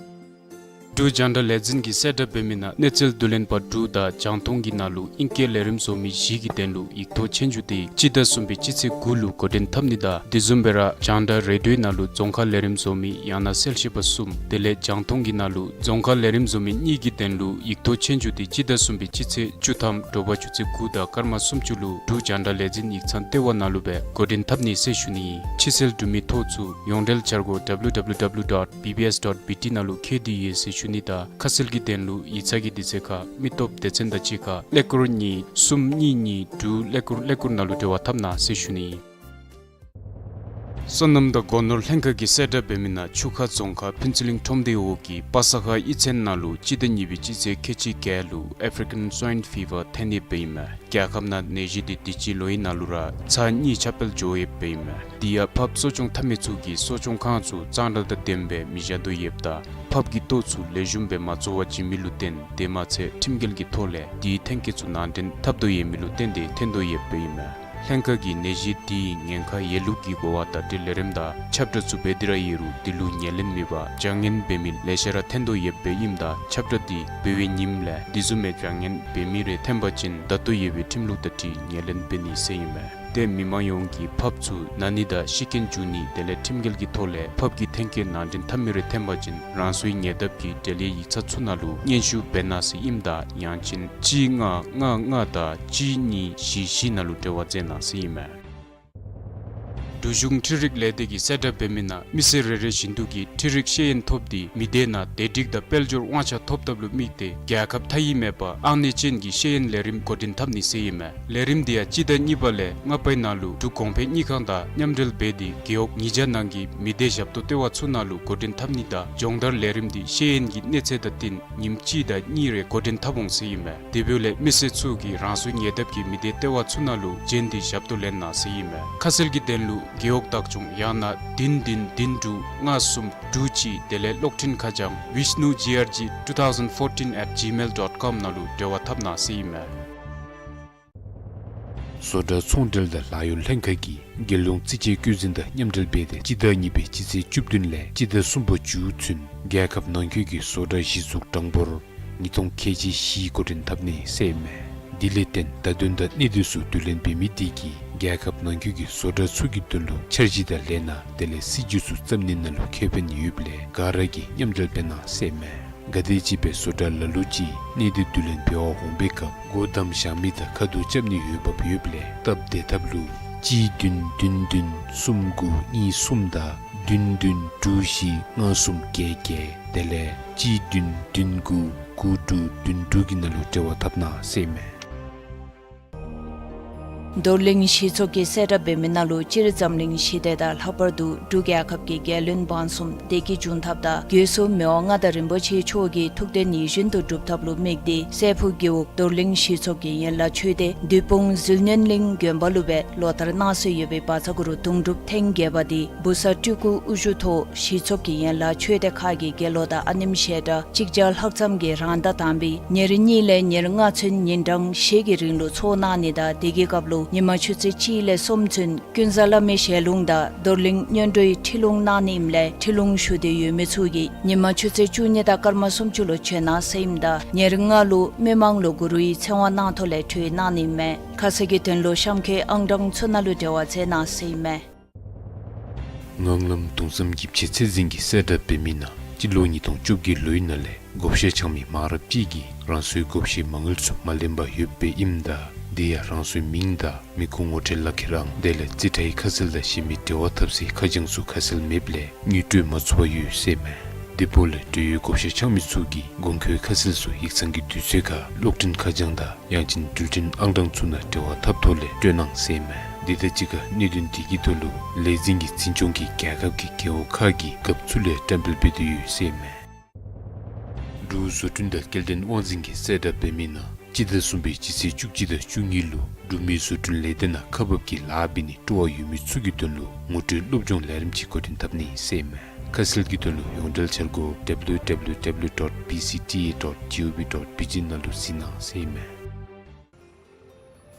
འབྲུག་རྒྱང་བསྒྲགས་ལས་འཛིན་གྱིས་གསལ་བསྒྲགས་འབད་མི་ནང་གནས་ཚུལ་བསྡུ་ལེན་པ་འབྲུག་དང་རྒྱང་མཐོང་གི་ནང་ལུ་ཨིང་སྐད་ལས་རིམ་བཟོ་མི་བཞི་གི་དོན་ལུ་ཡིག་ཐོག་ཆོས་རྒྱུགས་དེ་སྤྱི་ཟླ་གསུམ་པའི་སྤྱི་ཚེས་དགུ་ལུ་འགོ་འདྲེན་འཐབ་ནི་དང་དེ་བཟུམ་སྦེ་ར་རྒྱང་བསྒྲགས་རེ་ཌིའོའི་ནང་ལུ་རྫོང་ཁ་ལས་རིམ་བཟོ་མི་ཡང་ན་གསལ་བཤད་པ་གསུམ་དེ་ལས་རྒྱང་མཐོང་གི་ནང་ལུ་རྫོང་ཁ་ལས་རིམ་བཟོ་མི་གཉིས་ཀྱི་དོན་ལུ་ཡིག་ཐོག་ཆོས་རྒྱུགས་དེ་སྤྱི་ཟླ་གསུམ་པའི་སྤྱི་ཚེས་བཅུ་ཐམ་དྲོ་པ་ཆུ་ཚོད་དགུ་དང་སྐར་མ་སུམ་ཅུ་ལུ་འབྲུག་རྒྱང་བསྒྲགས་ལས་འཛིན་ཡིག་ཚང་ལྟེ་བ་ནང་ལུ་སྦེ་འགོ་འདྲེན་འཐབ་ནི་ཟེར་ཞུ་ནི་ཨིན། ཕྱིར་སེལ་འབྲུག་མི་ཐོ་ཚུ་ཡོངས་འབྲེལ་འཆར་སྒོ་W W W dot B B S dot B T ནང་ལུ་འཁོད་དེ་ཡོད་ཟེར་ཞུ་ནི་དང་ཁ་གསལ་གྱི་དོན་ལུ་ཡིག་ཚང་གི་དུས་ཚོད་ཁར་མི་སྟོབས་སྡེ་ཚན་དང་གཅིག་ཁར་ཀླད་ཀོར་གཉིས་གསུམ་གཉིས་གཉིས་དྲུག་ཀླད་ཀོར་ཀླད་ཀོར་ནང་ལུ་འབྲེལ་བ་འཐབ་གནང་ཟེར་ཞུ་ནི་ཨིན། སོ་ནམ་དང་སྒོ་ནོར་ལྷན་ཁག་གིས་གསལ་བསྒྲགས་འབད་མི་ནང་ཆུ་ཁ་རྫོང་ཁག་ཕུན་ཚོགས་གླིང་ཁྲོམ་སྡེ་འོག་གི་པ་ས་ཁ་གཡུས་ཚན་ནང་ལུ་སྤྱི་ཟླ་གཉིས་པའི་སྤྱི་ཚེས་ཁལ་གཅིག་བརྒྱད་ལུ་ཨེཕ་རི་ཀན་སུའིན་ཕི་བར་ཐོན་ནི་སྦེ་ཨིན་མས། རྒྱལ་ཁབ་ནང་ནད་གཞི་འདི་དུས་ཅི་ལོ་ཨིན་ནང་ལུ་ར་ཚར་གཉིས་ཁྱབ་སྤེལ་འགྱོ་ཡོདཔ་སྦེ་ཨིན་མས། དེ་ཡང་ཕགཔ་གསོ་སྐྱོང་འཐབ་མི་ཚུ་གིས་གསོ་སྐྱོང་ཁང་ཚུ་གཙང་སྦྲ་དང་ལྡནམ་སྦེ་མི་བཞག་དོ་ཡོདཔ་ད་ཕགཔ་གི་ལྟོ་ཚུ་ལེགས་ཤོམ་སྦེ་མ་བཙོ་བར་བྱིན་མི་ལུ་བརྟེན་དེ་མ་ཚད་ཁྲིམས་འགལ་གྱི་ཐོག་ལས་དེའི་ཐོན་སྐྱེད་ཚུ་ནང་འདྲེན་འཐབ་དོ་ཡོད་མི་ལུ་བརྟེན་ཏེ་ཐོན་དོ་ཡོདཔ་སྦེ་ཨིན་མས། ལྷན་ཁག་གིས་ནད་གཞི་དེའི་ཉེན་ཁ་ཡོད་ལུགས་ཀྱི་གོ་བ་བརྡ་སྤྲོད་ལས་རིམ་དང་ཁྱབ་བསྒྲགས་ཚུ་འབད་དེ་ར་ཡོད་རུང་དེ་ལུ་ཉན་ལེན་མེད་པར་བྱ་ངན་འབད་མི་ལེ་ཤ་ར་ཐོན་དོ་ཡོདཔ་སྦེ་ཨིནམ་ད་ཁྱབ་བསྒྲགས་འདི་འབད་བའི་ཉིནམ་ལས་དེ་བཟུམ་མའི་བྱ་ངན་འབད་མི་རེ་ཐོན་པ་ཅིན་བརྡ་ཏོ་ཡོད་པའི་ཁྲིམས་ལུགས་དང་འཁྲིལ་ཉན་ལེན་འབད་ནི་ཟེར་ཨིན་མས། ཏེ་མི་མང་ཡོངས་ཀྱིས་ཕགཔ་ཚུ་ན་ནི་དང་ཤི་རྐྱེན་འབྱུང་ནི་དེ་ལས་ཁྲིམས་འགལ་གྱི་ཐོག་ལས་ཕགཔ་གི་ཐོན་སྐྱེད་ནང་འདྲེན་འཐབ་མི་རེ་ཐོན་པ་ཅིན་རང་སོའི་ཉེ་འདབས་ཀྱི་འབྲེལ་ཡོད་ཡིག་ཚང་ཚུ་ནང་ལུ་སྙན་ཞུ་འབད་གནང་ཟེར་ཨིནམ་ད་ཡང་ཅིན་གཅིག་ལྔ་ལྔ་ལྔ་དང་གཅིག་གཉིས་བཞི་བཞི་ནང་ལུ་འབྲེལ་བ་མཛད་གནང་ཟེར་ཨིན་མས། འབྲུག་གཞུང་འཕྲུལ་རིག་ལས་སྡེ་གིས་གསལ་བསྒྲགས་འབད་མི་ནང་མི་སེར་རེ་རེ་བཞིན་དུ་གིས་འཕྲུལ་རིག་ཤེས་ཡོན་ཐོབ་སྟེ་མི་སྡེ་ནང་བདེ་སྒྲིག་དང་དཔལ་འབྱོར་དབང་ཆ་ཐོབ་ཐབས་ལུ་དམིགས་ཏེ་རྒྱལ་ཁབ་མཐའ་དབུས་མེད་པར་ཨང་གནས་ཅན་གྱི་ཤེས་ཡོན་ལས་རིམ་འགོ་འདྲེན་འཐབ་ནི་ཟེར་ཨིན་མས། ལས་རིམ་འདི་ཡང་སྤྱི་ཟླ་གཉིས་པ་ལས་ལྔ་པའི་ནང་ལུ་འབྲུག་གོང་འཕེལ་དངུལ་ཁང་དང་མཉམ་འབྲེལ་འབད་དེ་རྒེད་འོག་ཉིས་བརྒྱ་ནང་གི་མི་སྡེ་ཞབས་ཏོག་ལྟེ་བ་ཚུ་ནང་ལུ་འགོ་འདྲེན་འཐབ་ནི་དང་སྦྱོང་བརྡར་ལས་རིམ་འདི་ཤེས་ཡོན་གྱི་གནས་ཚད་དང་བསྟུན་ཉིནམ་གཅིག་དང་གཉིས་རེ་འགོ་འདྲེན་འཐབ་འོང་ཟེར་ཨིན་མས། དེ་འབདཝ་ལས་མི་སེར་ཚུ་གིས་རང་སོའི་ཉེ་འདབས་ཀྱི་མི་སྡེ་ལྟེ་བ་ཚུ་ནང་ལུ་བྱོན་ཏེ་ཞབས་ཏོག་ལེན་གནང་ཟེར་ཨིན་མས། ཁ་གསལ་གྱི་དོན་ལུ་རྒེད་འོག་བདག་སྐྱོང་ཡང་ན་བདུན་བདུན་བདུན་དྲུག་ལྔ་གསུམ་དྲུག་གཅིག་དེ་ལས་གློག་འཕྲིན་ཁ་བྱང་vishnu G R G two thousand fourteen at gmail dot com ནང་ལུ་འབྲེལ་བ་འཐབ་གནང་ཟེར་ཨིན་མས། བཟོ་གྲྭ་ཚོང་འབྲེལ་དང་ལཱ་གཡོག་ལྷན་ཁག་གིས་རྒྱལ་ཡོངས་རྩིས་དཔྱད་བཀོད་འཛིན་དང་མཉམ་འབྲེལ་འབད་དེ་སྤྱི་ཟླ་གཉིས་པའི་སྤྱི་ཚེས་བཅུ་བདུན་ལས་སྤྱི་ཟླ་གསུམ་པ་མཇུག་ཚུན་རྒྱལ་ཁབ་ནང་འཁོད་ཀྱི་བཟོ་གྲྭ་གཞི་བཙུགས་གྲངས་འབོར་ཉིས་སྟོང་ཁལ་གཅིག་བཞི་འགོ་འདྲེན་འཐབ་ནི་ཟེར་ཨིན་མས། དེ་ལས་བརྟེན་བརྡ་དོན་དང་གནད་དོན་ཚུ་བསྡུ་ལེན་འབད་མི་དེ་གིས་རྒྱལ་ཁབ་ནང་འཁོད་ཀྱི་བཟོ་གྲྭ་ཚུ་གི་དོན་ལུ་འཆར་གཞི་དང་ལས་སྣ་དེ་ལས་སྲིད་ཇུས་ཚུ་བརྩམ་ནི་ནང་ལུ་ཁེ་ཕན་ཡོདཔ་ལས་ག་ར་གིས་མཉམ་འབྲེལ་འབད་གནང་ཟེར་ཨིན་མས། ག་དེམ་ཅིག་སྦེ་བཟོ་གྲྭ་ལ་ལུ་ཅིག་གནད་དོན་བསྡུ་ལེན་འབད་བར་འོང་པའི་སྐབས་སྒོ་བསྡམ་བཞག་མི་དང་ཁ་ཐུག་རྐྱབ་ནི་ཡོདཔ་ཡོདཔ་ལས་སྟབས་བདེ་ཐབས་ལུ་གཅིག་བདུན་བདུན་བདུན་གསུམ་དགུ་གཉིས་གསུམ་དང་བདུན་བདུན་དྲུག་བཞི་ལྔ་གསུམ་བརྒྱད་བརྒྱད་དེ་ལས་གཅིག་བདུན་བདུན་དགུ་དགུ་དྲུག་བདུན་དྲུག་གི་ནང་ལུ་འབྲེལ་བ་འཐབ་གནང་ཟེར་ཨིན་མས། རྡོར་གླིང་གཞི་ཚོགས་ཀྱིས་གསལ་བསྒྲགས་འབད་མི་ནང་ལུ་སྤྱིར་འཛམ་གླིང་ཞི་བདེ་དང་ལྷག་པར་དུ་འབྲུག་རྒྱལ་ཁབ་ཀྱི་རྒྱལ་བློན་འབངས་གསུམ་བདེ་སྐྱིད་འབྱུང་ཐབས་དང་སྒོས་སུ་མི་དབང་མངའ་བདག་རིན་པོ་ཆེ་མཆོག་གི་ཐུགས་དོན་ཡིད་བཞིན་དུ་འགྲུབ་ཐབས་ལུ་དམིགས་ཏེ་སྲས་ཕུག་རྒེད་འོག་རྡོར་གླིང་གཞི་ཚོགས་ཀྱི་ཡན་ལག་ཆོས་སྡེ་བདུད་དཔུང་ཟིལ་གནོན་གླིང་དགོན་པ་ལུ་སྦེ་ལོ་ལྟར་གནང་སྲོལ་ཡོད་པའི་བཛྲ་གུ་རུ་དུང་སྒྲུབ་ཐེངས་བརྒྱད་པ་འདི་བུ་གསར་སྤྲུལ་སྐུ་དབུ་བཞུགས་ཐོག་གཞི་ཚོགས་ཀྱི་ཡན་ལག་ཆོས་སྡེ་ཁག་གི་དགེ་སློང་དང་ཨ་ནེམ་བཤད་གྲྭ་གཅིག་བརྒྱ་ལྷག་ཙམ་གྱིས་རང་ཟླ་དང་པའི་ཉེར་གཉིས་ལས་ཉེར་ལྔ་ཚུན་ཉིན་གྲངས་བཞི་གི་རིང་ལུ་ཚོགས་གནང་ནི་དང་དེ་གི་སྐབས་ལུ་ཉི་མ་ཆུ་ཚོད་གཅིག་ལས་གསུམ་ཚུན་ཀུན་བཟང་བླ་མའི་ཞལ་ལུང་དང་རྡོར་གླིང་སྔོན་འགྲོའི་ཁྲིད་ལུང་གནང་ནི་ཨིནམ་ལས་ཁྲིད་ལུང་ཞུ་འདོད་ཡོད་མི་ཚུ་གིས་ཉི་མ་ཆུ་ཚོད་བཅུ་གཉིས་དང་སྐར་མ་སུམ་ཅུ་ལུ་བྱོན་གནང་ཟེར་ཨིནམ་ད་ཉེར་ལྔ་ལུ་མི་མང་ལུ་གུ་རུའི་ཚེ་དབང་གནང་ཐོག་ལས་གྲོལ་གནང་ནི་མས། ཁ་གསལ་གྱི་དོན་ལུ་གཤམ་འཁོད་ཨང་གྲངས་ཚུ་ནང་ལུ་འབྲེལ་བ་མཛད་གནང་ཟེར་ཨིན་མས། ངང་ལམ་གདུང་བསམ་གྱི་ཕྱི་ཚེ་འཛིན་གྱིས་གསལ་བསྒྲགས་འབད་མི་ནང་སྤྱི་ལོ་ཉིས་སྟོང་བཅོ་བརྒྱད་ལོའི་ནང་ལས་བགོ་བཤའ་འཆང་མི་མང་རབས་ཅིག་གིས་རང་སོའི་བགོ་བཤའི་མ་དངུལ་ཚུ་མ་ལེན་པར་ཡོདཔ་སྦེ་ཨིནམ་ད་དེ་ཡང་རང་སོའི་མིང་དང་མི་ཁུངས་ངོ་སྤྲོད་ལག་ཁྱེར་ཨང་དེ་ལས་རྩིས་ཁྲའི་ཁ་གསལ་དང་གཞན་མི་འབྲེལ་བ་འཐབ་སའི་ཁ་བྱང་ཚུ་ཁ་གསལ་མེདཔ་ལས་དངུལ་སྤྲོད་མ་ཚུགས་པར་ཡོད་ཟེར་མས། དེ་འབདཝ་ལས་འབྲེལ་ཡོད་བགོ་བཤའ་འཆང་མི་ཚུ་གིས་དགོངས་འཁོད་ཁ་གསལ་ཚུ་ཡིག་ཚང་གི་དུས་ཚོད་ཁར་གློག་འཕྲིན་ཁ་བྱང་དང་ཡང་ཅིན་འགྲུལ་འཕྲིན་ཨང་གྲངས་ཚུ་ནང་འབྲེལ་བ་འཐབ་ཐོག་ལས་སྤྲོད་གནང་ཟེར་མས། དེ་དང་གཅིག་ཁར་གནད་དོན་དེ་གི་ཐོག་ལུ་ལས་འཛིན་གྱིས་འཛིན་སྐྱོང་གིས་རྒྱལ་ཁབ་ཀྱི་རྒེད་འོག་ཁག་གི་རྒཔོ་ཚུ་ལས་བཀྲམ་སྤེལ་འབད་དེ་ཡོད་ཟེར་མས། འབྲུག་བཟོ་སྐྲུན་དང་སྐྱེལ་འདྲེན་དབང་འཛིན་གྱིས་གསལ་བསྒྲགས་འབད་མི་ནང་སྤྱི་ཟླ་གསུམ་པའི་སྤྱི་ཚེས་བཅུ་གཅིག་དང་བཅུ་གཉིས་ལུ་འབྲུག་མི་བཟོ་སྐྲུན་ལས་སྡེ་ནང་ཁག་འབག་གི་ལཱ་འབད་ནི་སྤྲོ་བ་ཡོད་མི་ཚུ་གི་དོན་ལུ་ངོ་སྤྲོད་སློབ་སྦྱོང་ལས་རིམ་ཅིག་འགོ་འདྲེན་འཐབ་ནི་ཟེར་མས། ཁ་གསལ་གྱི་དོན་ལུ་ཡོངས་འབྲེལ་འཆར་སྒོ་W W W dot B C T A dot G O V dot B G ནང་ལུ་གཟིགས་གནང་ཟེར་མས།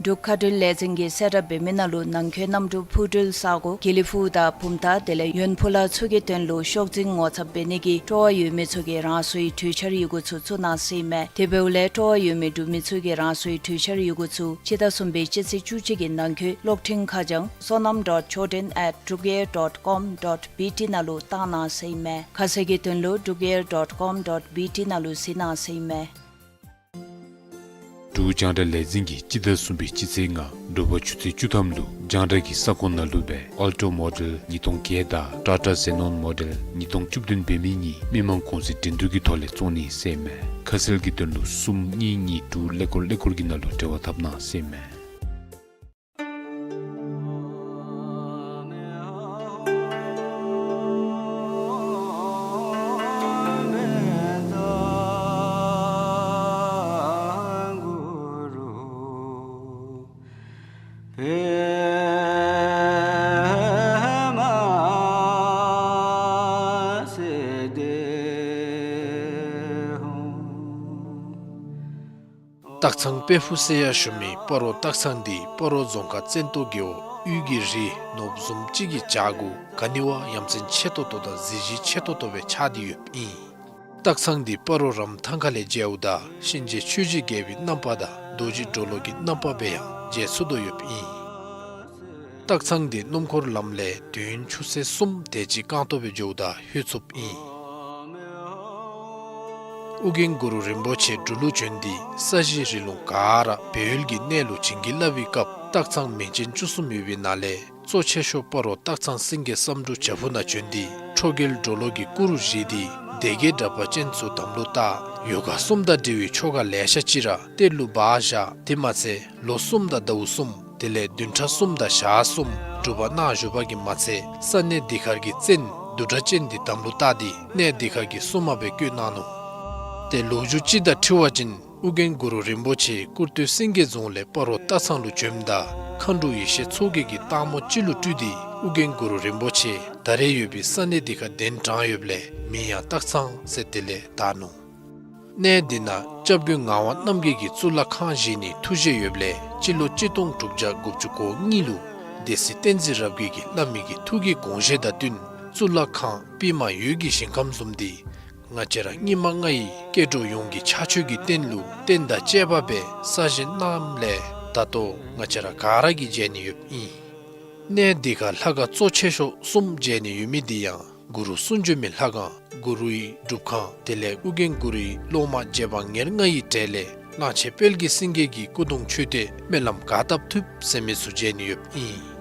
འབྲུག་མཁའ་འགྲུལ་ལས་འཛིན་གྱིས་གསལ་བསྒྲགས་འབད་མི་ནང་ལུ་ནང་འཁོད་གནམ་གྲུ་འཕུར་འགྲུལ་ས་སྒོ་དགེ་ལེགས་ཕུག་དང་བུམ་ཐང་དེ་ལས་ཡོན་ཕུ་ལ་ཚུ་གི་དོན་ལུ་ཤོག་འཛིན་ངོ་ཚབ་འབད་ནི་གི་སྤྲོ་བ་ཡོད་མི་ཚུ་གིས་རང་སོའི་གྲོས་འཆར་ཡི་གུ་ཚུ་བཙུགས་གནང་ཟེར་མས། དེ་འབདཝ་ལས་སྤྲོ་བ་ཡོད་མི་འབྲུག་མི་ཚུ་གིས་རང་སོའི་གྲོས་འཆར་ཡི་གུ་ཚུ་སྤྱི་ཟླ་གསུམ་པའི་སྤྱི་ཚེས་བཅུ་གཅིག་གི་ནང་འཁོད་གློག་འཕྲིན་ཁ་བྱང་sonam dot choden at drukair dot com dot B T ནང་ལུ་བཏང་གནང་ཟེར་མས། ཁ་གསལ་གྱི་དོན་ལུ་drukair dot com dot B T ནང་ལུ་གཟིགས་གནང་ཟེར་མས། འབྲུག་རྒྱང་བསྒྲགས་ལས་འཛིན་གྱིས་སྤྱི་ཟླ་གསུམ་པའི་སྤྱི་ཚེས་ལྔ་དྲོ་པ་ཆུ་ཚོད་བཅུ་ཐམ་ལུ་རྒྱང་བསྒྲགས་ཀྱི་ས་ཁོངས་ནང་ལུ་སྦེ་Alto Model ཉིས་སྟོང་བརྒྱད་དང་Tata Xenon Model ཉིས་སྟོང་བཅུ་བདུན་འབད་མི་གཉིས་མི་མང་གུང་སེང་འགྲན་བསྡུར་གྱི་ཐོག་ལས་བཙོང་ནི་ཟེར་མས། ཁ་གསལ་གྱི་དོན་ལུ་གསུམ་གཉིས་གཉིས་དྲུག་ཀླད་ཀོར་ཀླད་ཀོར་གྱི་ནང་ལུ་འབྲེལ་བ་འཐབ་གནང་ཟེར་མས། སྟག་ཚང་དཔལ་ཕུག་ཟེར་ཡང་ཞུ་མི་སྤ་རོ་སྟག་ཚང་འདི་སྤ་རོ་རྫོང་ཁག་བཙན་ཏོ་རྒེད་འོག་དབུས་ཀྱི་རི་ནོར་བུ་བཟུམ་ཅིག་གི་བྱག་གུ་ག་ནི་བ་ཡ་མཚན་ཆེ་ཏོག་ཏོ་དང་གཟི་བརྗིད་ཆེ་ཏོག་ཏོ་སྦེ་ཆགས་ཏེ་ཡོདཔ་ཨིན། སྟག་ཚང་འདི་སྤ་རོ་རམ་ཐང་ཁ་ལས་མཇལཝ་ད་གཤིན་རྗེ་ཆོས་ཀྱི་རྒྱལ་པོའི་རྣམ་པ་དང་རྡོ་རྗེ་གྲོ་ལོད་ཀྱི་རྣམ་པ་སྦེ་ཡང་མཇལ་ཚུགས་དོ་ཡོདཔ་ཨིན། སྟག་ཚང་འདི་སྣུམ་འཁོར་ལམ་ལས་དུས་ཡུན་ཆུ་ཚོད་གསུམ་དེ་ཅིག་རྐང་ཐང་སྦེ་འགྱོཝ་ད་ལྷོད་ཚུགསཔ་ཨིན། ཨོ་རྒྱན་གུ་རུ་རིན་པོ་ཆེ་འབྲུག་ལུ་བྱོན་ཏེ་ས་གཞི་རི་ལུང་ག་ར་སྦས་ཡུལ་གྱི་གནས་ལུ་བྱིན་གྱིས་བརླབས་པའི་སྐབས་སྟག་ཚང་མིང་ཅན་བཅུ་གསུམ་ཡོད་པའི་ནང་ལས་གཙོ་ཆེ་ཤོས་སྤ་རོ་སྟག་ཚང་སེང་གེ་བསམ་འགྲུབ་བྱག་ཕུག་ནང་བྱོན་ཏེ་ཁྲོ་རྒྱལ་གྲོ་ལོད་ཀྱི་སྐུ་རུ་བཞེངས་ཏེ་སྡེ་བརྒྱད་དྲེགས་པ་ཅན་ཚུ་དམ་ལུ་བཏགས། ཡོ་ག་གསུམ་དང་འབྲེལ་བའི་ཆོ་ག་ལེ་ཤ་ཅིག་ར་གཏེར་ལུ་སྦ་བཞག། དེ་མ་ཚད་ལོ་གསུམ་དང་ཟླཝ་གསུམ་དེ་ལས་བདུན་ཕྲག་གསུམ་དང་ཞག་གསུམ་སྒྲུབ་པ་གནང་བཞུགས་པ་གིས་མ་ཚད་ས་གནས་འདི་ཁར་གྱི་བཙན་བདུད་དྲེགས་ཅན་འདི་དམ་ལུ་བཏགས་ཏེ་གནས་འདི་ཁར་གྱི་སྲུང་མ་སྦེ་བསྐོས་གནང་ནུག། ཏེ་ལོ་རྒྱུས་ཅིག་དང་འཁྲིལ་བ་ཅིན་ཨོ་རྒྱན་གུ་རུ་རིན་པོ་ཆེ་སྐུར་སྟོད་སེང་གེ་རྫོང་ལས་སྤ་རོ་སྟག་ཚང་ལུ་བྱོནམ་ད་མཁའ་འགྲོ་ཡེ་ཤེས་མཚོ་རྒྱལ་གྱིས་སྟག་མོ་ཅིག་ལུ་སྤྲུལ་ཏེ་ཨོ་རྒྱན་གུ་རུ་རིན་པོ་ཆེ་ད་རེས་ཡོད་པའི་ས་གནས་འདི་ཁར་གདན་དྲངས་ཡོདཔ་ལས་མིང་ཡང་སྟག་ཚང་ཟེར་དེ་ལས་བཏགས་ནུག། གནས་འདི་ནང་སྐྱབས་མགོན་ངག་དབང་རྣམ་རྒྱལ་གྱིས་གཙུག་ལག་ཁང་བཞེངས་ནིའི་ཐུགས་བཞེད་ཡོདཔ་ལས་སྤྱི་ལོ་གཅིག་སྟོང་དྲུག་བརྒྱ་དགུ་བཅུ་གོ་གཉིས་ལུ་སྡེ་སྲིད་བསྟན་འཛིན་རབ་རྒྱས་ཀྱིས་བླ་མའི་གི་ཐུགས་ཀྱི་དགོངས་བཞེད་དང་བསྟུན་གཙུག་ལག་ཁང་པདྨ་འོད་ཀྱི་ཞིང་ཁམས་བཟུམ་འདི་ང་བཅས་ར་སྙིགས་མ་ལྔ་ཡི་སྐྱེ་འགྲོ་ཡོངས་ཀྱི་ཕྱག་མཆོད་ཀྱི་རྟེན་ལུ་རྟེན་དང་བཅས་པ་སྦེ་གསར་བཞེངས་གནངམ་ལས་ད་ལྟོ་ང་བཅས་ར་ག་ར་གིས་མཇལ་ནི་ཡོདཔ་ཨིན། གནས་འདི་ཁར་ལྷ་ཁང་གཙོ་ཆེ་ཤོས་གསུམ་མཇལ་ནི་ཡོད་མི་འདི་ཡང་གུ་རུ་གསུང་བྱོན་མའི་ལྷ་ཁང་གུ་རུའི་སྒྲུབ་ཁང་དེ་ལས་ཨོ་རྒྱན་གུ་རུའི་སློབ་མ་རྗེ་འབངས་ཉེར་ལྔ་ཡི་གྲས་ལས་གླང་ཆེན་དཔལ་གྱི་སེང་གེ་གི་སྐུ་གདུང་མཆོད་རྟེན་སྨོན་ལམ་ག་བཏབ་ཐུབ་ཟེར་མི་ཚུ་མཇལ་ནི་ཡོདཔ་ཨིན།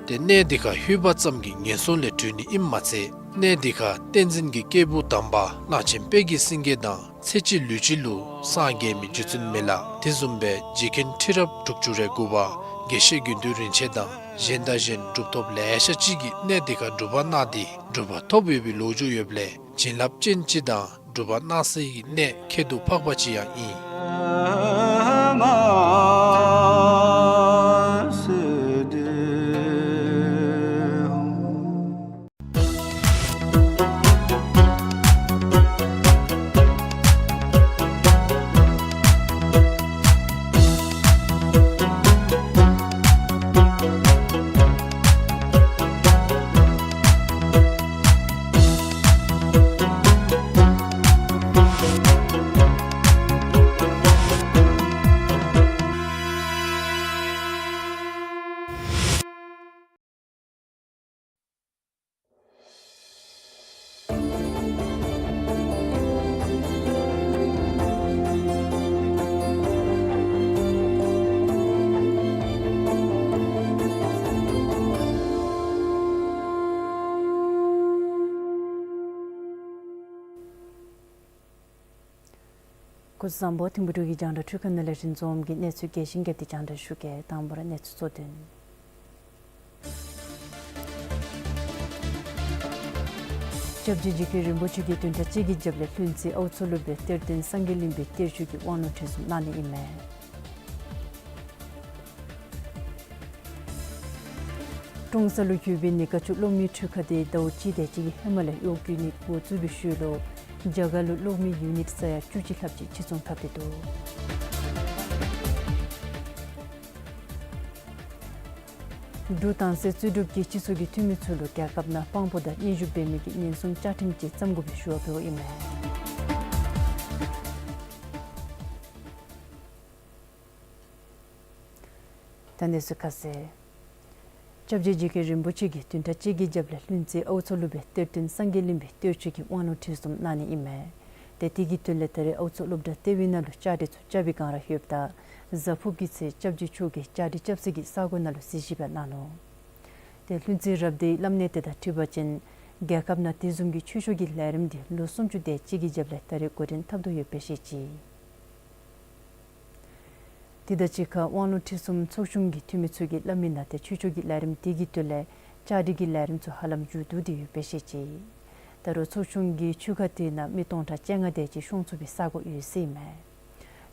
ཏེ་གནས་འདི་ཁར་ལྷོད་པ་ཙམ་གྱིས་ངན་སོང་ལས་གྲོལ་ནི་ཨིནམ་མ་ཚད་གནས་འདི་ཁར་བསྟན་འཛིན་གྱི་སྐྱེས་བུ་དམ་པ་གླང་ཆེན་དཔལ་གྱི་སེང་གེ་དང་ཚེ་གཅིག་ལུས་གཅིག་ལུ་སངས་རྒྱས་མི་རྗེ་བཙུན་མི་ལ་དེ་བཟུམ་སྦེ་རྗེ་མཁན་ཁྲི་རབས་དྲུག་ཅུ་རེ་དགུ་པ་དགེ་བཤེས་དགེ་འདུན་རིན་ཆེན་དང་གཞན་དང་གཞན་གྲུབ་ཐོབ་ལེ་ཤ་ཅིག་གིས་གནས་འདི་ཁར་སྒྲུབ་པ་གནང་སྟེ་གྲུབ་པ་ཐོབ་ཡོད་པའི་ལོ་རྒྱུས་ཡོདཔ་ལས་བྱིན་རླབས་ཅན་ཅིག་དང་སྒྲུབ་པ་གནང་སའི་གནས་ཁྱད་དུ་འཕགས་པ་ཅིག་ཡང་ཨིན། སྐུ་གཟུགས་བཟང་པོ། ཐིམ་ཕུག་འབྲུག་གི་རྒྱང་བསྒྲགས་འཕྲུལ་ཁང་ནང་ལས་རིན་འཛོམས་ཀྱིས་གནས་ཚུལ་རྒྱས་ཤིང་རྒྱས་པ་དེ་རྒྱང་བསྒྲགས་ཞུ་གེ། དང་པ་ར་གནས་ཚུལ་གཙོ་དོན། སྐྱབས་རྗེ་འཇིགས་བརྒྱད་རིན་པོ་ཆེ་གིས་བདུན་ཕྲག་གཅིག་གི་རྒྱབ་ལས་ལྷུན་རྩེ་ཨའུ་མཚོ་ལུ་སྦེ་གཏེར་སྟོན་སངས་རྒྱས་གླིང་པའི་གཏེར་ཆོས་ཀྱི་དབང་ལུང་ཁྲིད་གསུམ་གནང་ནི་ཨིན་མས། ཀྲོང་གསར་ལུ་གྱུར་པའི་ཉིས་ཀ་བཅུ་གློག་མེའི་འཕྲུལ་ཁང་དེ་ཟླཝ་གཅིག་དེ་ཅིག་གི་ཧེ་མ་ལས་གཡོག་བཀོལ་ནི་འགོ་བཙུགས་པའི་ཤུལ་ལུ་རྒྱ་གར་ལུ་གློག་མེའི་ཡུ་ནིཊ་ས་ཡ་བཅུ་གཅིག་ལྷགཔ་ཅིག་ཕྱིར་ཚོང་འཐབ་སྟེ་འདུག། འབྲུག་དྭངས་གསལ་རྩོད་སྒྲུབ་ཀྱིས་སྤྱི་ཚོགས་ཀྱི་འཐུས་མི་ཚུ་ལུ་རྒྱལ་ཁབ་ནང་དཔང་པོ་དང་སྙན་ཞུ་འབད་མི་གི་ཉེན་སྲུང་བཅའ་ཁྲིམས་ཅིག་བརྩམ་དགོ་པའི་ཞུ་བ་འབདཝ་ཨིན་མས། ད་གནས་ཚུལ་ཁ་གསལ། སྐྱབས་རྗེ་འཇིགས་བརྒྱད་རིན་པོ་ཆེ་གིས་བདུན་ཕྲག་གཅིག་གི་རྒྱབ་ལས་ལྷུན་རྩེ་ཨའུ་མཚོ་ལུ་སྦེ་གཏེར་སྟོན་སངས་རྒྱས་གླིང་པའི་གཏེར་ཆོས་ཀྱི་དབང་ལུང་ཁྲིད་གསུམ་གནང་ནི་ཨིན་མས། ཏེ་དེ་གི་དོན་ལས་ད་རེས་ཨའུ་མཚོ་སློབ་གྲྭ་ལྟེ་བའི་ནང་ལུ་བཅའ་སྒྲིག་ཚུ་རྐྱབ་པའི་བསྒང་ར་ཡོདཔ་ད་གཟའ་ཕུར་གྱི་ཚེ་སྐྱབས་རྗེ་མཆོག་གིས་བཅའ་སྒྲིག་རྐྱབ་སའི་གི་ས་གོ་ནང་ལུ་གཟིགས་ཞིབ་ཡང་གནང་ནུག། ཏེ་ལྷུན་རྩེ་རབ་སྡེའི་བླམ་གནས་དེ་དང་འཁྲིལ་བ་ཅིན་རྒྱལ་ཁབ་ནང་དེ་བཟུམ་གྱི་ཆོས་ཕྱོགས་ཀྱི་ལས་རིམ་དེ་ལོ་སུམ་ཅུ་དེ་ཅིག་གི་རྒྱབ་ལས་ད་རེས་འགོ་འདྲེན་འཐབ་དོ་ཡོདཔ་སྦེ་བཤད་ཅི། དེ་དང་གཅིག་ཁར་དབང་ལུང་ཁྲིད་གསུམ་ཚོགས་ཆུང་གི་འཐུས་མི་ཚུ་གིས་སླབ་མི་ནང་ཏེ་ཆོས་ཕྱོགས་ཀྱི་ལས་རིམ་དེ་གི་དོན་ལས་བཅའ་སྒྲིག་གི་ལས་རིམ་ཚུ་ཧ་ལམ་མཇུག་བསྡུ་སྟེ་ཡོདཔ་སྦེ་བཤད་ཅི། ད་རུང་ཚོགས་ཆུང་གི་ཆོས་ཁང་དེ་ནང་མི་སྟོང་ཕྲག་བཅོ་ལྔ་དེ་ཅིག་ཤོང་ཚུགས་པའི་ས་གོ་ཡོད་ཟེར་ཨིན་མས།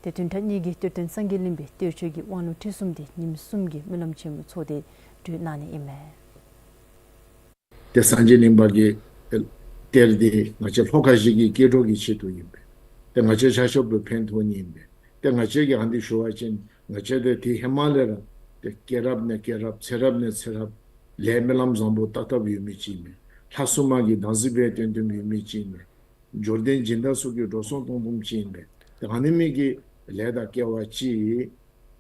ཏེ་བདུན་ཕྲག་གཉིས་ཀྱི་གཏེར་སྟོན་སངས་རྒྱས་གླིང་པའི་གཏེར་ཆོས་ཀྱི་དབང་ལུང་ཁྲིད་གསུམ་དེ་ཉིནམ་གསུམ་གྱི་སྨོན་ལམ་ཆེན་མོ་ཚོགས་ཏེ་གྲོལ་གནང་ནི་ཨིན་མས། ཏེ་སངས་རྒྱས་གླིང་པ་གི་གཏེར་འདི་ང་བཅས་ལྷོ་ཁ་བཞི་གི་སྐྱེ་འགྲོ་གི་ཆེད་དུ་ཨིན་པས། ཏེ་ང་བཅས་ཆ་ཁྱབ་ལུ་ཕན་ཐོགས་ནི་ཨིན་པས། ཏེ་ང་བཅས་ཀྱིས་ཨ་ནི་ཞུ་བ་ཅིན་ང་བཅས་ཏེ་དེ་ཧེ་མ་ལས་ར་ཏེ་སྐྱེས་རབས་ནས་སྐྱེས་རབས་ཚེ་རབས་ནས་ཚེ་རབས་ལས་སྨོན་ལམ་བཟང་པོ་བཏབ་བཏབཔ་ཡོད་མི་ཅིག་ཨིན་མས། ལྷ་སྲུང་མ་གིས་བདག་འཛིན་འབད་བསྟེན་བསྟེནམ་ཡོད་མི་ཅིག་ཨིན་མས། འབྱོར་ལྡན་སྦྱིན་བདག་ཚུ་གིས་འགྲོ་སོང་གཏོང་གཏངམ་ཅིག་ཨིན་མས། ཏེ་ཨ་ནི་མི་གི་ལས་དང་སྐལ་བ་ཅིག་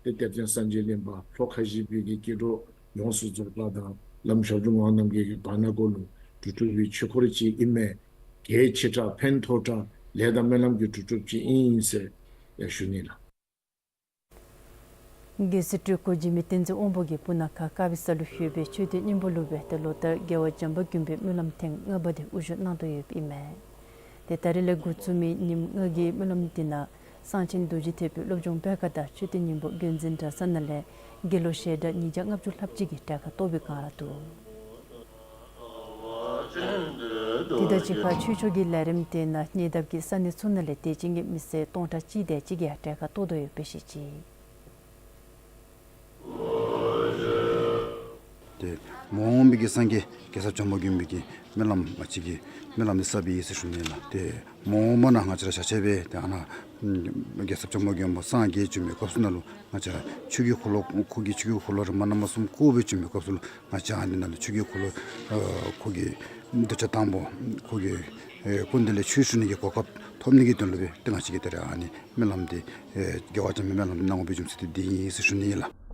ཏེ་གཏེར་སྟོན་སངས་རྒྱས་གླིང་པ་ལྷོ་ཁ་བཞི་པའི་གི་སྐྱེ་འགྲོ་ཡོངས་སུ་རྫོགས་པ་དང་བླམ་ཞབས་དྲུང་ངག་དབང་རྣམ་རྒྱལ་གྱི་བར་ན་གུ་ལུ་གྲུབ་གྲུབ་པའི་ཆོས་འཁོར་ཅིག་ཨིན་མས། གལ་ཆེ་དྲགས་ཕན་ཐོགས་དྲགས་ལས་དང་སྨོན་ལམ་གྱིས་གྲུབ་གྲུབཔ་ཅིག་ཨིན་ཟེར་ཡང་ཞུ་ནི་ལགས། རྒྱལ་སྲས་སྤྲུལ་སྐུ་འཇིགས་མེད་བསྟན་འཛིན་དབང་པོ་གིས་སྤུ་ན་ཁ་དཀར་སྦི་ས་ལུ་ཡོད་པའི་མཆོད་རྟེན་སྙིང་པོ་ལུ་སྦེ་ཏེ་ལོ་ལྟར་རྒྱལ་བ་བྱམས་པ་མགོན་པོའི་སྨོན་ལམ་ཐེངས་ལྔ་པ་དེ་དབུ་བཞུགས་གནང་དོ་ཡོདཔ་ཨིན་མས། ཏེ་ད་རེས་ལས་འགོ་བཙུགས་མི་ཉིནམ་ལྔ་གི་སྨོན་ལམ་འདི་ནང་གསང་ཆེན་རྡོ་རྗེ་ཐེག་པའི་སློབ་སྦྱོང་སྤེལ་ཁང་དང་མཆོད་རྟེན་སྙིང་པོ་རྒྱུན་འཛིན་གྲྭ་ཚང་ནང་ལས་དགེ་སློང་ཞལ་གྲངས་ཉིས་བརྒྱ་ལྔ་བཅུ་ལྷགཔ་ཅིག་གིས་གྲལ་ཁར་གཏོགས་པའི་བསྒང་ར་འདུག། དེ་དང་གཅིག་ཁར་ཆོས་ཕྱོགས་ཀྱི་ལས་རིམ་དེ་ནང་ཉེ་འདབས་ཀྱི་ས་གནས་ཚུ་ནང་ལས་དད་ཅན་གྱི་མི་སེར་སྟོང་ཕྲག་གཅིག་དེ་ཅིག་གིས་གྲལ་ཁར་གཏོགས་དོ་ཡོདཔ་སྦེ་བཤད་ཅི། ཏེ་མ་འོངས་པའི་གི་སངས་རྒྱས་རྒྱལ་ཚབ་བྱམས་པ་མགོན་པོའི་གི་སྨོན་ལམ་ང་བཅས་ཀྱིས་སྨོན་ལམ་འདི་བསགས་པའི་ཨིན་ཟེར་ཞུ་ནི་ལགས། ཏེ་མ་འོངས་པ་ནང་ང་བཅས་ར་ཆ་ཁྱབ་སྦེ་ཏེ་ཨ་ནཱ་རྒྱལ་ཚབ་བྱམས་པ་མགོན་པོ་སངས་རྒྱས་བྱོན་པའི་སྐབས་སུ་ནང་ལུ་ང་བཅས་ར་ཆོས་ཀྱི་འཁོར་ལོ་ཁོ་གིས་ཆོས་ཀྱི་འཁོར་ལོ་རིམ་པ་རྣམ་པ་གསུམ་བསྐོར་སྦེ་བྱོན་པའི་སྐབས་སུ་ལུ་ང་བཅས་ཨ་ནི་ནང་ལུ་ཆོས་ཀྱི་འཁོར་ལོ་ཨ་ཁོ་གི་གདུལ་བྱ་དང་པོ་ཁོ་གི་ཨེ་སྐུ་མདུན་ལས་ཆོས་ཞུ་ནི་གི་གོ་སྐབས་ཐོབ་ནི་གི་དོན་ལུ་སྦེ་ཏེ་ང་བཅས་ཀྱིས་ད་རེས་ཨ་ནི་སྨོན་ལམ་འདི་ཨེ་རྒྱལ་བ་བྱམས་པའི་སྨོན་ལམ་འདི་གནང་དགོ་པའི་རྒྱུ་མཚན་འདི་འདི་ཨིན་ཟེར་ཞུ་ནི་ཨིན་ལགས།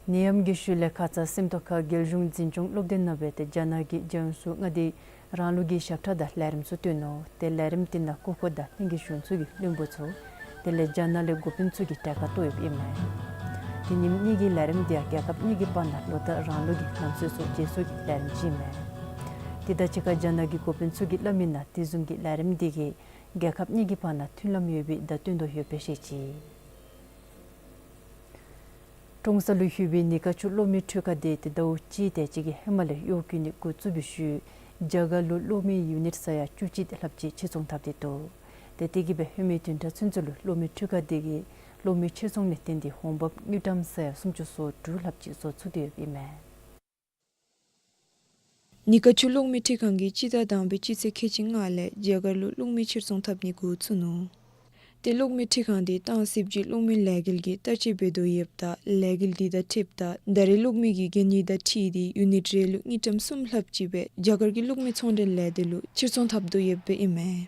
ནད་ཡམས་ཀྱི་ཤུལ་ལས་ཁ་ཙ་སེམས་རྟོགས་ཁ་རྒྱལ་གཞུང་འཛིན་སྐྱོང་སློབ་སྡེ་ནང་སྦེ་ཏེ་རྒྱ་ནག་གི་རྒྱལ་ཡོངས་སུ་མངའ་སྡེ་རང་ལུགས་ཀྱི་ཞབས་ཁྲ་དང་ལས་རིམ་ཚུ་སྟོན་ནུག། ཏེ་ལས་རིམ་དེ་ནང་སྐུ་འཁོར་དང་ལྷན་རྒྱས་གཞུང་ཚོགས་ཀྱི་བློན་པོ་ཚུ་དེ་ལས་རྒྱ་ནག་ལས་འགོ་དཔོན་ཚུ་གིས་གྲལ་ཁར་གཏོགས་ཡོདཔ་ཨིན་མས། ཏེ་ཉིནམ་གཉིས་ཀྱི་ལས་རིམ་འདི་ཡང་རྒྱལ་ཁབ་གཉིས་ཀྱི་བར་ན་ལོ་ལྟར་རང་ལུགས་ཀྱི་ལམ་སྲོལ་ཚུ་བརྗེ་སོར་གྱི་ལས་རིམ་ཅིག་ཨིན་མས། དེ་དང་གཅིག་ཁར་རྒྱ་ནག་གི་འགོ་དཔོན་ཚུ་གིས་སླབ་མི་ནང་དེ་བཟུམ་གྱི་ལས་རིམ་འདི་གིས་རྒྱལ་ཁབ་གཉིས་ཀྱི་བར་ན་མཐུན་ལམ་ཡོད་པའི་བརྡ་སྟོན་དོ་ཡོདཔ་སྦེ་བཤད་ཅི། ཀྲོང་གསར་ལུ་ཡོད་པའི་ནི་ཀ་ཆུ་གློག་མེ་འཕྲུལ་ཁང་དེ་ཏེ་ཟླཝ་གཅིག་དེ་ཅིག་གི་ཧེ་མ་ལས་གཡོག་བཀོལ་ནི་འགོ་བཙུགས་པའི་ཤུལ་རྒྱ་གར་ལུ་གློག་མེ་ཡུ་ནིཊ་ས་ཡ་བཅུ་གཅིག་ལྷགཔ་ཅིག་ཕྱིར་ཚོང་འཐབ་སྟེ་འདུག། ཏེ་དེ་གིས་སྦེ་ཧེ་མའི་བདུན་ཕྲག་ཚུན་ཚོད་ལུ་གློག་མེ་འཕྲུལ་ཁང་དེ་གིས་གློག་མེ་ཕྱིར་ཚོང་ལས་བརྟེན་ཏེ་འོང་འབབ་དངུལ་ཀྲམ་ས་ཡ་སུམ་ཅུ་སོ་དྲུག་ལྷགཔ་ཅིག་བཟོ་ཚུགས་ཏེ་ཡོདཔ་ཨིན་མས། ནི་ཀ་ཆུ་གློག་མེ་འཕྲུལ་ཁང་གིས་སྤྱི་ཟླ་དང་པའི་སྤྱི་ཚེས་ཁལ་གཅིག་ལྔ་ལས་རྒྱ་གར་ལུ་གློག་མེ་ཕྱིར་ཚོང་འཐབ་ནི་འགོ་བཙུགས་ནུག། ཏེ་གློག་མེ་འཕྲུལ་ཁང་འདི་ཏང་སྲིདཔ་གིས་གློག་མེ་ལས་འགུལ་གྱི་བརྟག་དཔྱད་འབད་དོ་ཡོདཔ་ད་ལས་འགུལ་འདི་དང་འཁྲིལཝ་ད་ད་རེས་གློག་མེ་གི་གན་ཡིག་དང་འཁྲིལ་ཏེ་ཡུ་ནིཊ་རེ་ལུ་དངུལ་ཀྲམ་གསུམ་ལྷགཔ་ཅིག་སྦེ་རྒྱ་གར་གྱི་གློག་མེ་ཚོང་འབྲེལ་ལས་སྡེ་ལུ་ཕྱིར་ཚོང་འཐབ་དོ་ཡོདཔ་ཨིན་མས།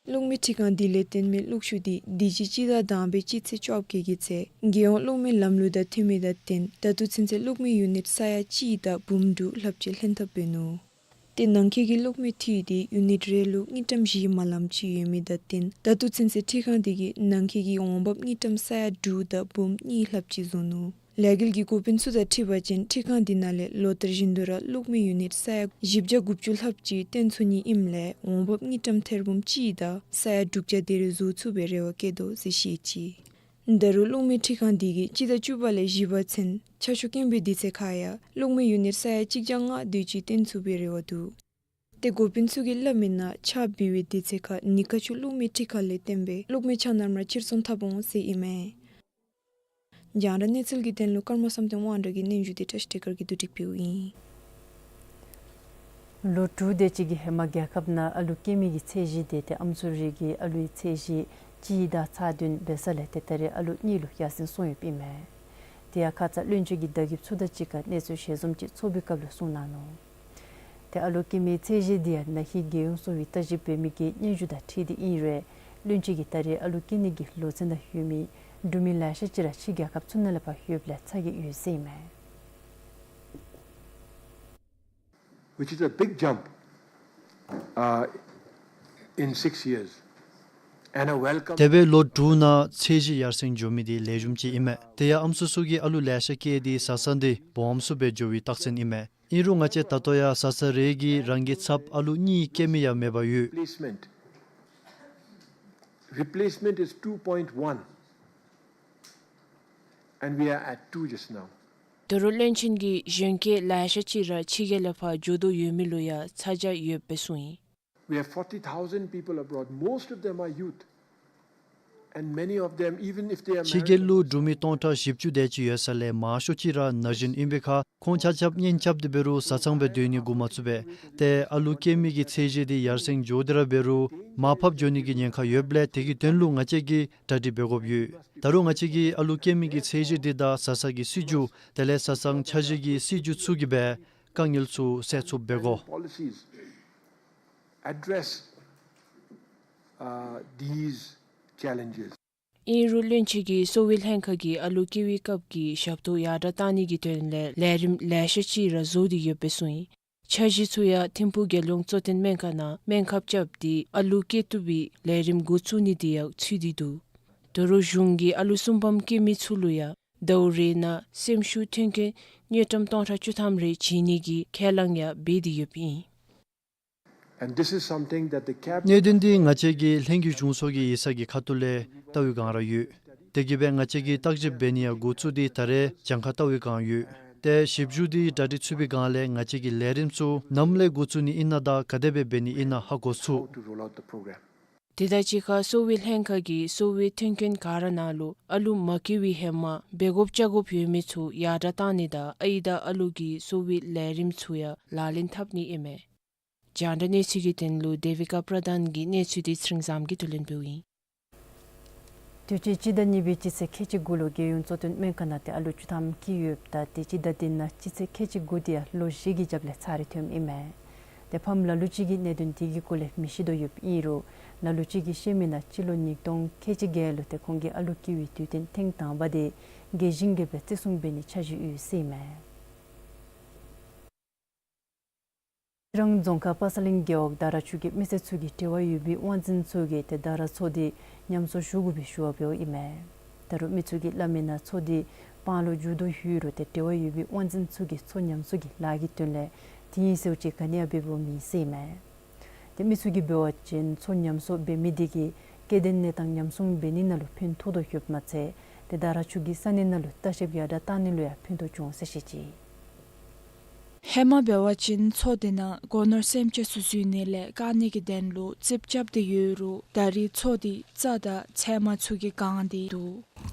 གློག་མེ་འཕྲུལ་ཁང་འདི་ལས་བཏོན་མི་གློག་ཤུགས་འདི་དུས་ཅི་སྤྱི་ཟླ་དང་པའི་སྤྱི་ཚེས་བཅོ་བརྒྱད་ཀྱི་ཚེ་རྒྱལ་ཡོངས་གློག་མེ་ལམ་ལུགས་དང་མཐུན་མི་དང་བསྟུན་ད་ལྟོ་ཚུན་ཚོད་གློག་མེ་ཡུ་ནིཊ་ས་ཡ་གཅིག་དང་འབུམ་དྲུག་ལྷགཔ་ཅིག་ལེན་ཐབས་འབད་ནུག། ཏེ་ནང་འཁོད་ཀྱི་གློག་མེ་འཐུས་འདི་ཡུ་ནིཊ་རེ་ལུ་དངུལ་ཀྲམ་བཞི་མ་ལངམ་ཅིག་ཡོད་མི་དང་བསྟུན་ད་ལྟོ་ཚུན་ཚོད་འཕྲུལ་ཁང་འདི་གིས་ནང་འཁོད་ཀྱི་འོང་འབབ་དངུལ་ཀྲམ་ས་ཡ་དྲུག་དང་འབུམ་གཉིས་ལྷགཔ་ཅིག་བཟོ་ནུག། ལས་འགུལ་གྱི་འགོ་དཔོན་ཚུ་དང་འཁྲིལ་བ་ཅིན་འཕྲུལ་ཁང་འདི་ནང་ལས་ལོ་ལྟར་བཞིན་དུ་ར་གློག་མེ་ཡུ་ནིཊ་ས་ཡ་བཞི་བརྒྱ་དགུ་བཅུ་ལྷགཔ་ཅིག་བཏོན་ཚུགས་ནི་ཨིནམ་ལས་འོང་འབབ་དངུལ་ཀྲམ་ཐེར་འབུམ་གཅིག་དང་ས་ཡ་དྲུག་བརྒྱ་དེ་རེ་བཟོ་ཚུགས་པའི་རེ་བ་བསྐྱེད་དོ་ཟེར་བཤད་ཅི། ད་རུང་གློག་མེ་འཕྲུལ་ཁང་འདི་གིས་སྤྱི་ཟླ་བཅུ་པ་ལས་བཞི་པ་ཚུན་ཆར་ཤུགས་སྐམ་པའི་དུས་ཚོད་ཁར་ཡང་གློག་མེ་ཡུ་ནིཊ་ས་ཡ་གཅིག་བརྒྱ་ལྔ་དེ་ཅིག་བཏོན་ཚུགས་པའི་རེ་བ་འདུག། ཏེ་འགོ་དཔོན་ཚུ་གིས་སླབ་མི་ནང་ཆརཔ་འབབ་པའི་དུས་ཚོད་ཁར་ནི་ཀ་ཆུ་གློག་མེ་འཕྲུལ་ཁང་ལས་བཏོན་པའི་གློག་མེ་ཆ་མཉམ་ར་ཕྱིར་ཚོང་འཐབ་འོང་ཟེར་ཨིན་མས། རྒྱང་བསྒྲགས་གནས་ཚུལ་གྱི་དོན་ལུ་ཀརྨ་བསམ་གཏན་དབང་འདུས་ཀྱི་སྙན་ཞུ་འདི་བཀྲ་ཤིས་བདེ་དཀར་གྱིས་བསྡུ་སྒྲིག་འབདཝ་ཨིན། ལོ་དྲུག་དེ་ཅིག་གི་ཧེ་མ་རྒྱལ་ཁབ་ནང་ཨ་ལུ་སྐྱེ་མི་གི་ཚད་གཞི་འདི་ཏེ་ཨམ་སྲུ་རིགས་ཀྱི་ཨ་ལུའི་ཚད་གཞི་གཅིག་དང་ཚག་བདུན་འབད་ས་ལས་ཏེ་ད་རེས་ཨ་ལུ་གཉིས་ལུ་ཡར་སེང་སོང་ཡོདཔ་ཨིན་མས། དེ་ཡང་ཁ་ཙ་བློན་ཆེན་གྱི་བརྡ་ཁྱབ་ཚུ་དང་གཅིག་ཁར་གནས་ཚུལ་ཞལ་འཛོམས་ཅིག་ཚོགས་པའི་སྐབས་ལུ་གསུངས་གནང་ནུག། ཏེ་ཨ་ལུ་སྐྱེ་མིའི་ཚད་གཞི་འདི་ཡང་ན་ཧིང་རྒས་ཡོལ་སོང་བའི་བརྟག་ཞིབ་འབད་མི་གི་སྙན་ཞུ་དང་འཁྲིལ་ཏེ་ཨིན་རུང་བློན་ཆེན་གྱིས་ད་རེས་ཨ་ལུ་སྐྱེ་ནི་གི་ལོ་ཚད་ནང་ཡོད་མི་འབྲུག་མི་ལེ་ཤ་ཅིག་ར་ཕྱི་རྒྱལ་ཁབ་ཚུ་ནང་ལས་ཕར་ཡོདཔ་ལས་ཚ་གྱང་ཡོད་ཟེར་ཨིན་མས། Which is a big jump, uh, in six years, and a welcome. དེ་སྦེ་ལོ་དྲུག་ནང་ཚད་གཞི་ཡར་སེང་འགྱོ་མི་འདི་ལེགས་ཤོམ་ཅིག་ཨིན་མས། དེ་ཡང་ཨམ་སྲུ་ཚུ་གིས་ཨ་ལུ་ལེ་ཤ་སྐྱེས་ཏེ་བཟའ་ཚང་འདི་སྦོམ་སུ་སྦེ་འགྱོ་བའི་རྟགས་མཚན་ཨིན་མས། ཨིན་རུང་ང་བཅས་ད་ལྟོ་ཡང་བཟའ་ཚང་རེ་གིས་རང་གི་ཚབ་ཨ་ལུ་གཉིས་སྐྱེ་མི་ཡང་མེདཔ་ཡོད། Replacement, replacement is two point one, and we are at two just now. ད་རུང་བློན་ཆེན་གྱིས་གཞོན་སྐྱེས་ལེ་ཤ་ཅིག་ར་ཕྱི་རྒྱལ་ལས་ཕར་འགྱོ་དོ་ཡོད་མི་ལུ་ཡང་ཚ་གྱང་ཡོདཔ་སྦེ་གསུངས་ཡི། We have forty thousand people abroad. Most of them are youth. And many of them, even if they are ཕྱི་རྒྱལ་ལུ་འབྲུག་མི་སྟོང་ཕྲག་བཞི་བཅུ་དེ་ཅིག་ཡོད་ས་ལས་མང་ཤོས་ཅིག་ར་ན་གཞོན་ཨིན་པའི་ཁར་ཁོང་ཆ་ཁྱབ་གཉེན་རྐྱབ་སྟེ་འབད་རུང་བཟའ་ཚང་སྦེ་སྡོད་ནི་འགོ་མ་བཙུགས་པས། ཏེ་ཨ་ལུ་སྐྱེ་མི་གི་ཚད་གཞི་འདི་ཡར་སེང་འགྱོ་སྟེ་ར་འབད་རུང་མར་ཕབ་འགྱོ་ནི་གི་ཉེན་ཁ་ཡོདཔ་ལས་དེ་གི་དོན་ལུ་ང་བཅས་ཀྱིས་གྲ་སྒྲིག་འབད་དགོཔ་ཡོད། ད་རུང་ང་བཅས་ཀྱིས་ཨ་ལུ་སྐྱེ་མི་གི་ཚད་གཞི་འདི་དང་བཟའ་ཚང་གི་སྲིད་བྱུས་དེ་ལས་བཟའ་ཚང་འཆར་གཞི་གི་སྲིད་བྱུས་ཚུ་གིས་སྦེ་དཀའ་ངལ་ཚུ་སེལ་ཚུགསཔ་འབད་དགོ། Policies address, uh, these challenges. ཨིན་རུང་བློན་ཆེན་གྱིས་གསོ་བའི་ལྷན་ཁག་གིས་ཨ་ལུ་སྐྱེ་བའི་སྐབས་ཀྱི་ཞབས་ཏོག་ཡར་དྲག་བཏང་ནི་གི་དོན་ལས་ལས་རིམ་ལེ་ཤ་ཅིག་ར་བཟོ་སྟེ་ཡོདཔ་སྦེ་གསུངས་ཡི། འཆར་གཞི་ཚུ་ཡང་ཐིམ་ཕུག་རྒྱལ་ཡོངས་གཙོ་བསྟེན་སྨན་ཁང་ནང་སྨན་ཁབ་རྐྱབ་སྟེ་ཨ་ལུ་སྐྱེ་བཏུབ་པའི་ལས་རིམ་འགོ་བཙུགས་ནི་དེ་ཡང་ཚུད་དེ་འདུག། དོ་རུང་གཞུང་གིས་ཨ་ལུ་གསུམ་པམ་སྐྱེ་མི་ཚུ་ལུ་ཡང་ཟླཝ་རེ་ནང་སེམས་ཤུགས་ཐོན་མཁན་དངུལ་ཀྲམ་སྟོང་ཕྲག་བཅུ་ཐམ་རེ་བྱིན་ནི་གི་ཁས་བླངས་ཡང་འབད་དེ་ཡོདཔ་ཨིན། And this is something that the cab- གནད་དོན་འདི་ང་བཅས་ཀྱིས་ལྷན་རྒྱས་གཞུང་ཚོགས་ཀྱི་ཡིག་ཚང་གི་ཁ་ཐུག་ལས་བལྟ་བའི་བསྒང་ར་ཡོད། དེ་གིས་སྦེ་ང་བཅས་ཀྱིས་བརྟག་ཞིབ་འབད་ནི་ཡང་འགོ་བཙུགས་ཏེ་ད་རེས་གྱངས་ཁ་བལྟ་བའི་བསྒང་ཡོད། ཏེ་ཞིབ་འཇུག་འདི་གྲ་སྒྲིག་ཚུད་པའི་བསྒང་ལས་ང་བཅས་ཀྱི་ལས་རིམ་ཚུ་ནམ་ལས་འགོ་བཙུགས་ནི་ཨིན་ན་དང་ག་དེ་སྦེ་འབད་ནི་ཨིན་ན་ཧ་གོ་ཚུགས། To roll out the program. དེ་དང་གཅིག་ཁར་གསོ་བའི་ལྷན་ཁག་གིས་གསོ་བའི་མཐུན་རྐྱེན་ག་ར་ནང་ལུ་ཨ་ལུ་མ་སྐྱེ་བའི་ཧེ་མ་འབད་དགོཔ་བཅའ་དགོཔ་ཡོད་མི་ཚུ་ཡར་དྲག་བཏང་ནི་དང་ཨའི་དང་ཨ་ལུ་གི་གསོ་བའི་ལས་རིམ་ཚུ་ཡང་ལག་ལེན་འཐབ་ནི་ཨིན་མས། རྒྱང་བསྒྲགས་གནས་ཚུལ་གྱི་དོན་ལུ་དེ་བི་ཀ་པྲ་དཱན་གྱི་གནས་ཚུལ་འདི་ཚེ་རིང་བཟངམོ་གིས་བསྡུ་ལེན་འབདཝ་ཨིན། དུས་ཅི་སྤྱི་ཟླ་གཉིས་པའི་སྤྱི་ཚེས་ཁལ་གཅིག་དགུ་ལུ་རྒྱལ་ཡོངས་གཙོ་བསྟེན་སྨན་ཁང་ནང་ཏེ་ཨ་ལུ་བཅུ་ཐམ་སྐྱེས་ཡོདཔ་ད་ཏེ་སྤྱི་ཟླ་འདི་ནང་སྤྱི་ཚེས་ཁལ་གཅིག་དགུ་འདི་ཡང་ལོ་བཞི་གི་རྒྱབ་ལས་ཚར་རེ་ཐོནམ་ཨིན་མས། ཏེ་ཕམ་ལ་ལུ་ཅིག་གིས་གནད་དོན་འདི་གི་སྐོར་ལས་མི་ཤེས་དོ་ཡོདཔ་ཨིན་རུང་ལ་ལུ་ཅིག་གིས་ཤེས་མི་ནང་སྤྱི་ལོ་ཉིས་སྟོང་ཁལ་གཅིག་བརྒྱད་ལུ་ཏེ་ཁོང་གི་ཨ་ལུ་སྐྱེ་བའི་དུས་སྟོན་ཐེངས་དང་པ་འདི་རྒྱལ་ཞེན་གྱིས་སྦེ་བརྩི་སྲུང་འབད་ནི་འཆར་གཞི་ཡོད་ཟེར་ཨིན་མས། རང་རྫོང་ཁག་པ་ཚ་གླིང་རྒེད་འོག་དར་ར་ཆུ་གི་མི་སེར་ཚུ་གིས་འབྲེལ་བ་ཡོད་པའི་དབང་འཛིན་ཚུ་གིས་ཏེ་དར་ར་མཚོ་འདི་ཉམས་གསོ་ཞུ་དགོ་པའི་ཞུ་བ་འབདཝ་ཨིན་མས། ད་རུང་མི་ཚུ་གིས་སླབ་མི་ནང་མཚོ་འདི་སྤང་ལུ་འགྱོ་དོ་ཡོད་རུང་ཏེ་འབྲེལ་བ་ཡོད་པའི་དབང་འཛིན་ཚུ་གིས་མཚོ་ཉམས་གསོ་གི་ལཱ་གི་དོན་ལས་དེ་ཨིན་ཟེརཝ་ཅིག་ག་ནི་ཡང་འབད་འབདཝ་མེད་ཟེར་ཨིན་མས། ཏེ་མི་ཚུ་གིས་འབད་བ་ཅིན་མཚོ་ཉམས་གསོ་འབད་མི་འདི་གིས་སྐྱེ་ལྡན་གནས་སྟངས་ཉམས་སྲུང་འབད་ནི་ནང་ལུ་ཕན་ཐོགས་དོ་ཡོདཔ་མ་ཚད་ཏེ་དར་ར་ཆུ་གི་ས་གནས་ནང་ལུ་ལྟ་བཤལཔ་ཡར་དྲག་བཏང་ནི་ལུ་ཡང་ཕན་ཐོགས་འབྱུང་ཟེར་བཤད་ཅི། ཧེ་མ་འབད་བ་ཅིན་མཚོ་འདི་ནང་སྒོ་ནོར་སེམས་ཅན་ཚུ་འཛུལ་ནི་ལས་བཀག་ནི་གི་དོན་ལུ་རྩིགཔ་རྐྱབ་སྟེ་ཡོད་རུང་ད་རེས་མཚོ་འདི་རྩྭ་དང་ཚལ་མ་ཚུ་གིས་གང་སྟེ་འདུག།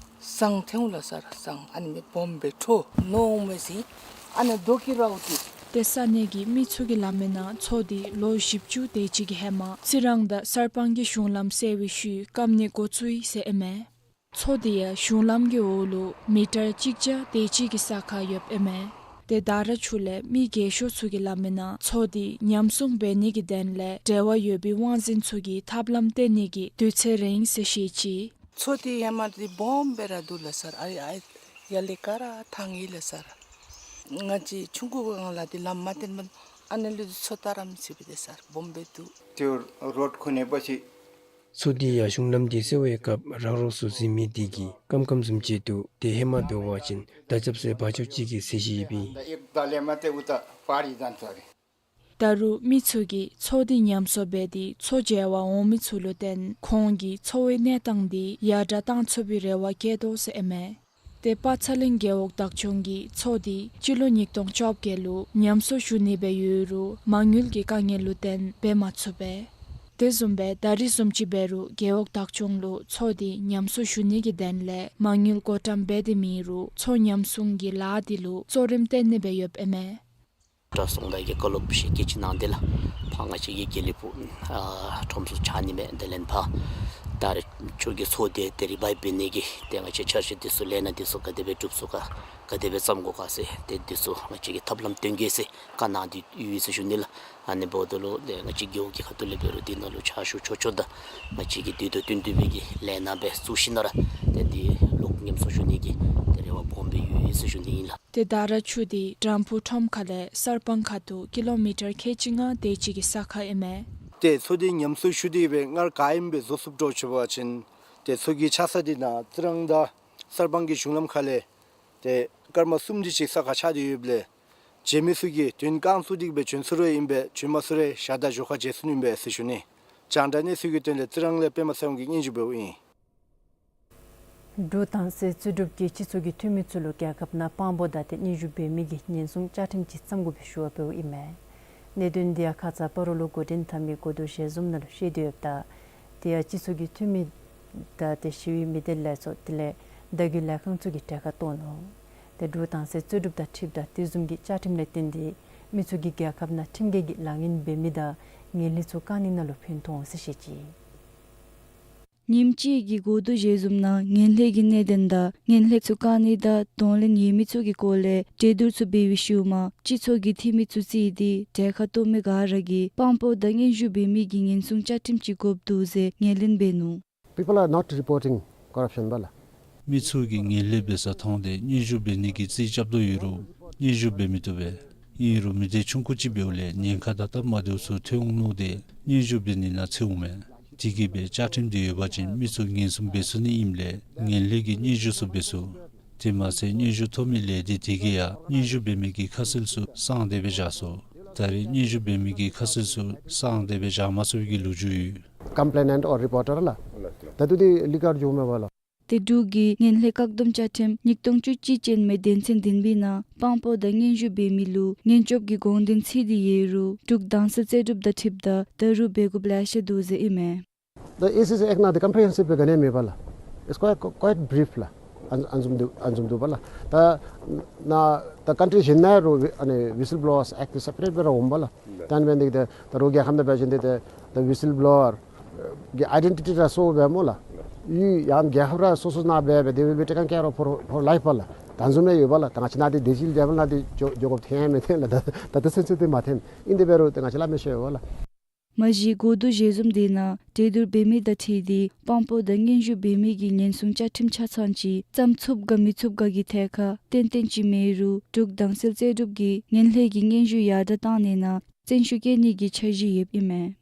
ཟངས་ཐོན་འོང་ལགས་སར། ཟངས་ཨ་ནི་མི་སྦོམ་སྦེ་འཕྲོ་མནོ་འོང་མས་ཟེར། ཨ་ནི་རྡོ་གི་རཝ་འདི། ཏེ་ས་གནས་ཀྱི་མི་ཚུ་གིས་སླབ་མི་ནང་མཚོ་འདི་ལོ་བཞི་བཅུ་དེ་ཅིག་གི་ཧེ་མ་རྩི་རང་དང་གསར་སྤང་གི་གཞུང་ལམ་བསལ་བའི་ཤུལ་བཀབ་ནི་འགོ་བཙུགས་ཡི་ཟེར་ཨིན་མས། མཚོ་འདི་ཡང་གཞུང་ལམ་གྱི་འོག་ལུ་མི་ཊར་གཅིག་བརྒྱ་དེ་ཅིག་གི་ས་ཁར་ཡོདཔ་ཨིན་མས། ཏེ་དར་ར་ཆུ་ལས་མི་རྒས་ཤོས་ཚུ་གིས་སླབ་མི་ནང་མཚོ་འདི་ཉམས་སྲུང་འབད་ནི་གི་དོན་ལས་འབྲེལ་བ་ཡོད་པའི་དབང་འཛིན་ཚུ་གིས་ཐབས་ལམ་བཏོན་ནི་གི་དུས་ཚོད་རན་ཟེར་བཤད་ཅི། མཚོ་འདི་ཧེ་མ་འདི་སྦོམ་སྦེ་ར་འདུག་ལགས་སར། ཨ་ཨ་ཡར་ལས་ག་ར་ཐང་ཡི་ལགས་སར། ང་བཅས་ཆུང་ཀུ་གི་སྒང་ལས་འདི་ལམ་མ་བཏོན་པར་ཨ་ནི་ལུ་མཚོ་ད་རམ་ཟེར་བའི་ལགས་སར་སྦོམ་སྦེ་འདུག། ཏེ་རོཌ་ཁོ་ནེ་པ་ཤི། མཚོ་འདི་ཡང་གཞུང་ལམ་འདི་བསལ་བའི་སྐབས་རག་རོག་ཚུ་འཛུལ་མི་འདི་གིས་སྐམ་སྐམ་བཟུམ་ཅིག་འདུག། ཏེ་ཧེ་མ་འབད་བ་ཅིན་མདའ་རྐྱབ་སའི་བ་ཅོ་ཅིག་གི་ཚད་གཞི་ཡོདཔ་ཨིན། ད་རུང་མི་ཚུ་གིས་མཚོ་འདི་ཉམས་གསོ་འབད་དེ་མཚོ་མཇལ་བར་འོང་མི་ཚུ་ལུ་བརྟེན་ཁོང་གིས་མཚོ་བའི་གནས་སྟངས་འདི་ཡར་དྲག་བཏང་ཚུགས་པའི་རེ་བ་བསྐྱེད་དོ་ཟེར་ཨིན་མས། ཏེ་པ་ཚ་གླིང་རྒེད་འོག་བདག་སྐྱོང་གིས་མཚོ་འདི་སྤྱི་ལོ་ཉིས་སྟོང་བཅོ་བརྒྱད་ལུ་ཉམས་གསོ་ཞུ་ནི་སྦེ་ཡོད་རུང་མ་དངུལ་གྱི་དཀའ་ངལ་ལུ་བརྟེན་འབད་མ་ཚུགས་པས། དེ་བཟུམ་སྦེ་ད་རིས་བཟུམ་ཅིག་འབད་རུང་རྒེད་འོག་བདག་སྐྱོང་ལུ་མཚོ་འདི་ཉམས་གསོ་ཞུ་ནི་གི་དོན་ལས་མ་དངུལ་བགོ་བཀྲམ་འབད་དེ་མེད་རུང་མཚོ་ཉམས་སྲུང་གི་ལཱ་འདི་ལུ་གཙོ་རིམ་བཏོན་ནི་སྦེ་ཡོདཔ་ཨིན་མས། དྲག་སོང་ད་གི་བཀའ་སློབ་ཞུ་གེ་ཅིག་གནང་སྟེ་ལགས། ཕར་ང་བཅས་ཀྱི་དགེ་ལེགས་ཕུག་ཨ་ཁྲོམ་ཚུ་ཆགས་ནི་མས། དེ་ལས་ཕར་དར་ར་ཆུ་གི་མཚོ་འདི་ཏེ་རི་བའིབ་འབད་ནི་གི་ཏེ་ང་བཅས་འཆར་གཞི་འདི་ཚུ་ལས་སྣ་འདི་ཚུ་ག་དེ་སྦེ་འགྲུབ་ཚུགས་ག་ག་དེ་སྦེ་བརྩམ་དགོ་ག་ཟེར་ཏེ་འདི་ཚུ་ང་བཅས་ཀྱིས་ཐབས་ལམ་སྟོན་གེ་ཟེར་བཀའ་གནང་སྟེ་ཡོད་ཟེར་ཞུ་ནི་ལགས། ཨ་ནི་འབདཝ་ད་ལུ་ཏེ་ང་བཅས་རྒེད་འོག་གི་ཁ་ཐུག་ལས་འབད་རུང་འདི་ནང་ལུ་ཕྱག་ཞུ་ཆོག་ཆོག་དང་ང་བཅས་ཀྱིས་དུས་དང་བསྟུན་ཏེ་སྦེ་གི་ལས་སྣ་སྦེ་བཙུགས་ཞིནམ་ལས་ཏེ་འདི་ལོག་ཉམས་གསོ་ཞུ་ནི་གི་ཏེ་རེ་བ་སྦོམ་སྦེ་ཡོད་ཟེར་ཞུ་ནི་ཨིན་ལགས། ཏེ་དར་ར་ཆུ་འདི་དྲམ་ཕུག་ཁྲོམ་ཁ་ལས་གསར་སྤང་ཁ་ཐུག་ཀི་ལོ་མི་ཊར་ཁལ་གཅིག་ལྔ་དེ་ཅིག་གི་ས་ཁར་ཨིན་མས། ཏེ་མཚོ་འདི་ཉམས་གསོ་ཞུ་སྟེ་སྦེ་སྔར་ག་ཨིནམ་སྦེ་བཟོ་ཚུགསཔ་འདྲཝ་ཅིག་འབད་བ་ཅིན་ཏེ་མཚོ་གི་ཆགས་ས་འདི་ནཱ་རྩི་རང་དང་གསར་སྤང་གི་གཞུང་ལམ་ཁ་ལས་ཏེ་སྐར་མ་གསུམ་དེ་ཅིག་ས་ཁར་ཆགས་ཏེ་ཡོདཔ་ལས་མཇལ་མི་ཚུ་གིས་དོན་རྐང་བཙུགས་ཏེ་སྦེ་བྱོན་ཚུགས་རུང་ཨིན་པས། བྱོན་མ་ཚུགས་རུང་ཞག་དང་ཞོར་ཁར་མཇལ་ཚུགས་ནི་ཨིན་པས་ཟེར་ཞུ་ནི། རྒྱང་བསྒྲགས་གནས་ཚུལ་གྱི་དོན་ལས་རྩི་རང་ལས་པདྨ་ཚེ་དབང་གིས་སྙན་ཞུ་འབདཝ་ཨིན། འབྲུག་ཐང་སེ་རྩོད་སྒྲུབ་ཀྱིས་སྤྱི་ཚོགས་ཀྱི་འཐུས་མི་ཚུ་ལུ་རྒྱལ་ཁབ་ནང་དཔང་པོ་དང་ཏེ་སྙན་ཞུ་འབད་མི་གི་ཉེན་སྲུང་བཅའ་ཁྲིམས་ཅིག་བརྩམ་དགོ་པའི་ཞུ་བ་འབདཝ་ཨིན་མས། གནད་དོན་འདི་ཡང་ཁ་ཙ་སྤ་རོ་ལུ་འགོ་འདྲེན་འཐབ་མི་འགོ་བསྡུ་ཞལ་འཛོམས་ནང་ལུ་བཤད་དེ་ཡོདཔ་ད་དེ་ཡང་སྤྱི་ཚོགས་ཀྱི་འཐུས་མི་ ད་ཏེ་ཞི་བའི་མི་སྡེ་ལས་ཚོགས་དེ་ལས་བརྡ་བརྒྱུད་ལས་ཁང་ཚུ་གིས་གྲལ་ཁར་གཏོགས་ནུག། ཏེ་འབྲུག་དྭངས་གསལ་རྩོད་སྒྲུབ་དང་འཁྲིལཝ་ད་དེ་བཟུམ་གྱི་བཅའ་ཁྲིམས་ལས་བརྟེན་ཏེ་མི་ཚུ་གིས་རྒྱལ་ཁབ་ནང་ཁྲིམས་འགལ་གྱི་ལཱ་ངན་འབད་མི་དང་ངན་ལྷད་ཚུ་བཀག་ནི་ནང་ལུ་ཕན་ཐོགས་འོང་ཟེར་བཤད་ཅི། ཉིནམ་གཅིག་གི་འགོ་ཐོག་ཞལ་འཛོམས་ནང་ངན་ལྷད་ཀྱི་གནད་དོན་དང་ངན་ལྷད་ཚུ་བཀག་ནི་དང་གདོང་ལེན་འོས་མི་ཚུ་གི་སྐོར་ལས་གྲོས་བསྡུར་ཚུ་འབད་བའི་ཤུལ་མ་སྤྱི་ཚོགས་ཀྱི་འཐུས་མི་ཚུ་བརྩིས་ཏེ་གྲལ་ཁར་གཏོགས་མི་ག་ར་གིས་དཔང་པོ་དང་སྙན་ཞུ་འབད་མི་གི་ཉེན་སྲུང་བཅའ་ཁྲིམས་ཅིག་དགོཔ་འདུག་ཟེར་ངོས་ལེན་འབད་ནུག། People are not reporting corruption པ་ལགས། མི་ཚུ་གིས་ངན་ལྷད་འབད་ས་མཐོང་སྟེ་སྙན་ཞུ་འབད་ནི་གི་རྩིས་རྐྱབ་དོ་ཡོད་རུང་སྙན་ཞུ་འབད་མི་བཏུབ་པས། ཨིན་རུང་མི་སྡེ་ཆུང་ཀུ་ཅིག་འབདཝ་ལས་ཉེན་ཁ་ད་སྟབས་མ་བདེཝ་ཚུ་ཐོན་འོང་མནོ་སྟེ་སྙན་ཞུ་འབད་ནི་ནང་འཚེར་འོང་མས། དེ་གིས་སྦེ་བཅའ་ཁྲིམས་འདི་ཡོད་པ་ཅིན་མི་ཚུ་ཉེན་སྲུང་འབད་ཚུགས་ནི་ཨིནམ་ལས་ངན་ལྷད་ཀྱི་སྙན་ཞུ་ཚུ་འབད་ཚུགས། དེ་མ་ཚད་སྙན་ཞུ་ཐོབ་མི་ལས་སྡེ་དེ་གིས་ཡང་སྙན་ཞུ་འབད་མི་གི་ཁ་གསལ་ཚུ་གསང་སྟེ་སྦེ་བཞག་ཚུགས། ད་རེས་སྙན་ཞུ་འབད་མི་གི་ཁ་གསལ་ཚུ་གསང་སྟེ་སྦེ་བཞག་མ་ཚུགས་པའི་གི་ལོ་རྒྱུས་ཡོད། Complainant or reporter ལགས། ད་ལྟོ་འདི་ལིག་ཨའུཊ་འགྱོཝ་མས་པ་ལགས། ཏེ་འབྲུག་གི་ངན་ལྷད་བཀག་སྡོམ་བཅའ་ཁྲིམས་ཉིས་སྟོང་བཅུ་གཅིག་ཅན་མའི་དོན་ཚན་བདུན་པའི་ནང་དཔང་པོ་དང་སྙན་ཞུ་འབད་མི་ལུ་ཉེན་སྐྱོབ་ཀྱི་དགོངས་དོན་ཚིག་འདི་ཡོད་རུང་འབྲུག་དྭངས་གསལ་རྩོད་སྒྲུབ་དང་འཁྲིལཝ་ད་ད་རུང་འབད་དགོཔ་ལེ་ཤ་འདུག་ཟེར་ཨིན་མས། The A C C Act ནང་འདི་ཀམ་པི་རི་ཧེན་སིབ་སྦེ་ག་ནི་ཡང་མེད་པ་ལགས། It's quite, quite brief ལགས། ཨ་ཨ་ནི་བཟུམ་འདུག། ཨ་ནི་བཟུམ་འདུག་པ་ལགས། ད་ནཱ་ད་ཀཱན་ཊི་རི་གཞན་ནང་རུང་ཨ་ནི་Whistle Blowers Act འདི་སེ་པ་རེཊ་སྦེ་ར་འོངམ་པ་ལགས། ད་ཨ་ནི་འབད་ནི་འདི་ད་ད་རུང་རྒྱལ་ཁབ་ནང་འབད་བ་ཅིན་འདི་ད་ད་ཝི་སིལ་བློ་ཝར་གི་ཨའི་ཌེན་ཊི་ཊི་ར་སོར་སྦེ་སྨོ་ལགས། ཡུལ་ཡང་རྒྱལ་ཁབ་ར་སོ་སོ་ནང་འབད་སྦེ་དེ་སྦེ་སྦེ་ཊེཀ་ཀེར་ཨོཕ་ཕོར་ལའིཕ་པ་ལགས། ད་ཨ་ནི་བཟུམ་སྦེ་ཡོད་པ་ལགས། ད་ང་བཅས་ནཱ་འདི་ཌི་ཇི་ཊལ་ལེ་བཱལ་ནང་འདི་འགྱོ་འགྱོ་དགོཔ་ཐོན་ཡང་མི་ཐོན་ལགས། ད་ད་ད་སེམས་ཚེགས་འདི་མ་ཐོན། ཨིན་དེ་འབད་རུང་ད་ང་བཅས་ལཱ་མེད་ཤོས་ཡོད་པ་ལགས། མ་གཞི་འགོ་བསྡུ་ཞལ་འཛོམས་དེ་ནང་གྲོས་བསྡུར་འབད་མི་དང་འཁྲིལ་ཏེ་དཔང་པོ་དང་སྙན་ཞུ་འབད་མི་གི་ཉེན་སྲུང་བཅའ་ཁྲིམས་ཆ་ཚང་ཅིག་བརྩམ་ཚུགསཔ་ག་མི་ཚུགསཔ་ག་གི་ཐད་ཁར་ཏན་ཏན་ཅིག་མེད་རུང་འབྲུག་དྭངས་གསལ་རྩོད་སྒྲུབ་ཀྱིས་ངན་ལྷད་ཀྱི་སྙན་ཞུ་ཡར་དྲགས་བཏང་ནི་ནང་བརྩོན་ཤུགས་བསྐྱེད་ནི་གི་འཆར་གཞི་ཡོདཔ་ཨིན་མས།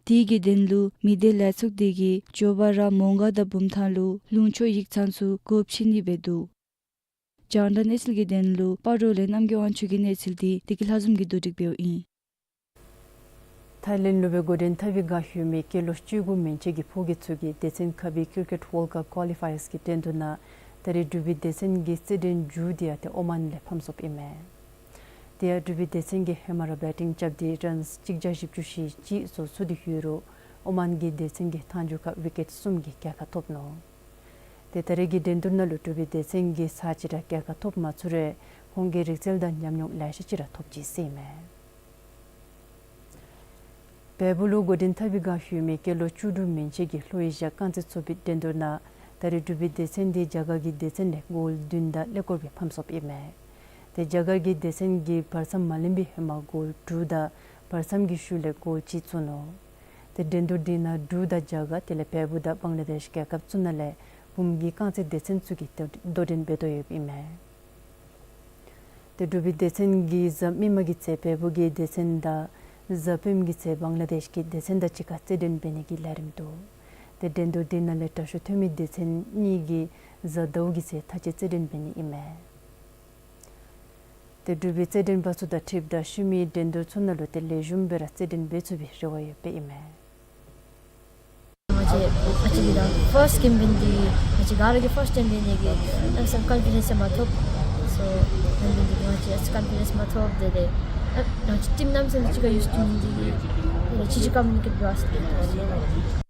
དེ་གི་དོན་ལུ་མི་སྡེ་ལས་ཚོགས་དེ་གིས་མགྱོགས་པ་ར་མོང་སྒར་དང་བུམ་ཐང་ལུ་ལུང་ཕྱོགས་ཡིག་ཚང་ཚུ་སྒོ་ཕྱེ་ནི་སྦེ་འདུག། རྒྱང་བསྒྲགས་གནས་ཚུལ་གྱི་དོན་ལུ་སྤ་རོ་ལས་རྣམ་རྒྱལ་དབང་ཕྱུག་གི་གནས་ཚུལ་འདི་བདེ་སྐྱིད་ལྷ་འཛོམས་ཀྱིས་བསྡུ་སྒྲིག་འབདཝ་ཨིན། ཐའི་ལེནཌ་ལུ་སྦེ་འགོ་འདྲེན་འཐབ་པའི་བཀའ་ཤོག་མི་སྐྱེས་ལོ་བཅུ་དགུ་མན་ཆད་ཀྱི་ཕོ་སྐྱེས་ཚུ་གིས་སྡེ་ཚན་ཁག་པའི་ཀིར་ཀེཊ་ཝཱལཌ་ཀཔ་ཀོ་ལི་ཕའི་ཡརསི་གི་འགྲན་བསྡུར་ནང་ད་རེས་འབྲུག་པའི་སྡེ་ཚན་གྱི་རྩེད་འགྲན་མཇུག་དེ་ཡང་ཏེ་ཨོ་མཱན་ལས་ཕམ་སོཔ་ཨིན་མས། དེ་ཡང་འབྲུག་པའི་སྡེ་ཚན་གྱིས་ཧེ་མ་ར་བེ་ཊིང་རྐྱབ་སྟེ་རཱནསི་གཅིག་བརྒྱ་བཞི་བཅུ་ཞེ་གཅིག་བཟོ་ཚུགས་ཏེ་ཡོད་རུང་ཨོ་མཱན་གྱི་སྡེ་ཚན་གྱིས་མཐའ་མཇུག་ཁར་ཝི་ཀེཊ་གསུམ་གྱིས་རྒྱལ་ཁ་ཐོབ་ནུག། ཏེ་ད་རེས་ཀྱི་འགྲན་བསྡུར་ནང་ལུ་འབྲུག་པའི་སྡེ་ཚན་གྱིས་ཚར་གཅིག་ར་རྒྱལ་ཁ་ཐོབ་མ་ཚུགས་རུང་ཁོང་གིས་རིག་རྩལ་དང་ཉམས་མྱོང་ལེ་ཤ་ཅིག་ར་ཐོབ་ཅི་ཟེར་ཨིན་མས། བལ་པོ་ལུ་འགོ་འདྲེན་འཐབ་པའི་བཀའ་ཤོག་མི་སྐྱེས་ལོ་བཅུ་དྲུག་མན་ཆད་ཀྱི་ལྷོ་ཨེ་ཤི་ཡ་རྐང་རྩེད་ཚོགས་པའི་འགྲན་བསྡུར་ནང་ད་རེས་འབྲུག་པའི་སྡེ་ཚན་འདི་རྒྱ་གར་གྱི་སྡེ་ཚན་ལས་གོལ་བདུན་དང་ཀླད་ཀོར་སྦེ་ཕམ་སོཔ་ཨིན་མས། ཏེ་རྒྱ་གར་གྱི་སྡེ་ཚན་གྱིས་བར་མཚམས་མ་ལེན་པའི་ཧེ་མ་གོལ་དྲུག་དང་བར་མཚམས་ཀྱི་ཤུལ་ལས་གོལ་གཅིག་བཙུགས་ནུག། ཏེ་འགྲན་བསྡུར་འདི་ནང་འབྲུག་དང་རྒྱ་གར་དེ་ལས་བལ་པོ་དང་བང་ལ་དེཤ་རྒྱལ་ཁབ་ཚུ་ནང་ལས་བུམོ་གི་རྐང་རྩེད་སྡེ་ཚན་ཚུ་གིས་དོ་དོ་འགྲན་འབད་དོ་ཡོདཔ་ཨིན་མས། ཏེ་འབྲུག་པའི་སྡེ་ཚན་གྱིས་གཟའ་མིག་དམར་གྱི་ཚེ་བལ་པོ་གི་སྡེ་ཚན་དང་གཟའ་སྤེནམ་གྱི་ཚེ་བང་ལ་དེཤ་གི་སྡེ་ཚན་དང་གཅིག་ཁར་རྩེད་འགྲན་འབད་ནི་གི་ལས་རིམ་འདུག། ཏེ་འགྲན་བསྡུར་འདི་ནང་ལས་དྲག་ཤོས་ཐོན་མི་སྡེ་ཚན་གཉིས་ཀྱིས་གཟའ་ཟླཝ་གི་ཚེ་མཐའ་དཔྱད་རྩེད་འགྲན་འབད་ནི་ཨིན་མས། ཏེ་འབྲུག་པའི་རྩེད་འགྲན་པ་ཚུ་དང་འཁྲིལཝ་ད་ཤུལ་མའི་འགྲན་བསྡུར་ཚུ་ནང་ལུ་ཏེ་ལེགས་ཤོམ་སྦེ་ར་རྩེད་འགྲན་འབད་ཚུགས་པའི་རེ་བ་ཡོདཔ་ཨིན་མས། ང་བཅས་ང་བཅས་ཀྱི་ད་ཕརསཊ་གེམ་འབད་ནི་འདི་ང་བཅས་ག་ར་གིས་ཕརསཊ་ཊེམ་འབད་ནི་གི་ཨ་སམ་ཀོན་ཕི་ཌེནསི་མ་ཐོབ། སོ་གེམ་འབད་ནི་འདི་ང་བཅས་ཨ་ཀོན་ཕི་ཌེནསི་མ་ཐོབ། དེ་ལས་ཨ་ང་བཅས་ཊིམ་གནམ་མེད་ས་མེད་ཅིག་ཁར་ཡུསི་ཊུ་མེད་ནི་འདི་གིས་དེ་ལས་ཅིག་ཅིག་ཀོམ་མུ་ནི་ཀེཊ་འབད་བ་ཅིན་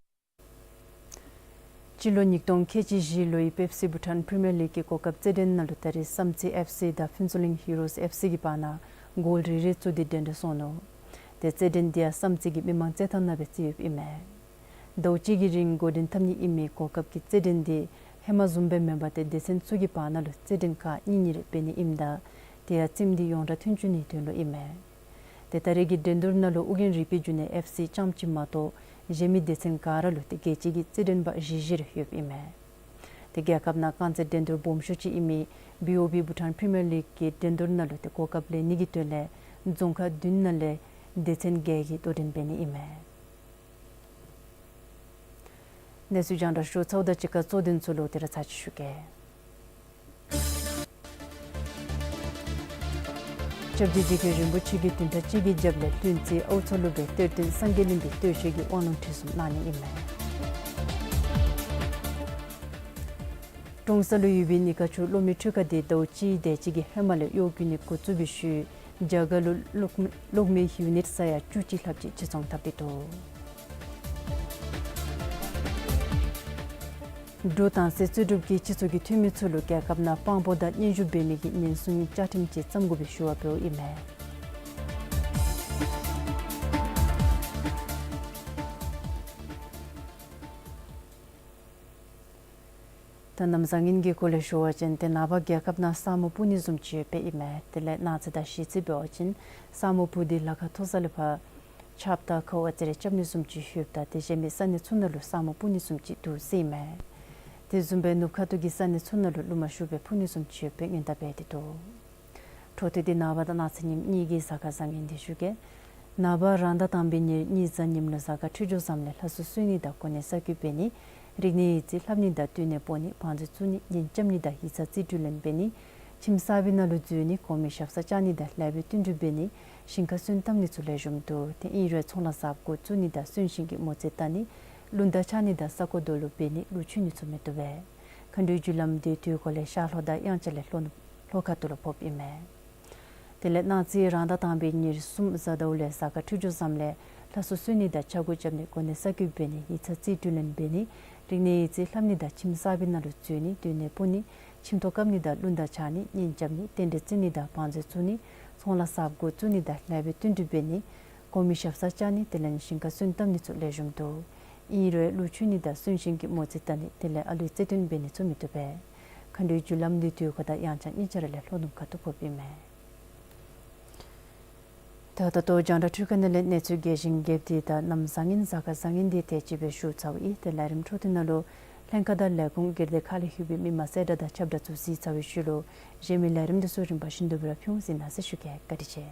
སྤྱི་ལོ་ཉིས་སྟོང་ཁལ་གཅིག་བཞི་ལོའི་པེབ་སི་བྷུ་ཊཱན་པི་རི་མི་ཡར་ལིག་གི་གོ་སྐབས་རྩེད་འགྲན་ནང་ལུ་ད་རེས་བསམ་རྩེ་ཨེཕ་སི་དང་ཕུན་ཚོགས་གླིང་ཧི་རོས་ཨེཕ་སི་གི་བར་ན་གོལ་རེ་རེ་བཙུགས་ཏེ་འགྲན་བསྡུར་སོང་ནུག། ཏེ་རྩེད་འགྲན་འདི་ཡང་བསམ་རྩེ་གི་མི་མང་རྩེད་ཐང་ནང་སྦེ་རྩེ་ཡོདཔ་ཨིན་མས། ཟླཝ་གཅིག་གི་རིང་འགོ་འདྲེན་འཐབ་ནི་ཨིན་མི་གོ་སྐབས་ཀྱི་རྩེད་འགྲན་འདི་ཧེ་མ་བཟུམ་སྦེ་མེན་པར་ཏེ་སྡེ་ཚན་ཚུ་གི་བར་ན་ལུ་རྩེད་འགྲན་ཁག་གཉིས་གཉིས་རེ་འབད་ནི་ཨིནམ་ད་དེ་ཡང་ཊིམ་འདི་ཡོངས་གྲགས་ཐོན་བཅུག་ནིའི་དོན་ལུ་ཨིན་མས། ཏེ་ད་རེས་ཀྱི་འགྲན་བསྡུར་ནང་ལུ་ཨོ་རྒྱན་རིག་པའི་འབྱུང་གནས་ཨེཕ་སི་རྐྱངམ་ཅིག་མ་གཏོགས་གཞན་མི་སྡེ་ཚན་ག་ར་ལུ་ཏེ་རྒྱལ་སྤྱི་གི་རྩེད་འགྲན་པ་བཞི་བཞི་རེ་ཡོདཔ་ཨིན་མས། ཏེ་རྒྱལ་ཁབ་ནང་རྐང་རྩེད་འགྲན་བསྡུར་སྦོམ་ཤོས་ཅིག་ཨིན་མི་བི་ཨོ་བི་བྷུ་ཊཱན་པི་རི་མི་ཡར་ལིག་གི་འགྲན་བསྡུར་ནང་ལུ་ཏེ་གོ་སྐབས་ལེན་ནི་གི་དོན་ལས་རྫོང་ཁག་བདུན་ནང་ལས་སྡེ་ཚན་བརྒྱད་ཀྱིས་དོ་འགྲན་འབད་ནི་ཨིན་མས། གནས་ཚུལ་རྒྱང་བསྒྲགས་ཞུ་ཚརཝ་དང་གཅིག་ཁར་གཙོ་དོན་ཚུ་ལོག་སྟེ་ར་ཚར་གཅིག་ཞུ་གེ། སྐྱབས་རྗེ་རྗེ་མཁན་རིན་པོ་ཆེ་གིས་བདུན་ཕྲག་གཅིག་གི་རྒྱབ་ལས་ལྷུན་རྩེ་ཨའུ་ཚ་ལུ་སྦེ་གཏེར་སྟོན་སངས་རྒྱས་གླིང་པའི་སྟོད་ཤོད་ཀྱི་དབང་ལུང་ཁྲིད་གསུམ་གནང་ནི་ཨིན་མས། ཀྲོང་གསར་ལུ་ཡོད་པའི་ནི་ཀ་ཆུ་གློག་མེ་འཕྲུལ་ཁང་འདི་ཟླཝ་གཅིག་དེ་ཅིག་གི་ཧེ་མ་ལས་གཡོག་བཀོལ་ནི་འགོ་བཙུགས་པའི་ཤུལ་རྒྱ་གར་ལུ་གློག་གློག་མེ་ཡུ་ནིཊ་ས་ཡ་བཅུ་གཅིག་ལྷགཔ་ཅིག་ཕྱིར་ཚོང་འཐབ་སྟེ་འདུག། འབྲུག་དྭངས་གསལ་རྩོད་སྒྲུབ་ཀྱིས་སྤྱི་ཚོགས་ཀྱི་འཐུས་མི་ཚུ་ལུ་རྒྱལ་ཁབ་ནང་དཔང་པོ་དང་སྙན་ཞུ་འབད་མི་གི་ཉེན་སྲུང་བཅའ་ཁྲིམས་ཅིག་བརྩམ་དགོ་པའི་ཞུ་བ་འབདཝ་ཨིན་མས། ད་གནམ་བཟང་ངན་གྱི་སྐོར་ལས་ཞུ་བ་ཅིན་ཏེ་ནངས་པ་རྒྱལ་ཁབ་ནང་ས་སྨུག་སྤུབ་ནི་བཟུམ་ཅིག་ཡོདཔ་ཨིན་མས། དེ་ལས་གནངས་ཚེ་དང་གཞེས་ཚེ་འབད་བ་ཅིན་ས་སྨུག་སྤུབ་སྟེ་ལ་ཁ་མཐོ་ས་ལས་ཕར་ཆརཔ་དང་ཁཝ་ཙེ་རེ་རྐྱབ་ནི་བཟུམ་ཅིག་ཡོདཔ་ད་དེ་གཞན་མི་ས་གནས་ཚུ་ནང་ལུ་ས་སྨུག་སྤུབ་ནི་བཟུམ་ཅིག་འདུག་ཟེར་ཨིན་མས། དེ་བཟུམ་སྦེ་ནུབ་ཁ་ཐུག་གི་ས་གནས་ཚུ་ནང་ལུ་ལུ་མ་ཤུགས་སྦེ་འཕུ་ནི་བཟུམ་ཅིག་ཡོདཔ་སྦེ་སྔོན་བརྡ་འབད་དེ་འདུག། འཕྲོ་མཐུད་དེ་ནངས་པ་དང་གནངས་ཚེ་ཉིནམ་གཉིས་ཀྱི་གཟའ་སྐར་བཟང་ངན་འདི་ཞུ་གེ། ནངས་པ་རང་ཟླ་དང་པའི་ཉེར་གཉིས་གཟའ་ཉིམ་ལུ་གཟའ་སྐར་འཕྲོད་སྦྱོར་བཟངམ་ལས་ལྷ་སྲུང་གསོལ་ནི་དང་གོ་གནས་གསར་བསྐོ་འབད་ནི། རིག་གནས་ཡིག་རྩིས་ལྷབ་ནི་དང་སྡོད་གནས་སྤོ་ནི། བང་མཛོད་བཙུགས་ནི། གཉེན་རྐྱབ་ནི་དང་ཡིག་ཚང་རྩིས་སྤྲོད་ལེན་འབད་ནི། ཁྱིམ་གསར་པའི་ནང་ལུ་འཛུལ་ནི། གོང་མའི་ཞབས་སར་བཅར་ནི་དང་ལེགས་པའི་བསྟུན་གྲོས་འབད་ནི། ཞིང་ཁར་སོན་བཏབ་ནི་ཚུ་ལེགས་ཤོམ་འདུག། དེ་ཨིན་རུང་ཚོང་ལཱ་གཟབ་དགོ་བཙུགས་ནི་དང་གསོན་གཤིན་གྱི་མོ་རྩིས་བལྟ་ནི། རླུང་རྟ་འཕྱར་ནི་དང་ས་རྐོ་རྡོ་སློག་འབད་ནི་ལུག་འཕྱུ་ནི་ཚུ་མི་བཏུབ་པས། མཁའ་འགྲོའི་རྒྱུ་ལམ་འདི་དུས་འཁོར་ལས་ཤར་ལྷོ་དང་དབྱངས་འཆར་ལས་ལྷོ་ནུབ་ལྷོ་ཁ་ཐུག་ལུ་ཕོགཔ་ཨིན་མས། དེ་ལས་གནངས་ཚེ་རང་ཟླ་དང་པའི་ཉེར་གསུམ་གཟའ་ཟླཝ་ལས་གཟའ་སྐར་འཕྲོད་སྦྱོར་བཟངམ་ལས་ལྷ་སྲུང་གསོལ་ནི་དང་ཆས་གོས་རྐྱབ་ནི། གོ་གནས་གསར་བསྐོ་འབད་ནི། ཡིག་ཚང་རྩིས་སྤྲོད་ལེན་འབད་ནི། རིག་གནས་ཡིག་རྩིས་ལྷབ་ནི་དང་ཁྱིམ་གསར་པའི་ནང་ལུ་འཛུལ་ནི། སྡོད་གནས་སྤོ་ནི། ཁྱིམ་ཐོག་བཀབ་ནི་དང་རླུང་རྟ་འཕྱར་ནི། གཉེན་རྐྱབ་ནི། རྟེན་འབྲེལ་བརྩི་ནི་དང་བང་མཛོད་བཙུགས་ནི། ཚོང་ལཱ་གཟབ་དགོ་བཙུགས་ནི་དང་ལེགས་པའི་བསྟུན་གྲོས་འབད་ནི། གོང་མའི་ཞབས་སར་བཅར་ནི། དེ་ལས་ཞིང་ཁར་སོན་བཏབ་ནི་ཚུ་ལེགས་ཤོམ་འདུག། ཨིན་རུང་ལུག་འཕྱུ་ནི་དང་གསོན་གཤིན་གྱི་མོ་རྩིས་བལྟ་ནི། དེ་ལས་ཨ་ལུའི་བརྩེ་འདུན་འབད་ནི་ཚུ་མི་བཏུབ་པས། མཁའ་འགྲོའི་རྒྱུ་ལམ་འདི་དུས་འཁོར་དང་དབྱངས་འཆར་གཉིས་ཆ་ར་ལས་ལྷོ་ནུབ་ཁ་ཐུག་ཕོགཔ་ཨིན་མས། ད་ད་ལྟོ་རྒྱང་བསྒྲགས་འཕྲུལ་ཁང་ནང་ལས་གནས་ཚུལ་རྒྱས་ཤིང་རྒྱསཔ་འདི་དང་གནམ་བཟང་ངན་གཟའ་སྐར་བཟང་ངན་འདི་དེ་ཅིག་སྦེ་ཞུ་ཚརཝ་ཨིན། ཏེ་ལས་རིམ་འཕྲོ་མཐུད་ནང་ལུ་ལྷན་ཁག་དང་ལས་ཁུངས་སྒེར་སྡེ་ཁག་ལས་ལྷོད་པའི་མི་མང་གསལ་བསྒྲགས་དང་ཁྱབ་བསྒྲགས་ཚུ་གཟིགས་ཚར་བའི་ཤུལ་ལུ་གཞན་མི་ལས་རིམ་འདི་ཚུ་རིམ་པ་བཞིན་དུ་སྦེ་ར་ཕུལ་འོང་ཟེར་གནང་ཟེར་ཞུ་གེ། བཀའ་དྲིན་ཆེ།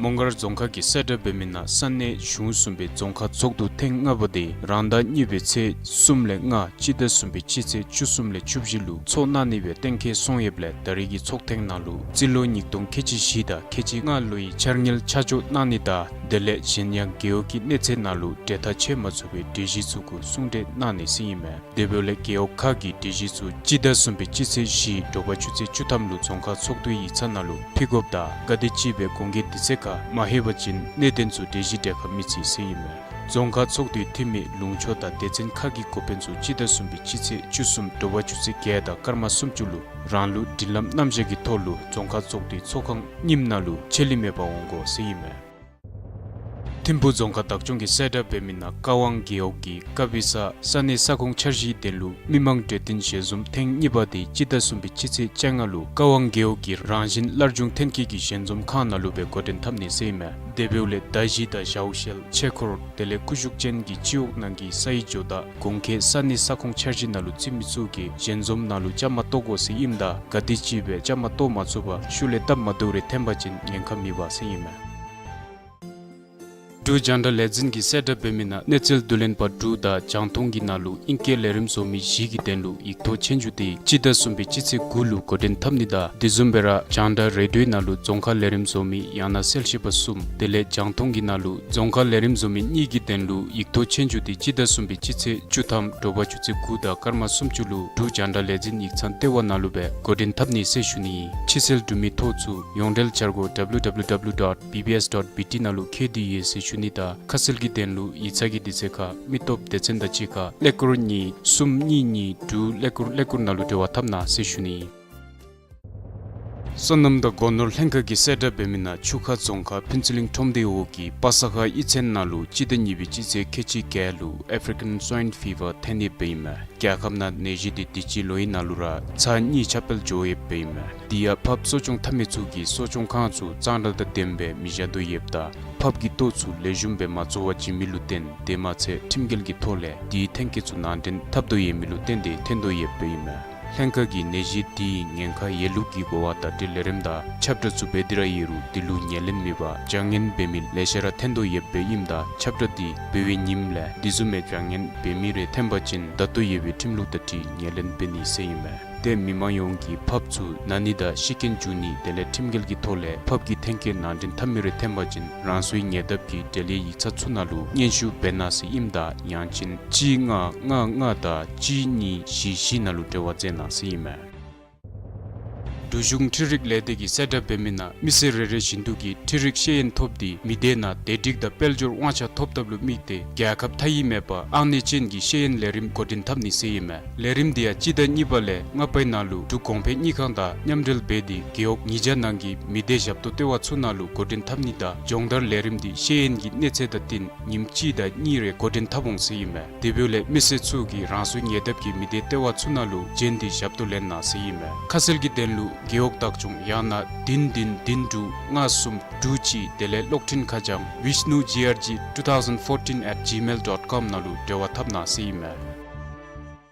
མོང་སྒར་རྫོང་ཁག་གིས་གསལ་བསྒྲགས་འབད་མི་ནང་ས་གནས་གཞུང་གསུམ་པའི་རྫོང་ཁག་ཚོགས་འདུ་ཐེངས་ལྔ་པ་དེ་རང་ཟླ་གཉིས་པའི་ཚེས་གསུམ་ལས་ལྔ་སྤྱི་ཟླ་གསུམ་པའི་སྤྱི་ཚེས་བཅུ་གསུམ་ལས་བཅུ་བཞི་ལུ་ཚོགས་གནང་ནི་སྦེ་གཏན་འཁེལ་སོང་ཡོདཔ་ལས་ད་རེས་ཀྱི་ཚོགས་ཐེངས་ནང་ལུ་རྩིས་ལོ་ཉིས་སྟོང་ཁལ་གཅིག་བཞི་དང་ཁལ་གཅིག་ལྔ་ལོའི་འཆར་དངུལ་ཆ་འཇོག་གནང་ནི་དང་དེ་ལས་གཞན་ཡང་རྒེད་འོག་གི་གནས་ཚད་ནང་ལུ་འབྲེལ་ཐག་ཆོད་མ་ཚུགས་པའི་གྲོས་གཞི་ཚུ་གུ་གསུང་གྲོས་གནང་ནི་ཟེར་ཨིན་མས། དེ་འབདཝ་ལས་རྒེད་འོག་ཁག་གི་གྲོས་གཞི་ཚུ་སྤྱི་ཟླ་གསུམ་པའི་སྤྱི་ཚེས་བཞི་དྲོ་པ་ཆུ་ཚོད་བཅུ་ཐམ་ལུ་རྫོང་ཁག་ཚོགས་འདུའི་ཡིག་ཚང་ནང་ལུ་ཕུལ་དགོཔ་དང་ག་དེམ་ཅིག་སྦེ་དགོངས་འགལ་འདི་ཚེ་ཁར་མ་ལྷོད་པ་ཅིན་གནད་དོན་ཚུ་གྲོས་གཞི་གྲལ་ཁར་མི་བརྩི་ཟེར་ཨིན་མས། རྫོང་ཁག་ཚོགས་འདུའི་འཐུས་མི་ལུང་ཕྱོགས་དང་སྡེ་ཚན་ཁག་གི་འགོ་དཔོན་ཚུ་སྤྱི་ཟླ་གསུམ་པའི་སྤྱི་ཚེས་བཅུ་གསུམ་དྲོ་པ་ཆུ་ཚོད་བརྒྱད་དང་སྐར་མ་སུམ་ཅུ་ལུ་རང་ལུགས་སྒྲིག་ལམ་རྣམ་གཞག་གི་ཐོག་ལུ་རྫོང་ཁག་ཚོགས་འདུའི་ཚོགས་ཁང་རྙིངམ་ནང་ལུ་ཆད་ལུས་མེད་པར་འོང་དགོ་ཟེར་ཨིན་མས། ཐིམ་ཕུག་རྫོང་ཁག་བདག་སྐྱོང་གིས་གསལ་བསྒྲགས་འབད་མི་ནང་ཀ་ཝང་རྒེད་འོག་གི་ཀ་བི་ས་ས་གནས་ས་ཁོངས་འཆར་གཞིའི་དོན་ལུ་མི་མང་གྲོས་བསྟུན་ཞལ་འཛོམས་ཐེངས་གཉིས་པ་དེ་སྤྱི་ཟླ་གསུམ་པའི་སྤྱི་ཚེས་བཅོ་ལྔ་ལུ་ཀ་ཝང་རྒེད་འོག་གི་རང་བཞིན་སླར་འབྱུང་ཐོན་སྐྱེད་ཀྱི་ཞལ་འཛོམས་ཁང་ནང་ལུ་སྦེ་འགོ་འདྲེན་འཐབ་ནི་ཟེར་ཨིན་མས། དེ་འབདཝ་ལས་མདའ་གཞི་དང་ཞའོ་ཤེལ་ཆས་འཁོར་དེ་ལས་ཀུ་ཤུ་ཅན་གྱི་སྤྱི་འོག་ནང་གི་ས་ཡི་ཇོ་བདག་གུང་ཁྲན་ས་གནས་ས་ཁོངས་འཆར་གཞི་ནང་ལུ་བརྩི་མི་ཚུ་གིས་ཞལ་འཛོམས་ནང་ལུ་བཅའ་མར་གཏོགས་དགོ་ཟེར་ཨིནམ་ད་ག་དེམ་ཅིག་སྦེ་བཅའ་མར་གཏོགས་མ་ཚུགས་པར་ཤུལ་ལས་སྟབས་མ་བདེཝ་རེ་འཐོན་པ་ཅིན་ཉེན་ཁ་མེད་པ་ཟེར་ཨིན་མས། འབྲུག་རྒྱང་བསྒྲགས་ལས་འཛིན་གྱིས་གསལ་བསྒྲགས་འབད་མི་ནང་གནས་ཚུལ་བསྡུ་ལེན་པ་དྲུག་དང་རྒྱང་མཐོང་གི་ནང་ལུ་ཨིང་སྐད་ལས་རིམ་བཟོ་མི་བཞི་གི་དོན་ལུ་ཡིག་ཐོག་ཆོས་རྒྱུགས་དེ་སྤྱི་ཟླ་གསུམ་པའི་སྤྱི་ཚེས་དགུ་ལུ་འགོ་འདྲེན་འཐབ་ནི་དང་དེ་བཟུམ་སྦེ་ར་རྒྱང་བསྒྲགས་རེ་ཌིའོ་ནང་ལུ་རྫོང་ཁ་ལས་རིམ་བཟོ་མི་ཡང་ན་གསལ་ཤེས་པ་གསུམ་དེ་ལས་རྒྱང་མཐོང་གི་ནང་ལུ་རྫོང་ཁ་ལས་རིམ་བཟོ་མི་གཉིས་ཀྱི་དོན་ལུ་ཡིག་ཐོག་ཆོས་རྒྱུགས་དེ་སྤྱི་ཟླ་གསུམ་པའི་སྤྱི་ཚེས་བཅུ་ཐམ་དྲོ་པ་ཆུ་ཚོད་དགུ་དང་སྐར་མ་སུམ་ཅུ་ལུ་འབྲུག་རྒྱང་བསྒྲགས་ལས་འཛིན་ཡིག་ཚང་ལྟེ་བ་ནང་ལུ་སྦེ་འགོ་འདྲེན་འཐབ་ནི་ཟེར་ཞུ་ནི། ཕྱི་སེལ་འབྲུ་མེད་ཐོག་ཚུ་ཡོངས་འབྲེལ་འཆར་སྒོ་W W W dot B B S dot B T ནང་ལུ་འཁོད་དེ་ཡོད་ཟེར་ཞུ་ནི་དང་ཁ་གསལ་གྱི་དོན་ལུ་ཡིག་ཚང་གི་དུས་ཚོད་ཁར་མི་སྟོབས་སྡེ་ཚན་དང་གཅིག་ཁར་ཀླད་ཀོར་གཉིས་གསུམ་གཉིས་གཉིས་དྲུག་ཀླད་ཀོར་ཀླད་ཀོར་ནང་ལུ་འབྲེལ་བ་འཐབ་གནང་ཟེར་ཞུ་ནི། སོ་ནམ་དང་སྒོ་ནོར་ལྷན་ཁག་གིས་གསལ་བསྒྲགས་འབད་མི་ནང་ཆུ་ཁ་རྫོང་ཁག་ཕུན་ཚོགས་གླིང་ཁྲོམ་སྡེའི་འོག་གི་པ་ས་ཁ་གཡུས་ཚན་ནང་ལུ་སྤྱི་ཟླ་གཉིས་པའི་སྤྱི་ཚེས་ཁལ་གཅིག་བརྒྱད་ལུ་ཨེཕ་རི་ཀན་སུའིན་ཕི་བར་ཐོན་ནི་སྦེ་ཨིན་མས། རྒྱལ་ཁབ་ནང་ནད་གཞི་འདི་དུས་ཅི་ལོ་ཨིན་ནང་ལུ་ར་ཚར་གཉིས་ཁྱབ་སྤེལ་འགྱོ་ཡོདཔ་སྦེ་ཨིན་མས། དེ་ཡང་ཕགཔ་གསོ་སྐྱོང་འཐབ་མི་ཚུ་གིས་གསོ་སྐྱོང་ཁང་ཚུ་གཙང་སྦྲ་དང་ལྡནམ་སྦེ་མི་བཞག་དོ་ཡོདཔ་ད་ཕགཔ་གི་ལྟོ་ཚུ་ལེགས་ཤོམ་སྦེ་མ་བཙོ་བར་བྱིན་མི་ལུ་བརྟེན་དེ་མ་ཚད་ཁྲིམས་འགལ་གྱི་ཐོག་ལས་དེའི་ཐོན་སྐྱེད་ཚུ་ནང་འདྲེན་འཐབ་དོ་ཡོད་མི་ལུ་བརྟེན་ཏེ་ཐོན་དོ་ཡོདཔ་སྦེ་ཨིན་མས། ལྷན་ཁག་གིས་ནད་གཞི་དེའི་ཉེན་ཁ་ཡོད་ལུགས་ཀྱི་གོ་བ་བརྡ་སྤྲོད་ལས་རིམ་དང་ཁྱབ་བསྒྲགས་ཚུ་འབད་དེ་ར་ཡོད་རུང་དེ་ལུ་ཉན་ལེན་མེད་པར་བྱ་ངན་འབད་མི་ལེ་ཤ་ར་ཐོན་དོ་ཡོདཔ་སྦེ་ཨིནམ་ད་ཁྱབ་བསྒྲགས་དེ་འབད་བའི་ཉིནམ་ལས་དེ་བཟུམ་མའི་བྱ་ངན་འབད་མི་རེ་ཐོན་པ་ཅིན་བརྡ་ཐོ་ཡོད་པའི་ཁྲིམས་ལུགས་དང་འཁྲིལ་ཉན་ལེན་འབད་ནི་ཟེར་ཨིན་མས། ཏེ་མི་མང་ཡོངས་ཀྱིས་ཕགཔ་ཚུ་ན་ནི་དང་ཤི་རྐྱེན་འབྱུང་ནི་དེ་ལས་ཁྲིམས་འགལ་གྱི་ཐོག་ལས་ཕགཔ་གི་ཐོན་སྐྱེད་ནང་འདྲེན་འཐབ་མི་རེ་ཐོན་པ་ཅིན་རང་སོའི་ཉེ་འདབས་ཀྱི་འབྲེལ་ཡོད་ཡིག་ཚང་ཚུ་ནང་ལུ་སྙན་ཞུ་འབད་གནང་ཟེར་ཨིནམ་ད་ཡང་ཅིན་གཅིག་ལྔ་ལྔ་ལྔ་དང་གཅིག་གཉིས་བཞི་བཞི་ནང་ལུ་འབྲེལ་བ་མཛད་གནང་ཟེར་ཨིན་མས། འབྲུག་གཞུང་འཕྲུལ་རིག་ལས་སྡེ་གིས་གསལ་བསྒྲགས་འབད་མི་ནང་མི་སེར་རེ་རེ་བཞིན་དུ་གིས་འཕྲུལ་རིག་ཤེས་ཡོན་ཐོབ་སྟེ་མི་སྡེ་ནང་བདེ་སྒྲིག་དང་དཔལ་འབྱོར་དབང་ཆ་ཐོབ་ཐབས་ལུ་དམིགས་ཏེ་རྒྱལ་ཁབ་མཐའ་དབུས་མེད་པར་ཨང་གནས་ཅན་གྱི་ཤེས་ཡོན་ལས་རིམ་འགོ་འདྲེན་འཐབ་ནི་ཟེར་ཨིན་མས། ལས་རིམ་དེ་ཡང་སྤྱི་ཟླ་གཉིས་པ་ལས་ལྔ་པའི་ནང་ལུ་འབྲུག་གོང་འཕེལ་དངུལ་ཁང་དང་མཉམ་འབྲེལ་འབད་དེ་རྒེད་འོག་ཉིས་བརྒྱ་ནང་གི་མི་སྡེ་ཞབས་ཏོག་ལྟེ་བ་ཚུ་ནང་ལུ་འགོ་འདྲེན་འཐབ་ནི་དང་སྦྱོང་བརྡར་ལས་རིམ་དེ་ཤེས་ཡོན་གྱི་གནས་ཚད་དང་བསྟུན་ཉིནམ་གཅིག་དང་གཉིས་རེ་འགོ་འདྲེན་འཐབ་འོང་ཟེར་ཨིན་མས། དེ་འབདཝ་ལས་མི་སེར་ཚུ་གིས་རང་སོའི་ཉེ་འདབས་ཀྱི་མི་སྡེ་ལྟེ་བ་ཚུ་ནང་ལུ་བྱོན་ཏེ་ཞབས་ཏོག་ལེན་གནང་ཟེར་ཨིན་མས། ཁ་གསལ་གྱི་དོན་ལུ་རྒེད་འོག་བདག་སྐྱོང་ཡང་ན་བདུན་བདུན་བདུན་དྲུག་ལྔ་གསུམ་དྲུག་གཅིག་དེ་ལས་གློག་འཕྲིན་ཁ་བྱང་vishnu G R G two thousand fourteen at gmail dot com ནང་ལུ་འབྲེལ་བ་འཐབ་གནང་ཟེར་ཨིན་མས།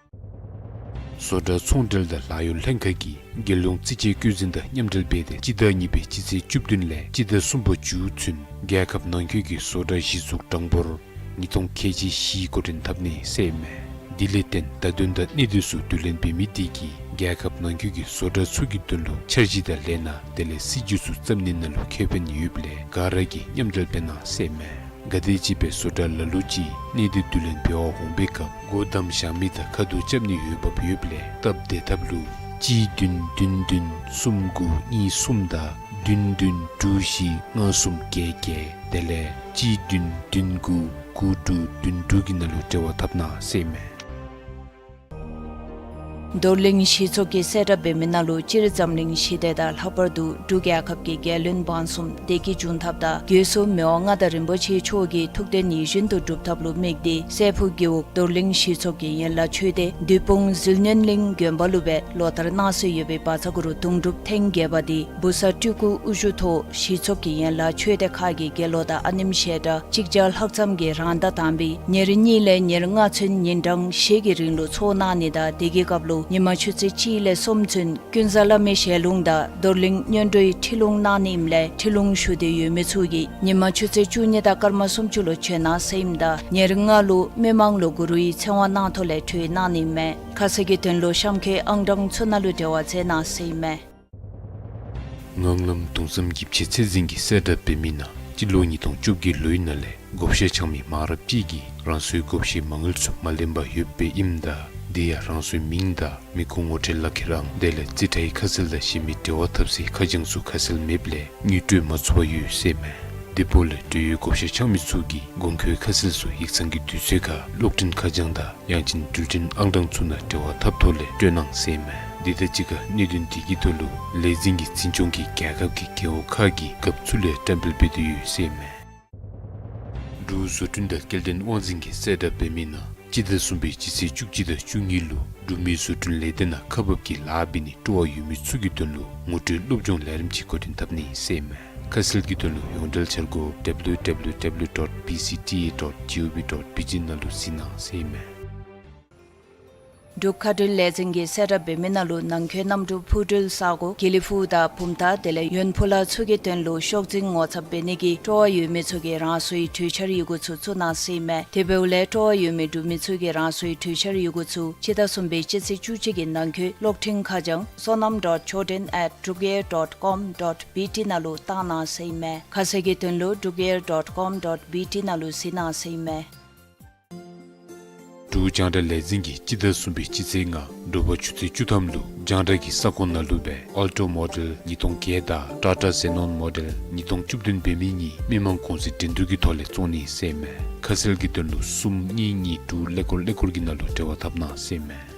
བཟོ་གྲྭ་ཚོང་འབྲེལ་དང་ལཱ་གཡོག་ལྷན་ཁག་གིས་རྒྱལ་ཡོངས་རྩིས་དཔྱད་བཀོད་འཛིན་དང་མཉམ་འབྲེལ་འབད་དེ་སྤྱི་ཟླ་གཉིས་པའི་སྤྱི་ཚེས་བཅུ་བདུན་ལས་སྤྱི་ཟླ་གསུམ་པ་མཇུག་ཚུན་རྒྱལ་ཁབ་ནང་འཁོད་ཀྱི་བཟོ་གྲྭ་གཞི་བཙུགས་གྲངས་འབོར་ཉིས་སྟོང་ཁལ་གཅིག་བཞི་འགོ་འདྲེན་འཐབ་ནི་ཟེར་ཨིན་མས། དེ་ལས་བརྟེན་བརྡ་དོན་དང་གནད་དོན་ཚུ་བསྡུ་ལེན་འབད་མི་དེ་གིས་རྒྱལ་ཁབ་ནང་འཁོད་ཀྱི་བཟོ་གྲྭ་ཚུ་གི་དོན་ལུ་འཆར་གཞི་དང་ལས་སྣ་དེ་ལས་སྲིད་ཇུས་ཚུ་བརྩམ་ནི་ནང་ལུ་ཁེ་ཕན་ཡོདཔ་ལས་ག་ར་གིས་མཉམ་འབྲེལ་འབད་གནང་ཟེར་ཨིན་མས། ག་དེམ་ཅིག་སྦེ་བཟོ་གྲྭ་ལ་ལུ་ཅིག་གནད་དོན་བསྡུ་ལེན་འབད་བར་འོང་པའི་སྐབས་སྒོ་བསྡམ་བཞག་མི་དང་ཁ་ཐུག་རྐྱབ་ནི་འོས་འབབ་ཡོདཔ་ལས་སྟབས་བདེ་ཐབས་ལུ་གཅིག་བདུན་བདུན་བདུན་གསུམ་དགུ་གཉིས་གསུམ་དང་བདུན་བདུན་དྲུག་བཞི་ལྔ་གསུམ་བརྒྱད་བརྒྱད་དེ་ལས་གཅིག་བདུན་བདུན་དགུ་དགུ་དྲུག་བདུན་དྲུག་གི་ནང་ལུ་འབྲེལ་བ་འཐབ་གནང་ཟེར་ཨིན་མས། རྡོར་གླིང་གཞིས་ཚོགས་ཀྱིས་གསལ་བསྒྲགས་འབད་མི་ནང་ལུ་སྤྱིར་འཛམ་གླིང་ཞི་བདེ་དང་ལྷག་པར་དུ་འབྲུག་རྒྱལ་ཁབ་ཀྱི་རྒྱལ་བློན་འབངས་གསུམ་བདེ་སྐྱིད་འབྱུང་ཐབས་དང་རྒྱལ་སྲས་མི་དབང་མངའ་བདག་རིན་པོ་ཆེ་མཆོག་གི་ཐུགས་དོན་ཡིད་བཞིན་དུ་འགྲུབ་ཐབས་ལུ་དམིགས་ཏེ་སྲས་ཕུག་རྒེད་འོག་རྡོར་གླིང་གཞིས་ཚོགས་ཀྱི་ཡན་ལག་ཆོས་སྡེ་བདུད་དཔུང་ཟིལ་གནོན་གླིང་དགོན་པ་ལུ་སྦེ་ལོ་ལྟར་གནང་སྲོལ་ཡོད་པའི་བཛྲ་གུ་རུ་དུང་སྒྲུབ་ཐེངས་བརྒྱད་པ་དེ་བུ་གསར་སྤྲུལ་སྐུ་དབུ་བཞུགས་ཐོག་གཞིས་ཚོགས་ཀྱི་ཡན་ལག་ཆོས་སྡེ་ཁག་གི་དགེ་སློང་དང་ཨ་ནེམ་བཤད་གྲྭ་གཅིག་བརྒྱ་ལྷག་ཙམ་གྱིས་རང་ཟླ་དང་པའི་ཉེར་གཉིས་ལས་ཉེར་ལྔ་ཚུན་ཉིན་གྲངས་བཞི་གི་རིང་ལུ་ཚོགས་གནང་ནི་དང་དེ་གི་སྐབས་ལུ་ཉི་མ་ཆུ་ཚོད་གཅིག་ལས་གསུམ་ཚུན་ཀུན་བཟང་བླ་མའི་ཞལ་ལུང་དང་རྡོར་གླིང་སྔོན་འགྲོའི་ཁྲིད་ལུང་གནང་ནི་ཨིནམ་ལས་ཁྲིད་ལུང་ཞུ་འདོད་ཡོད་མི་ཚུ་གིས་ཉི་མ་ཆུ་ཚོད་བཅུ་གཉིས་དང་སྐར་མ་སུམ་ཅུ་ལུ་བྱོན་གནང་ཟེར་ཨིནམ་ད་ཉེར་ལྔ་ལུ་མི་མང་ལུ་གུ་རུའི་ཚེ་དབང་གནང་ཐོག་ལས་གྲོལ་གནང་ནི་མས། ཁ་གསལ་གྱི་དོན་ལུ་གཤམ་འཁོད་ཨང་གྲངས་ཚུ་ནང་ལུ་འབྲེལ་བ་མཛད་གནང་ཟེར་ཨིན་མས། ངང་ལམ་གདུང་བསམ་གྱི་ཕྱི་ཚེ་འཛིན་གྱིས་གསལ་བསྒྲགས་འབད་མི་ནང་སྤྱི་ལོ་ཉིས་སྟོང་བཅོ་བརྒྱད་ལོའི་ནང་ལས་བགོ་བཤའ་འཆང་མི་མང་རབས་ཅིག་གིས་རང་སོའི་བགོ་བཤའི་མ་དངུལ་ཚུ་མ་ལེན་པར་ཡོདཔ་སྦེ་ཨིནམ་ད་དེ་ཡང་རང་སོའི་མིང་དང་མི་ཁུངས་ངོ་སྤྲོད་ལག་ཁྱེར་ཨང་དེ་ལས་རྩིས་ཁྲའི་ཁ་གསལ་དང་གཞན་མི་འབྲེལ་བ་འཐབ་སའི་ཁ་བྱང་ཚུ་ཁ་གསལ་མེདཔ་ལས་དངུལ་སྤྲོད་མ་ཚུགས་པར་ཡོད་ཟེར་ཨིན་མས། དེ་འབདཝ་ལས་འབྲེལ་ཡོད་བགོ་བཤའ་འཆང་མི་ཚུ་གིས་དགོངས་འཁོད་ཁ་གསལ་ཚུ་ཡིག་ཚང་གི་དུས་ཚོད་ཁར་གློག་འཕྲིན་ཁ་བྱང་དང་ཡང་ཅིན་འགྲུལ་འཕྲིན་ཨང་གྲངས་ཚུ་ནང་འབྲེལ་བ་འཐབ་ཐོག་ལས་སྤྲོད་གནང་ཟེར་ཨིན་མས། དེ་དང་གཅིག་ཁར་གནད་དོན་དེ་གི་ཐོག་ལུ་ལས་འཛིན་གྱིས་འཛིན་སྐྱོང་གིས་རྒྱལ་ཁབ་ཀྱི་རྒེད་འོག་ཁག་གི་རྒཔོ་ཚུ་ལས་བཀྲམ་སྤེལ་འབད་དེ་ཡོད་ཟེར་ཨིན་མས། འབྲུག་བཟོ་སྐྲུན་དང་སྐྱེལ་འདྲེན་དབང་འཛིན་གྱིས་གསལ་བསྒྲགས་འབད་མི་ནང་སྤྱི་ཟླ་གསུམ་པའི་སྤྱི་ཚེས་བཅུ་གཅིག་དང་བཅུ་གཉིས་ལུ་འབྲུག་མི་བཟོ་སྐྲུན་ལས་སྡེ་ནང་ཁག་འབག་གི་ལཱ་འབད་ནི་སྤྲོ་བ་ཡོད་མི་ཚུ་གི་དོན་ལུ་ངོ་སྤྲོད་སློབ་སྦྱོང་ལས་རིམ་ཅིག་འགོ་འདྲེན་འཐབ་ནི་ཟེར་ཨིན་མས། ཁ་གསལ་གྱི་དོན་ལུ་ཡོངས་འབྲེལ་འཆར་སྒོ་W W W dot B C T A dot G O V dot B T ནང་ལུ་གཟིགས་གནང་ཟེར་ཨིན་མས། འབྲུག་མཁའ་འགྲུལ་ལས་འཛིན་གྱིས་གསལ་བསྒྲགས་འབད་མི་ནང་ལུ་ནང་འཁོད་གནམ་གྲུ་འཕུར་འགྲུལ་ས་གོ་དགེ་ལེགས་ཕུག་དང་བུམ་ཐང་དེ་ལས་ཡོན་ཕུ་ལ་ཚུ་གི་དོན་ལུ་ཤོག་འཛིན་ངོ་ཚབ་འབད་ནི་གི་སྤྲོ་བ་ཡོད་མི་ཚུ་གིས་རང་སོའི་གྲོས་འཆར་ཡི་གུ་ཚུ་བཙུགས་གནང་ཟེར་ཨིན་མས། དེ་འབདཝ་ལས་སྤྲོ་བ་ཡོད་མི་འབྲུག་མི་ཚུ་གིས་རང་སོའི་གྲོས་འཆར་ཡི་གུ་ཚུ་སྤྱི་ཟླ་གསུམ་པའི་སྤྱི་ཚེས་བཅུ་གཅིག་གི་ནང་འཁོད་གློག་འཕྲིན་ཁ་བྱང་sonam dot jordan at drukair dot com dot B T ནང་ལུ་བཏང་གནང་ཟེར་ཨིན་མས། ཁ་གསལ་གྱི་དོན་ལུ་drukair dot com dot B T ནང་ལུ་གཟིགས་གནང་ཟེར་ཨིན་མས། འབྲུག་རྒྱང་བསྒྲགས་ལས་འཛིན་གྱིས་སྤྱི་ཟླ་གསུམ་པའི་སྤྱི་ཚེས་ལྔ་དྲོ་པ་ཆུ་ཚོད་བཅུ་ཐམ་ལུ་རྒྱང་བསྒྲགས་ཀྱི་ས་ཁོངས་ནང་ལུ་སྦེ་Alto Model ཉིས་སྟོང་བརྒྱད་དང་Tata Xenon Model ཉིས་སྟོང་བཅུ་བདུན་འབད་མི་གཉིས་མི་མང་གུང་སེང་འགྲན་བསྡུར་གྱི་ཐོག་ལས་བཙོང་ནི་ཟེར་ཨིན་མས། ཁ་གསལ་གྱི་དོན་ལུ་གསུམ་གཉིས་གཉིས་དྲུག་ཀླད་ཀོར་ཀླད་ཀོར་གྱི་ནང་ལུ་འབྲེལ་བ་འཐབ་གནང་ཟེར་ཨིན་མས།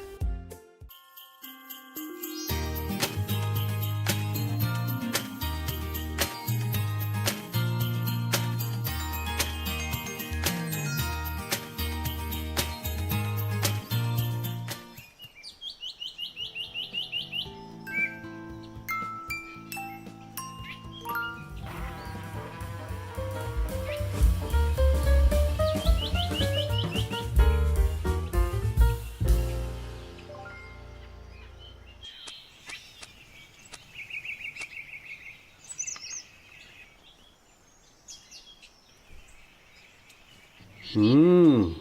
ཨུམ།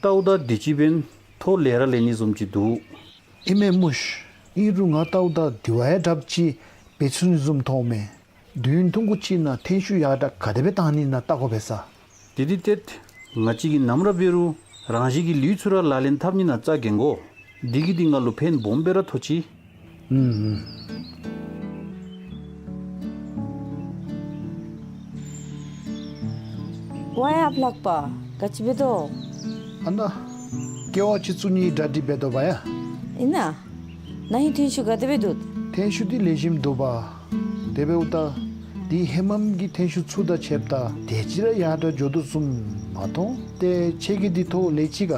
ལྟཝ་ད་དུས་ཅི་འབདན་ཐོ་ལེ་ར་ལེན་ནི་བཟུམ་ཅིག་འདུག། ཨིན་མས་མོ་ཤིག། ཨིན་རུང་ང་ལྟཝ་ད་དེ་བ་ཡང་དྲགཔ་ཅིག་འབད་ཚུགས་ནི་བཟུམ་མཐོངམ་མས། དུས་ཡུན་ཐུང་ཀུ་ཅིག་ནང་ཐོན་ཤུགས་ཡར་དྲག་ག་དེ་སྦེ་བཏང་ནི་ཨིན་ན་བལྟ་དགོ་པས་ས། དེ་འདི་ཏེ་ང་བཅས་ཀྱིས་ནམ་ར་འབད་རུང་རང་བཞིན་གྱི་ལུས་ཚུ་ར་ལག་ལེན་འཐབ་ནི་ནང་རྩ་འགེངས་དགོ། འདི་གིས་འདི་ང་ལུ་ཕན་སྦོམ་སྦེ་ར་ཐོགས་ཅི། ཨུམ་ཨུམ། ཝའི་ཨཔ་ལགས་པ། ག་ཅི་འབད་དོ། ཨ་ན། ཀེ་ཝ་ཅིག་བཙུགས་ནིའི་གྲ་སྒྲིག་འབད་དོ་བ་ཡ། ཨིན་ན། ན་ཧིང་ཐོན་ཤུགས་ག་དེ་སྦེ་འདུག། ཐོན་ཤུགས་འདི་ལེགས་ཤོམ་འདུག་པ། དེ་འབདཝ་ད་འདི་ཧེ་མམ་གྱི་ཐོན་ཤུགས་ཚུ་དང་ཕྱདཔ་ད་དེ་ཅིག་ར་ཡར་དྲག་འགྱོ་དོ་བཟུམ་མ་མཐོང་། ཏེ་ཁྱེད་ཀྱི་འདི་ཐོ་ལེགས་ཅི་ག།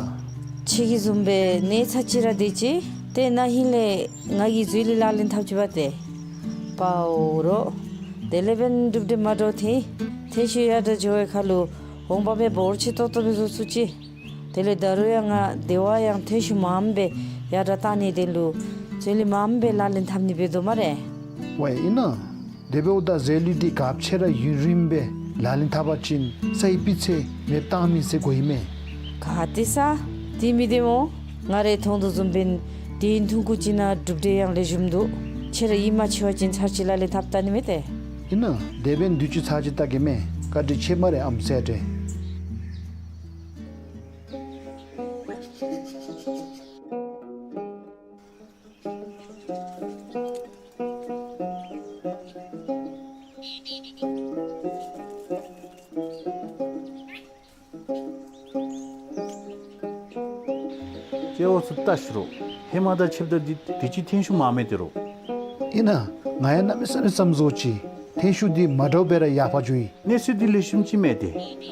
ཁྱེད་ཀྱི་བཟུམ་སྦེ་གནས་ཚད་ཅིག་ར་དེ་ཅིག། ཏེ་ན་ཧིང་ལས་ང་གིས་འཛོལ་ལུ་ལག་ལེན་འཐབ་ཅི་བ་ཏེ། པའོ་རོ། དེ་ལས་འབདན་གྲུབ་འབྲས་མ་འདྲཝ་ཐོན། ཐོན་ཤུགས་ཡར་དྲག་འགྱོ་བའི་ཁར་ལུ་འོང་འབབ་སྦེ་འབོར་ཆེ་ཏོག་ཏོ་སྦེ་བཟོ་ཚུགས་ཅི། དེ་ལས་ད་རུང་ཡང་ང་དེ་བ་ཡང་ཐོན་ཤུགས་མངམ་སྦེ་ཡར་དྲག་བཏང་ནིའི་དོན་ལུ་འཛོལ་ལུ་མངམ་སྦེ་ལག་ལེན་འཐབ་ནི་འབད་དོ་སྨ་རེ། ཝའི་ཨིན་ན། དེ་འབདཝ་ད་འཛོལ་ལུ་འདི་ག་ཅི་ར་ཡུན་རིངམོ་སྦེ་ལག་ལེན་འཐབ་པ་ཅིན་སའི་སྤུས་ཚད་མེདཔ་བཏང་མི་ཟེར་གོ་ཡི་མས། ག་ཏེ་ས། དེ་མི་བདེན་མོ། ང་རའི་མཐོང་དོ་བཟུམ་འབདན་དུས་ཡུན་ཐུང་ཀུ་ཅིག་ནང་གྲུབ་འབྲས་ཡང་ལེགས་ཤོམ་འདུག། ཁྱེད་ར་ཡིད་མ་ཆེས་པ་ཅིན་ཚར་ཅིག་ལག་ལེན་འཐབ་བལྟ་ནི་མས་ཏེ། ཨིན་ན། དེ་འབདན་དུས་ཅི་ཚར་ཅིག་བལྟ་གེ་མས། བཀའ་དྲིན་ཆེ་སྨ་རེ་ཨམ་སྲས་ཏེ། ཀེ་ཝ་ཚུ་བལྟ་ཤིག་རོ། ཧེ་མ་དང་ཕྱདཔ་ད་འདི་དུས་ཅི་ཐོན་ཤུགས་མངམ་མས་ཏེ་རོ། ཨིན་ན། ང་ཡང་གནམ་མེད་ས་མེད་བསམ་བཟོ་ཅི། ཐོན་ཤུགས་འདི་མ་འདྲཝ་སྦེ་ར་ཡར་འཕར་འགྱོ་ཡི། གནས་ཚུལ་འདི་ལེགས་ཤོམ་ཅིག་མས་ཏེ།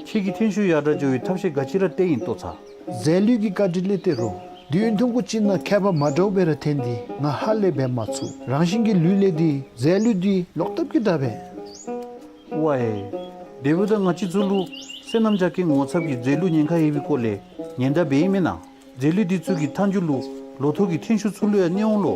ཁྱེད་ཀྱིས་ཐོན་ཤུགས་ཡར་དྲག་འགྱོ་བའི་ཐབས་ཤེས་ག་ཅི་ར་སྟེར་ཡི་ལྟོ་ཚང་། འཛོལ་ལུས་ཀྱི་བཀའ་དྲིན་ལས་ཏེ་རོ། དུས་ཡུན་ཐུང་ཀུ་ཅིག་ནང་ཁྱད་པར་མ་འདྲཝ་སྦེ་ར་ཐོན་ཏེ་ང་ཧ་ལས་འབད་མ་ཚུགས། རང་བཞིན་གྱི་ལུས་ལས་འདི་འཛོལ་ལུས་འདི་ལོག་ལྟབ་ཀྱིས་དྲག་པས། ཝའི། དེ་འབདཝ་ད་ང་བཅས་ཚུ་ལུ་སོ་ནམ་རྒྱ་སྐྱེད་ངོ་ཚབ་ཀྱིས་འཛོལ་ལུས་ཉེན་ཁ་ཡོད་པའི་སྐོར་ལས་ཉེན་བརྡ་འབད་ཡི་མེན་ན། འཛོལ་ལུས་འདི་ཚུ་གི་མཐའ་མཇུག་ལུ་ལོ་ཐོག་གི་ཐོན་ཤུགས་ཚུ་ལུ་ཡང་གནོད་འོང་ལོ།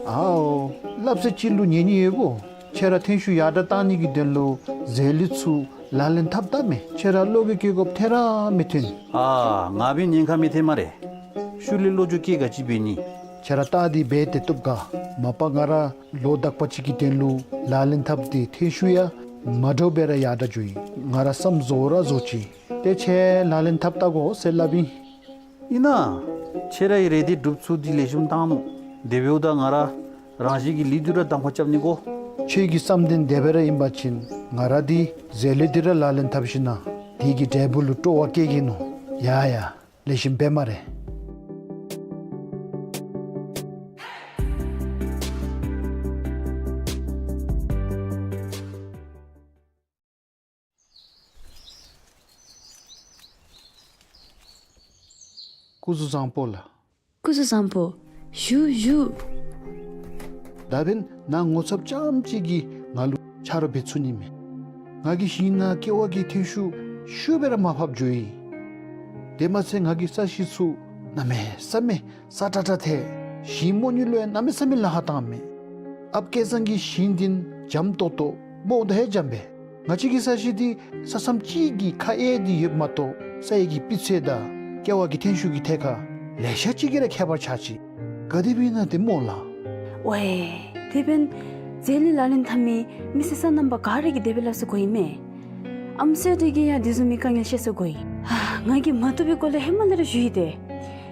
ཨའོ། སླབ་ས་ཅིག་ལུ་ཉན་ནི་ཡོད་གོ། ཁྱེད་ར་ཐོན་ཤུགས་ཡར་དྲག་བཏང་ནི་གི་དོན་ལུ་འཛོལ་ལུས་ཚུ་ལག་ལེན་འཐབ་བལྟ་མས། ཁྱེད་ར་བློ་གི་སྐྱེ་དགོཔ་ཐད་ར་མི་ཐོན། ཨ་ང་འབད་ཉེན་ཁ་མི་ཐོན་སྨ་རེ། ཤུལ་ལས་བློ་འགྱོད་སྐྱེ་ག་ཅི་འབད་ནི། ཁྱེད་ར་བལྟ་སྟེ་འབད་དེ་བཏུབ་ག། མ་པ་ང་ར་ལོ་དག་པ་ཅིག་གི་དོན་ལུ་ལག་ལེན་འཐབ་སྟེ་ཐོན་ཤུགས་ཡང་མ་འདྲཝ་སྦེ་ར་ཡར་དྲག་འགྱོ་ཡི། ང་ར་བསམ་བཟོ་ར་བཟོ་ཅི། ཏེ་ཁྱེད་ལག་ལེན་འཐབ་བལྟ་དགོ་ཟེར་སླབ་ཨིན། ཨིན་ན། ཁྱེད་རའི་རེ་འདོད་སྒྲུབ་ཚུགས་འདི་ལེགས་ཤོམ་བཏང་ནུག། དེ་འབདཝ་ད་ང་ར་རང་བཞིན་གྱི་ལུས་འདི་ར་གདམ་ཁ་རྐྱབ་ནི་དགོ། ཁྱེད་ཀྱི་བསམ་དོན་དེ་སྦེ་ར་ཨིན་པ་ཅིན་ང་ར་འདི་འཛོལ་ལུས་འདི་ར་ལག་ལེན་འཐབ་ཞིན་ན་དེ་གི་འབྲས་བུ་ལུ་སྤྲོ་བ་བསྐྱེད་གེ་ནོ། ཡ་ཡ། ལེགས་ཤོམ་འབད་སྨ་རེ། སྐུ་གཟུགས་བཟང་པོ་ལགས། སྐུ་གཟུགས་བཟང་པོ། བཞུགས་བཞུགས། ད་འབདན་ནཱ་ངོ་ཚབ་རྐྱངམ་གཅིག་གིས་ང་ལུ་ཆ་རོགས་འབད་ཚུགས་ནི་མས། ང་གི་ཞིང་ནང་ཀེ་ཝ་གི་ཐོན་ཤུགས་ཤུགས་སྦེ་ར་མར་ཕབ་འགྱོ་ཡི། དེ་མ་ཚད་ང་གི་ས་གཞི་ཚུ་གནམ་མེད་ས་མེད་སྲ་ཀྲག་ཀྲ་ཐལ། ཞིང་རྨོ་ནི་ལུ་ཡང་གནམ་མེད་ས་མེད་ལཱ་ཁག་བཏངམ་མས། ཨཔ་སྐལ་བཟང་གིས་ཞིང་འདི་འཇམ་ཏོག་ཏོ་རྨོཝ་ད་ཡང་འཇམ་པས། ང་བཅས་ཀྱི་ས་གཞི་འདི་ས་མཚམས་གཅིག་གིས་ཁ་དབྱེ་སྟེ་ཡོདཔ་མ་གཏོགས་ས་ཡི་གི་སྤུས་ཚད་དང་ཀེ་ཝ་གི་ཐོན་ཤུགས་ཀྱི་ཐད་ཁར་ལེ་ཤ་ཅིག་གིས་ར་ཁྱད་པར་ཆགས་ཅི། ག་དེ་སྦེ་ཨིན་ན་ཏེ་སྨོ་ལགས། ཝའེ། དེ་འབདན་འཛོལ་ལུས་ལག་ལེན་འཐབ་མི་མི་སེར་སོ་ནམ་པ་ག་ར་གིས་དེ་སྦེ་སླབ་ས་གོ་ཡི་མས། ཨམ་སྲས་འདི་གིས་ཡང་དེ་བཟུམ་མའི་དཀའ་ངལ་བཤད་ས་གོ་ཡི། ང་གིས་མ་བཏུབ་པའི་སྐོར་ལས་ཧེ་མ་ལས་ར་ཞུ་ཡི་ཏེ།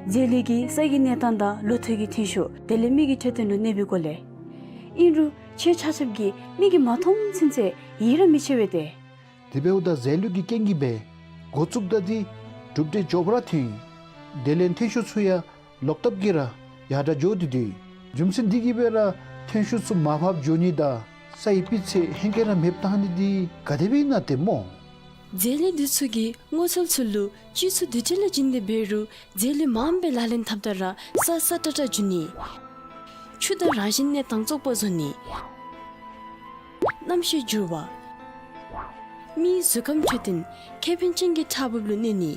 འཛོལ་ལུས་ཀྱིས་ས་ཡི་གནས་སྟངས་དང་ལོ་ཐོག་གི་ཐོན་ཤུགས་དེ་ལས་མི་གི་འཕྲོད་བསྟེན་ལུ་གནོད་པའི་སྐོར་ལས། ཨིན་རུང་ཁྱེད་ཆ་ཁྱབ་ཀྱིས་མིག་གིས་མ་མཐོང་ཚུན་ཚོད་ཡིད་ར་མི་ཆེས་པས་ཏེ། དེ་འབདཝ་ད་འཛོལ་ལུས་ཀྱི་རྐྱེན་གྱིས་སྦེ་འགོ་བཙུགསཔ་ད་འདི་གྲུབ་འབྲས་མགྱོགས་པ་ར་ཐོན་ཡི། དེ་ལས་ཐོན་ཤུགས་ཚུ་ཡང་ལོག་ལྟབ་ཀྱིས་ར་ཡར་དྲག་འགྱོ་སྟེ་འདུག། རྒྱུ་མཚན་འདི་གིས་སྦེ་ར་ཐོན་ཤུགས་ཚུ་མར་ཕབ་འགྱོ་ནི་དང་ས་ཡི་སྤུས་ཚད་ཧེང་སྐལ་ར་མེདཔ་བཏང་ནི་འདི་ག་དེ་སྦེ་ཨིན་ན་ཏེ་སྨོ། འཛོལ་ལུས་འདི་ཚུ་གིས་སྔོ་ཚལ་ཚུ་ལུ་བཅུད་ཚུ་དེ་ཅིག་ལས་བྱིན་ཏེ་འབད་རུང་འཛོལ་ལུས་མངམ་སྦེ་ལག་ལེན་འཐབ་ད་ར་ས་སྲ་ཀྲག་ཀྲ་འགྱོ་ནི། ཆུ་དང་རང་བཞིན་གནས་སྟངས་བཙོག་པ་བཟོ་ནི། གནམ་གཤིས་འགྱུར་བ། མིའི་གཟུགས་ཁམས་འཕྲོད་བསྟེན་ཁེ་ཕན་ཅན་གྱི་ཁྲག་འབུབ་ལུ་གནོད་ནི།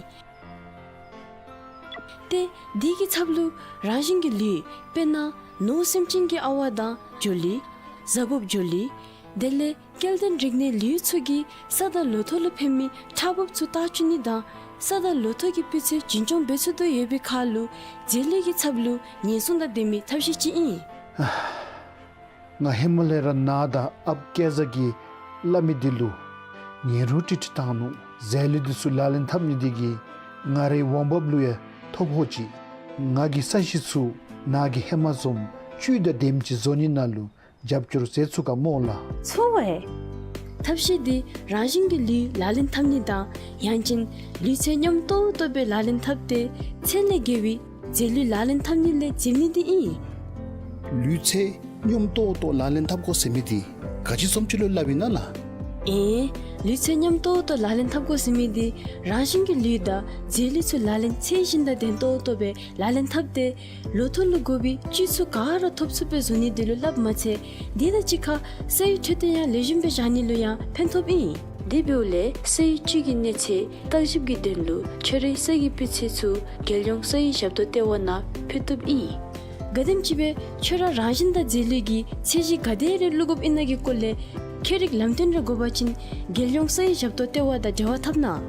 ཏེ་དེ་གི་ཚབ་ལུ་རང་བཞིན་གྱི་ལུས་དཔེར་ན་ནོར་སེམས་ཅན་གྱི་ཨ་ཝ་དང་འབྱོར་ལུས། གཟའ་འབུབ་འབྱོར་ལུས། དེ་ལས་སྐྱེ་ལྡན་རིགས་སྣའི་ལུས་ཚུ་གིས་ས་དང་ལོ་ཐོག་ལུ་ཕན་མི་ཁྲག་འབུབ་ཚུ་བཏགས་བཅུག་ནི་དང་ ས་དང་ལོ་ཐོག་གི་སྤུས་ཚད་རྒྱུན་སྐྱོང་འབད་ཚུགས་དོ་ཡོད་པའི་ཁར་ལུ་རྫས་ལུད་ཀྱི་ཚབ་ལུ་ཉེན་སྲུང་དང་ལྡན་མི་ཐབས་ཤེས་ཅིག་ཨིན། ང་ཧེ་མ་ལས་ར་ནཱ་དང་ཨཔ་སྐལ་བཟང་གིས་སླབ་མི་འདི་ལུ་ཉན་རུང་ཀྲིག་ཀྲི་བཏང་ནུག། རྫས་ལུད་འདི་ཚུ་ལག་ལེན་འཐབ་ནི་འདི་གིས་ང་རའི་འོང་འབབ་ལུ་ཡང་ཐོ་ཕོག་ཅིག། ང་གི་ས་གཞི་ཚུ་ནཱ་གི་ཧེ་མ་བཟུམ་བཅུད་དང་ལྡནམ་ཅིག་བཟོ་ནི་ནང་ལུ་རྒྱབ་སྐྱོར་མཛད་ཚུགས་ག་སྨོ་ལགས། ཚོར་བས། ཐབས་ཤེས་འདི་རང་བཞིན་གྱི་ལུད་ལག་ལེན་འཐབ་ནི་དང་ཡང་ཅིན་ལུད་ཚད་སྙོམས་ཏོག་ཏོ་སྦེ་ལག་ལེན་འཐབ་སྟེ་ཚད་ལས་བརྒལ་བའི་རྫས་ལུད་ལག་ལེན་འཐབ་ནི་ལས་འཛེམ་ནི་འདི་ཨིན། ལུད་ཚད་སྙོམས་ཏོག་ཏོ་ལག་ལེན་འཐབ་དགོ་ཟེར་མི་འདི་ག་ཅི་བཟུམ་ཅིག་ལུ་སླབ་ཨིན་ན་ལགས། ཨེ། ལུད་ཚད་སྙོམས་ཏོག་ཏོ་ལག་ལེན་འཐབ་དགོ་ཟེར་མི་འདི་རང་བཞིན་གྱི་ལུད་དང་རྫས་ལུད་ཚུ་ལག་ལེན་ཚད་བཞིན་དང་ལྡན་ཏོག་ཏོ་སྦེ་ལག་ལེན་འཐབ་སྟེ་ལོ་ཐོག་ལུ་དགོ་པའི་བཅུད་ཚུ་ག་ར་ཐོབ་ཚུགསཔ་སྦེ་བཟོ་ནི་འདི་ལུ་སླབ་མ་ཚད་དེ་དང་གཅིག་ཁར་སའི་འཕྲོད་བསྟེན་ཡང་ལེགས་ཤོམ་སྦེ་བཞག་ནི་ལུ་ཡང་ཕན་ཐོགཔ་ཨིན། དེ་འབདཝ་ལས་སའི་བཅུད་ཀྱི་གནས་ཚད་བརྟག་ཞིབ་ཀྱི་དོན་ལུ་ཁྱོད་རའི་ས་གི་སྤུས་ཚད་ཚུ་རྒྱལ་ཡོངས་སའི་ཞབས་ཏོག་ལྟེ་བ་ནང་ཕུལ་བཏུབ་ཨིན། ག་དེམ་ཅིག་སྦེ་ཁྱོད་ར་རང་བཞིན་དང་རྫས་ལུད་ཀྱི་ཚད་གཞི་ག་དེ་རེ་བླུག་དགོཔ་ཨིན་ན་གི་སྐོར་ལས་ཁྱད་རིག་ལམ་སྟོན་རེ་དགོ་པ་ཅིན་རྒྱལ་ཡོངས་སའི་ཞབས་ཏོག་ལྟེ་བ་དང་འབྲེལ་བ་འཐབ་གནང་།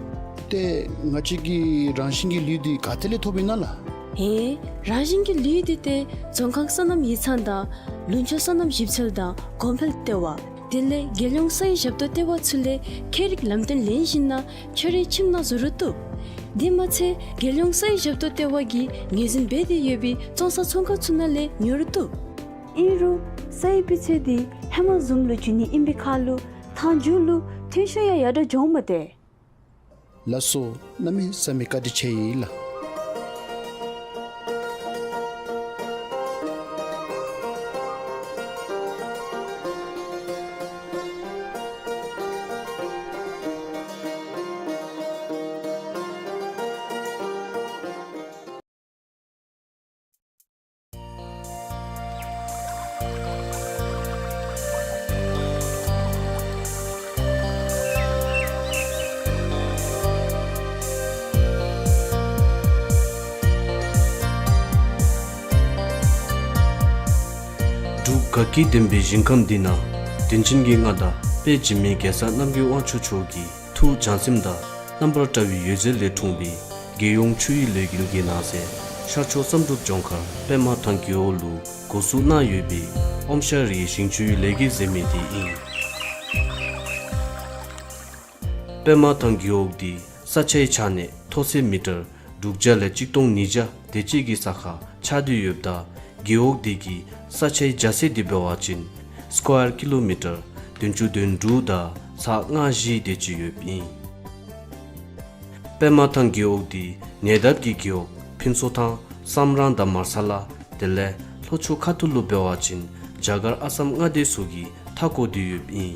ཏེ་ང་བཅས་ཀྱི་རང་བཞིན་གྱི་ལུད་འདི་ག་ཏེ་ལས་ཐོབ་ཨིན་ན་ལགས། ཧེ། རང་བཞིན་གྱི་ལུད་འདི་ཏེ་རྫོང་ཁག་སོ་ནམ་ཡིག་ཚང་དང་ལུང་ཕྱོགས་སོ་ནམ་ཞིབ་འཚོལ་དང་གོང་འཕེལ་ལྟེ་བ་དེ་ལས་རྒྱལ་ཡོངས་སའི་ཞབས་ཏོག་ལྟེ་བ་ཚུ་ལས་ཁྱད་རིག་ལམ་སྟོན་ལེན་ཞིནམ་ན་ཁྱོད་རའི་ཁྱིམ་ནང་བཟོ་རུང་བཏུབ། དེ་མ་ཚད་རྒྱལ་ཡོངས་སའི་ཞབས་ཏོག་ལྟེ་བ་གིས་ངོས་འཛིན་འབད་དེ་ཡོད་པའི་བཙོང་ས་ཚོང་ཁང་ཚུ་ནང་ལས་ཉོ་རུང་བཏུབ། ཨིན་རུང་སའི་སྤུས་ཚད་འདི་ཧེ་མ་བཟུམ་ལུ་འགྱུར་ནི་ཨིན་པའི་ཁར་ལུ་མཐའ་མཇུག་ལུ་ཐོན་ཤུགས་ཡང་ཡར་དྲག་འགྱོཝ་མས་ཏེ། ལགས་སོ། གནམ་མེད་ས་མེད་བཀའ་དྲིན་ཆེ་ཡི་ལགས། འབྲུག་དགའ་སྐྱིད་ལྡན་པའི་ཞིང་ཁམས་འདི་ན། དྲིན་ཅན་གྱི་མངའ་བདག་དཔལ་འཇིགས་མེད་རྒྱལ་ཚབ་རྣམ་རྒྱལ་དབང་ཕྱུག་མཆོག་གི་ཐུགས་བྱམས་སེམས་དང་རྣམ་པར་བཀྲ་བའི་འོད་ཟེར་ལས་འཁྲུངས་པའི་རྒྱལ་ཡོངས་ཆུ་ཡུར་ལས་འགུལ་གྱི་ནང་གསེས་ཤར་ཕྱོགས་བསམ་གྲུབ་ལྗོངས་མཁར་པདྨ་ཐང་རྒེད་འོག་ལུ་འགོ་བཙུགས་གནང་ཡོད་པའི་ཨོམ་ཤ་རིའི་ཞིང་ཆུའི་ལས་འགུལ་ཟེར་མི་འདི་ཨིན། པདྨ་ཐང་རྒེད་འོག་འདི་ས་ཆའི་ཆ་ནས་མཐོ་ཚད་མི་ཊར་དྲུག་བརྒྱ་ལས་གཅིག་སྟོང་ཉིས་བརྒྱ་དེ་ཅིག་གི་ས་ཁར་ཆགས་ཏེ་ཡོདཔ་ད་རྒེད་འོག་འདི་གི་ས་ཆའི་རྒྱ་ཚད་འདི་འབད་བ་ཅིན་སི་ཀོ་ཡར་ཀི་ལོ་མི་ཊར་བདུན་ཅུ་དོན་དྲུག་དང་ཚག་ལྔ་བཞི་དེ་ཅིག་ཡོདཔ་ཨིན། པདྨ་ཐང་རྒེད་འོག་འདི་ཉེ་འདབས་ཀྱི་རྒེད་འོག་ཕུན་ཚོགས་ཐང་བསམ་རང་དང་མར་ས་ལ་དེ་ལས་ལྷོ་ཕྱོགས་ཁ་ཐུག་ལུ་འབད་བ་ཅིན་རྒྱ་གར་ཨ་སམ་མངའ་སྡེ་ཚུ་གིས་མཐའ་བསྐོར་ཏེ་ཡོདཔ་ཨིན།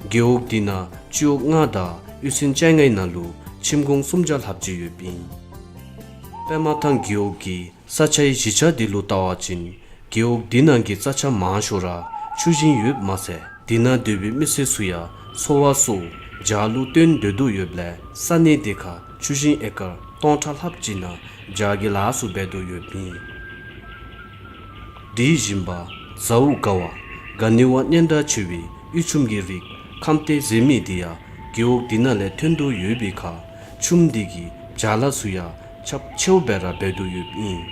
རྒེད་འོག་འདི་ནང་སྤྱི་འོག་ལྔ་དང་གཡུས་ཚན་བཅོ་ལྔའི་ནང་ལུ་ཁྱིམ་གུང་སུམ་བརྒྱ་ལྷགཔ་ཅིག་ཡོདཔ་ཨིན། པདྨ་ཐང་རྒེད་འོག་གི་ས་ཆའི་གཞི་ཆ་འདི་ལུ་བལྟ་བ་ཅིན་རྒེད་འོག་འདི་ནང་གི་རྩྭ་ཆ་མང་ཤོས་ར་ཆུ་ཞིང་ཡོདཔ་མ་ཚད་འདི་ནང་སྡོད་པའི་མི་སེར་ཚུ་ཡང་འཚོ་བ་སོགས་བྱག་ལུ་བརྟེན་སྡོད་དོ་ཡོདཔ་ལས་ས་གནས་འདི་ཁར་ཆུ་ཞིང་ཨེ་ཀར་སྟོང་ཕྲག་ལྷགཔ་ཅིག་ནང་བྱག་གི་ལཱ་ཚུ་འབད་དོ་ཡོདཔ་ཨིན། དེ་བཞིན་པ་ཟའུ་དགའ་བ་ག་ནི་བ་སྙན་གྲགས་ཆེ་བའི་གཡུ་ཆུམ་གྱི་རིགས་ཁམས་ཏའི་ཟེར་མི་འདི་ཡང་རྒེད་འོག་འདི་ནང་ལས་ཐོན་དོ་ཡོད་པའི་ཁར་ཆུམ་འདི་གི་བྱག་ལཱ་ཚུ་ཡང་ཁྱབ་ཆེཝ་སྦེ་ར་འབད་དོ་ཡོདཔ་ཨིན།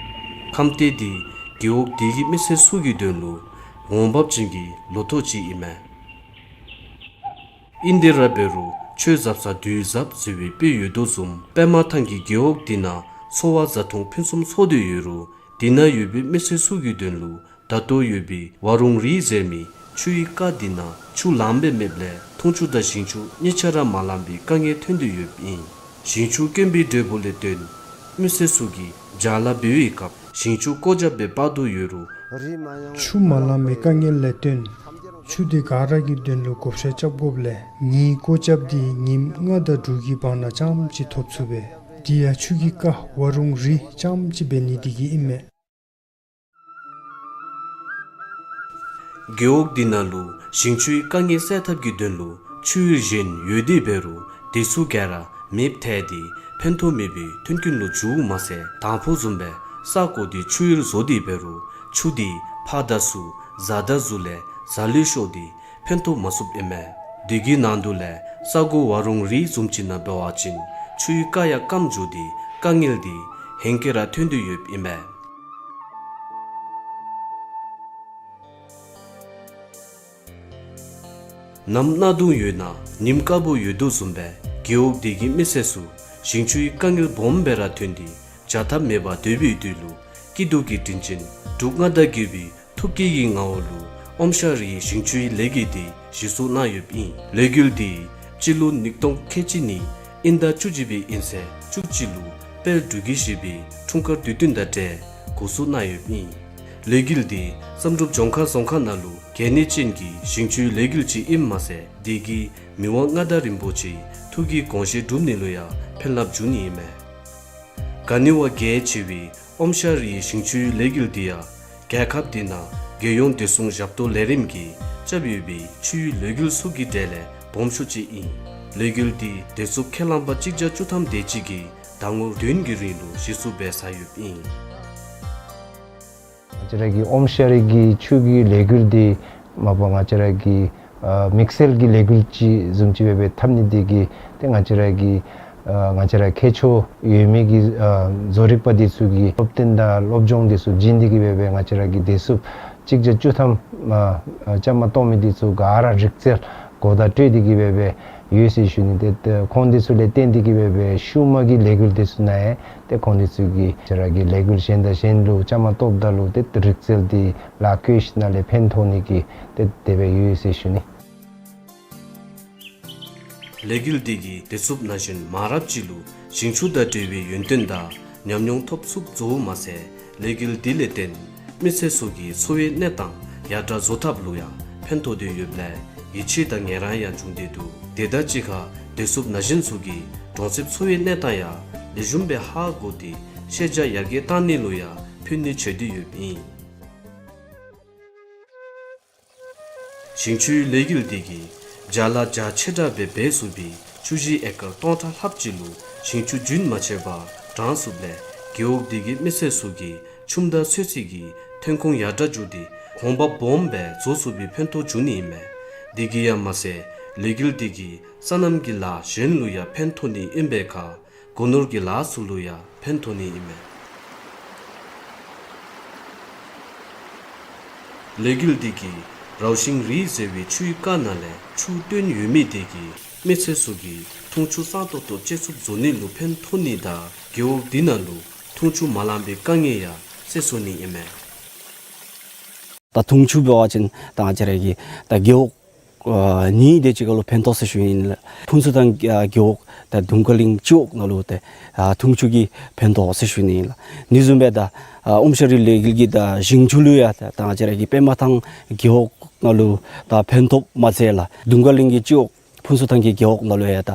ཁམས་ཏའི་འདི་རྒེད་འོག་འདི་གི་མི་སེར་ཚུ་གི་དོན་ལུ་འོང་འབབ་ཅན་གྱི་ལོ་ཐོག་ཅིག་ཨིན་མས། ཨིན་ཏེ་ར་འབད་རུང་ཆོས་ཟབ་ས་དུས་ཟབ་ཟེར་བའི་དཔེ་ཡོད་དོ་བཟུམ་པདྨ་ཐང་གི་རྒེད་འོག་འདི་ནང་འཚོ་བ་བཟའ་འཐུང་ཕུན་སུམ་ཚོགས་ཏེ་ཡོད་རུང་འདི་ནང་ཡོད་པའི་མི་སེར་ཚུ་གི་དོན་ལུ་ད་ལྟོ་ཡོད་པའི་བ་རུང་རི་ཟེར་མི་ཆུའི་རྐ་འདི་ནང་ཆུ་ལངམ་སྦེ་མེདཔ་ལས་འཐུང་ཆུ་དང་ཞིང་ཆུ་གཉིས་ཆ་ར་མ་ལང་པའི་དཀའ་ངལ་ཐོན་ཏེ་ཡོདཔ་ཨིན། ཞིང་ཆུ་དཀོན་པའི་འབྲས་བུ་ལས་བརྟེན་མི་སེར་ཚུ་གིས་བྱག་ལཱ་འབད་བའི་སྐབས་ཞིང་ཆུ་བཀོ་རྒྱབ་སྦེ་འབག་དོ་ཡོད་རུང་ཆུ་མ་ལང་པའི་དཀའ་ངལ་ལས་བརྟེན་ཆུ་འདི་ག་ར་གི་དོན་ལུ་བགོ་བཤའ་རྐྱབ་དགོཔ་ལས་ཉིནམ་བཀོ་རྒྱབ་འདི་ཉིནམ་ལྔ་དང་དྲུག་གི་བར་ན་རྐྱངམ་ཅིག་ཐོབ་ཚུགས་པས། དེ་ཡང་ཆུ་གི་རྐ་བ་རུང་རི་རྐྱངམ་ཅིག་འབད་ནི་དེ་གིས་ཨིན་མས། རྒེད་འོག་འདི་ནང་ལུ་ཞིང་ཆུའི་དཀའ་ངལ་སེལ་ཐབས་ཀྱི་དོན་ལུ་ཆུ་ཡུར་གཞན་ཡོད་དེ་འབད་རུང་དེ་ཚུ་ག་ར་མེདཔ་ཐལ་ཏེ་ཕན་ཐོགས་མེད་པའི་མཐུན་རྐྱེན་ལུ་འགྱུརཝ་མ་ཚད་དང་ཕུ་བཟུམ་སྦེ་ས་བརྐོ་སྟེ་ཆུ་ཡུར་བཟོ་སྟེ་འབད་རུང་ཆུ་འདི་ཕར་དང་ཚུར་བཟའ་ཟླ་ཚུ་ལས་བཟའ་ལུ་ཤོར་ཏེ་ཕན་ཐོགས་མ་ཚུགསཔ་ཨིན་མས། དེ་གི་ནང་དུ་ལས་ས་གོ་བ་རུང་རི་བཟུམ་ཅིག་ནང་འབད་བ་ཅིན་ ཆུའི་རྐ་ཡང་སྐམ་འགྱོ་སྟེ་དཀའ་ངལ་འདི་ཧེང་སྐལ་ར་ཐོན་དོ་ཡོདཔ་ཨིན་མས། ནམ་གནག་དུང་ཡོད་ན་ཉིམ་དཀརཔོ་ཡོད་དོ་བཟུམ་སྦེ་རྒེད་འོག་འདི་གི་མི་སེར་ཚུ་ཞིང་ཆུའི་དཀའ་ངལ་སྦོམ་སྦེ་ར་ཐོན་ཏེ་བྱ་ཐབས་མེད་པར་སྡོད་པའི་དུས་ལུ་སྐྱིད་སྡུག་གི་དྲིན་ཅན་འབྲུག་མངའ་བདག་དགྱེས་པའི་ཐུགས་བསྐྱེད་ཀྱི་ངོ་བོ་ལུ་ཨོམ་ཤ་རི་ཡི་ཞིང་ཆུའི་ལས་འགུལ་འདི་གཞི་བཙུགས་གནང་ཡོདཔ་ཨིན། ལས་འགུལ་འདི་སྤྱི་ལོ་ཉིས་སྟོང་ཁལ་གཅིག་གཉིས་དབྱིན་ཟླ་བཅུ་གཅིག་པའི་དབྱིན་ཚེས་བཅུ་གཅིག་ལུ་དཔལ་འབྲུག་རྒྱལ་བཞི་པའི་འཁྲུངས་སྐར་དུས་སྟོན་དང་འབྲེལ་འགོ་བཙུགས་གནང་ཡོདཔ་ཨིན། ལས་འགུལ་འདི་བསམ་གྲུབ་ལྗོངས་མཁར་རྫོང་ཁག་ནང་ལུ་གལ་གནད་ཅན་གྱི་ཞིང་ཆུའི་ལས་འགུལ་ཅིག་ཨིནམ་མ་ཚད་འདི་གིས་མི་དབང་མངའ་བདག་རིན་པོ་ཆེའི་ཐུགས་ཀྱི་དགོངས་བཞེད་སྒྲུབ་ནི་ལུ་ཡང་ཕན་རླབས་འབྱུང་ནི་ཨིན་མས། ག་ནི་བ་གལ་ཆེ་བའི་ཨོམ་ཤ་རི་ཡི་ཞིང་ཆུའི་ལས་འགུལ་འདི་ཡང་རྒྱལ་ཁབ་འདི་ནང་རྒྱལ་ཡོངས་བདེ་སྲུང་ཞབས་ཏོག་ལས་རིམ་གྱིས་རྐྱབ་ཡོད་པའི་ཆུའི་ལས་འགུལ་ཚུ་གི་གྲས་ལས་སྦོམ་ཤོས་ཅིག་ཨིན། ལས་འགུལ་འདི་བདེ་སྲུངཔ་ཁས་བླངས་པ་གཅིག་བརྒྱ་བཅུ་ཐམ་དེ་ཅིག་གིས་ཟླ་ངོ་བདུན་གྱི་རིང་ལུ་གཞི་བཙུགས་འབད་ཚར་ཡོདཔ་ཨིན། ང་བཅས་ར་གི་ཨོམ་ཤ་རི་གི་ཆུ་གི་ལས་འགུལ་འདི་མ་པ་ང་བཅས་ར་གི་ཨ་དམིགས་བསལ་གྱི་ལས་འགུལ་ཅིག་བཟུམ་ཅིག་སྦེ་འབད་འཐབ་ནི་འདི་གིས་ཏེ་ང་བཅས་ར་གི་ཨ་ང་བཅས་ར་ཁྱད་ཆོས་ཡོད་མི་གི་ཨ་བཟོ་རིག་པ་འདི་ཚུ་གིས་སློབ་སྟོན་དང་སློབ་སྦྱོང་འདི་ཚུ་བྱིན་ཏེ་གིས་སྦེ་སྦེ་ང་བཅས་ར་གི་བདེ་སྲུངཔ་གཅིག་བརྒྱ་བཅུ་ཐམ་ཨ་ཨ་བཅའ་མར་གཏོགས་མི་འདི་ཚུ་ག་ར་རིག་རྩལ་གོ་བརྡ་སྤྲོད་དེ་གིས་སྦེ་སྦེ་ཡོད་ཟེར་ཞུ་ནི། ཏེ་ཏེ་ཁོང་འདི་ཚུ་ལས་བརྟེན་ཏེ་གིས་སྦེ་སྦེ་ཤུལ་མ་གི་ལས་འགུལ་འདི་ཚུ་ནང་ཡང་ཏེ་ཁོང་འདི་ཚུ་གིས་ང་བཅས་ར་གི་ལས་འགུལ་གཞན་དང་གཞན་ལུ་བཅའ་མར་གཏོགསཔ་ད་ལུ་ཏེ་རིག་རྩལ་འདི་ལཱ་བཀོལ་ཞིནམ་ལས་ཕན་ཐོགས་ནི་གི་ཏེ་དེ་སྦེ་ཡོད་ཟེར་ཞུ་ནི། ལས་འགུལ་འདི་གིས་བདེ་སྲུངཔ་ན་གཞོན་མང་རབས་ཅིག་ལུ་ཞིང་ཆུ་དང་འབྲེལ་བའི་ཡོན་ཏན་དང་ཉམས་མྱོང་ཐོབ་ཚུགསཔ་བཟོཝ་མ་ཚད་ལས་འགུལ་འདི་ལས་བརྟེན་མི་སེར་ཚུ་གི་འཚོ་བའི་གནས་སྟངས་ཡར་དྲག་བཟོ་ཐབས་ལུ་ཡང་ཕན་ཐོགས་ཏེ་ཡོདཔ་ལས་ཡིད་ཆེས་དང་ངལ་རངས་ཡང་བྱུང་སྟེ་འདུག། དེ་དང་གཅིག་ཁར་བདེ་སྲུངཔ་ན་གཞོན་ཚུ་གིས་གྲོང་གསེབ་འཚོ་བའི་གནས་སྟངས་ཡང་ལེགས་ཤོམ་སྦེ་ཧ་གོ་སྟེ་ཤེས་བྱ་ཡར་རྒྱས་གཏང་ནི་ལུ་ཡང་ཕན་ནུས་ཆེ་སྟེ་ཡོདཔ་ཨིན། ཞིང་ཆུའི་ལས་འགུལ་འདི་གིས་བྱ་ལཱ་རྒྱ་ཆེ་དྲགས་སྦེ་འབད་ཚུགས་པའི་ཆུ་བཞི་ཨེ་ཀར་སྟོང་ཕྲག་ལྷགཔ་ཅིག་ལུ་ཞིང་ཆུ་རྒྱུན་མ་ཆད་པར་དྲང་ཚུགསཔ་ལས་རྒེད་འོག་འདི་གི་མི་སེར་ཚུ་གིས་ཆུམ་དང་ཚོད་བསྲེ་གི་ཐོན་ཁུངས་ཡར་དྲག་འགྱོ་སྟེ་གོང་འཕེལ་སྦོམ་སྦེ་བཟོ་ཚུགས་པའི་ཕན་ཐོགས་འབྱུང་ནི་ཨིན་མས། འདི་གིས་ཡང་མ་ཚད་ལས་འགུལ་འདི་གིས་སོ་ནམ་གྱི་ལཱ་གཞན་ལུ་ཡང་ཕན་ཐོགས་ནི་ཨིན་པའི་ཁར་སྒོ་ནོར་གྱི་ལཱ་ཚུ་ལུ་ཡང་ཕན་ཐོགས་ནི་ཨིན་མས། ལས་འགུལ་འདི་གིས་རའུ་ཤིང་རི་ཟེར་བའི་ཆུའི་རྐ་ནང་ལས་ཆུ་བཏོན་ཡོད་མི་འདི་གིས་མི་སེར་ཚུ་གིས་འཐུང་ཆུ་གཙང་ཏོག་ཏོ་སྤྱོད་ཚུགསཔ་བཟོ་ནི་ལུ་ཕན་ཐོགས་ནི་དང་རྒེད་འོག་འདི་ནང་ལུ་འཐུང་ཆུ་མ་ལང་པའི་དཀའ་ངལ་ཡང་སེལ་ཚུགས་ནི་ཨིན་མས། ད་འཐུང་ཆུ་འབད་བ་ཅིན་ད་ང་བཅས་ར་གི་ད་རྒེད་འོག་ཨ་གཉིས་དེ་ཅིག་ཁར་ལུ་ཕན་ཐོགས་ཟེར་ཞུ་ནི་ཨིན་ལགས། ཕུན་ཚོགས་ཐང་ཨ་རྒེད་འོག་དང་དུང་དཀར་གླིང་སྤྱི་འོག་ནང་ལུ་ཏེ་ཨ་འཐུང་ཆུ་གི་ཕན་ཐོགས་ཟེར་ཞུ་ནི་ཨིན་ལགས། དེ་བཟུམ་སྦེ་ད་ཨ་ཨོམ་ཤ་རི་ལས་འགུལ་གྱིས་ད་ཞིང་ཆུ་ལུ་ཡང་ད་ང་བཅས་ར་གི་པདྨ་ཐང་རྒེད་འོག་ནང་ལུ་ད་ཕན་ཐོགསཔ་མ་ཚད་ལགས་དུང་དཀར་གླིང་གི་སྤྱི་འོག་ཕུན་ཚོགས་ཐང་གི་རྒེད་འོག་ནང་ལུ་ཡང་ད་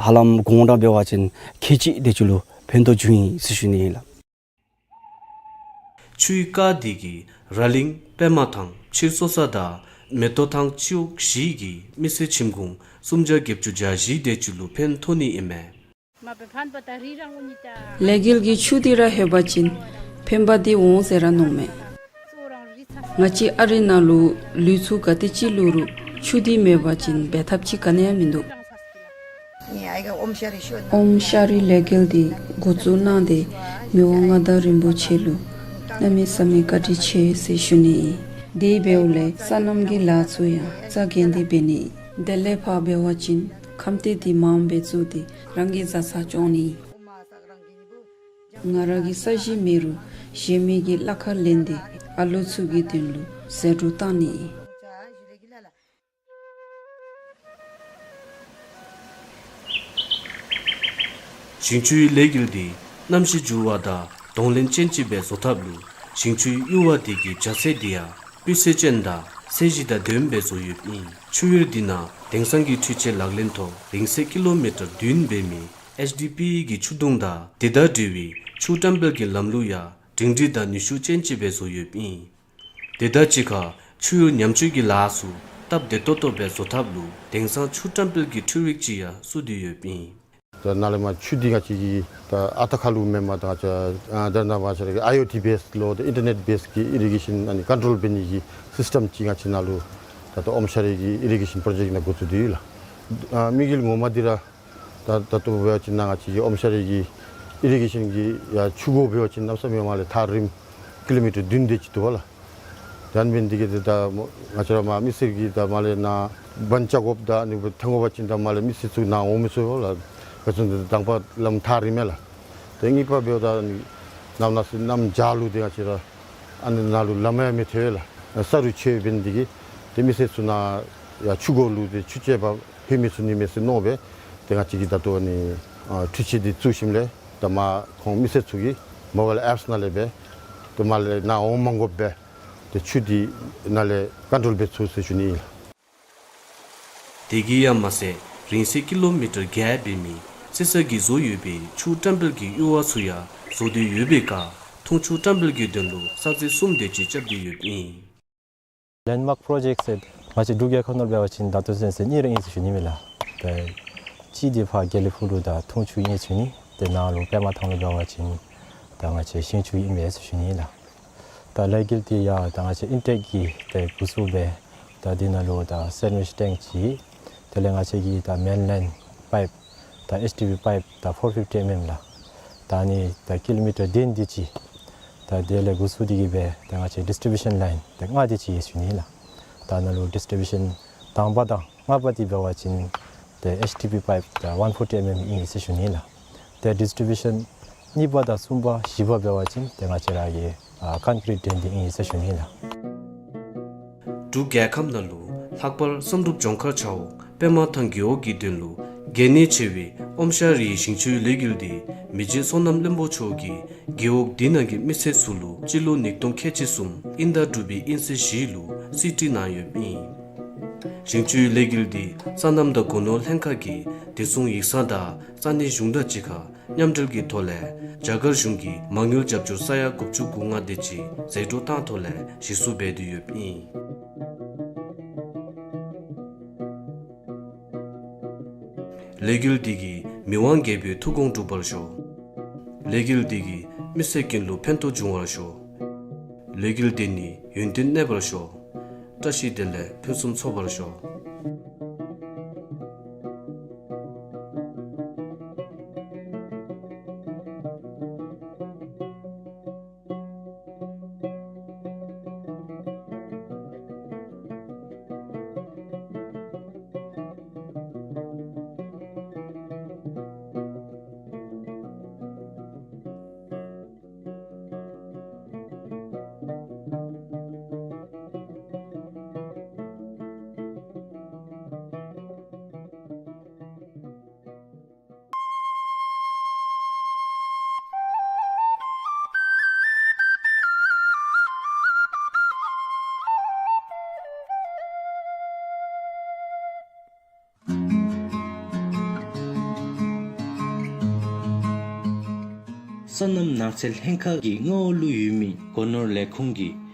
ཧ་ལམ་དགོང་གྲངས་འབད་བ་ཅིན་ཁལ་གཅིག་དེ་ཅིག་ལུ་ཕན་ཐོགས་འབྱུང་ཡི་ཟེར་ཞུ་ནི་ཨིན་ལགས། ཆུའི་རྐ་འདི་གིས་ར་གླིང་པདྨ་ཐང་ཕྱིར་གསོ་ས་དང་མེ་ཏོག་ཐང་སྤྱི་འོག་བཞི་གི་མི་སེར་ཁྱིམ་གུང་སུམ་བརྒྱ་བརྒྱད་ཅུ་གྱ་བཞི་དེ་ཅིག་ལུ་ཕན་ཐོགས་ནི་ཨིན་མས། ལས་འགུལ་གྱིས་ཆུ་འདི་ར་ལྷོད་པ་ཅིན་ཕན་པ་འདི་འོང་ཟེར་ར་མནོཝ་མས། ང་བཅས་ཨ་རི་ནང་ལུ་ལུས་ཚུ་ག་དེ་ཅིག་ལུས་རུང་ཆུ་འདི་མེད་པ་ཅིན་འབད་ཐབས་ཅིག་ག་ནི་ཡང་མིན་འདུག། ཨོམ་ཤ་རི་ལས་འགུལ་འདི་འགོ་བཙུགས་གནང་སྟེ་མི་དབང་མངའ་བདག་རིན་པོ་ཆེ་ལུ་གནམ་མེད་ས་མེད་བཀའ་དྲིན་ཆེ་ཟེར་ཞུ་ནི་ཨིན། དེ་འབདཝ་ལས་སོ་ནམ་གྱི་ལཱ་ཚུ་ཡང་རྩ་འགེངས་ཏེ་འབད་ནི་ཨིན། དེ་ལས་ཕར་འབད་བ་ཅིན་ཁམས་ཏེ་འདི་མངམ་སྦེ་བཙུགས་ཏེ་རང་གི་བཟའ་ཚང་སྐྱོང་ནི་ཨིན། ང་ར་གི་ས་གཞི་མེད་རུང་གཞན་མི་གི་གླ་ཁར་ལེན་ཏེ་ཨ་ལོ་ཚུ་གི་དོན་ལུ་ཟད་འགྲོ་བཏང་ནི་ཨིན། ཞིང་ཆུའི་ལས་འགུལ་འདི་གནམ་གཤིས་འགྱུར་བ་དང་གདོང་ལེན་ཅན་ཅིག་སྦེ་བཟོ་ཐབས་ལུ་ཞིང་ཆུའི་ཡུར་བ་འདི་གི་བྱ་ཚད་འདི་ཡང་སྤུས་ཚད་ཅན་དང་ཚད་གཞི་དང་ལྡནམ་སྦེ་བཟོ་ཡོདཔ་ཨིན། ཆུ་ཡུར་འདི་ནང་དེང་སང་གི་འཕྲུལ་ཆས་ལག་ལེན་ཐོག་རིང་ཚད་ཀི་ལོ་མི་ཊར་བདུན་འབད་མི་ཨེཆ་ཌི་པི་གི་ཆུ་དུང་དང་དེ་དང་འབྲེལ་བའི་ཆུ་བཀྲམ་སྤེལ་གྱི་ལམ་ལུགས་ཡང་སྒྲིང་སྒྲི་དང་ནུས་ཤུགས་ཅན་ཅིག་སྦེ་བཟོ་ཡོདཔ་ཨིན། དེ་དང་གཅིག་ཁར་ཆུ་ཡུར་ཉམས་བཅོས་ཀྱི་ལཱ་ཚུ་སྟབས་བདེ་ཏོག་ཏོ་སྦེ་བཟོ་ཐབས་ལུ་དེང་སང་ཆུ་བཀྲམ་སྤེལ་གྱི་འཕྲུལ་རིག་ཅིག་ཡང་བཙུགས་ཏེ་ཡོདཔ་ཨིན། ད་ནཱ་ལས་མར་ཆུ་འདི་ང་བཅས་ཀྱིས་ད་ཨ་རྟག་ཁ་ལུ་མེན་པར་ད་ང་བཅས་ཨ་ད་ནཱ་མར་ང་བཅས་ར་གི་ཨའི་ཨོ་ཊི་བེསི་ལོ་ད་ཨིན་ཊར་ནེཊ་བེསི་གི་ཨི་རི་གེ་ཤཱན་ཨ་ནི་ཀོན་ཊོལ་འབད་ནི་གི་སིསི་ཊེམ་ཅིག་ང་བཅས་ནཱ་ལུ་ད་ད་ཨོམ་ཤ་རི་གི་ཨི་རི་གེ་ཤཱན་པྲོ་ཇེཀཊ་ནང་འགོ་བཙུགས་ཏེ་ཡོད་ལགས། ཨ་དམིགས་ཡུལ་ངོ་མ་འདི་ར་ ད་ད་ལྟོ་འབད་བ་ཅིན་ནཱ་ང་བཅས་ཀྱི་ཨོམ་ཤ་རི་གི་ཨི་རི་གེ་ཤཱན་གྱི་ཡར་ཆུ་འགོ་འབད་བ་ཅིན་གནམ་ས་མེད་མར་ལས་ཐག་རིངམོ་ཀི་ལོ་མི་ཊར་བདུན་དེ་ཅིག་འདུག་པ་ལགས། ད་ཨ་ནི་འབད་ནི་འདི་གིས་ཏེ་ད་ང་བཅས་ར་མར་མི་སེར་གྱིས་ད་མར་ལས་ནཱ་བཱནཌ་རྐྱབ་དགོཔ་ད་ཨ་ནི་འབད་ཐོན་དགོ་པ་ཅིན་ད་མར་ལས་མི་སེར་ཚུ་ནཱ་འོང་མི་ཚུགས་པས་ལགས། ག་ཅི་འདི་དང་པ་ལམ་ཐག་རིངམོ་ལགས། ཏེ་གཉིས་པ་འབདཝ་ད་ནི་གནམ་ནང་ས་གནམ་བྱཱར་ལུ་ཏེ་ང་བཅས་ར་ཨ་ནི་ནང་ལུ་ལམ་ཡང་མི་ཐོན་པས་ལགས། ས་རུད་ཆད་འབད་ནི་འདི་གིས་ཏེ་མི་སེར་ཚུ་ནཱ་ཡར་ཆུ་འགོ་ལུ་ཏེ་ཆུ་རྐྱབ་པར་ལྷོད་མི་ཚུགས་ནི་མས་ཟེར་མནོ་སྦེ་ཏེ་ང་བཅས་ཀྱིས་ད་ལྟོ་ཨ་ནི་ཨ་འཕྲུལ་ཆས་འདི་བཙུགས་ཞིནམ་ལས་ད་མར་ཁོང་མི་སེར་ཚུ་གིས་མོ་བཱའིལ་ཨེཔསི་ནང་ལས་སྦེ་ཏེ་མར་ལས་ནཱ་འོང་མ་དགོཔ་སྦེ་ཏེ་ཆུ་འདི་ནཱ་ལས་ཀོན་ཊོལ་འབད་ཚུགས་ཟེར་ཞུ་ནི་ཨིན་ལགས། དེ་གིས་ཡང་མ་ཚད་རིང་ཚད་ཀི་ལོ་མི་ཊར་བརྒྱད་འབད་མི་རྩེ་ས་གིས་བཟོ་ཡོད་པའི་ཆུ་བཀྲམ་སྤེལ་གྱི་གཡུར་བ་ཚུ་ཡང་བཟོ་སྡོད་ཡོད་པའི་ཁར་འཐུང་ཆུ་བཀྲམ་སྤེལ་གྱི་དོན་ལུ་ས་ཚིགས་གསུམ་དེ་ཅིག་རྐྱབ་སྟེ་ཡོདཔ་ཨིན། ལེནཌ་མཱརཀ་པྲོ་ཇེཀཊ་ཟེར་ང་བཅས་འབྲུག་རྒྱལ་ཁབ་ནང་འབད་བ་ཅིན་ད་ལྟོ་ཚུན་ཚོད་གཉིས་ར་ཨིན་ཟེར་ཞུ་ནི་ཨིན་ལགས། ཏེ་གཅིག་འདི་ཕར་དགེ་ལེགས་ཕུག་ལུ་ད་འཐུང་ཆུ་ཨིན་ཟེར་ཞུ་ནི། ཏེ་ནཱ་ལུ་པདྨ་ཐང་ལུ་འབད་བ་ཅིན་ད་ང་བཅས་ཞིང་ཆུ་ཨིན་པས་ཟེར་ཞུ་ནི་ཨིན་ལགས། ད་ལས་འགུལ་འདི་ཡང་ད་ང་བཅས་ཨིན་ཊེཀ་གིས་ཏེ་འགོ་བཙུགས་སྦེ་ད་འདི་ནང་ལུ་ད་སེན་ཝིཆ་ཊེངཀ་ཅིག་དེ་ལས་ང་བཅས་ཀྱི་ད་མེན་ལའིན་པའིཔ་ད་ཨེཆ་ཌི་པི་པའིཔ་ད་ཕོར་ཕིཕ་ཊི་ཨེམ་ཨེམ་ལགས། ད་ཨ་ནི་ད་ཀི་ལོ་མི་ཊར་བདུན་དེ་ཅིག་ད་དེ་ལས་འགོ་བཙུགས་ཏེ་གིས་སྦེ་ད་ང་བཅས་ཌིསི་ཊི་བིའུ་ཤཱན་ལའིན་ད་ལྔ་དེ་ཅིག་ཡོད་ཟེར་ཞུ་ནི་ཨིན་ལགས། ད་ནཱ་ལུ་ཌིསི་ཊི་བིའུ་ཤཱན་དང་པ་དང་ལྔ་པ་འདི་འབད་བ་ཅིན་ཏེ་ཨེཆ་ཌི་པི་པའིཔ་ད་ཝན་ཕོར་ཊི་ཨེམ་ཨེམ་ཨིན་ཟེར་ཞུ་ནི་ཨིན་ལགས། ཏེ་ཌིསི་ཊི་བིའུ་ཤཱན་གཉིས་པ་དང་གསུམ་པ་བཞི་པ་འབད་བ་ཅིན་ཏེ་ང་བཅས་ར་གི་ཨ་ཀོན་ཀི་རིཊ་ཌྲེན་འདི་ཨིན་ཟེར་ཞུ་ནི་ཨིན་ལགས། འབྲུག་རྒྱལ་ཁབ་ནང་ལུ་ལྷག་པར་བསམ་གྲུབ་ལྗོངས་མཁར་བྱ་འོག་པདྨ་ཐང་རྒེད་འོག་གི་དོན་ལུ་གལ་གནད་ཆེ་བའི་ཨོམ་ཤ་རིའི་ཞིང་ཆུའི་ལས་འགུལ་འདི་མི་རྗེ་བསོད་ནམས་བློན་པོ་མཆོག་གིས་རྒེད་འོག་འདི་ནང་གི་མི་སེར་ཚུ་ལུ་སྤྱི་ལོ་ཉིས་སྟོང་ཁལ་གཅིག་གསུམ་དབྱིན་ཟླ་དྲུག་པའི་དབྱིན་ཚེས་བཞི་ལུ་གསེས་ཁྲིད་གནང་ཡོདཔ་ཨིན། ཞིང་ཆུའི་ལས་འགུལ་འདི་སོ་ནམ་དང་སྒོ་ནོར་ལྷན་ཁག་གིས་བདེ་སྲུང་ཡིག་ཚང་དང་ས་གནས་གཞུང་དང་གཅིག་ཁར་མཉམ་འབྲེལ་གྱི་ཐོག་ལས་རྒྱ་གར་གཞུང་གི་མ་དངུལ་རྒྱབ་སྐྱོར་ས་ཡ་དགུ་བཅུ་གོ་ལྔ་དེ་ཅིག་ཟད་འགྲོ་བཏང་ཐོག་ལས་གཞི་བཙུགས་འབད་དེ་ཡོདཔ་ཨིན། ལས་འགུལ་འདི་གིས་མི་དབང་རྒྱལ་པོའི་ཐུགས་དགོངས་འགྲུབ་པར་ཤོག། ལས་འགུལ་འདི་གིས་མི་སེར་ཀུན་ལུ་ཕན་ཐོགས་འབྱུང་བར་ཤོག། ལས་འགུལ་འདི་ནི་ཡུན་བརྟན་གནས་པར་ཤོག། བཀྲ་ཤིས་བདེ་ལེགས་ཕུན་སུམ་ཚོགས་པར་ཤོག། སོ་ནམ་ནགས་ཚལ་ལྷན་ཁག་གི་མངའ་འོག་ལུ་ཡོད་མི་སྒོ་ནོར་ལས་ཁུངས་ཀྱི་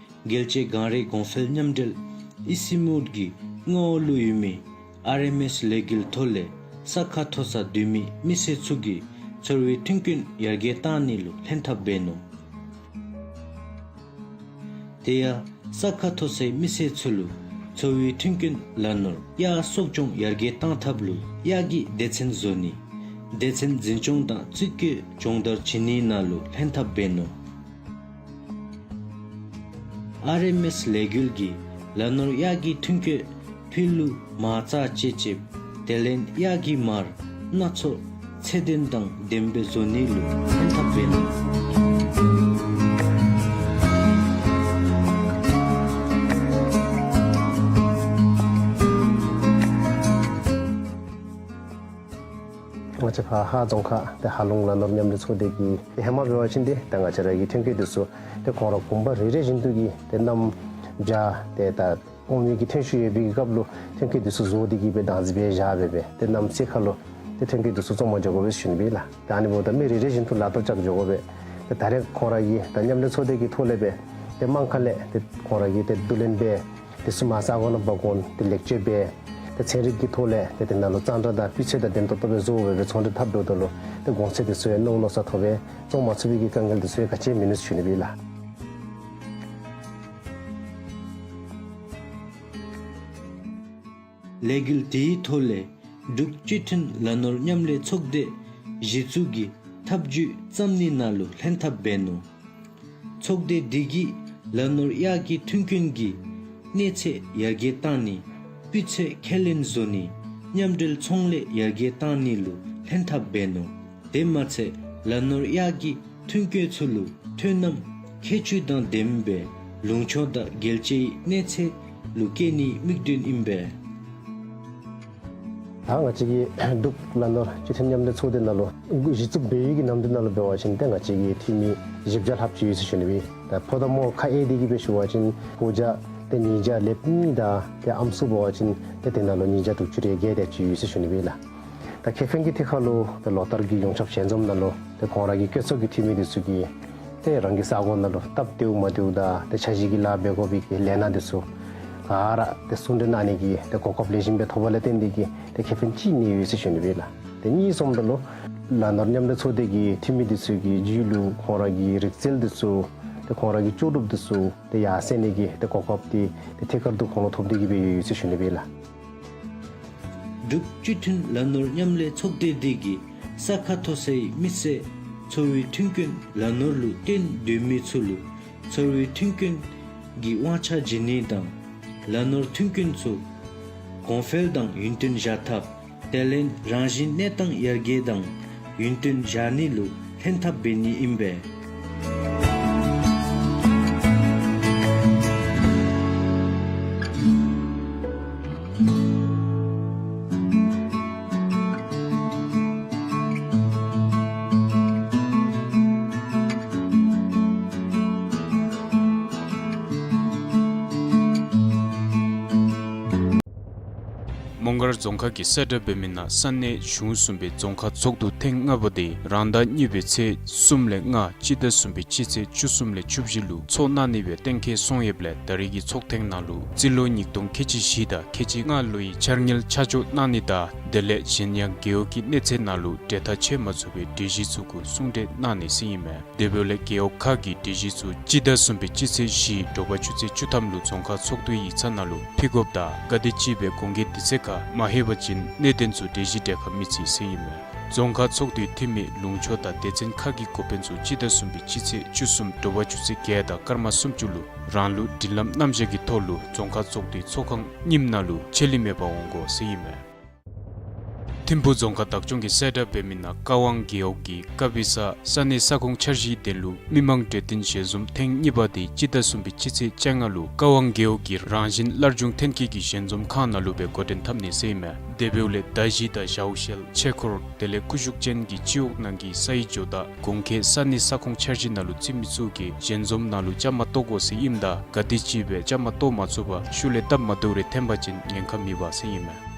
རྒྱལ་གཅེས་གངས་རི་གོང་འཕེལ་མཉམ་འབྲེལ་ཨི་སི་མུད་ཀྱི་མངའ་འོག་ལུ་ཡོད་མི་ཨར་ཨེམ་ཨེསི་ལས་འགུལ་ཐོག་ལས་ས་ཁ་མཐོ་སར་སྡོད་མི་མི་སེར་ཚུ་གི་འཚོ་བའི་མཐུན་རྐྱེན་ཡར་རྒྱས་གཏང་ནི་ལུ་ལྷན་ཐབས་འབད་ནུག། དེ་ཡང་ས་ཁ་མཐོ་སའི་མི་སེར་ཚུ་ལུ་འཚོ་བའི་མཐུན་རྐྱེན་ལ་ནོར་གཡག་གསོ་སྐྱོང་ཡར་རྒྱས་གཏང་ཐབས་ལུ་གཡག་གི་སྡེ་ཚན་བཟོ་ནི། སྡེ་ཚན་འཛིན་སྐྱོང་དང་རྩིས་བཀོད་སྦྱོང་བརྡར་བྱིན་ནི་ནང་ལུ་ལྷན་ཐབས་འབད་ནུག། ཨར་ཨེམ་ཨེསི་ལས་འགུལ་གྱིས་ལ་ནོར་གཡག་གི་ཐོན་སྐྱེད་ཕུལ་ལུ་མ་རྩ་བཅད་ཅེབ། དེ་ལས་གཡག་གི་མར་སྣ་ཚོགས་ཚད་ལྡན་དང་ལྡནམ་སྦེ་བཟོ་ནི་ལུ་ལྷན་ཐབས་འབད་ནུག། ང་བཅས་ཕར་ཧཱ་རྫོང་ཁག་ཏེ་ཧཱ་ལུང་ལ་ནོར་མཉམ་ལས་ཚོགས་སྡེ་གིས་ཏེ་ཧེ་མ་འབད་བ་ཅིན་ཏེ་ད་ང་བཅས་ར་གི་ཐོན་སྐྱེད་འདི་ཚུ་ཏེ་ཁོང་ར་གུང་པ་རེ་རེ་བཞིན་དུ་གིས་ཏེ་གནམ་བྱཱར་ཏེ་ད་ཨོམ་གྱི་ཐོན་ཤུགས་ཡོད་པའི་གི་སྐབས་ལུ་ཐོན་སྐྱེད་འདི་ཚུ་བཟོ་སྟེ་གིས་སྦེ་བདག་འཛིན་འབད་བཞག་སྦེ་སྦེ་ཏེ་གནམ་སེར་ཁ་ལུ་ཏེ་ཐོན་སྐྱེད་འདི་ཚུ་བཙོང་མ་འགྱོ་དགོ་པས་ཟེར་ཞུ་ནི་ཨིན་ལགས། ད་ཨ་ནི་འབདཝ་ད་མི་རེ་རེ་བཞིན་དུ་ལག་རྡོ་བཅག་འགྱོ་དགོ་པས། ཏེ་ད་རེས་ཁོང་ར་གིས་ད་མཉམ་ལས་ཚོགས་སྡེ་གི་ཐོག་ལས་སྦེ་ཏེ་དམངས་ཁ་ལས་ཏེ་ཁོང་ར་གིས་ཏེ་བསྡུ་ལེན་འབད་དེ་ཚུ་མར་ས་གོ་ནང་འབག་འོང་ཏེ་ལེགས་བཅོས་འབད་ཏེ་ཚན་རིག་གི་ཐོག་ལས་ཏེ་དེ་ནང་ལུ་གཙང་སྦྲ་དང་སྤུས་ཚད་དང་ལྡན་ཏོག་ཏོ་སྦེ་བཟོ་སྦེ་སྦེ་ཚོང་འབྲེལ་འཐབ་འགྱོཝ་ད་ལུ་ཏེ་གོང་ཚད་འདི་ཚུ་ཡང་གནམ་མེད་ས་མཐོ་སྦེ་བཙོང་མ་ཚུགས་པའི་གི་དཀའ་ངལ་འདི་ཚུ་ཡང་ག་ཅི་ཡང་མིན་ནུག་ཟེར་ཞུ་ནི་ཨིན་ལགས། ལས་འགུལ་དེའི་ཐོག་ལས་ འབྲུག་སྤྱི་མཐུན་ལ་ནོར་མཉམ་ལས་ཚོགས་སྡེ་གཞི་བཙུགས་ཀྱི་ཐབས་བྱུས་བརྩམ་ནི་ནང་ལུ་ལྷན་ཐབས་འབད་ནུག། ཚོགས་སྡེ་འདི་གིས་ལ་ནོར་གཡག་གི་མཐུན་རྐྱེན་གྱི་གནས་ཚད་ཡར་རྒྱས་བཏང་ནི། སྤུས་ཚད་ཁས་ལེན་བཟོ་ནི། མཉམ་འབྲེལ་ཚོང་ལས་ཡར་རྒྱས་བཏང་ནི་ལུ་ལྷན་ཐབས་འབད་ནུག། དེ་མ་ཚད་ལ་ནོར་གཡག་གི་མཐུན་རྐྱེན་ཚུ་ལུ་ཐོན་རྣམ་ཁྱད་ཆོས་དང་ལྡནམ་སྦེ་ལུང་ཕྱོགས་དང་རྒྱལ་སྤྱིའི་གནས་ཚད་ལུ་བསྐྱལ་ནིའི་དམིགས་དོན་ཨིན་པས། ད་ང་བཅས་ཀྱི་འབྲུག་ལ་ནོར་སྤྱི་མཐུན་མཉམ་ལས་ཚོགས་སྡེ་ནང་ལུ་གཞི་བཙུགས་འབད་བའི་གི་ནམ་དུས་ནང་ལུ་འབད་བ་ཅིན་ཏེ་ང་བཅས་ཀྱི་འཐུས་མི་བཞི་བརྒྱ་ལྷགཔ་ཅིག་ཡོད་ཟེར་ཞུ་ནི་སྦེ། ད་ཕོ་དང་མོ་ཁ་དབྱེ་སྟེ་གི་སྦེ་ཞུ་བ་ཅིན་སྤུ་རྒྱལ་ཏེ་ཉིས་བརྒྱ་ལེབ་གཉིས་དང་ཏེ་ཨམ་སྲུ་འབད་བ་ཅིན་ཏེ་དེ་ནང་ལུ་ཉིས་བརྒྱ་དྲུག་ཅུ་རེ་བརྒྱད་དེ་ཅིག་ཡོད་ཟེར་ཞུ་ནི་སྦེ་ལགས། ད་ཁེ་ཕན་གྱི་ཐད་ཁར་ལུ་ཏེ་ལོ་ལྟར་གྱི་ཡོངས་ཁྱབ་ཞལ་འཛོམས་ནང་ལུ་ཏེ་ཁོང་ར་གི་བཀོད་ཚོགས་ཀྱི་འཐུས་མི་འདི་ཚུ་གིས་ཏེ་རང་གི་ས་གོ་ནང་ལུ་སྟབས་བདེཝ་མ་བདེཝ་དང་ཏེ་འཆར་གཞི་གི་ལཱ་འབད་དགོ་པའི་གི་ལས་སྣ་འདི་ཚུ་ག་ར་ཏེ་གསུང་གྲོས་གནང་ནི་གི་ཏེ་གོ་སྐབས་ལེགས་ཤོམ་སྦེ་ཐོབ་པ་ལས་བརྟེན་ཏེ་གི་ཏེ་ཁེ་ཕན་ཅིག་གནས་ཡོད་ཟེར་ཞུ་ནི་སྦེ་ལགས། ཏེ་གཉིས་གསུམ་ད་ལུ་ལ་ནོར་མཉམ་ལས་ཚོགས་སྡེ་གི་འཐུས་མི་འདི་ཚུ་གི་རྒྱུད་ལུ་ཁོང་ར་གི་རིག་རྩལ་འདི་ཚུ་ཏེ་ཁོང་ར་གི་ལྕོགས་གྲུབ་འདི་ཚུ་ཏེ་ཡར་སེང་ནི་གི་ཏེ་གོ་སྐབས་འདི་ཏེ་ཐད་ཀར་དུ་ཁོང་ལུ་ཐོབ་སྟེ་གི་སྦེ་ཡོད་ཡོད་ཟེར་ཞུ་ནི་སྦེ་ལགས། འབྲུག་སྤྱི་མཐུན་ལ་ནོར་མཉམ་ལས་ཚོགས་སྡེ་འདི་གིས་ས་ཁ་མཐོ་སའི་མི་སེར་ཚོར་བའི་མཐུན་རྐྱེན་ལ་ནོར་ལུ་བརྟེན་སྡོད་མི་ཚུ་ལུ་ཚོར་བའི་མཐུན་རྐྱེན་གྱི་དབང་ཆ་བྱིན་ནི་དང་ལ་ནོར་མཐུན་རྐྱེན་ཚུ་གོང་འཕེལ་དང་ཡུན་བརྟན་བཞག་ཐབས་དེ་ལས་རང་བཞིན་གནས་སྟངས་ཡར་རྒྱས་དང་ཡུན་བརྟན་བཞག་ནི་ལུ་ལྷན་ཐབས་འབད་ནི་ཨིན་པས། མོང་སྒར་རྫོང་ཁག་གིས་གསལ་བསྒྲགས་འབད་མི་ནང་ས་གནས་གཞུང་གསུམ་པའི་རྫོང་ཁག་ཚོགས་འདུ་ཐེངས་ལྔ་པ་དེ་རང་ཟླ་གཉིས་པའི་ཚེས་གསུམ་ལས་ལྔ་སྤྱི་ཟླ་གསུམ་པའི་སྤྱི་ཚེས་བཅུ་གསུམ་ལས་བཅུ་བཞི་ལུ་ཚོགས་གནང་ནི་སྦེ་གཏན་འཁེལ་སོང་ཡོདཔ་ལས་ད་རེས་ཀྱི་ཚོགས་ཐེངས་ནང་ལུ་རྩིས་ལོ་ཉིས་སྟོང་ཁལ་གཅིག་བཞི་དང་ཁལ་གཅིག་ལྔ་ལོའི་འཆར་དངུལ་ཆ་འཇོག་གནང་ནི་དང་དེ་ལས་གཞན་ཡང་རྒེད་འོག་གི་གནས་ཚད་ནང་ལུ་འབྲེལ་ཐག་ཆོད་མ་ཚུགས་པའི་གྲོས་གཞི་ཚུ་གུ་གསུང་གྲོས་གནང་ནི་ཟེར་ཨིན་མས། དེ་འབདཝ་ལས་རྒེད་འོག་ཁག་གིས་གྲོས་གཞི་ཚུ་སྤྱི་ཟླ་གསུམ་པའི་སྤྱི་ཚེས་བཞི་དྲོ་པ་ཆུ་ཚོད་བཅུ་ཐམ་ལུ་རྫོང་ཁག་ཚོགས་འདུའི་ཡིག་ཚང་ནང་ལུ་ཕུལ་དགོཔ་དང་ག་དེམ་ཅིག་སྦེ་གོང་འཁོད་དུས་ཚོད་ཁར་མ་ལྷོད་པ་ཅིན་གནད་དོན་ཚུ་གྲོས་གཞི་གྲལ་ཁར་མི་ཚུད་ཟེར་ཨིན་མས། རྫོང་ཁག་ཚོགས་འདུའི་འཐུས་མི་ལུང་ཕྱོགས་དང་སྡེ་ཚན་ཁག་གི་འགོ་དཔོན་ཚུ་སྤྱི་ཟླ་གསུམ་པའི་སྤྱི་ཚེས་བཅུ་གསུམ་དྲོ་པ་ཆུ་ཚོད་བརྒྱད་དང་སྐར་མ་སུམ་ཅུ་ལུ་རང་ལུགས་སྒྲིག་ལམ་རྣམ་གཞག་གི་ཐོག་ལུ་རྫོང་ཁག་ཚོགས་འདུའི་ཚོགས་ཁང་རྙིངམ་ནང་ལུ་ཆད་ལུས་མེད་པར་འོང་དགོ་ཟེར་ཨིན་མས། ཐིམ་ཕུག་རྫོང་ཁག་བདག་སྐྱོང་གིས་གསལ་བསྒྲགས་འབད་མི་ནང་ཀ་ཝང་རྒེད་འོག་གི་ཀ་བི་ས་ས་གནས་ས་ཁོངས་འཆར་གཞིའི་དོན་ལུ་མི་མང་གྲོས་བསྟུན་ཞལ་འཛོམས་ཐེངས་གཉིས་པ་དེ་སྤྱི་ཟླ་གསུམ་པའི་སྤྱི་ཚེས་བཅོ་ལྔ་ལུ་ཀ་ཝང་རྒེད་འོག་གི་རང་བཞིན་སླར་འབྱུང་ཐོན་སྐྱེད་ཀྱི་ཞལ་འཛོམས་ཁང་ནང་ལུ་སྦེ་འགོ་འདྲེན་འཐབ་ནི་ཟེར་ཨིན་མས། དེ་འབདཝ་ལས་མདའ་གཞི་དང་ཞའོ་ཤེལ་ཆས་འཁོར་དེ་ལས་ཀུ་ཤུ་ཅན་གྱི་སྤྱི་འོག་ནང་གི་སའི་ཇོ་བདག་གོང་འཁོད་ས་གནས་ས་ཁོངས་འཆར་གཞི་ནང་ལུ་བརྩི་མི་ཚུ་གིས་ཞལ་འཛོམས་ནང་ལུ་བཅའ་མར་གཏོགས་དགོ་ཟེར་ཨིནམ་ད་ག་དེམ་ཅིག་སྦེ་བཅའ་མར་གཏོགས་མ་ཚུགས་པར་ཤུལ་ལས་སྟབས་མ་བདེཝ་རེ་འཐོན་པ་ཅིན་ཉེན་ཁ་མེད་པ་ཟེར་ཨིན་མས།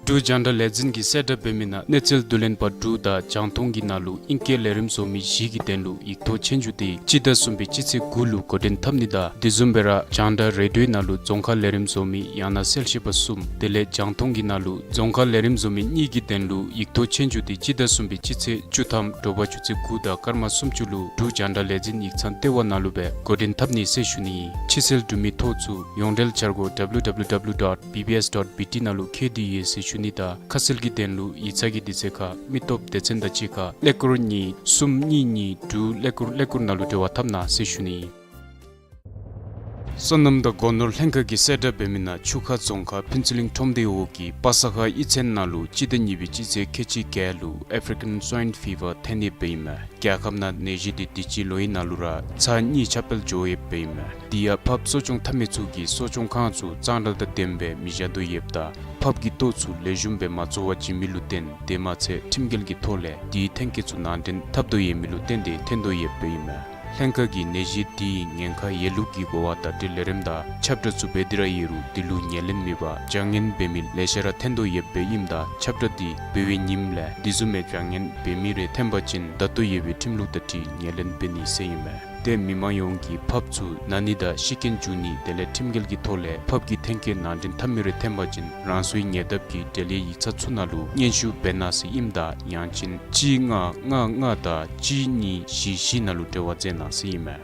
འབྲུག་རྒྱང་བསྒྲགས་ལས་འཛིན་གྱིས་གསལ་བསྒྲགས་འབད་མི་ནང་གནས་ཚུལ་བསྡུ་ལེན་པ་འབྲུག་དང་རྒྱང་མཐོང་གི་ནང་ལུ་ཨིང་སྐད་ལས་རིམ་བཟོ་མི་བཞི་གི་དོན་ལུ་ཡིག་ཐོག་ཆོས་རྒྱུགས་དེ་སྤྱི་ཟླ་གསུམ་པའི་སྤྱི་ཚེས་དགུ་ལུ་འགོ་འདྲེན་འཐབ་ནི་དང་དེ་བཟུམ་སྦེ་ར་རྒྱང་བསྒྲགས་རེ་ཌིའོའི་ནང་ལུ་རྫོང་ཁ་ལས་རིམ་བཟོ་མི་ཡང་ན་གསལ་བཤད་པ་གསུམ་དེ་ལས་རྒྱང་མཐོང་གི་ནང་ལུ་རྫོང་ཁ་ལས་རིམ་བཟོ་མི་གཉིས་ཀྱི་དོན་ལུ་ཡིག་ཐོག་ཆོས་རྒྱུགས་དེ་སྤྱི་ཟླ་གསུམ་པའི་སྤྱི་ཚེས་བཅུ་ཐམ་དྲོ་པ་ཆུ་ཚོད་དགུ་དང་སྐར་མ་སུམ་ཅུ་ལུ་འབྲུག་རྒྱང་བསྒྲགས་ལས་འཛིན་ཡིག་ཚང་ལྟེ་བ་ནང་ལུ་སྦེ་འགོ་འདྲེན་འཐབ་ནི་ཟེར་ཞུ་ནི། ཕྱི་སེལ་འབྲུག་མི་ཐོ་ཚུ་ཡོངས་འབྲེལ་འཆར་སྒོ་W W W dot B B S dot B T ནང་ལུ་འཁོད་དེ་ཡོད་ཟེར་ཞུ་ནི་དང་ཁ་གསལ་གྱི་དོན་ལུ་ཡིག་ཚང་གི་དུས་ཚོད་ཁར་མི་སྟོབས་སྡེ་ཚན་དང་གཅིག་ཁར་ཀླད་ཀོར་གཉིས་གསུམ་གཉིས་གཉིས་དྲུག་ཀླད་ཀོར་ཀླད་ཀོར་ནང་ལུ་འབྲེལ་བ་འཐབ་གནང་ཟེར་ཞུ་ནི། སོ་ནམ་དང་སྒོ་ནོར་ལྷན་ཁག་གིས་གསལ་བསྒྲགས་འབད་མི་ནང་ཆུ་ཁ་རྫོང་ཁག་ཕུན་ཚོགས་གླིང་ཁྲོམ་སྡེའི་འོག་གི་པ་ས་ཁ་གཡུས་ཚན་ནང་ལུ་སྤྱི་ཟླ་གཉིས་པའི་སྤྱི་ཚེས་ཁལ་གཅིག་བརྒྱད་ལུ་African Swine Fever ཐོན་ཡོདཔ་ཨིན་མས། རྒྱལ་ཁབ་ནང་ནད་གཞི་དེ་དུས་ཅི་ལོའི་ནང་ལུ་ར་ཚར་གཉིས་ཁྱབ་སྤེལ་འགྱོ་ཡོདཔ་ཨིན་མས། དེ་ཡང་ཕགཔ་གསོ་སྐྱོང་འཐབ་མི་ཚུ་གིས་གསོ་སྐྱོང་ཁང་ཚུ་གཙང་སྦྲ་དང་ལྡནམ་སྦེ་མི་བཞག་དོ་ཡོདཔ་ད་ཕགཔ་གི་ལྟོ་ཚུ་ལེགས་ཤོམ་སྦེ་མ་བཙོ་བར་བྱིན་མི་ལུ་བརྟེན་དེ་མ་ཚད་ཁྲིམས་འགལ་གྱི་ཐོག་ལས་དེའི་ཐོན་སྐྱེད་ཚུ་ནང་འདྲེན་འཐབ་དོ་ཡོད་མི་ལུ་བརྟེན་ཏེ་ཐོན་དོ་ཡོདཔ་ཨིན་མས། ལྷན་ཁག་གིས་ནད་གཞི་དེའི་ཉེན་ཁ་ཡོད་ལུགས་ཀྱི་གོ་བ་བརྡ་སྤྲོད་ལས་རིམ་དང་ཁྱབ་བསྒྲགས་ཚུ་འབད་དེ་ར་ཡོད་རུང་དེ་ལུ་ངོས་ལེན་མེད་པར་བྱ་ངན་འབད་མི་ལེ་ཤ་ར་ཐོན་དོ་ཡོདཔ་ཨིནམ་ད་ཁྱབ་བསྒྲགས་དེ་འབད་བའི་ཉིནམ་ལས་དེ་བཟུམ་མའི་བྱ་ངན་འབད་མི་རེ་ཐོན་པ་ཅིན་བརྡ་ཐོ་ཡོད་པའི་ཁྲིམས་ལུགས་དང་འཁྲིལ་ངོས་ལེན་འབད་ནི་ཟེར་ཨིན་མས། ཏེ་མི་མང་ཡོངས་ཀྱིས་ཕགཔ་ཚུ་ན་ནི་དང་ཤི་རྐྱེན་འབྱུང་ནི་དེ་ལས་ཁྲིམས་འགལ་གྱི་ཐོག་ལས་ཕགཔ་གི་ཐོན་སྐྱེད་ནང་འདྲེན་འཐབ་མི་རེ་ཐོན་པ་ཅིན་རང་སོའི་ཉེ་འདབས་ཀྱི་འབྲེལ་ཡོད་ཡིག་ཚང་ཚུ་ནང་ལུ་སྙན་ཞུ་འབད་གནང་ཟེར་ཨིནམ་ད་ཡང་ཅིན་གཅིག་ལྔ་ལྔ་ལྔ་དང་གཅིག་གཉིས་བཞི་བཞི་ནང་ལུ་འབྲེལ་བ་མཛད་གནང་ཟེར་ཨིན་མས།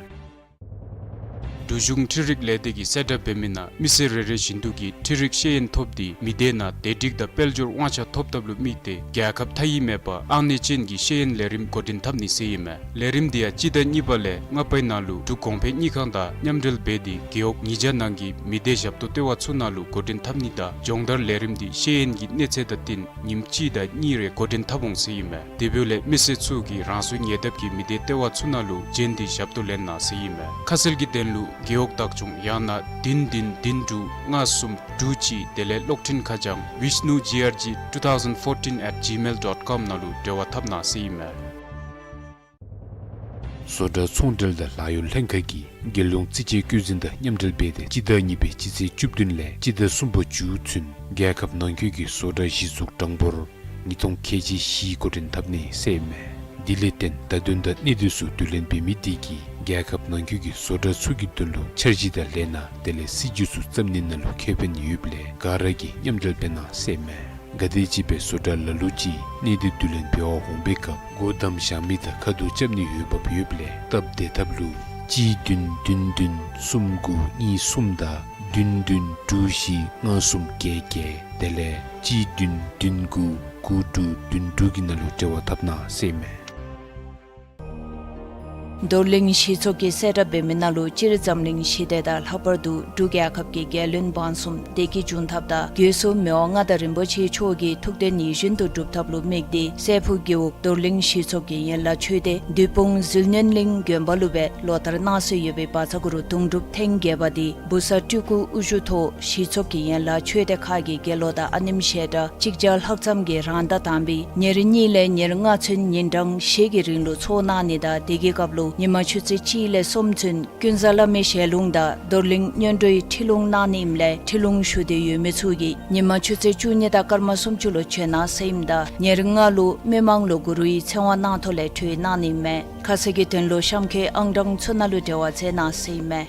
འདུ་གཞུང་འཕྲུལ་རིག་ལས་སྡེ་གིས་གསལ་བསྒྲགས་འབད་མི་ནང་མི་སེར་རེ་རེ་བཞིན་དུ་གིས་འཕྲུལ་རིག་ཤེས་ཡོན་ཐོབ་སྟེ་མི་སྡེ་ནང་བདེ་སྒྲིག་དང་དཔལ་འབྱོར་དབང་ཆ་ཐོབ་ཐབས་ལུ་དམིགས་ཏེ་རྒྱལ་ཁབ་མཐའ་དབུས་མེད་པར་ཨང་གནས་ཅན་གྱི་ཤེས་ཡོན་ལས་རིམ་འགོ་འདྲེན་འཐབ་ནི་ཟེར་ཨིན་མས། ལས་རིམ་འདི་ཡང་སྤྱི་ཟླ་གཉིས་པ་ལས་ལྔ་པའི་ནང་ལུ་འབྲུག་གོང་འཕེལ་དངུལ་ཁང་དང་མཉམ་འབྲེལ་འབད་དེ་རྒེད་འོག་ཉིས་བརྒྱ་ནང་གི་མི་སྡེ་ཞབས་ཏོག་ལྟེ་བ་ཚུ་ནང་ལུ་འགོ་འདྲེན་འཐབ་ནི་དང་སྦྱོང་བརྡར་ལས་རིམ་འདི་ཤེས་ཡོན་གྱི་གནས་ཚད་དང་བསྟུན་ཉིནམ་གཅིག་དང་གཉིས་རེ་འགོ་འདྲེན་འཐབ་འོང་ཟེར་ཨིན་མས། དེ་འབདཝ་ལས་མི་སེར་ཚུ་གིས་རང་སོའི་ཉེ་འདབས་ཀྱི་མི་སྡེ་ལྟེ་བ་ཚུ་ནང་ལུ་བྱོན་ཏེ་ཞབས་ཏོག་ལེན་གནང་ཟེར་ཨིན་མས། ཁ་གསལ་གྱི་དོན་ལུ་རྒེད་འོག་བདག་སྐྱོང་ཡང་ན་བདུན་བདུན་བདུན་དྲུག་ལྔ་གསུམ་དྲུག་གཅིག་དེ་ལས་གློག་འཕྲིན་ཁ་བྱང་vishnu G R G two thousand fourteen at gmail dot com ནང་ལུ་འབྲེལ་བ་འཐབ་གནང་ཟེར་ཨིན་མས། བཟོ་གྲྭ་ཚོང་འབྲེལ་དང་ལཱ་གཡོག་ལྷན་ཁག་གིས་རྒྱལ་ཡོངས་རྩིས་དཔྱད་བཀོད་འཛིན་དང་མཉམ་འབྲེལ་འབད་དེ་སྤྱི་ཟླ་གཉིས་པའི་སྤྱི་ཚེས་བཅུ་བདུན་ལས་སྤྱི་ཟླ་གསུམ་པའི་མཇུག་ཚུན་རྒྱལ་ཁབ་ནང་འཁོད་ཀྱི་བཟོ་གྲྭ་གཞི་བཙུགས་གྲངས་འབོར་ཉིས་སྟོང་ཁལ་གཅིག་བཞི་འགོ་འདྲེན་འཐབ་ནི་ཟེར་ཨིན་མས། དེ་ལས་བརྟེན་བརྡ་དོན་དང་གནད་དོན་ཚུ་བསྡུ་ལེན་འབད་མི་དེ་གིས་རྒྱལ་ཁབ་ནང་འཁོད་ཀྱི་བཟོ་གྲྭ་ཚུ་གི་དོན་ལུ་འཆར་གཞི་དང་ལས་སྣ་དེ་ལས་སྲིད་ཇུས་ཚུ་བརྩམ་ནི་ནང་ལུ་ཁེ་ཕན་ཡོདཔ་ལས་ག་ར་གིས་མཉམ་འབྲེལ་འབད་གནང་ཟེར་ཨིན་མས། ག་དེམ་ཅིག་སྦེ་བཟོ་གྲྭ་ལ་ལུ་ཅིག་གནས་སྡུད་བསྡུ་ལེན་འབད་བར་འོང་པའི་སྐབས་སྒོ་བསྡམ་བཞག་མི་དང་ཁ་ཐུག་རྐྱབ་ནི་ཡོདཔ་ཡོདཔ་ལས་སྟབས་བདེ་ཐབས་ལུ་གཅིག་བདུན་བདུན་བདུན་གསུམ་དགུ་གཉིས་གསུམ་དང་བདུན་བདུན་དྲུག་བཞི་ལྔ་གསུམ་བརྒྱད་བརྒྱད་དེ་ལས་གཅིག་བདུན་བདུན་དགུ་དགུ་དྲུག་བདུན་དྲུག་གི་ནང་ལུ་འབྲེལ་བ་འཐབ་གནང་ཟེར་ཨིན་མས། རྡོར་གླིང་གཞི་ཚོགས་ཀྱིས་གསལ་བསྒྲགས་འབད་མི་ནང་ལུ་སྤྱིར་འཛམ་གླིང་ཞི་བདེ་དང་ལྷག་པར་དུ་འབྲུག་རྒྱལ་ཁབ་ཀྱི་རྒྱལ་བློན་འབངས་གསུམ་བདེ་སྐྱིད་འབྱུང་ཐབས་དང་དགོས་གསོ་མི་དབང་མངའ་བདག་རིན་པོ་ཆེ་མཆོག་གི་ཐུགས་དོན་ཡིད་བཞིན་དུ་འགྲུབ་ཐབས་ལུ་དམིགས་ཏེ་སྲས་ཕུག་རྒེད་འོག་རྡོར་གླིང་གཞི་ཚོགས་ཀྱི་ཡན་ལག་ཆོས་སྡེ་བདུད་དཔུང་ཟིལ་གནོན་གླིང་དགོན་པ་ལུ་སྦེ་ལོ་ལྟར་གནང་སྲོལ་ཡོད་པའི་བར་ཚ་གུ་རུ་གདུང་སྒྲུབ་ཐེངས་བརྒྱད་པ་འདི་བུ་གསར་སྤྲུལ་སྐུ་དབུ་བཞུགས་ཐོག་གཞི་ཚོགས་ཀྱི་ཡན་ལག་ཆོས་སྡེ་ཁག་གི་དགེ་སློང་དང་ཨ་ནེམ་ཞལ་གྲངས་གཅིག་བརྒྱ་ལྷག་ཙམ་གྱིས་རང་ཟླ་དང་པའི་ཉེར་གཉིས་ལས་ཉེར་ལྔ་ཚུན་ཉིན་གྲངས་བཞི་གི་རིང་ལུ་ཚོགས་གནང་ནི་དང་དེ་གི་སྐབས་ལུ་ཉིན་མ་ཆུ་ཚོད་གཅིག་ལས་གསུམ་ཚུན་ཀུན་བཟང་བླ་མའི་ཞལ་ལུང་དང་རྡོར་གླིང་སྔོན་འགྲོའི་ཁྲིད་ལུང་གནང་ནི་ཨིནམ་ལས་ཁྲིད་ལུང་ཞུ་འདོད་ཡོད་མི་ཚུ་གིས་ཉིན་མ་ཆུ་ཚོད་བཅུ་གཉིས་དང་སྐར་མ་སུམ་ཅུ་ལུ་བྱོན་གནང་ཟེར་ཨིནམ་ད་ཉེར་ལྔ་ལུ་མི་མང་ལུ་གུ་རུའི་ཚེ་དབང་གནང་ཐོག་ལས་གྲོལ་གནང་ནི་མས། ཁ་གསལ་གྱི་དོན་ལུ་གཤམ་འཁོད་ཨང་གྲངས་ཚུ་ནང་ལུ་འབྲེལ་བ་མཛད་གནང་ཟེར་ཨིན་མས།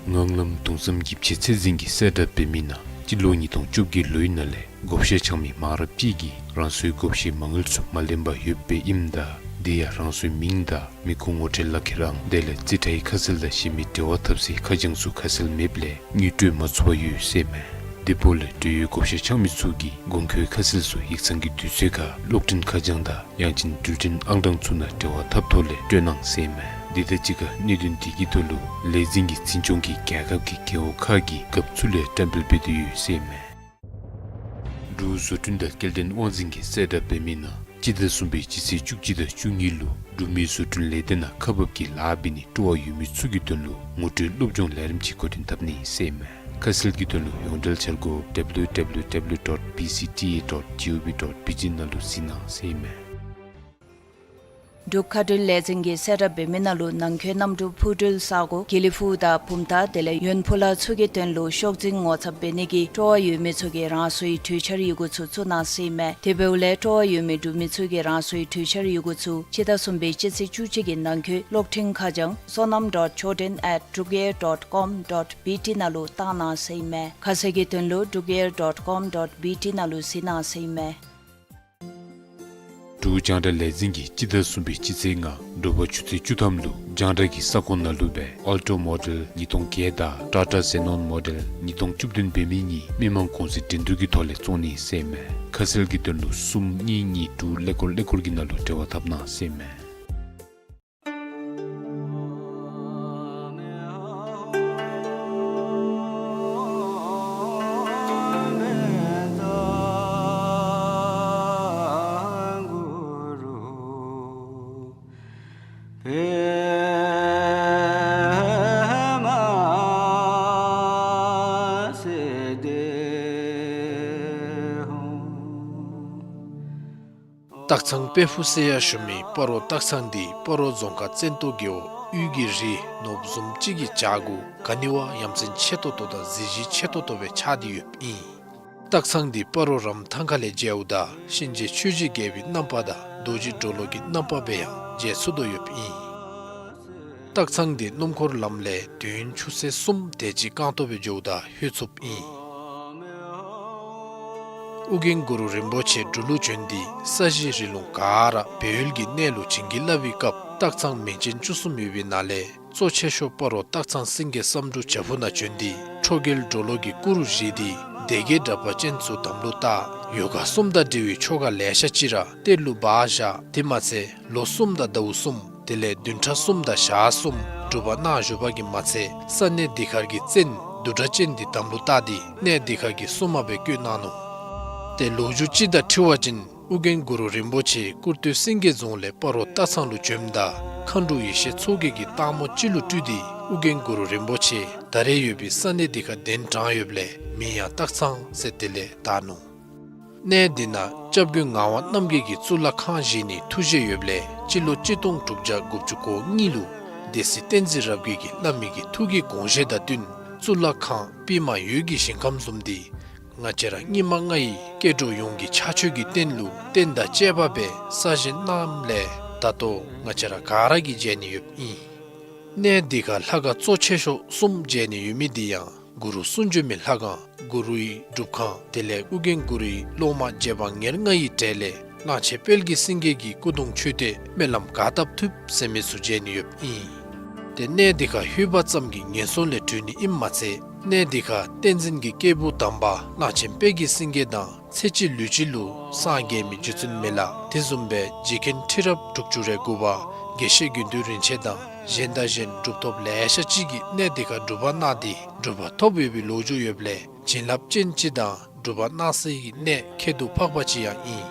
ངང་ལམ་གདུང་བསམ་གྱི་ཕྱི་ཚེས་འཛིན་གྱིས་གསལ་བསྒྲགས་འབད་མི་ནང་སྤྱི་ལོ་ཉིས་སྟོང་བཅོ་བརྒྱད་ལོའི་ནང་ལས་བགོ་བཤའ་འཆང་མི་མང་རབས་ཅིག་གིས་རང་སོའི་བགོ་བཤའི་མ་དངུལ་ཚུ་མ་ལེན་པར་ཡོདཔ་ཨིནམ་ད་དེ་ཡང་རང་སོའི་མིང་དང་མི་ཁུངས་ངོ་སྤྲོད་ལག་ཁྱེར་ཨང་དེ་ལས་རྩིས་ཁྲའི་ཁ་གསལ་དང་གཞན་མི་འབྲེལ་བ་འཐབ་སའི་ཁ་བྱང་ཚུ་ཁ་གསལ་མེདཔ་ལས་དངུལ་སྤྲོད་མ་ཚུགས་པར་ཡོད་ཟེར་མས། དེ་འབདཝ་ལས་འབྲེལ་ཡོད་བགོ་བཤའ་འཆང་མི་ཚུ་གིས་དགོངས་འཁོད་ཁ་གསལ་ཚུ་ཡིག་ཚང་གི་དུས་ཚོད་ཁར་གློག་འཕྲིན་ཁ་བྱང་དང་ཡང་ཅིན་འགྲུལ་འཕྲིན་ཨང་གྲངས་ཚུ་ནང་འབྲེལ་བ་འཐབ་ཐོག་ལས་སྤྲོད་གནང་ཟེར་མས། དེ་དང་གཅིག་ཁར་གནད་དོན་དེ་གི་ཐོག་ལུ་ལས་འཛིན་གྱིས་འཛིན་སྐྱོང་གིས་རྒྱལ་ཁབ་ཀྱི་རྒེད་འོག་ཁག་གི་རྒཔོ་ཚུ་ལས་བཀྲམ་སྤེལ་འབད་དེ་ཡོད་ཟེར་མས། འབྲུག་བཟོ་སྐྲུན་དང་སྐྱེལ་འདྲེན་དབང་འཛིན་གྱིས་གསལ་བསྒྲགས་འབད་མི་ནང་སྤྱི་ཟླ་གསུམ་པའི་སྤྱི་ཚེས་བཅུ་གཅིག་དང་བཅུ་གཉིས་ལུ་འབྲུག་མི་བཟོ་སྐྲུན་ལས་སྡེ་ནང་ཁག་འབག་གི་ལཱ་འབད་ནི་སྤྲོ་བ་ཡོད་མི་ཚུ་གི་དོན་ལུ་ངོ་སྤྲོད་སློབ་སྦྱོང་ལས་རིམ་ཅིག་འགོ་འདྲེན་འཐབ་ནི་ཟེར་མས། ཁ་གསལ་གྱི་དོན་ལུ་ཡོངས་འབྲེལ་འཆར་སྒོ་W W W dot B C T A dot G O V dot B G ནང་ལུ་གཟིགས་གནང་ཟེར་མས། འབྲུག་མཁའ་འགྲུལ་ལས་འཛིན་གྱིས་གསལ་བསྒྲགས་འབད་མི་ནང་ལུ་ནང་འཁོད་གནམ་གྲུ་འཕུར་འགྲུལ་ས་སྒོ་དགེ་ལེགས་ཕུག་དང་བུམ་ཐང་དེ་ལས་ཡོན་ཕུ་ལ་ཚུ་གི་དོན་ལུ་ཤོག་འཛིན་ངོ་ཚབ་འབད་ནི་གི་སྤྲོ་བ་ཡོད་མི་ཚུ་གིས་རང་སོའི་གྲོས་འཆར་ཡི་གུ་ཚུ་བཙུགས་གནང་ཟེར་མས། དེ་འབདཝ་ལས་སྤྲོ་བ་ཡོད་མི་འབྲུག་མི་ཚུ་གིས་རང་སོའི་གྲོས་འཆར་ཡི་གུ་ཚུ་སྤྱི་ཟླ་གསུམ་པའི་སྤྱི་ཚེས་བཅུ་གཅིག་གི་ནང་འཁོད་གློག་འཕྲིན་ཁ་བྱང་sonam dot choden at drukair dot com dot B T ནང་ལུ་བཏང་གནང་ཟེར་མས། ཁ་གསལ་གྱི་དོན་ལུ་drukair dot com dot B T ནང་ལུ་གཟིགས་གནང་ཟེར་མས། འབྲུག་རྒྱང་བསྒྲགས་ལས་འཛིན་གྱིས་སྤྱི་ཟླ་གསུམ་པའི་སྤྱི་ཚེས་ལྔ་དྲོ་པ་ཆུ་ཚོད་བཅུ་ཐམ་ལུ་རྒྱང་བསྒྲགས་ཀྱི་ས་ཁོངས་ནང་ལུ་སྦེ་Alto Model ཉིས་སྟོང་བརྒྱད་དང་Tata Xenon Model ཉིས་སྟོང་བཅུ་བདུན་འབད་མི་གཉིས་མི་མང་གུང་སེང་འགྲན་བསྡུར་གྱི་ཐོག་ལས་བཙོང་ནི་ཟེར་མས། ཁ་གསལ་གྱི་དོན་ལུ་གསུམ་གཉིས་གཉིས་དྲུག་ཀླད་ཀོར་ཀླད་ཀོར་གྱི་ནང་ལུ་འབྲེལ་བ་འཐབ་གནང་ཟེར་མས། སྟག་ཚང་དཔལ་ཕུག་ཟེར་ཡང་ཞུ་མི་སྤ་རོ་སྟག་ཚང་འདི་སྤ་རོ་རྫོང་ཁག་བཙན་ཏོ་རྒེད་འོག་དབུས་ཀྱི་རི་ནོར་བུ་བཟུམ་ཅིག་གི་བྱག་གུ་ག་ནི་བ་ཡ་མཚན་ཆེ་ཏོག་ཏོ་དང་གཟི་བརྗིད་ཆེ་ཏོག་ཏོ་སྦེ་ཆགས་ཏེ་ཡོདཔ་ཨིན། སྟག་ཚང་འདི་སྤ་རོ་རམ་ཐང་ཁ་ལས་མཇལཝ་ད་གཤིན་རྗེ་ཆོས་ཀྱི་རྒྱལ་པོའི་རྣམ་པ་དང་རྡོ་རྗེ་གྲོ་ལོད་ཀྱི་རྣམ་པ་སྦེ་ཡང་མཇལ་ཚུགས་དོ་ཡོདཔ་ཨིན། སྟག་ཚང་འདི་སྣུམ་འཁོར་ལམ་ལས་དུས་ཡུན་ཆུ་ཚོད་གསུམ་དེ་ཅིག་རྐང་སྟོང་སྦེ་འགྱོཝ་ད་ལྷོད་ཚུགསཔ་ཨིན། ཨོ་རྒྱན་གུ་རུ་རིན་པོ་ཆེ་འབྲུག་ལུ་བྱོན་ཏེ་ས་གཞི་རི་ལུང་ག་ར་སྦས་ཡུལ་གྱི་གནས་ལུ་བྱིན་གྱིས་བརླབས་པའི་སྐབས་སྟག་ཚང་མིང་ཅན་བཅུ་གསུམ་ཡོད་པའི་ནང་ལས་ གཙོ་ཆེ་ཤོས་སྤ་རོ་སྟག་ཚང་སེང་གེ་བསམ་འགྲུབ་བྱག་ཕུག་ནང་བྱོན་ཏེ་ཁྲོ་རྒྱལ་གྲོ་ལོད་ཀྱི་སྐུ་རུ་བཞེངས་ཏེ་སྡེ་བརྒྱད་དྲེགས་པ་ཅན་ཚུ་དམ་ལུ་བཏགས། ཡོ་ག་གསུམ་དང་འབྲེལ་བའི་ཆོ་ག་ལེ་ཤ་ཅིག་ར་གཏེར་ལུ་སྦ་བཞག། དེ་མ་ཚད་ལོ་གསུམ་དང་ཟླཝ་གསུམ་དེ་ལས་བདུན་ཕྲག་གསུམ་དང་ཞག་གསུམ་སྒྲུབ་པ་གནང་བཞུགས་པ་གིས་མ་ཚད་ས་གནས་འདི་ཁར་གྱི་བཙན་བདུད་དྲེགས་ཅན་འདི་དམ་ལུ་བཏགས་ཏེ་གནས་འདི་ཁར་གྱི་སྲུང་མ་སྦེ་བསྐོས་གནང་ནུག། ཏེ་ལོ་རྒྱུས་ཅིག་དང་འཁྲིལ་བ་ཅིན་ཨོ་རྒྱན་གུ་རུ་རིན་པོ་ཆེ་ཀུར་སྟོད་སེང་གེ་རྫོང་ལས་སྤ་རོ་སྟག་ཚང་ལུ་བྱོནམ་ད་མཁའ་འགྲོ་ཡེ་ཤེས་མཚོ་རྒྱལ་གྱི་སྟག་མོ་ཅིག་ལུ་སྤྲུལ་ཏེ་ཨོ་རྒྱན་གུ་རུ་རིན་པོ་ཆེ་ད་རེས་ཡོད་པའི་ས་གནས་འདི་ཁར་གདན་དྲངས་ཡོདཔ་ལས་མིང་ཡང་སྟག་ཚང་ཟེར་དེ་ལས་བཏགས་ནུག། གནས་འདི་ནང་སྐྱབས་མགོན་ངག་དབང་རྣམ་རྒྱལ་གྱིས་གཙུག་ལག་ཁང་བཞེངས་ནིའི་ཐུགས་བཞེད་ཡོདཔ་ལས་སྤྱི་ལོ་གཅིག་སྟོང་དྲུག་བརྒྱ་དགུ་བཅུ་གོ་གཉིས་ལུ་སྡེ་སྲིད་བསྟན་འཛིན་རབ་རྒྱས་ཀྱིས་བླ་མའི་གི་ཐུགས་ཀྱི་དགོངས་བཞེད་དང་བསྟུན་གཙུག་ལག་ཁང་པདྨ་འོད་ཀྱི་ཞིང་ཁམས་བཟུམ་འདི་ང་བཅས་ར་སྙིགས་མ་ལྔ་ཡི་སྐྱེ་འགྲོ་ཡོངས་ཀྱི་ཕྱག་མཆོད་ཀྱི་རྟེན་ལུ་རྟེན་དང་བཅས་པ་སྦེ་གསར་བཞེངས་གནངམ་ལས་ད་ལྟོ་ང་བཅས་ར་ག་ར་གིས་མཇལ་ནི་ཡོདཔ་ཨིན། གནས་འདི་ཁར་ལྷ་ཁང་གཙོ་ཆེ་ཤོས་གསུམ་མཇལ་ནི་ཡོད་མི་འདི་ཡང་གུ་རུ་གསུང་བྱོན་མའི་ལྷ་ཁང་གུ་རུའི་སྒྲུབ་ཁང་དེ་ལས་ཨོ་རྒྱན་གུ་རུའི་སློབ་མ་རྗེ་འབངས་ཉེར་ལྔ་ཡི་གྲས་ལས་གླང་ཆེན་དཔལ་གྱི་སེང་གེ་གི་སྐུ་གདུང་མཆོད་རྟེན་སྨོན་ལམ་ག་བཏབ་ཐུབ་ཟེར་མི་ཚུ་མཇལ་ནི་ཡོདཔ་ཨིན། ཏེ་གནས་འདི་ཁར་ལྷོད་པ་ཙམ་གྱིས་ངན་སོང་ལས་གྲོལ་ནི་ཨིནམ་མ་ཚད་གནས་འདི་ཁར་བསྟན་འཛིན་གྱི་སྐྱེས་བུ་དམ་པ་གླང་ཆེན་དཔལ་གྱི་སེང་གེ་དང་ཚེ་གཅིག་ལུས་གཅིག་ལུ་སངས་རྒྱས་མི་རྗེ་བཙུན་མི་ལ་དེ་བཟུམ་སྦེ་རྗེ་མཁན་ཁྲི་རབས་དྲུག་ཅུ་རེ་དགུ་པ་དགེ་བཤེས་དགེ་འདུན་རིན་ཆེན་དང་གཞན་དང་གཞན་གྲུབ་ཐོབ་ལེ་ཤ་ཅིག་གིས་གནས་འདི་ཁར་སྒྲུབ་པ་གནང་སྟེ་གྲུབ་པ་ཐོབ་ཡོད་པའི་ལོ་རྒྱུས་ཡོདཔ་ལས་བྱིན་རླབས་ཅན་ཅིག་དང་སྒྲུབ་པ་གནང་སའི་གནས་ཁྱད་དུ་འཕགས་པ་ཅིག་ཡང་ཨིན།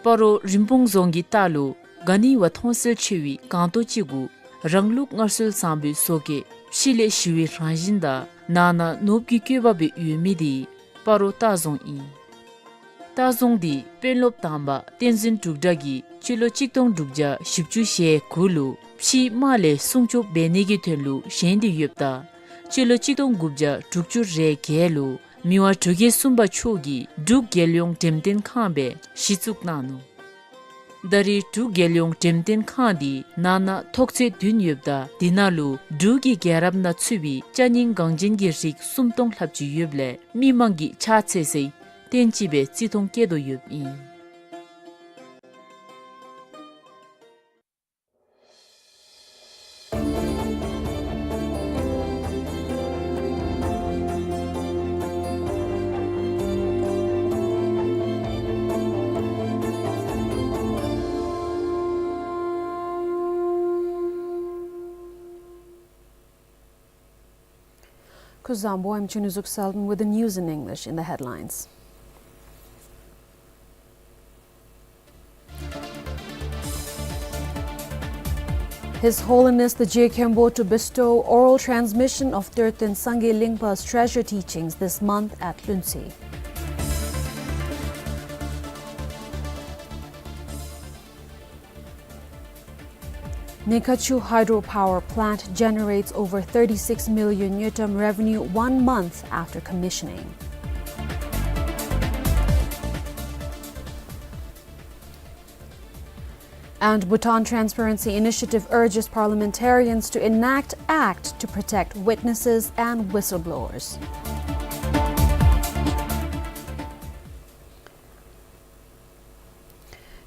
སྤ་རོ་རིན་སྤུངས་རྫོང་གི་ལྟག་ལུ་ག་ནི་བ་མཐོང་གསལ་ཆེ་བའི་སྒང་ཏོག་ཅིག་གུ་རང་ལུགས་སྔར་སྲོལ་བཟང་པོའི་བཟོ་བཀོད་ཕྱི་ལས་ཞི་བའི་རང་བཞིན་དང་ནང་ན་ནོར་བུ་གི་བཀོད་པ་སྦེ་ཡོད་མི་འདི་སྤ་རོ་སྟག་རྫོང་ཨིན། སྟག་རྫོང་འདི་དཔོན་སློབ་དང་པ་བསྟན་འཛིན་འབྲུག་གྲགས་ཀྱིས་སྤྱི་ལོ་གཅིག་སྟོང་དྲུག་བརྒྱ་བཞི་བཅུ་ཞེ་དགུ་ལུ་ཕྱིའི་དམག་ལས་སྲུང་སྐྱོབ་འབད་ནི་གི་དོན་ལུ་བཞེངས་ཏེ་ཡོདཔ་ད་སྤྱི་ལོ་གཅིག་སྟོང་དགུ་བརྒྱ་དྲུག་ཅུ་རེ་བརྒྱད་ལུ་མི་དབང་འབྲུག་རྒྱལ་གསུམ་པ་མཆོག་གིས་འབྲུག་རྒྱལ་ཡོངས་འགྲེམས་སྟོན་ཁང་སྦེ་གཞི་བཙུགས་གནང་ནུག། ད་རེས་འབྲུག་རྒྱལ་ཡོངས་འགྲེམས་སྟོན་ཁང་འདི་ནང་ན་ཐོག་ཚད་བདུན་ཡོདཔ་ད་འདི་ནང་ལུ་འབྲུག་གི་རྒྱལ་རབས་ནང་ཚུད་པའི་ཅ་རྙིང་འགངས་ཅན་གྱི་རིགས་སུམ་སྟོང་ལྷགཔ་ཅིག་ཡོདཔ་ལས་མི་མང་གིས་ཕྱག་འཚལ་སའི་རྟེན་ཅིག་སྦེ་བརྩི་མཐོང་བསྐྱེད་དོ་ཡོདཔ་ཨིན། Kuzuzangpo, I'm Chunizuk Selden with the news in English. In the headlines, His Holiness the Je Khenpo to bestow oral transmission of Terten Sangay Lingpa's treasure teachings this month at Luensi. Nekachu hydropower plant generates over thirty-six million ngultrum revenue one month after commissioning. And Bhutan Transparency Initiative urges parliamentarians to enact act to protect witnesses and whistleblowers.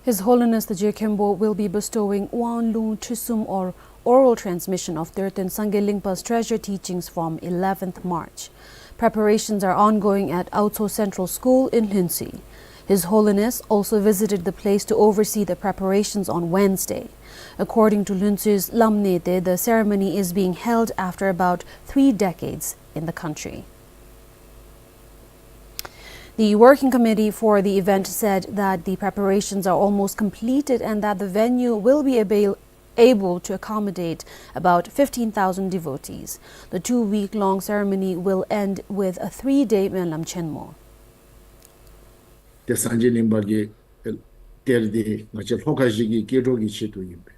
His Holiness the Je Khenpo will be bestowing Wang Lung Trisum, or oral transmission of Terten Sangay Lingpa's treasure teachings, from eleventh March. Preparations are ongoing at Aotso Central School in Luensi. His Holiness also visited the place to oversee the preparations on Wednesday. According to Luensi's Lamnete, the ceremony is being held after about three decades in the country. The working committee for the event said that the preparations are almost completed and that the venue will be abail-, able to accommodate about fifteen thousand devotees. The two-week-long ceremony will end with a three-day Myenlam Chenmo. ཏེ་སངས་རྒྱས་གླིང་པ་གི་གཏེར་འདི་ང་བཅས་ལྷོ་ཁ་བཞི་གི་སྐྱེ་འགྲོ་གི་ཆེད་དུ་ཨིན་པས།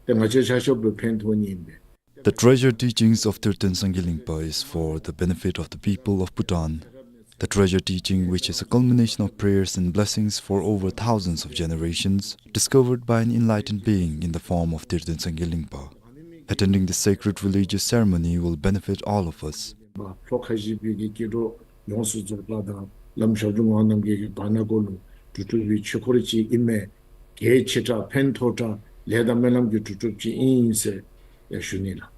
ཏེ་ང་བཅས་ཆ་ཁྱབ་ལུ་ཕན་ཐོགས་ནི་ཨིན་པས། The treasure teachings of Terten Sangay Lingpa is for the benefit of the people of Bhutan. A treasure teaching which is a culmination of prayers and blessings for over thousands of generations, discovered by an enlightened being in the form of Tirthan Sangay Lingpa. Attending this sacred religious ceremony will benefit all of us. ལྷོ་ཁ་བཞི་པའི་གི་སྐྱེ་འགྲོ་ཡོངས་སུ་རྫོགས་པ་དང་བླམ་ཞབས་དྲུང་ངག་དབང་རྣམ་རྒྱལ་གྱི་བར་ན་སྐོར་ལུ་གྲུབ་གྲུབ་པའི་ཆོས་འཁོར་ཅིག་ཨིན་མས། གལ་ཆེ་དྲགས་ཕན་ཐོགས་དྲགས་ལས་དང་སྨོན་ལམ་གྱི་གྲུབ་གྲུབ་ཅིག་ཨིན་ཟེར་ཡང་ཞུ་ནི་ལགས།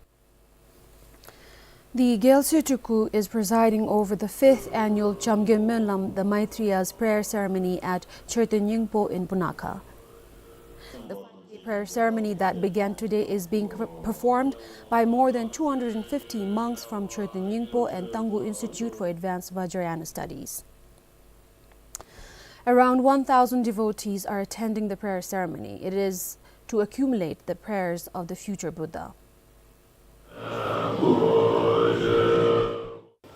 The Gyalse Tuku is presiding over the fifth annual Jamgyen Mönlam, the Maitriya's prayer ceremony at Choetuen Nyingpo in Punakha. The prayer ceremony that began today is being per- performed by more than two hundred fifty monks from Choetuen Nyingpo and Tanggu Institute for Advanced Vajrayana Studies. Around one thousand devotees are attending the prayer ceremony. It is to accumulate the prayers of the future Buddha.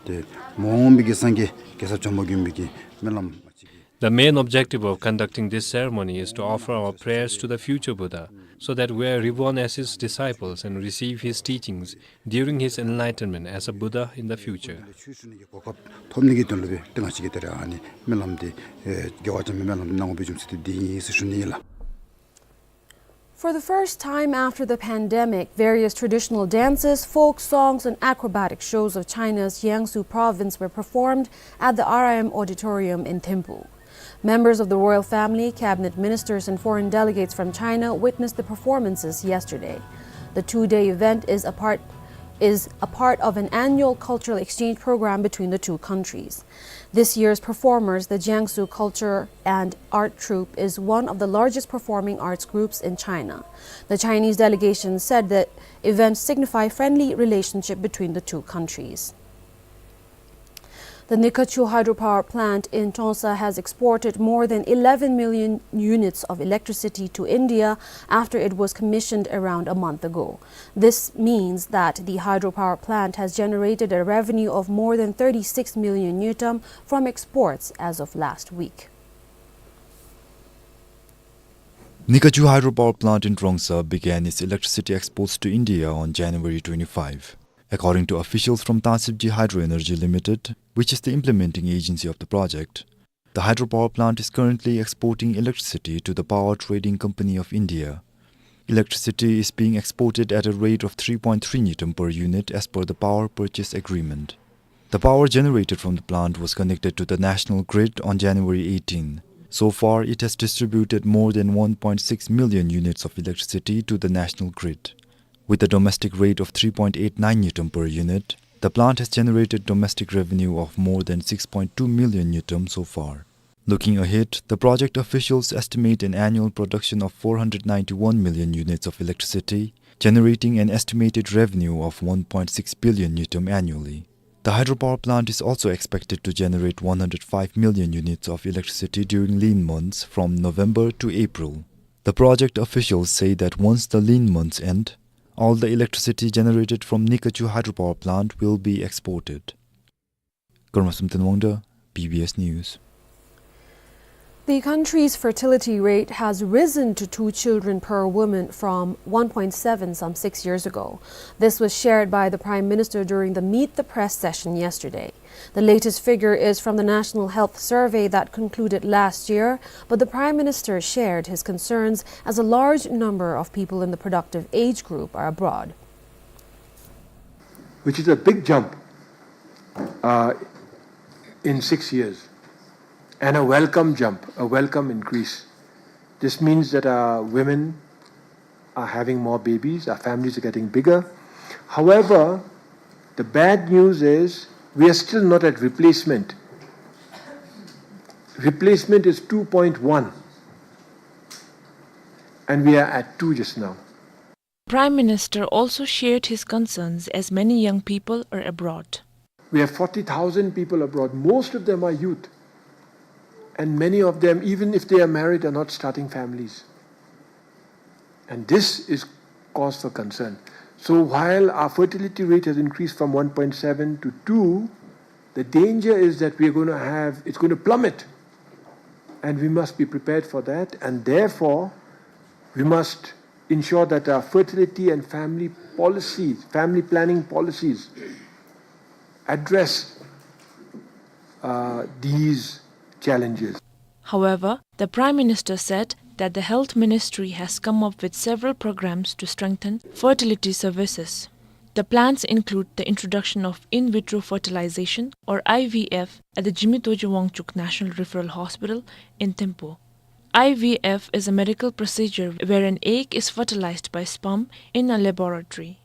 ཏེ་མ་འོངས་པའི་གི་སངས་རྒྱས་གེ་སར་ཇོ་མོ་མགོན་པོའི་གི་སྨོན་ལམ་ཅིག་གི། The main objective of conducting this ceremony is to offer our prayers to the future Buddha, so that we are reborn as his disciples and receive his teachings during his enlightenment as a Buddha in the future. ཆོས་ཞུ་ནི་གི་གོ་སྐབས་ཐོབ་ནི་གི་དོན་ལུ་སྦེ་ཏེ་ང་བཅས་ཀྱིས་ད་རེས་ཨ་ནི་སྨོན་ལམ་འདི་ཨེ་རྒྱལ་བ་འཇམ་པའི་སྨོན་ལམ་གནང་དགོ་པའི་རྒྱུ་མཚན་འདི་ཨིན་ཟེར་ཞུ་ནི་ཨིན་ལགས། For the first time after the pandemic, various traditional dances, folk songs, and acrobatic shows of China's Jiangsu province were performed at the R I M Auditorium in Thimphu. Members of the royal family, cabinet ministers, and foreign delegates from China witnessed the performances yesterday. The two-day event is a part, is a part of an annual cultural exchange program between the two countries. This year's performers, the Jiangsu Culture and Art Troupe, is one of the largest performing arts groups in China. The Chinese delegation said the events signify friendly relationship between the two countries. The Nikachu hydropower plant in Trongsa has exported more than eleven million units of electricity to India after it was commissioned around a month ago. This means that the hydropower plant has generated a revenue of more than thirty-six million ngultrum from exports as of last week. Nikachu hydropower plant in Trongsa began its electricity exports to India on January twenty-five. According to officials from Tasipji Hydro Energy Limited, which is the implementing agency of the project, the hydropower plant is currently exporting electricity to the Power Trading Company of India. Electricity is being exported at a rate of three point three ngultrum per unit as per the power purchase agreement. The power generated from the plant was connected to the national grid on January eighteen. So far, it has distributed more than one point six million units of electricity to the national grid. With a domestic rate of three point eight nine ngultrum per unit, the plant has generated domestic revenue of more than six point two million ngultrum so far. Looking ahead, the project officials estimate an annual production of four hundred ninety-one million units of electricity, generating an estimated revenue of one point six billion ngultrum annually. The hydropower plant is also expected to generate one hundred five million units of electricity during lean months from November to April. The project officials say that once the lean months end, all the electricity generated from Nikachu hydropower plant will be exported. Karma Samten Wangda, B B S News. The country's fertility rate has risen to two children per woman from one point seven some six years ago. This was shared by the Prime Minister during the Meet the Press session yesterday. The latest figure is from the National Health Survey that concluded last year, but the Prime Minister shared his concerns as a large number of people in the productive age group are abroad. Which is a big jump, uh, in six years, and a welcome jump, a welcome increase. This means that our women are having more babies, our families are getting bigger. However, the bad news is we are still not at replacement. Replacement is two point one, and we are at two just now. Prime Minister also shared his concerns as many young people are abroad. We have forty thousand people abroad. Most of them are youth. And many of them, even if they are married, are not starting families. And this is cause for concern. So while our fertility rate has increased from one point seven to two, the danger is that we are going to have, it's going to plummet. And we must be prepared for that. And therefore, we must ensure that our fertility and family policies, family planning policies, address uh, these challenges. However, the Prime Minister said that the Health Ministry has come up with several programs to strengthen fertility services. The plans include the introduction of in vitro fertilization, or I V F, at the Jigme Dorji Wangchuck National Referral Hospital in Thimphu. I V F is a medical procedure where an egg is fertilized by sperm in a laboratory.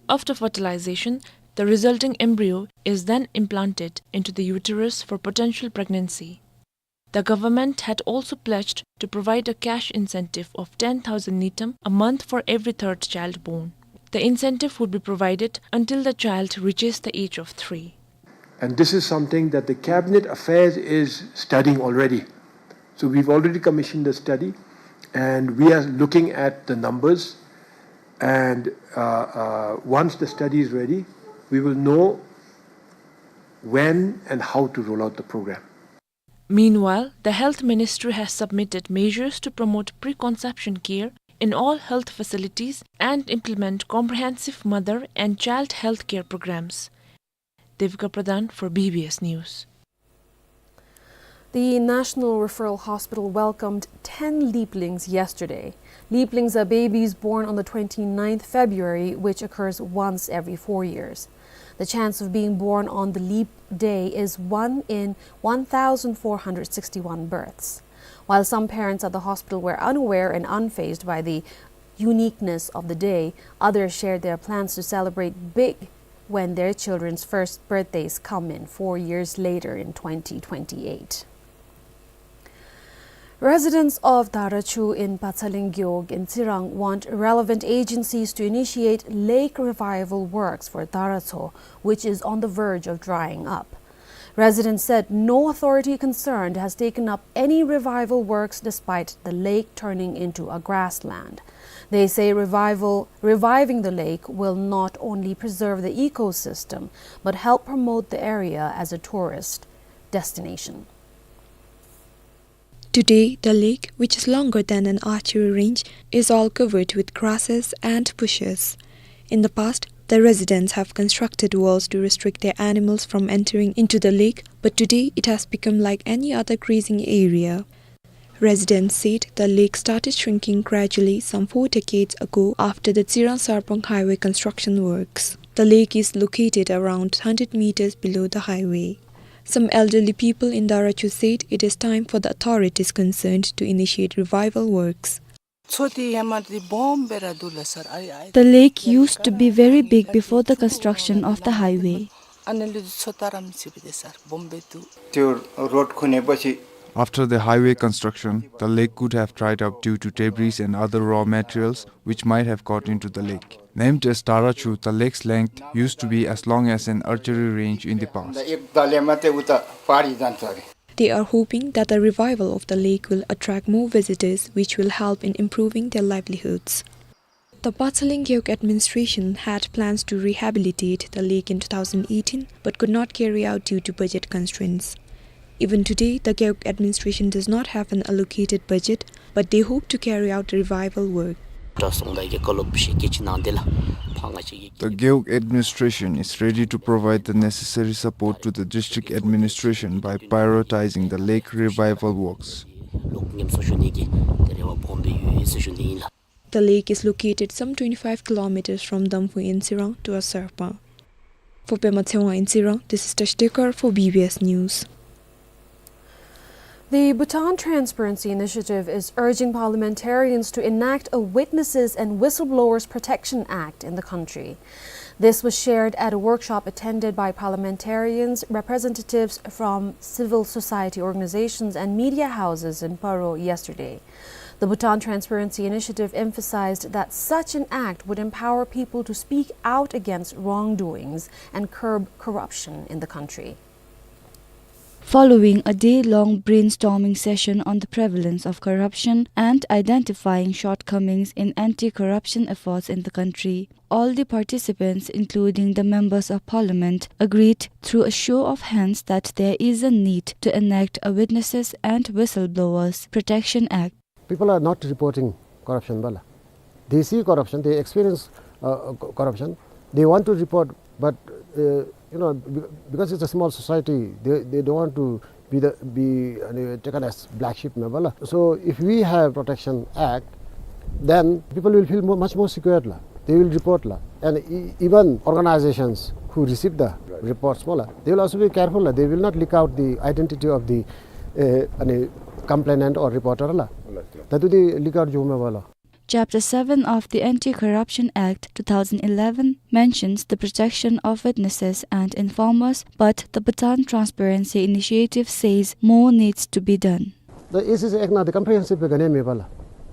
After fertilization, the resulting embryo is then implanted into the uterus for potential pregnancy. The government had also pledged to provide a cash incentive of ten thousand ngultrum a month for every third child born. The incentive would be provided until the child reaches the age of three. And this is something that the Cabinet Affairs is studying already. So we've already commissioned a study, and we are looking at the numbers. And, uh, uh, once the study is ready, we will know when and how to roll out the program. Meanwhile, the Health Ministry has submitted measures to promote preconception care in all health facilities and implement comprehensive mother and child health care programs. Devika Pradhan for B B S News. The National Referral Hospital welcomed ten leaplings yesterday. Leaplings are babies born on the twenty-ninth February, which occurs once every four years. The chance of being born on the leap day is one in one thousand four hundred sixty-one births. While some parents at the hospital were unaware and unfazed by the uniqueness of the day, others shared their plans to celebrate big when their children's first birthdays come in four years later in twenty twenty-eight. Residents of Darachu in Patsaleng Gewog in Tsirang want relevant agencies to initiate lake revival works for Daracho, which is on the verge of drying up. Residents said no authority concerned has taken up any revival works despite the lake turning into a grassland. They say revival, reviving the lake will not only preserve the ecosystem, but help promote the area as a tourist destination. Today, the lake, which is longer than an archery range, is all covered with grasses and bushes. In the past, the residents have constructed walls to restrict their animals from entering into the lake, but today it has become like any other grazing area. Residents said the lake started shrinking gradually some four decades ago after the Tsirang-Sarpang highway construction works. The lake is located around hundred meters below the highway. Some elderly people in Darachu said it is time for the authorities concerned to initiate revival works. The lake used to be very big before the construction of the highway. After the highway construction, the lake could have dried up due to debris and other raw materials which might have got into the lake. Named as Darachu, the lake's length used to be as long as an archery range in the past. They are hoping that the revival of the lake will attract more visitors, which will help in improving their livelihoods. The Patsaleng Gewog administration had plans to rehabilitate the lake in two thousand eighteen, but could not carry out due to budget constraints. Even today, the Gewog administration does not have an allocated budget, but they hope to carry out revival work. The Gewog administration is ready to provide the necessary support to the district administration by prioritizing the lake revival works. The lake is located some twenty-five kilometers from Damphu in Tsirang towards Sarpang. For Pema Tshewang in Tsirang, this is Tashi Tekar for B B S News. The Bhutan Transparency Initiative is urging parliamentarians to enact a Witnesses and Whistleblowers Protection Act in the country. This was shared at a workshop attended by parliamentarians, representatives from civil society organizations, and media houses in Paro yesterday. The Bhutan Transparency Initiative emphasized that such an act would empower people to speak out against wrongdoings and curb corruption in the country. Following a day-long brainstorming session on the prevalence of corruption and identifying shortcomings in anti-corruption efforts in the country, all the participants, including the members of parliament, agreed through a show of hands that there is a need to enact a Witnesses and Whistleblowers Protection Act. People are not reporting corruption, bala. They see corruption, they experience, uh, co-, corruption. They want to report, but, uh, You know, be-, because it's a small society, they, they don't want to be the, be, uh, taken as black sheep, མེན་པ་ལགས། So if we have Protection Act, then people will feel more, much more secured ལགས། They will report ལགས། And e- even organizations who receive the reports སྨོ་ལགས, they will also be careful ལགས། They will not leak out the identity of the, uh, any complainant or reporter ལགས། ད་དུང་དེ་leak out འགྱོཝ་མེན་པ་ལགས། Chapter seven of the Anti-Corruption Act two thousand eleven mentions the protection of witnesses and informers, but the Bhutan Transparency Initiative says more needs to be done. The A C C Act ནང་དེ་comprehensive སྦེ་ག་ནི་ཡང་མེད་པ་ལགས།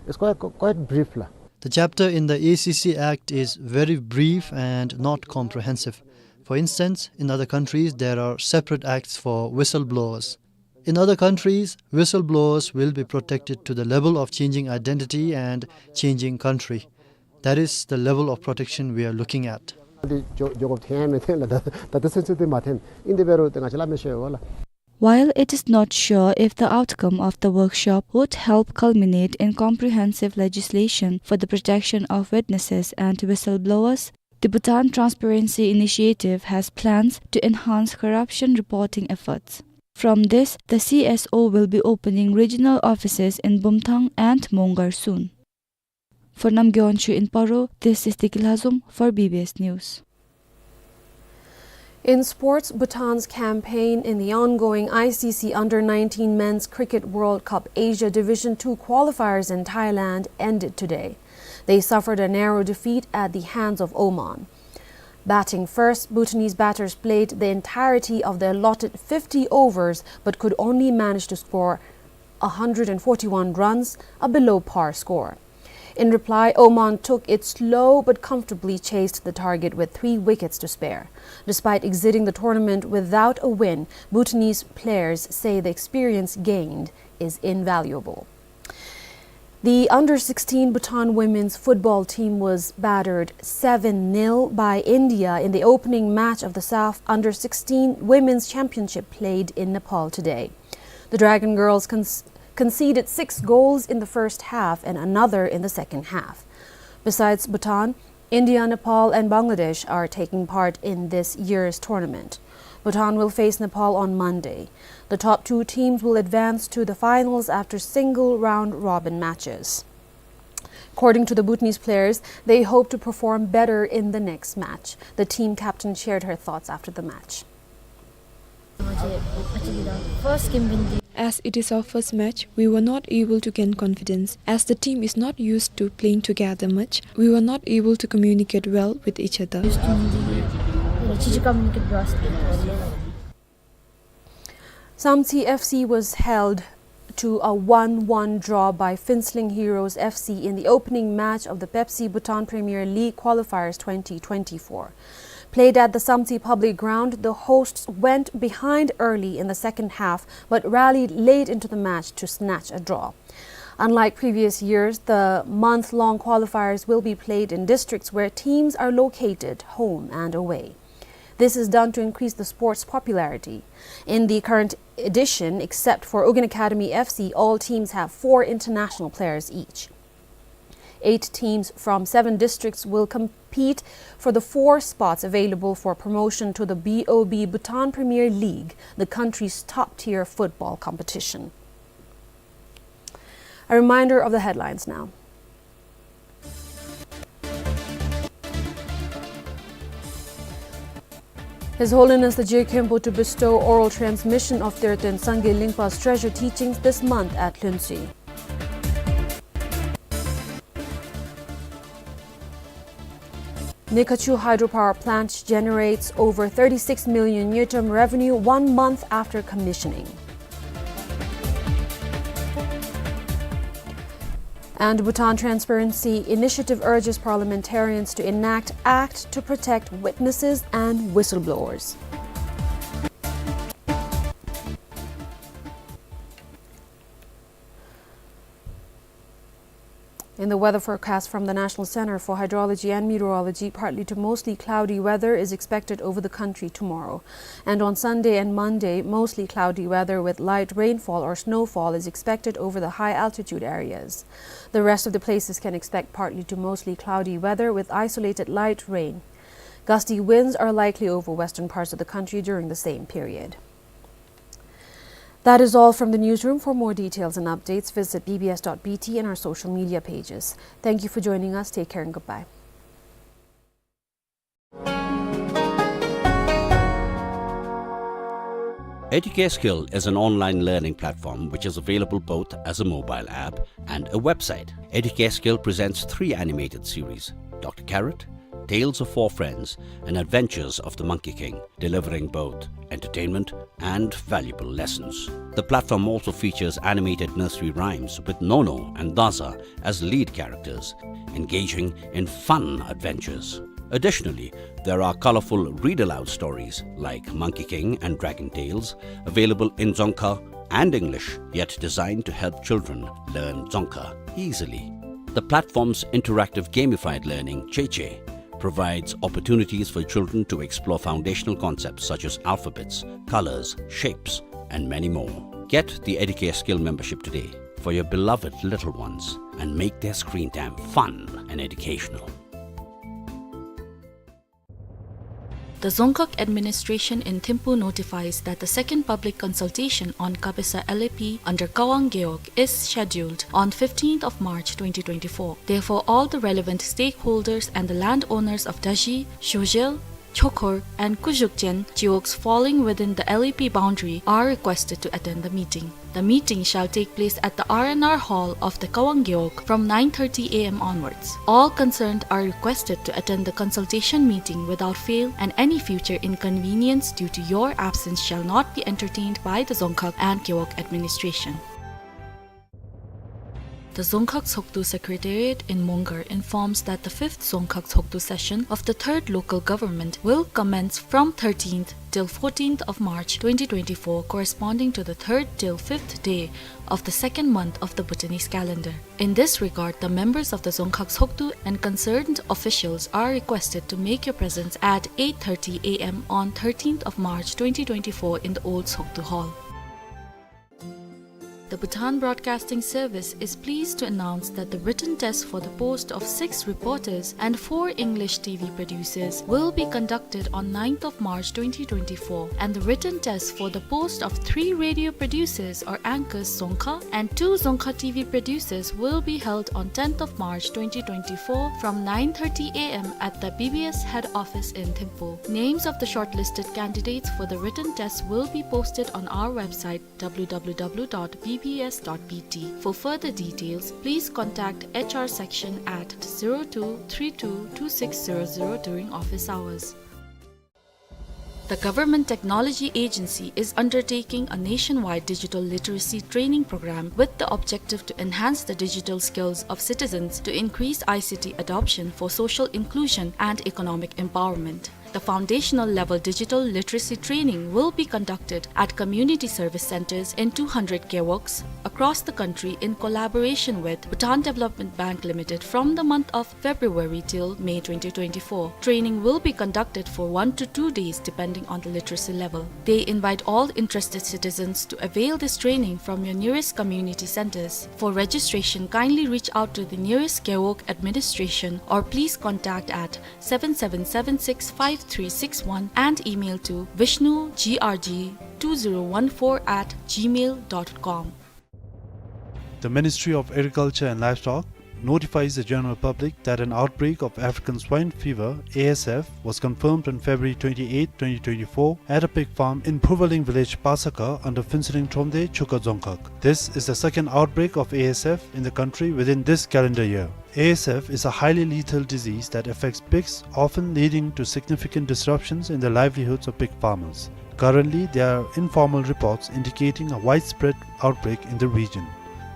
It's quite, quite brief ལགས། The chapter in the A C C Act is very brief and not comprehensive. For instance, in other countries, there are separate acts for whistleblowers. In other countries, whistleblowers will be protected to the level of changing identity and changing country. That is the level of protection we are looking at. འདི་འགྱོ་འགྱོ་དགོཔ་ཐོན་ཡང་མི་ཐོན་ལགས། ད་ད་ད་ཚུན་ཚོད་འདི་མ་ཐོན། ཨིན་དེ་འབད་རུང་ཏེ་ང་བཅས་སླབ་མི་ཤེས་པས་ལགས། While it is not sure if the outcome of the workshop would help culminate in comprehensive legislation for the protection of witnesses and whistleblowers, the Bhutan Transparency Initiative has plans to enhance corruption reporting efforts. From this, the C S O will be opening regional offices in Bumthang and Mongar soon. For Namgay Wangchuk in Paro, this is Deki Lhazom for B B S News. In sports, Bhutan's campaign in the ongoing I C C Under nineteen Men's Cricket World Cup Asia Division two qualifiers in Thailand ended today. They suffered a narrow defeat at the hands of Oman. Batting first, Bhutanese batters played the entirety of the allotted fifty overs but could only manage to score a hundred and forty-one runs, a below par score. In reply, Oman took it slow but comfortably chased the target with three wickets to spare. Despite exiting the tournament without a win, Bhutanese players say the experience gained is invaluable. The under sixteen Bhutan women's football team was battered seven nil by India in the opening match of the SAFF under sixteen Women's Championship played in Nepal today. The Dragon Girls cons- conceded six goals in the first half and another in the second half. Besides Bhutan, India, Nepal and Bangladesh are taking part in this year's tournament. Bhutan will face Nepal on Monday. The top two teams will advance to the finals after single round-robin matches. According to the Bhutanese players, they hope to perform better in the next match. The team captain shared her thoughts after the match. As it is our first match, we were not able to gain confidence. As the team is not used to playing together much, we were not able to communicate well with each other. Samtse F C was held to a one one draw by Phuentsholing Heroes F C in the opening match of the Pepsi Bhutan Premier League Qualifiers twenty twenty-four. Played at the Samtse Public Ground, the hosts went behind early in the second half but rallied late into the match to snatch a draw. Unlike previous years, the month-long qualifiers will be played in districts where teams are located, home and away. This is done to increase the sport's popularity. In the current edition, except for Ugyen Academy F C, all teams have four international players each. Eight teams from seven districts will compete for the four spots available for promotion to the B O B Bhutan Premier League, the country's top-tier football competition. A reminder of the headlines now. His Holiness the Je Khenpo to bestow oral transmission of Therten Sangay Lingpa's treasured teachings this month at Lhuentse. Neykachew hydropower plant generates over thirty-six million ngultrum revenue one month after commissioning. And Bhutan Transparency Initiative urges parliamentarians to enact act to protect witnesses and whistleblowers. In the weather forecast from the National Center for Hydrology and Meteorology, partly to mostly cloudy weather is expected over the country tomorrow. And on Sunday and Monday, mostly cloudy weather with light rainfall or snowfall is expected over the high-altitude areas. The rest of the places can expect partly to mostly cloudy weather with isolated light rain. Gusty winds are likely over western parts of the country during the same period. That is all from the newsroom. For more details and updates, visit B B S dot B T and our social media pages. Thank you for joining us. Take care and goodbye. Educare Skill is an online learning platform which is available both as a mobile app and a website. Educare Skill presents three animated series, Doctor Carrot, Tales of Four Friends, and Adventures of the Monkey King, delivering both entertainment and valuable lessons. The platform also features animated nursery rhymes with Nono and Daza as lead characters, engaging in fun adventures. Additionally, there are colorful read-aloud stories like Monkey King and Dragon Tales, available in Dzongkha and English, yet designed to help children learn Dzongkha easily. The platform's interactive gamified learning, Cheche, provides opportunities for children to explore foundational concepts such as alphabets, colors, shapes, and many more. Get the Educare Skill membership today for your beloved little ones and make their screen time fun and educational. The Dzongkhag Administration in Thimphu notifies that the second public consultation on Kabesa L A P under Kawang Gewog is scheduled on fifteenth of March twenty twenty-four. Therefore, all the relevant stakeholders and the landowners of Daji, Shojel, Chokhor, and Kujukchen Gewogs falling within the L A P boundary are requested to attend the meeting. The meeting shall take place at the R and R Hall of the Kawang Gewog from nine thirty A M onwards. All concerned are requested to attend the consultation meeting without fail, and any future inconvenience due to your absence shall not be entertained by the Dzongkhag and Gewog administration. The Dzongkhag Tshogdu Secretariat in Mongar informs that the fifth Dzongkhag Tshogdu session of the third local government will commence from thirteenth till fourteenth of March twenty twenty-four, corresponding to the third till fifth day of the second month of the Bhutanese calendar. In this regard, the members of the Dzongkhag Tshogdu and concerned officials are requested to make your presence at eight thirty A M on thirteenth of March twenty twenty-four in the old Tshogdu Hall. The Bhutan Broadcasting Service is pleased to announce that the written test for the post of six reporters and four English T V producers will be conducted on ninth of March twenty twenty-four, and the written test for the post of three radio producers or anchors Dzongkha and two Dzongkha T V producers will be held on tenth of March twenty twenty-four from nine thirty A M at the B B S head office in Thimphu. Names of the shortlisted candidates for the written test will be posted on our website, W W W dot B B S dot B T. For further details, please contact H R section at zero two three two two six zero zero during office hours. The Government Technology Agency is undertaking a nationwide digital literacy training program with the objective to enhance the digital skills of citizens to increase I C T adoption for social inclusion and economic empowerment. The foundational level digital literacy training will be conducted at community service centers in two hundred gewogs across the country in collaboration with Bhutan Development Bank Limited from the month of February till May twenty twenty-four. Training will be conducted for one to two days depending on the literacy level. They invite all interested citizens to avail this training from your nearest community centers. For registration, kindly reach out to the nearest Gewog administration or please contact at seven seven seven six five three six one and email to vishnu G R G two zero one four at gmail dot com. The Ministry of Agriculture and Livestock notifies the general public that an outbreak of African swine fever, A S F, was confirmed on February twenty-eighth, twenty twenty-four, at a pig farm in Phuvaling village, Pasakha, under Phuentsholing Thromde, Chukha Dzongkhag. This is the second outbreak of A S F in the country within this calendar year. A S F is a highly lethal disease that affects pigs, often leading to significant disruptions in the livelihoods of pig farmers. Currently, there are informal reports indicating a widespread outbreak in the region.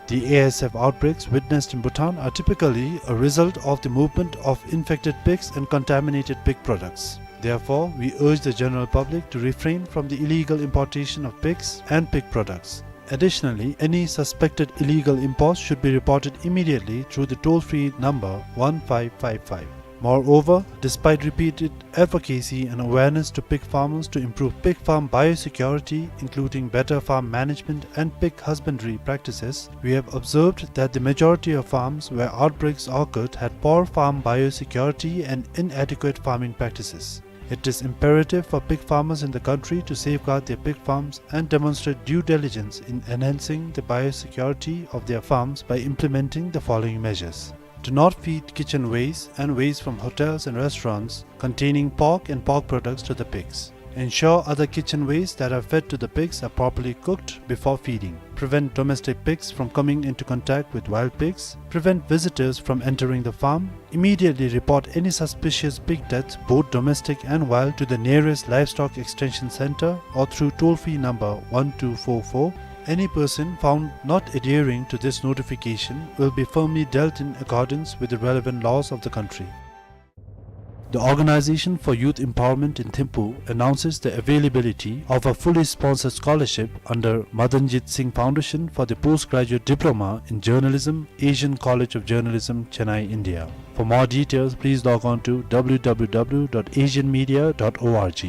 The A S F outbreaks witnessed in Bhutan are typically a result of the movement of infected pigs and contaminated pig products. Therefore, we urge the general public to refrain from the illegal importation of pigs and pig products. Additionally, any suspected illegal imports should be reported immediately through the toll-free number one five five five. Moreover, despite repeated advocacy and awareness to pig farmers to improve pig farm biosecurity, including better farm management and pig husbandry practices, we have observed that the majority of farms where outbreaks occurred had poor farm biosecurity and inadequate farming practices. It is imperative for pig farmers in the country to safeguard their pig farms and demonstrate due diligence in enhancing the biosecurity of their farms by implementing the following measures. Do not feed kitchen waste and waste from hotels and restaurants containing pork and pork products to the pigs. Ensure other kitchen waste that are fed to the pigs are properly cooked before feeding. Prevent domestic pigs from coming into contact with wild pigs. Prevent visitors from entering the farm. Immediately report any suspicious pig deaths, both domestic and wild, to the nearest Livestock Extension Center or through toll-free number one two four four. Any person found not adhering to this notification will be firmly dealt in accordance with the relevant laws of the country. The Organization for Youth Empowerment in Thimphu announces the availability of a fully sponsored scholarship under Madanjit Singh Foundation for the Postgraduate Diploma in Journalism, Asian College of Journalism, Chennai, India. For more details, please log on to W W W dot asian media dot org.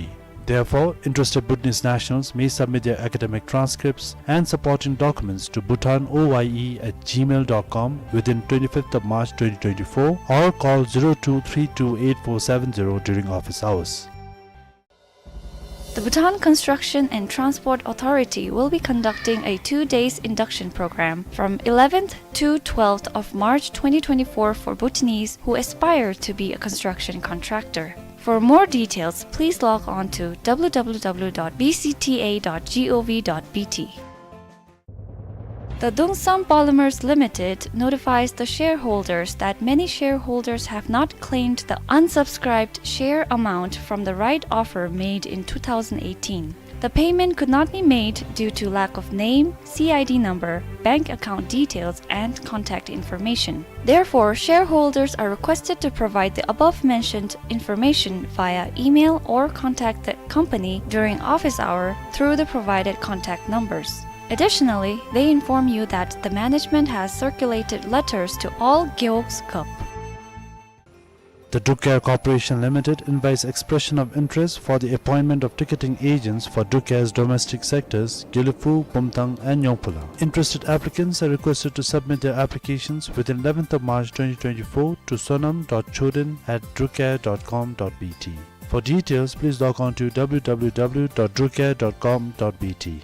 Therefore, interested Bhutanese nationals may submit their academic transcripts and supporting documents to bhutan O Y E at gmail dot com within twenty-fifth of March twenty twenty-four, or call zero two three two eight four seven zero during office hours. The Bhutan Construction and Transport Authority will be conducting a two days induction program from eleventh to twelfth of March twenty twenty-four for Bhutanese who aspire to be a construction contractor. For more details, please log on to W W W dot B C T A dot gov dot B T. The Dungsam Polymers Limited notifies the shareholders that many shareholders have not claimed the unsubscribed share amount from the right offer made in two thousand eighteen. The payment could not be made due to lack of name, C I D number, bank account details, and contact information. Therefore, shareholders are requested to provide the above mentioned information via email or contact the company during office hour through the provided contact numbers. Additionally, they inform you that the management has circulated letters to all Gewogs Cup. The Druk Air Corporation Limited invites expression of interest for the appointment of ticketing agents for Druk Air's domestic sectors, Gelephu, Bumthang, and Nyongphula. Interested applicants are requested to submit their applications within eleventh of March twenty twenty-four to sonam dot choden at drukair dot com dot B T. For details, please log on to W W W dot drukair dot com dot B T.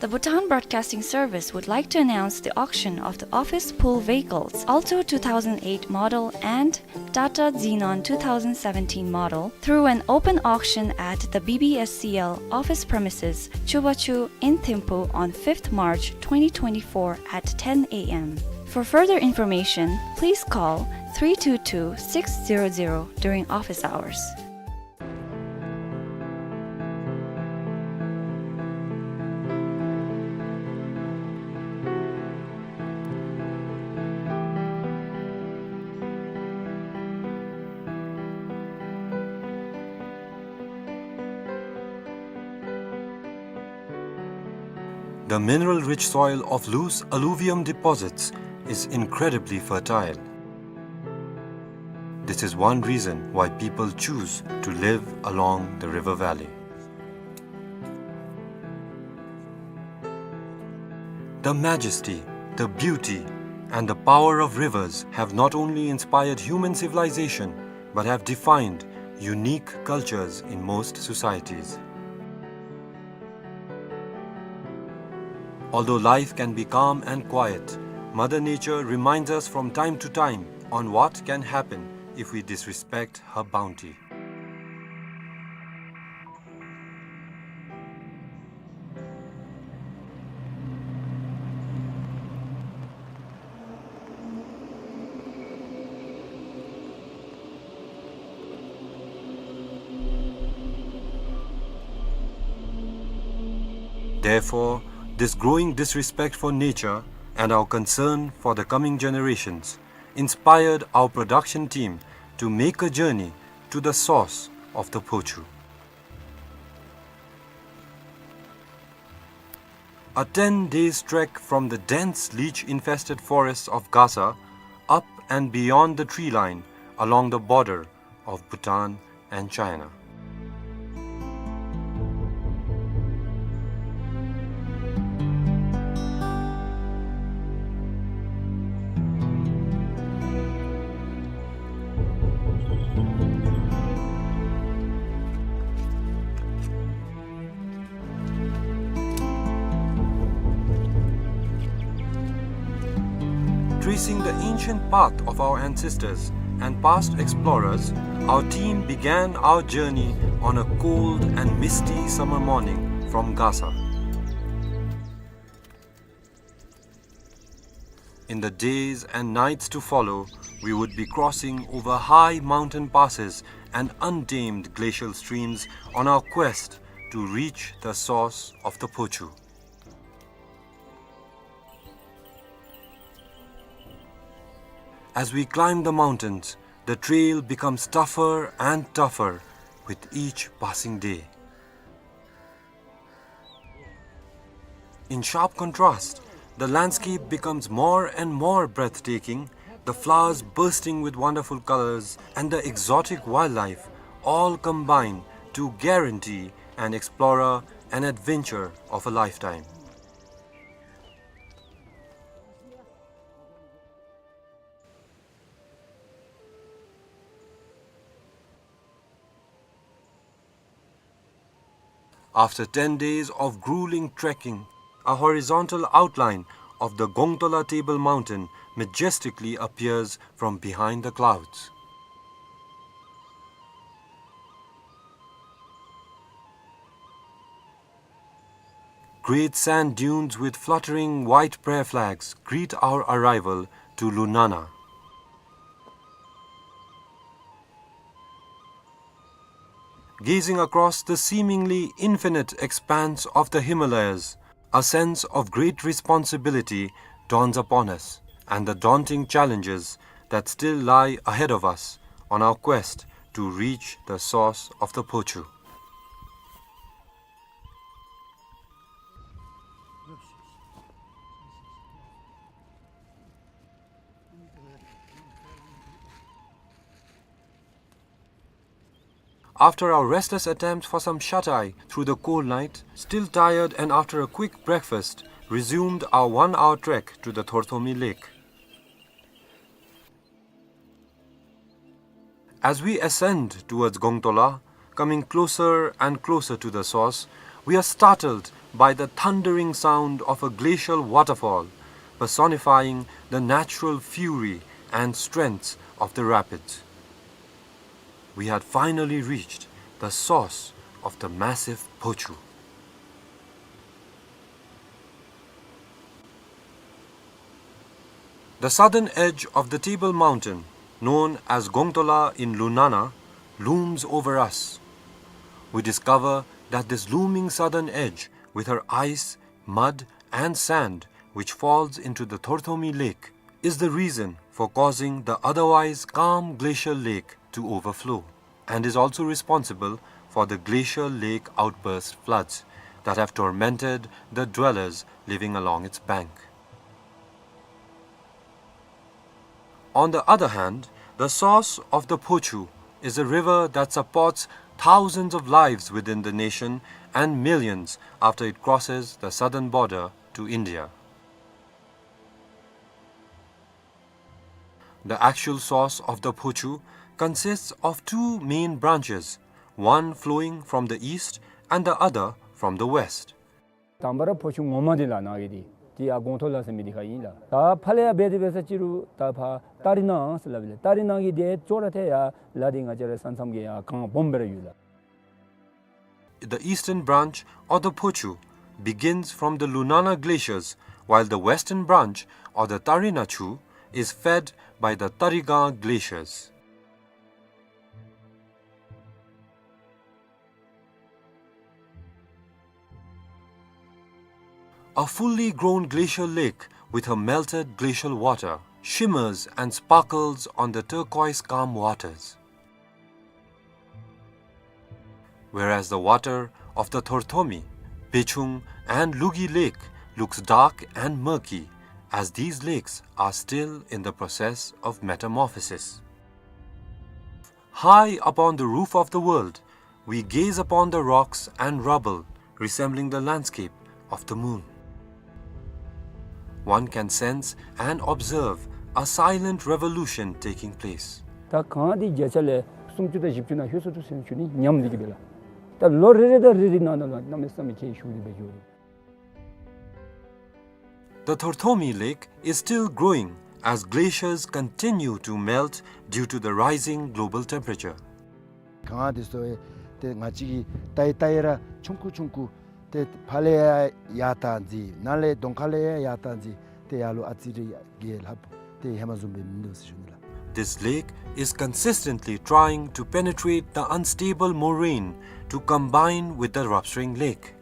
The Bhutan Broadcasting Service would like to announce the auction of the office pool vehicles, Alto two thousand eight model and Tata Xenon two thousand seventeen model, through an open auction at the B B S C L office premises, Chubachu in Thimphu on fifth March twenty twenty-four at ten A M. For further information, please call three two two six zero zero during office hours. The mineral-rich soil of loose alluvium deposits is incredibly fertile. This is one reason why people choose to live along the river valley. The majesty, the beauty, and the power of rivers have not only inspired human civilization, but have defined unique cultures in most societies. Although life can be calm and quiet, Mother Nature reminds us from time to time on what can happen if we disrespect her bounty. Therefore, this growing disrespect for nature and our concern for the coming generations inspired our production team to make a journey to the source of the Phochu. A ten days trek from the dense leech-infested forests of Gasa, up and beyond the tree line, along the border of Bhutan and China. Tracing the ancient path of our ancestors and past explorers, our team began our journey on a cold and misty summer morning from Gasa. In the days and nights to follow, we would be crossing over high mountain passes and untamed glacial streams on our quest to reach the source of the Phochu. As we climb the mountains, the trail becomes tougher and tougher with each passing day. In sharp contrast, the landscape becomes more and more breathtaking, the flowers bursting with wonderful colors and the exotic wildlife all combine to guarantee an explorer an adventure of a lifetime. After ten days of grueling trekking, a horizontal outline of the Gongtola Table Mountain majestically appears from behind the clouds. Great sand dunes with fluttering white prayer flags greet our arrival to Lunana. Gazing across the seemingly infinite expanse of the Himalayas, a sense of great responsibility dawns upon us, and the daunting challenges that still lie ahead of us on our quest to reach the source of the Phochu. After our restless attempt for some shut-eye through the cold night, still tired and after a quick breakfast, resumed our one-hour trek to the Thorthomi Lake. As we ascend towards Gongtola, coming closer and closer to the source, we are startled by the thundering sound of a glacial waterfall, personifying the natural fury and strength of the rapids. We had finally reached the source of the massive Phochu. The southern edge of the Table Mountain, known as Gongtola in Lunana, looms over us. We discover that this looming southern edge, with her ice, mud, and sand, which falls into the Thorthomi Lake, is the reason for causing the otherwise calm glacial lake to overflow, and is also responsible for the glacial lake outburst floods that have tormented the dwellers living along its bank. On the other hand, the source of the Phochu is a river that supports thousands of lives within the nation and millions after it crosses the southern border to India. The actual source of the Phochu consists of two main branches, one flowing from the east and the other from the west. དང་པ་ར་ཕོ་ཆུ་ངོ་མ་འདི་ལགས་ནཱ་གི་འདི་ཏེ་ཡར་གོང་ཐོག་ལ་ཟེར་མི་འདི་ཁར་ཨིན་ལགས། ད་ཕར་ལས་ཡར་འབད་དེ་འབད་ས་ཅིག་རུང་ད་ཕར་ཏ་རི་ནང་ཟེར་སླབ་ཨིན་ལགས། ཏ་རི་ནང་གི་འདི་ཅོག་ར་འཐདཔ་ཡར་ལ་འདི་ང་བཅས་ར་ས་མཚམས་ཀྱི་ཡར་གངས་སྦོམ་སྦེ་ར་ཡོད་ལགས། The eastern branch, or the Phochu, begins from the Lunana glaciers, while the western branch, or the Tarina Chu, is fed by the Tarigang glaciers. A fully grown glacial lake with her melted glacial water shimmers and sparkles on the turquoise calm waters. Whereas the water of the Thorthomi, Bechung and Lugi Lake looks dark and murky, as these lakes are still in the process of metamorphosis. High upon the roof of the world, we gaze upon the rocks and rubble resembling the landscape of the moon. One can sense and observe a silent revolution taking place. ད་གངས་འདི་བརྒྱ་ཆ་ལས་སུམ་ཅུ་དང་བཞི་བཅུ་ནང་ལྷོད་སོང་འདུག་ཟེར་ཞུ་ནི་ཉམས་འདི་གིས་སྦེ་ལགས། ད་ལོ་རེ་རེ་དང་རེ་རེ་ནང་ན་ལུ་གནམ་མེད་ས་མེད་ཁྱད་ཞུགས་ཏེ་སྦེ་འགྱོ་དོ། The Thorthomi Lake is still growing as glaciers continue to melt due to the rising global temperature. གངས་འདི་ཚུ་ཏེ་ང་བཅས་ཀྱིས་བལྟ་བལྟཝ་ད་ཆུང་ཀུ་ཆུང་ཀུ་ཏེ་ཕར་ལས་ཡར་ཡར་བཏང་ཅི་ནཱ་ལས་གདོང་ཁ་ལས་ཡར་ཡར་བཏང་ཅི་ཏེ་ཡར་ལུ་ཨ་ཙི་རེ་གིས་ལྷགཔ་ཏེ་ཧེ་མ་བཟུམ་སྦེ་མིན་འདུག་ཟེར་ཞུ་ནི་ལགས། This lake is consistently trying to penetrate the unstable moraine to combine with the Ropshring Lake.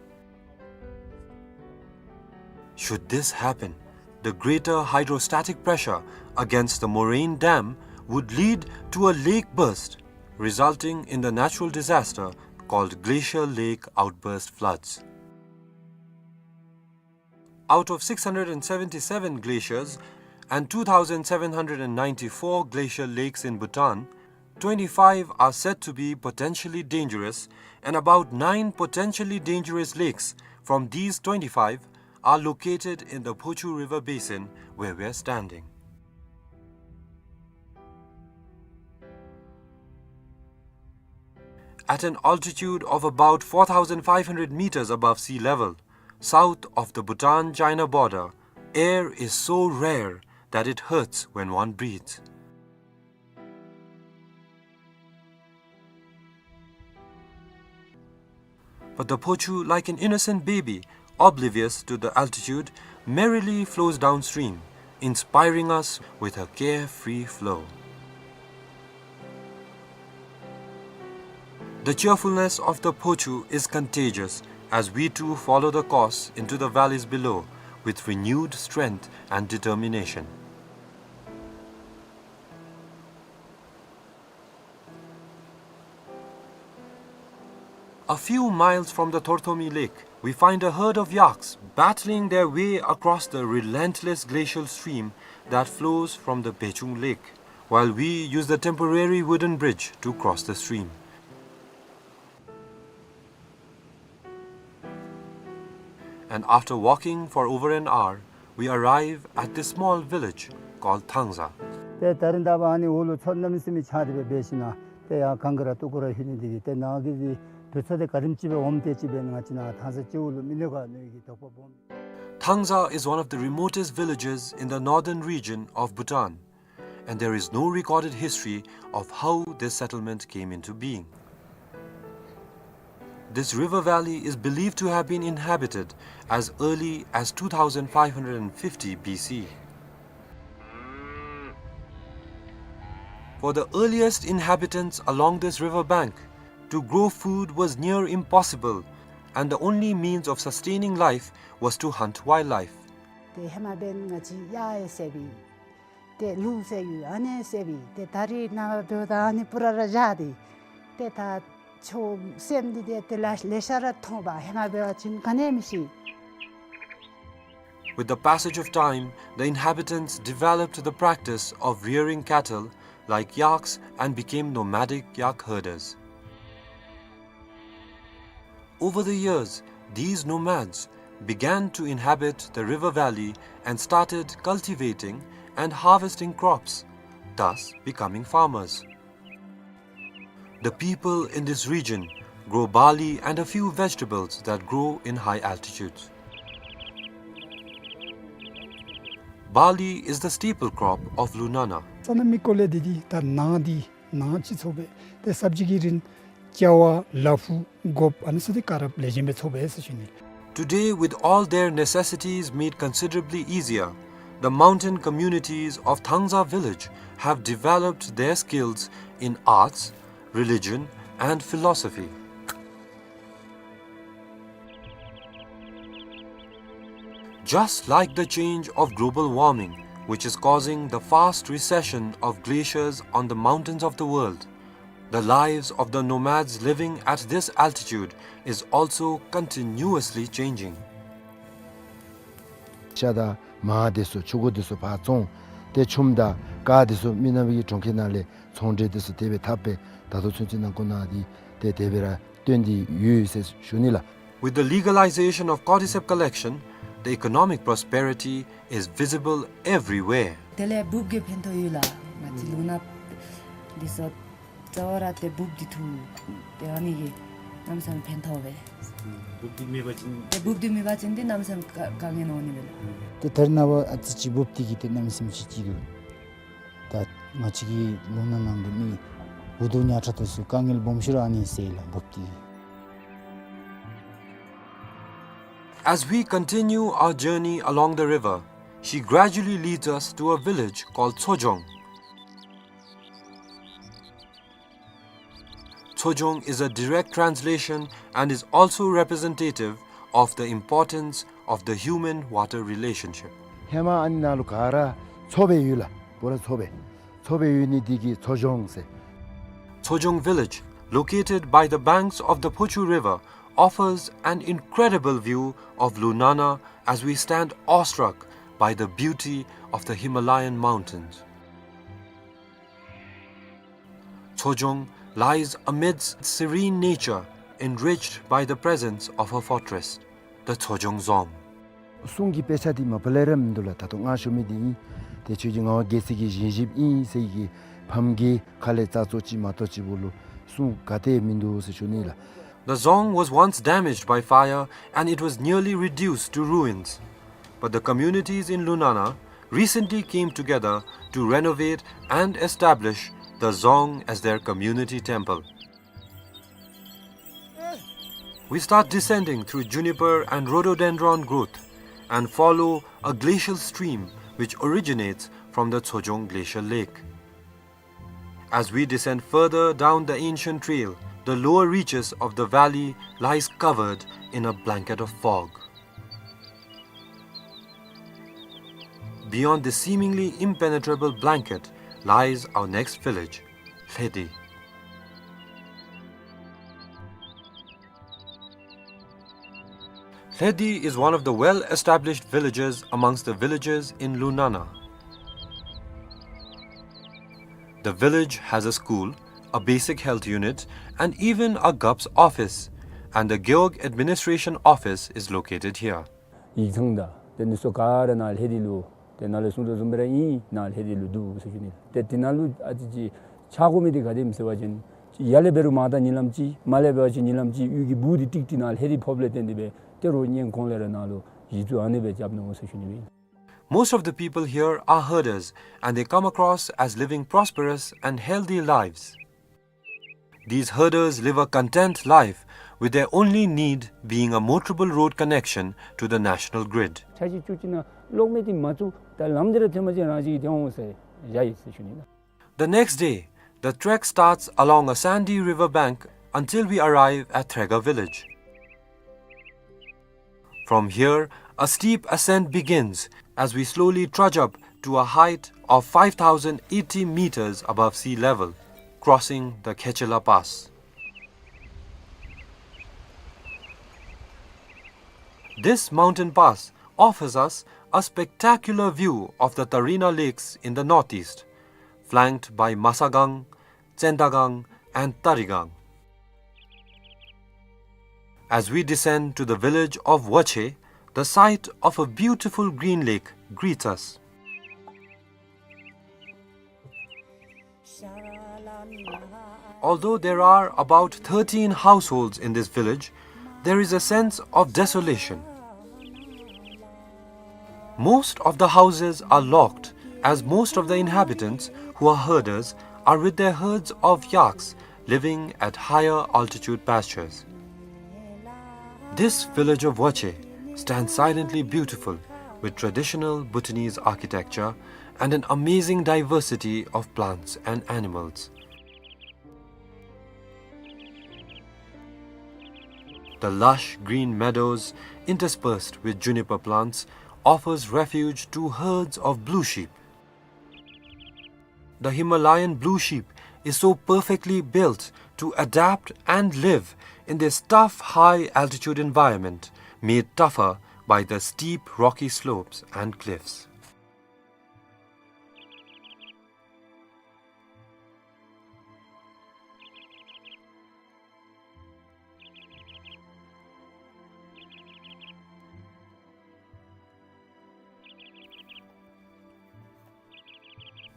Should this happen, the greater hydrostatic pressure against the moraine dam would lead to a lake burst, resulting in the natural disaster called glacial lake outburst floods. Out of six hundred and seventy-seven glaciers and two thousand seven hundred and ninety-four glacial lakes in Bhutan, twenty-five are said to be potentially dangerous, and about nine potentially dangerous lakes from these twenty-five are located in the Phochu River basin where we are standing. At an altitude of about four thousand five hundred meters above sea level, south of the Bhutan-China border, air is so rare that it hurts when one breathes. But the Phochu, like an innocent baby, oblivious to the altitude, merrily flows downstream, inspiring us with her carefree flow. The cheerfulness of the Phochu is contagious as we too follow the course into the valleys below with renewed strength and determination. A few miles from the Thorthomi Lake, we find a herd of yaks battling their way across the relentless glacial stream that flows from the Bechung Lake, while we use the temporary wooden bridge to cross the stream. And after walking for over an hour, we arrive at this small village called Thangza. ཏེ་ད་རིས་ད་ཕར་ཨ་ནི་འོག་ལུ་མཚོ་གནམ་མེད་ས་མེད་ཆགས་ཏེ་སྦེ་འབད་ཞིནམ་ཏེ་ཡར་གངས་ཀྱི་ར་སྟུག་པོ་ར་ལྷོད་ནི་འདི་གིས་ཏེ་ནཱ་གི་འདི་དུས་ཚོད་འདི་ག་དེམ་ཅིག་སྦེ་འོངམ་དེ་ཅིག་སྦེ་ང་བཅས་ནཱ་ཐང་ས་སྤྱི་བོ་ལུ་མི་གནོད་ག་མནོ་གི་དོགས་པ་སྦོམ། Thangza is one of the remotest villages in the northern region of Bhutan, and there is no recorded history of how this settlement came into being. This river valley is believed to have been inhabited as early as two thousand five hundred fifty B C. For the earliest inhabitants along this river bank, to grow food was near impossible, and the only means of sustaining life was to hunt wildlife. ཏེ་ཧེ་མ་འབདན་ང་བཅས་གཡག་ཡང་བསད་པས། ཏེ་ལུག་བསད་ཡོད། ཨ་ནི་བསད་པས། ཏེ་ད་རིས་ནངས་པ་འབདཝ་ད་ཨ་ནི་པུ་ར་ར་བཞག་སྟེ། ཏེ་ད་ཆོས་སེམས་འདི་ཏེ་ཏེ་ལེ་ལེ་ཤ་ར་མཐོང་པས། ཧེ་མ་འབད་བ་ཅིན་ག་ནི་མི་ཤེས། With the passage of time, the inhabitants developed the practice of rearing cattle like yaks and became nomadic yak herders. Over the years, these nomads began to inhabit the river valley and started cultivating and harvesting crops, thus becoming farmers. The people in this region grow barley and a few vegetables that grow in high altitudes. Barley is the staple crop of Lunana. ས་གནས་མི་སྐོར་ལས་འདི་འདི་ད་ནཱ་འདི་ནཱ་ཅིག་ཚོགས་པས། ཏེ་སབ་ཇི་གི་རིན་ཀྱ་བ་ལ་ཕུག་གོཔ་ཨ་ནི་ཚུ་འདི་ག་ར་ལེགས་ཤོམ་སྦེ་ཚོགས་པས་ཟེར་ཞུ་ནི། Today, with all their necessities made considerably easier, the mountain communities of Thangza village have developed their skills in arts, religion, and philosophy. Just like the change of global warming, which is causing the fast recession of glaciers on the mountains of the world, the lives of the nomads living at this altitude is also continuously changing. ཤ་དང་མར་འདི་ཚུ་ཕྱུར་འགོ་འདི་ཚུ་ཕར་བཙོང་། ཏེ་ཆུམ་དང་ཀར་འདི་ཚུ་མི་ནག་པའི་གྲོང་ཁྱེར་ནང་ལས་ཚོང་འབྲེལ་འདི་ཚུ་དེ་སྦེ་འཐབ་སྦེ་ ད་ལྟོ་ཚུན་ཚོད་ནང་འཁོད་ནང་འདི་ཏེ་དེ་སྦེ་ར་སྟོན་ཏེ་ཡོད་ཟེར་ཞུ་ནི་ལགས། With the legalization of cordyceps collection, the economic prosperity is visible everywhere. དེ་ལས་འབུཔ་གིས་ཕན་ཐོགས་ཡོད་ལགས། ང་བཅས་ལུང་ནག་འདི་ཚུ་རྩ་བ་ར་ཏེ་འབུཔ་འདི་འཐུ་སྟེ་ཨ་ནི་གིས་གནམ་མེད་ས་མེད་ཕན་ཐོགས་པས། འབུཔ་འདི་མེད་པ་ཅིན་ཏེ་འབུཔ་འདི་མེད་པ་ཅིན་ཏེ་གནམ་མེད་ས་མེད་དཀའ་དཀའ་ངལ་འོང་ནི་མས་ལགས། ཏེ་ད་རེས་ནངས་པ་ཨ་ཙི་ཅིག་འབུཔ་འདི་གིས་ཏེ་གནམ་མེད་ས་མེད་ཅིག་སྐྱིད་འདུག། ད་ང་བཅས་ཀྱི་ལུང་ནག་ནང་གི་མི་འུ་སྡུག་ཉག་ཕྲ་དེ་ཚུ་དཀའ་ངལ་སྦོམ་ཤོས་ར་ཨ་ནི་སེལ་ལགས་འབུཔ་འདི་གིས། As we continue our journey along the river, she gradually leads us to a village called Tsojong. Tsojong is a direct translation and is also representative of the importance of the human-water relationship. ཧེ་མ་ཨ་ནི་ནང་ལུ་ག་ར་མཚོ་སྦེ་ཡོད་ལགས། པུ་ར་མཚོ་སྦེ། མཚོ་སྦེ་ཡོད་ནི་འདི་གིས་མཚོ་ལྗོངས་ཟེར། Tsojong village, located by the banks of the Phochu River, offers an incredible view of Lunana as we stand awestruck by the beauty of the Himalayan mountains. Tsojong lies amidst serene nature, enriched by the presence of her fortress, the Tsojong Dzong. གསུང་གི་དཔེ་ཆ་འདི་མ་པ་ལས་ར་མིན་འདུག་ལགས། ད་ལྟོ་ང་ཞུ་མི་འདི་ཨིན། ཏེ་ཁྱོད་ཀྱི་ངག་དབང་རྒྱལ་སྲས་ཀྱི་བཞེངས་གཞིཔ་ཨིན་ཟེར་གྱི་ཕམ་གྱི་ཁ་ལས་རྩ་ཙོག་ཅིག་མ་གཏོགས་ཅིག་པོ་ལུ་གསུང་ག་ཏེ་མིན་འདུག་ཟེར་ཞུ་ནི་ལགས། The dzong was once damaged by fire and it was nearly reduced to ruins. But the communities in Lunana recently came together to renovate and establish the dzong as their community temple. We start descending through juniper and rhododendron growth and follow a glacial stream which originates from the Tsojong Glacial Lake. As we descend further down the ancient trail, the lower reaches of the valley lies covered in a blanket of fog. Beyond this seemingly impenetrable blanket lies our next village, Lhedi. Lhedi is one of the well-established villages amongst the villages in Lunana. The village has a school, a basic health unit, and even a gup's office, and the Gewog administration office is located here. ཡིག་ཚང་དང་དེ་ནི་སོ་ག་ར་ནཱ་ལྷེ་དི་ལུ་དེ་ནཱ་ལས་གསུང་དོ་བཟུམ་སྦེ་ར་ཨིན་ནཱ་ལྷེ་དི་ལུ་འདུག་ཟེར་ཞུ་ནི། ཏེ་དེ་ནང་ལུ་ཨ་ཙི་ཅིག་ཆགས་དགོ་མི་འདི་ག་དེམ་ཟེར་བ་ཅིན་ཡར་ལས་འབད་རུང་མར་ད་ཉིན་ལམ་ཅིག་མར་ལས་འབད་བ་ཅིན་ཉིན་ལམ་ཅིག་གཡུས་ཀྱི་སྦུག་འདི་ཀྲིག་ཀྲི་ནཱ་ལྷེ་དི་ཕོགཔ་ལས་བརྟེན་ཏེ་སྦེ་ཏེ་རོགས་ཉན་གོང་ལས་ར་ནཱ་ལུ་གཞི་བཙུགས་ཨ་ནི་སྦེ་རྐྱབ་ནུག་ཟེར་ཞུ་ནི་སྦེ་ཨིན། Most of the people here are herders and they come across as living prosperous and healthy lives. These herders live a content life, with their only need being a motorable road connection to the national grid. ཆ་ཅིག་ཅུ་ཅིག་ནང་གློག་མེ་འདི་མ་བཙུགས་ད་ལམ་འདི་ར་ཐོན་པ་ཅིན་རང་བཞིན་གྱིས་ཐོན་འོང་ཟེར་བཞག་ཡི་ཟེར་ཞུ་ནི་ལགས། The next day, the trek starts along a sandy river bank until we arrive at Threga village. From here, a steep ascent begins as we slowly trudge up to a height of five thousand eighty meters above sea level, crossing the Khechela Pass. This mountain pass offers us a spectacular view of the Tarina Lakes in the northeast, flanked by Masagang, Tsendagang, and Tarigang. As we descend to the village of Wache, the sight of a beautiful green lake greets us. Although there are about thirteen households in this village, there is a sense of desolation. Most of the houses are locked, as most of the inhabitants, who are herders, are with their herds of yaks living at higher altitude pastures. This village of Wache stands silently beautiful, with traditional Bhutanese architecture and an amazing diversity of plants and animals. The lush green meadows, interspersed with juniper plants, offers refuge to herds of blue sheep. The Himalayan blue sheep is so perfectly built to adapt and live in this tough high-altitude environment made tougher by the steep rocky slopes and cliffs.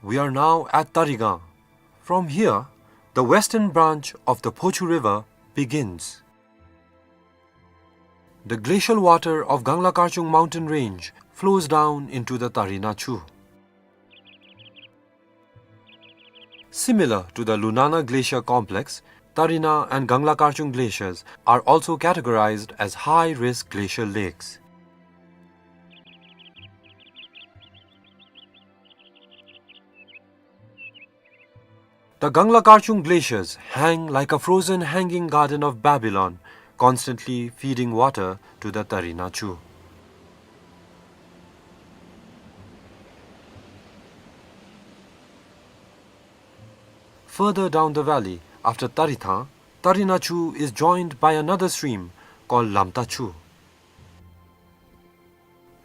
We are now at Tarigang. From here, the western branch of the Phochu River begins. The glacial water of Gangla Karchung mountain range flows down into the Tarina Chu. Similar to the Lunana Glacier complex, Tarina and Gangla Karchung glaciers are also categorized as high-risk glacial lakes. The Gangla Karchung glaciers hang like a frozen hanging garden of Babylon, constantly feeding water to the Tarina Chu. Further down the valley, after Tarithang, Tarina Chu is joined by another stream called Lamta Chu.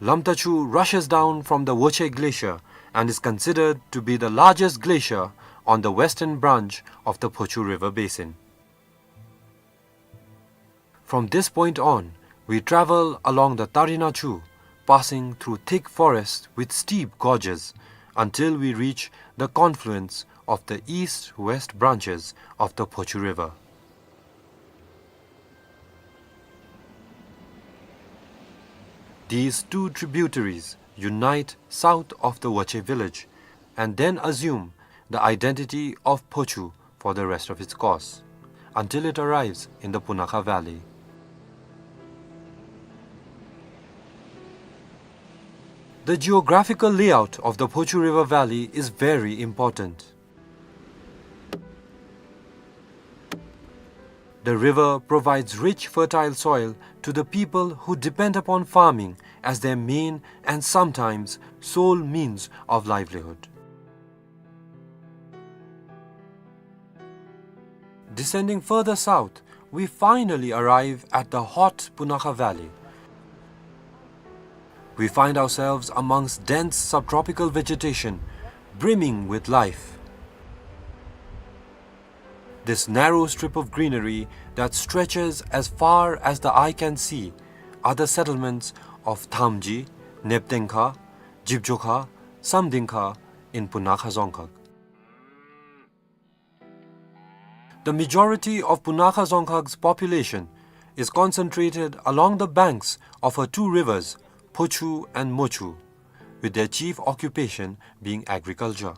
Lamta Chu rushes down from the Woche Glacier and is considered to be the largest glacier on the western branch of the Phochu River basin. From this point on, we travel along the Tarina Chu, passing through thick forests with steep gorges, until we reach the confluence of the east-west branches of the Phochu River. These two tributaries unite south of the Woche village and then assume the identity of Phochu for the rest of its course, until it arrives in the Punakha Valley. The geographical layout of the Phochu River Valley is very important. The river provides rich, fertile soil to the people who depend upon farming as their main and sometimes sole means of livelihood. Descending further south, we finally arrive at the hot Punakha Valley. We find ourselves amongst dense subtropical vegetation, brimming with life. This narrow strip of greenery that stretches as far as the eye can see are the settlements of Thamji, Neptengkha, Jibjokha, Samdingkha in Punakha Dzongkhag. The majority of Punakha Dzongkhag's population is concentrated along the banks of her two rivers, Phochu and Mochu, with their chief occupation being agriculture.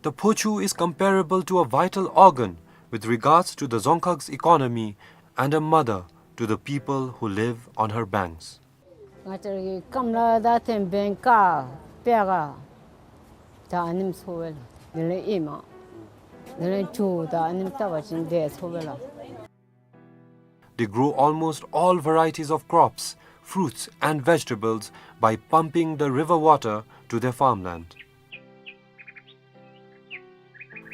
The Phochu is comparable to a vital organ with regards to the Dzongkhag's economy and a mother to the people who live on her banks. ང་བཅས་ར་གི་སྐམ་ལ་དང་ཐེམ་བེང་ཀ་པེ་ག་ད་ཨ་ནེམ་འཚོ་བས་ལགས། དེ་ལས་ཨེ་མ་དེ་ལས་ཇོ་ད་ཨ་ནེམ་བཏབ་པ་ཅིན་དེ་འཚོ་བས་ལགས། They grow almost all varieties of crops, fruits and vegetables by pumping the river water to their farmland.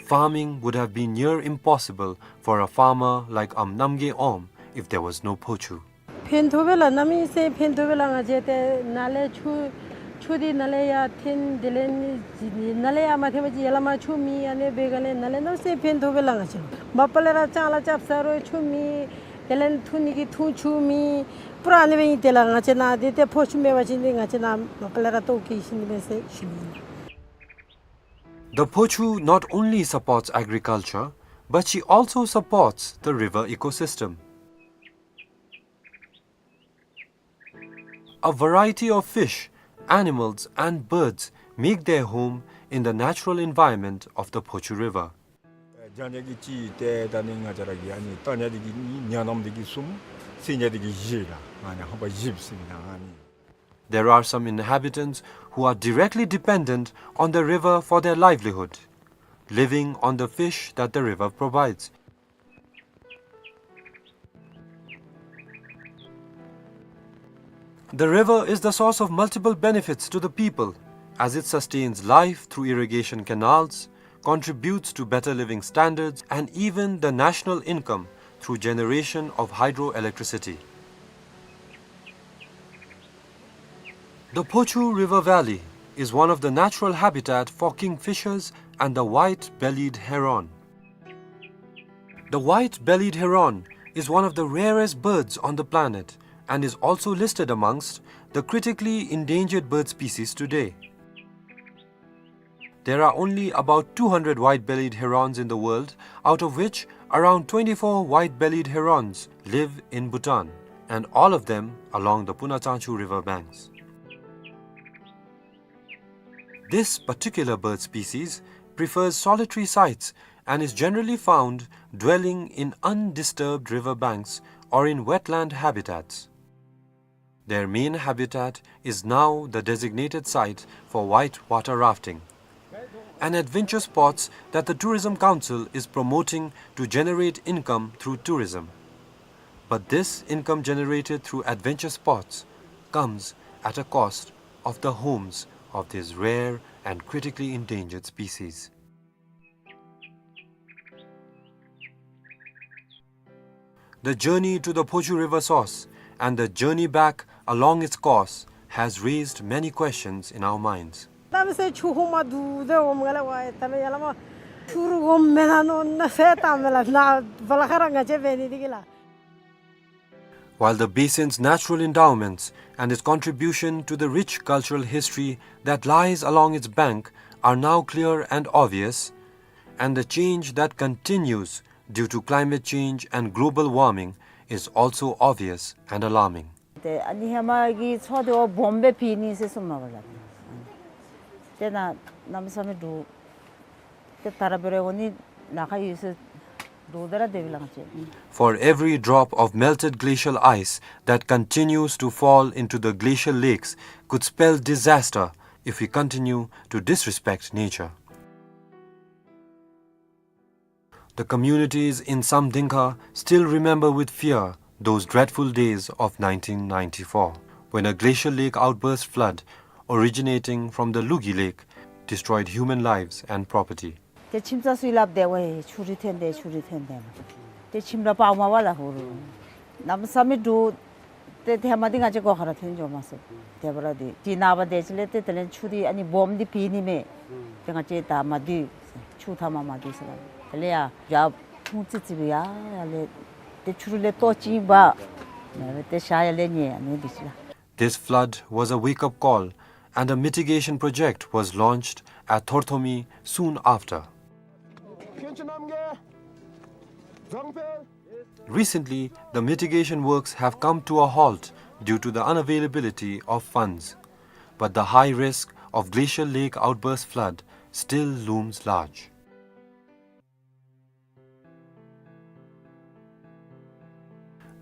Farming would have been near impossible for a farmer like Am Namgay Om if there was no Phochu. ཕན་ཐོགས་པས་ལགས། གནམ་མེད་ས་མེད་ཕན་ཐོགས་པས་ལགས། ང་བཅས་ཏེ་ནཱ་ལས་ཆུ་ཆུ་འདི་ནཱ་ལས་ཡར་འཐེན། དེ་ལས་ནི་ནཱ་ལས་ཡར་མ་འཐེན་པ་ཅིན་ཡར་ལས་མར་ཆུ་མེད། ཨ་ནི་འབད་ག་ལས་ནཱ་ལས་གནམ་མེད་ས་མེད་ཕན་ཐོགས་པས་ལགས། ང་བཅས་མ་པ་ལས་ར་ལྕང་ལཱ་རྐྱབ་ས་རུང་ཆུ་མེད། དེ་ལས་འཐུང་ནི་གི་འཐུང་ཆུ་མེད། པུ་ར་ཨ་ནི་སྦེ་ཨིན། དེ་ལས་ང་བཅས་ནཱ་འདི་ཏེ་ཕོ་ཆུ་མེད་པ་ཅིན་འདི་ང་བཅས་ནཱ་མ་པ་ལས་ར་ལྟོཝ་བཀྱེས་ཞིནམ་ཨིན་ཟེར་ཞུ་ནི་ཨིན། The Phochu not only supports agriculture, but she also supports the river ecosystem. A variety of fish, animals and birds make their home in the natural environment of the Phochu River. རྒྱང་ཉག་གི་ཅིག་ཏེ་ད་ནི་ང་བཅས་ར་གི་ཨ་ནི་རྟ་ཉག་འདི་གི་ཉ་ནམ་འདི་གི་གསུམ། སེང་ཉག་འདི་གི་བཞི་ལགས། ཨ་ནི་ཧམ་པ་བཞི་ཟེར་ཨིན་ན་ཨ་ནི། There are some inhabitants who are directly dependent on the river for their livelihood, living on the fish that the river provides. The river is the source of multiple benefits to the people, as it sustains life through irrigation canals, contributes to better living standards, and even the national income through generation of hydroelectricity. The Phochu River Valley is one of the natural habitat for kingfishers and the white-bellied heron. The white-bellied heron is one of the rarest birds on the planet and is also listed amongst the critically endangered bird species today. There are only about two hundred white-bellied herons in the world, out of which around twenty-four white-bellied herons live in Bhutan, and all of them along the Punatsangchu river banks. This particular bird species prefers solitary sites and is generally found dwelling in undisturbed river banks or in wetland habitats. Their main habitat is now the designated site for white water rafting, an adventure sports that the Tourism Council is promoting to generate income through tourism. But this income generated through adventure sports comes at a cost of the homes of these rare and critically endangered species. The journey to the Phochu River source and the journey back along its course has raised many questions in our minds. ད་མི་སེར་ཆུ་ཧོ་མ་དུ་དེ་འོ་མ་ལ་ཝའི་ད་མི་ཡ་ལ་མ་ཆུ་རུ་འོ་མེ་ན་ནོ་ན་སེ་ད་མེ་ལ་ན་བ་ལ་ཁ་ར་ང་ཅེ་བེ་ནི་དི་གི་ལ། While the basin's natural endowments and its contribution to the rich cultural history that lies along its bank are now clear and obvious, and the change that continues due to climate change and global warming is also obvious and alarming. ཏེ་ཨ་ནི་ཧེ་མ་གི་མཚོ་དེ་བ་སྦོམ་སྦེ་ཕི་ནི་ཟེར་གསུངམ་མས་པ་ལགས། ཏེ་ན་གནམ་མེད་ས་མེད་འདུག། ཏེ་ད་ར་འབད་རུང་འོ་ནི་ལཱ་ཁག་ཡོད་ཟེར་འདུག། ད་ར་དེ་བི་ལང་ཅེ། For every drop of melted glacial ice that continues to fall into the glacial lakes could spell disaster if we continue to disrespect nature. The communities in Samdingkha still remember with fear those dreadful days of nineteen ninety-four, when a glacial lake outburst flood originating from the Lugi Lake destroyed human lives and property. ཏེ་ཁྱིམ་ཚང་ཚུ་སླབ་དེ་ཝའི་ཆུ་རུད་ཐོན་དེ་ཆུ་རུད་ཐོན་དེ་མ། ཏེ་ཁྱིམ་ར་པར་མ་བ་ལ་ཧུ་རུ། གནམ་མེད་ས་མེད་འདུག། ཏེ་ཧེ་མ་འདི་ང་བཅས་སྒོ་ཁར་ཐོན་འགྱོ་མ་སོང་། དེ་འབད་རུང་འདི་ཏེ་ནངས་པ་དེ་ཅིག་ལས་ཏེ་དེ་ལས་ཆུ་འདི་ཨ་ནི་སྦོམ་འདི་ཕི་ནི་མས། ཏེ་ང་བཅས་ད་མ་འདུས། ཆུ་ཐ་མ་མ་འདུས་ཟེར་ལ། དེ་ལས་ཡ་ཡར་ཕུང་ཙི་ཙི་སྦེ་ཡར་ཡར་ལས་ཏེ་ཆུ་རུད་ལས་ལྟོ་ཅིག་འབག། ཏེ་ཤ་ཡར་ལས་ཉལ་ཨ་ནི་འདི་ཅིག་ལགས། This flood was a wake-up call, and a mitigation project was launched at Thorthomi soon after. Recently, the mitigation works have come to a halt due to the unavailability of funds. But the high risk of glacial lake outburst flood still looms large.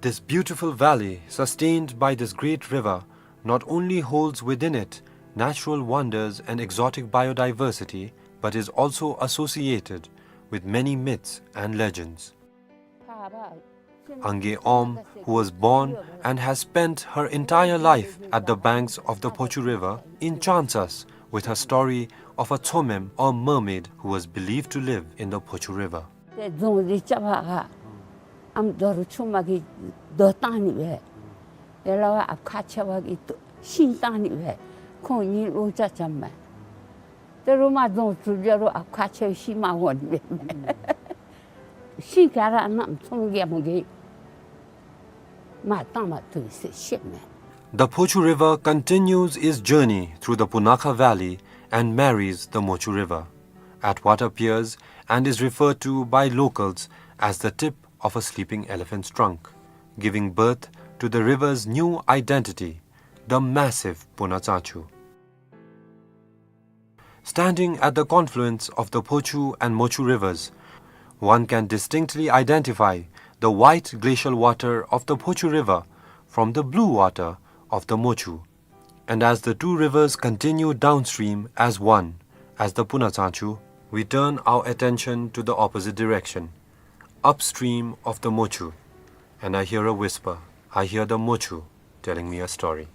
This beautiful valley, sustained by this great river, not only holds within it natural wonders and exotic biodiversity, but is also associated with many myths and legends. Ange Om, who was born and has spent her entire life at the banks of the Phochu River, enchants us with her story of a Tsomem or mermaid who was believed to live in the Phochu River. ཏེ་རྫོང་འདི་རྐྱབ་པ་ག་ཨམ་རྡོ་རུ་ཆུ་མ་གིས་རྡོ་བཏང་ནི་སྦེ། ཡ་ལ་བ་ཨཔ་ཁ་ཆེ་བ་གིས་ཤིང་བཏང་ནི་སྦེ། ཁོང་གཉིས་ལོ་ཅ་ཅམ་མས། ཏེ་རུ་མ་རྫོང་གྲུབ་ཡ་རུ་ཨཔ་ཁ་ཆེ་བ་ཤི་མ་འོང་ནི་སྦེ། ཤིང་ག་ར་ནམ་ཚོང་རྒྱལ་མོ་གིས་མ་བཏང་མ་ཐུབ་ཟེར་ཤེས་མས། The Phochu River continues its journey through the Punakha Valley and marries the Mochu River at what appears and is referred to by locals as the tip of a sleeping elephant's trunk, giving birth to the river's new identity, the massive Punatsachu. Standing at the confluence of the Phochu and Mochu rivers, one can distinctly identify the white glacial water of the Phochu River from the blue water of the Mochu. And as the two rivers continue downstream as one, as the Punatsachu, we turn our attention to the opposite direction, upstream of the Mochu. And I hear a whisper. I hear the Mochu telling me a story.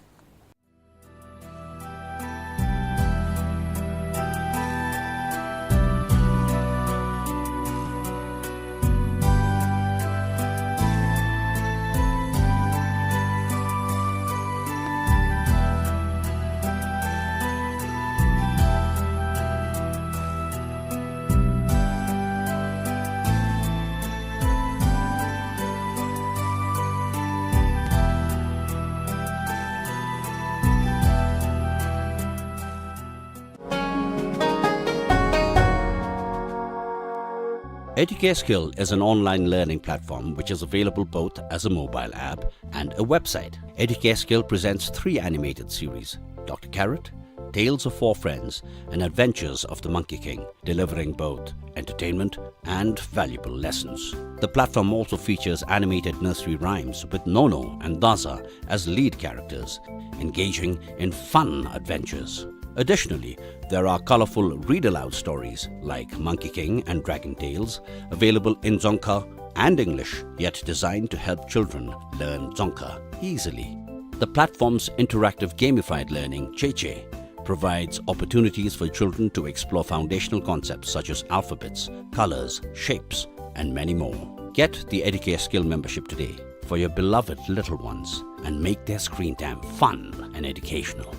Educare Skill is an online learning platform which is available both as a mobile app and a website. Educare Skill presents three animated series: Doctor Carrot, Tales of Four Friends, and Adventures of the Monkey King, delivering both entertainment and valuable lessons. The platform also features animated nursery rhymes with Nono and Daza as lead characters, engaging in fun adventures. Additionally, there are colorful read-aloud stories like Monkey King and Dragon Tales, available in Dzongkha and English, yet designed to help children learn Dzongkha easily. The platform's interactive gamified learning, Cheche, provides opportunities for children to explore foundational concepts such as alphabets, colors, shapes, and many more. Get the Educare Skill membership today for your beloved little ones and make their screen time fun and educational.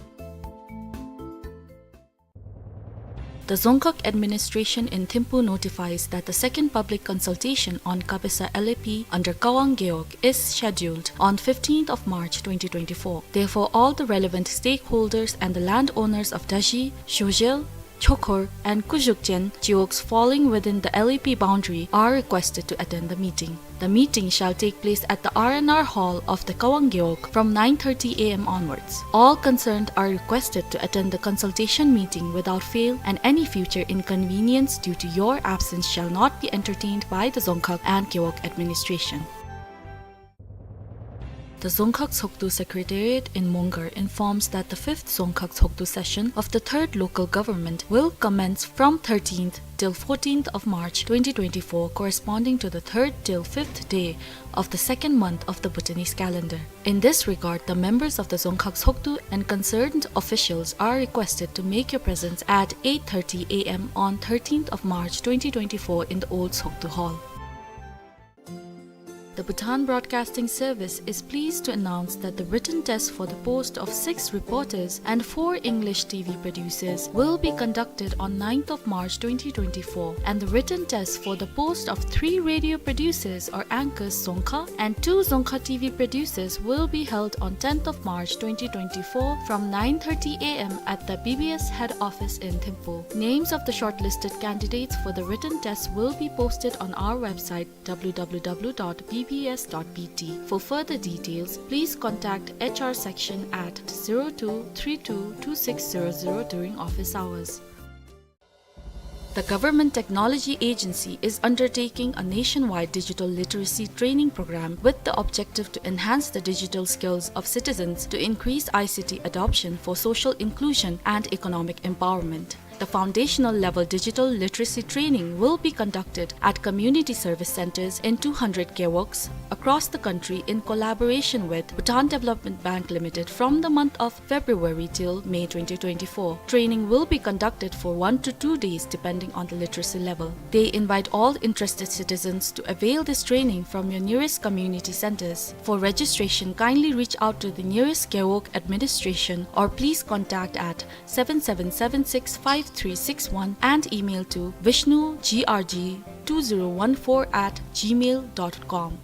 The Dzongkhag administration in Thimphu notifies that the second public consultation on Kabesa L A P under Kawang Gewog is scheduled on fifteenth of March twenty twenty-four. Therefore, all the relevant stakeholders and the landowners of Dashi, Shojel, Chokhor, and Kujukchen Gewogs falling within the L A P boundary are requested to attend the meeting. The meeting shall take place at the R and R Hall of the Kawang Gewog from nine thirty A M onwards. All concerned are requested to attend the consultation meeting without fail, and any future inconvenience due to your absence shall not be entertained by the Dzongkhag and Gewog administration. The Dzongkhag Tshogdu Secretariat in Mongar informs that the fifth Dzongkhag Tshogdu session of the third local government will commence from thirteenth till fourteenth of March twenty twenty-four, corresponding to the third till fifth day of the second month of the Bhutanese calendar. In this regard, the members of the Dzongkhag Tshogdu and concerned officials are requested to make your presence at eight thirty A M on thirteenth of March twenty twenty-four in the old Tshogdu Hall. The Bhutan Broadcasting Service is pleased to announce that the written test for the post of six reporters and four English T V producers will be conducted on ninth of March twenty twenty-four, and the written test for the post of three radio producers or anchors Dzongkha and two Dzongkha T V producers will be held on tenth of March twenty twenty-four from nine thirty A M at the B B S head office in Thimphu. Names of the shortlisted candidates for the written test will be posted on our website, W W W dot B B S dot B T. For further details, please contact H R section at zero two three two two six zero zero during office hours. The Government Technology Agency is undertaking a nationwide digital literacy training program with the objective to enhance the digital skills of citizens to increase I C T adoption for social inclusion and economic empowerment. The foundational level digital literacy training will be conducted at community service centers in two hundred gewogs across the country in collaboration with Bhutan Development Bank Limited from the month of February till May twenty twenty-four. Training will be conducted for one to two days depending on the literacy level. They invite all interested citizens to avail this training from your nearest community centers. For registration, kindly reach out to the nearest gewog administration or please contact at seven seven seven six five three six one and email to vishnu G R G two zero one four at gmail dot com.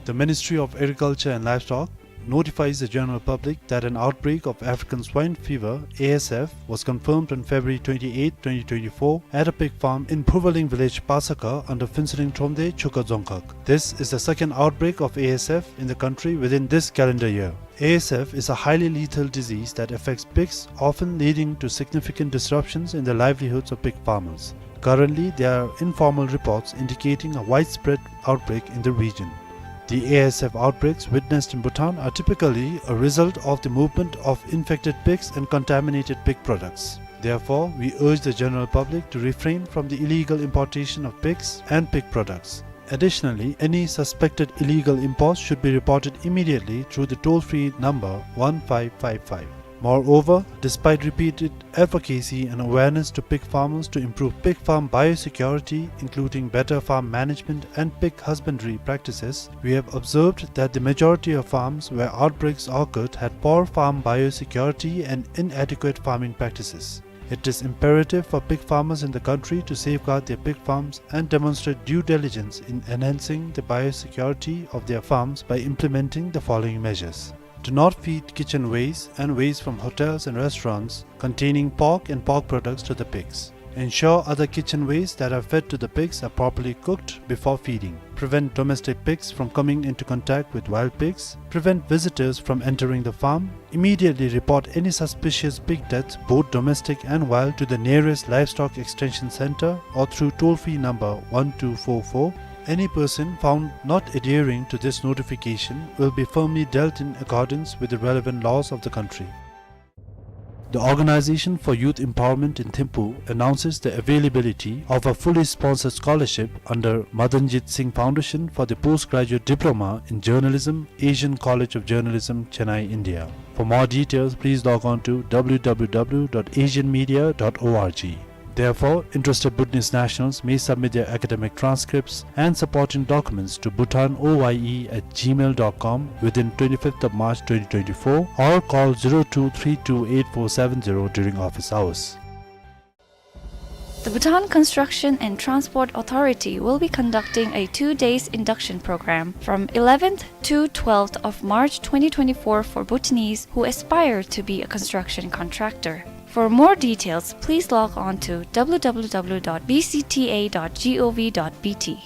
The Ministry of Agriculture and Livestock notifies the general public that an outbreak of African swine fever, A S F, was confirmed on February twenty-eighth, twenty twenty-four, at a pig farm in Phuvaling village, Pasakha, under Phuentsholing Thromde, Chukha Dzongkhag. This is the second outbreak of A S F in the country within this calendar year. A S F is a highly lethal disease that affects pigs, often leading to significant disruptions in the livelihoods of pig farmers. Currently, there are informal reports indicating a widespread outbreak in the region. The A S F outbreaks witnessed in Bhutan are typically a result of the movement of infected pigs and contaminated pig products. Therefore, we urge the general public to refrain from the illegal importation of pigs and pig products. Additionally, any suspected illegal imports should be reported immediately through the toll-free number one five five five. Moreover, despite repeated advocacy and awareness to pig farmers to improve pig farm biosecurity, including better farm management and pig husbandry practices, we have observed that the majority of farms where outbreaks occurred had poor farm biosecurity and inadequate farming practices. It is imperative for pig farmers in the country to safeguard their pig farms and demonstrate due diligence in enhancing the biosecurity of their farms by implementing the following measures. Do not feed kitchen waste and waste from hotels and restaurants containing pork and pork products to the pigs. Ensure other kitchen waste that are fed to the pigs are properly cooked before feeding. Prevent domestic pigs from coming into contact with wild pigs. Prevent visitors from entering the farm. Immediately report any suspicious pig deaths, both domestic and wild, to the nearest Livestock Extension Center or through toll-free number one two four four. Any person found not adhering to this notification will be firmly dealt in accordance with the relevant laws of the country. The Organization for Youth Empowerment in Thimphu announces the availability of a fully sponsored scholarship under Madanjit Singh Foundation for the Postgraduate Diploma in Journalism, Asian College of Journalism, Chennai, India. For more details, please log on to W W W dot asian media dot org. Therefore, interested Bhutanese nationals may submit their academic transcripts and supporting documents to bhutan O Y E at gmail dot com within twenty-fifth of March twenty twenty-four or call zero two three two eight four seven zero during office hours. The Bhutan Construction and Transport Authority will be conducting a two days induction program from eleventh to twelfth of March twenty twenty-four for Bhutanese who aspire to be a construction contractor. For more details, please log on to W W W dot B C T A dot gov dot B T.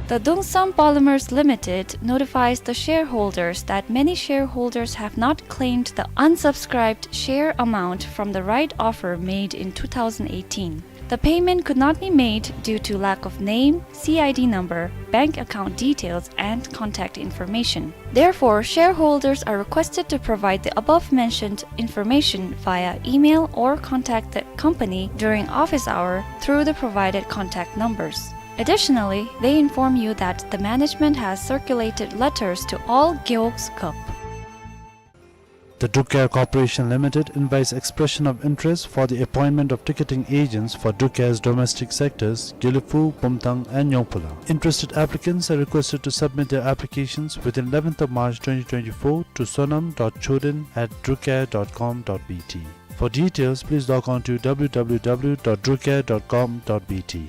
The Dungsam Polymers Limited notifies the shareholders that many shareholders have not claimed the unsubscribed share amount from the right offer made in two thousand eighteen. The payment could not be made due to lack of name, C I D number, bank account details, and contact information. Therefore, shareholders are requested to provide the above mentioned information via email or contact the company during office hour through the provided contact numbers. Additionally, they inform you that the management has circulated letters to all Gewogs Cup. The Druk Air Corporation Limited invites expression of interest for the appointment of ticketing agents for Druk Air's domestic sectors, Gelephu, Bumthang, and Nyongphula. Interested applicants are requested to submit their applications within eleventh of March twenty twenty-four to sonam dot choden at drukair dot com dot B T. For details, please log on to W W W dot drukair dot com dot B T.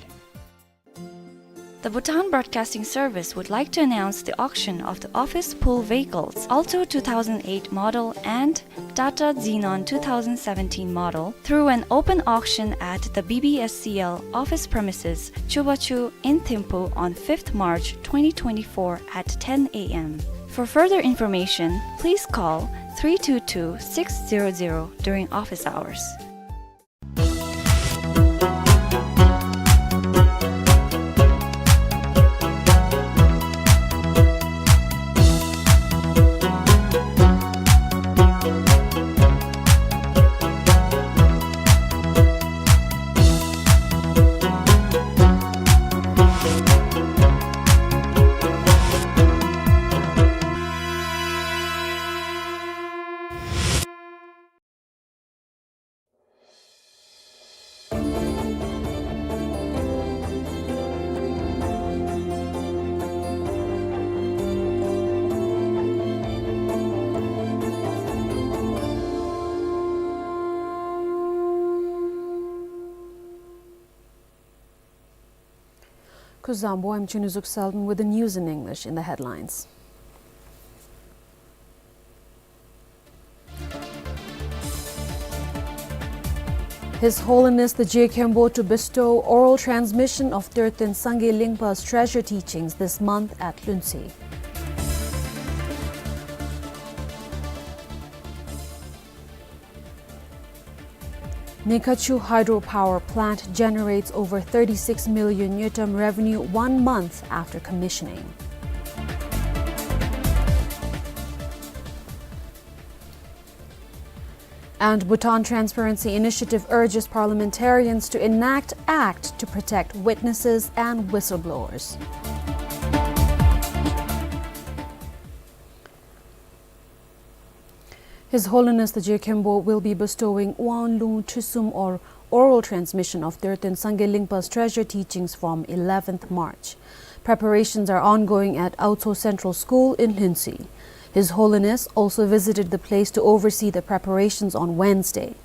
The Bhutan Broadcasting Service would like to announce the auction of the office pool vehicles Alto two thousand eight model and Tata Xenon two thousand seventeen model through an open auction at the B B S C L office premises, Chubachu in Thimphu on fifth March twenty twenty-four at ten A M. For further information, please call three two two six zero zero during office hours. Kuzuzangpo, I'm Chunizuk Selden with the news in English in the headlines. His Holiness the Je Khenpo to bestow oral transmission of Derten Sangay Lingpa's treasure teachings this month at Lhuentse. Nekachu hydropower plant generates over thirty-six million ngultrum revenue one month after commissioning. And Bhutan Transparency Initiative urges parliamentarians to enact act to protect witnesses and whistleblowers. His Holiness the Je Khenpo will be bestowing Wanlung Trisum or oral transmission of Derten Sangay Lingpa's treasure teachings from eleventh March. Preparations are ongoing at Aotso Central School in Lhuentse. His Holiness also visited the place to oversee the preparations on Wednesday.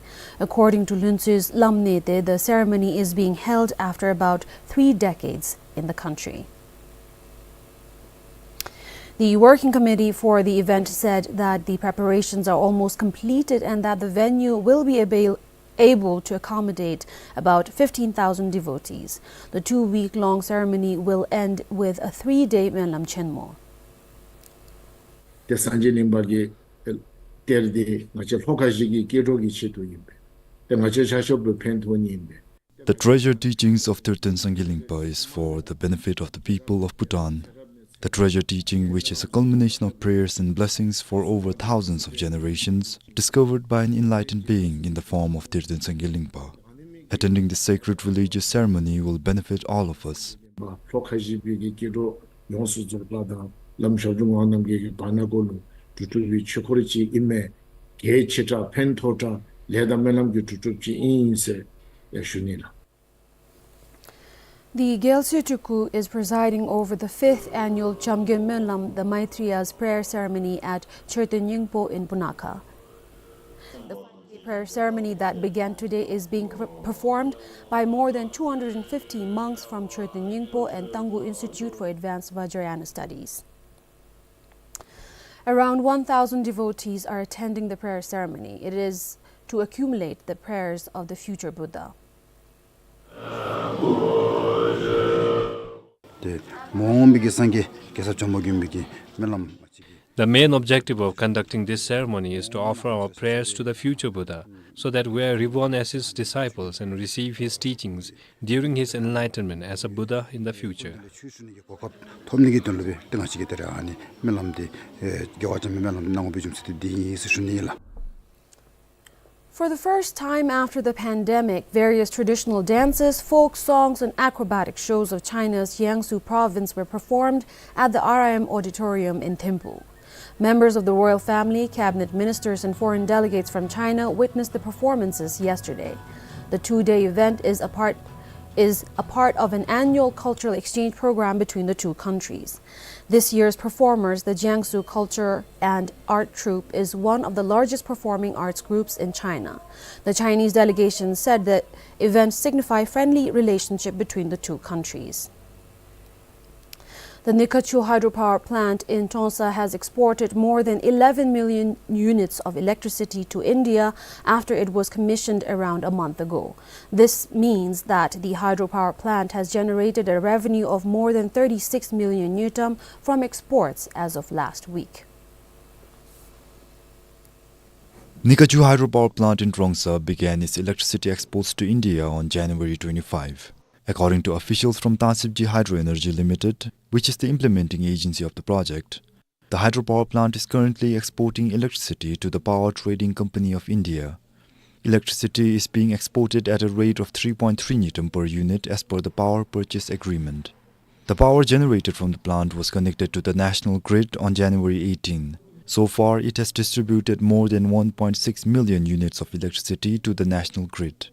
According to Lhuentse's Lamnete, the ceremony is being held after about three decades in the country. The working committee for the event said that the preparations are almost completed and that the venue will be avail-, able to accommodate about fifteen thousand devotees. The two-week-long ceremony will end with a three-day སྨོན་ལམ་ཆེན་མོ. ཏེ་སངས་རྒྱས་གླིང་པ་གི་གཏེར་འདི་ང་བཅས་ལྷོ་ཁ་བཞི་གི་སྐྱེ་འགྲོ་གི་ཆེད་དུ་ཨིན་པས། ཏེ་ང་བཅས་ཆ་ཁྱབ་ལུ་ཕན་ཐོགས་ནི་ཨིན་པས། The treasured teachings of Tirthan Sangha Lingpa is for the benefit of the people of Bhutan. The treasured teaching, which is a culmination of prayers and blessings for over thousands of generations, discovered by an enlightened being in the form of Tirthan Sangha Lingpa. Attending this sacred religious ceremony will benefit all of us. ལྷོ་ཁ་བཞི་པའི་གི་སྐྱེ་འགྲོ་ཡོངས་སུ་རྫོགས་པ་དང་བླམ་ཞབས་དྲུང་ངག་དབང་རྣམ་རྒྱལ་གྱི་བར་ན་གུ་ལུ་གྲུབ་གྲུབ་པའི་ཆོས་འཁོར་ཅིག་ཨིན་མས། གལ་ཆེ་དྲགས་ཕན་ཐོགས་དྲགས་ལས་དང་སྨོན་ལམ་གྱི་གྲུབ་གྲུབ་ཅིག་ཨིན་ཟེར་ཡང་ཞུ་ནི་ལགས། The Gyaltse Tuku is presiding over the fifth annual Jamgyen Menlam, the Maitriya's prayer ceremony at Churten Nyingpo in Punakha. The prayer ceremony that began today is being per- performed by more than two hundred fifty monks from Churten Nyingpo and Tangu Institute for Advanced Vajrayana Studies. Around one thousand devotees are attending the prayer ceremony. It is to accumulate the prayers of the future Buddha. ཏེ་མ་འོངས་པའི་གི་སངས་རྒྱས་གེ་སར་ཇོ་མོ་མགོན་པོའི་གི་སྨོན་ལམ། The main objective of conducting this ceremony is to offer our prayers to the future Buddha, so that we're reborn as his disciples and receive his teachings during his enlightenment as a Buddha in the future. ཆོས་ཞུ་ནི་གི་གོ་སྐབས་ཐོབ་ནི་གི་དོན་ལུ་སྦེ་ཏེ་ང་བཅས་ཀྱིས་ད་རེས་ཨ་ནི་སྨོན་ལམ་འདི་ཨེ་རྒྱལ་བ་བྱམས་པའི་སྨོན་ལམ་གནང་དགོ་པའི་རྒྱུ་མཚན་འདི་ཨིན་ཟེར་ཞུ་ནི་ཨིན་ལགས། For the first time after the pandemic, various traditional dances, folk songs, and acrobatic shows of China's Jiangsu province were performed at the R I M Auditorium in Thimphu. Members of the royal family, cabinet ministers, and foreign delegates from China witnessed the performances yesterday. The two-day event is a part, is a part of an annual cultural exchange program between the two countries. This year's performers, the Jiangsu Culture and Art Troupe, is one of the largest performing arts groups in China. The Chinese delegation said the events signify friendly relationship between the two countries. The Nikachu hydropower plant in Trongsa has exported more than eleven million units of electricity to India after it was commissioned around a month ago. This means that the hydropower plant has generated a revenue of more than thirty-six million ngultrum from exports as of last week. Nikachu hydropower plant in Trongsa began its electricity exports to India on January twenty-five. According to officials from Tansipji Hydro Energy Limited, which is the implementing agency of the project, the hydropower plant is currently exporting electricity to the Power Trading Company of India. Electricity is being exported at a rate of three point three ngultrum per unit as per the power purchase agreement. The power generated from the plant was connected to the national grid on January eighteen. So far, it has distributed more than one point six million units of electricity to the national grid.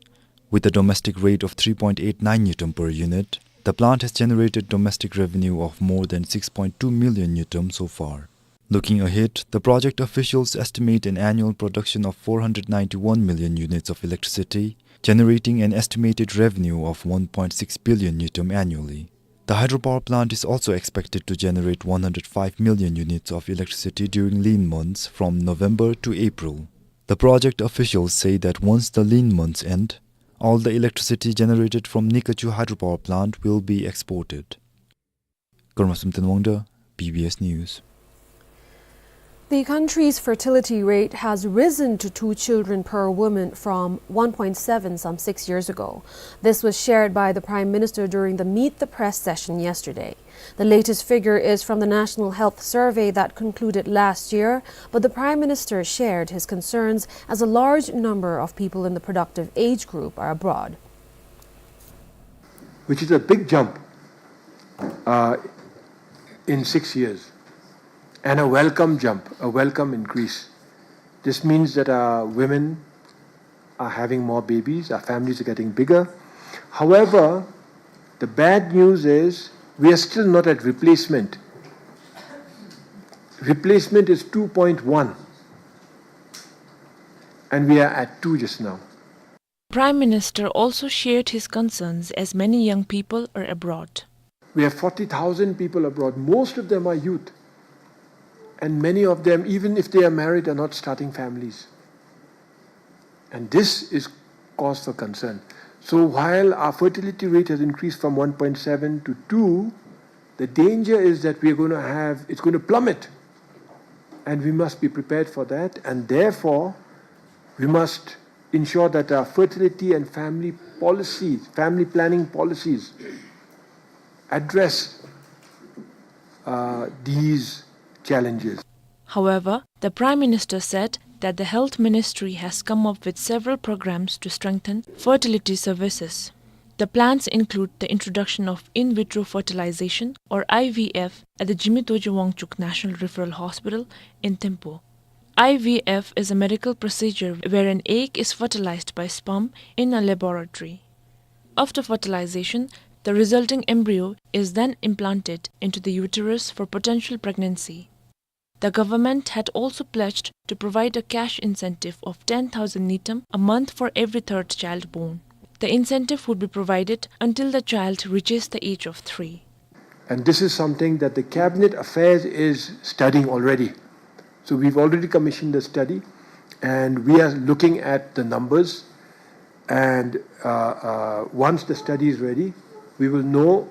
With a domestic rate of three point eight nine ngultrum per unit, the plant has generated domestic revenue of more than six point two million ngultrum so far. Looking ahead, the project officials estimate an annual production of four hundred ninety-one million units of electricity, generating an estimated revenue of one point six billion ngultrum annually. The hydropower plant is also expected to generate one hundred five million units of electricity during lean months from November to April. The project officials say that once the lean months end, all the electricity generated from Nikachu hydropower plant will be exported. Karma Samten Wangda, B B S News. The country's fertility rate has risen to two children per woman from one point seven some six years ago. This was shared by the Prime Minister during the Meet the Press session yesterday. The latest figure is from the National Health Survey that concluded last year, but the Prime Minister shared his concerns as a large number of people in the productive age group are abroad. Which is a big jump, uh, in six years, and a welcome jump, a welcome increase. This means that our women are having more babies, our families are getting bigger. However, the bad news is we are still not at replacement. Replacement is two point one, and we are at two just now. Prime Minister also shared his concerns as many young people are abroad. We have forty thousand people abroad. Most of them are youth. And many of them, even if they are married, are not starting families. And this is cause for concern. So while our fertility rate has increased from one point seven to two, the danger is that we're gonna have, it's gonna plummet. And we must be prepared for that. And therefore, we must ensure that our fertility and family policies, family planning policies, address, uh, these challenges. However, the Prime Minister said that the Health Ministry has come up with several programs to strengthen fertility services. The plans include the introduction of in vitro fertilization, or I V F, at the Jigme Dorji Wangchuck National Referral Hospital in Thimphu. I V F is a medical procedure where an egg is fertilized by sperm in a laboratory. After fertilization, the resulting embryo is then implanted into the uterus for potential pregnancy. The government had also pledged to provide a cash incentive of ten thousand ngultrum a month for every third child born. The incentive would be provided until the child reaches the age of three. And this is something that the Cabinet Affairs is studying already. So we've already commissioned a study, and we are looking at the numbers. And, uh, uh, once the study is ready, we will know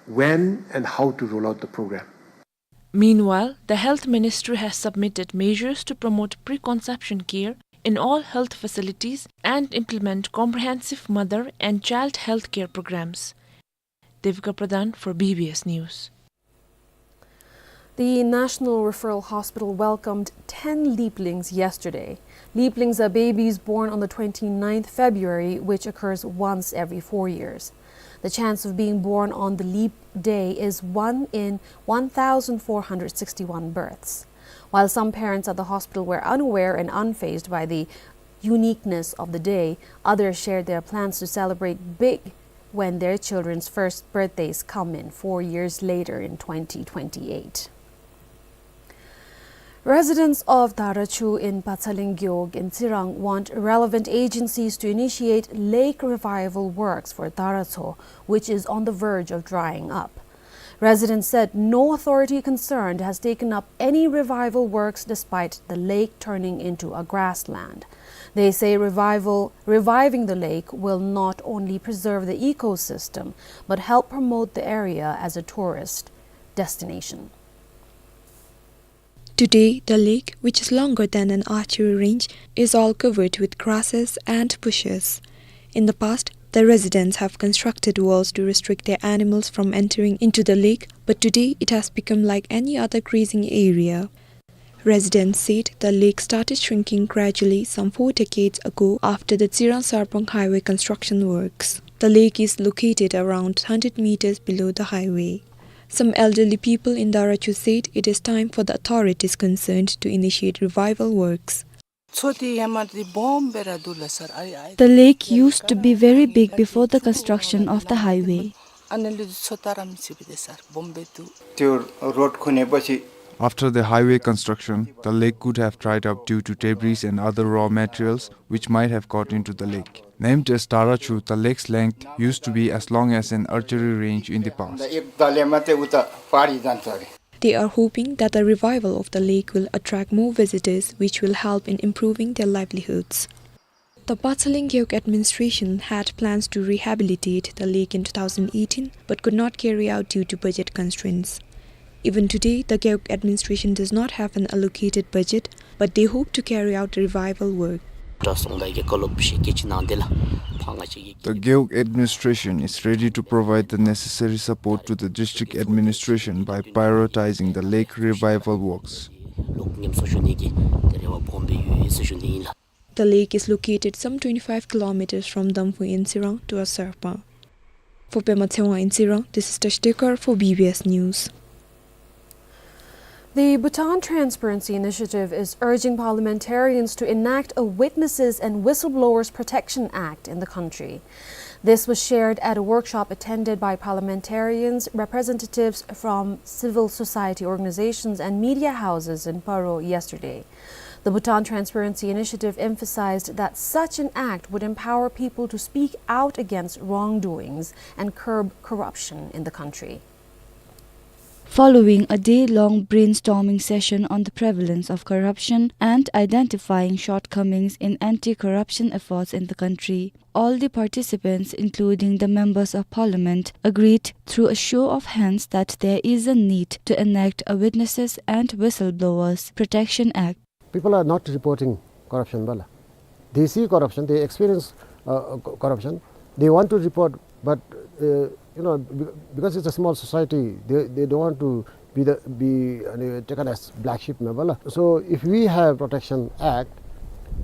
when and how to roll out the program. Meanwhile, the Health Ministry has submitted measures to promote preconception care in all health facilities and implement comprehensive mother and child health care programs. Devika Pradhan for B B S News. The National Referral Hospital welcomed ten leaplings yesterday. Leaplings are babies born on the twenty-ninth February, which occurs once every four years. The chance of being born on the leap day is one in one thousand four hundred sixty-one births. While some parents at the hospital were unaware and unfazed by the uniqueness of the day, others shared their plans to celebrate big when their children's first birthdays come in four years later in twenty twenty-eight. Residents of Darachu in Patsaleng Gewog in Tsirang want relevant agencies to initiate lake revival works for Daracho, which is on the verge of drying up. Residents said no authority concerned has taken up any revival works despite the lake turning into a grassland. They say revival, reviving the lake will not only preserve the ecosystem, but help promote the area as a tourist destination. Today, the lake, which is longer than an archery range, is all covered with grasses and bushes. In the past, the residents have constructed walls to restrict their animals from entering into the lake, but today it has become like any other grazing area. Residents said the lake started shrinking gradually some four decades ago after the Tsirang-Sarpang highway construction works. The lake is located around hundred meters below the highway. Some elderly people in Darachu said it is time for the authorities concerned to initiate revival works. The lake used to be very big before the construction of the highway. After the highway construction, the lake could have dried up due to debris and other raw materials which might have got into the lake. Named as Darachu, the lake's length used to be as long as an archery range in the past. They are hoping that the revival of the lake will attract more visitors, which will help in improving their livelihoods. The Patsaleng Gewog administration had plans to rehabilitate the lake in two thousand eighteen, but could not carry out due to budget constraints. Even today, the Gewog administration does not have an allocated budget, but they hope to carry out revival work. The Gewog administration is ready to provide the necessary support to the district administration by prioritizing the lake revival works. The lake is located some twenty-five kilometers from Damphu in Tsirang towards Sarpang. For Pema Tshewang in Tsirang, this is Tashi Tekar for B B S News. The Bhutan Transparency Initiative is urging parliamentarians to enact a Witnesses and Whistleblowers Protection Act in the country. This was shared at a workshop attended by parliamentarians, representatives from civil society organizations, and media houses in Paro yesterday. The Bhutan Transparency Initiative emphasized that such an act would empower people to speak out against wrongdoings and curb corruption in the country. Following a day-long brainstorming session on the prevalence of corruption and identifying shortcomings in anti-corruption efforts in the country, all the participants, including the members of parliament, agreed through a show of hands that there is a need to enact a Witnesses and Whistleblowers Protection Act. People are not reporting corruption, bala. They see corruption, they experience, uh, co-, corruption. They want to report, but, uh, you know, be-, because it's a small society, they, they don't want to be the, be, uh, taken as black sheep, bala. So if we have Protection Act,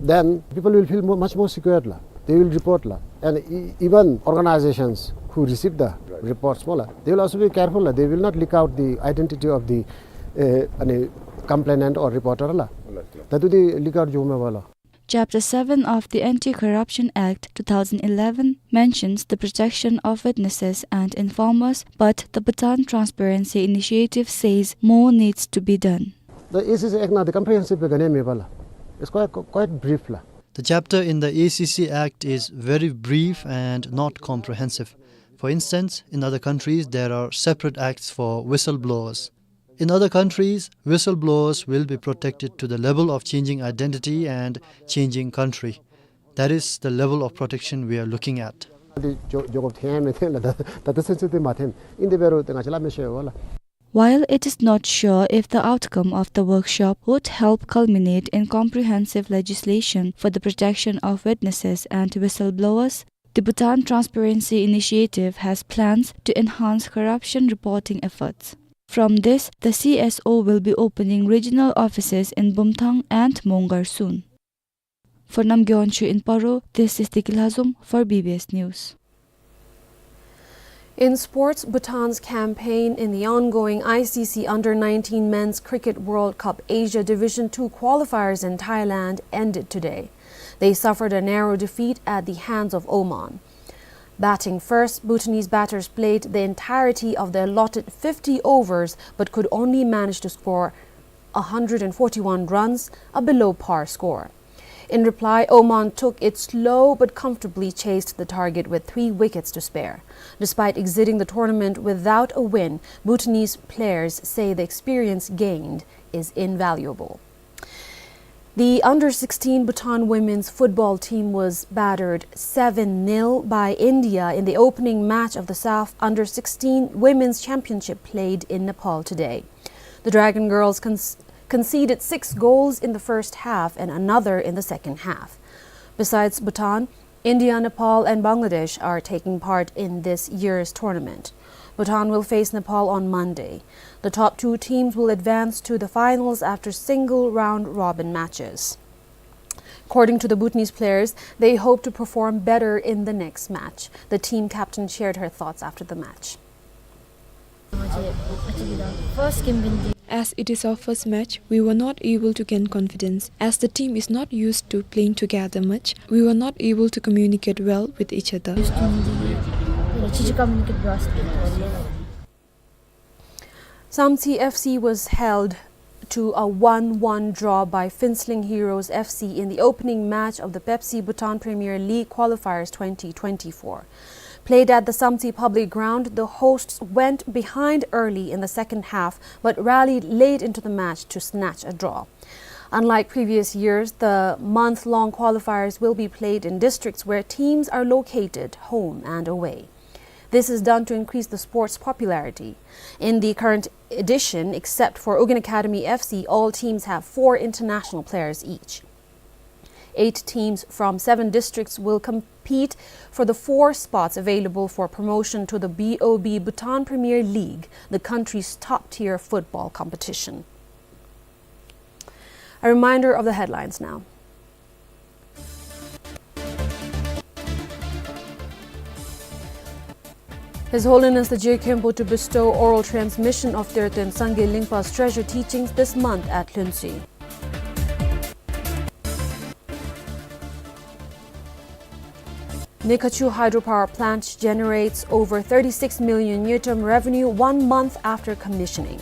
then people will feel more, much more secure, la. They will report, la. And e-, even organizations who receive the reports, bala, they will also be careful, la. They will not leak out the identity of the, uh, any complainant or reporter, la. That will be leak out, bala. Chapter seven of the Anti-Corruption Act two thousand eleven mentions the protection of witnesses and informers, but the Bhutan Transparency Initiative says more needs to be done. The A C C Act na the comprehensive gane me bala. It's quite, quite brief, la. The chapter in the A C C Act is very brief and not comprehensive. For instance, in other countries, there are separate acts for whistleblowers. In other countries, whistleblowers will be protected to the level of changing identity and changing country. That is the level of protection we are looking at. ད་ད་ད་སེམས་ཚེ་དེ་མ་ཐེམ། ཨིན་དེ་འབད་རུང་ཏེ་ང་བཅས་ལ་མི་ཤེས་བ་ལ། While it is not sure if the outcome of the workshop would help culminate in comprehensive legislation for the protection of witnesses and whistleblowers, the Bhutan Transparency Initiative has plans to enhance corruption reporting efforts. From this, the C S O will be opening regional offices in Bumthang and Mongar soon. For Namgay Wangchuk in Paro, this is Deki Lhazom for B B S News. In sports, Bhutan's campaign in the ongoing I C C Under nineteen Men's Cricket World Cup Asia Division two qualifiers in Thailand ended today. They suffered a narrow defeat at the hands of Oman. Batting first, Bhutanese batters played the entirety of the allotted fifty overs but could only manage to score a hundred and forty-one runs, a below par score. In reply, Oman took it slow but comfortably chased the target with three wickets to spare. Despite exiting the tournament without a win, Bhutanese players say the experience gained is invaluable. The under sixteen Bhutan women's football team was battered seven nil by India in the opening match of the SAFF under sixteen Women's Championship played in Nepal today. The Dragon Girls cons-, conceded six goals in the first half and another in the second half. Besides Bhutan, India, Nepal and Bangladesh are taking part in this year's tournament. Bhutan will face Nepal on Monday. The top two teams will advance to the finals after single round-robin matches. According to the Bhutanese players, they hope to perform better in the next match. The team captain shared her thoughts after the match. As it is our first match, we were not able to gain confidence. As the team is not used to playing together much, we were not able to communicate well with each other. Samtse F C was held to a one one draw by Phuentsholing Heroes F C in the opening match of the Pepsi Bhutan Premier League qualifiers twenty twenty-four. Played at the Samtse Public Ground, the hosts went behind early in the second half but rallied late into the match to snatch a draw. Unlike previous years, the month-long qualifiers will be played in districts where teams are located, home and away. This is done to increase the sport's popularity. In the current edition, except for Ugyen Academy F C, all teams have four international players each. Eight teams from seven districts will compete for the four spots available for promotion to the B O B Bhutan Premier League, the country's top-tier football competition. A reminder of the headlines now. His Holiness the Je Khenpo to bestow oral transmission of Therten Sangay Lingpa's treasure teachings this month at Lhuentse. Nekhachu hydropower plant generates over thirty-six million ngultrum revenue one month after commissioning.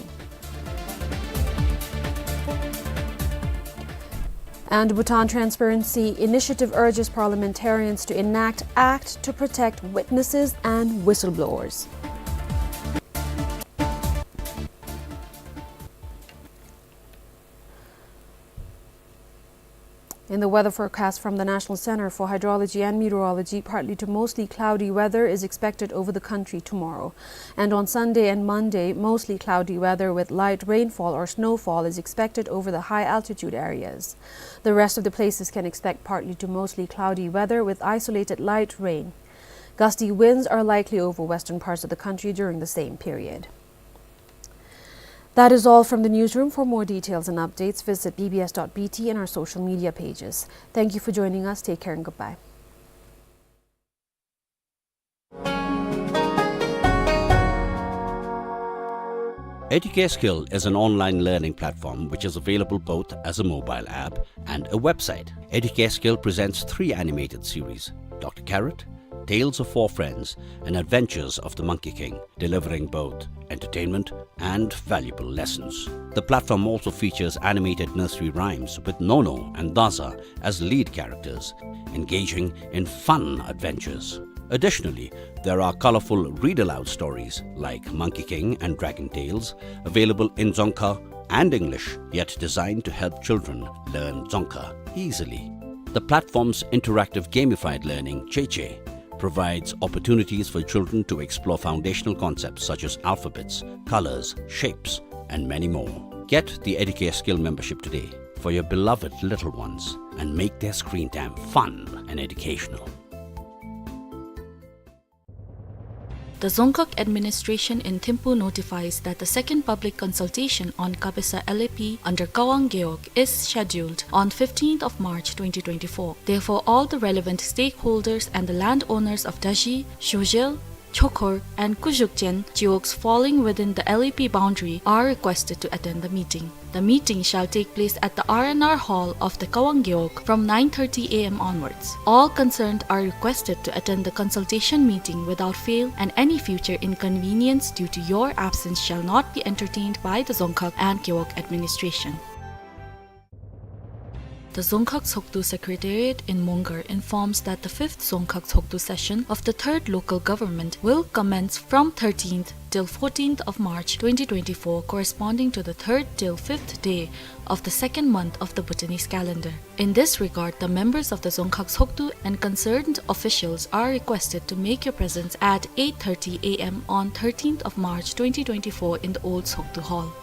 And Bhutan Transparency Initiative urges parliamentarians to enact act to protect witnesses and whistleblowers. In the weather forecast from the National Center for Hydrology and Meteorology, partly to mostly cloudy weather is expected over the country tomorrow. And on Sunday and Monday, mostly cloudy weather with light rainfall or snowfall is expected over the high altitude areas. The rest of the places can expect partly to mostly cloudy weather with isolated light rain. Gusty winds are likely over western parts of the country during the same period. That is all from the newsroom. For more details and updates, visit B B S dot B T and our social media pages. Thank you for joining us. Take care and goodbye. Educare Skill is an online learning platform which is available both as a mobile app and a website. Educare Skill presents three animated series: Doctor Carrot, Tales of Four Friends, and Adventures of the Monkey King, delivering both entertainment and valuable lessons. The platform also features animated nursery rhymes with Nono and Daza as lead characters, engaging in fun adventures. Additionally, there are colorful read-aloud stories like Monkey King and Dragon Tales, available in Dzongkha and English, yet designed to help children learn Dzongkha easily. The platform's interactive gamified learning, Cheche, provides opportunities for children to explore foundational concepts such as alphabets, colors, shapes, and many more. Get the Educare Skill membership today for your beloved little ones and make their screen time fun and educational. The Dzongkhag Administration in Thimphu notifies that the second public consultation on Kabesa L A P under Kawang Gewog is scheduled on fifteenth of March twenty twenty-four. Therefore, all the relevant stakeholders and the landowners of Daji, Shojel, Chokhor, and Kujukchen Gewogs falling within the L A P boundary are requested to attend the meeting. The meeting shall take place at the R and R Hall of the Kawang Gewog from nine thirty A M onwards. All concerned are requested to attend the consultation meeting without fail, and any future inconvenience due to your absence shall not be entertained by the Dzongkhag and Gewog Administration. The Dzongkhag Tshogdu Secretariat in Mongar informs that the fifth Dzongkhag Tshogdu session of the third local government will commence from thirteenth till fourteenth of March twenty twenty-four, corresponding to the third till fifth day of the second month of the Bhutanese calendar. In this regard, the members of the Dzongkhag Tshogdu and concerned officials are requested to make your presence at eight thirty A M on thirteenth of March twenty twenty-four in the old Tshogdu Hall.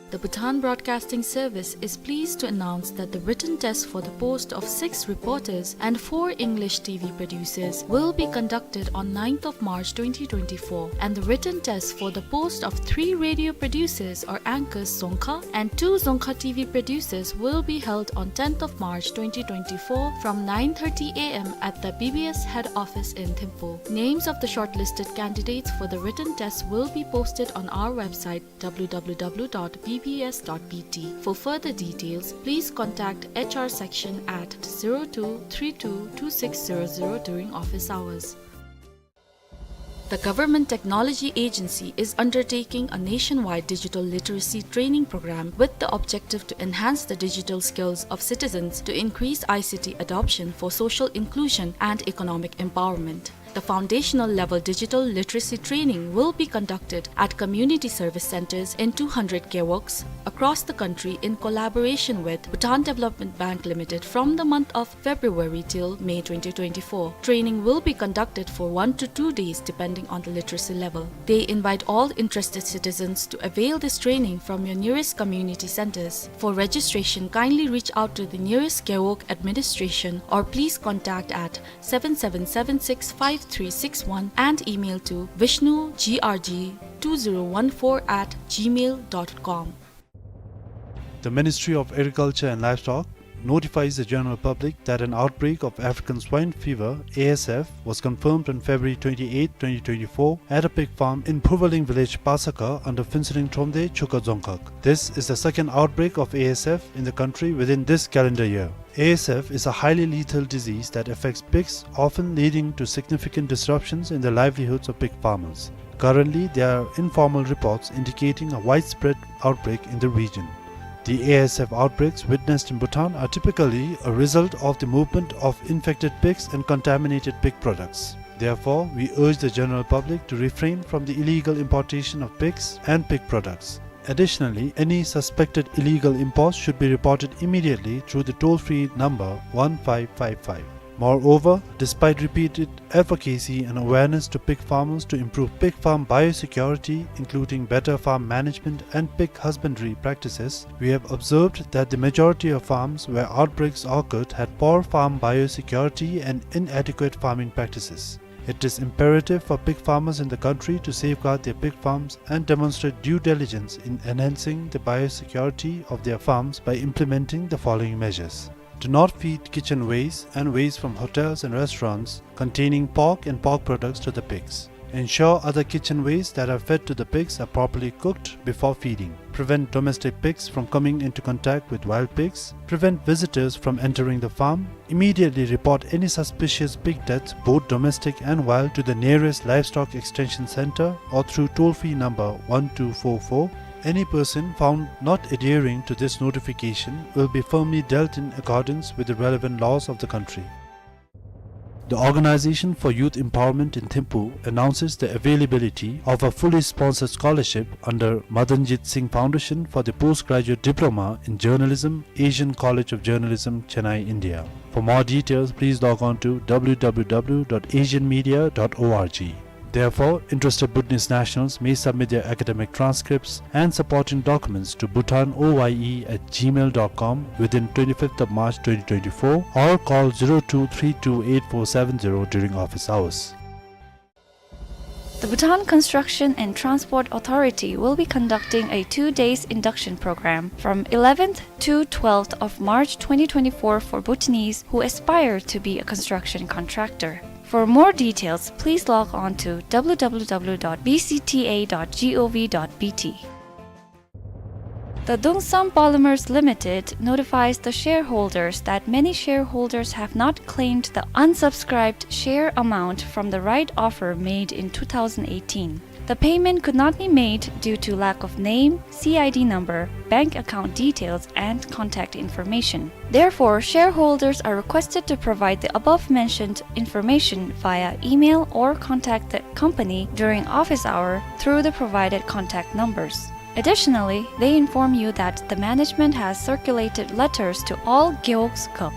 The Bhutan Broadcasting Service is pleased to announce that the written test for the post of six reporters and four English T V producers will be conducted on ninth of March twenty twenty-four, and the written test for the post of three radio producers or anchors Dzongkha and two Dzongkha T V producers will be held on tenth of March twenty twenty-four from nine thirty A M at the B B S head office in Thimphu. Names of the shortlisted candidates for the written test will be posted on our website, W W W dot B B S dot B T. For further details, please contact H R section at zero two three two two six zero zero during office hours. The Government Technology Agency is undertaking a nationwide digital literacy training program with the objective to enhance the digital skills of citizens to increase I C T adoption for social inclusion and economic empowerment. The foundational level digital literacy training will be conducted at community service centers in two hundred gewogs across the country in collaboration with Bhutan Development Bank Limited from the month of February till May twenty twenty-four. Training will be conducted for one to two days depending on the literacy level. They invite all interested citizens to avail this training from your nearest community centers. For registration, kindly reach out to the nearest gewog administration or please contact at seven seven seven six five three six one and email to vishnu G R G two zero one four at gmail dot com. The Ministry of Agriculture and Livestock notifies the general public that an outbreak of African swine fever, A S F, was confirmed on February twenty-eighth, twenty twenty-four, at a pig farm in Phuvaling village, Pasakha, under Phuentsholing Thromde, Chukha Dzongkhag. This is the second outbreak of A S F in the country within this calendar year. A S F is a highly lethal disease that affects pigs, often leading to significant disruptions in the livelihoods of pig farmers. Currently, there are informal reports indicating a widespread outbreak in the region. The A S F outbreaks witnessed in Bhutan are typically a result of the movement of infected pigs and contaminated pig products. Therefore, we urge the general public to refrain from the illegal importation of pigs and pig products. Additionally, any suspected illegal imports should be reported immediately through the toll-free number one five five five. Moreover, despite repeated advocacy and awareness to pig farmers to improve pig farm biosecurity, including better farm management and pig husbandry practices, we have observed that the majority of farms where outbreaks occurred had poor farm biosecurity and inadequate farming practices. It is imperative for pig farmers in the country to safeguard their pig farms and demonstrate due diligence in enhancing the biosecurity of their farms by implementing the following measures. Do not feed kitchen waste and waste from hotels and restaurants containing pork and pork products to the pigs. Ensure other kitchen waste that are fed to the pigs are properly cooked before feeding. Prevent domestic pigs from coming into contact with wild pigs. Prevent visitors from entering the farm. Immediately report any suspicious pig deaths, both domestic and wild, to the nearest livestock extension center or through toll-free number one two four four. Any person found not adhering to this notification will be firmly dealt in accordance with the relevant laws of the country. The Organization for Youth Empowerment in Thimphu announces the availability of a fully sponsored scholarship under Madanjit Singh Foundation for the Postgraduate Diploma in Journalism, Asian College of Journalism, Chennai, India. For more details, please log on to w w w dot asian media dot org. Therefore, interested Bhutanese nationals may submit their academic transcripts and supporting documents to bhutan O Y E at gmail dot com within twenty-fifth of March twenty twenty-four or call zero two three two eight four seven zero during office hours. The Bhutan Construction and Transport Authority will be conducting a two days induction program from eleventh to twelfth of March twenty twenty-four for Bhutanese who aspire to be a construction contractor. For more details, please log on to w w w dot b c t a dot g o v dot b t. The Dungsam Polymers Limited notifies the shareholders that many shareholders have not claimed the unsubscribed share amount from the right offer made in two thousand eighteen. The payment could not be made due to lack of name, C I D number, bank account details, and contact information. Therefore, shareholders are requested to provide the above mentioned information via email or contact the company during office hour through the provided contact numbers. Additionally, they inform you that the management has circulated letters to all Gewog Kab.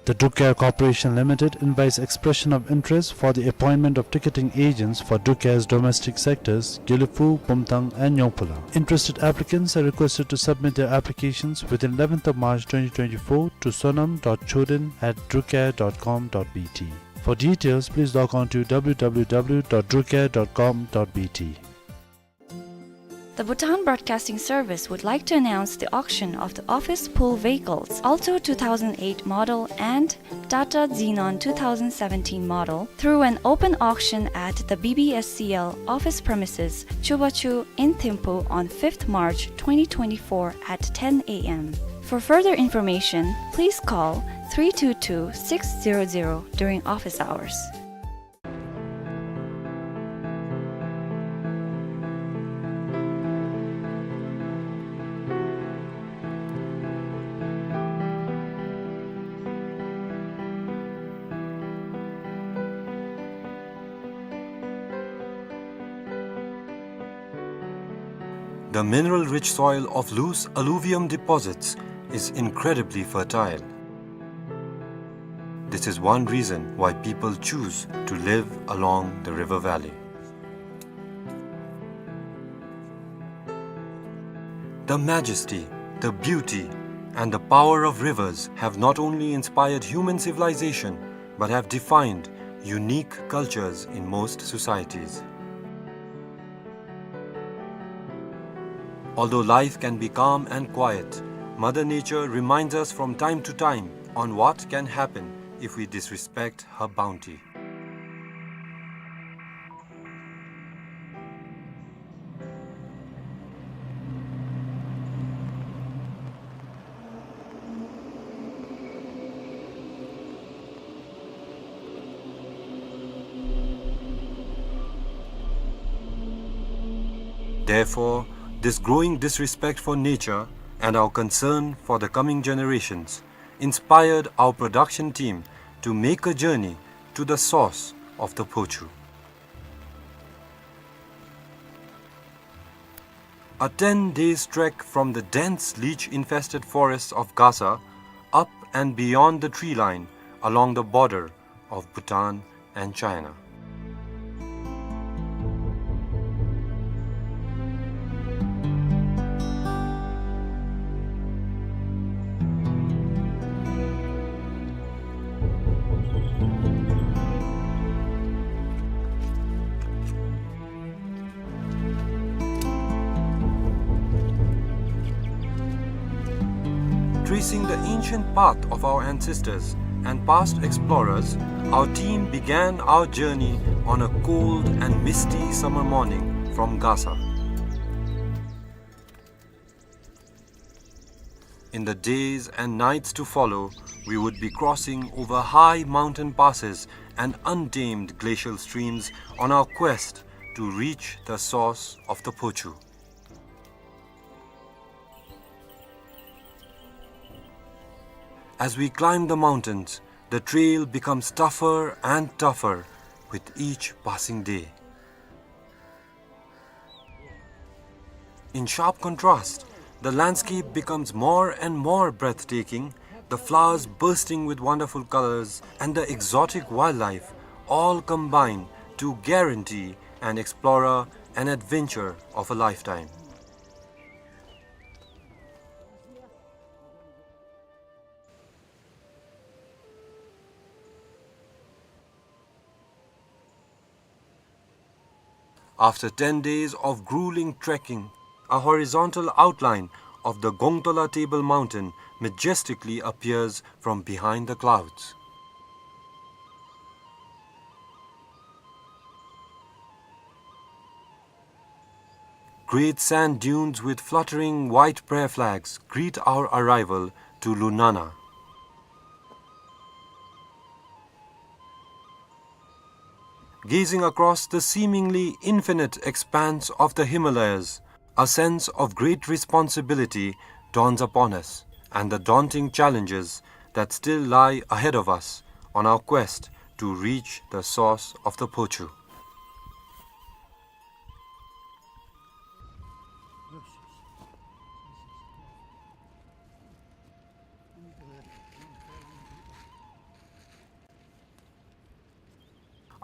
The Druk Air Corporation Limited invites expression of interest for the appointment of ticketing agents for Druk Air's domestic sectors, Gelephu, Bumthang, and Nyongphula. Interested applicants are requested to submit their applications within eleventh of March twenty twenty-four to sonam dot choden at drukair dot com dot b t. For details, please log on to w w w dot drukair dot com dot b t. The Bhutan Broadcasting Service would like to announce the auction of the office pool vehicles Alto two thousand eight model and Tata Xenon two thousand seventeen model through an open auction at the B B S C L office premises, Chubachu, in Thimphu on fifth March twenty twenty-four at ten a m. For further information, please call three two two six zero zero during office hours. The mineral-rich soil of loose alluvium deposits is incredibly fertile. This is one reason why people choose to live along the river valley. The majesty, the beauty, and the power of rivers have not only inspired human civilization, but have defined unique cultures in most societies. Although life can be calm and quiet, Mother Nature reminds us from time to time on what can happen if we disrespect her bounty. Therefore, this growing disrespect for nature and our concern for the coming generations inspired our production team to make a journey to the source of the Phochu. A ten days trek from the dense leech-infested forests of Gasa, up and beyond the tree line, along the border of Bhutan and China. Tracing the ancient path of our ancestors and past explorers, our team began our journey on a cold and misty summer morning from Gasa. In the days and nights to follow, we would be crossing over high mountain passes and untamed glacial streams on our quest to reach the source of the Phochu. As we climb the mountains, the trail becomes tougher and tougher with each passing day. In sharp contrast, the landscape becomes more and more breathtaking, the flowers bursting with wonderful colors and the exotic wildlife all combine to guarantee an explorer an adventure of a lifetime. After ten days of grueling trekking, a horizontal outline of the Gongtola Table Mountain majestically appears from behind the clouds. Great sand dunes with fluttering white prayer flags greet our arrival to Lunana. Gazing across the seemingly infinite expanse of the Himalayas, a sense of great responsibility dawns upon us, and the daunting challenges that still lie ahead of us on our quest to reach the source of the Phochu.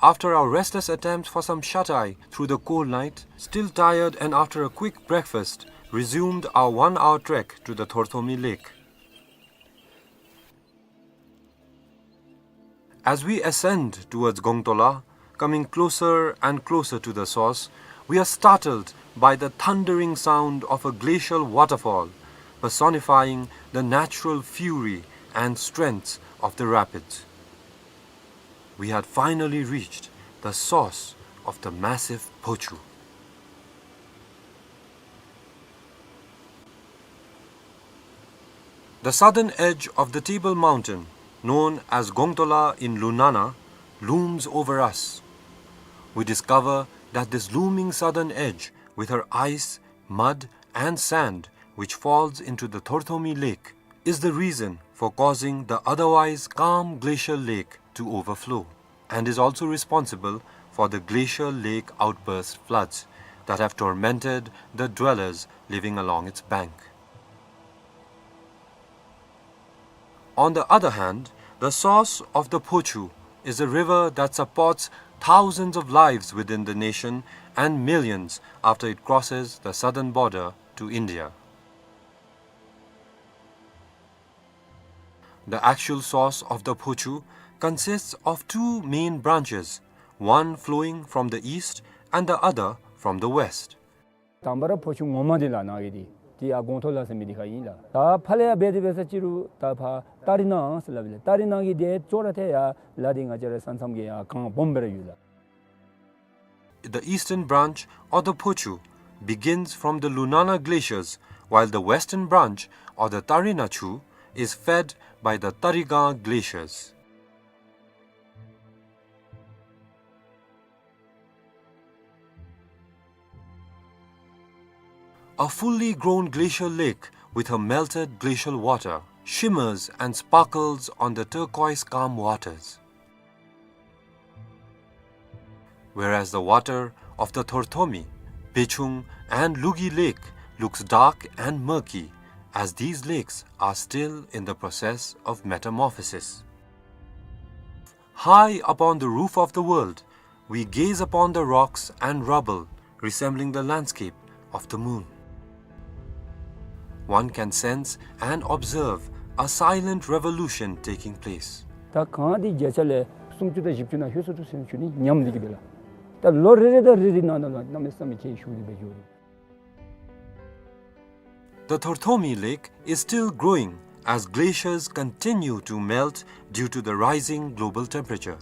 After our restless attempt for some shut-eye through the cold night, still tired and after a quick breakfast, resumed our one-hour trek to the Thorthomi Lake. As we ascend towards Gongtola, coming closer and closer to the source, we are startled by the thundering sound of a glacial waterfall, personifying the natural fury and strength of the rapids. We had finally reached the source of the massive Phochu. The southern edge of the Table Mountain, known as Gongtola in Lunana, looms over us. We discover that this looming southern edge, with her ice, mud, and sand, which falls into the Thorthomi Lake, is the reason for causing the otherwise calm glacial lake to overflow, and is also responsible for the glacial lake outburst floods that have tormented the dwellers living along its bank. On the other hand, the source of the Phochu is a river that supports thousands of lives within the nation and millions after it crosses the southern border to India. The actual source of the Phochu consists of two main branches, one flowing from the east and the other from the west. དང་པ་ར་ཕོ་ཆུ་ངོ་མ་འདི་ལགས་ནཱ་གི་འདི་འདི་ཡར་གོང་ཐོག་ལ་ཟེར་མི་འདི་ཁར་ཨིན་ལགས། ད་ཕར་ལས་ཡར་འབད་དེ་འབད་ས་ཅིག་རུང་ད་ཕར་ཏ་རི་ནང་ཟེར་སླབ་ཨིན་ལགས། ཏ་རི་ནང་གི་འདི་ཅོག་ར་འཐདཔ་ཡར་ལ་འདི་ང་བཅས་ར་ས་མཚམས་ཀྱི་ཡར་གངས་སྦོམ་སྦེ་ར་ཡོད་ལགས། The eastern branch of the Phochu begins from the Lunana glaciers, while the western branch of the Tarina Chu is fed by the Tarigang glaciers. A fully grown glacial lake with her melted glacial water shimmers and sparkles on the turquoise calm waters. Whereas the water of the Thorthomi, Bechung and Lugi Lake looks dark and murky, as these lakes are still in the process of metamorphosis. High upon the roof of the world, we gaze upon the rocks and rubble resembling the landscape of the moon. One can sense and observe a silent revolution taking place. ད་གངས་འདི་བརྒྱ་ཆ་ལས་སུམ་ཅུ་དང་བཞི་བཅུ་ནང་ལྷོད་སོ་འདུག་ཟེར་ཞུ་ནི་ཉམས་འདི་གི་སྦེ་ལགས། ད་ལོ་རེ་རེ་དང་རེ་རེ་ནང་ན་ལུ་གནམ་མེད་ས་མེད་ཁྱད་ཞུགས་ཏེ་སྦེ་འགྱོ་རུང་། The Thorthomi Lake is still growing as glaciers continue to melt due to the rising global temperature.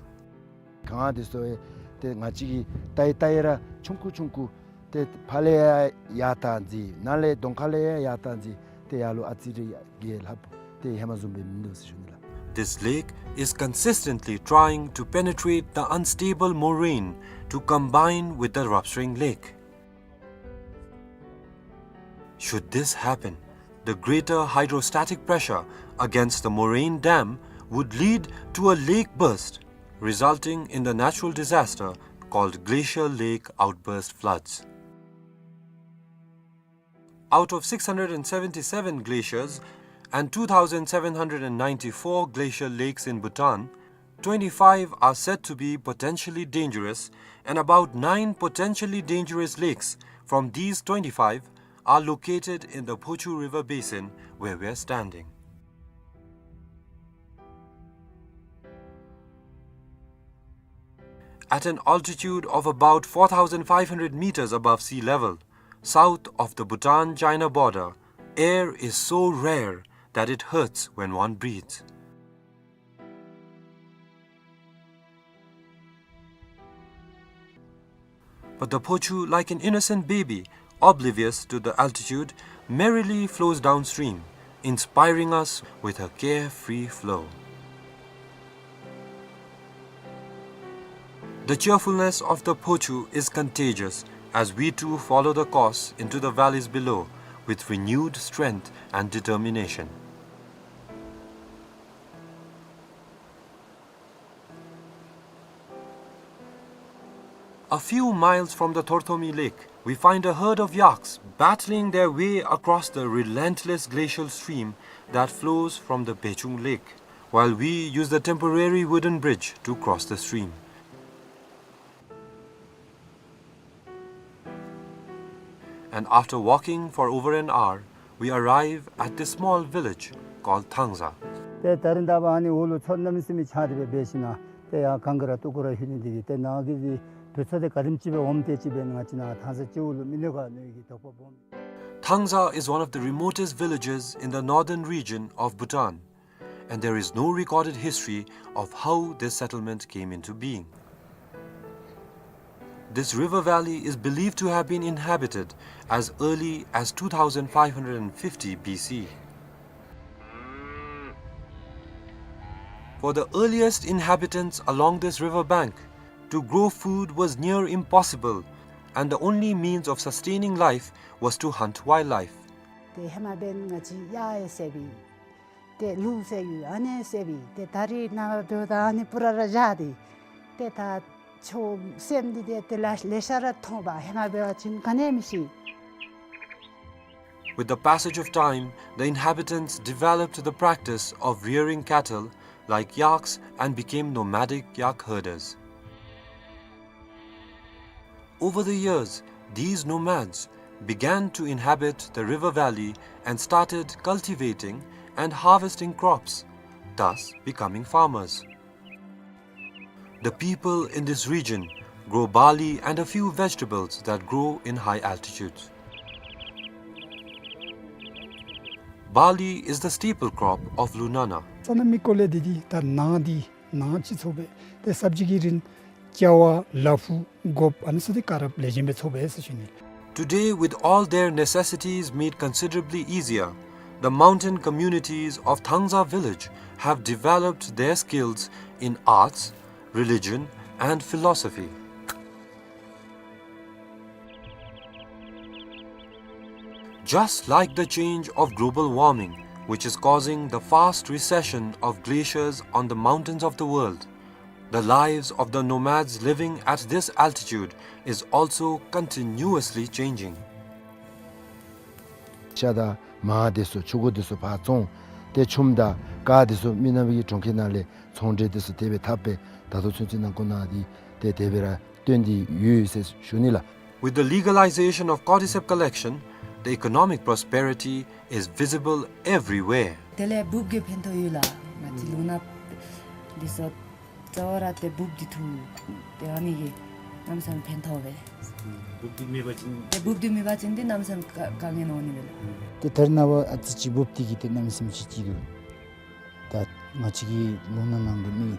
གངས་འདི་ཚུ་ཏེ་ང་བཅས་ཀྱིས་བལྟ་ཡི་བལྟ་ཡི་ར་ཆུང་ཀུ་ཆུང་ཀུ་ཏེ་ཕར་ལས་ཡར་ཡར་བཏང་ཅི་ནཱ་ལས་གདོང་ཁ་ལས་ཡར་ཡར་བཏང་ཅི་ཏེ་ཡར་ལུ་ཨ་ཙི་རེ་ཡར་རྒྱས་ལྷགཔ་ཏེ་ཧེ་མ་བཟུམ་སྦེ་མིན་འདུག་ཟེར་ཞུ་ནི་ལགས། This lake is consistently trying to penetrate the unstable moraine to combine with the Ravspring Lake. Should this happen, the greater hydrostatic pressure against the moraine dam would lead to a lake burst, resulting in the natural disaster called glacial lake outburst floods. Out of six hundred and seventy-seven glaciers and two thousand seven hundred and ninety-four glacial lakes in Bhutan, twenty-five are said to be potentially dangerous, and about nine potentially dangerous lakes from these twenty-five are located in the Phochu River basin where we are standing. At an altitude of about four thousand five hundred meters above sea level, south of the Bhutan-China border, air is so rare that it hurts when one breathes. But the Phochu, like an innocent baby, oblivious to the altitude, merrily flows downstream, inspiring us with her carefree flow. The cheerfulness of the Phochu is contagious as we too follow the course into the valleys below with renewed strength and determination. A few miles from the Thorthomi Lake, we find a herd of yaks battling their way across the relentless glacial stream that flows from the Bechung Lake, while we use the temporary wooden bridge to cross the stream. And after walking for over an hour, we arrive at this small village called Thangza. ཏེ་ད་རིས་ད་འབདན་ཨ་ནི་འོག་ལུ་མཚོ་གནམ་མེད་ས་མེད་ཆགས་ཏེ་སྦེ་འབད་ཞིནམ་ཏེ་ཡར་གངས་ཀྱི་ར་སྟུག་པོ་ར་ལྷོད་ནི་འདི་གིས་ཏེ་ནཱ་གི་འདི་དུས་ཚོད་འདི་ག་དེམ་ཅིག་སྦེ་འོངམ་དེ་ཅིག་སྦེ་ང་བཅས་ནཱ་ཐང་ས་སྤྱི་བོ་ལུ་མི་ལུས་ག་ནི་གི་དོགས་པ་སྦོམ། Thangza is one of the remotest villages in the northern region of Bhutan, and there is no recorded history of how this settlement came into being. This river valley is believed to have been inhabited as early as two thousand five hundred fifty B C. For the earliest inhabitants along this river bank, to grow food was near impossible, and the only means of sustaining life was to hunt wildlife. ཏེ་ཧེ་མ་འབདན་ང་བཅས་གཡག་ཡང་བསད་པས། ཏེ་ལུག་བསད་ཡོད་ཨ་ནི་བསད་པས། ཏེ་ད་རིས་ནངས་པ་འབདཝ་ད་ཨ་ནི་པུ་ར་ར་བཞག་སྟེ་ཏེ་ད་ཆོས་སེམས་འདི་ཏེ་ཏེ་ལ་ལེ་ཤ་ར་མཐོང་པ། ཧེ་མ་འབད་བ་ཅིན་ག་ནི་ཡང་མི་ཤེས། With the passage of time, the inhabitants developed the practice of rearing cattle like yaks and became nomadic yak herders. Over the years, these nomads began to inhabit the river valley and started cultivating and harvesting crops, thus becoming farmers. The people in this region grow barley and a few vegetables that grow in high altitudes. Barley is the staple crop of Lunana. ས་གནས་མི་སྐོར་ལས་འདི་འདི་ད་ནཱ་འདི་ནཱ་ཅིག་ཚོགས་པས། ཏེ་སབ་ཇི་གི་རིན་ཀྱ་བ་ལ་ཕུག་གོཔ་ཨ་ནི་ཚུ་འདི་ག་ར་ལེགས་ཤོམ་སྦེ་ཚོགས་པས་ཟེར་ཞུ་ནི། Today, with all their necessities made considerably easier, the mountain communities of Thangza village have developed their skills in arts, religion, and philosophy. Just like the change of global warming, which is causing the fast recession of glaciers on the mountains of the world, the lives of the nomads living at this altitude is also continuously changing. ཤ་དང་མར་དེ་ཚུ་ཕྱུར་གུ་དེ་ཚུ་ཕར་བཙོང་། ཏེ་ཆུམ་དང་ཀར་དེ་ཚུ་མི་ནག་པའི་གྲོང་ཁྱེར་ནང་ལས་ཚོང་འབྲེལ་དེ་ཚུ་དེ་སྦེ་འཐབ་སྦེ་ད་ལྟོ་ཚུན་ཚོད་ནང་འཁོད་ནང་འདི་ཏེ་དེ་སྦེ་ར་སྟོན་ཏེ་ཡོད་ཟེར་ཞུ་ནི་ལགས། With the legalization of cordyceps collection, the economic prosperity is visible everywhere. དེ་ལས་འབུཔ་གིས་ཕན་ཐོགས་ཡོད་ལགས། ང་བཅས་ལུང་ནག་འདི་ཚུ་རྩ་བ་ར་ཏེ་འབུཔ་འདི་འཐུ་སྟེ་ཨ་ནི་གིས་གནམ་མེད་ས་མེད་ཕན་ཐོགས་པས། འབུཔ་འདི་མེད་པ་ཅིན་ཏེ་འབུཔ་འདི་མེད་པ་ཅིན་ཏེ་གནམ་མེད་ས་མེད་དཀའ་དཀའ་ངལ་འོང་ནི་མས་ལགས། ཏེ་ད་རེས་ནངས་པ་ཨ་ཙི་ཅིག་འབུཔ་འདི་གིས་ཏེ་གནམ་མེད་ས་མེད་ཅིག་ཅིག་འདུག། ད་ང་བཅས་ཀྱི་ལུང་ནག་ནང་གི་མི་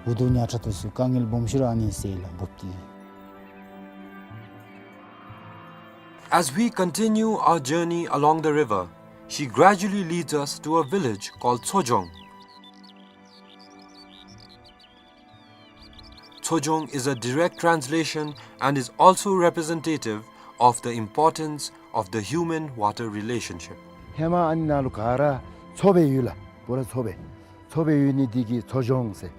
འུ་སྡུག་ཉམ་ཐག་དེ་ཚུ་དཀའ་ངལ་སྦོམ་ཤོས་ར་ཨ་ནི་སེལ་ལགས་འབུཔ་འདི་གིས། As we continue our journey along the river, she gradually leads us to a village called Tsojong. Tsojong is a direct translation and is also representative of the importance of the human water relationship. ཧེ་མ་ཨ་ནི་ནང་ལུ་ག་ར་མཚོ་སྦེ་ཡོད་ལགས། པུ་ར་མཚོ་སྦེ། མཚོ་སྦེ་ཡོད་ནི་འདི་གིས་མཚོ་ལྗོངས་ཟེར།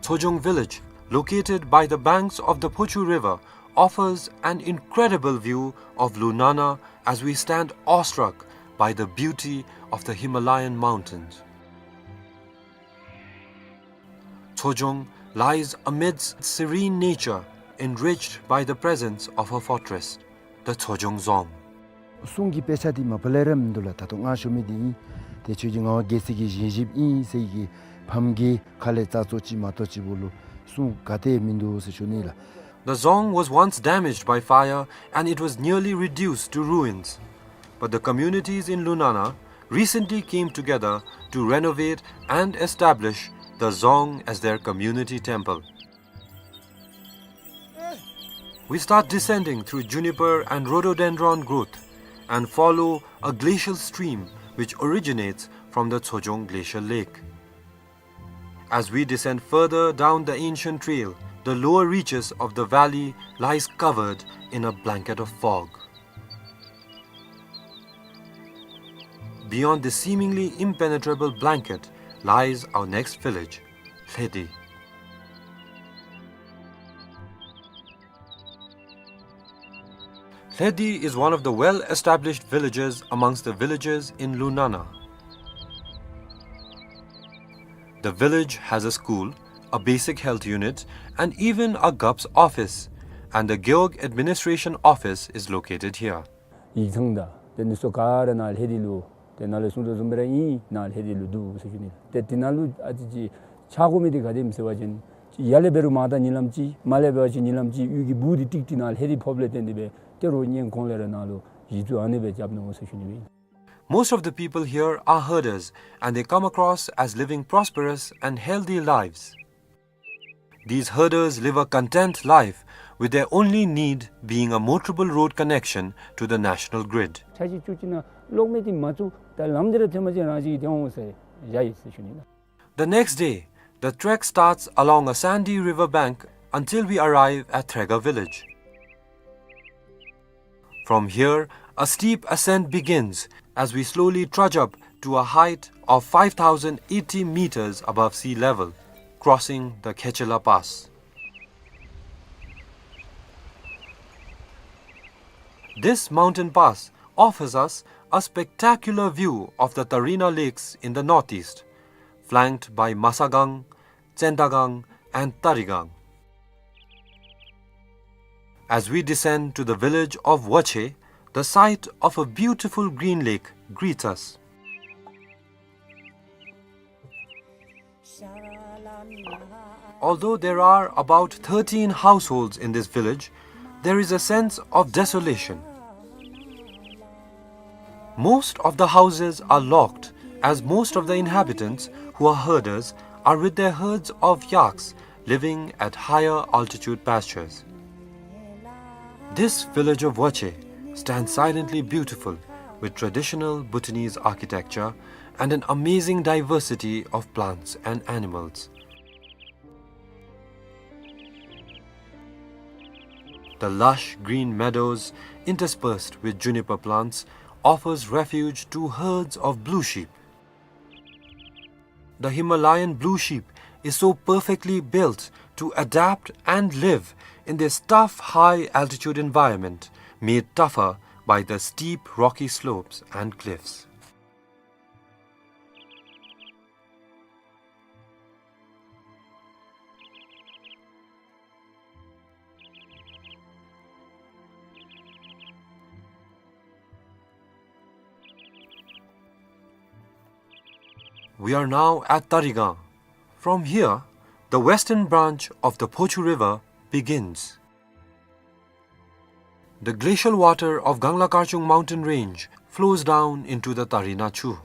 Tsojong village, located by the banks of the Phochu River, offers an incredible view of Lunana as we stand awestruck by the beauty of the Himalayan mountains. Tsojong lies amidst serene nature, enriched by the presence of her fortress, the Tsojong Dzong. གསུང་གི་དཔེ་ཆ་འདི་མ་པ་ལས་ར་མིན་འདུག་ལགས། ད་ལྟོ་ང་ཞུ་མི་འདི་ཨིན། ཏེ་ཁྱོད་ཀྱི་ངག་དབང་རྒྱལ་མཚན་གྱི་བཞེངས་གཞིཔ་ཨིན་ཟེར་གྱི་ཕམ་གྱི་ཁ་ལས་ཙ་ཙོ་ཅིག་མ་གཏོགས་ཅིག་བུ་ལུ་གསུང་ག་ཏེ་མིན་འདུག་ཟེར་ཞུ་ནི་ལགས། The dzong was once damaged by fire and it was nearly reduced to ruins. But the communities in Lunana recently came together to renovate and establish the dzong as their community temple. We start descending through juniper and rhododendron growth and follow a glacial stream which originates from the Tsojong Glacial Lake. As we descend further down the ancient trail, the lower reaches of the valley lies covered in a blanket of fog. Beyond this seemingly impenetrable blanket lies our next village, Lhedi. Lhedi is one of the well-established villages amongst the villages in Lunana. The village has a school, a basic health unit, and even a GUPS office, and the Gewog Administration Office is located here. ཡིག་ཚང་དང་དེ་ནི་སོ་ག་ར་ནཱ་ལྷེ་དི་ལུ་དེ་ནཱ་ལུ་གསུང་དོ་བཟུམ་སྦེ་ར་ཨིན། ནཱ་ལྷེ་དི་ལུ་འདུག་ཟེར་ཞུ་ནི། ཏེ་དེ་ནང་ལུ་ཨ་ཙི་ཅིག་ཆགས་དགོ་མི་འདི་ག་དེམ་ཟེར་བ་ཅིན་ཡར་ལས་འབད་རུང་མར་ད་ཉིན་ལམ་ཅིག་མར་ལས་འབད་བ་ཅིན་ཉིན་ལམ་ཅིག་གཡུས་ཀྱི་སྦུག་འདི་ཀྲིག་ཀྲི་ནཱ་ལྷེ་དི་ཕོགཔ་ལས་བརྟེན་ཏེ་སྦེ་ཏེ་རོགས་སྔོན་གོང་ལས་ར་ནཱ་ལུ་གཞི་བཙུགས་ཨ་ནི་སྦེ་རྐྱབ་ནུག་ཟེར་ཞུ་ནི་ཨིན། Most of the people here are herders and they come across as living prosperous and healthy lives. These herders live a content life with their only need being a motorable road connection to the national grid. ཆ་ཅིག་ཅུ་ཅིག་ནང་གློག་མེ་འདི་མ་བཙུགས་ད་ལམ་འདི་ར་ཐོན་མ་ཅིག་རང་ཅིག་གིས་ཐོན་འོང་ཟེར་བཞག་ཡི་ཟེར་ཞུ་ནི་ལགས། The next day, the trek starts along a sandy river bank until we arrive at Threga village. From here, a steep ascent begins as we slowly trudge up to a height of five thousand eighty meters above sea level, crossing the Khechela Pass. This mountain pass offers us a spectacular view of the Tarina Lakes in the northeast, flanked by Masagang, Tsendagang, and Tarigang. As we descend to the village of Wache, the sight of a beautiful green lake greets us. Although there are about thirteen households in this village, there is a sense of desolation. Most of the houses are locked, as most of the inhabitants, who are herders, are with their herds of yaks living at higher altitude pastures. This village of Wache stands silently beautiful, with traditional Bhutanese architecture and an amazing diversity of plants and animals. The lush green meadows, interspersed with juniper plants, offers refuge to herds of blue sheep. The Himalayan blue sheep is so perfectly built to adapt and live in this tough high-altitude environment, made tougher by the steep rocky slopes and cliffs. We are now at Tarigang. From here, the western branch of the Phochu River begins. The glacial water of Gangla Karchung mountain range flows down into the Tarina Chu.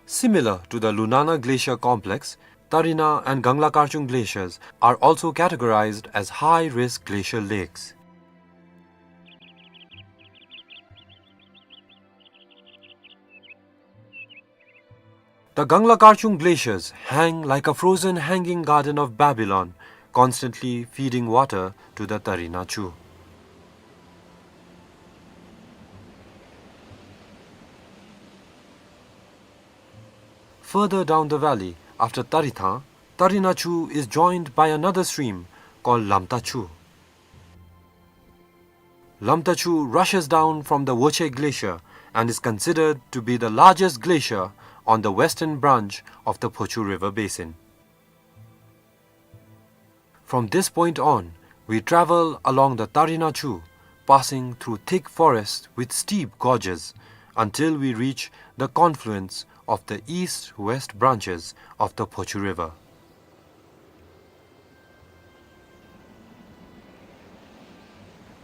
Similar to the Lunana Glacier complex, Tarina and Gangla Karchung glaciers are also categorized as high-risk glacial lakes. The Gangla Karchung glaciers hang like a frozen hanging garden of Babylon, constantly feeding water to the Tarina Chu. Further down the valley, after Tarithang, Tarina Chu is joined by another stream called Lamta Chu. Lamta Chu rushes down from the Woche Glacier and is considered to be the largest glacier on the western branch of the Phochu River basin. From this point on, we travel along the Tarina Chu, passing through thick forests with steep gorges, until we reach the confluence of the east-west branches of the Phochu River.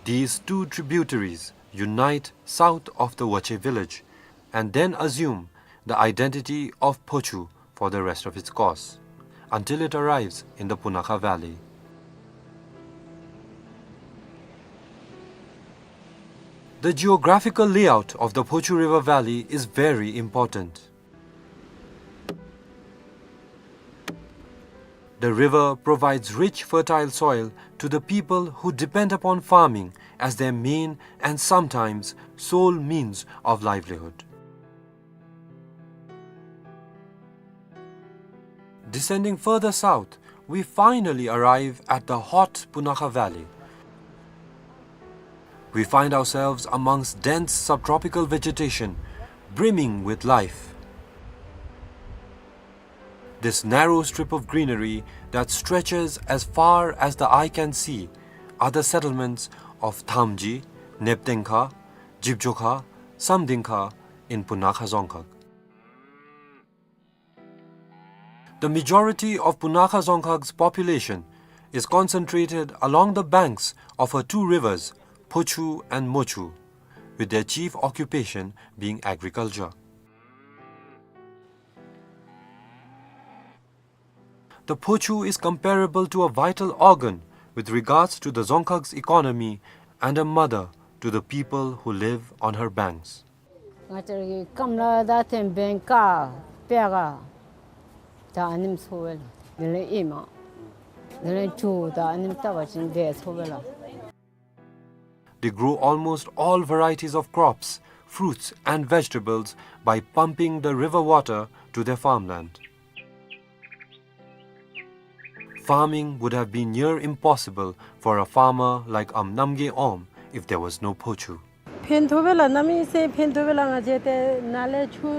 These two tributaries unite south of the Woche village and then assume the identity of Phochu for the rest of its course, until it arrives in the Punakha Valley. The geographical layout of the Phochu River Valley is very important. The river provides rich, fertile soil to the people who depend upon farming as their main and sometimes sole means of livelihood. Descending further south, we finally arrive at the hot Punakha Valley. We find ourselves amongst dense subtropical vegetation, brimming with life. This narrow strip of greenery that stretches as far as the eye can see are the settlements of Thamji, Neptengkha, Jibjokha, Samdingkha in Punakha Dzongkhag. The majority of Punakha Dzongkhag's population is concentrated along the banks of her two rivers, Phochu and Mochu, with their chief occupation being agriculture. The Phochu is comparable to a vital organ with regards to the Dzongkhag's economy and a mother to the people who live on her banks. ང་བཅས་ར་གི་སྐམ་ལ་ད་ཐེམ་བེན་ཀ་པེ་ག་ད་ཨ་ནེམ་ཚོ་བེ་ལ། དེ་ལས་ཨེ་མ་དེ་ལས་ཇོ་ད་ཨ་ནེམ་ལྟ་བ་ཅིན་དེ་ཚོ་བེ་ལ། They grow almost all varieties of crops, fruits and vegetables by pumping the river water to their farmland. Farming would have been near impossible for a farmer like Am Namgay Om if there was no Phochu. ཕན་ཐོགས་པེ་ལ་གནམ་མེད་ས་མེད་ཕན་ཐོགས་པེ་ལ། ང་བཅས་ཏེ་ནཱ་ལས་ཆུ་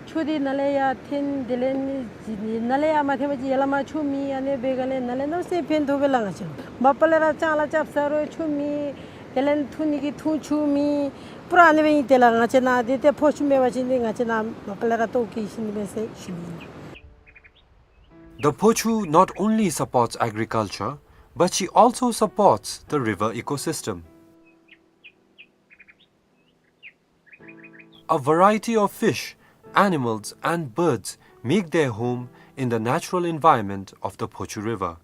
ཆུ་འདི་ནཱ་ལས་ཡར་འཐེན། དེ་ལས་ནི་ནཱ་ལས་ཡར་མ་འཐེན་པ་ཅིན་ཡར་ལས་མར་ཆུ་མེད། ཨ་ནི་འབད་ག་ལས་ནཱ་ལས་གནམ་མེད་ས་མེད་ཕན་ཐོགས་པེ་ལ། ང་བཅས་མ་པ་ལས་ར་ལྕང་ལཱ་རྐྱབ་ས་རུང་ཆུ་མེད། དེ་ལས་འཐུང་ནི་གི་འཐུང་ཆུ་མེད། པུ་ར་ཨ་ནི་སྦེ་ཨིན། དེ་ལས་ང་བཅས་ནཱ་འདི་ཏེ་ཕོ་ཆུ་མེད་པ་ཅིན་འདི་ང་བཅས་ནཱ་མ་པ་ལས་ར་ལྟོཝ་བཀྱེས་ཤི་ནི་མས་ཟེར་ཞུ་ནི་ཨིན། The Phochu not only supports agriculture, but she also supports the river ecosystem. A variety of fish, animals and birds make their home in the natural environment of the Phochu River.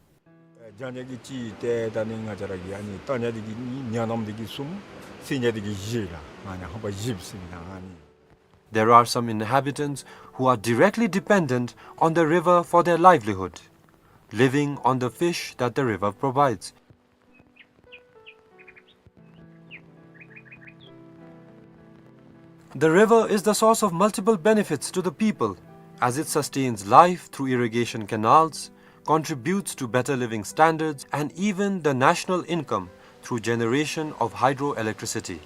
རྒྱང་རྒྱང་གི་ཅིག་ཏེ་ད་ནི་ང་བཅས་ར་གི་ཨ་ནི་རྟ་ཉ་འདི་གིས་གཉིས། ཉ་ནམ་འདི་གིས་གསུམ། སེང་གེ་འདི་གིས་བཞི་ལགས། ང་ཉ་ཧོ་པ་བཞི་ཟེར་ན་ཨ་ནི། There are some inhabitants who are directly dependent on the river for their livelihood, living on the fish that the river provides. The river is the source of multiple benefits to the people, as it sustains life through irrigation canals, contributes to better living standards and even the national income through generation of hydroelectricity.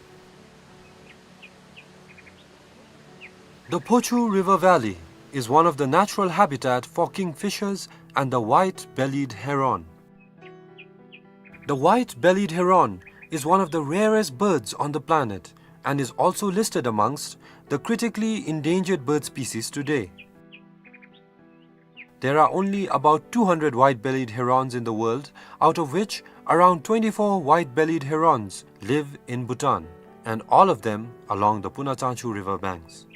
The Phochu River Valley is one of the natural habitat for kingfishers and the white-bellied heron. The white-bellied heron is one of the rarest birds on the planet and is also listed amongst the critically endangered bird species today. There are only about two hundred white-bellied herons in the world, out of which around twenty-four white-bellied herons live in Bhutan, and all of them along the Punatsangchu river banks.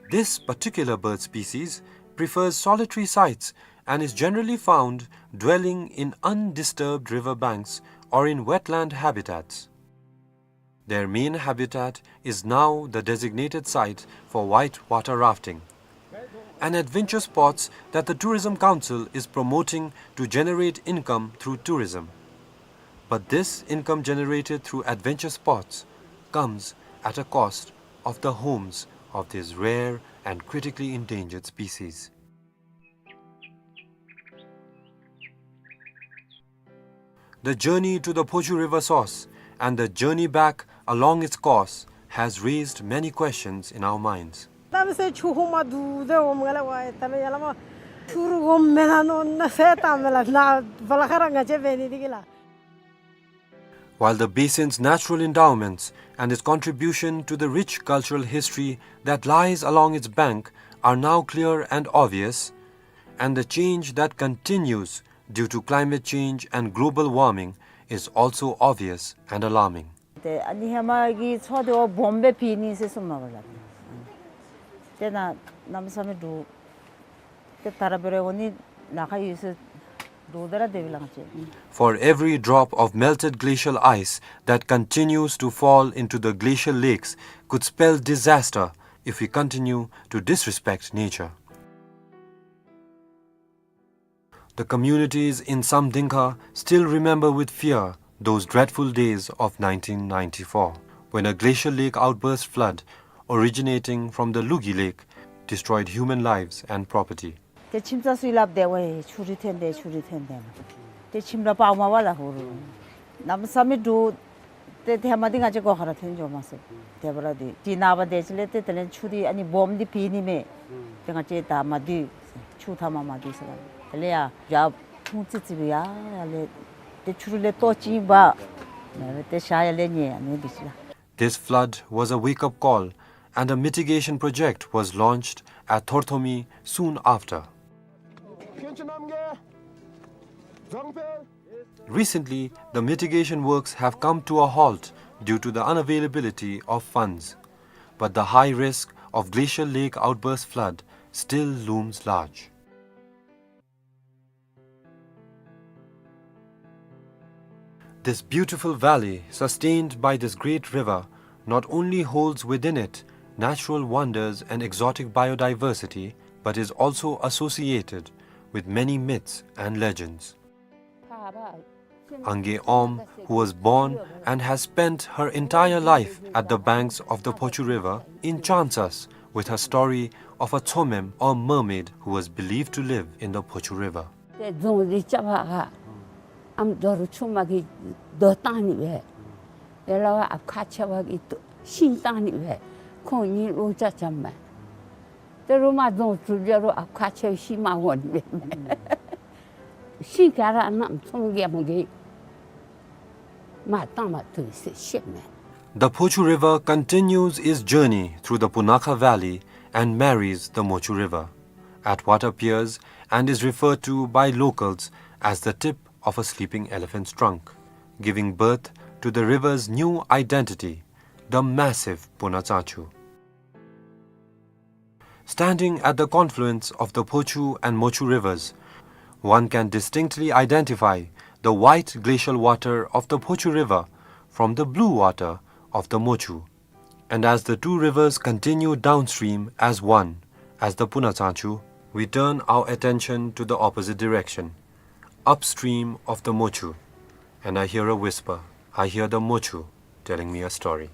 This particular bird species prefers solitary sites and is generally found dwelling in undisturbed river banks or in wetland habitats. Their main habitat is now the designated site for white water rafting, an adventure sports that the Tourism Council is promoting to generate income through tourism. But this income generated through adventure sports comes at a cost of the homes of these rare and critically endangered species. The journey to the Phochu River source and the journey back along its course has raised many questions in our minds. ད་མི་སེར་ཆུ་ཧོ་མ་དུ་དེ་འོ་མ་ག་ལ་ཝའི་ད་ལ་ཡ་ལ་མ་ཆུ་རུ་འོ་མེ་ན་ནོ་ན་ཧེ་ད་མེ་ལ་ན་བ་ལ་ཁ་ར་ང་ཅེ་བེ་ནི་དི་གི་ལ། While the basin's natural endowments and its contribution to the rich cultural history that lies along its bank are now clear and obvious, and the change that continues due to climate change and global warming is also obvious and alarming. ཏེ་ཨ་ནི་ཧེ་མ་གི་མཚོ་དེ་འོ་སྦོམ་སྦེ་ཕྱེ་ནི་ཟེར་གསུངམ་མས་པ་ལགས། ཏེ་ན་གནམ་མེད་ས་མེད་འདྲོག། ཏེ་ད་ར་འབད་རུང་འོ་ནི་ལཱ་ཁག་ཡོད་ཟེར་འདྲོག་སྟེ་ར་སྡོདཔ་ལགས་ང་བཅས། For every drop of melted glacial ice that continues to fall into the glacial lakes could spell disaster if we continue to disrespect nature. The communities in Samdingkha still remember with fear those dreadful days of nineteen ninety-four, when a glacial lake outburst flood originating from the Lugi Lake destroyed human lives and property. ཏེ་ཁྱིམ་ཚང་ཚུ་གིས་སླབ་སྟེ་ཝའི་ཆུ་རུད་ཐོན་ཏེ་ཆུ་རུད་ཐོན་ཏེ་ཏེ་ཁྱིམ་ར་སྤརཝ་མས་པ་ལགས། ཧོ་རུ་གནམ་མེད་ས་མེད་འདྲོག། ཏེ་ཧེ་མ་འདི་ང་བཅས་སྒོ་ཁར་ཐོན་འགྱོ་མ་ཚུགས། ཏེ་བར་འདི་ཏེ་ནངས་པ་དེ་ཅིག་ལས་ཏེ་དེ་ལས་ཆུ་འདི་ཨ་ནི་སྦོམ་འདི་ཕྱེ་ནི་མས། ཏེ་ང་བཅས་ད་མ་སྡོད། ཆུ་མཐའ་མ་མ་སྡོད་ཟེར་བ། དེ་ལས་ཡར་ཡར་ཕུང་ཙི་ཙི་སྦེ་ཡར་ཡར་ལས་ཏེ་ཆུ་རུད་ལས་ལྟོ་ཅིག་འབག། ཏེ་ཞག་ཡར་ལས་ཉལ་ཨ་ནི་འདི་ཅིག་ལགས། This flood was a wake-up call, and a mitigation project was launched at Thorthomi soon after. Recently, the mitigation works have come to a halt due to the unavailability of funds, but the high risk of glacial lake outburst flood still looms large. This beautiful valley, sustained by this great river, not only holds within it natural wonders and exotic biodiversity, but is also associated with many myths and legends. Ange Om, who was born and has spent her entire life at the banks of the Phochu River, enchants us with her story of a Tsomem or mermaid who was believed to live in the Phochu River. ཏེ་རྫོང་འདི་རྐྱབ་པ་ཁར་ཨམ་རྡོ་རུ་ཆུ་མ་གིས་རྡོ་བཏང་ནི་སྦེ། ཡ་ལ་བ་ཨཔ་ཁ་ཆེ་བ་གིས་ཤིང་བཏང་ནི་སྦེ། ཁོང་གཉིས་ལོ་ཅིག་འཁྱམས་མས། ཏེ་རུང་མ་རྫོང་གྲུབ་རྒྱུ་རུང་ཨཔ་ཁ་ཆེ་བའི་ཤིང་མ་འོང་ནི་སྦེ། ཤིང་ག་ར་གནམ་ཚོང་རྒྱལ་མོ་གིས་མར་བཏང་མ་བཏུབ་ཟེར་བཤདཔ་མས། The Phochu River continues its journey through the Punakha Valley and marries the Mochu River. At what appears and is referred to by locals as the tip of a sleeping elephant's trunk, giving birth to the river's new identity, the massive Punatsachu. Standing at the confluence of the Phochu and Mochu rivers, one can distinctly identify the white glacial water of the Phochu River from the blue water of the Mochu. And as the two rivers continue downstream as one, as the Punatsachu, we turn our attention to the opposite direction, upstream of the Mochu. And I hear a whisper. I hear the Mochu telling me a story.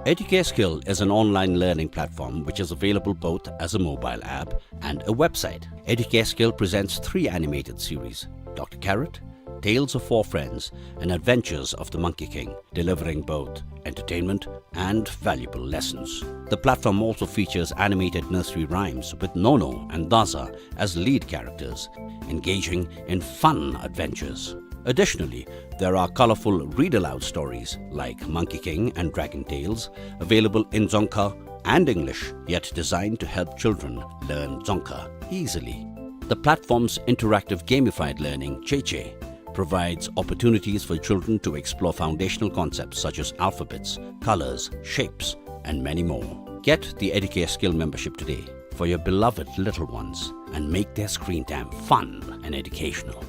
Educare Skill is an online learning platform which is available both as a mobile app and a website. Educare Skill presents three animated series: Doctor Carrot, Tales of Four Friends, and Adventures of the Monkey King, delivering both entertainment and valuable lessons. The platform also features animated nursery rhymes with Nono and Daza as lead characters, engaging in fun adventures. Additionally, there are colorful read-aloud stories like Monkey King and Dragon Tales, available in Dzongkha and English, yet designed to help children learn Dzongkha easily. The platform's interactive gamified learning, Cheche, provides opportunities for children to explore foundational concepts such as alphabets, colors, shapes, and many more. Get the Educare Skill membership today for your beloved little ones and make their screen time fun and educational.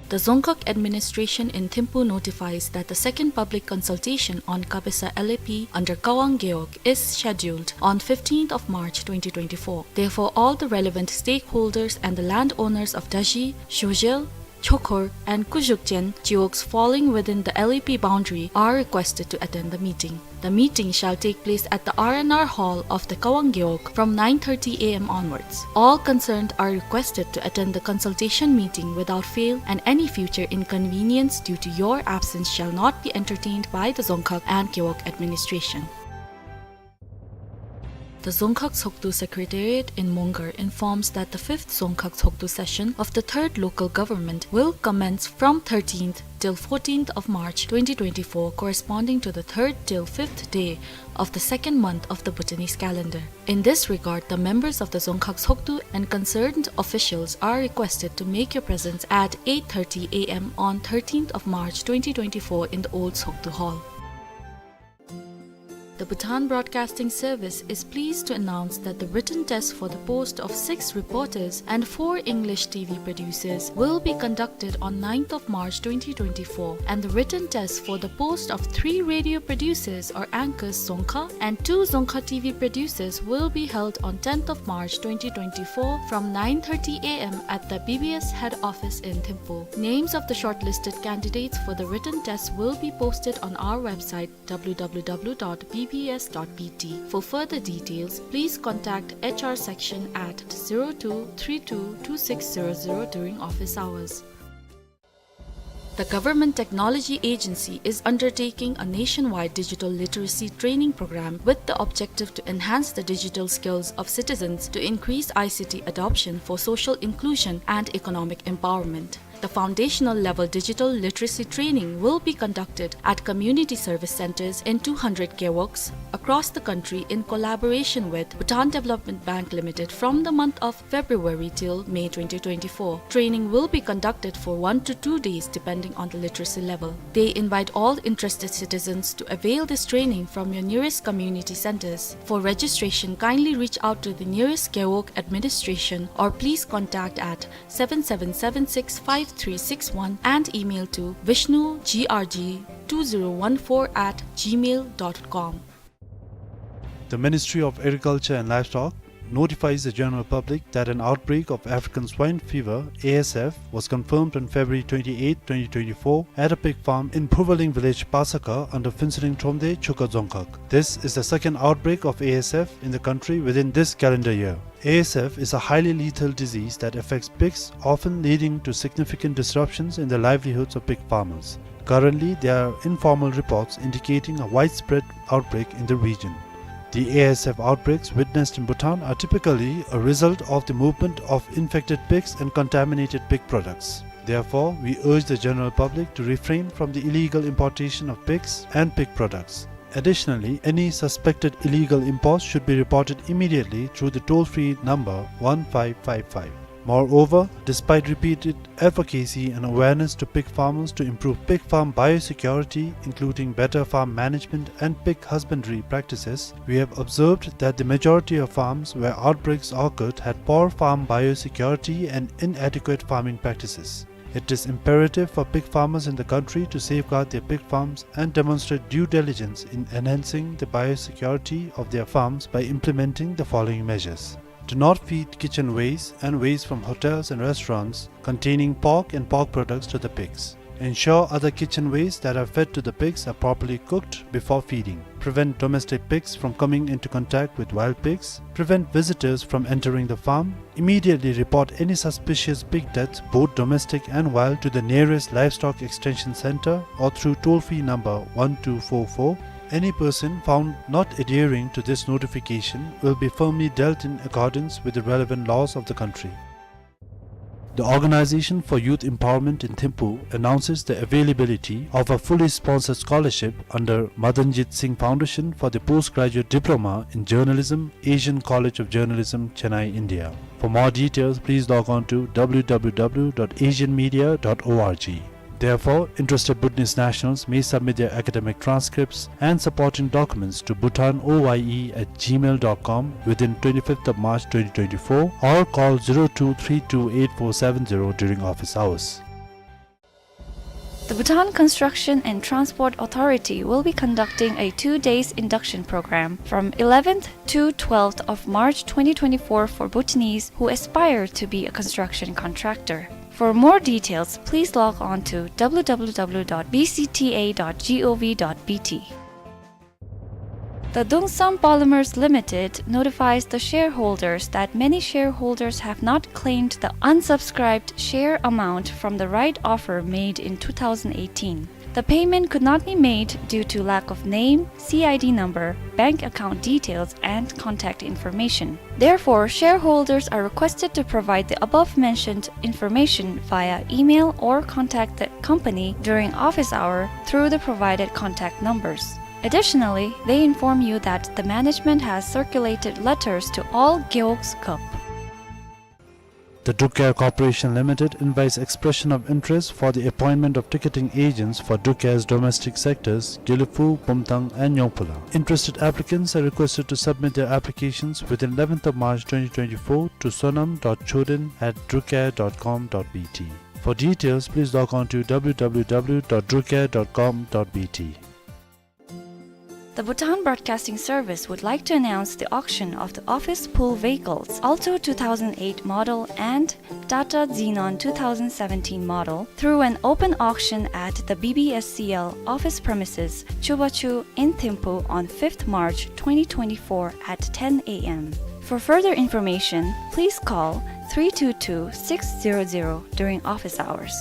The Dzongkhag Administration in Thimphu notifies that the second public consultation on Kabesa L A P under Kawang Gewog is scheduled on fifteenth of March twenty twenty-four. Therefore, all the relevant stakeholders and the landowners of Daji, Shojel, Chokhor, and Kujukchen Gewogs falling within the L A P boundary are requested to attend the meeting. The meeting shall take place at the R and R Hall of the Kawang Gewog from nine thirty A M onwards. All concerned are requested to attend the consultation meeting without fail, and any future inconvenience due to your absence shall not be entertained by the Dzongkhag and Gewog administration. The Dzongkhag Tshogdu Secretariat in Mongar informs that the fifth Dzongkhag Tshogdu session of the third local government will commence from thirteenth till fourteenth of March twenty twenty-four, corresponding to the third till fifth day of the second month of the Bhutanese calendar. In this regard, the members of the Dzongkhag Tshogdu and concerned officials are requested to make your presence at eight thirty A M on thirteenth of March twenty twenty-four in the old Tshogdu Hall. The Bhutan Broadcasting Service is pleased to announce that the written test for the post of six reporters and four English T V producers will be conducted on ninth of March twenty twenty-four, and the written test for the post of three radio producers or anchors Dzongkha and two Dzongkha T V producers will be held on tenth of March twenty twenty-four from nine thirty A M at the B B S head office in Thimphu. Names of the shortlisted candidates for the written test will be posted on our website, W W W dot B B S dot B T. For further details, please contact H R section at zero two three two two six zero zero during office hours. The Government Technology Agency is undertaking a nationwide digital literacy training program with the objective to enhance the digital skills of citizens to increase I C T adoption for social inclusion and economic empowerment. The foundational level digital literacy training will be conducted at community service centers in two hundred gewogs across the country in collaboration with Bhutan Development Bank Limited from the month of February till May twenty twenty-four. Training will be conducted for one to two days depending on the literacy level. They invite all interested citizens to avail this training from your nearest community centers. For registration, kindly reach out to the nearest gewog administration or please contact at seven seven seven six five three six one and email to vishnu G R G two zero one four at gmail dot com. The Ministry of Agriculture and Livestock notifies the general public that an outbreak of African swine fever, A S F, was confirmed on February twenty-eighth, twenty twenty-four, at a pig farm in Phuvaling village, Pasakha, under Phuentsholing Thromde, Chukha Dzongkhag. This is the second outbreak of A S F in the country within this calendar year. A S F is a highly lethal disease that affects pigs, often leading to significant disruptions in the livelihoods of pig farmers. Currently, there are informal reports indicating a widespread outbreak in the region. The A S F outbreaks witnessed in Bhutan are typically a result of the movement of infected pigs and contaminated pig products. Therefore, we urge the general public to refrain from the illegal importation of pigs and pig products. Additionally, any suspected illegal imports should be reported immediately through the toll-free number one five five five. Moreover, despite repeated advocacy and awareness to pig farmers to improve pig farm biosecurity, including better farm management and pig husbandry practices, we have observed that the majority of farms where outbreaks occurred had poor farm biosecurity and inadequate farming practices. It is imperative for pig farmers in the country to safeguard their pig farms and demonstrate due diligence in enhancing the biosecurity of their farms by implementing the following measures. Do not feed kitchen waste and waste from hotels and restaurants containing pork and pork products to the pigs. Ensure other kitchen waste that are fed to the pigs are properly cooked before feeding. Prevent domestic pigs from coming into contact with wild pigs. Prevent visitors from entering the farm. Immediately report any suspicious pig deaths, both domestic and wild, to the nearest Livestock Extension Center or through toll-free number one two four four. Any person found not adhering to this notification will be firmly dealt in accordance with the relevant laws of the country. The Organization for Youth Empowerment in Thimphu announces the availability of a fully sponsored scholarship under Madanjit Singh Foundation for the Postgraduate Diploma in Journalism, Asian College of Journalism, Chennai, India. For more details, please log on to w w w dot asian media dot org. Therefore, interested Bhutanese nationals may submit their academic transcripts and supporting documents to bhutan O Y E at gmail dot com within twenty-fifth of March twenty twenty-four, or call zero two three two eight four seven zero during office hours. The Bhutan Construction and Transport Authority will be conducting a two days induction program from eleventh to twelfth of March twenty twenty-four for Bhutanese who aspire to be a construction contractor. For more details, please log on to w w w dot b c t a dot g o v dot b t. The Dungsam Polymers Limited notifies the shareholders that many shareholders have not claimed the unsubscribed share amount from the right offer made in two thousand eighteen. The payment could not be made due to lack of name, C I D number, bank account details, and contact information. Therefore, shareholders are requested to provide the above mentioned information via email or contact the company during office hour through the provided contact numbers. Additionally, they inform you that the management has circulated letters to all Gewogs Cup. The Druk Air Corporation Limited invites expression of interest for the appointment of ticketing agents for Druk Air's domestic sectors, Gelephu, Bumthang, and Nyongphula. Interested applicants are requested to submit their applications within eleventh of March twenty twenty-four to sonam dot choden at drukair dot com dot b t. For details, please log on to w w w dot drukair dot com dot b t. The Bhutan Broadcasting Service would like to announce the auction of the office pool vehicles, Alto two thousand eight model and Tata Xenon two thousand seventeen model, through an open auction at the B B S C L office premises, Chubachu in Thimphu on fifth March twenty twenty-four at ten a m. For further information, please call three two two six zero zero during office hours.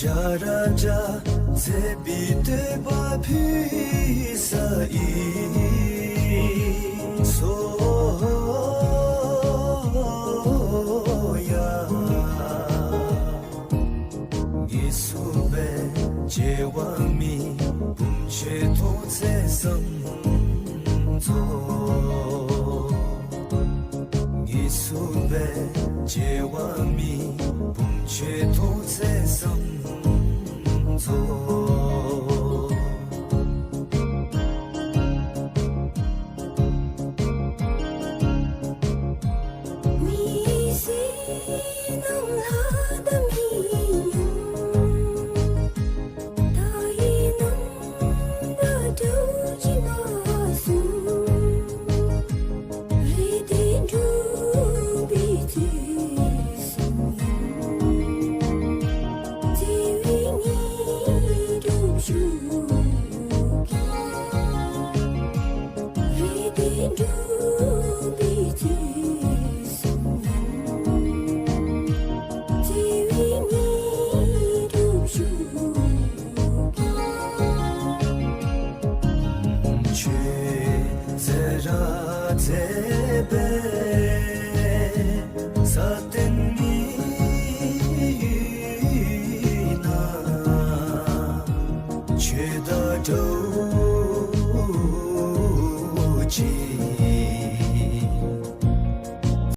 ཤ་ར་ཏྲ་ཚེ་བི་ཏེ་བ་ཕི་ས་ཨི་སོ་ཡ། ངེ་སུ་བེ་ཅེ་བ་མི་བུམ་ཆེ་ཐོག་ཚེ་སང་ཚོ། ངེ་སུ་བེ་ཅེ་བ་མི་བུམ་ཆེ་ཐོག་ཚེ་སང་ཚོ།